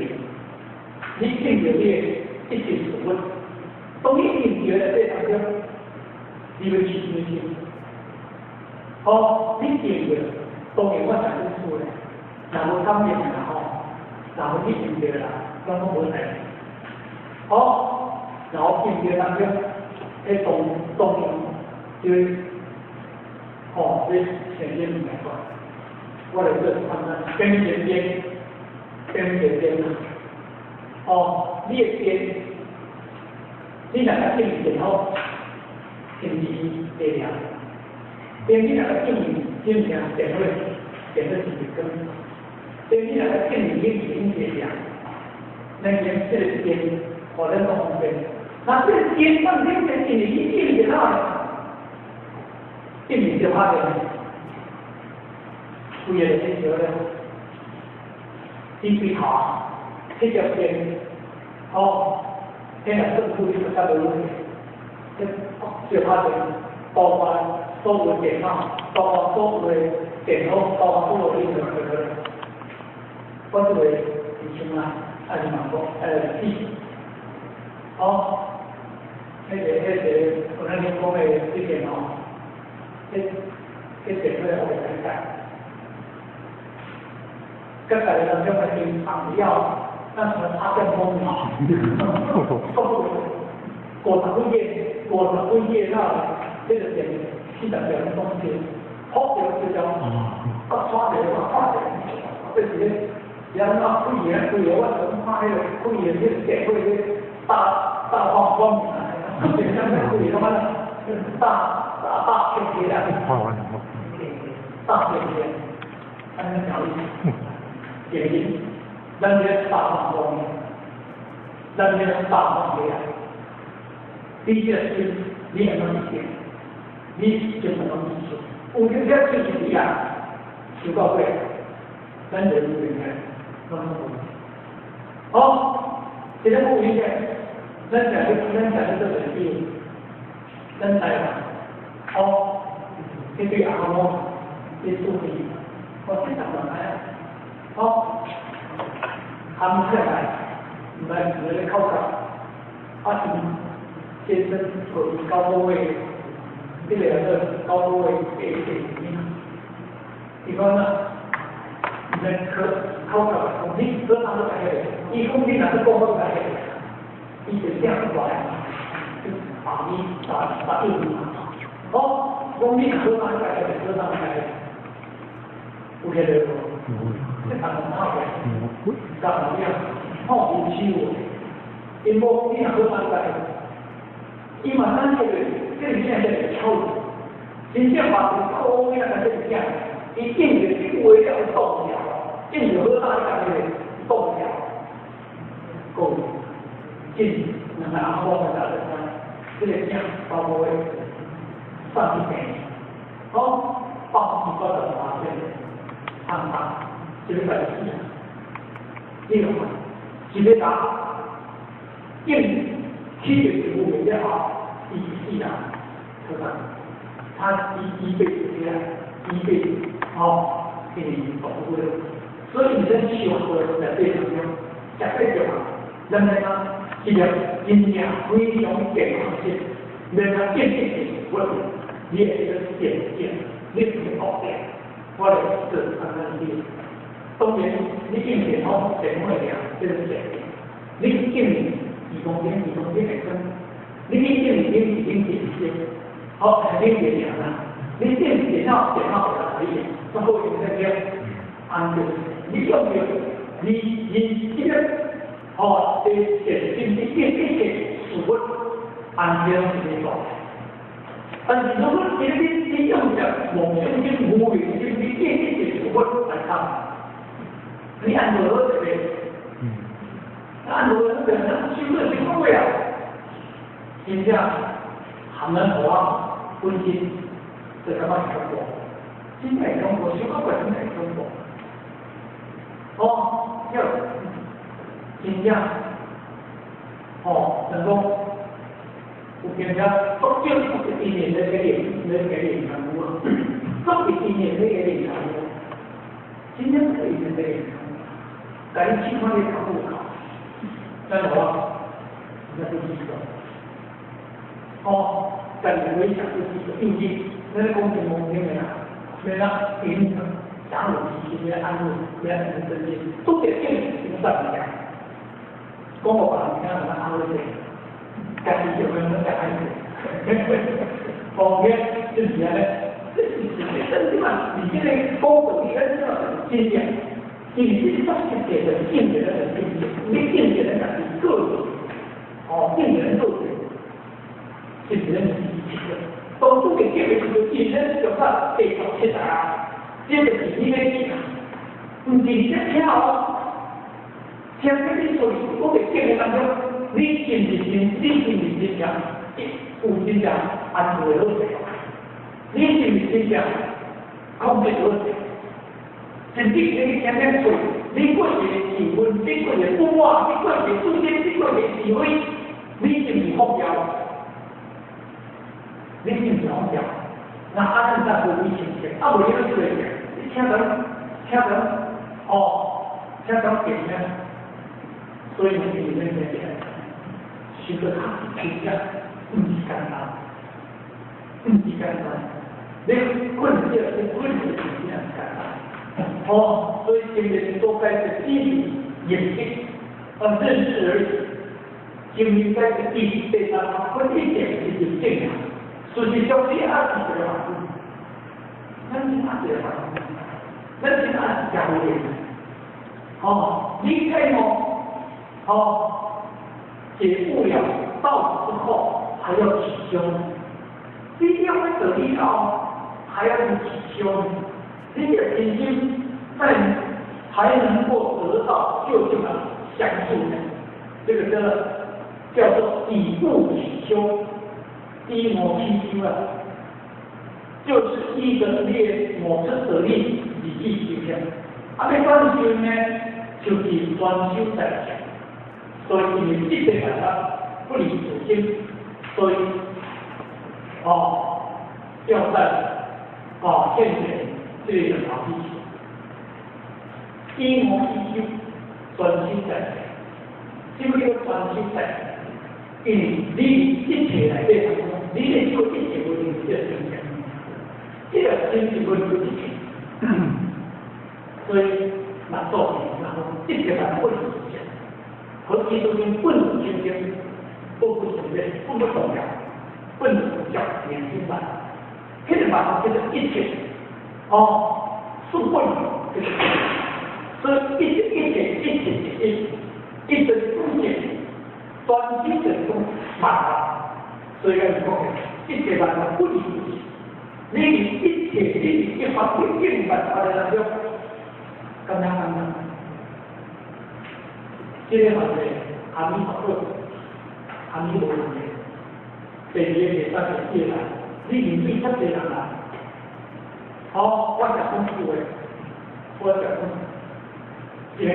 S1: 你见着你的一切事物，当你见著的这当中，你要起什么心？哦，你见著，当然我讲清楚咧，若无感应啦吼，若无你见著啦，拢拢无代志。哦，然后见著当中，迄当当然就。哦，这前面来讲，我来做判断，边边边，边边边哦，你的边，你若较正电好，正是会亮；边你若较正正正电好，电好是光。边你若较正面影会亮。咱讲这个电，互咱拢方便。那这个电当中，是因为你正电好。正面就拍电，规个就咧烧咧，你对头，迄条电，哦，迄若算数你就较无问题。这烧拍电，包括所有电脑，包括所有的电脑，包括所有的任何的，我这个是像啊，啊是嘛讲，死，哦，迄个，我咱讲的这电脑。这电话我会改，刚才人叫我去放药，那什么插电风嘛，50几页，50几页那这个电40条东西，好条就叫，啊，刷条嘛，刷条，这是咧，然后开个开个，我想看迄个开个迄个电话咧，大大放光明啊，电啥物开个嘛，大。大片片啊！大片片，按呢讲意思。原因，咱这大放光明，咱这大放黑暗。你这个心，你会当去见，你就会当去想。有阵时就是你啊，想到尾，咱就有缘个，拢无。好，这个有缘个，咱食去做朋友，咱台湾。哦，这对阿公，这祖辈，我这十万来啊！哦，含起来，毋来毋来咧口角，啊，伊先生做伊9个月，这个叫做9个月八岁伊讲啊，毋来口口角，讲你做啥都来个，伊讲你若是讲我来个，伊就正出来，就把你打打应你。哦，讲你好哪来个，好哪来个，有遐个无？这谈唔好个，讲了，吼有手的，因某你若好哪来个，伊嘛咱这个，这个囝这个巧，真正把一个苦囡仔这个囝，伊见着这话了动摇，见着好哪来个动摇，够，见两个阿某在打这个囝包括。上去病，哦，888天，汤汤，这个代志啊，你看，一个人见起个植物了后，伊死人，是吧？他一辈子这样，一辈子，哦，给你保护了。所以你在修过来对当中，食对着嘛，咱来讲，这个营养非常健康性，咱来见见是我。你会个见见，你是学的，我来做安怎的。当然，你见电脑电脑会亮，这个见。
S7: 你去见义工顶，义工顶会讲，你去见顶是顶电视，好，系顶电视啦。你电电脑电脑会可以，都好用得着。安对，你用着，你你这个，哦，这电电电电电事物，安对是你讲。但是如果你你你用着梦想跟无用心，你电电电事物来看，你按做好这个。按做好这个，修个成功啊！真正含咱我本身就感觉是中国，真系中国，小可过真系中国。哦，要真正哦，能讲有经常足少一年咧给练，咧给练功夫啊，足一年咧给练功夫，真正是一年咧练功夫，但你起码你考不考？但我那都是个，哦，但你回想就是个印记，那个讲真无听的啦，咩啦，影响长老提醒，咩安慰，咩什么这些，都得见什么物件。讲无别人听，什么安慰者，家己就会能讲安慰。讲嘅就是安尼，这是真正嘛，你这个讲道理，咱这嘛是真正，其实作实际就是境界的境界，你境界的家己个性，哦，境界的个性，是是咱自己的。当初嘅结的时阵，其实就算第十七啊，这就是你咧听，毋是你咧听哦，听这你所讲嘅结的当中，你是毋是真？你是毋是真正有真正安慰好势？你是毋是真正控制好势？甚至你听听嘴，你过一个疑问，你过一个不满，你过一个主见，你过一个是非，你是毋是放掉？你是毋是放掉？那安尼才无危险性，啊无你去做你听人听人哦，听人点呢？所以你是恁这边，修得较真正毋是简单，毋是简单。你困这，你困这真正简单。哦，所以今日都该是基于认识，啊认识而已。今日该是第第三分一点是认证啊。事实上，你也是一个法师，咱是也是一个法师，咱是也是教练。哦，你开悟，哦，解悟了道之后，还要起修。你了解道理后，还要去起修。你的真心在才能够得到究竟的相助呢？这个叫做以悟起修。依魔起修啊，就是依着列某出得力而去修行。啊，欲转修呢，就是专修在前。所以因为这个办法不离此心，所以哦，要在哦现前这个考虑起，依魔起修，专修在前。什么叫专修在前？因为你一切内底当中，你咧做一切无定是这个真相，这个真是无定一切。所以，那做然后一切万不离是和基督经本清净，不不承认，不不动摇，不能叫年轻版，这个办法就是一切，哦，是不就是，所以一切一切一切一一切一切。专心的种办法，所以讲一切万法不离不弃。你一切你一发一应办法的当中，咁样咁样，这个嘛是阿弥陀佛，阿弥陀佛。第二个第三个四个，你面对较济人啦。好，我食讲句话，我食讲，因为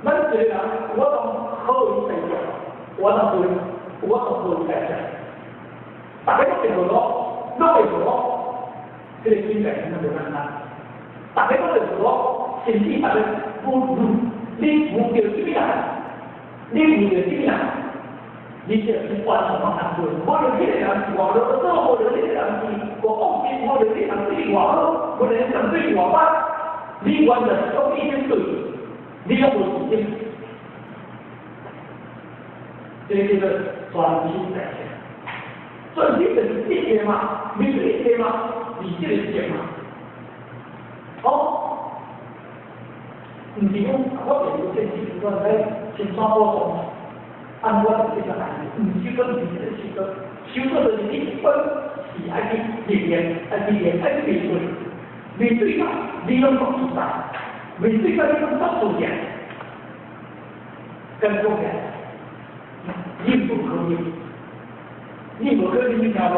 S7: 咱一个人，我当好伊代志，我当对，我当好伊代志，大家拢会无咯，拢会无咯，这个境界真正无简单。大家拢会无咯，甚至大家无你无着什么人，你无着什么人，你就是完全拢难过。无论彼个人是偌啰嗦，无论彼个人是偌恶心，无论彼个人对你偌好，无论彼个人对你偌歹，你完全拢已经对。你拢无自信，
S1: 這個叫做專心在前。專心就是一個嘛，面對一個嘛，是這個線嘛。哦，毋是講我就是有這時陣在青山寶藏，按我這個來，毋是講是這個修道，修道就是你一般是愛去歷練，愛去練，愛去面對，面對甲你攏足自在，面對甲你攏足自然，跟講起來，你無可能，你無可能你聽無？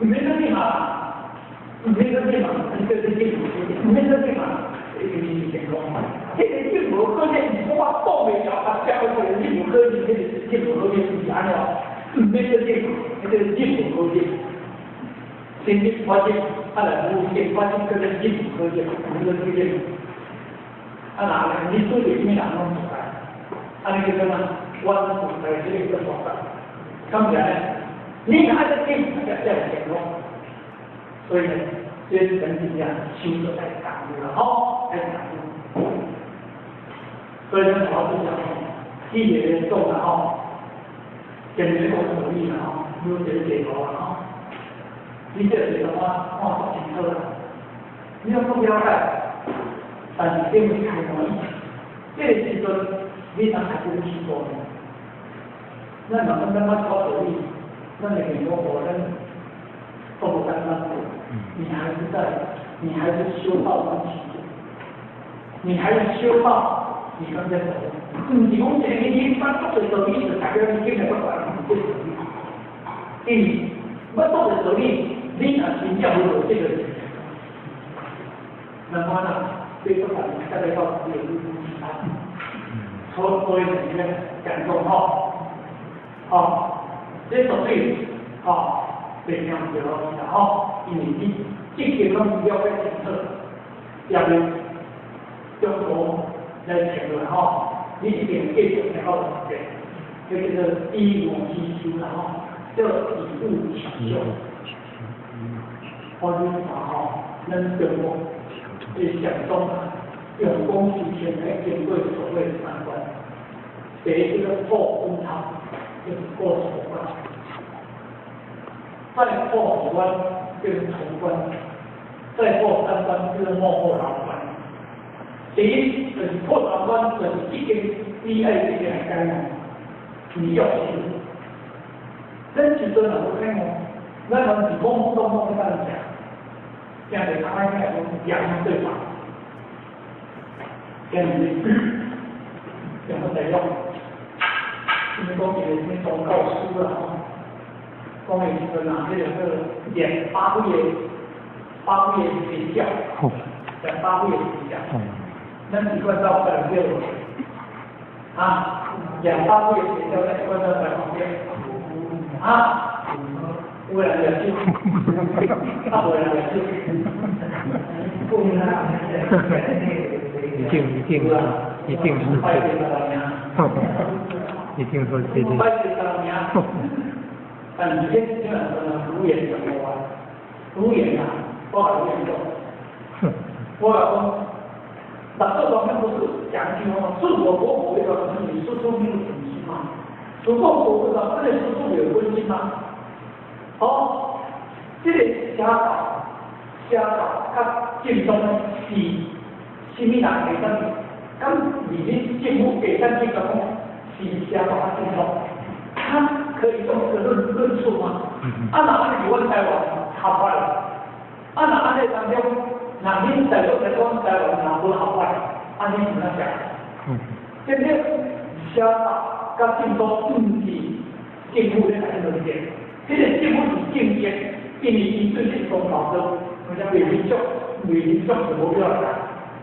S1: 毋免說你嘛，毋免說你嘛，你這這這毋免說你嘛，這個是健康嘛。這個你無可能，我擋袂牢，啊，食落去你無可能，這個你無可能是按怎？毋免說你，這個你無可能。先你發現，啊來無先發現，叫做你無可能，無可能。啊，若你對著啥物人攏自在，啊，你叫做啥？我自在這個做法。咁樣呢？你若愛得緊，才才有健康。所以呢，這人真正修得太功夫了，吼，太功夫。所以咱老師講，一個做啦吼，堅持講努力啦吼，有這個結果啦吼。你這個結果我看足清楚啦。你若不了解，但是頂面開歡喜，這個時陣你通開始去做呢？咱若講咱捌講道理，咱會變講無咱都無簡單。你還是在，你還是修道中起，你還是修道，你剛才講，毋是講一個你捌足濟道理，就代表你今日捌講這個道理。因為捌足濟道理，你若真正無做這個，那麼呢，對不管大家到有其他，所以你咧講講吼，吼，這絕對吼，袂聽毋著啦吼，因為你這個攏了解清楚，也袂中途來停落來吼，你一定繼續聽到落去，這叫做以悟起修啦吼，叫以悟起修。我你看吼，咱中國的禪宗用功修行來經過所謂三關，第一個破分叉，就是過錯關；再破二關，就是重關；再破三關，就是末後難關。第一就是破三關，就是已經你愛這個來解悟，你要修。咱時陣若無解悟，咱攏是懵懵懂懂在當食，聽者較歹聽講言對法，今日用個第六，因為講一個啥物宗教師啦吼，講的時陣啊，彼個叫念百幾個百幾個邪教，念百幾個邪教，咱一貫道百分之啊，念百幾個邪教，咱一貫道100%，啊，有人念咒，啊，無人念咒，
S10: 一定一定一定是這個，一定說這個。
S1: 但是這基本上如言講話，如言啊，我甲如言講，我甲講，那這方面不是講究嗎？自我活佛的話，你處處沒有準心嗎？處處活佛的，這個處處有分心嗎？哦，這個邪道、邪道較正宗是啥物人會當？咁你們政府會當去講是邪道較正宗？他可以用這個論述嗎？啊，若按呢，阮台灣合法，啊，若按呢當中，若恁大陸來講台灣若無合法，按呢怎樣講？對不對？邪道佮正宗毋是政府咧來論斷，這個政府是政策，因為伊對這個宗教都為民族，為民族就無了啦，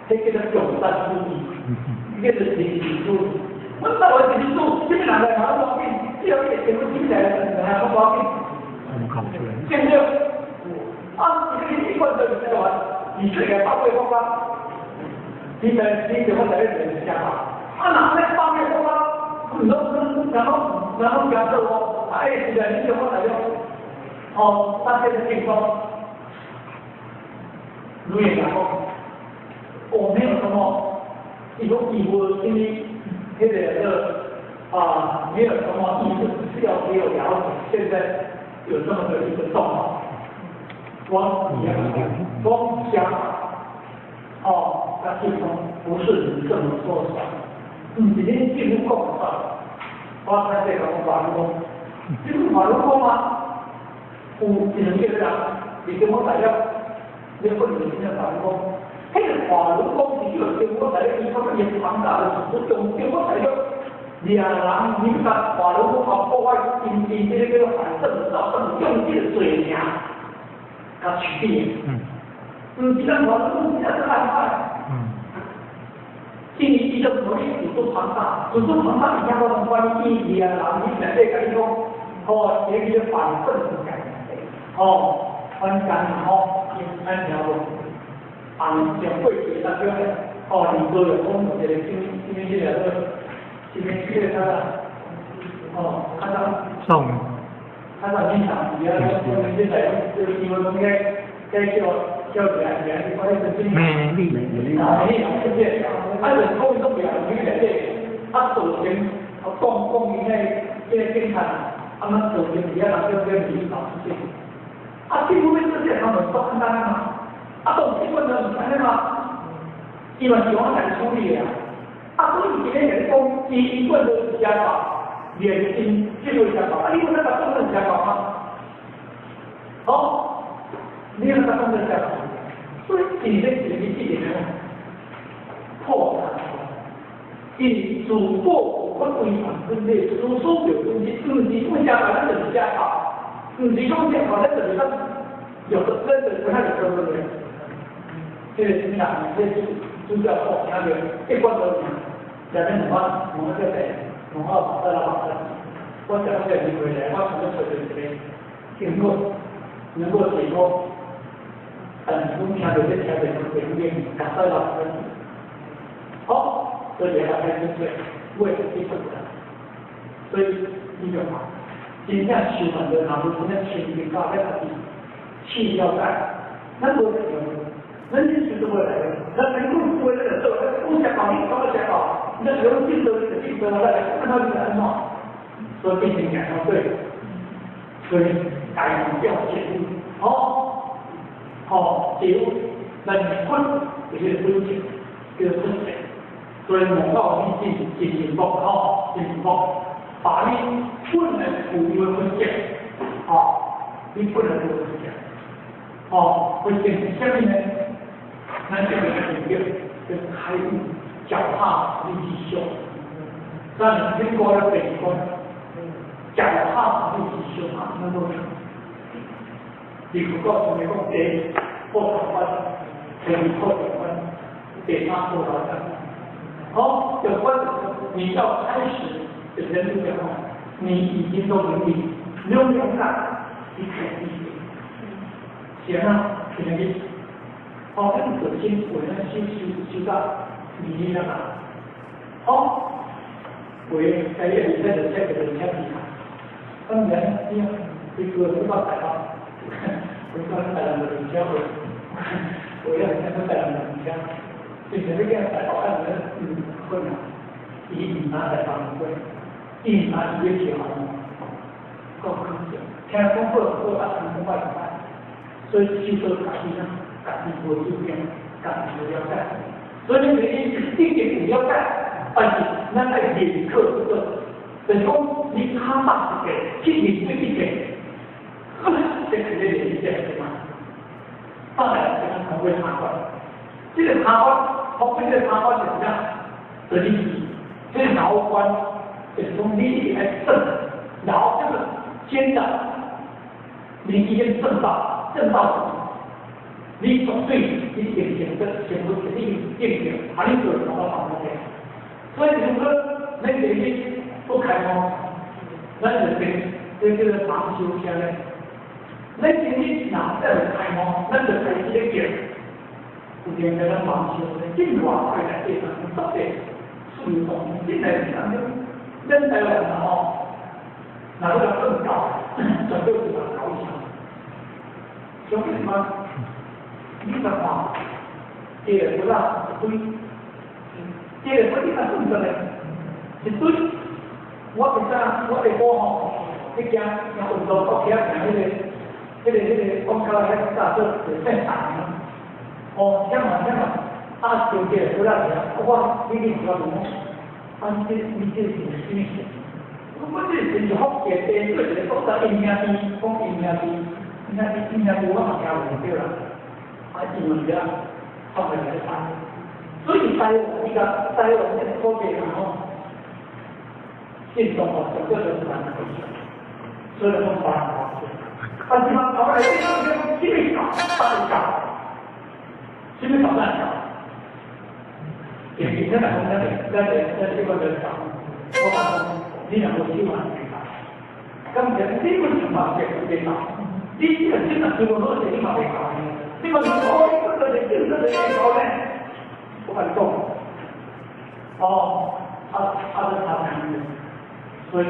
S1: 這叫做共產主義，叫做人民主義。阮台灣是民主，啥物人來嘛攏無要緊，只要伊政府進來，來攏無要緊。對不對？啊，你一貫就是台灣，以世界百幾個國家，你在你在我台灣就是邪道。啊，若按呢百幾個國家，攏攏然後然後加做哦，啊，欸，是啊，你叫我來了，哦，咱這個正宗，如言講，我沒有什麼，伊講伊無啥物，彼個叫啊，沒有什麼意思，只是要給我了解，現在有這麼的一個狀況。我光講哦，那對方不是你這麼說算，你今天進入講算，我看這個法輪功，你是法輪功嗎？有一兩個人，你跟我大家，你不能聽法輪功，那個法輪功是叫中國大陸，伊個龐大的組織，中國大陸掠人，你看法輪功啊，破壞經濟，這個叫做反政治，用這個罪名。佮取締。嗯，是咱法輪功，這是害怕。因為伊就可以組織龐大，組織龐大，伊遐個關係掠人，你內底共你講，哦，這個叫反政治感，哦，反感吼，咱聽無？啊，上過節當中咧，哦，李高有講一個什麼什麼這個，什麼這個啥啦？哦，較早。
S10: 宋。
S1: 較早你上次啊，講這個這個新聞講個，這叫叫啥啥？我迄陣
S10: 美麗。
S1: 美麗，對不對？啊，就講伊都袂曉去內底，啊，造成啊講講伊那這個警察，啊，嘛造成佇遐人叫叫美麗老師。啊，政府欲做這個，他們做簡單嘛。啊，當新聞就毋是按呢嘛，伊嘛是按來處理的啊。啊，所以今日來講，伊一貫都是家暴，連心這個家暴，啊，你有那個當成家暴嗎？好，你有那個當成家暴，所以今日是你這個破產，伊自古我規範分類，事事著分析，毋是講家暴，咱就是家暴；毋是講家暴，咱就是咱有的真的不太有對不對？這個什麼人？這個主教講聽著，一關都聽，下面問我，問我這個，問我目屎流目屎。我食這個入回來，我想欲揣著一個經過能夠解脫，但是阮聽著這聽著，就永遠目屎流目屎。好，所以來開始做，我會去出來。所以你就看，真正修行的，若無真正清淨到咧家己去了解，咱無會用。咱這是做來的，咱能夠做那個做，講食飽你講食飽，你就是講進度你就進度，來看到你按怎，所以變成講對，所以改掉解悟，哦，好解悟，咱本就是本性，叫做本性，所以梦到你真真幸福，吼，真幸福，把你本來具有的本性，哦，你本來具有本性，哦，本性是啥物呢？咱這個重要，叫開悟，腳踏實地去修。咱經過了北關，腳踏實地去修啊，那都是。你如果是講第一破長關，第二破長關，第三破老關。好，這關你要開始，就人就講，你已經都能力，你用勇敢，你可以行啊，可以。哦，咱就先為咱修修修到二二啦嘛。好，為第一二三就切個就切皮卡。當然，你你個回到台灣，回到台灣就車回，我要聽到台灣就車，就是你講台灣人嗯困難，伊毋拿台灣過，伊毋拿伊個橋，夠可笑。聽講好好啊，聽講歹歹，所以修到家己啦。家己無主見，家己無了解，所以你一定有了解，但是咱愛認可這個，就是講你較大一個，去面對一個，這個咧是這個嘛？當然，這個稱為他觀，這個他觀，包括這個他觀是啥？就是這個牢觀，就是講你愛正，牢就是堅的，你已經正到，正到。你絕對你定定得全部是你定定，啊，你做什麼方法？所以如果咱這裡不開放，咱就變這叫做盲修車咧。咱這裡若再開放，咱就開始咧行，有點叫做盲修車，進偌快來對，特別自由動，進來是安怎？咱台灣人吼，若要來更高，絕對有人搞笑。相信嗎？你看看，這個不啦一堆，這個不你看算出來，一堆，我其實我下晡吼，去行行運動，我起來行彼個，講較遐早做就姓陳啊。哦，遐嘛遐嘛，啊，就叫过来行，我你去我问讲，啊，你你这是啥物神？我这是福建地，做一个所在，因兄弟，讲因兄弟，因兄弟因兄弟我嘛听无对啦，啊，因为遐放来来翻。所以台湾伊个台湾这个土地吼，信众哦，就叫做万岁，所以讲万岁。啊，这摆搞来这个什么教？啥教？什么教咱教？其实咱讲咱咱咱这个人教，我讲你若无修嘛袂教。咁其实你本身嘛袂袂教，你这个真若修无好势，你嘛袂教。你嘛是哦，这个这个这个教呢？我跟你讲，哦，啊啊，这差难的，所以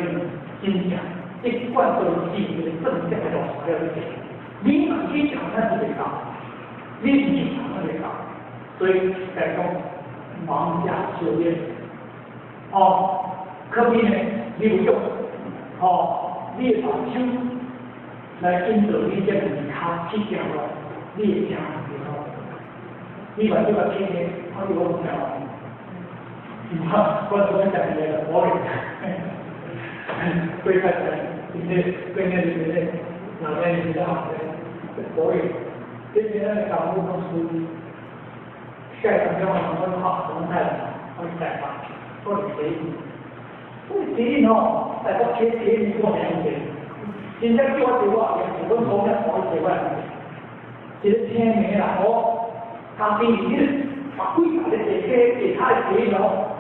S1: 真正一贯都是一个正确的路线了解。你嘛去讲，那是袂教；你唔去讲，那袂教。所以来讲，忙加修炼。哦，可比呢，你有用，哦，你的目睭来引导你这两跤去行路，你会行袂好。你把这个听的，我就讲，我我昨天讲的我归开始，因为归那里边哪边比较好的，国语，这边那个港务公司，下一个电话我好，什么态度？我改吧，我是谁？我是哦，哎，我贴贴你我没问题。真正叫我做我，我讲我做我，一个听名啦，我。咖啡你把几个咧坐车坐他的车咯，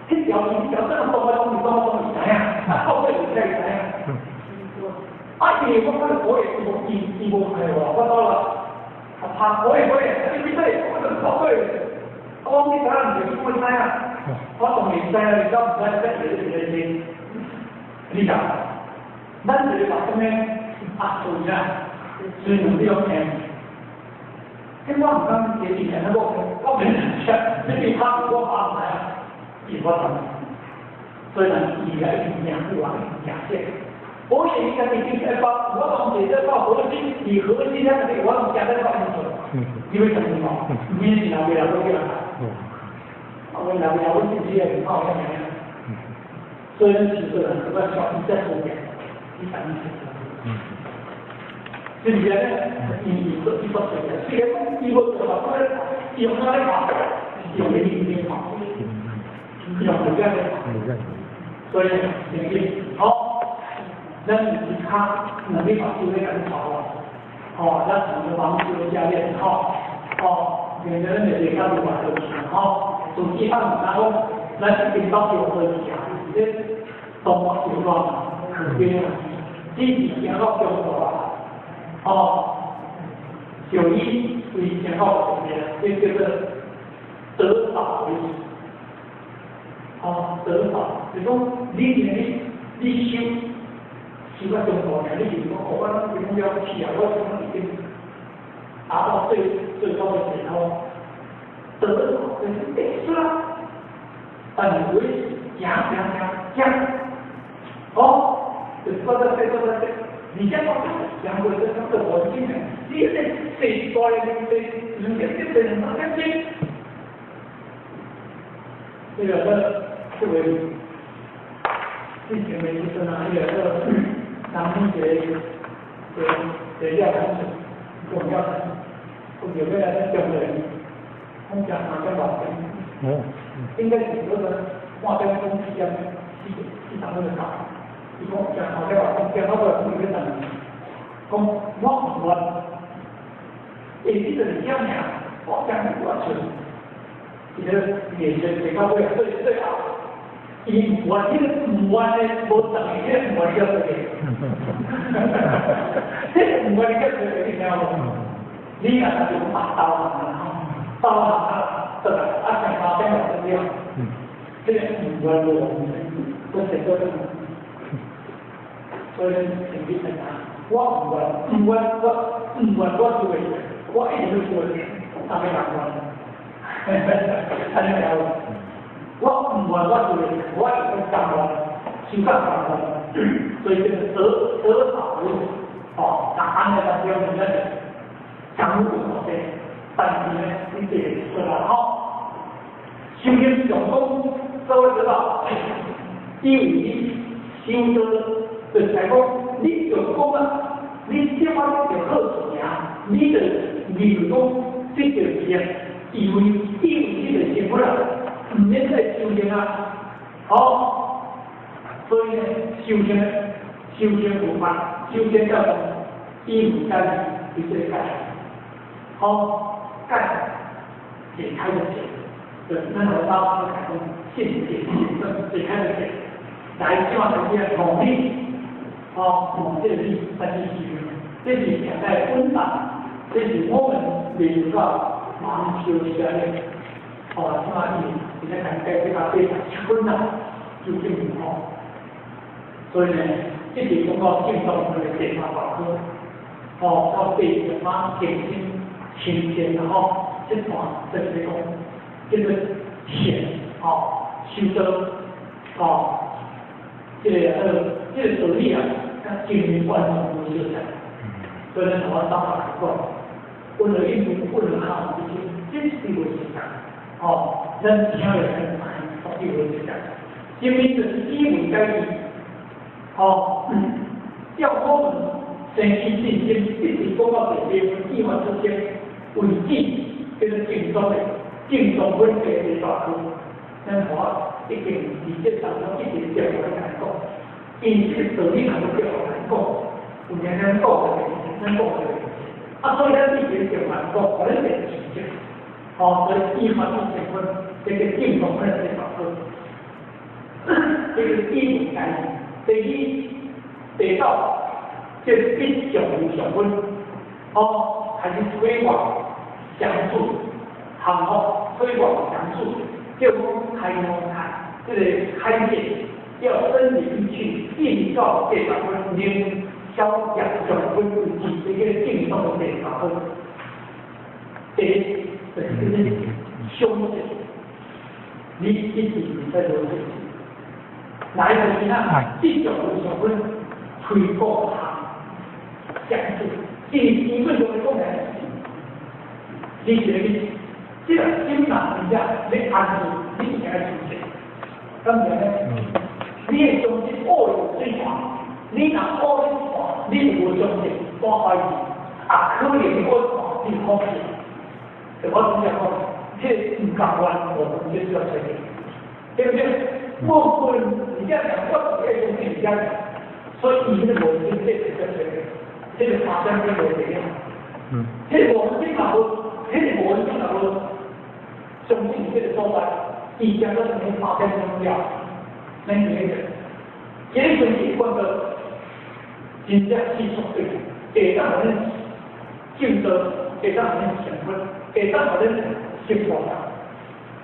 S1: 彼条路条怎么动啊动，动啊动，伊知影，啊到尾有知知影。啊，因为我看到国语伊无伊伊无开我，我到了，啊拍国语国语，你对，我就跑过去。我讲你知影毋是我知影，我当然知影，你敢毋知这一个一个字？你讲，咱就是把什么啊对啦，所以你用听。这我毋敢接以前那个，我没吃，你比他我阿唔知啊，伊我知。所以人伊来是名句啊，名声。我是伊家己就在包，我当时在包核心，以核心那个我拢加在包进去。你为什么嘛？你是哪边来？我叫我哪边来？我自己也唔好样样。所以其实人我小心在后边，你反应是。是不是咧？伊伊做伊做做嘅，虽然讲伊无做嘛，用哪咧跑？用个力量跑，用力量跑。所以，你好，咱其他能力把机会给跑了，哦，咱从个网球教练，吼，哦，连个咱的其他都嘛都是，吼，从一般来讲，咱这边到就可以啊，这动物习惯可变啊，只是行到中国啊。哦，就医为前后这叫做得道为止。哦，得道，就讲你你你修修到中国，你就是讲，哦，我拢已经了不起啊，我讲已经达到最最高的解脱，得道就是得出啦，但是为行行行行，哦，就是我在在在在。而且我讲过这个环境呢，你这世代的这两点这两点这，这个这位之前的医生啊，那个南京一个一个药厂，重药厂，我有个来中人，讲讲3点外钟，应该是嗰个半点钟4点4点钟就到。伊讲食3点外钟，食到尾讲伊要等，讲我毋愿，下日就是遐尔，我讲我出，伊个眼神坐到尾最最后，伊毋愿，迄个毋愿的无等于迄个毋愿叫做个，迄个毋愿叫做个，你听无？你若是用八刀行啊，刀行啊，得啦，啊食3点外钟了，这个毋愿无，都是做。所以成绩很难，我毋愿，毋愿，我毋愿我做的，我一直都做，啥物人愿？安尼了，我毋愿我做的，我会甘愿。修到完全，所以叫做得得法无哦，那按呢当中咱讲有的，但是呢，你这个出来吼，修行上讲，所谓得到，因为你修道，就是讲你就讲啊，你这摆就好事啊，你就认为讲这就是啊，以为这就成佛啦，毋免再修行啊，好，所以呢，修行修行无法，修行叫做以无解义，这个解，好，解解开的解，就是咱老早讲信解解开的解，来希望大家努力，哦，努这个力来去修，这是现在本档，这是我们未有到忙修起来的，哦，起码伊现在讲解这个87分啦，就证明吼，所以呢，这是讲到正宗的电话大科，哦，到第二马更新亲见然后这段就是讲这个显哦，修道哦，这个道理啊，跟经验观众无相像，所以咱台湾当来讲，问了一问，问了下，就是这是无相像，哦，咱听了很难，到底无相像，因为就是以文解义，哦，要我们生起信心，一直讲到第二分、意法之间为止，叫做正宗的正宗本地的大科。咱我已经伫这当中一直叫我来讲，因这个道理全部叫我来讲，有影咱讲的，咱讲的，啊，所以咱一直叫来讲，互咱会记住。哦，所以意法之间分，这个正宗本地大科，这个以文解义。第二，第九，这必上有上分，哦，开始推广讲述，项目推广讲述，叫讲开门开，这个开解要深入去，进到80分，能消业上分为止，这个正宗的80分。第一，就是这个相信，你一直在做这个。来就是啊，这种有上分推广讲述，基基本上来讲呢，你是你这个心呐，真正你安住，你应该相信，咁样呢？你会相信恶有水泉，你若恶有泉，你就无相信，我怀疑，啊，可能我泉你可信，就我怎样讲，这个毋共款，我们就是要承认，对不对？我不你这样讲，我不会相信你这样讲，所以伊那个无信，这是叫承认，这个发生跟无一样。这个无信嘛无，这个无信嘛无，相信这个所在，伊将个什么发生重要，咱那个，这个就是讲到真正技术对，会当予恁正道，会当予恁成佛，会当予恁成佛。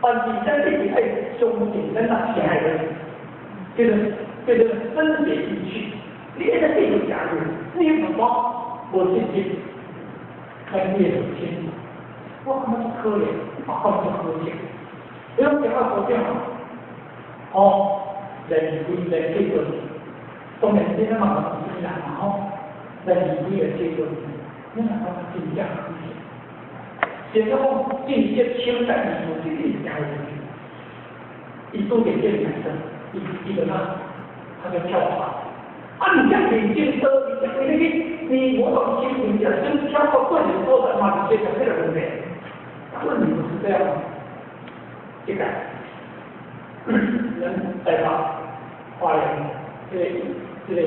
S1: 但是咱一直爱相信咱若听的人，叫做分别进去。你一直继续讲去，你唔讲无信心，咱你会清楚。我感觉可怜，我感觉可惜。你讲讲到高点哦，人为来结婚，当然你那嘛是人嘛吼，人为来结婚，你若讲真正可惜。现在讲进这清代艺术，这个是真有趣。伊拄着这个男生，伊伊就那，他就跳槽。啊，你这认真多，你这你你我讲清，你这真跳到对的所在嘛，就这个问题。问题不是这样，这个人代表花莲，这个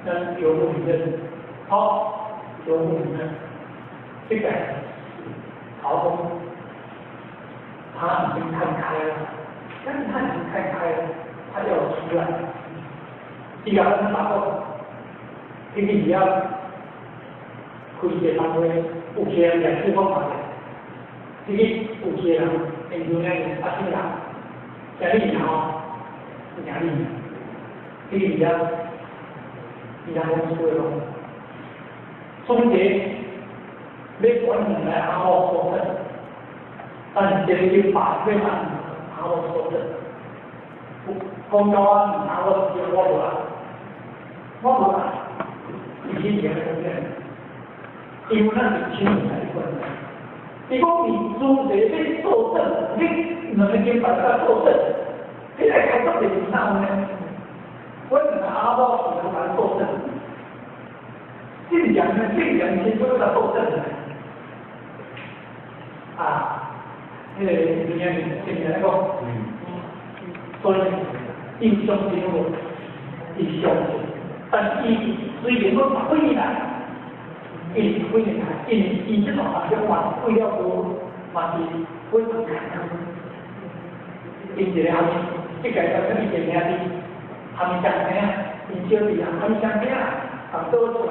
S1: 咱游牧人，好，游牧人，这个。曹公，他已经看开了，但是他已经看开了，他要出来。伊甲咱打讲，你去遐开一个单位，有些人两句方法的，你去有些人，因为呢啊，什么人，听你吼，听你，你去遐，伊人讲出来咯，总结。要管人来好好说的，但是这个法要按好好说的，講到我唔通，我我無愛，我無愛，伊是啥物因為咱是親人來關係。伊講你主題欲作證，你兩个經辦法作證，你來開作證是哪有呢？我兩個阿某是來作證，正言呢，正言清楚來作證的。啊，彼个明年正言來講，所以伊相信無，伊相信，但是伊雖然講十幾年來，伊十幾年來，因為伊這個環境嘛是為了無，嘛是非常坎坷。𪜶一个後生，這個叫啥物一個兄弟，含伊相聽，𪜶小弟啊，含伊相聽，共倒出來，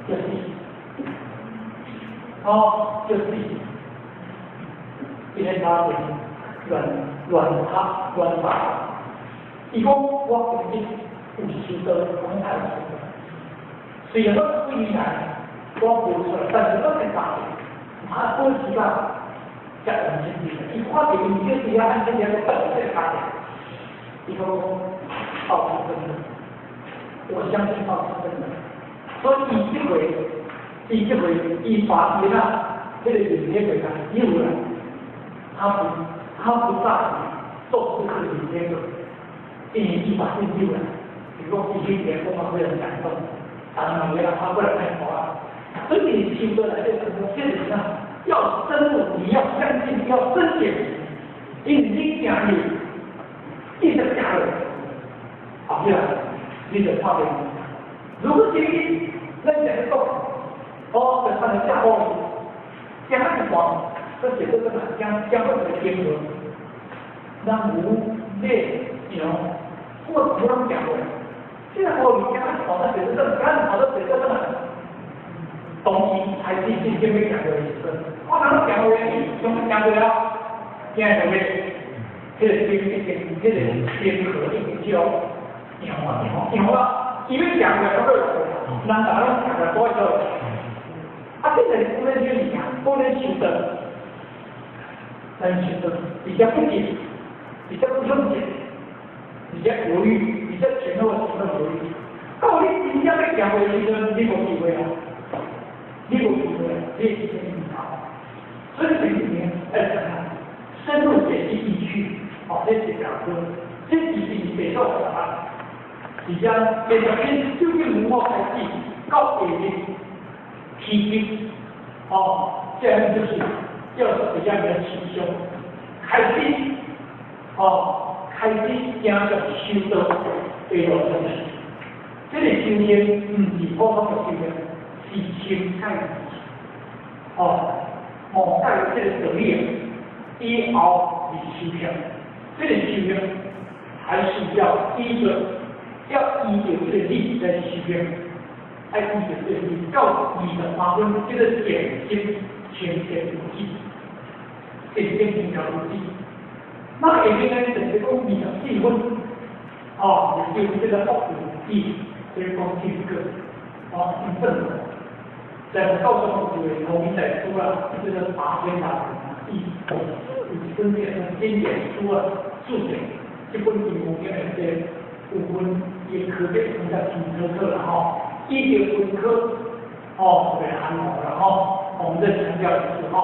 S1: 就是，哦，就是，伊咧打電亂亂拍亂打，伊講我曾經有修道，講太有修道，雖然講幾年來我無出來，但是我會打，啊，過時間。才完成伊看著𪜶小弟啊，按這個笨這個卡伊講道是真的，我相信道是真的。所以伊這回，伊這回，伊把伊那這個人體給他救了，他不再做這個人體個，因為伊把伊救了，伊講伊去講講非常感動，當然了，他過來太好啊。所以你修得來這個這個啥？要深入，你要相信，要深解，因為你行入，一直行落，後壁你就看見。如果是你，咱講講，哦，就看見這好，行一段，這是這個行行到一個經文，咱無馬羊，我無人行過，這個好行一段，那就是這，行一段，就是這個。當伊開始真正欲行落的時陣，我若攏行落去，想行落了，驚著欲，彼個冰已經，彼個冰河已經少，溶啊溶溶啊，伊欲行落來，閣落，人逐个攏行來多少？啊，這個是講咧就是啥？講咧修道，咱修道比較不緊，比較不用緊，比較猶豫，比較前後前後猶豫。到你真正欲行落的時陣，你無機會啊！你無機會，你是啥物唔所以這裡面愛怎樣？深入解析意趣，哦，這是表哥，這是是白道啥？而且第十篇究竟如何開始到下面批評，哦，這樣就是要比較比較輕鬆，開始，哦，開始行着修道的路程。這個修行毋是普通的修行，是心態。哦，悟解這個道理，以後是修行。這個修行還是要依着，要依著這個理來修行，愛依著這個理到28分，這個點心清澈有記，點心清澈有記。那下面呢，就是講24分，哦，也就是這個福有記，這個講這個，哦，一份。在告訴各位，同一在書啊，這個八天大一有一本這個經典書啊，注解，這本金剛經的這有分，伊科別分較清楚楚啦吼，伊就分科，哦，特別含糊啦吼，我們再強調一次吼，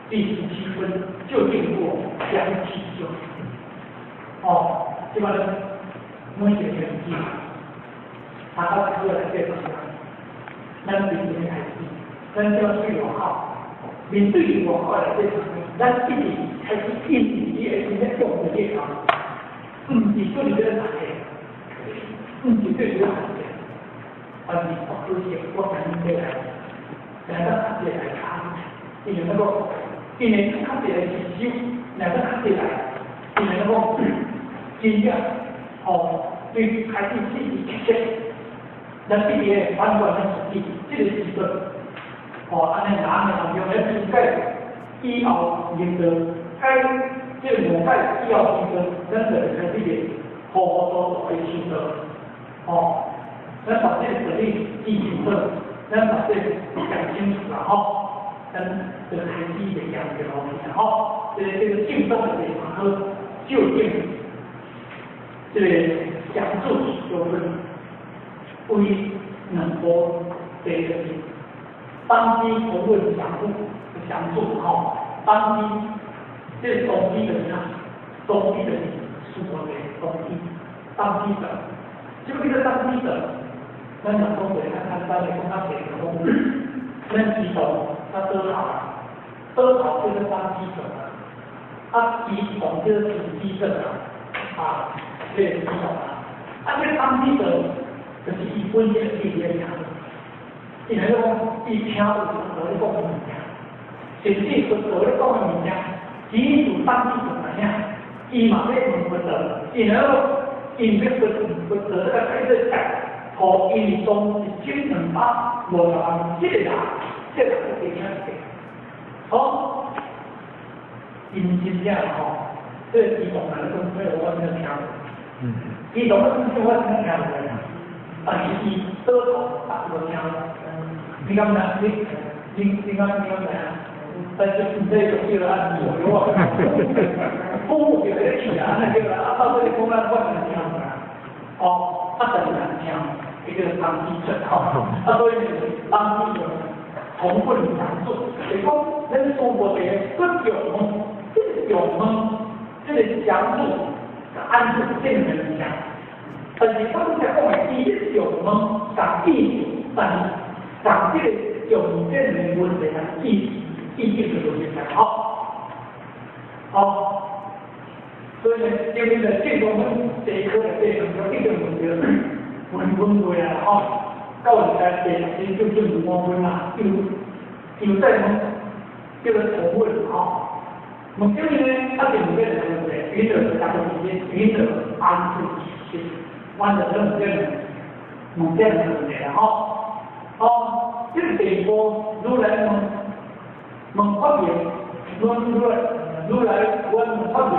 S1: 第17分究竟果將起修，哦，這個每一個年紀，他到課來這個。咱平常開始，咱只要對外口，面對外口來這咱一直開始印你的心咧用的這個，毋是對這個大家，毋是對這個大家，而是我可惜我趕緊來，來到較濟來看，因為那個，因為較濟來是修，來到較濟來，因為那個真正哦，對開始進行學習。咱必須反觀咱自己，這個時陣，哦，按呢難的當中，咱應該以後認得，該這個五解以後認得，咱就會開始個好好做做去修道，哦，咱把這個道理記清楚，咱把這個講清楚了吼，咱就開始會講這個東西吼，這個這個正宗的地方，究竟這個講注就分為兩波，第一個是當機同問詳注詳注吼，當機這個當機就是啥？當機就是娑婆的當機，當機者，這個叫做當機者。咱若講一個較簡單的，講較淺的講，咱知道啊倒頭，倒頭叫做當機者，啊移動叫做自機者啊，這個移動啊，啊這個當機者就是伊本身的地位聽，伊來講，伊聽有佛陀咧講的物件，甚至佛陀咧講的物件，只是當機者知影，伊嘛欲問佛陀，伊來講，伊欲佛佛陀咧甲解釋。哦，因為當1250這個人，這個人會聽得好，因真正吼，這個移動來講，這個我真聽。移動來講，我真聽無啦。但是伊倒頭逐個聽，你敢知？你敢知影？但是毋使用叫按钮，我服務就咧去啊，按呢叫啊，到底講咱我真聽無啦。哦，啊，但是難聽。一個當機者吼，啊，所以當機者同問詳注，就是講咱娑婆的各種問，這個種問，這個詳注安住這兩個物件。但是我拄才講的，伊這種問共意思，但是共這個重點的問題，意意境就無相吼。好，所以呢，因為呢，這個阮這一科內底，當中一定問著。問問過啊，吼，到現在第十就進入五分啦，又又再問，叫做重問吼。問啥物呢？啊，就問這個問題，云何大家時間，云何安住其心，完全攏問這個問這個問題啦，吼。哦，這個第二步，如來問問法明，如來問法明，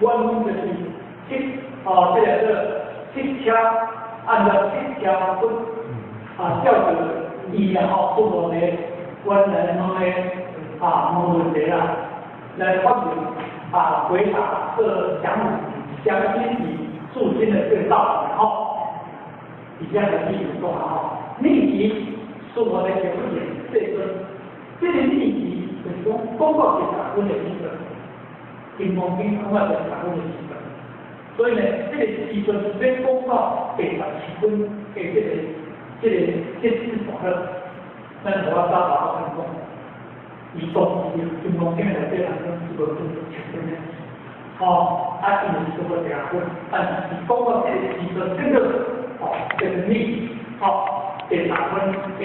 S1: 問就是七哦，這個七車。按照七條佛啊，照著伊啊吼，不同的原來問的啊問問題啦，來發明啊回答這講相信以住心的這個道理吼，以下的例子說吼，密集娑婆的結不點這個，這個密集就是講講到第十分的時陣，金剛經講到第十分的時陣。所以呢，這個時陣欲講到第十七分的這個這四大樂，咱無法早頭先講，伊當時金剛經內底人講是無分七分的，吼，啊，伊是說過第分，但是伊講到這個時陣，這個哦，這個密，吼，第十分的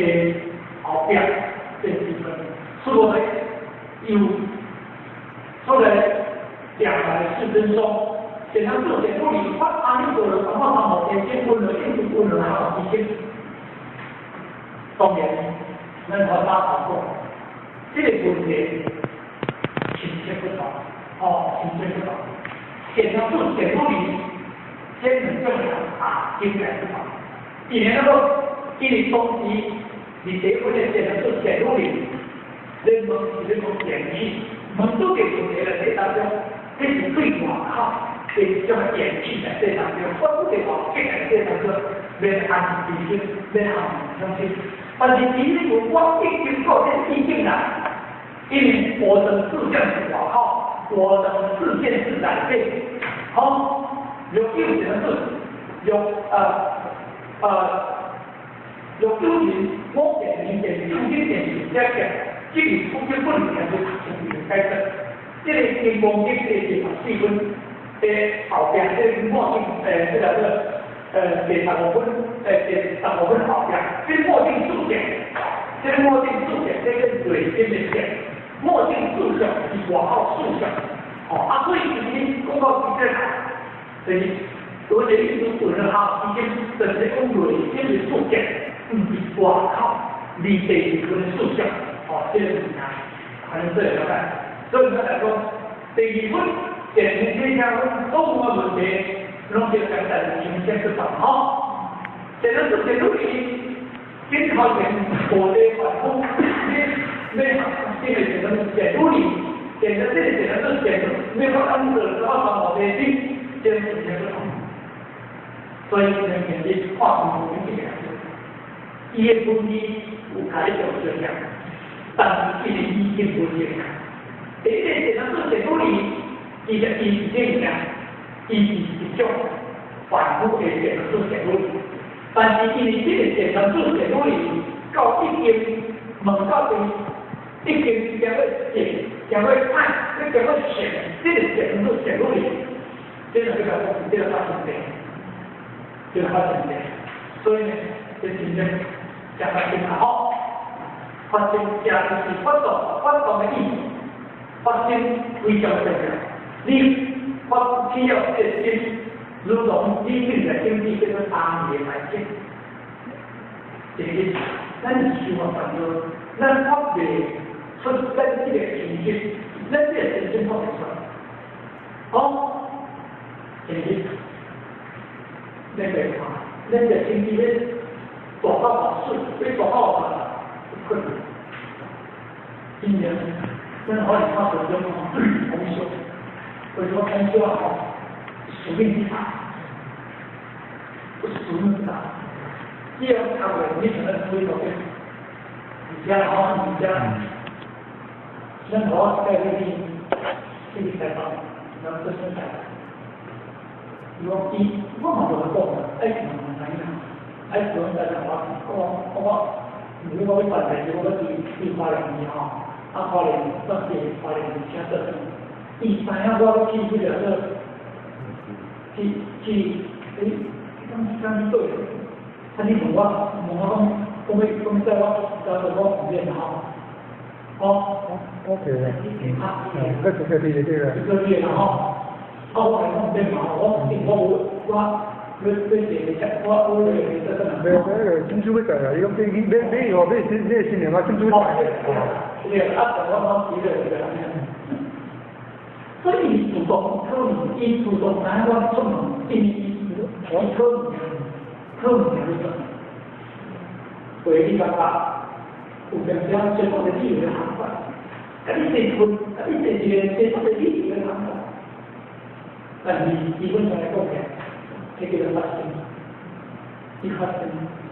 S1: 後壁這個時陣，所以又出來講來世尊說。善男子，善女人，發阿彌陀佛，我三寶天見分了，應是分了，好已經。當然，咱我打頭講，這個問題親切不同，哦，親切不同。善男子，善女人，這兩種人啊，境界不同。因為那個，因為當時佇第一分的善男子，善女人，咧問是咧問言語，問到個問題來底當中，這是對外口。這種演技來這當中，我不得話，這個這當中，免安其心，免含相信。但是第一步，我已經過這意境啦，因為我的四相是外口，我的四見是內底。好，有有什麼事？有有有人我見你見，有見見是這個，這個不根本就解釋。這個金剛經第十四分。的後壁，這個末定，這個第十五分，第十五分後壁，這個末定注解，這個末定注解，這個內心的解，末定注解是外口注解，哦，啊，所以伊講到這個，就是我這意思問了哈，已經就是講內心的注解，毋是外口離第二分的注解，哦，這個物件，可能這個了解，所以咱來講，第二分。前面這些所有的問題，攏是簡單清晰去講吼。這個是這個是，鏡頭前無地反覆，你你這個是什麼？简努力，简的這個簡的是簡，沒有安子，什麼什麼的，這個是這個。所以两件你看文字这个，伊的文字有甲你做相像，但是伊的意境无一样。第一个善男子善女人，其实伊是这样，伊是一种凡夫的善男子善女人，但是因为这个善男子善女人到已经问到对，已经将要见，将要爱，要将要成，这个善男子善女人，这个叫做这个发生病，这个发生病，所以呢，这真正讲得真好，发生正就是发动，发动的意思，发生非常重要。你发起了这个心，如同你正在经历这个当年来讲，这个咱是修法烦恼，咱发袂出咱这个情绪，咱这个情绪发袂出来。好，这个那个看，咱这经济咧大到偌水，要大到偌困难。今年咱可以看到种通缩，为什么通缩啊？吼，使命之大，使命之大。既然他为你可能推到这，而家吼，而家，咱我在这里，这里台北，咱这生台北。伊讲伊，我嘛无讲，爱问问知影，爱问在台湾，我我我，如果要办代志，我去去花莲去吼，啊花莲算是花莲请得。伊知影我要去迄个做，去去，欸，讲讲对，啊你问我，问我讲，讲欲讲欲载我，载我唔免吼，哦。
S7: OK，嗯，那个可以这个。
S1: 这个月吼，啊我来讲免嘛，我定我无我要要坐车，我我要坐车。
S7: 没有，那个珍珠要载啊，伊讲买买买哦，买新买新年啊，珍珠载。
S1: 对，啊，我讲这个这个。所以主动可能，伊主动知影我出门，因为伊伊讨物件，讨物件去出门。为你感觉有当时接触的理由的想法，啊你这份，啊你这一个接触的理由的想法，但是基本上来讲起来，这叫做发心，伊发心，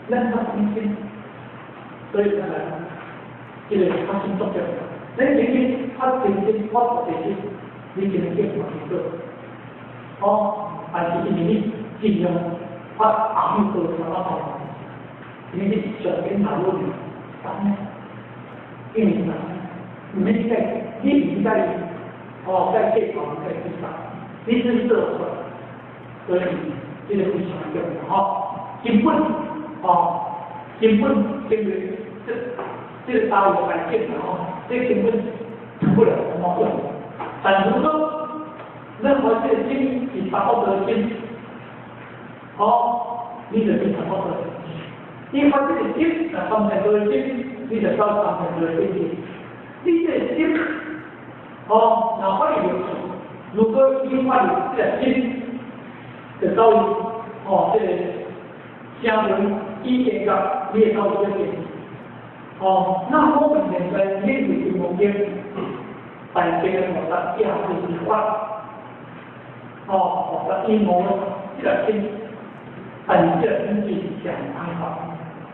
S1: 咱发心心，所以咱来这个发心作用，咱曾经发真心发菩提心。你只能叫什么做？哦，但是因为你尽量发阿弥陀佛的号，因为你上边马路里，因为啥？你们在，你唔在哦，在这方在这上，你是做出来，所以这个非常重要。吼，根本哦，根本因为这这个大陆环境吼，这根本出不了什么问题。但如果任何这个心是发福德心，哦，你就变成福德。你发这个心，那三千多的心，你就到三千多的境界。你这个心，哦，那发有如果你发这个心，就到哦，这个声闻意见觉，你会到这个境界。哦，那我们现在面对金刚经。大乘的菩萨也就是法，哦，菩萨因无这个心，但是这个心是上歹法，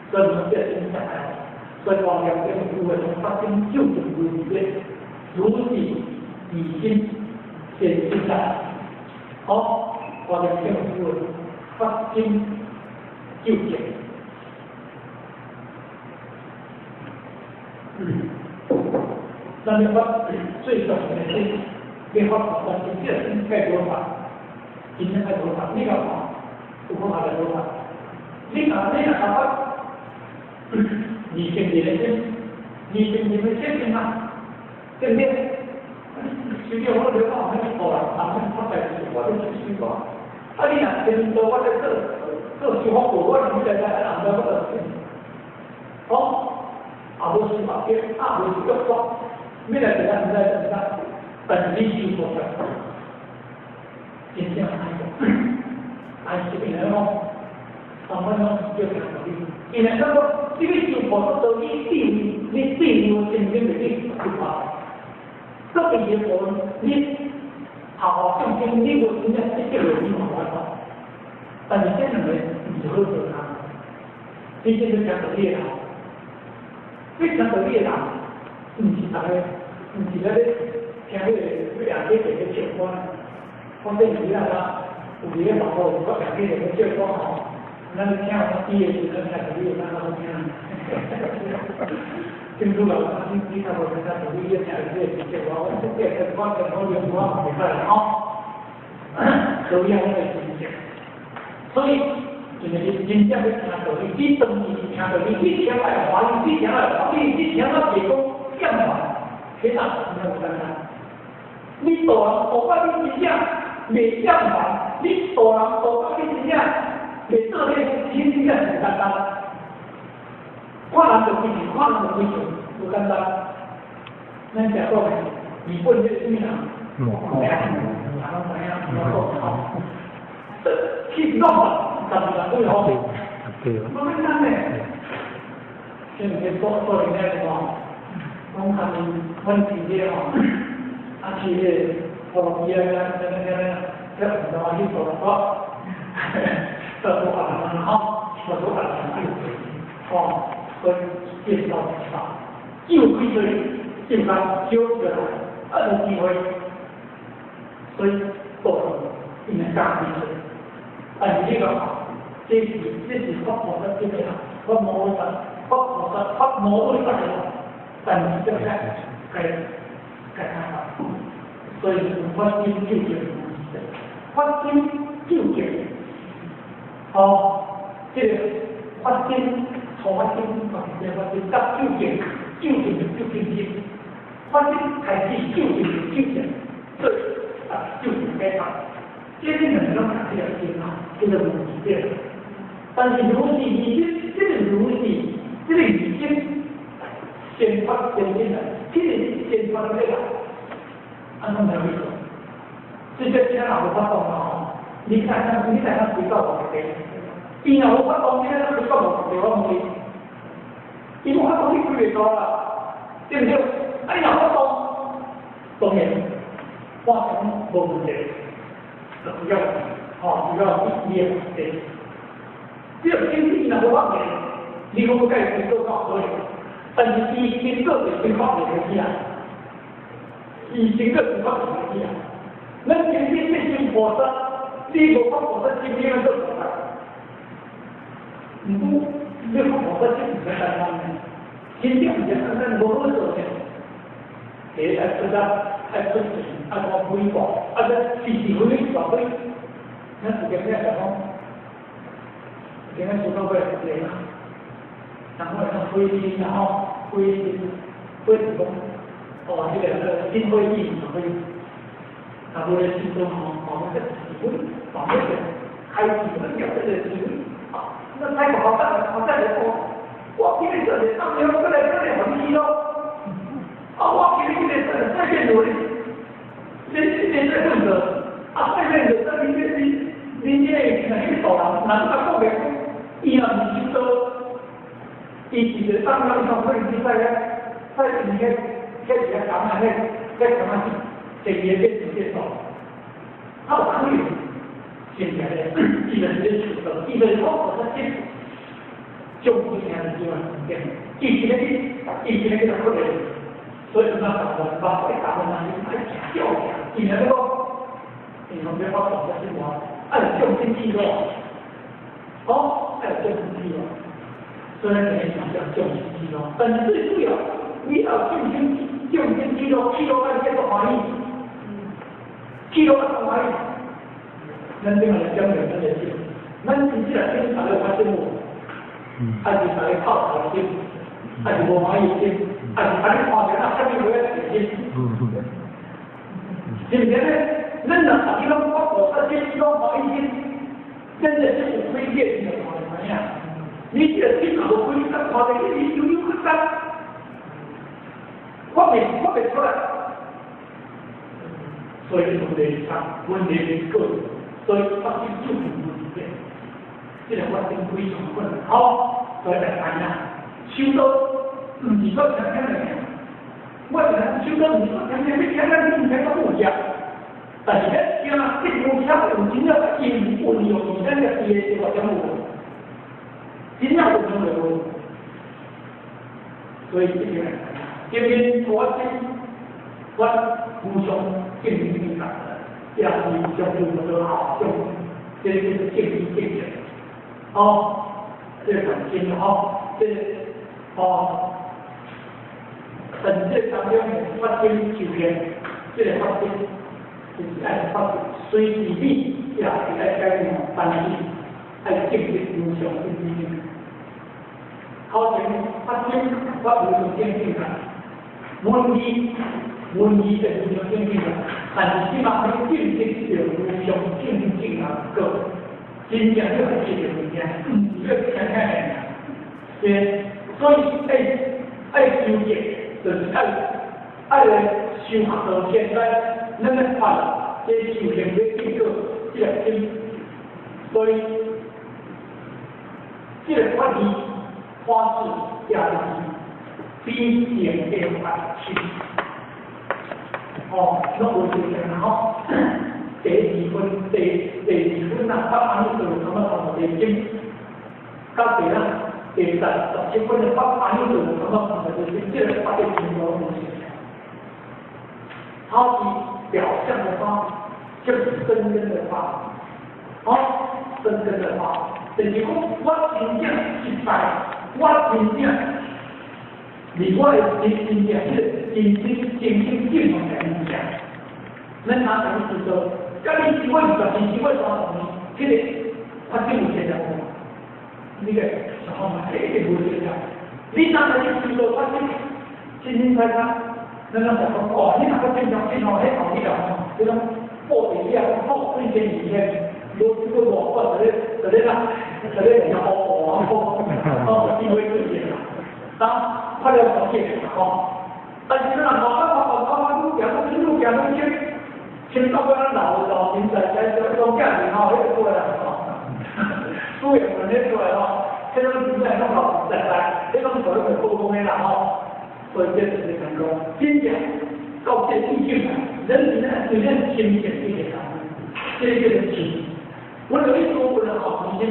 S1: 所以这个心上歹法，所以华严经有话讲发心究竟如是，如是以心现心在，好，华严经有话发心究竟。咱要发最重要的是，要发菩萨心，这个心该多发，真正爱多发，你若看有法来多发，你若你若发二乘二的心，二乘二的心啊，对不对？实际我了讲，那个人，人发代志，我咧去修法。啊，你若先做，我咧做做修法无，我唔知影，人知我就哦，啊无修法经，啊无修法，咩来一个唔知唔知，但是你修法真正爱爱是因为讲，上班拢叫听道理，因为咱讲，你要修菩萨道，你智慧，你智慧真正就去出发。这个结果，你好好正经，你无真正积极落去嘛，无法。但是這兩個毋是好相仝。你這個聽道理的人，你聽道理的人，毋是逐個，毋是咧聽彼個要後底咧唱歌。反正是啊，有佇咧網路，我後底咧唱歌吼，咱聽有啲的時陣聽道理，咱較好聽。清楚啦，你較無聽道理，你聽這個是唱歌，我這個聽我聽好用我嘛袂使吼。道理我會真正，所以就是你真正欲聽道理，你當時聽道理，你聽來歡喜，你聽來歡喜，你聽到袂講厭煩，彼那真正有簡單。你大人大到你真正袂厭煩，你大人大到你真正袂做彼個，真正是簡單。看人就規矩，看人就規矩，無簡單。咱誠講的，日本這個啥物人？嗯，知影，人攏知影，我講吼，去弄十二萬幾吼，無簡單呢。這毋是做做恁遐個吼，講他們阮弟弟吼，啊去彼個陀羅尼啊，遐遐遐遐，遐唔去陀羅國，到處啊人吼，到處啊人吼，所以變到法，有幾歲就講少就來，啊有機會，所以多應該加幾歲。但是這個這是法菩薩這個法摩薩，法菩薩法摩薩的，但是這個該該看法，所以發心究竟，發心究竟，哦，這個發心從發心，發心到究竟，究竟的究竟心，發心開始究竟的究竟，對啊，究竟解法。這兩個攏講起來真好，這個無疑點。但是如是已經，這個如是，這個已經先發先進來，這個先發的來，按怎來去做？這個聽若無法度吼，你看看，你看看回到無佇，伊若無法度，你看回到無佇，我問你，伊無法度，你開袂到啦，對毋對？啊，你若法度，當然，我講無問題。主要，吼，主要你的問題。這個經濟若無法度，你講要改做較好，但是伊經過就先發袂起啊，伊經過就發袂起啊。咱經濟變成菩薩，你無發菩薩心，你欲做菩薩？毋過你發菩薩心毋簡單的，真正毋簡單，無好做的。第一愛出力，愛出錢，愛講規劃，啊，這時時分分大堆。咱有經咧講，今仔做到尾嚟啦，然後會當灰心，然後灰心，灰是講，哦，彼個心灰意冷灰，啊，無咧時陣吼，哦，這是灰，哦，那個開始阮叫這個是灰，啊，那太不好辦了，好辦了，我今日做者，當年我過來過來予你去咯，啊，我今日今日做者再變努力，你你你再奮鬥，啊，再變努力，你你你你這個若去大人，人較講袂，伊若毋修道，伊是一個當了，伊可能去使咧，使伊個迄一個感啊，迄迄感覺是第二個變成變數，他有可能現在咧，伊就是咧修道，伊就是講我說這種不聽的地方點，伊是咧去，伊是咧去做苦的，所以咱台灣把這台灣人愛叫，伊若咧講，伊講要發動這什麼，愛眾生記錄，哦，愛眾生記錄。所以咱今日講眾生記錄，但是最主要，你要眾生眾生記錄，記錄咱叫做歡喜，記錄咱歡喜。咱頂下來講兩咱就知，咱真正來聽大家發生無？還是大家泡茶心，還是無歡喜心，還是大家看見啊，啥物話仔心？是毋是咧？咱若逐日攏發菩薩心，攏歡喜心，真的是有虧見的，看知影？你這個心若無虧，啊，看著你悠悠去干，發袂出來。所以問題是啥？問題是個，所以發生就業問題。這個發生非常困難。好，所以來知影，修道毋是說聽聽的，我是修道毋是說聽聽，你聽聽你毋聽都有食。但是咱惊这种车有真正因运用伫咱家己的生活中有无？真正运用著无？所以这个前面我我无上正义感，也是上就无好，上这个叫做正义正见。哦，这个很清吼，这个哦，但是这当中发展修行，这个发展就是爱发展随时你也是爱改变环境，爱正直无上正义。头前发展发无上正见感，文字文字的无上正见感，但是这马你正直着无上正见感个。真正你来记着物件，毋是要听听尔。对，所以爱爱修行，就是爱爱来修学道现在咱咧发这修行要经过这个心，所以这个法义法事也是比定的法心。哦，拢无修行吼。第二分，第二分啊，发安尼做，感觉同第经，到第啦，第十十七分的发安尼做，感觉同第经，这个发的真多东西。它是表象的发，就是真正的发，哦，真正的发，就是讲我真正失败，我真正，离我的真真正这个真心真心正的物件，咱哪能知道？甲你是我二十二，是我三十年，这个发展有现象无？你个想看觅，一定无现象。你哪能去知道发展？清清楚楚，咱拢想讲哦，你若发展上真吼，彼后日啊，彼种布地啊，布对天二咧，无这个外国在咧在咧啦，在咧讲哦哦哦，机会出现啦，当发了发现吼，但是咱若慢慢发发发愈行愈深，愈行愈深。先到尾咱老老现在在在讲价钱吼，彼个出来吼，输赢问题出来吼，彼种真正拢老实在，彼种属于高光的啦吼，所以这就是讲讲，真正到这意境啊，人是对咱心境一个人，这个叫做心。我著你说为了好心，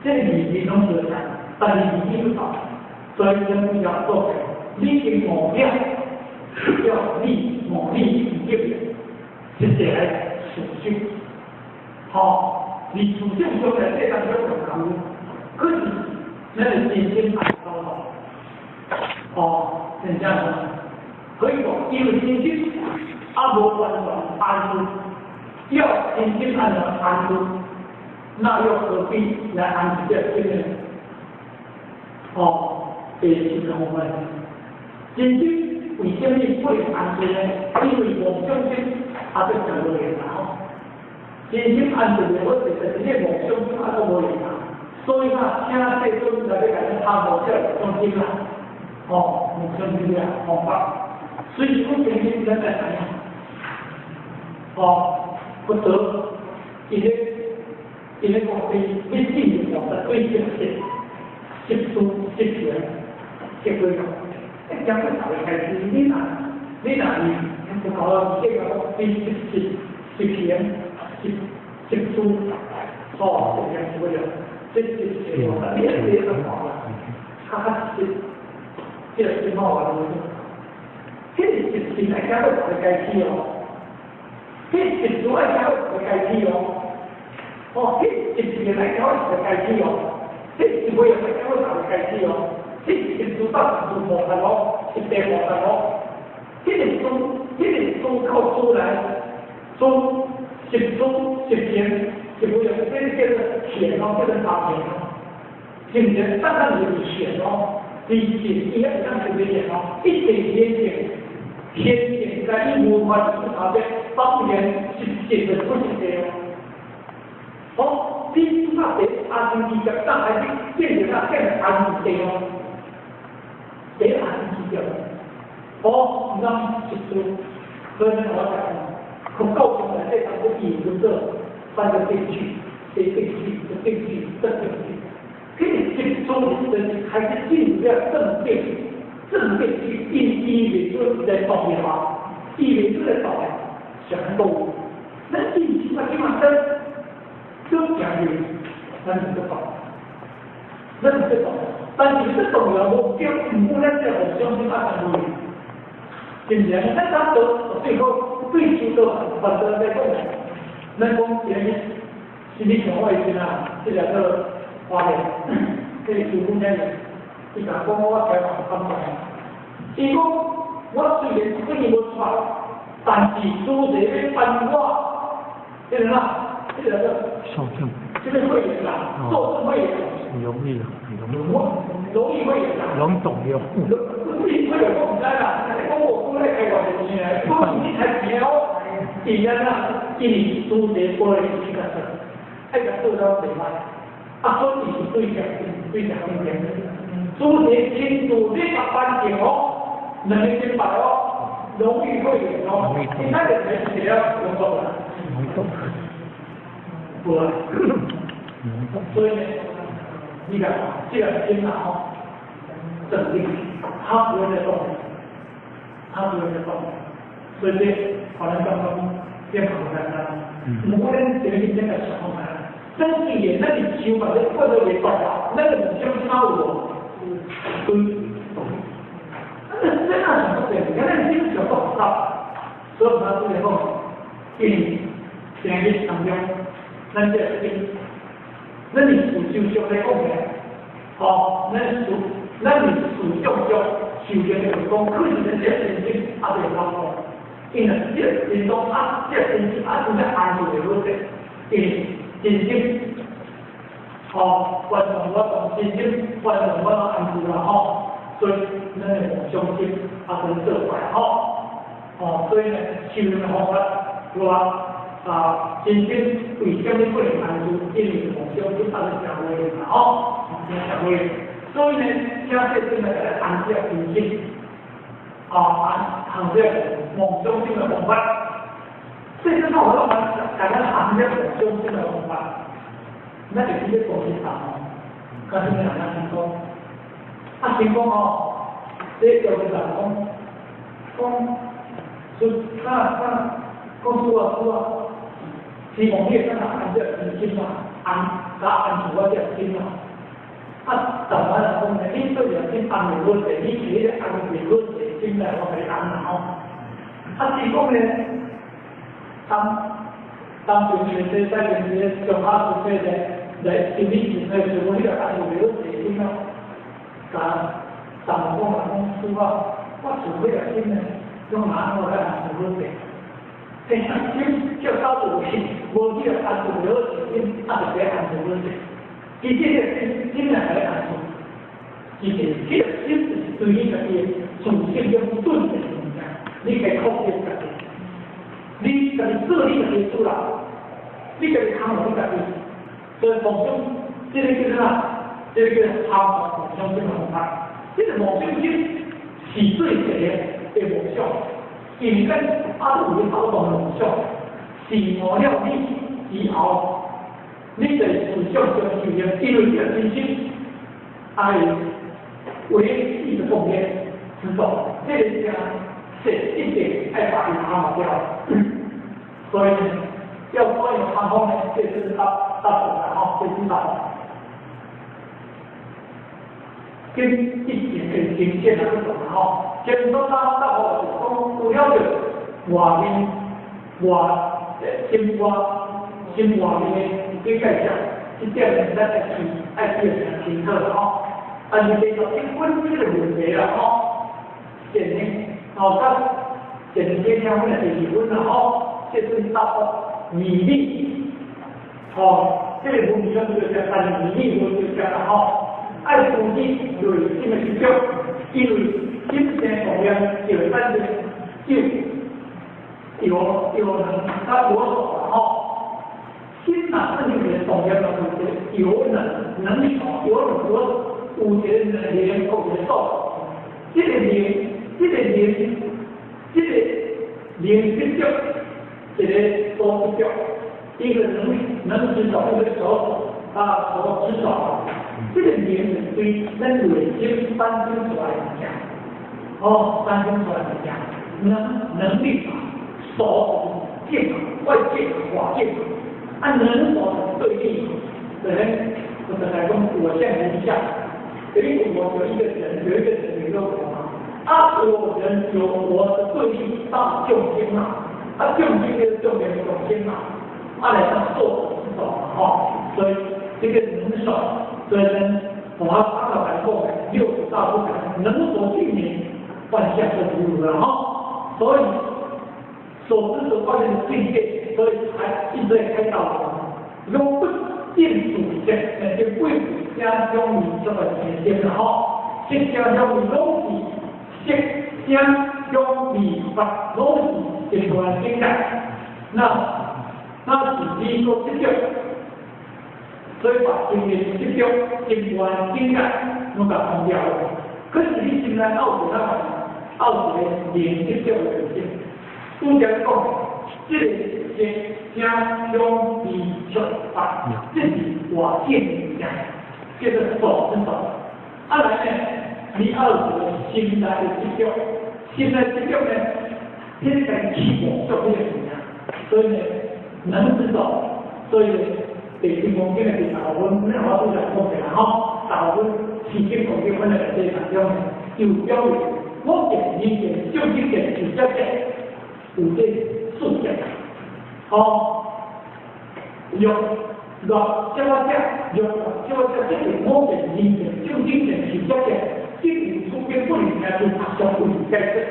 S1: 这个字字拢相同，但是字义不同，所以咱要做你经五了，要你五力以及。实际来自修，吼，你自修中来这当中有功，可是咱的真心爱到哦，真正可以讲，因为真心啊无完全安住，要真心安全安住，那又何必来安住这个呢？哦，这是我们真心为什么不能安住呢？因为梦想心。啊，这就无缘啦吼！真心安住的，我就是你梦想心啊，都无缘啦。所以啊，请世尊来要共咱拍无这梦想心啦，吼，梦想心啊方法。所以讲真心咱来知影，吼，不得，伊咧伊咧讲伊一进入到对境是十住十行十归咯。一讲到头开始，你若你若是。不搞了，这个第十十十行十十住，哦，这样子了，这这这个，你这个好啦，哈哈，这这个真好玩的，这个十行爱讲到头开始哦，这十住爱讲到头开始哦，哦，这十行爱讲到头开始哦，这十位爱讲到头开始哦，这十住到十住菩萨哦，十地菩萨哦，这个住。这个住靠出来，住十住十行十不用，这个叫做显哦，叫做大显哦，是毋是？单单就是显哦，伊是伊遐会当成为显哦，一定天显，天显在伊无法差别，当然是显的不是的哦。哦，你那第阿僧只劫，当还是变成啊变阿僧只哦，第阿僧只劫。哦，那是说，所以我讲，佛教中来这当中伊有做三个定句，这定句，这定句，这定句，这个集中的时开始进入了正定，正定去因伊未出来动的话，伊未出来动的，上多。咱以前啊，起碼咱做行路，咱毋得動，咱毋得動。但是這動搖無叫，毋過咱這互相之間無，是毋是？咱打倒最好對手都反正來講，咱講今日是你像我以前啊，這個叫花蓮，這個師傅聽伊甲講我開放感覺，伊講我雖然雖然無出，但是主席欲頒我，這個哪？這個叫
S10: 受證，
S1: 這個會員啦，受證會員。
S10: 容易啊，容易。
S1: 容易會員啦。
S10: 容懂了。
S1: 容易會員我毋知啦，講我講咧開偌濟錢啊，講你才錢哦。伊安怎？因為主席過來是甲做，愛甲做了袂歹。啊，所以是對象，對象物件。主席親自咧甲頒獎哦，兩個金牌哦，榮譽會員哦，伊那個錢是了工作啦。無啊。所以呢，你看，這個心啊吼，鎮定，他不會再動，他不會再動。所以這，可能剛剛變好簡單。毋過咱這個這個想法，咱既然咱是想法咧，過得袂動啊，咱就唔想他有無？對。咱這哪想不對？咱心想不好，所以咱這個講，因為今日當中，咱這個心。咱是事實上來講咧，吼，咱事，咱是事實上受的就是講，可能咱這個心境還袂老講，因為這個心中啊，這個心境啊，真正安住會好勢，因為真正，吼，觀眾我講真正觀眾我安住啦吼，所以咱會互相心啊，去做怪吼，哦，所以呢，修行的方法我。啊，真正為啥物不能安住？因為夢想就發生社會嘛，吼，社會。所以呢，請這陣來安這心境，啊，安行這夢想性的方法。這陣我拢大家行這夢想性的方法，咱就直接講是啥吼？甲啥物人啊成功？啊，成功吼，這叫做人講，講，說啊啊，講輸啊輸啊。希望你會當安這個心嘛，安甲安住我這個心嘛。啊，台灣人講呢，你對這心安袂穩定，你是彼個安袂穩定心來，我共你安啦吼。啊，是講呢，當當陣時在陣時上下出世咧，來心理上咧，就講彼個安袂穩定心咯。甲台灣講人講師傅，我做彼個心呢，用哪我來安袂穩定？欸，心叫搞無去，無去安住袂好心，啊，就袂安住穩定。其實這個心，心來來安住，其實這個心就是對你家己的自性中頓的物件，你可以控制家己，你家己做你家己的主人，你家己扛落你家己。所以夢想，這個叫啥？這個叫含夢想心的方法。這個夢想心是最濟的夢想。因為咱阿都有咧跑動的夢想，是悟了你以後，你在思想上修行，因為這個真心愛為你的貢獻，知道這個正是一定愛把伊扛掉。所以要關於航空呢，這是大大部分吼，這是大部分。跟一定的經驗來講吼，前頭大大部分講除了著外面外心外心外面的去介紹，這點咱愛記愛記得誠清楚吼。但是第十一分這個問題啦吼，前呢吼，甲前幾天阮的第二分啦吼，這是答復義理，吼，這個文章就叫但義理文就叫啦吼。愛自己內心的執著，因為心生動念就會產生有有有能甲有所吼。心若算是一個動念，就是有能能所，有能有有一個能力，有一個所。這個能，這個能，這個能執著，一個所執著，一個能能執著，一個所啊所執著。這個能是對咱內心產生出來的物件，哦，產生出來的物件，能能力所境外境、法境，啊，能所对立，对不对？我们来讲我相人相，等于我有一个人，有一个人有一个我嘛。啊，我人有我的对立到众生嘛，啊，众生就是众生众生嘛，啊来当受之所嘛，吼，所以这个能所，所以呢，我阿个来讲，六大不可能所境名，万象都无了吼，所以所知所观的境界，所以才一直在开导我们，用不定主见，那就贵家中你这么前进了吼，色声香味拢是色声香味法，拢是一般境界，那是你所执着，所以把心的执着、一般境界拢共放掉了。可是你心内有一个有一个连执着的东西。拄才讲，这个色声香味触法，这是外境的物件，叫做所之所。啊来呢，你爱有一个心内的执着，心内执着呢，彼个起妄想彼个物件，所以呢，能知道，所以第金刚经的第十五分，咱我拄才讲过啦吼，十五分四经讲经，阮来内底当中呢，有表明我见、人见、众生见、寿者见，有这四见，吼，欲乐少者，欲乐少者，这是我见、人见、众生见、寿者见，这是出经不离听，就相不离解释。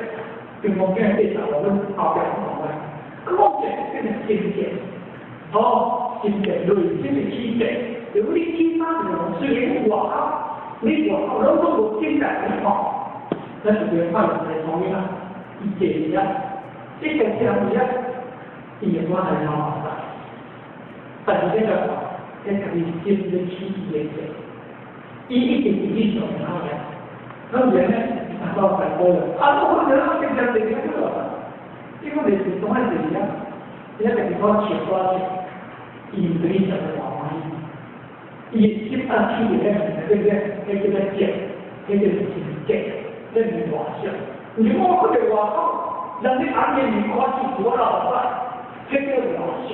S1: 金刚经第十五分后壁讲的，啊，我见变成心见，吼，心见内心的起见，如果你起啥物虽然外口，你外口拢拢无境界吼，咱就别看人来创业啊，伊坐伫遐，一个听伫遐，伊会我来老马但是这个，这家己心咧起伊的见，伊一定是去上好嘅，咱人呢？到大哥了，啊，我可能啊，变成这个了，因为就是总爱这样，伊个就是讲笑话，伊毋对你讲的话伊心啊起的那个，那个叫做见，那个是心见，那是外相。你我看到外口，人哋眼见你看是我老板，这叫外相。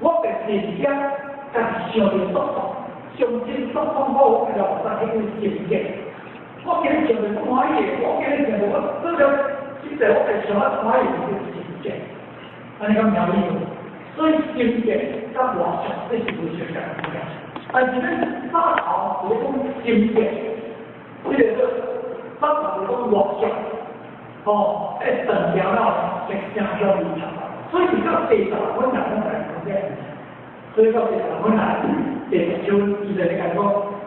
S1: 我在地底下，家己想着速度，上真速度好，我老板，那叫心见。我今日想着欢喜，我今日想着我做了，实际我会想啊欢喜就是心见，按呢敢明意无？所以心见佮外相这是无相共的。但是咱早头是咧讲心见，这个做早头是讲外相，吼，会断掉了色声香味触法。所以是到第十分来讲来讲这，所以到第十分来，第十章伊就咧讲。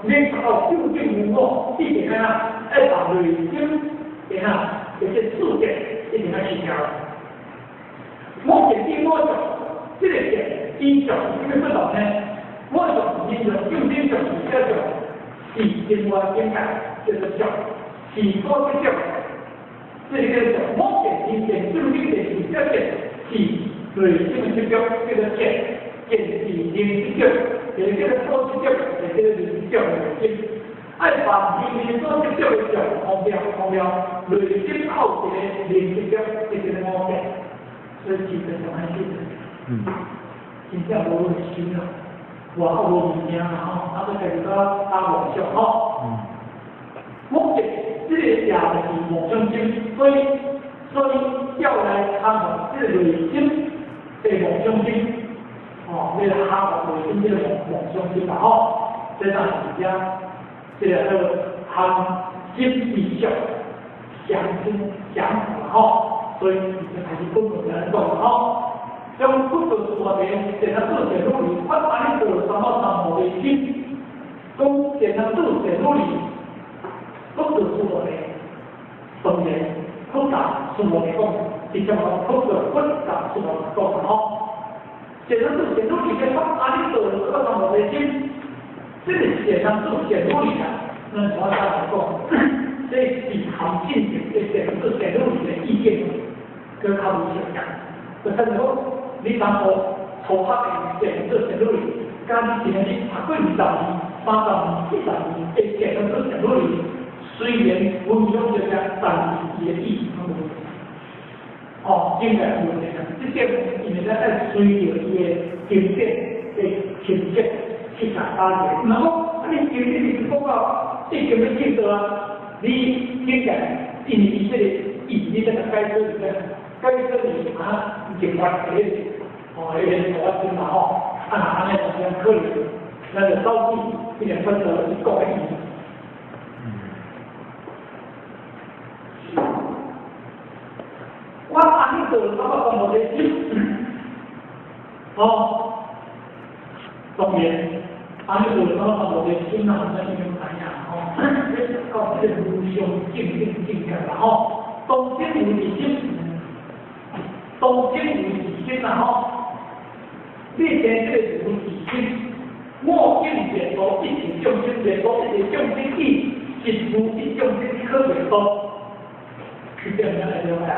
S1: 你到究竟无我，一定安怎？爱把内心怎啊？这些四见一定爱去掉。我见比我相，这个见比相有啥物不同呢？我相是相，究竟相是叫做是心外境界，叫做相，是果执着，这个叫做我见、人见、究竟见是叫见，是内心的执着，叫做见，见是人执着。就是叫做所执着，就是叫做人执着的内心，爱把人人所执着的相放掉，放掉，内心有一个人执着，这个我见，所以其实上爱修。真正无会修啦，外口无物件啦吼，啊，阁家己搁打妄想吼。目的这个也就是妄想心，所以调来参悟这个内心的妄想心。哦，你个哈内心这个妄想心啦吼，这当是遮，这个叫含心意相，相心相吼，所以已经开始分别来讲吼。将不做大地，善啊做善努力，发安尼做三宝三无的心，讲善啊做善努力，不做事大地，当然复杂事无讲，直接讲不做复杂事无讲吼。善啊做善努力的发安尼做三宝三无的心，这个善啊做善努力啊，咱我再来讲，这是含进的善做善努力的意见，阁较无相共。就亲像讲，你当初初学的善做善努力，佮你今日读过20年、30年、40年的善做善努力，虽然文章就遮，但是伊的意义拢无。哦，境界有问题，这点因为咱爱随著伊的经典的情节去甲打者。那么，啊，你经典是讲到已经欲证道啊，你境界因为伊这个意，你才解说是啥？解说是啊，已经完成，哦，迄个我真嘛吼，啊，若按呢就这可能，咱就导致这个分得一个意。我阿弥陀佛，我讲无这心，哦，当然，阿弥陀佛，我讲无这心啊，咱已经知影吼，这到这个无上正等境界啦吼，当真有自心，当真有自心啦吼，你听这个无自心，莫见灭度一切众生，灭度一切众生意，实无一众生可灭度，是这样来了解。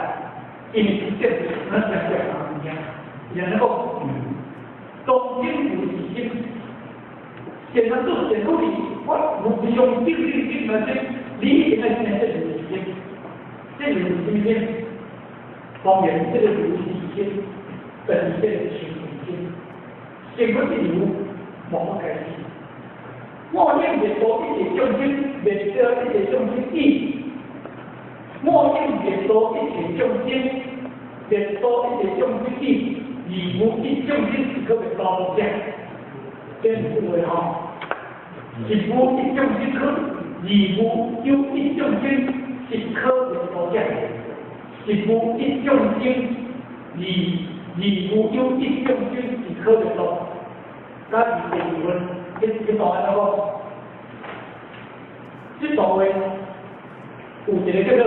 S1: 因为是这个，咱才会物件，然后讲，当真有自心，现在做善好事，我无上正等正觉心，你一定爱听这个自心，这个是什么心？当然，这个无自心，就是这个清净心，成佛之由，无法解释。莫念灭度一切众生，灭度一切众生意。莫念灭度一切众生，灭度一切众生意，而无一众生是可灭度者。这是话吼，是无一众生可，而无有一众生是可灭度者。是无一众生，而无有一众生是可灭度。咱是第二分，这段安怎讲？这段话有一个叫做。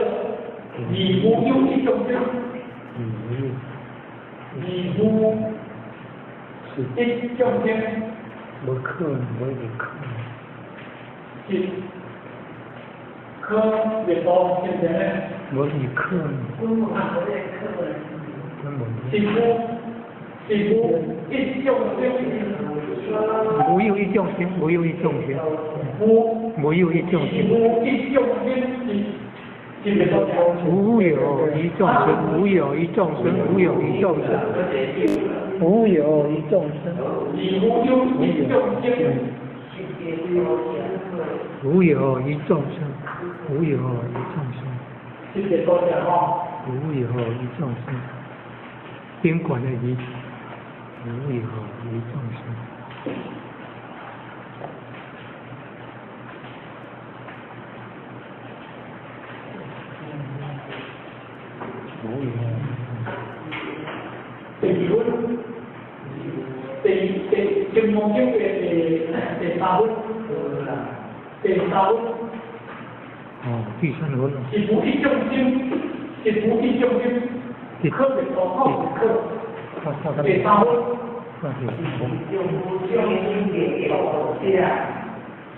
S1: 而无有一众生，而无一众生，
S10: 无可能，无一可能，
S1: 是可灭度，是毋是呢？
S10: 无一可能，
S1: 是无是无一众生，
S10: 无有一众生，无有一众生，
S1: 无
S10: 无有一众生，
S1: 无一众生是。
S10: 无有一众生，无有一众生，无有一众生，无有一众生，无有一众生，无有一众生，无有一众生，宾馆的一，无有一众生。
S1: 第二分，第第金刚经的第三分，第三分。
S10: 哦，第三分。
S1: 是无一众生，是无一众生，可灭度可可。第三分。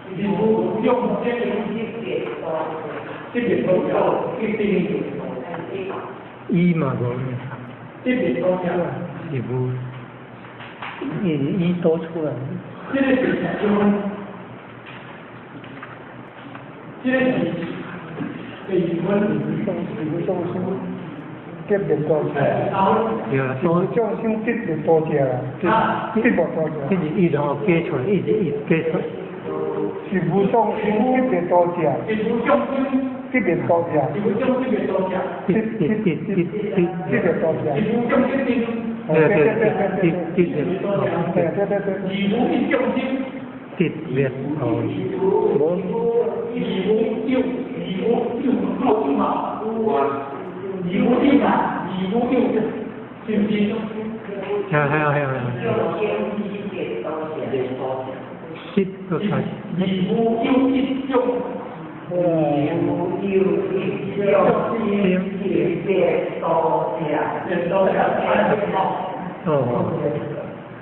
S1: 是无众生，这个都叫一定。
S10: 一嘛无呢？
S1: 这边多少？
S10: 是无，一多出来。
S1: 这个是啥分？这个是第二分。
S7: 无众生得灭度者。
S10: 对啦，
S7: 无众生得灭度者啦，得灭度者。
S10: 这是一然后加出来，一直一加出来。
S7: 是无众生得灭度者。
S1: 是无众生。
S7: 得灭度者，
S1: 是无众生灭度者，
S10: 得得得得得
S7: 得灭度者，
S1: 是无众生得，
S10: 对对对得得灭度，
S7: 对对对对，
S1: 是无一众生
S10: 得灭度，无
S1: 是无有，是无有，无有嘛，是无有嘛，是无有，是毋是？
S10: 系系系系。得个开。
S1: 是无有一众。
S4: 无有一众生灭度者，
S1: 灭度者，
S10: 哦。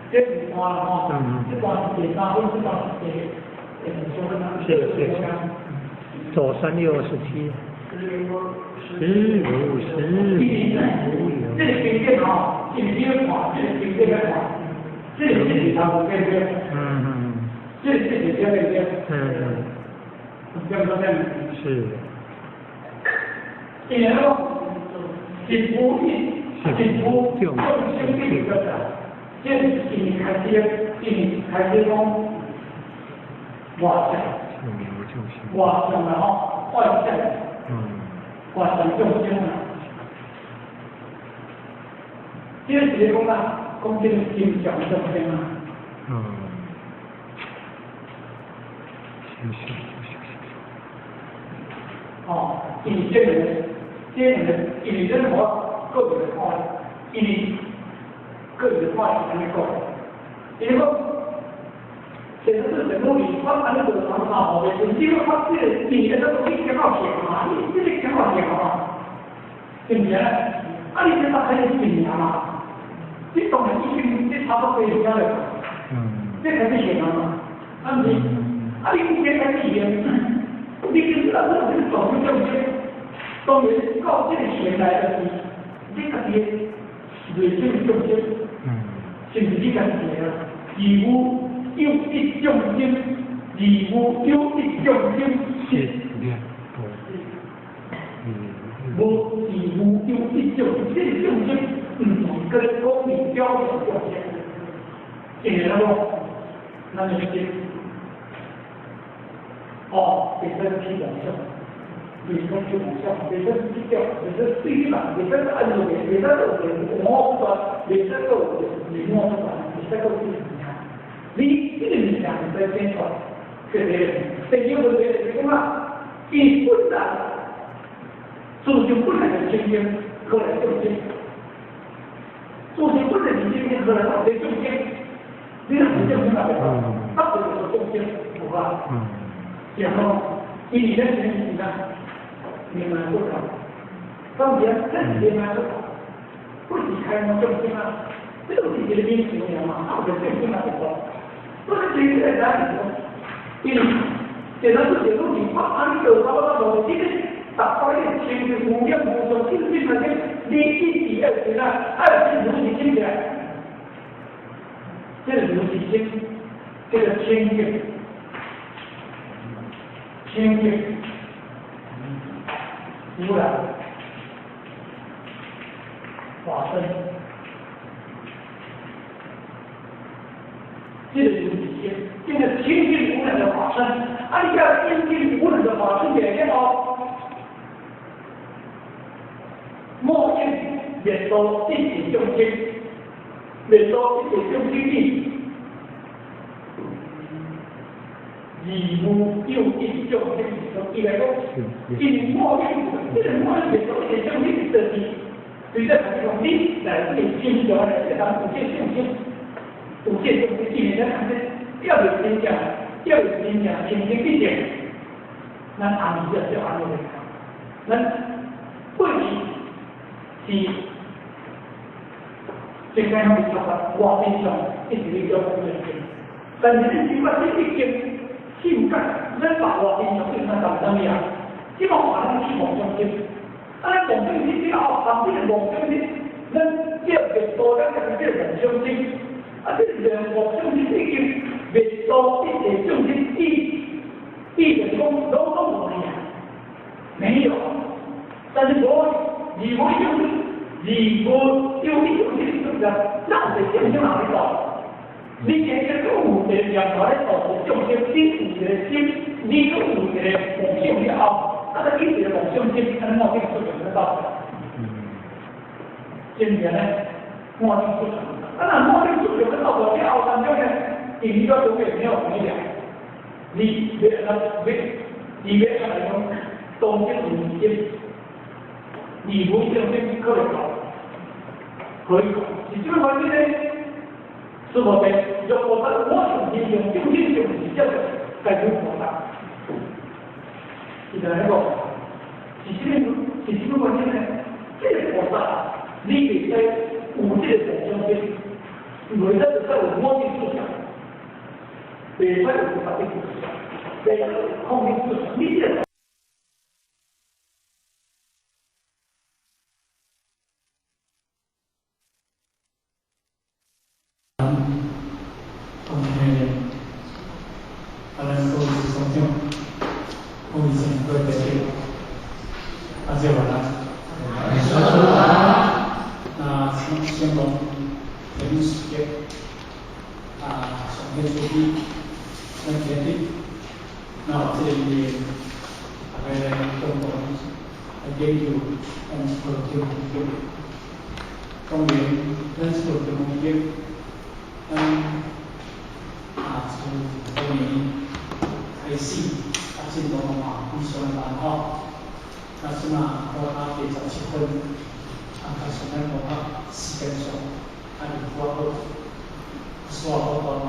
S1: 这是段吼，这段是第三分，这段是第四分。
S10: 是是。左三六二十七。十五十五有。
S1: 这个经典吼，因为你要看，这个经典要看，这个是头对不对？这个是对不对？对不对？
S10: 是。
S1: 因为讲，是无一众政府众生比较大，这是因为开始，因为开始讲外向，外向啦吼，外向，外向众生啦。这个是咧讲啊，讲这个心上众生啊。哦，因为这个，这个，因为咱无个人看，因为个人看是按呢讲，因为讲，其实是什么理？我按呢做方法吼，袂顺，你讲这个，因为这个东西较强嘛，你这个较强嘛，对毋对？啊，你这大概是名嘛？你当然已经这差不多了了，这开始显了嘛？啊毋是，啊你这开始显，你跟咱咱这个众生，当然到这个现代就是你家己的内心众生，是毋是你家己的？而无有一众生，而无有一众生是。无是无有一种，这个众生毋是跟讲你表面众生，会了无？咱就知，哦，袂使起妄想，袂使起妄想，袂使计较，袂使对嘛，袂使按落去，袂使有个我不断，袂使阁有个我不断，袂使阁有这个物件。你这个物件毋使变出来，这个第二个问题就是讲啊，伊本来。自性本来就清净，何来众生？自性本来就清净，何来有众生？你若无众生也袂好，啊，就有众生，无啊？然后，因为咱是啥？明白不同。当然，咱是明白不同，不是开悟众生啊，这都是一个名词尔嘛，啊，有众生也袂好。不是这个咱是讲，因为简单说，就是讲，我按你做，我我无这个。大家清净无染无垢，清净来讲，你一直爱心啊，爱心如是心起来，这个如是心，这个清净，清净无染法身，这个如是心，这个清净无染的法身，啊，你叫清净无染的法身起来哦。莫应灭度一切众生，灭度一切众生意，而无有一众生。伊来讲，因为莫应，这个莫应灭度一切众生，就是对这讲，你来这个心上来，这人有这众生，有这众生，因为咱这要有真正，要有真正清净毕竟，咱阿弥陀就按呢来讲，咱过去。是，这个拢是说法，外面上一直咧叫讲经，但是你只把这已经性格，咱把外面上变成啥物啊？这个话咱去梦想经，啊，咱梦想经了后，旁边的梦想经，咱叫灭度，咱家己叫梦想经，啊，这个梦想经已经灭度一切众生，意意就讲拢拢无去啊，没有，但是无。而无有，而无有一种是什么？那有众生哪里做？你今日阁有一个念头咧度众生，你有一个心，你阁有一个梦想了后，啊，你一个梦想心，安怎梦境出现得到？真正呢，梦境出现，啊，那梦境出现得到了后当中呢，因为永远没有回来，你别那别，你别来讲，当今有心。你无众生可以搞，可以搞，是这个原因呢？是无的，若菩萨我从天上众生就是叫做该做菩萨，是这样个，是这个，是这个原因呢？这个菩萨，你袂使有这个梦想心，袂使就使有我的思想，袂使有菩萨的思想，袂使有空的思想，你这个。
S3: 各位朋友，大家晚安。那
S1: 然，大家来共同来研究咱这部经经。当然，咱这部经经，咱啊从去年开始啊进度嘛非常慢吼。那这马我到第17分，啊，加上咱讲啊时间上啊有寡好，煞好多嘛。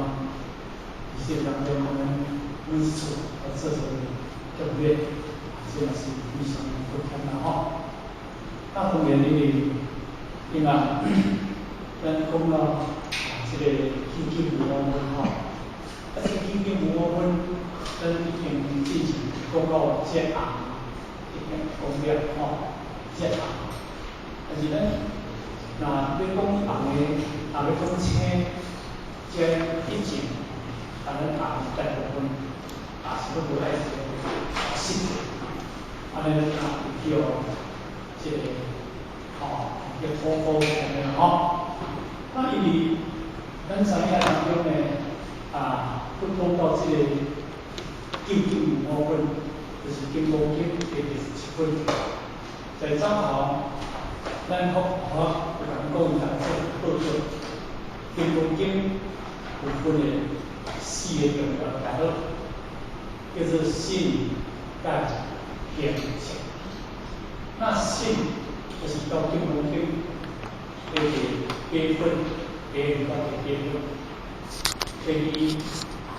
S1: 其实当中我们每一次来做这个训练，这也是非常困难啦吼。那当然因为因为咱讲到这个究竟无我分吼，啊，这个究竟无我分，咱已经之前讲到这红已经讲了吼，这红，但是咱若欲讲红的，若欲讲青，这以前。啊，咱红大部分也是拢无爱这个色，按呢咱也叫这个吼，叫土高按呢吼。那因为咱知影当中呢，啊，去讲到这个究竟无我分，就是金刚经第27分，在早头，咱福我有共讲一下这报告，金刚经有分的四个重要大号，叫做信、解、行、证。那信就是到金刚经的第八分，第二到第八分。第二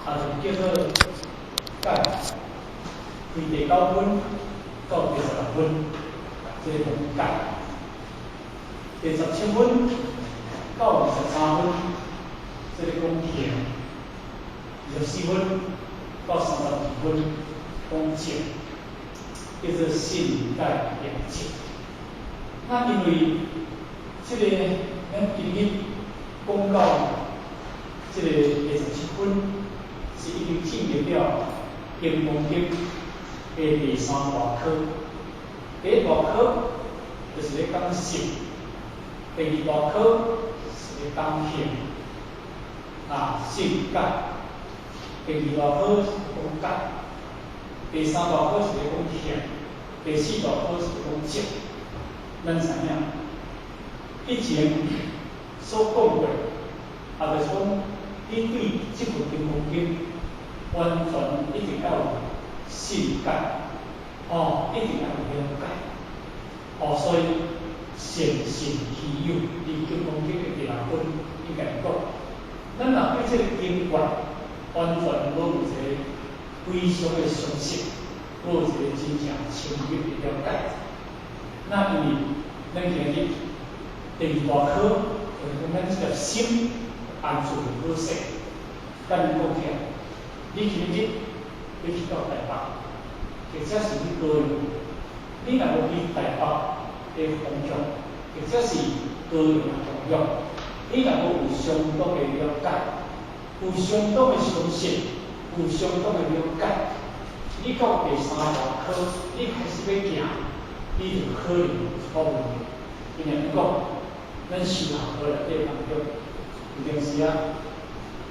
S1: 啊，就叫做解，从第9分到第16分，这个讲解。第17分到23分，这个讲行。24分到32分，讲证，叫做信解行证。那因为这个咱今日讲到这个第17分，是已经进入了金刚经的第三大科。第一大科就是咧讲信，第二大科是咧讲行，啊，信解。第二大科是讲解，第三大科是咧讲行，第四大科是讲证。咱知影，以前所讲过，也就是讲，你对这部金刚经完全一定要有信解，哦，一定要有了解，哦，所以善信稀有，伫金刚经的第6分应该讲，咱若对这个经卷完全无有一个非常的相信，无有一个真正深入的了解。那因为咱今日第二大科，就是讲咱这个心安住好势，咱讲起来，你今日欲去到台北，或者是去高雄，你若无去台北的方向，或者是高雄的方向，你若无有相当的了解，有相当的相信，有相当的了解，你到第三大科，你开始欲行，你就可能有一个问题。因为讲，咱修学课内底当中，有阵时啊，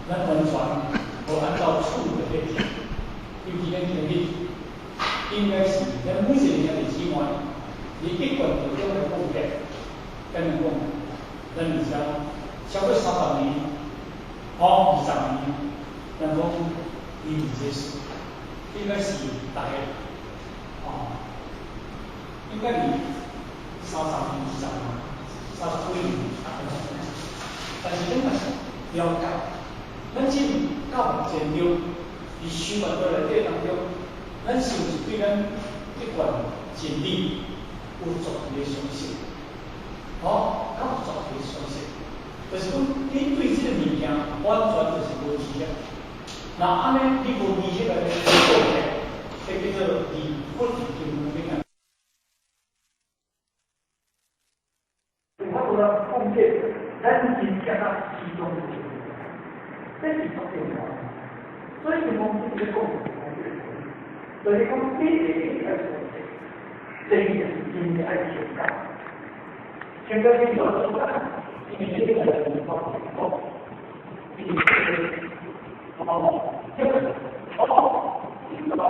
S1: 咱完全无按照次序去行。尤其咱今日，应该是咱每一个兄弟姊妹，你一贯就种的奉献，敢若讲，咱而且超过30年，哦，20年，咱讲伊伫这事，应该是大家，哦，应该伫30年、20年、30几年，但是咱若是了解，咱进到目前中，伫修道内底当中，咱是毋是对咱这贯真理有绝对的相信？哦，敢有绝对的相信？就是讲，你对这个物件完全就是无知啊。若按呢，你无知识来做起来，这叫做离佛经顶啊。
S7: 有法度来控制，咱真正啊其中一个，这是足重要的。所以讲，这个讲，就是讲，你第一爱相信，第二是真正爱成交，成交是做什么？因为这个是讲，因为这个，哦，这个，哦，这个，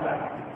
S1: 咱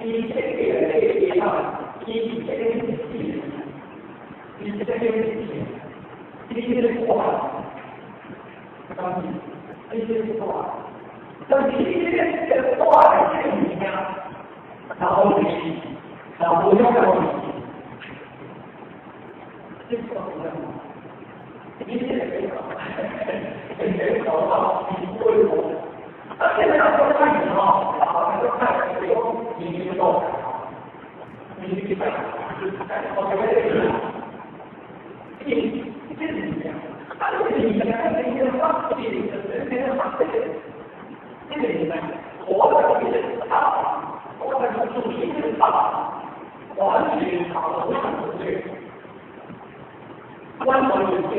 S7: 伊设计来这个啊，伊是设计是伊设计是伊这个挂，当时伊这个挂，但是伊这个挂的这个物件，然后是，然后无遐个，这个什么？你这个这个搞到你不会懂，啊，现在要说看你哦，啊，那个看这个你就懂，你就看，我觉得这个，你这是怎样？啊，这个你讲，这个发这个这个发这个，这个你们，我的这个啊，我的主题是啊，完全搞得不对，完全对。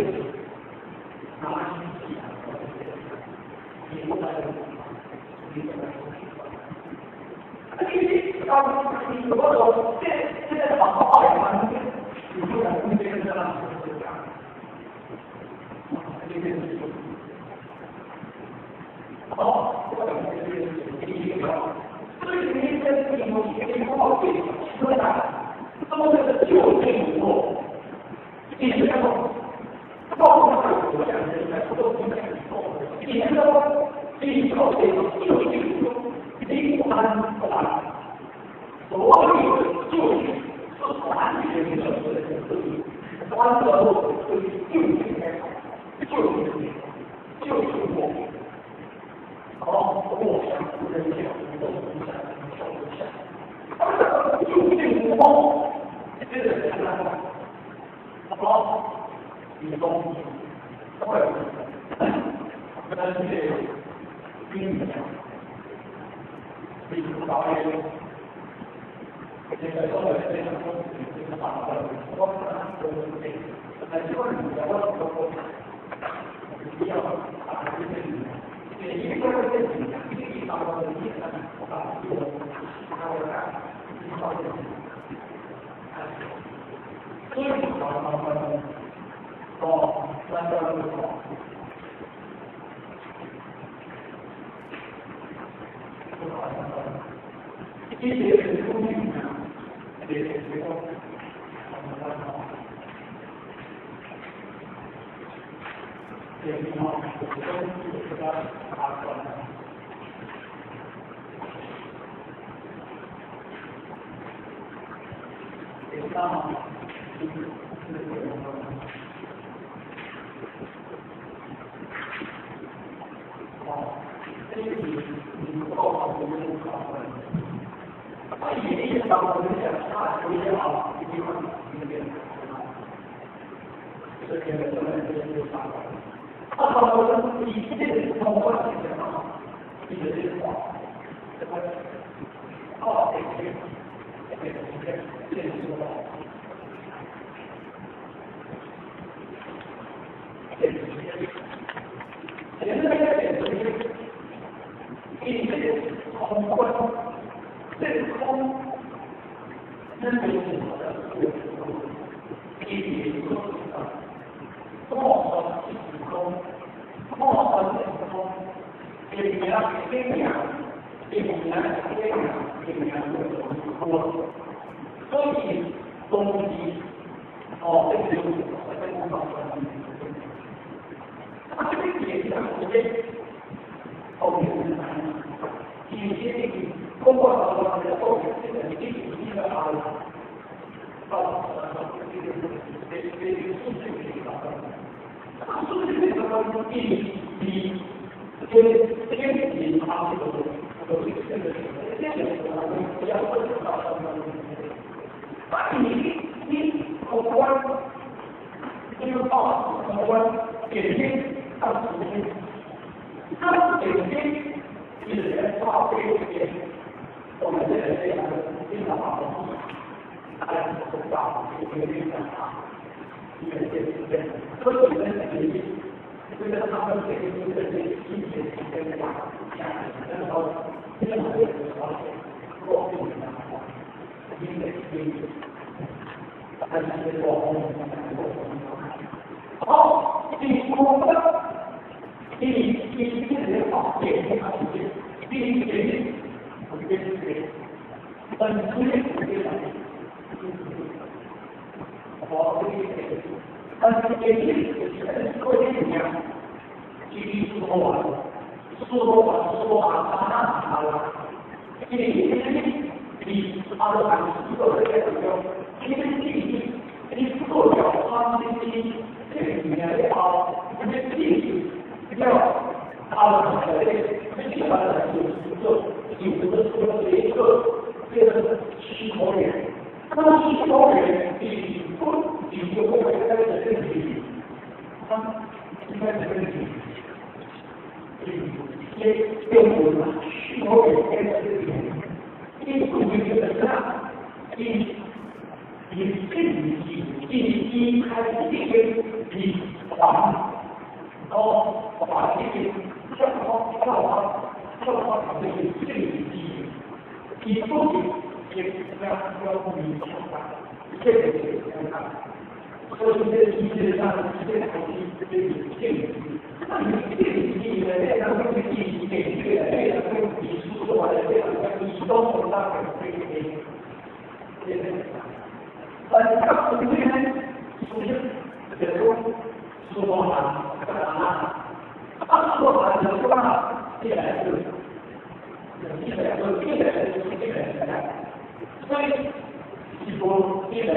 S7: 但是出现非常，哦，但是也是过去怎样？基于苏多瓦，苏多瓦，苏多瓦，阿那阿拉，因为你阿罗汉是个这个叫，因为你你做了三千这个年了后，你这了阿罗汉的这个就是做，就是说这个这个虚空人，那么虚空人你不你就会开始问题，他应该是问题。这变成虚空人开始问题，你不会觉得啥？你你自己你你开始你还哦，把这个叫他叫他叫他把这个这个你不也要要你这个这个，所以这一切上这个这个这个，那你这个你的那个你这个这个你说的这个你都不那个这个这个，但是他不对呢，首先这个说话啊，他说话就说话，这个是，这个这个这个，所以。是说，这个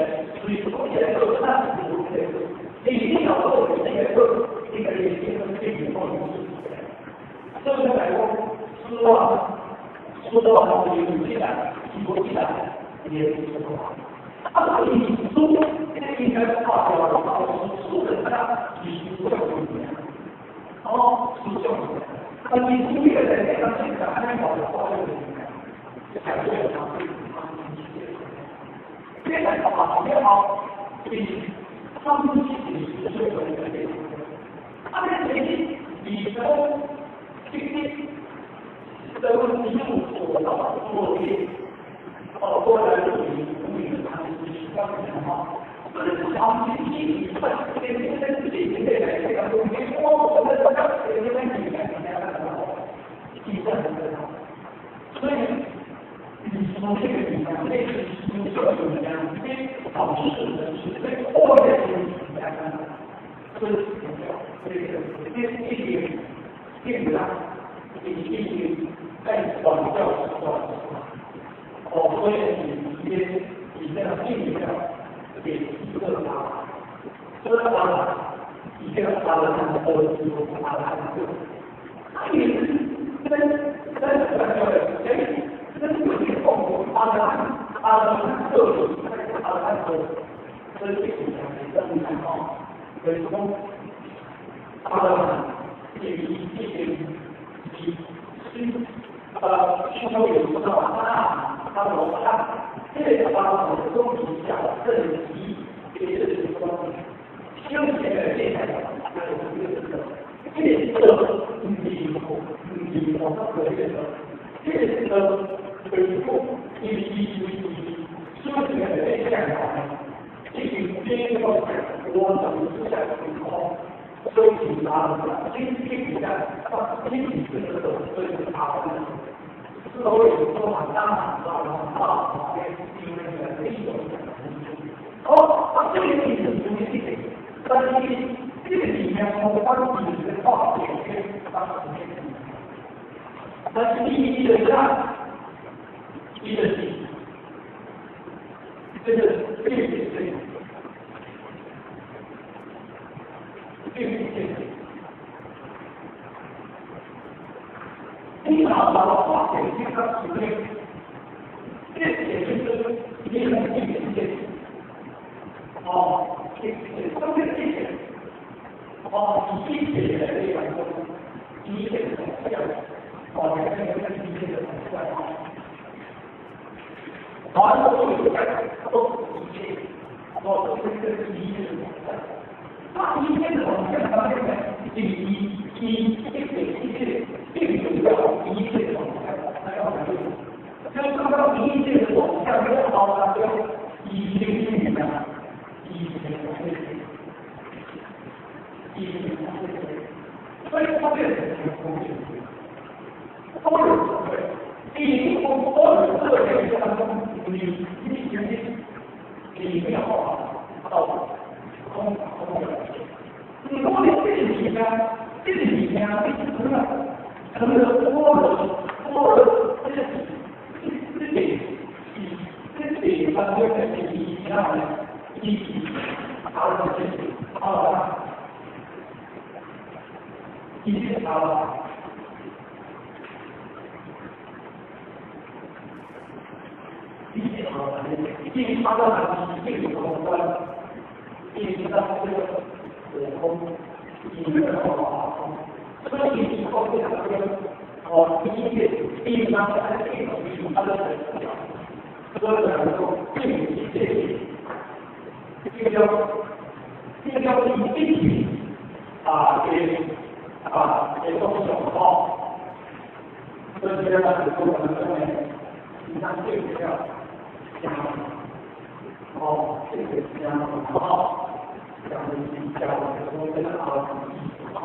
S7: 所以说这个那是这个，你一定要做这个这个这个这个所以来讲，说话说的话有起来，说起来也是说话。啊，你说这应该发表的话，说的他你说的哦，说的，那你注意的那个这个还好的话，就才对了。这个法也好，比他们自己是最有的。他们自己你说这些都是用所到做的，哦，过来就你你他们是这样的话，他们自己本身自己的这个东西，我们这个这个问题，所以。你说这个地方，那是这个怎么样？这导致的是这个的所以这个这这些这个这些在管教管哦，所以你你这样定一下，给一个他，这个他，一个他的他的他的他也是跟跟跟哎。这是阿罗阿罗汉个阿罗汉个，所以这个讲的很好。所以说，阿罗汉这个这个是修有多少阿阿罗汉，这个阿罗汉都是小圣级，这是说修行的这个这个你你我这个这个。恢复一一一修行的这样这个这个我怎么是在空，所以啊，这这个这这个所以啊，所以说嘛，当然当然啊，哦，啊，这个是属于这个，但是这个里面我们关系是化解但是第一个上。一个是，这个这个这个，这个这个，你拿到化解这个事情，这也就是你很这个这个，哦，这个这个这个，哦，一切的这个，一切的这样，哦，这个一切的这样。凡都有都一切，哦，都是一切的。那一切的往下方面，第一一一切一切，并不要一切往下，那要怎么？就刚刚一切的往下没有好了，要一切一切一切一切，所以他这个是公平，都有智慧，第一公都有智慧当中。第三个是伊啥呢？伊阿罗是阿罗，伊是阿罗。伊是阿罗，伊阿罗是这个空观，伊是这个空，伊是空，所以伊是讲这个哦，伊是伊那个伊阿罗。所以来说，这个这个叫这个叫以必啊给啊给东西好，所以这个是说我们这边，你看这个叫加，哦，这个加好，加加说这个啊好，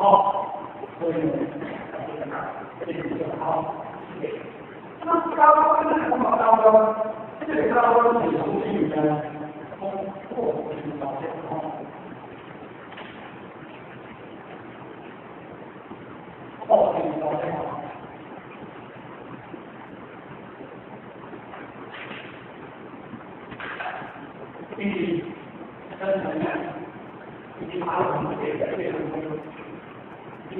S7: 所以这个叫好。那高跟什么高呢？这个高是从这个从破是到这个，破是到这个。第三层呢，第八层这个这个第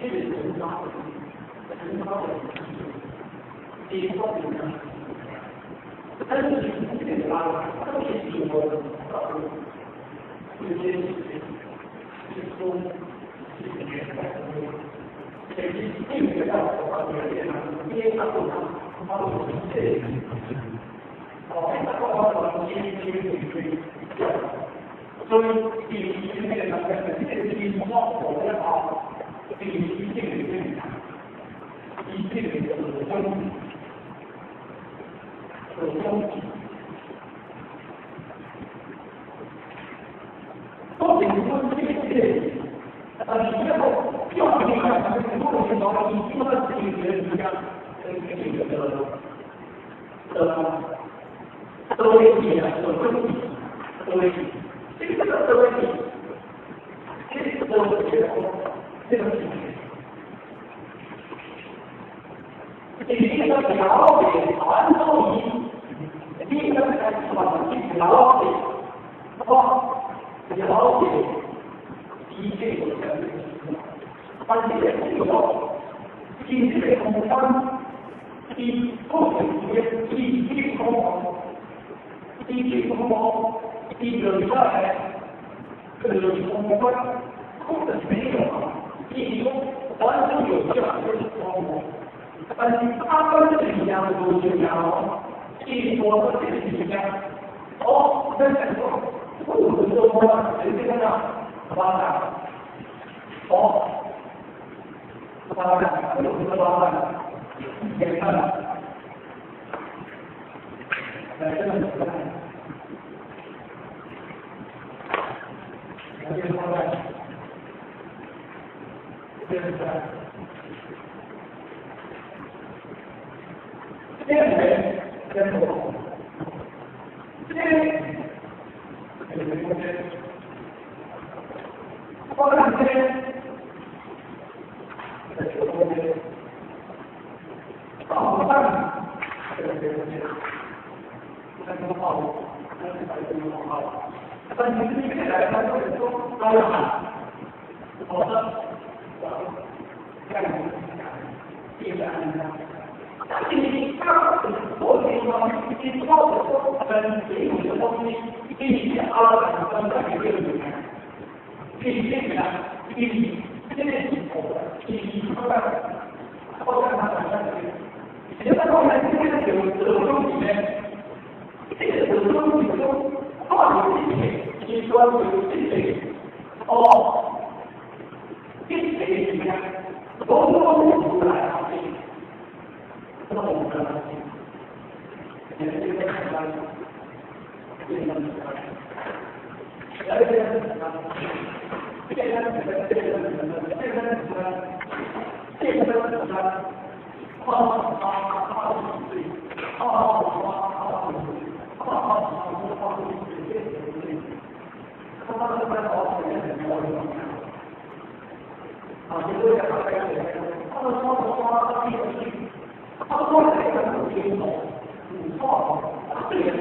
S7: 这个是什么？什么？第一个呢？但是这个拉，这个是我这些是说，这是这个要我们这个这个，哦，那个我们这这这，所以第一那个这个第一我的啊，第一这个这个，一这个是中。有东西，都是说这个这个，但是这个要你看，如果是说你这个这个这个这个的都会记啊，都会记，都会记，这个都会记，这个都会记，这个。这个了解传统仪。你个开始嘛，你了解，哦，了解，一切有相但是这个，一切空间，一不是一一空，一切空，一个下来，这个空观，空的没有啊，一空完全有相就是空，但是阿关这个一样的东西讲。一说这个是讲，哦，那讲说，不是说我这个呢，发展，哦，发展，不是发展，简单，来这个简单，这个发展，这个这个。这个，这个，我看这个，到上，这个这个这个好，这个好，但是你这来，他就是说高喊，好的，这样子，这个你他做地方，你做的说跟这个东西，你阿拉伯人在这个里面，你这个你这个是好的，你说的，我看他怎么样你在后面这个有有东西呢，这个有东西说，到底是谁？你说是谁？哦，这谁怎么样？都都出来了。那我们也是这个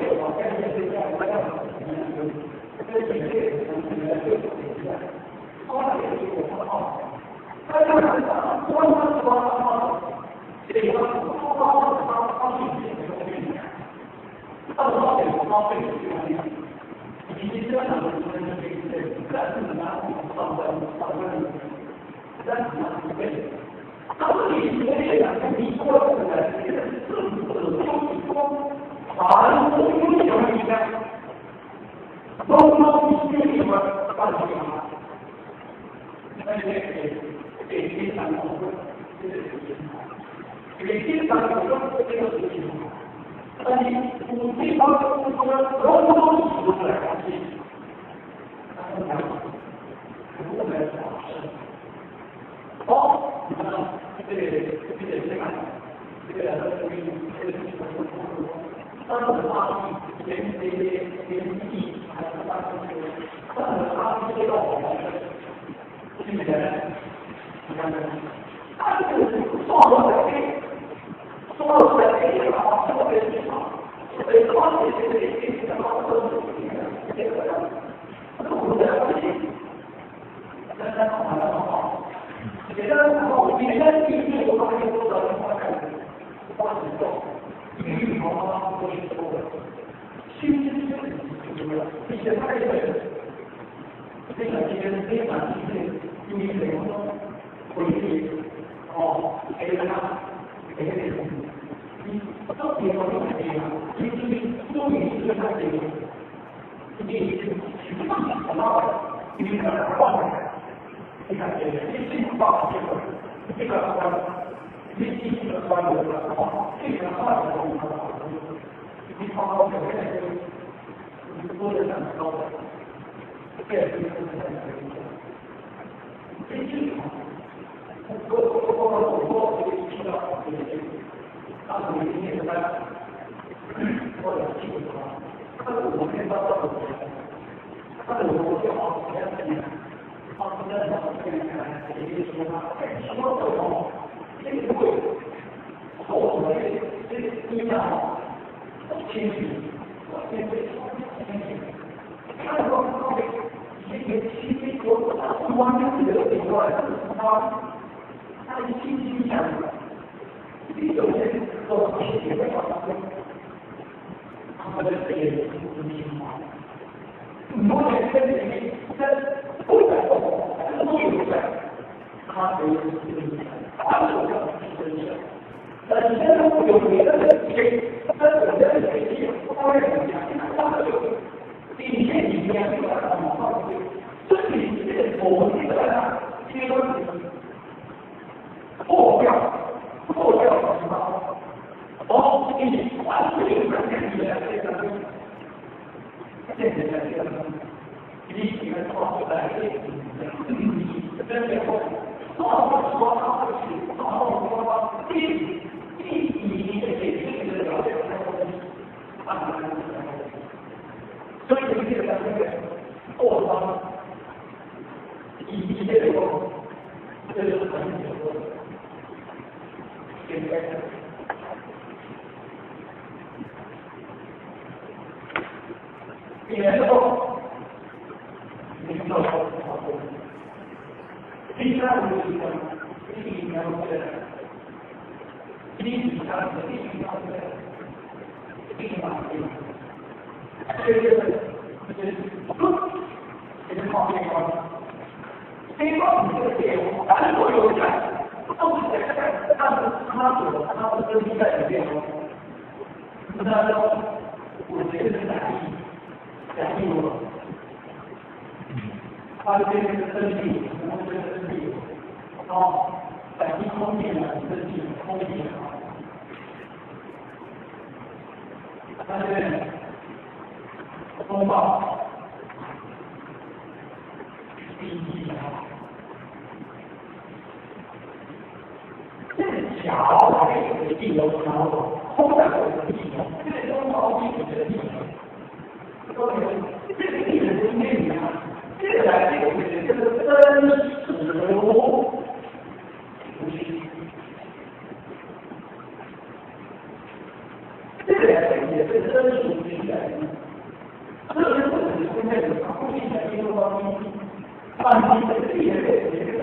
S1: 但是这个这个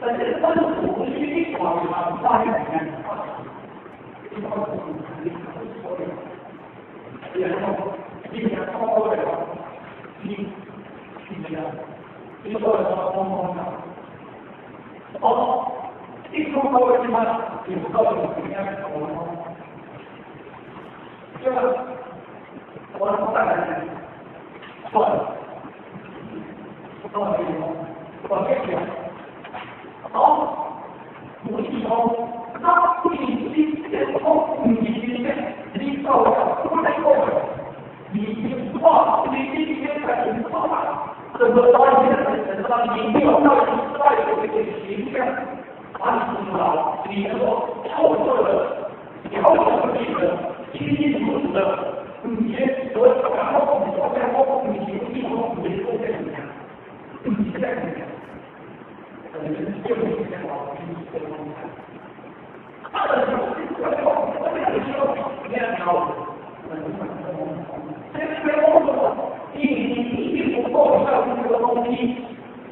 S1: 但是但是我们去看嘛，大家看，你讲讲的，你你讲，你说的讲讲哦，你讲讲的嘛，你不告诉你讲讲对吧？我大概错了，我我这样，好，我是讲，那你你这个你你你到了不能够，你你话你你你在你话，怎么到你的怎么你没有到你带有这个形象，把你出来，你说透彻的、了了的、清清楚楚的，你所然后你说然后你你说你说这样，你这样，就是这样。你你不够像这个东西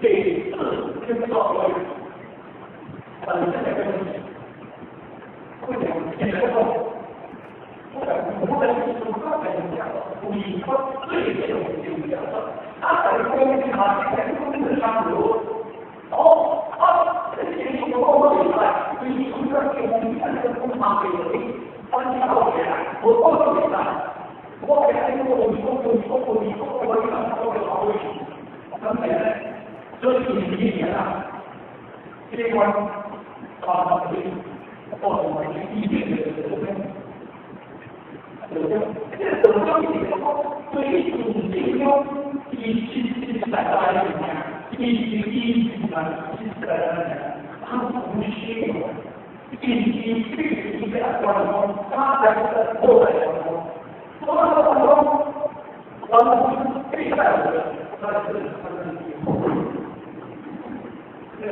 S1: 给自跟造了，本身这个东西，会讲这个不敢不能说他在讲，你说最这种就讲，他在攻击他，在攻击他哦，啊，这些什么都来，你从这个你看这个工厂给的，翻到起来，我告诉你了。我给他一个我我我我我我一个我我我咁嚟咧，所以年年啊，機關發發啲，我同埋啲嘅就這個東西對自己講，伊實實在在的物件，伊是伊是實在的物件，他不需要，伊是必須要關他才是後來講。我我我我必在我的，他是他是这个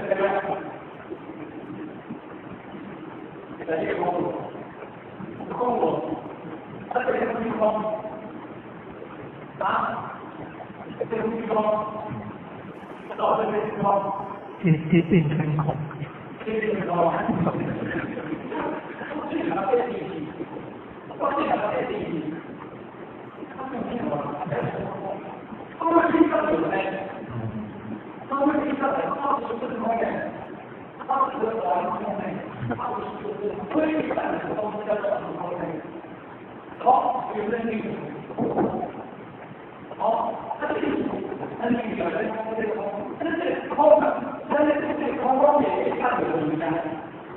S1: 在这个讲我，他这个地方啊，这个地方到这个地方，
S10: 这这变成空，
S1: 这个地方，这个地方，这个地方。他们是有的，他们是他是这个方面，他是这个方面，他是规范的东西叫做方面。好，有能力。好，他这个他这个这个这个空的，但是这个空方面也看有什么呢？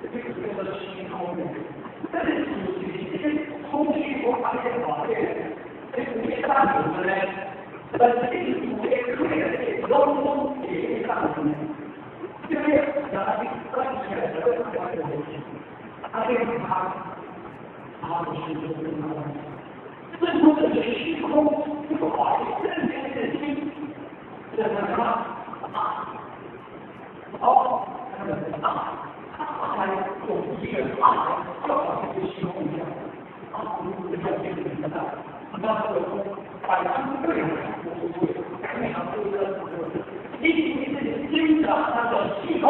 S1: 这个叫做虚空的，这是这空虚我发现好这个。这个大有的呢，本身有的可以的，拢总也大有的，这个那你关起来这个关系，他这个他，他不是这个，这说这个虚空这个话题，真正的心，这是什么？啊，好，他们啊，他还有一个啊，就好像这个虚空一样，啊，这个这个大。那个百分对不对？你你是经常那个虚空，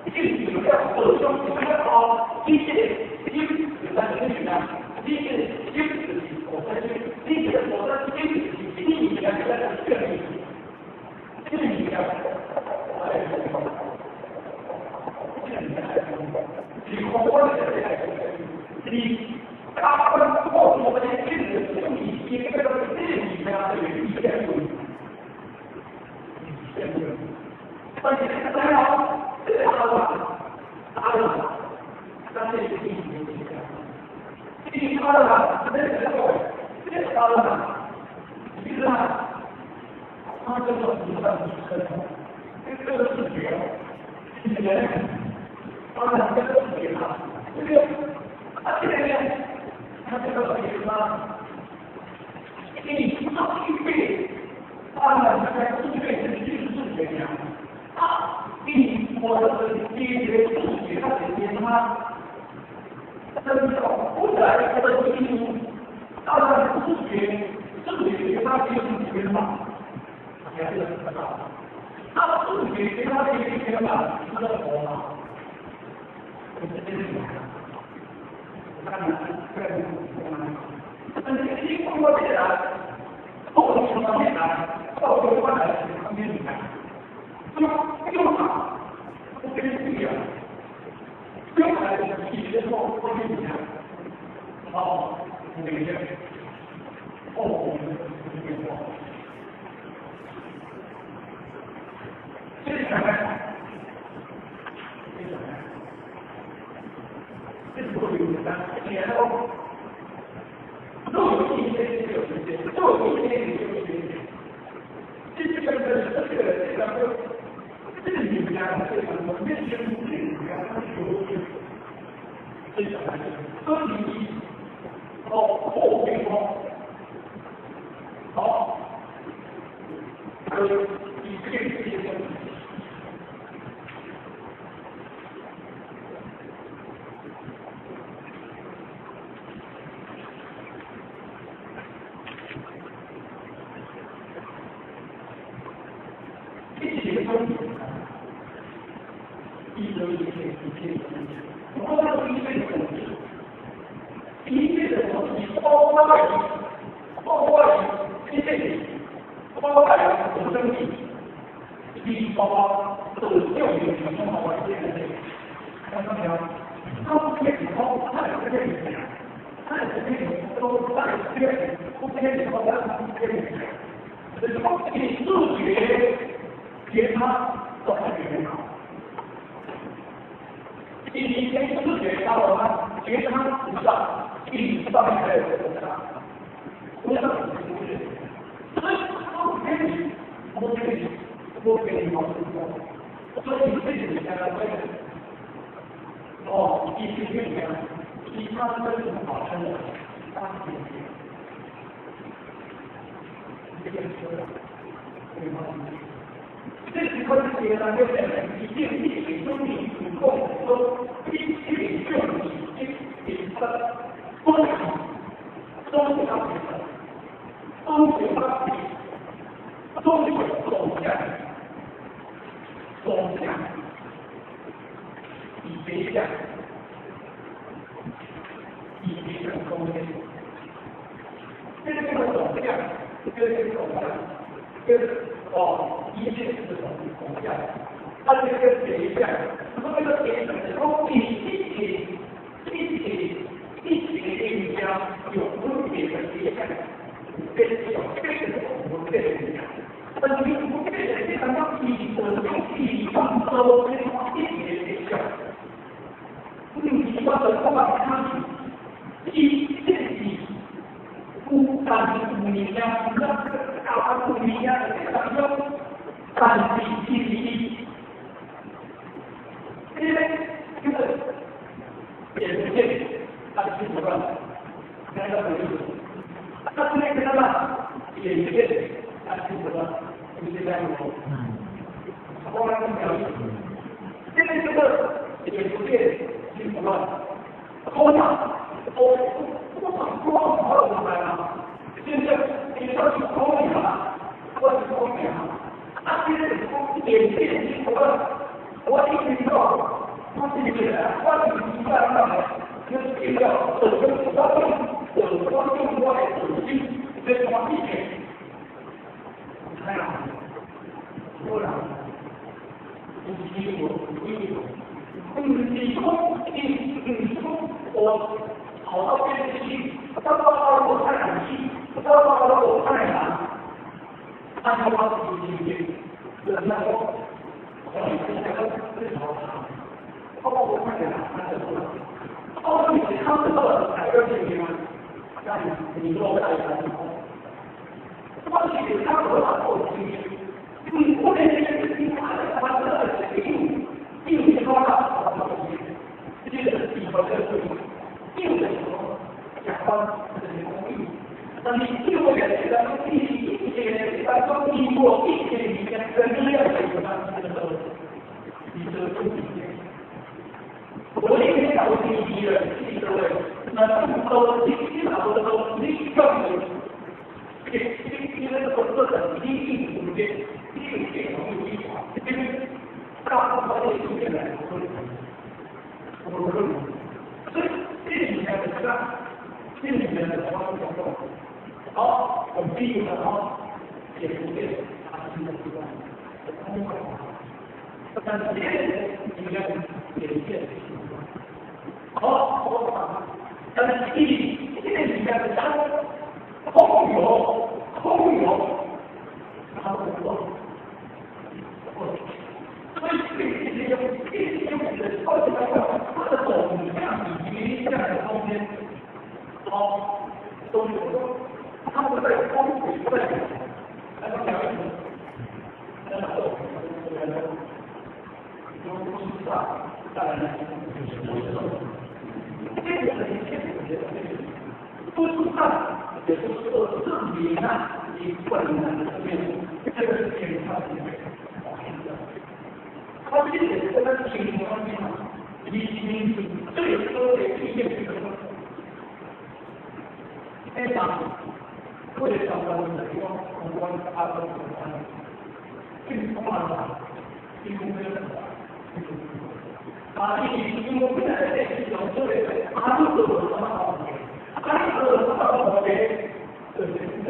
S1: 你有个手中有个好，你这个心有在这里呢，你这个心是我在这，你这个我在心是你在这里，这里呢，你空我的你他们我们的这个你这个这里面的一些但是当然，这个大了，但是这你大了，这个这个大了，其实啊，他这个不算是这个是绝，绝，当然这个是绝了，这个啊这个呢，他这个是什么？你他具备，当然在具备是就是这样。啊，你我的解决自己，他解决什么？真正不在他的基础，当然自觉，自觉他就是觉嘛，还是很大。啊，自觉觉他这个天嘛，是个佛嘛，不是真的。但是你讲我这个人，我从哪里来？到台湾来是旁边来，就就嘛，我跟你讲，就来是说我跟你讲，好，等一下，哦，这个这是什么？这是什么？这是不简单，然后。都有一些就有一些，都有一些就有一些。这这个这个这个这个你家这个我们这个这个这个这个都是哦，后边哦，好，以这个这个。大部分的修炼来不可能，不可能。所以这里面的啥？这里面的什么叫做？好，我们第一个哈，也不对，它是一个习惯，但是别人应该也见好，我但是第一，这里面的空有，空有，它不做。所以这些这些的到底来讲，它的总量以及这样的空间，好，都有，它们在风水在，来讲一个，来讲个，都是啥？当然就是我这个是一切的，都是啥？也就是说，证明啊，你本来的面目，这个是天上的。他这个是在情况下，已经是最多的一件事情。哎，当为了相关的地方，宏观阿都宏观，这个方案，这个没有啊，你因为本来在这种做的，阿都做什么好？阿都做什么好的？对对对。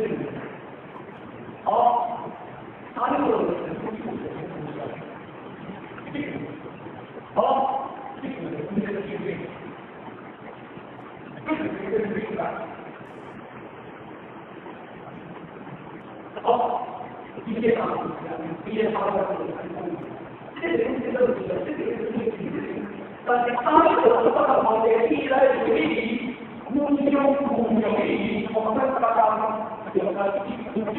S1: 好，阿都做的。好，这个这个这个，这个这个这个。好，一些大一些大的，这个这个这个这个这个，但是他这个大方的，一来是利益，无穷无穷利益，我们大家有个无穷的，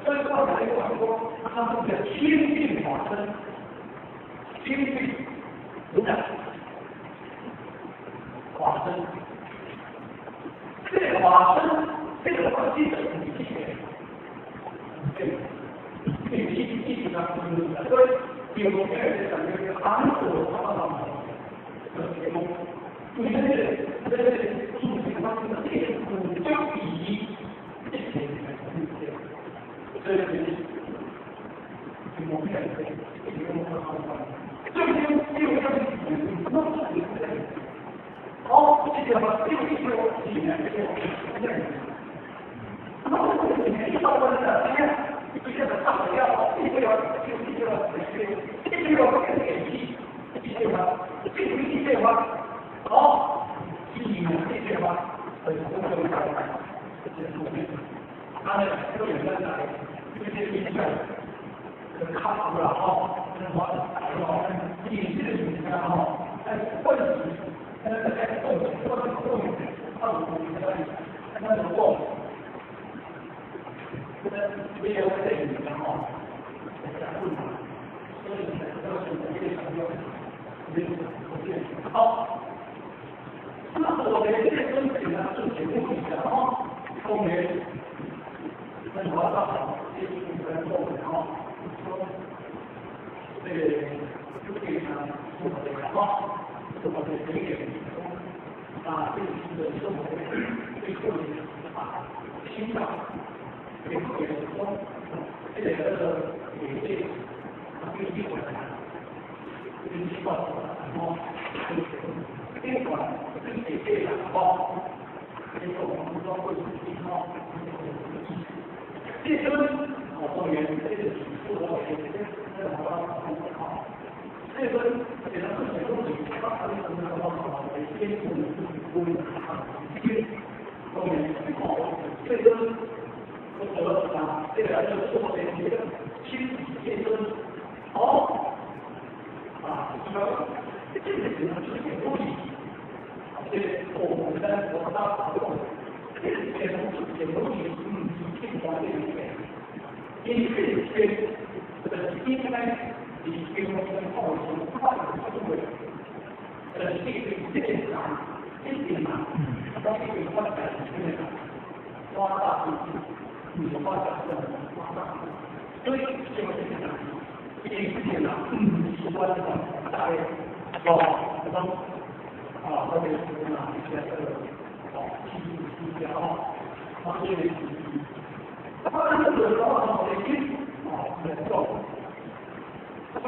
S1: 所以说来讲说，他们叫清净法身。清净如来法身，这个法身，这个法身是你对，对，基本上所以，比如这个韩国他们的这个，对这个这个主题方面的这个古交比，这些这个我们好，这些嘛，这个这个里面这个这个，那么这个里面一到关的，你看，一个大要，一个要，一个要，一个要演戏，一些嘛，这个一些嘛，好，一这些嘛，所以这个这些东西，他呢，这个简单的，这些一些，这卡住了哈，那么哦，你这个你看哈，哎，问题。那个动动动，他那如果那没有这个哈，所以这个是非常好，那我们这个东西呢，是节目里的哈，后面那我到这个做的哈，说这个就可以呢，做的哈。这个这个啊，这个生活最后的啊，心脏，最后的说，这个也这啊，这个医管，这个医管，然后这个管这个这个包，这个我们说会是哈，这个啊，当然这个是我这个好，这个给他自己东西，他他的什么什么什么，先不不后面好，这个我啊，这个就是我的一个亲这个好啊，这个这个是东西，这个我们我大这个东西这个东西嗯，这个这个，因为这个应该。你给我们好处，快乐的，这个这个这个嘛，当这个发展这个发大你发展的发大，所以这个是啥？这个是呢，习惯的大概哦，当啊，特别是呢，一些这个哦，七七哦，他这个他这个的话，我们啊，来做。他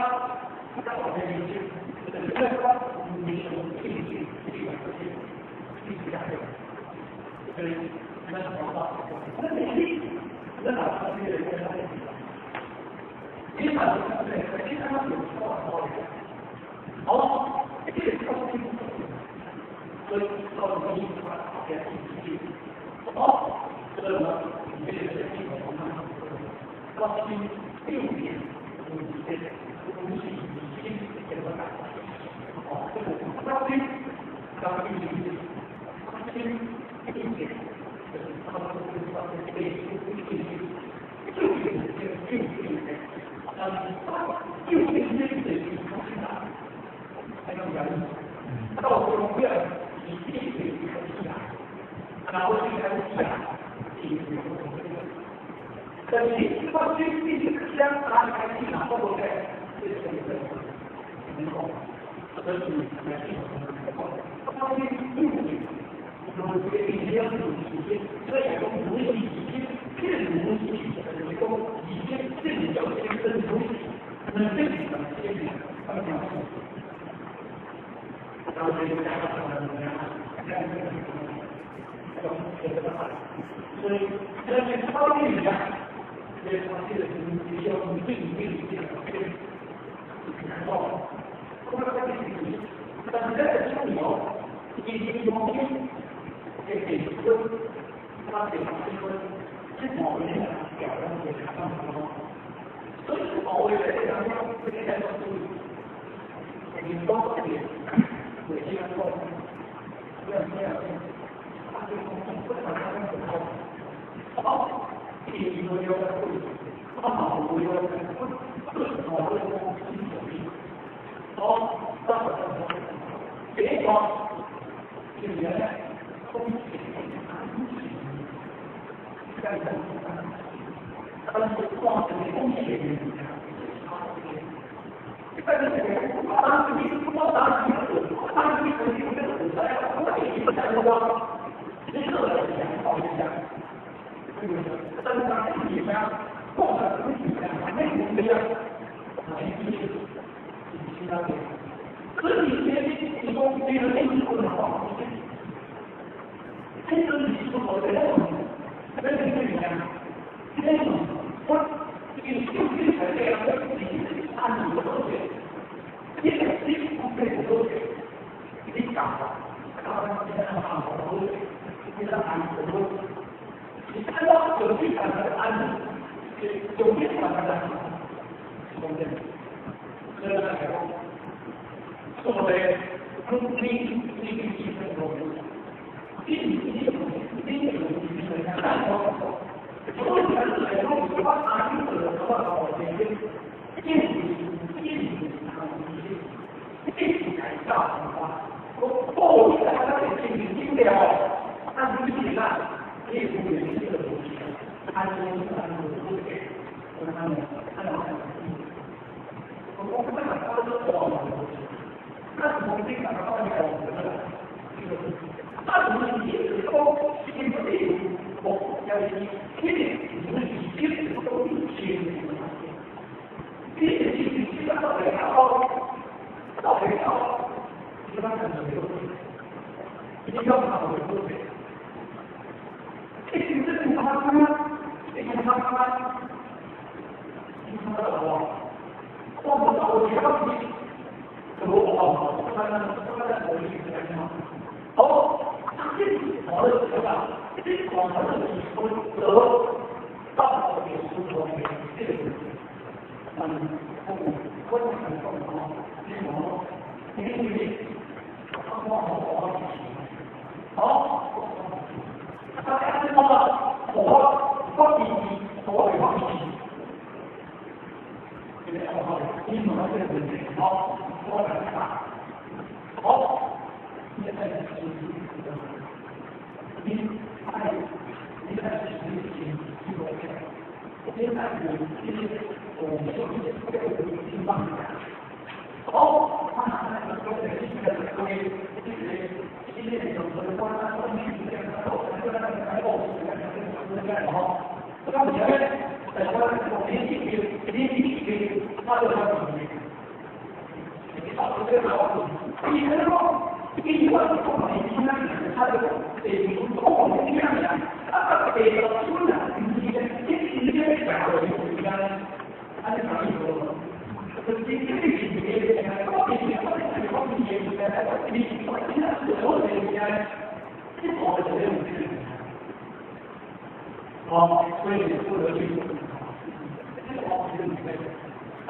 S1: 哦，所以你不得去做。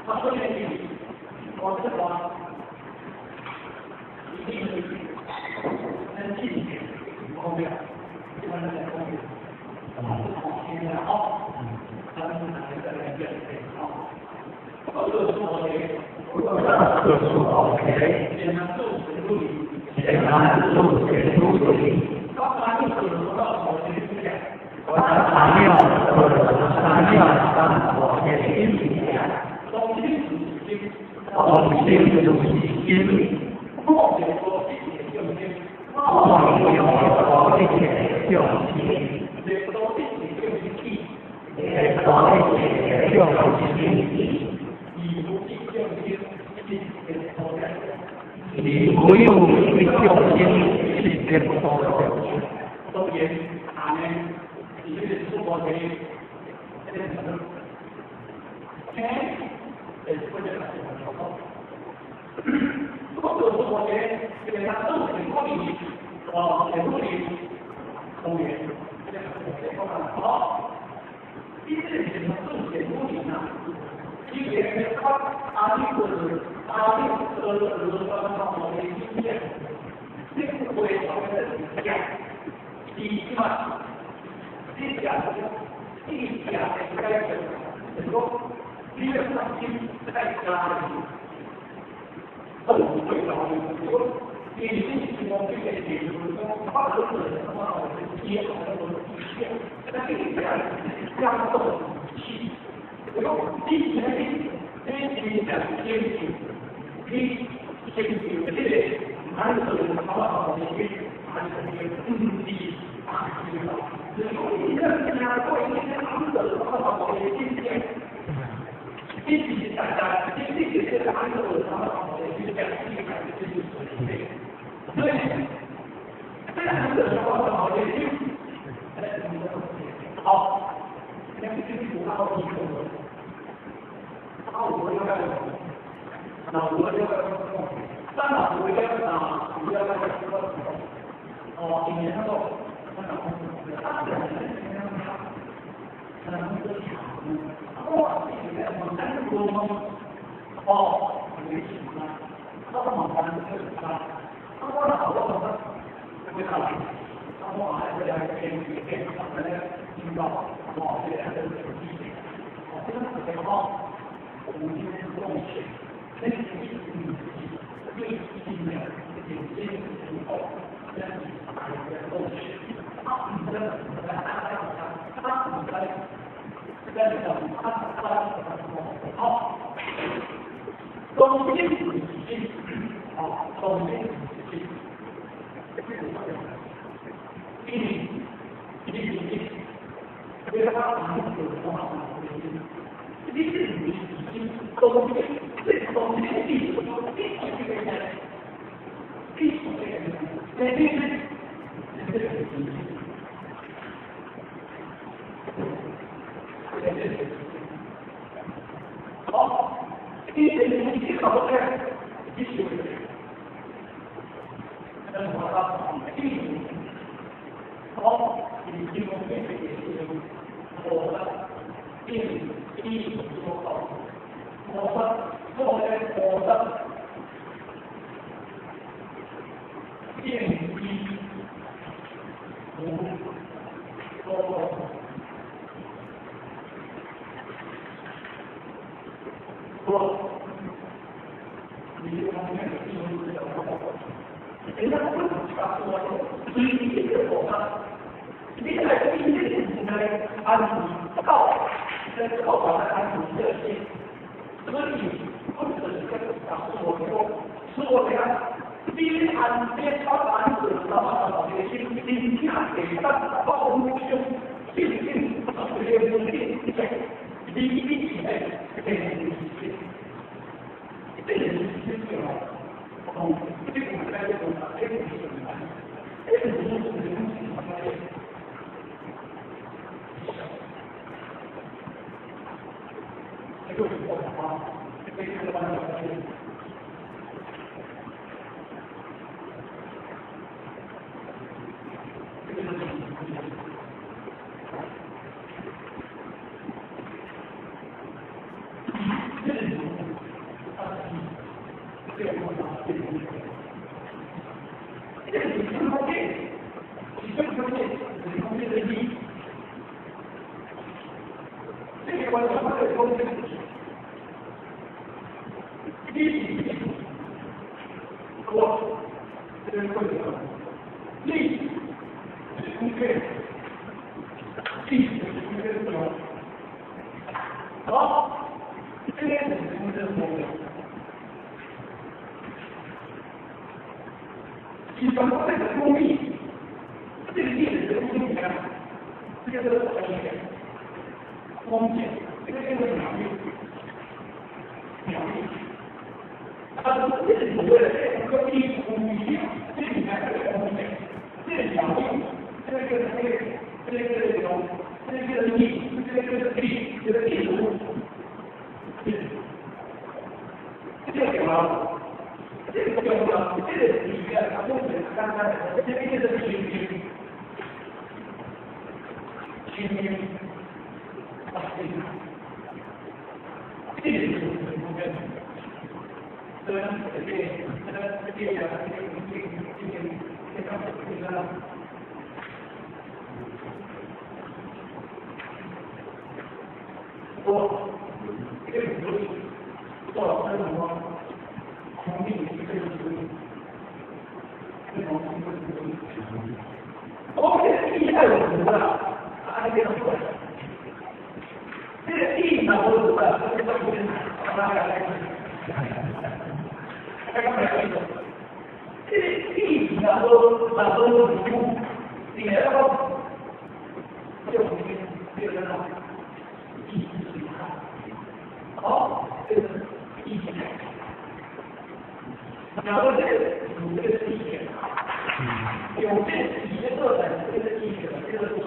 S1: 他说的你，我这个，一定是能进去，方便，一般人方便。好，咱们来再来一遍，好。各处
S10: 各处好学，艰难做学努力。三庙三庙三佛的心，同心如心，望用一切众生，一切众生，以无有一众生是得度的。
S1: 个就是讲啊，这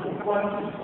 S1: 个关系。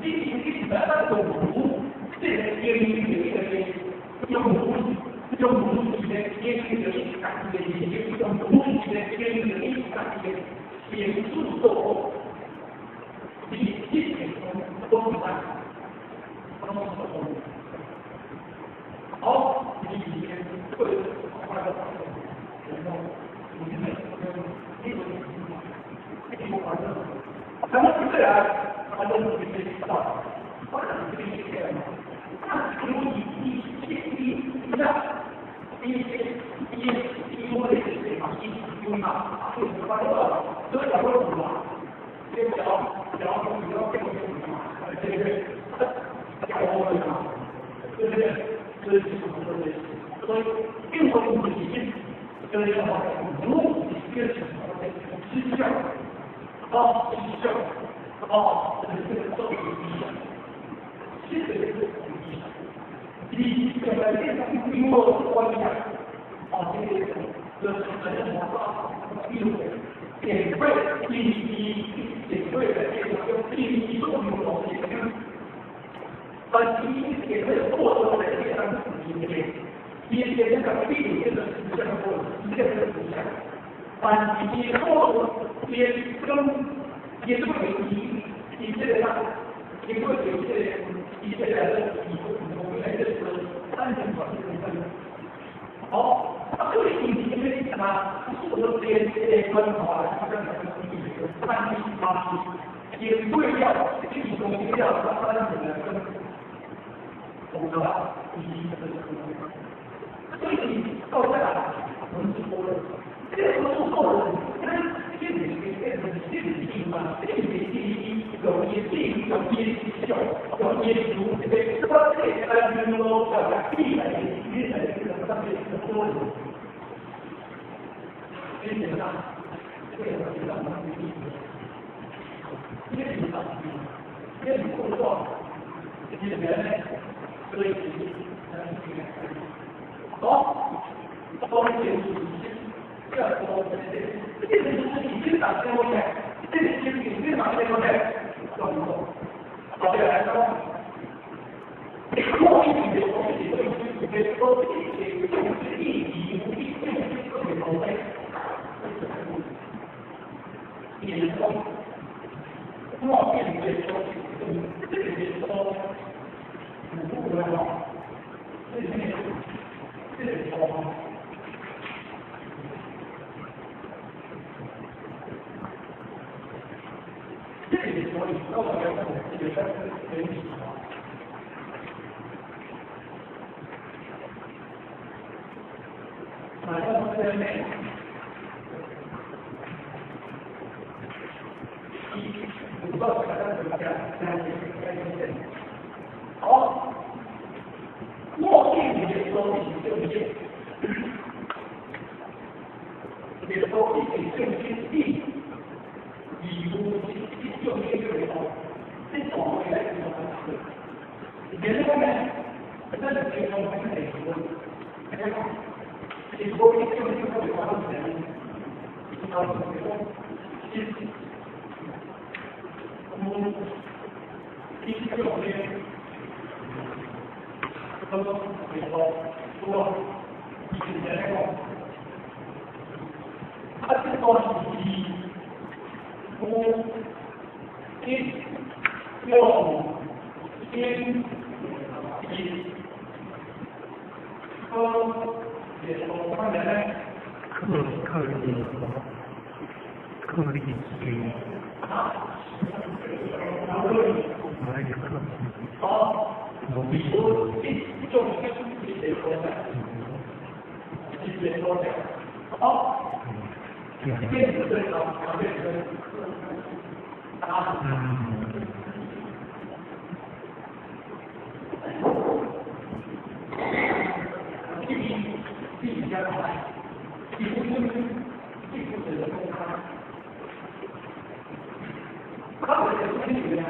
S1: 你你是咱用无，这个经营的这个用无，用无是咧经营的家己的人生，用无是咧经营的家己的行事作风，你一切拢拢是拢是好，你以前会快乐，然后你们你你快乐，咱们不对啊，咱们不是知道，我们不是这样，那如你你你你那，你你你我的是嘛，你你嘛，就是快乐，这个叫做嘛，这个叫叫叫这个嘛，对不对？叫我嘛，对不对？这是什么东西？所以，并不是你这个要如一个什么的思想，啊，思想，啊，这个都是思想，这个是思想。你这个这个因果关系啊，这个这是什么？因为点位第一点位的这个第一作用东西。但第一点位过多的这张纸里面，一些那个地这个思想或这个思想，但是过多也跟也是为你你这个你会有这个一些来的以后我们来的是单纯把这个好，啊，这个你这个嘛，是我这这关怀，他跟三八也对要这种要三的跟。懂得吧？所以到这来，我们是多了，这个是够了，那这里变成这里嘛，这里第一有一地有一小有一族，这个这个三军咯，叫地来越来越上面是多了，这个啥？这个是啥？这个啥？这个工作，这个呢？所以，好，当然是这个这个是已经打电话的，这个是已经打电话的，好，对来说，你过一点东西，这个说这个就是一一一这个东西，你说，我变成说，这个说。五个话，这是这是说这个所以到了这个这个啊，这个呢，五个好，莫定的说是正见，你说一是正见地，以无一正见就好，这种来是什么？别个呢，那是其中很得说，你说一正见就好，他说一，一正见。刚刚回头说，以前那个，他这个是五一六一一，个也说看来呢，
S10: 克克力克力给，哪里克？
S1: 好。我一种一个一个多的，好，电子对啊，电子啊。第一，第一家第一第一个公开，他们的问题呢？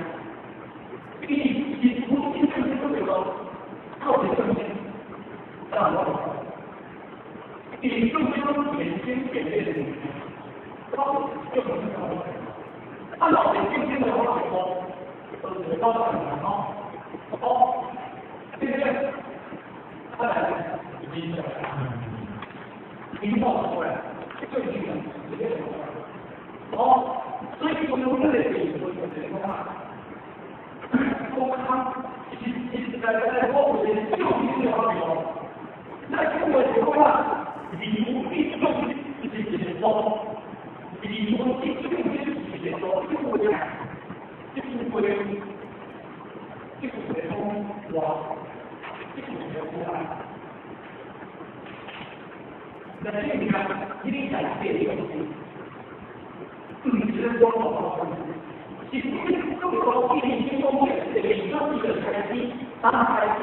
S1: 第一，一不一正都有靠的正面，大我，你中间眼睛点点的，他就很好。他老的正面的话说，学一个高等的吼，哦，对不对？他来已经讲，已经报出来，最近的直接出来，哦，所以我们这里说就是讲啊，讲他实实在在我有一个救命的方法，那因为讲啊，义务必中是一个多，义务必中是一个多，这个这个这个讲话，这个讲话。但是你看，你在这个东西，唔是讲话，是这个讲你你讲的这个你讲这个开始，打开始，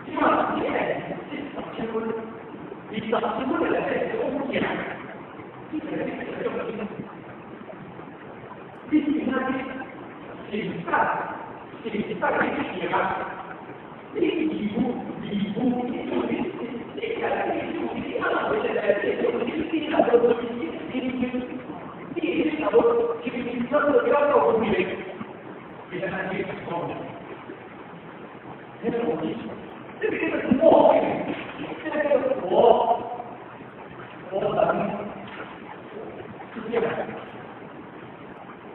S1: 起码你来这十七分，你十七分来这个讲，你这个这个你是那个是啥？是啥个意思啊？你义务义务你做你你来你做你啊，为了来这个你你那个你你你你你那个你你那个要到后面，别人那些讲的，那个我这个是我，这个我我等是这样，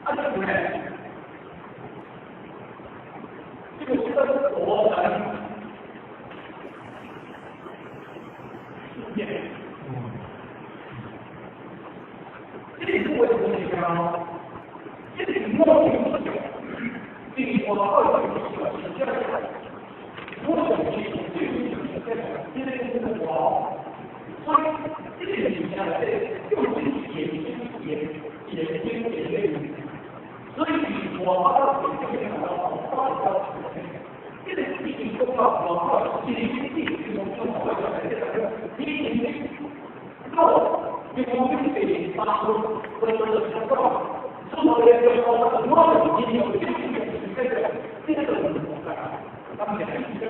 S1: 啊这个呢？这个是我等世界，这个是我的东西啊，这个是我的东西，这个我二的东西，是这样的，我的东西，这个是这个，这个是我，所以这个是啥来？就是眼睛眼眼睛眼泪，所以我把这个我把这个地讲啊，我这个地讲讲我这个你到你讲这个八分，或者是多少？所以我我今天这个这个他们两个一个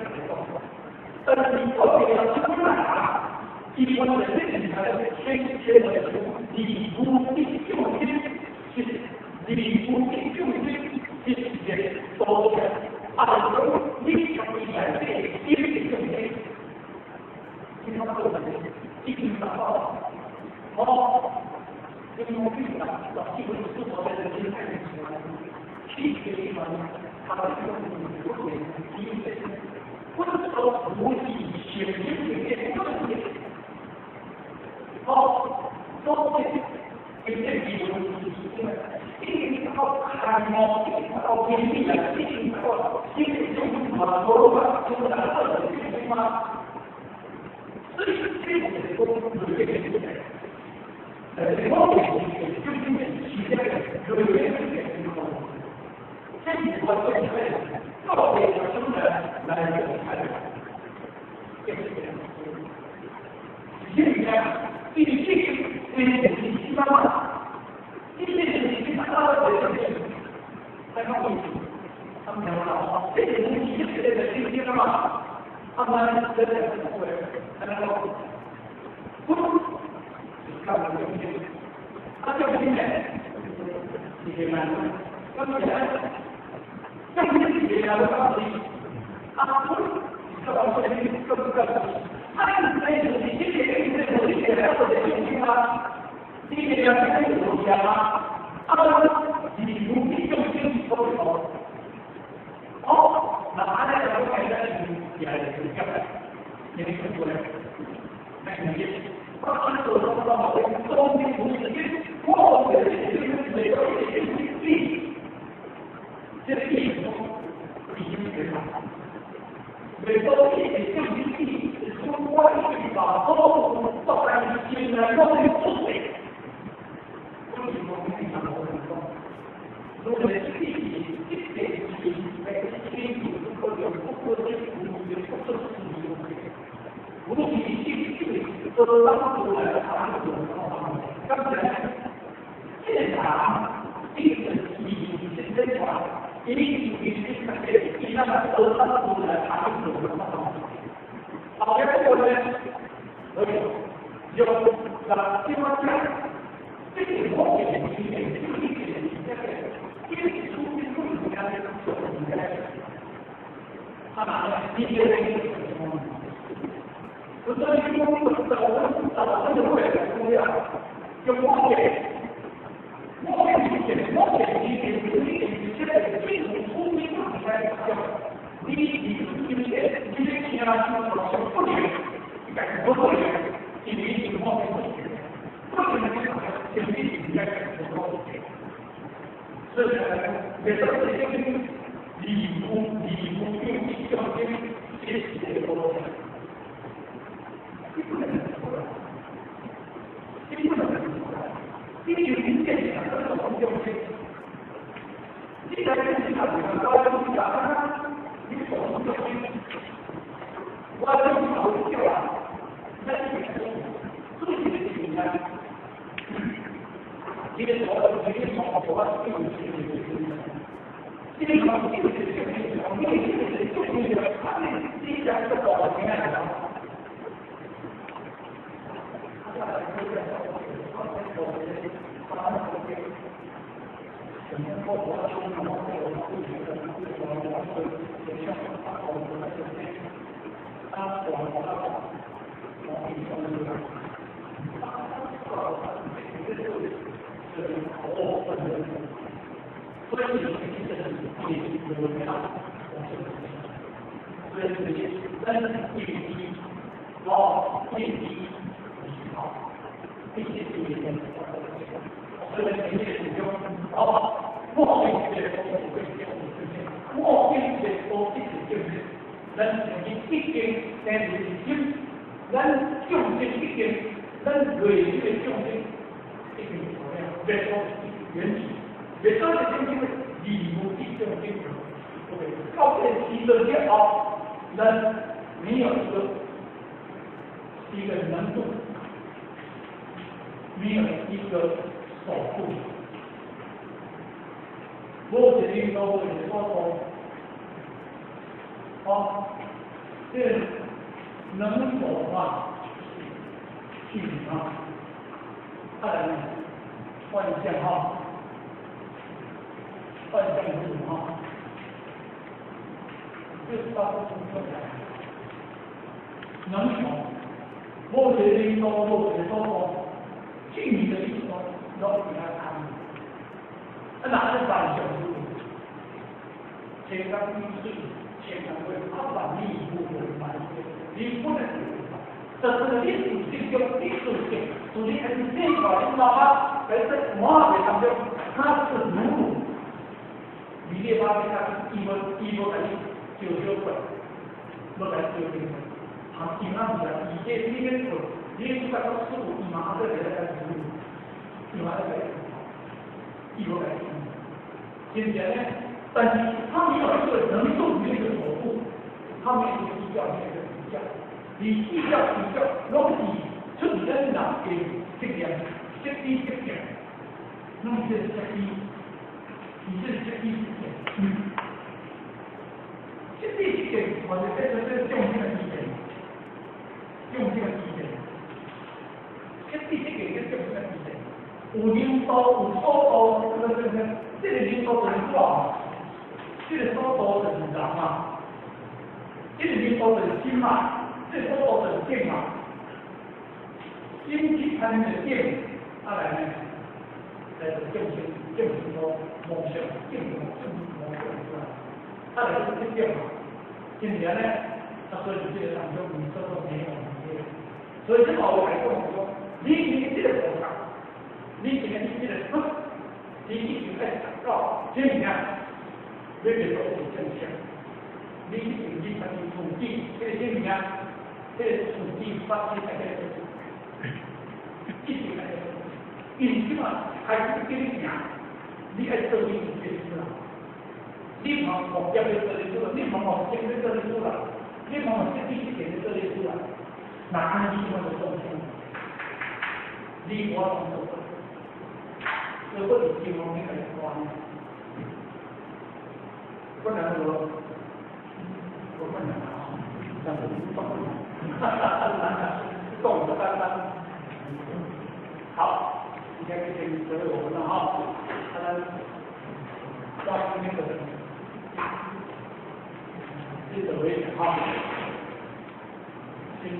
S1: 但是你到这个出来啊，一般的这个才先先的礼物的救星，是礼物的救星，是多的。啊，你从以来这一个救星，你看这个已经达到了，哦，因为我必须达到，基本是我在这里太喜欢，七个地方，他的这个不会，因为不是说不是显明的这个哦，都是这个基本是一定靠看哦，靠天地啊，一定靠心里就嘛，多嘛，就达到的这个嘛。所以这个是讲这个我就是时间的这个这是我做的，到底是什么来来这个现在必须对自己妈妈，必须自己妈妈的这个，他们讲了，这个东西是这个这个嘛，他们这个不会，他们不，干嘛东西？他叫什么？你别慢，他们讲，这个是别人的东西，啊，不，这个这个这个，他们在这里这个这个这个这个这个这个这个啊，啊，你不必用心说哦，那阿那个我看到你也是这样，你看过来，那你，我看到说说东西不是我这个这个这个地方已经没了，每到一点就一地，从外地把都到来进来，都是出水，为什么非常好？如果是地一点一每个天有不可有不可的有不可的有，无比这个当出来的刚才现场一个一个真话，一个一个那个当出来他就好，这个呢，有那地方讲，这个我给你这个这个出出好，今天就先这我们了哈，咱到今天的。吼。先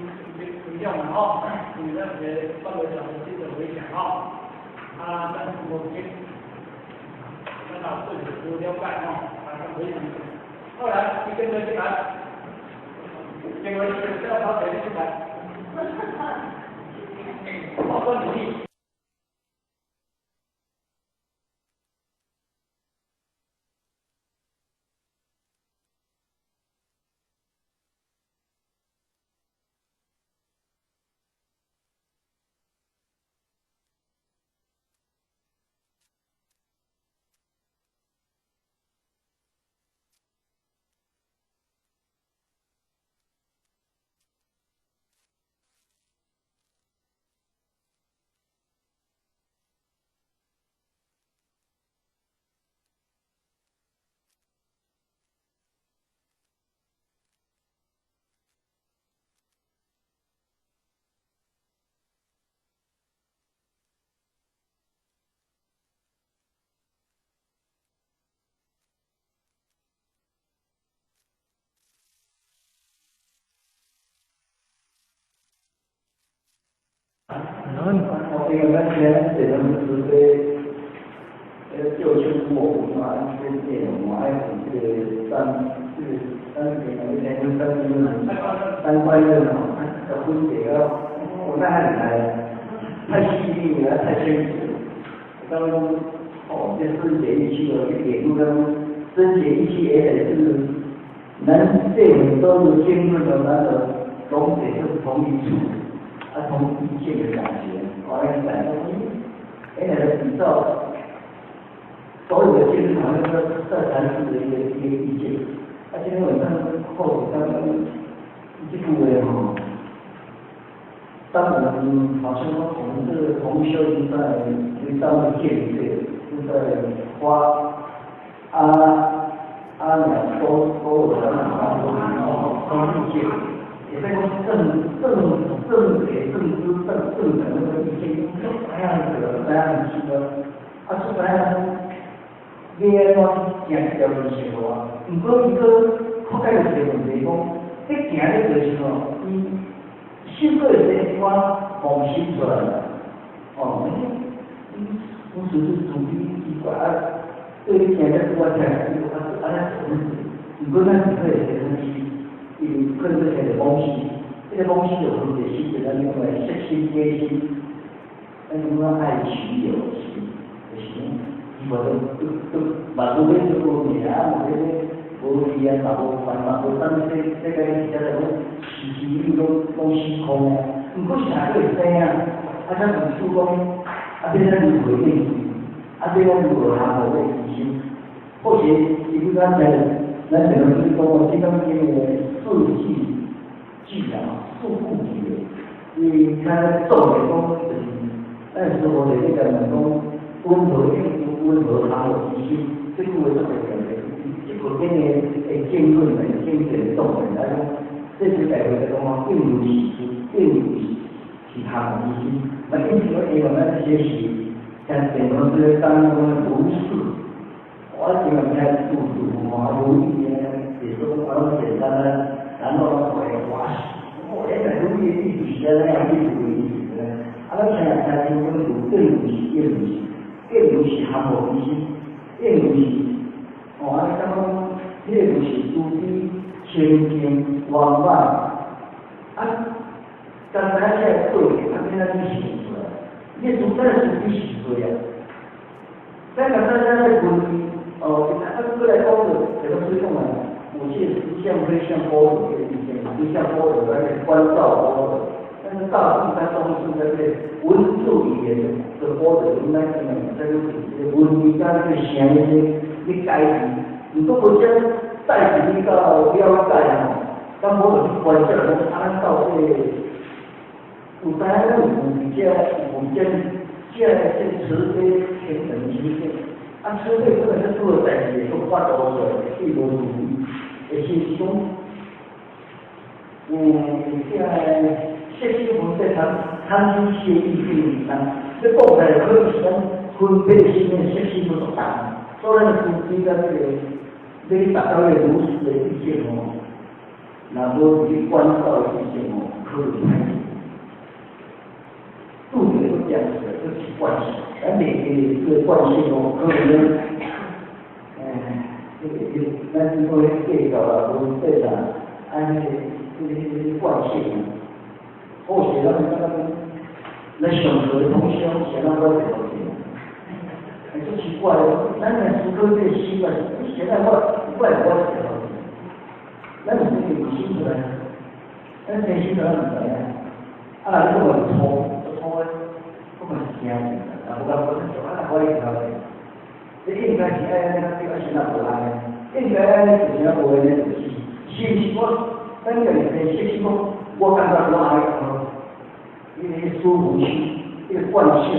S1: 分享嘛吼，因为咱有个法律上的这个回响吼，啊，咱无经，咱老对有了解吼，啊，回响。后来，你跟着进来，因为是要跑谁进来？好，关注。
S7: 我因为咱今日这种是咧，迄个救手我嘛，这个嘛爱有这个三，这个咱平常咧听三三观论吼，要分解到，我那很难，太细腻了，太清楚。当哦，这深解义气哦，这解读当中，深解义气也得是能这很多的经论的那个总得是同一处。啊，同一切的感觉，我来感觉，哎，那个比照所有的经好像在在禅师的一个意见。啊，今天晚上后刚刚这句话吼，当我们好像说我们这个同修在在见这个，就在花阿阿两多多三都意见。也在讲正正正解正知正正的那个意见，都怎样子，怎样子的，啊，出来你安怎行这条路线无啊？毋过伊阁覆盖有一个问题，讲你行咧就是吼，伊修过一个我梦想出来啦，哦，你你是是主意奇怪啊，对你行咧拄啊听，伊啊安尼毋过咱是可以分析。伊可能说个妄心，这个妄心就分别是咱讲的色心、假心，咱讲讲爱取有心，就是讲伊无都都嘛无咧做无名，无咧无利啊，嘛无烦，嘛无啥物这这个是叫做时时拢拢虚空的。毋过啥个会知影？啊，咱文殊讲，啊，变咱如何变？啊，变咱如何含无个心？或许伊咱在咱这个是讲，这种这个。四句句啊，四句句的，伊较总的讲就是，咱师父伫咧讲讲温和温和含糊之心，这句话足重要的。这部经的会经论的经典总的来讲，这是代表着讲哦，应如是应如是含糊之心。那因此讲，希望咱学习，像电脑这个当中的如是，我希望听如如嘛如意呢，也是讲啊，简单的。然后会欢喜，哦，原来如意的意思是安尼样，意思意思呢。啊，咱听听听讲如应如是应如是，应如是含糊之心，应如是，哦，啊，感觉讲，迄个就是慈悲、清净、圆满，啊，刚才这个对，啊，变啊你想出来，你自咱是你想出来啊。咱刚才咱在问，哦，啊，过来讲着，这个水讲啊。有些实相非相般若的意见，非相般若来观照般若，但是大部分都是在这文字语言的般若，应该是这个文字加这个声音，你解释，毋过无将带入去到了解吼，咁无就去观照，讲啊，咱到底有知影咱有这有这这这慈悲平等心性，啊，慈悲本来是做代志，都发度出来，对无注意。会是讲，这个色心分别贪贪嗔痴意病，这讲起来可能是讲分别心的色心不大，所以咱慈悲甲这个，你达到个如实的意见吼，若無去關照的意見哦，可能歹去。拄著個講出來，這是慣性，咱袂記這個慣性哦，可能呢，這個咱經過計較啦，無對啦，按呢個這個慣性啊，好勢咱感覺講，咱上課的同學誰人我會好勢？哎，足奇怪哦，咱若思考這個習慣，現在我會我會好勢？咱是這個心出來，咱內心咱毋知影，啊，若你講話錯，錯的，我嘛是驚啊，無共我做啊，我會曉的。你應該是愛按呢對，啊是若無按呢？應該按呢就是若無按呢，就是是毋是我？咱家己的設施講，我感覺我愛好，因為舒服區，這個慣性，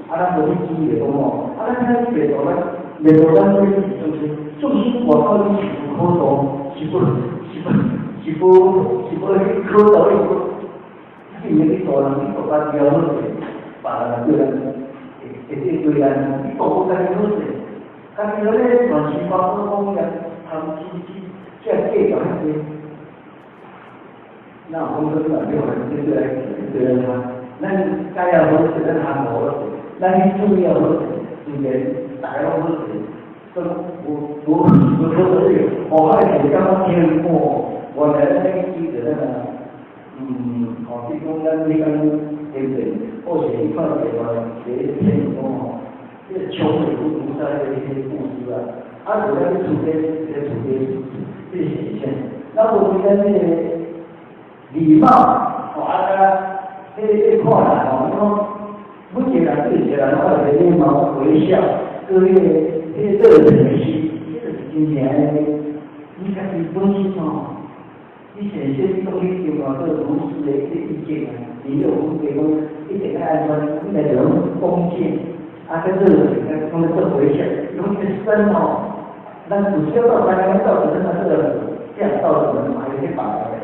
S7: 啊，咱無去注意講吼，啊，咱睇袂到咱，袂到咱這個就是重心外口你是有可動，是不？是不？是不？是不去可動？你變去大人，你大家了好勢，別人對咱會會對咱，你大家己好勢，家己咧亂七八糟講呀，貪嗔痴，這計較遐濟。那我們都沒有人對對對他，咱該要好勢，咱行好勢，咱去注意好勢，自然大家攏好勢。都無無無可能這個，我還是感覺聽過，原來咱記得那個，哦，比如講咱你講對不對？或許你看這個這個片講吼，這個窮鬼菩薩的一些故事啊，啊，就咱出家，這個出家這個現象，那無咱這個禮貌，哦，啊，這這看來吼，你講每一個人對一個人攏有禮貌微笑，閣彼個。彼個熱情的心，這個是真正的。你家己本身吼，你先先講你另外個如是的這意見啊，你有分別講，一定愛按怎，你來就攏恭敬，啊，閣熱情，閣講咧做回向，攏這身吼，咱有需要到大家到底咱這個這樣到底嘛有去把的，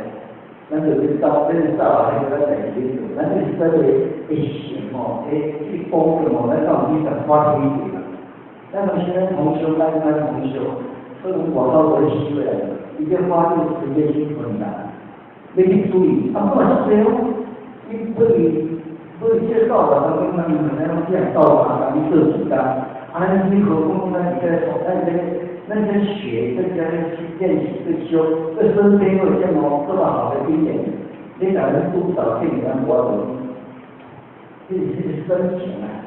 S7: 咱就去走，咱就走啊，迄個咱代志做，咱這身的的形吼，的這個功能吼，咱到底想發揮一點。那麼現在同修，咱一般同修，這種廣告我的思維，一定花這個時間去困難，沒去注意，啊，不管是誰，你不你不你介紹的，他跟他們可能這樣到哪，你做主張，啊，你何況咱在咱在咱在學，在家去練習、去修，這身邊有這麼這麼好的經驗，你哪能督導這裡面我懂？這是深情啊。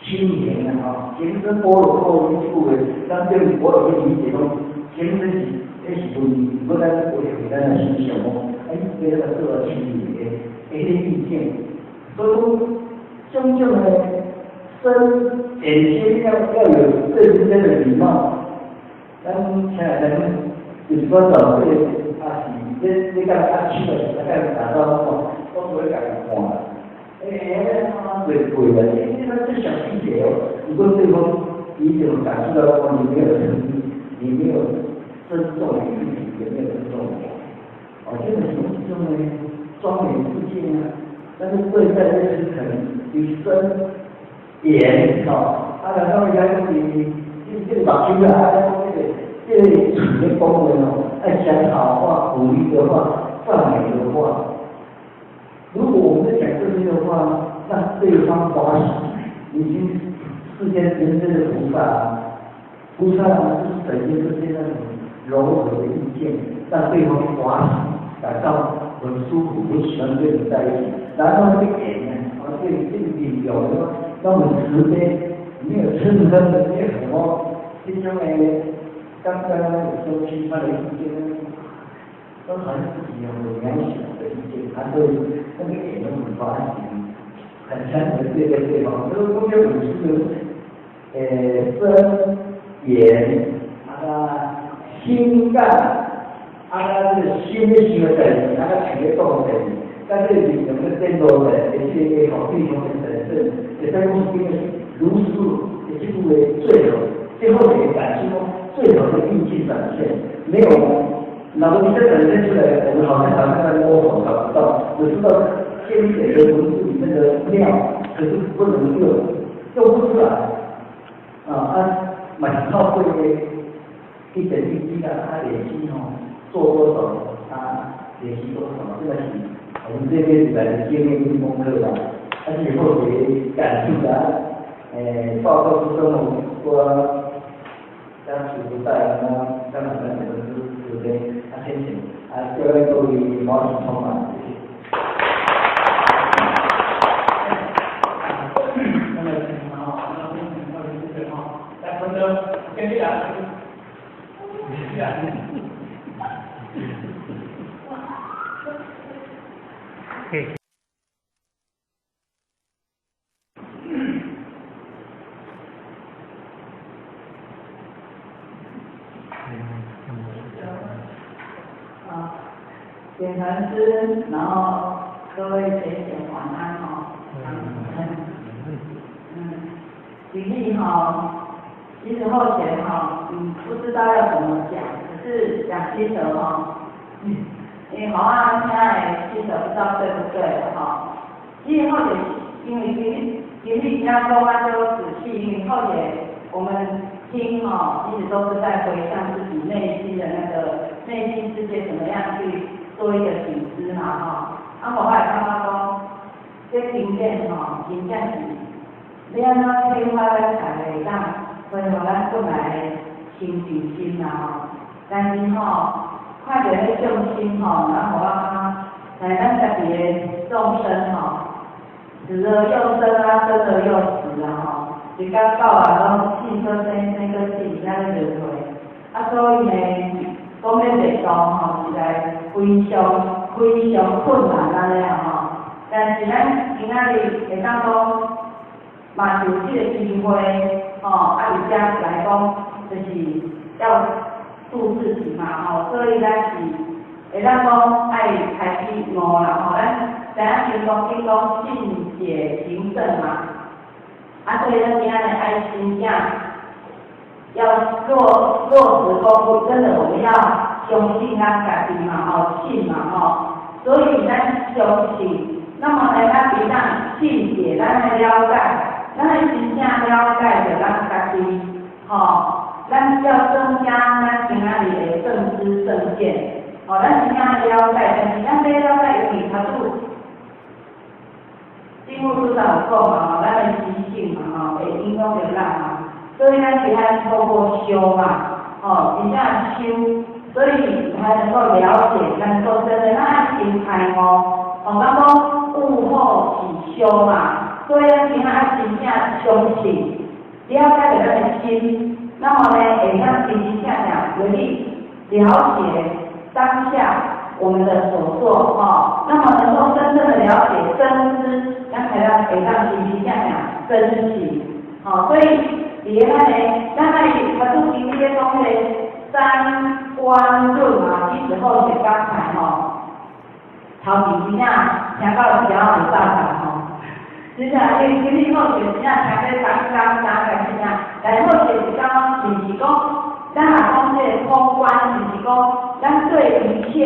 S7: 親緣啊，吼，情深般若波羅蜜這句話，咱對般若去理解講，情深是，彼是問，要咱維護咱的心想講，哎，這個做親密的，的彼意境，所以講，種種的身眼睛要有對之間的禮貌，咱聽來咱就是講找這個啊是，你你甲握手的時陣，甲伊打招呼，我無咧共伊看。哎，他會會的，因為他這小細節哦，如果對方你就感受到說你沒有誠意，你沒有尊重你自己，也沒有尊重我，哦，這個什麼這種莊嚴世界啊，但是對待這是可能你身言哦，啊，然後人家講你這個目睭啊，啊，講這個這個嘴的講話哦，愛講好話、鼓勵的話、讚美的話。如果我們在講這些的話，讓對方歡喜，已經世間人生的菩薩，菩薩就是等於這些那種柔和的意見，讓對方歡喜，感到很舒服，很喜歡跟你在一起。然後那個眼呢，啊，對這個理由呢，那麼慈悲，沒有嗔恨，沒有什麼，這種的，剛剛有時候批判的意見，都好像自己有渺小的意見，他對那個眼都很歡喜，很誠懇的對待對方。這個公交五是，身眼啊，心肝啊，這個心的行為等，那個行動等，但是你整個更多的，一些好對方的本身，也在公司裡面如是，也就是為最好，最後給感受最好的意境展現，沒有。那麼你這展現出來，我們好像在摸索，找不到，只知道先寫的文字裡面的妙，可是不能用，用不出來。啊，嘛是靠過一點一滴啊，啊累積吼，做多少啊，练习多少，这个是我们这边来的经验跟功课啦，啊是好个感触啦，报告之中我将师傅带啊，将咱们这个师师弟啊先生，啊各位各位欢喜充满，谢谢。
S1: 来，分得跟你来，你来。
S10: 嘿。
S4: 啊，简禅师，然后各位学姐晚安哦。举例哈，其实后前哈，不知道要怎么讲，可是讲心得哈，因为好啊，现在心得不知道对不对哈。因为后前，因为今日要讲啊，就仔细，因为后前我们听哈，其实都是在回向自己内心的那个内心世界，怎么样去做一个省思嘛哈。啊，我会感觉讲，这经典吼，真正是。你按怎启发咱大家会当恢复咱本来的清净心啦吼？但是吼，看著彼众生吼，然后我感觉，来咱家己的众生吼，死而又生啊，生而又死啊吼，一工到晚拢死阁生，生阁死，遐咧轮回。啊，所以呢，讲欲得道吼，实在非常非常困难按呢啊吼。但是咱今仔日会当讲。嘛有这个机会，吼，啊，而且来讲，就是要度自己嘛，吼，所以咱是会当讲爱开始悟啦，吼，咱知影经讲经讲信解行证嘛，啊，所以咱今仔日爱真正要落实功夫，真的我们要相信咱家己嘛，吼，信嘛，吼，所以咱相信，那么呢，咱会当信解，咱来了解。咱爱真正了解著咱家己，吼，咱要增加咱今仔日的正知正见，吼，咱真正了解，但是咱欲了解，因为头拄金木处长有讲嘛，吼，咱的习性嘛，吼，会影响著咱嘛，所以咱是爱透过修嘛，吼，真正修，所以才能够了解，咱说真的，咱爱先开悟，吼，咱讲悟后起修嘛。所以咱今仔爱真正相信，了解著咱的心，那么呢，会当真真正正为你了解当下我们的所作，吼，那么能够真正的了解真知，咱才能会当真真正正珍惜，吼。所以伫个咱的，咱爱头拄经咧讲彼个三观论嘛，其实后是刚才吼，头前真正听到比较有道理吼。真正，因为今日好势真正听咧三讲三个真正，但好势是讲，是毋是讲，咱若讲这个空观，是毋是讲，咱对一切，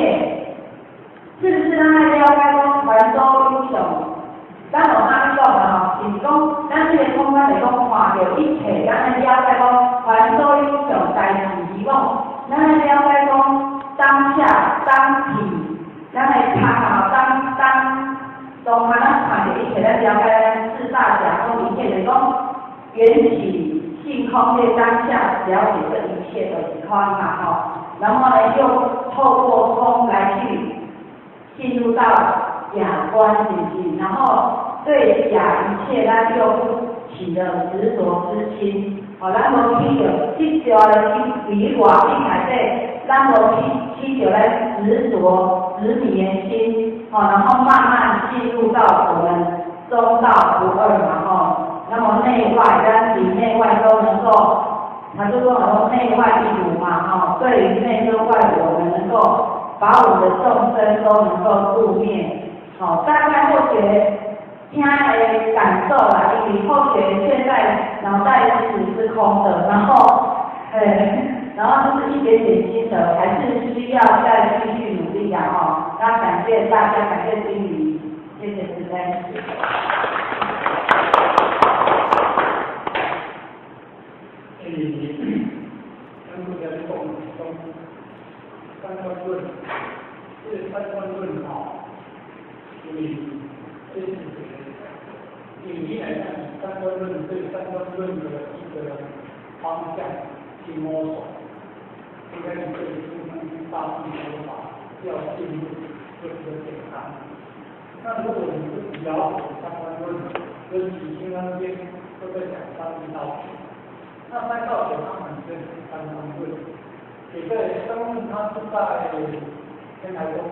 S4: 是不是咱爱了解讲凡所有相？咱有啥物讲啊？吼，是讲，咱这个空观是讲看著一切，咱爱了解讲凡所有相，皆是虚妄。咱爱了解讲当下当体，咱来看啊，当当。当下咱看著一切，咱了解咱四大假空一切，就是讲缘起性空的当下了解这一切都是空嘛吼。然后呢，又透过空来去进入到假观是不是？然后对假一切，咱又不起了执着之心。哦，咱无起著执着的去迷惑境内底，咱无起著来执着执迷的心。哦，然后慢慢进入到我们中道不二嘛，吼，那么内外，咱里内外都能够，他就说很多内外一如嘛，吼，对于内跟外，我们能够把我们的众生都能够度灭，好，大概后学听的感受啦，因为后学现在脑袋其实是空的，然后，然后就是一点点心得，还是需要再继续努力呀，吼。那感谢大家，感谢金鱼，谢谢慈悲。
S1: 咱拄才咧讲，讲三观论，这个三观论因为你来看三观论对三观论的一个方向去摸索，应该你对金刚经大乘佛法要进入就比较简单。那如果你是了解三观论，尤其金刚经都在讲三道品，那三道品它本身是三观论，也在三观论它是在天台宗，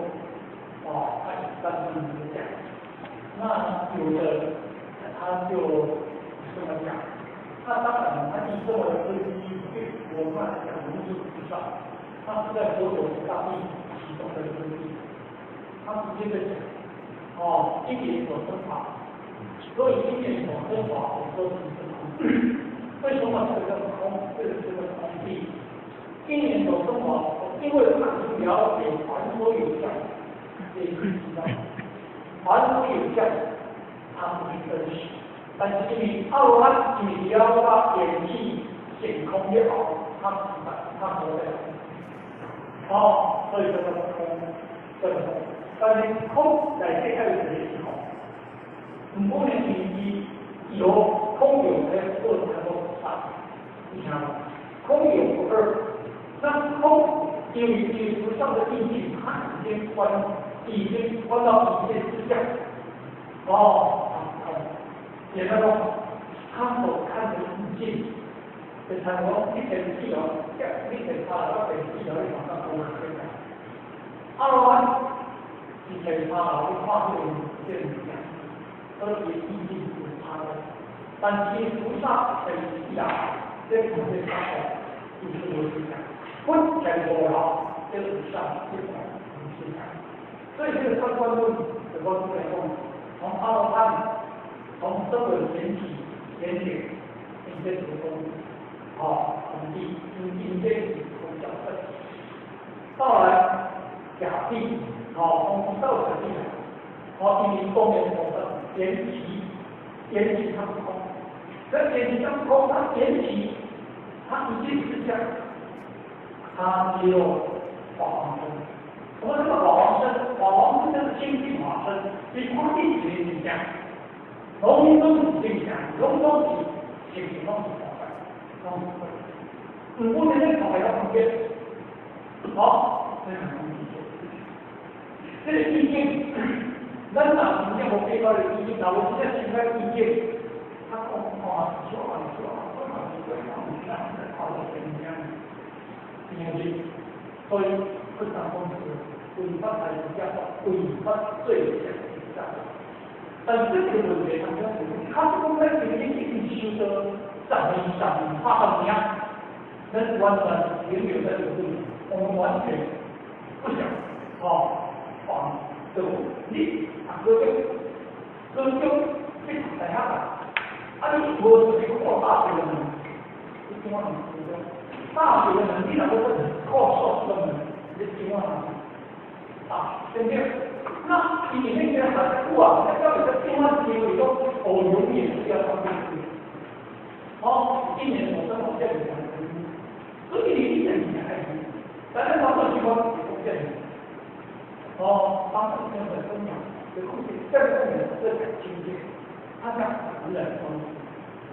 S1: 哦，它以三观论讲。那有的他就这么讲，那当然他以这么的分析，对我们来讲无处不上，他是在佛陀大地其中的分析，他直接在讲，哦，因缘所生法，所以因缘所生法，我说是空。为什么这个叫空？这个叫做空谛。因缘所生法，因为他已经了解凡所有相，这一知道。凡所有相，它不是真实。但是因为阿罗汉因为了解缘起显空也好，他不在，他不在。好，所以叫做空，叫做空。但是空内底还有一个是空，唔可能因为有空有才做才做菩萨，你听无？空有不二，那空因为因为菩萨的意境，他已经观到一切之相，哦，简单说，他所看的意境，就像讲你电视哦，你电视啊，电视哦，你马上无人看。阿罗汉是电视哦，你看这个这个物件，所以意境是差的。但是菩萨电视啊，这不是差的，就是无是讲，不全无了，这个菩萨这个不是讲。所以这个三观论的观来讲，从阿罗汉，从这个缘起、缘觉，因这个东，哦，从地，因这从小乘，到来假地，哦，从到假地来，哦，因为公元菩萨缘起，缘起它不空，这缘起它不空，它缘起，它一切之相，它只有法王身。什么叫法王身？法王身就是清净法身，比空地直接讲，拢总是正常，拢总是清净，拢是法身，拢是法身。唔过你咧大有分别，好，这是意见。这个意见，咱若真正无比较的意见，若有真正想个意见，他讲哦，是说啊，是说啊，我嘛是过讲，有啥在看到天听，听是，所以不当讲是违法才是叫违法最强的价。但这个问题，他讲是，他是讲咱今日已经修到10年、10年、80年，咱完全停留在这个问题，我们完全不想哦，往就你啊，高中、高中你读大学啦，啊你无一个考大学的门，你怎么能高中？大学的门，你若无考硕士的门，你怎么能？啊，对不对？那伊伫那边还在久啊，那到底在怎样机会讲？哦，永远是要当兵。哦，一年所生活这样子，所以你一年你还是，咱咧操作习惯是讲这样。哦，当时根本供养，就控制这个供养这个清净，他讲自然光。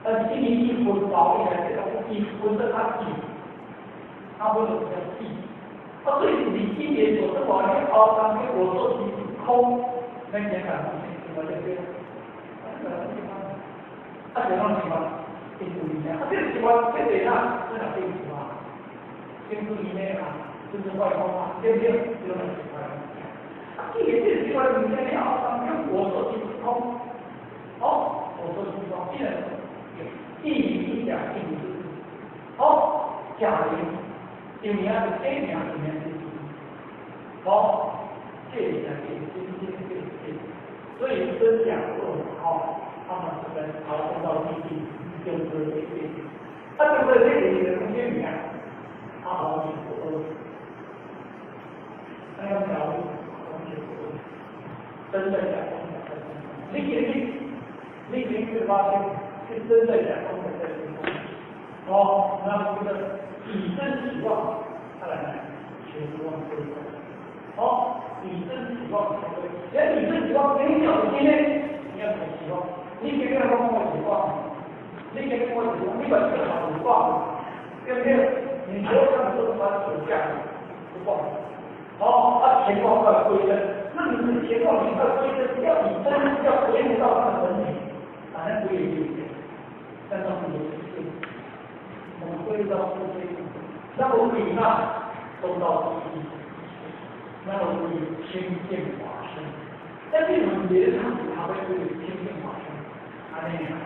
S1: 但是因为伊分包起来，这个伊分得较细，他分得比较细。啊，所以你一年所生活，你包当给我做是空，那年感什么这些，啊，这种情况，真注意啊，这个情况，这个啊，这个情况，真注意呢啊，就是外空啊，对不对？这种情况。啊，既然这个情况，你了当跟我做是空，好，我做是空，既然一名一假，一名是，好，假名。因为啊，是假名是名是，好，这是这这这这这，所以真假做好，他们是在逃生到地地，就是这这，啊，就是这个是空间名，他完全不二，他要了完全不二，真的假空假在心空，你给你，你给你发现是真的假空假在心空，哦，那这个。以真起妄，他来全是妄归空。好，以真起妄全归。连以真起妄，没有今天你要怎么起妄？
S7: 你今日講我是講，你今日我是講，你把這個好講，對不對？你所看的都是他所講的，不講。哦，啊，田旺要歸真，那你是田旺你要歸真，要以真，要回復到他的本體，反正歸也就這樣，但是我們是，我們歸到不歸，那我們啊，都到第一，那我們清淨法身，但這種別的他會歸清淨法身，安呢。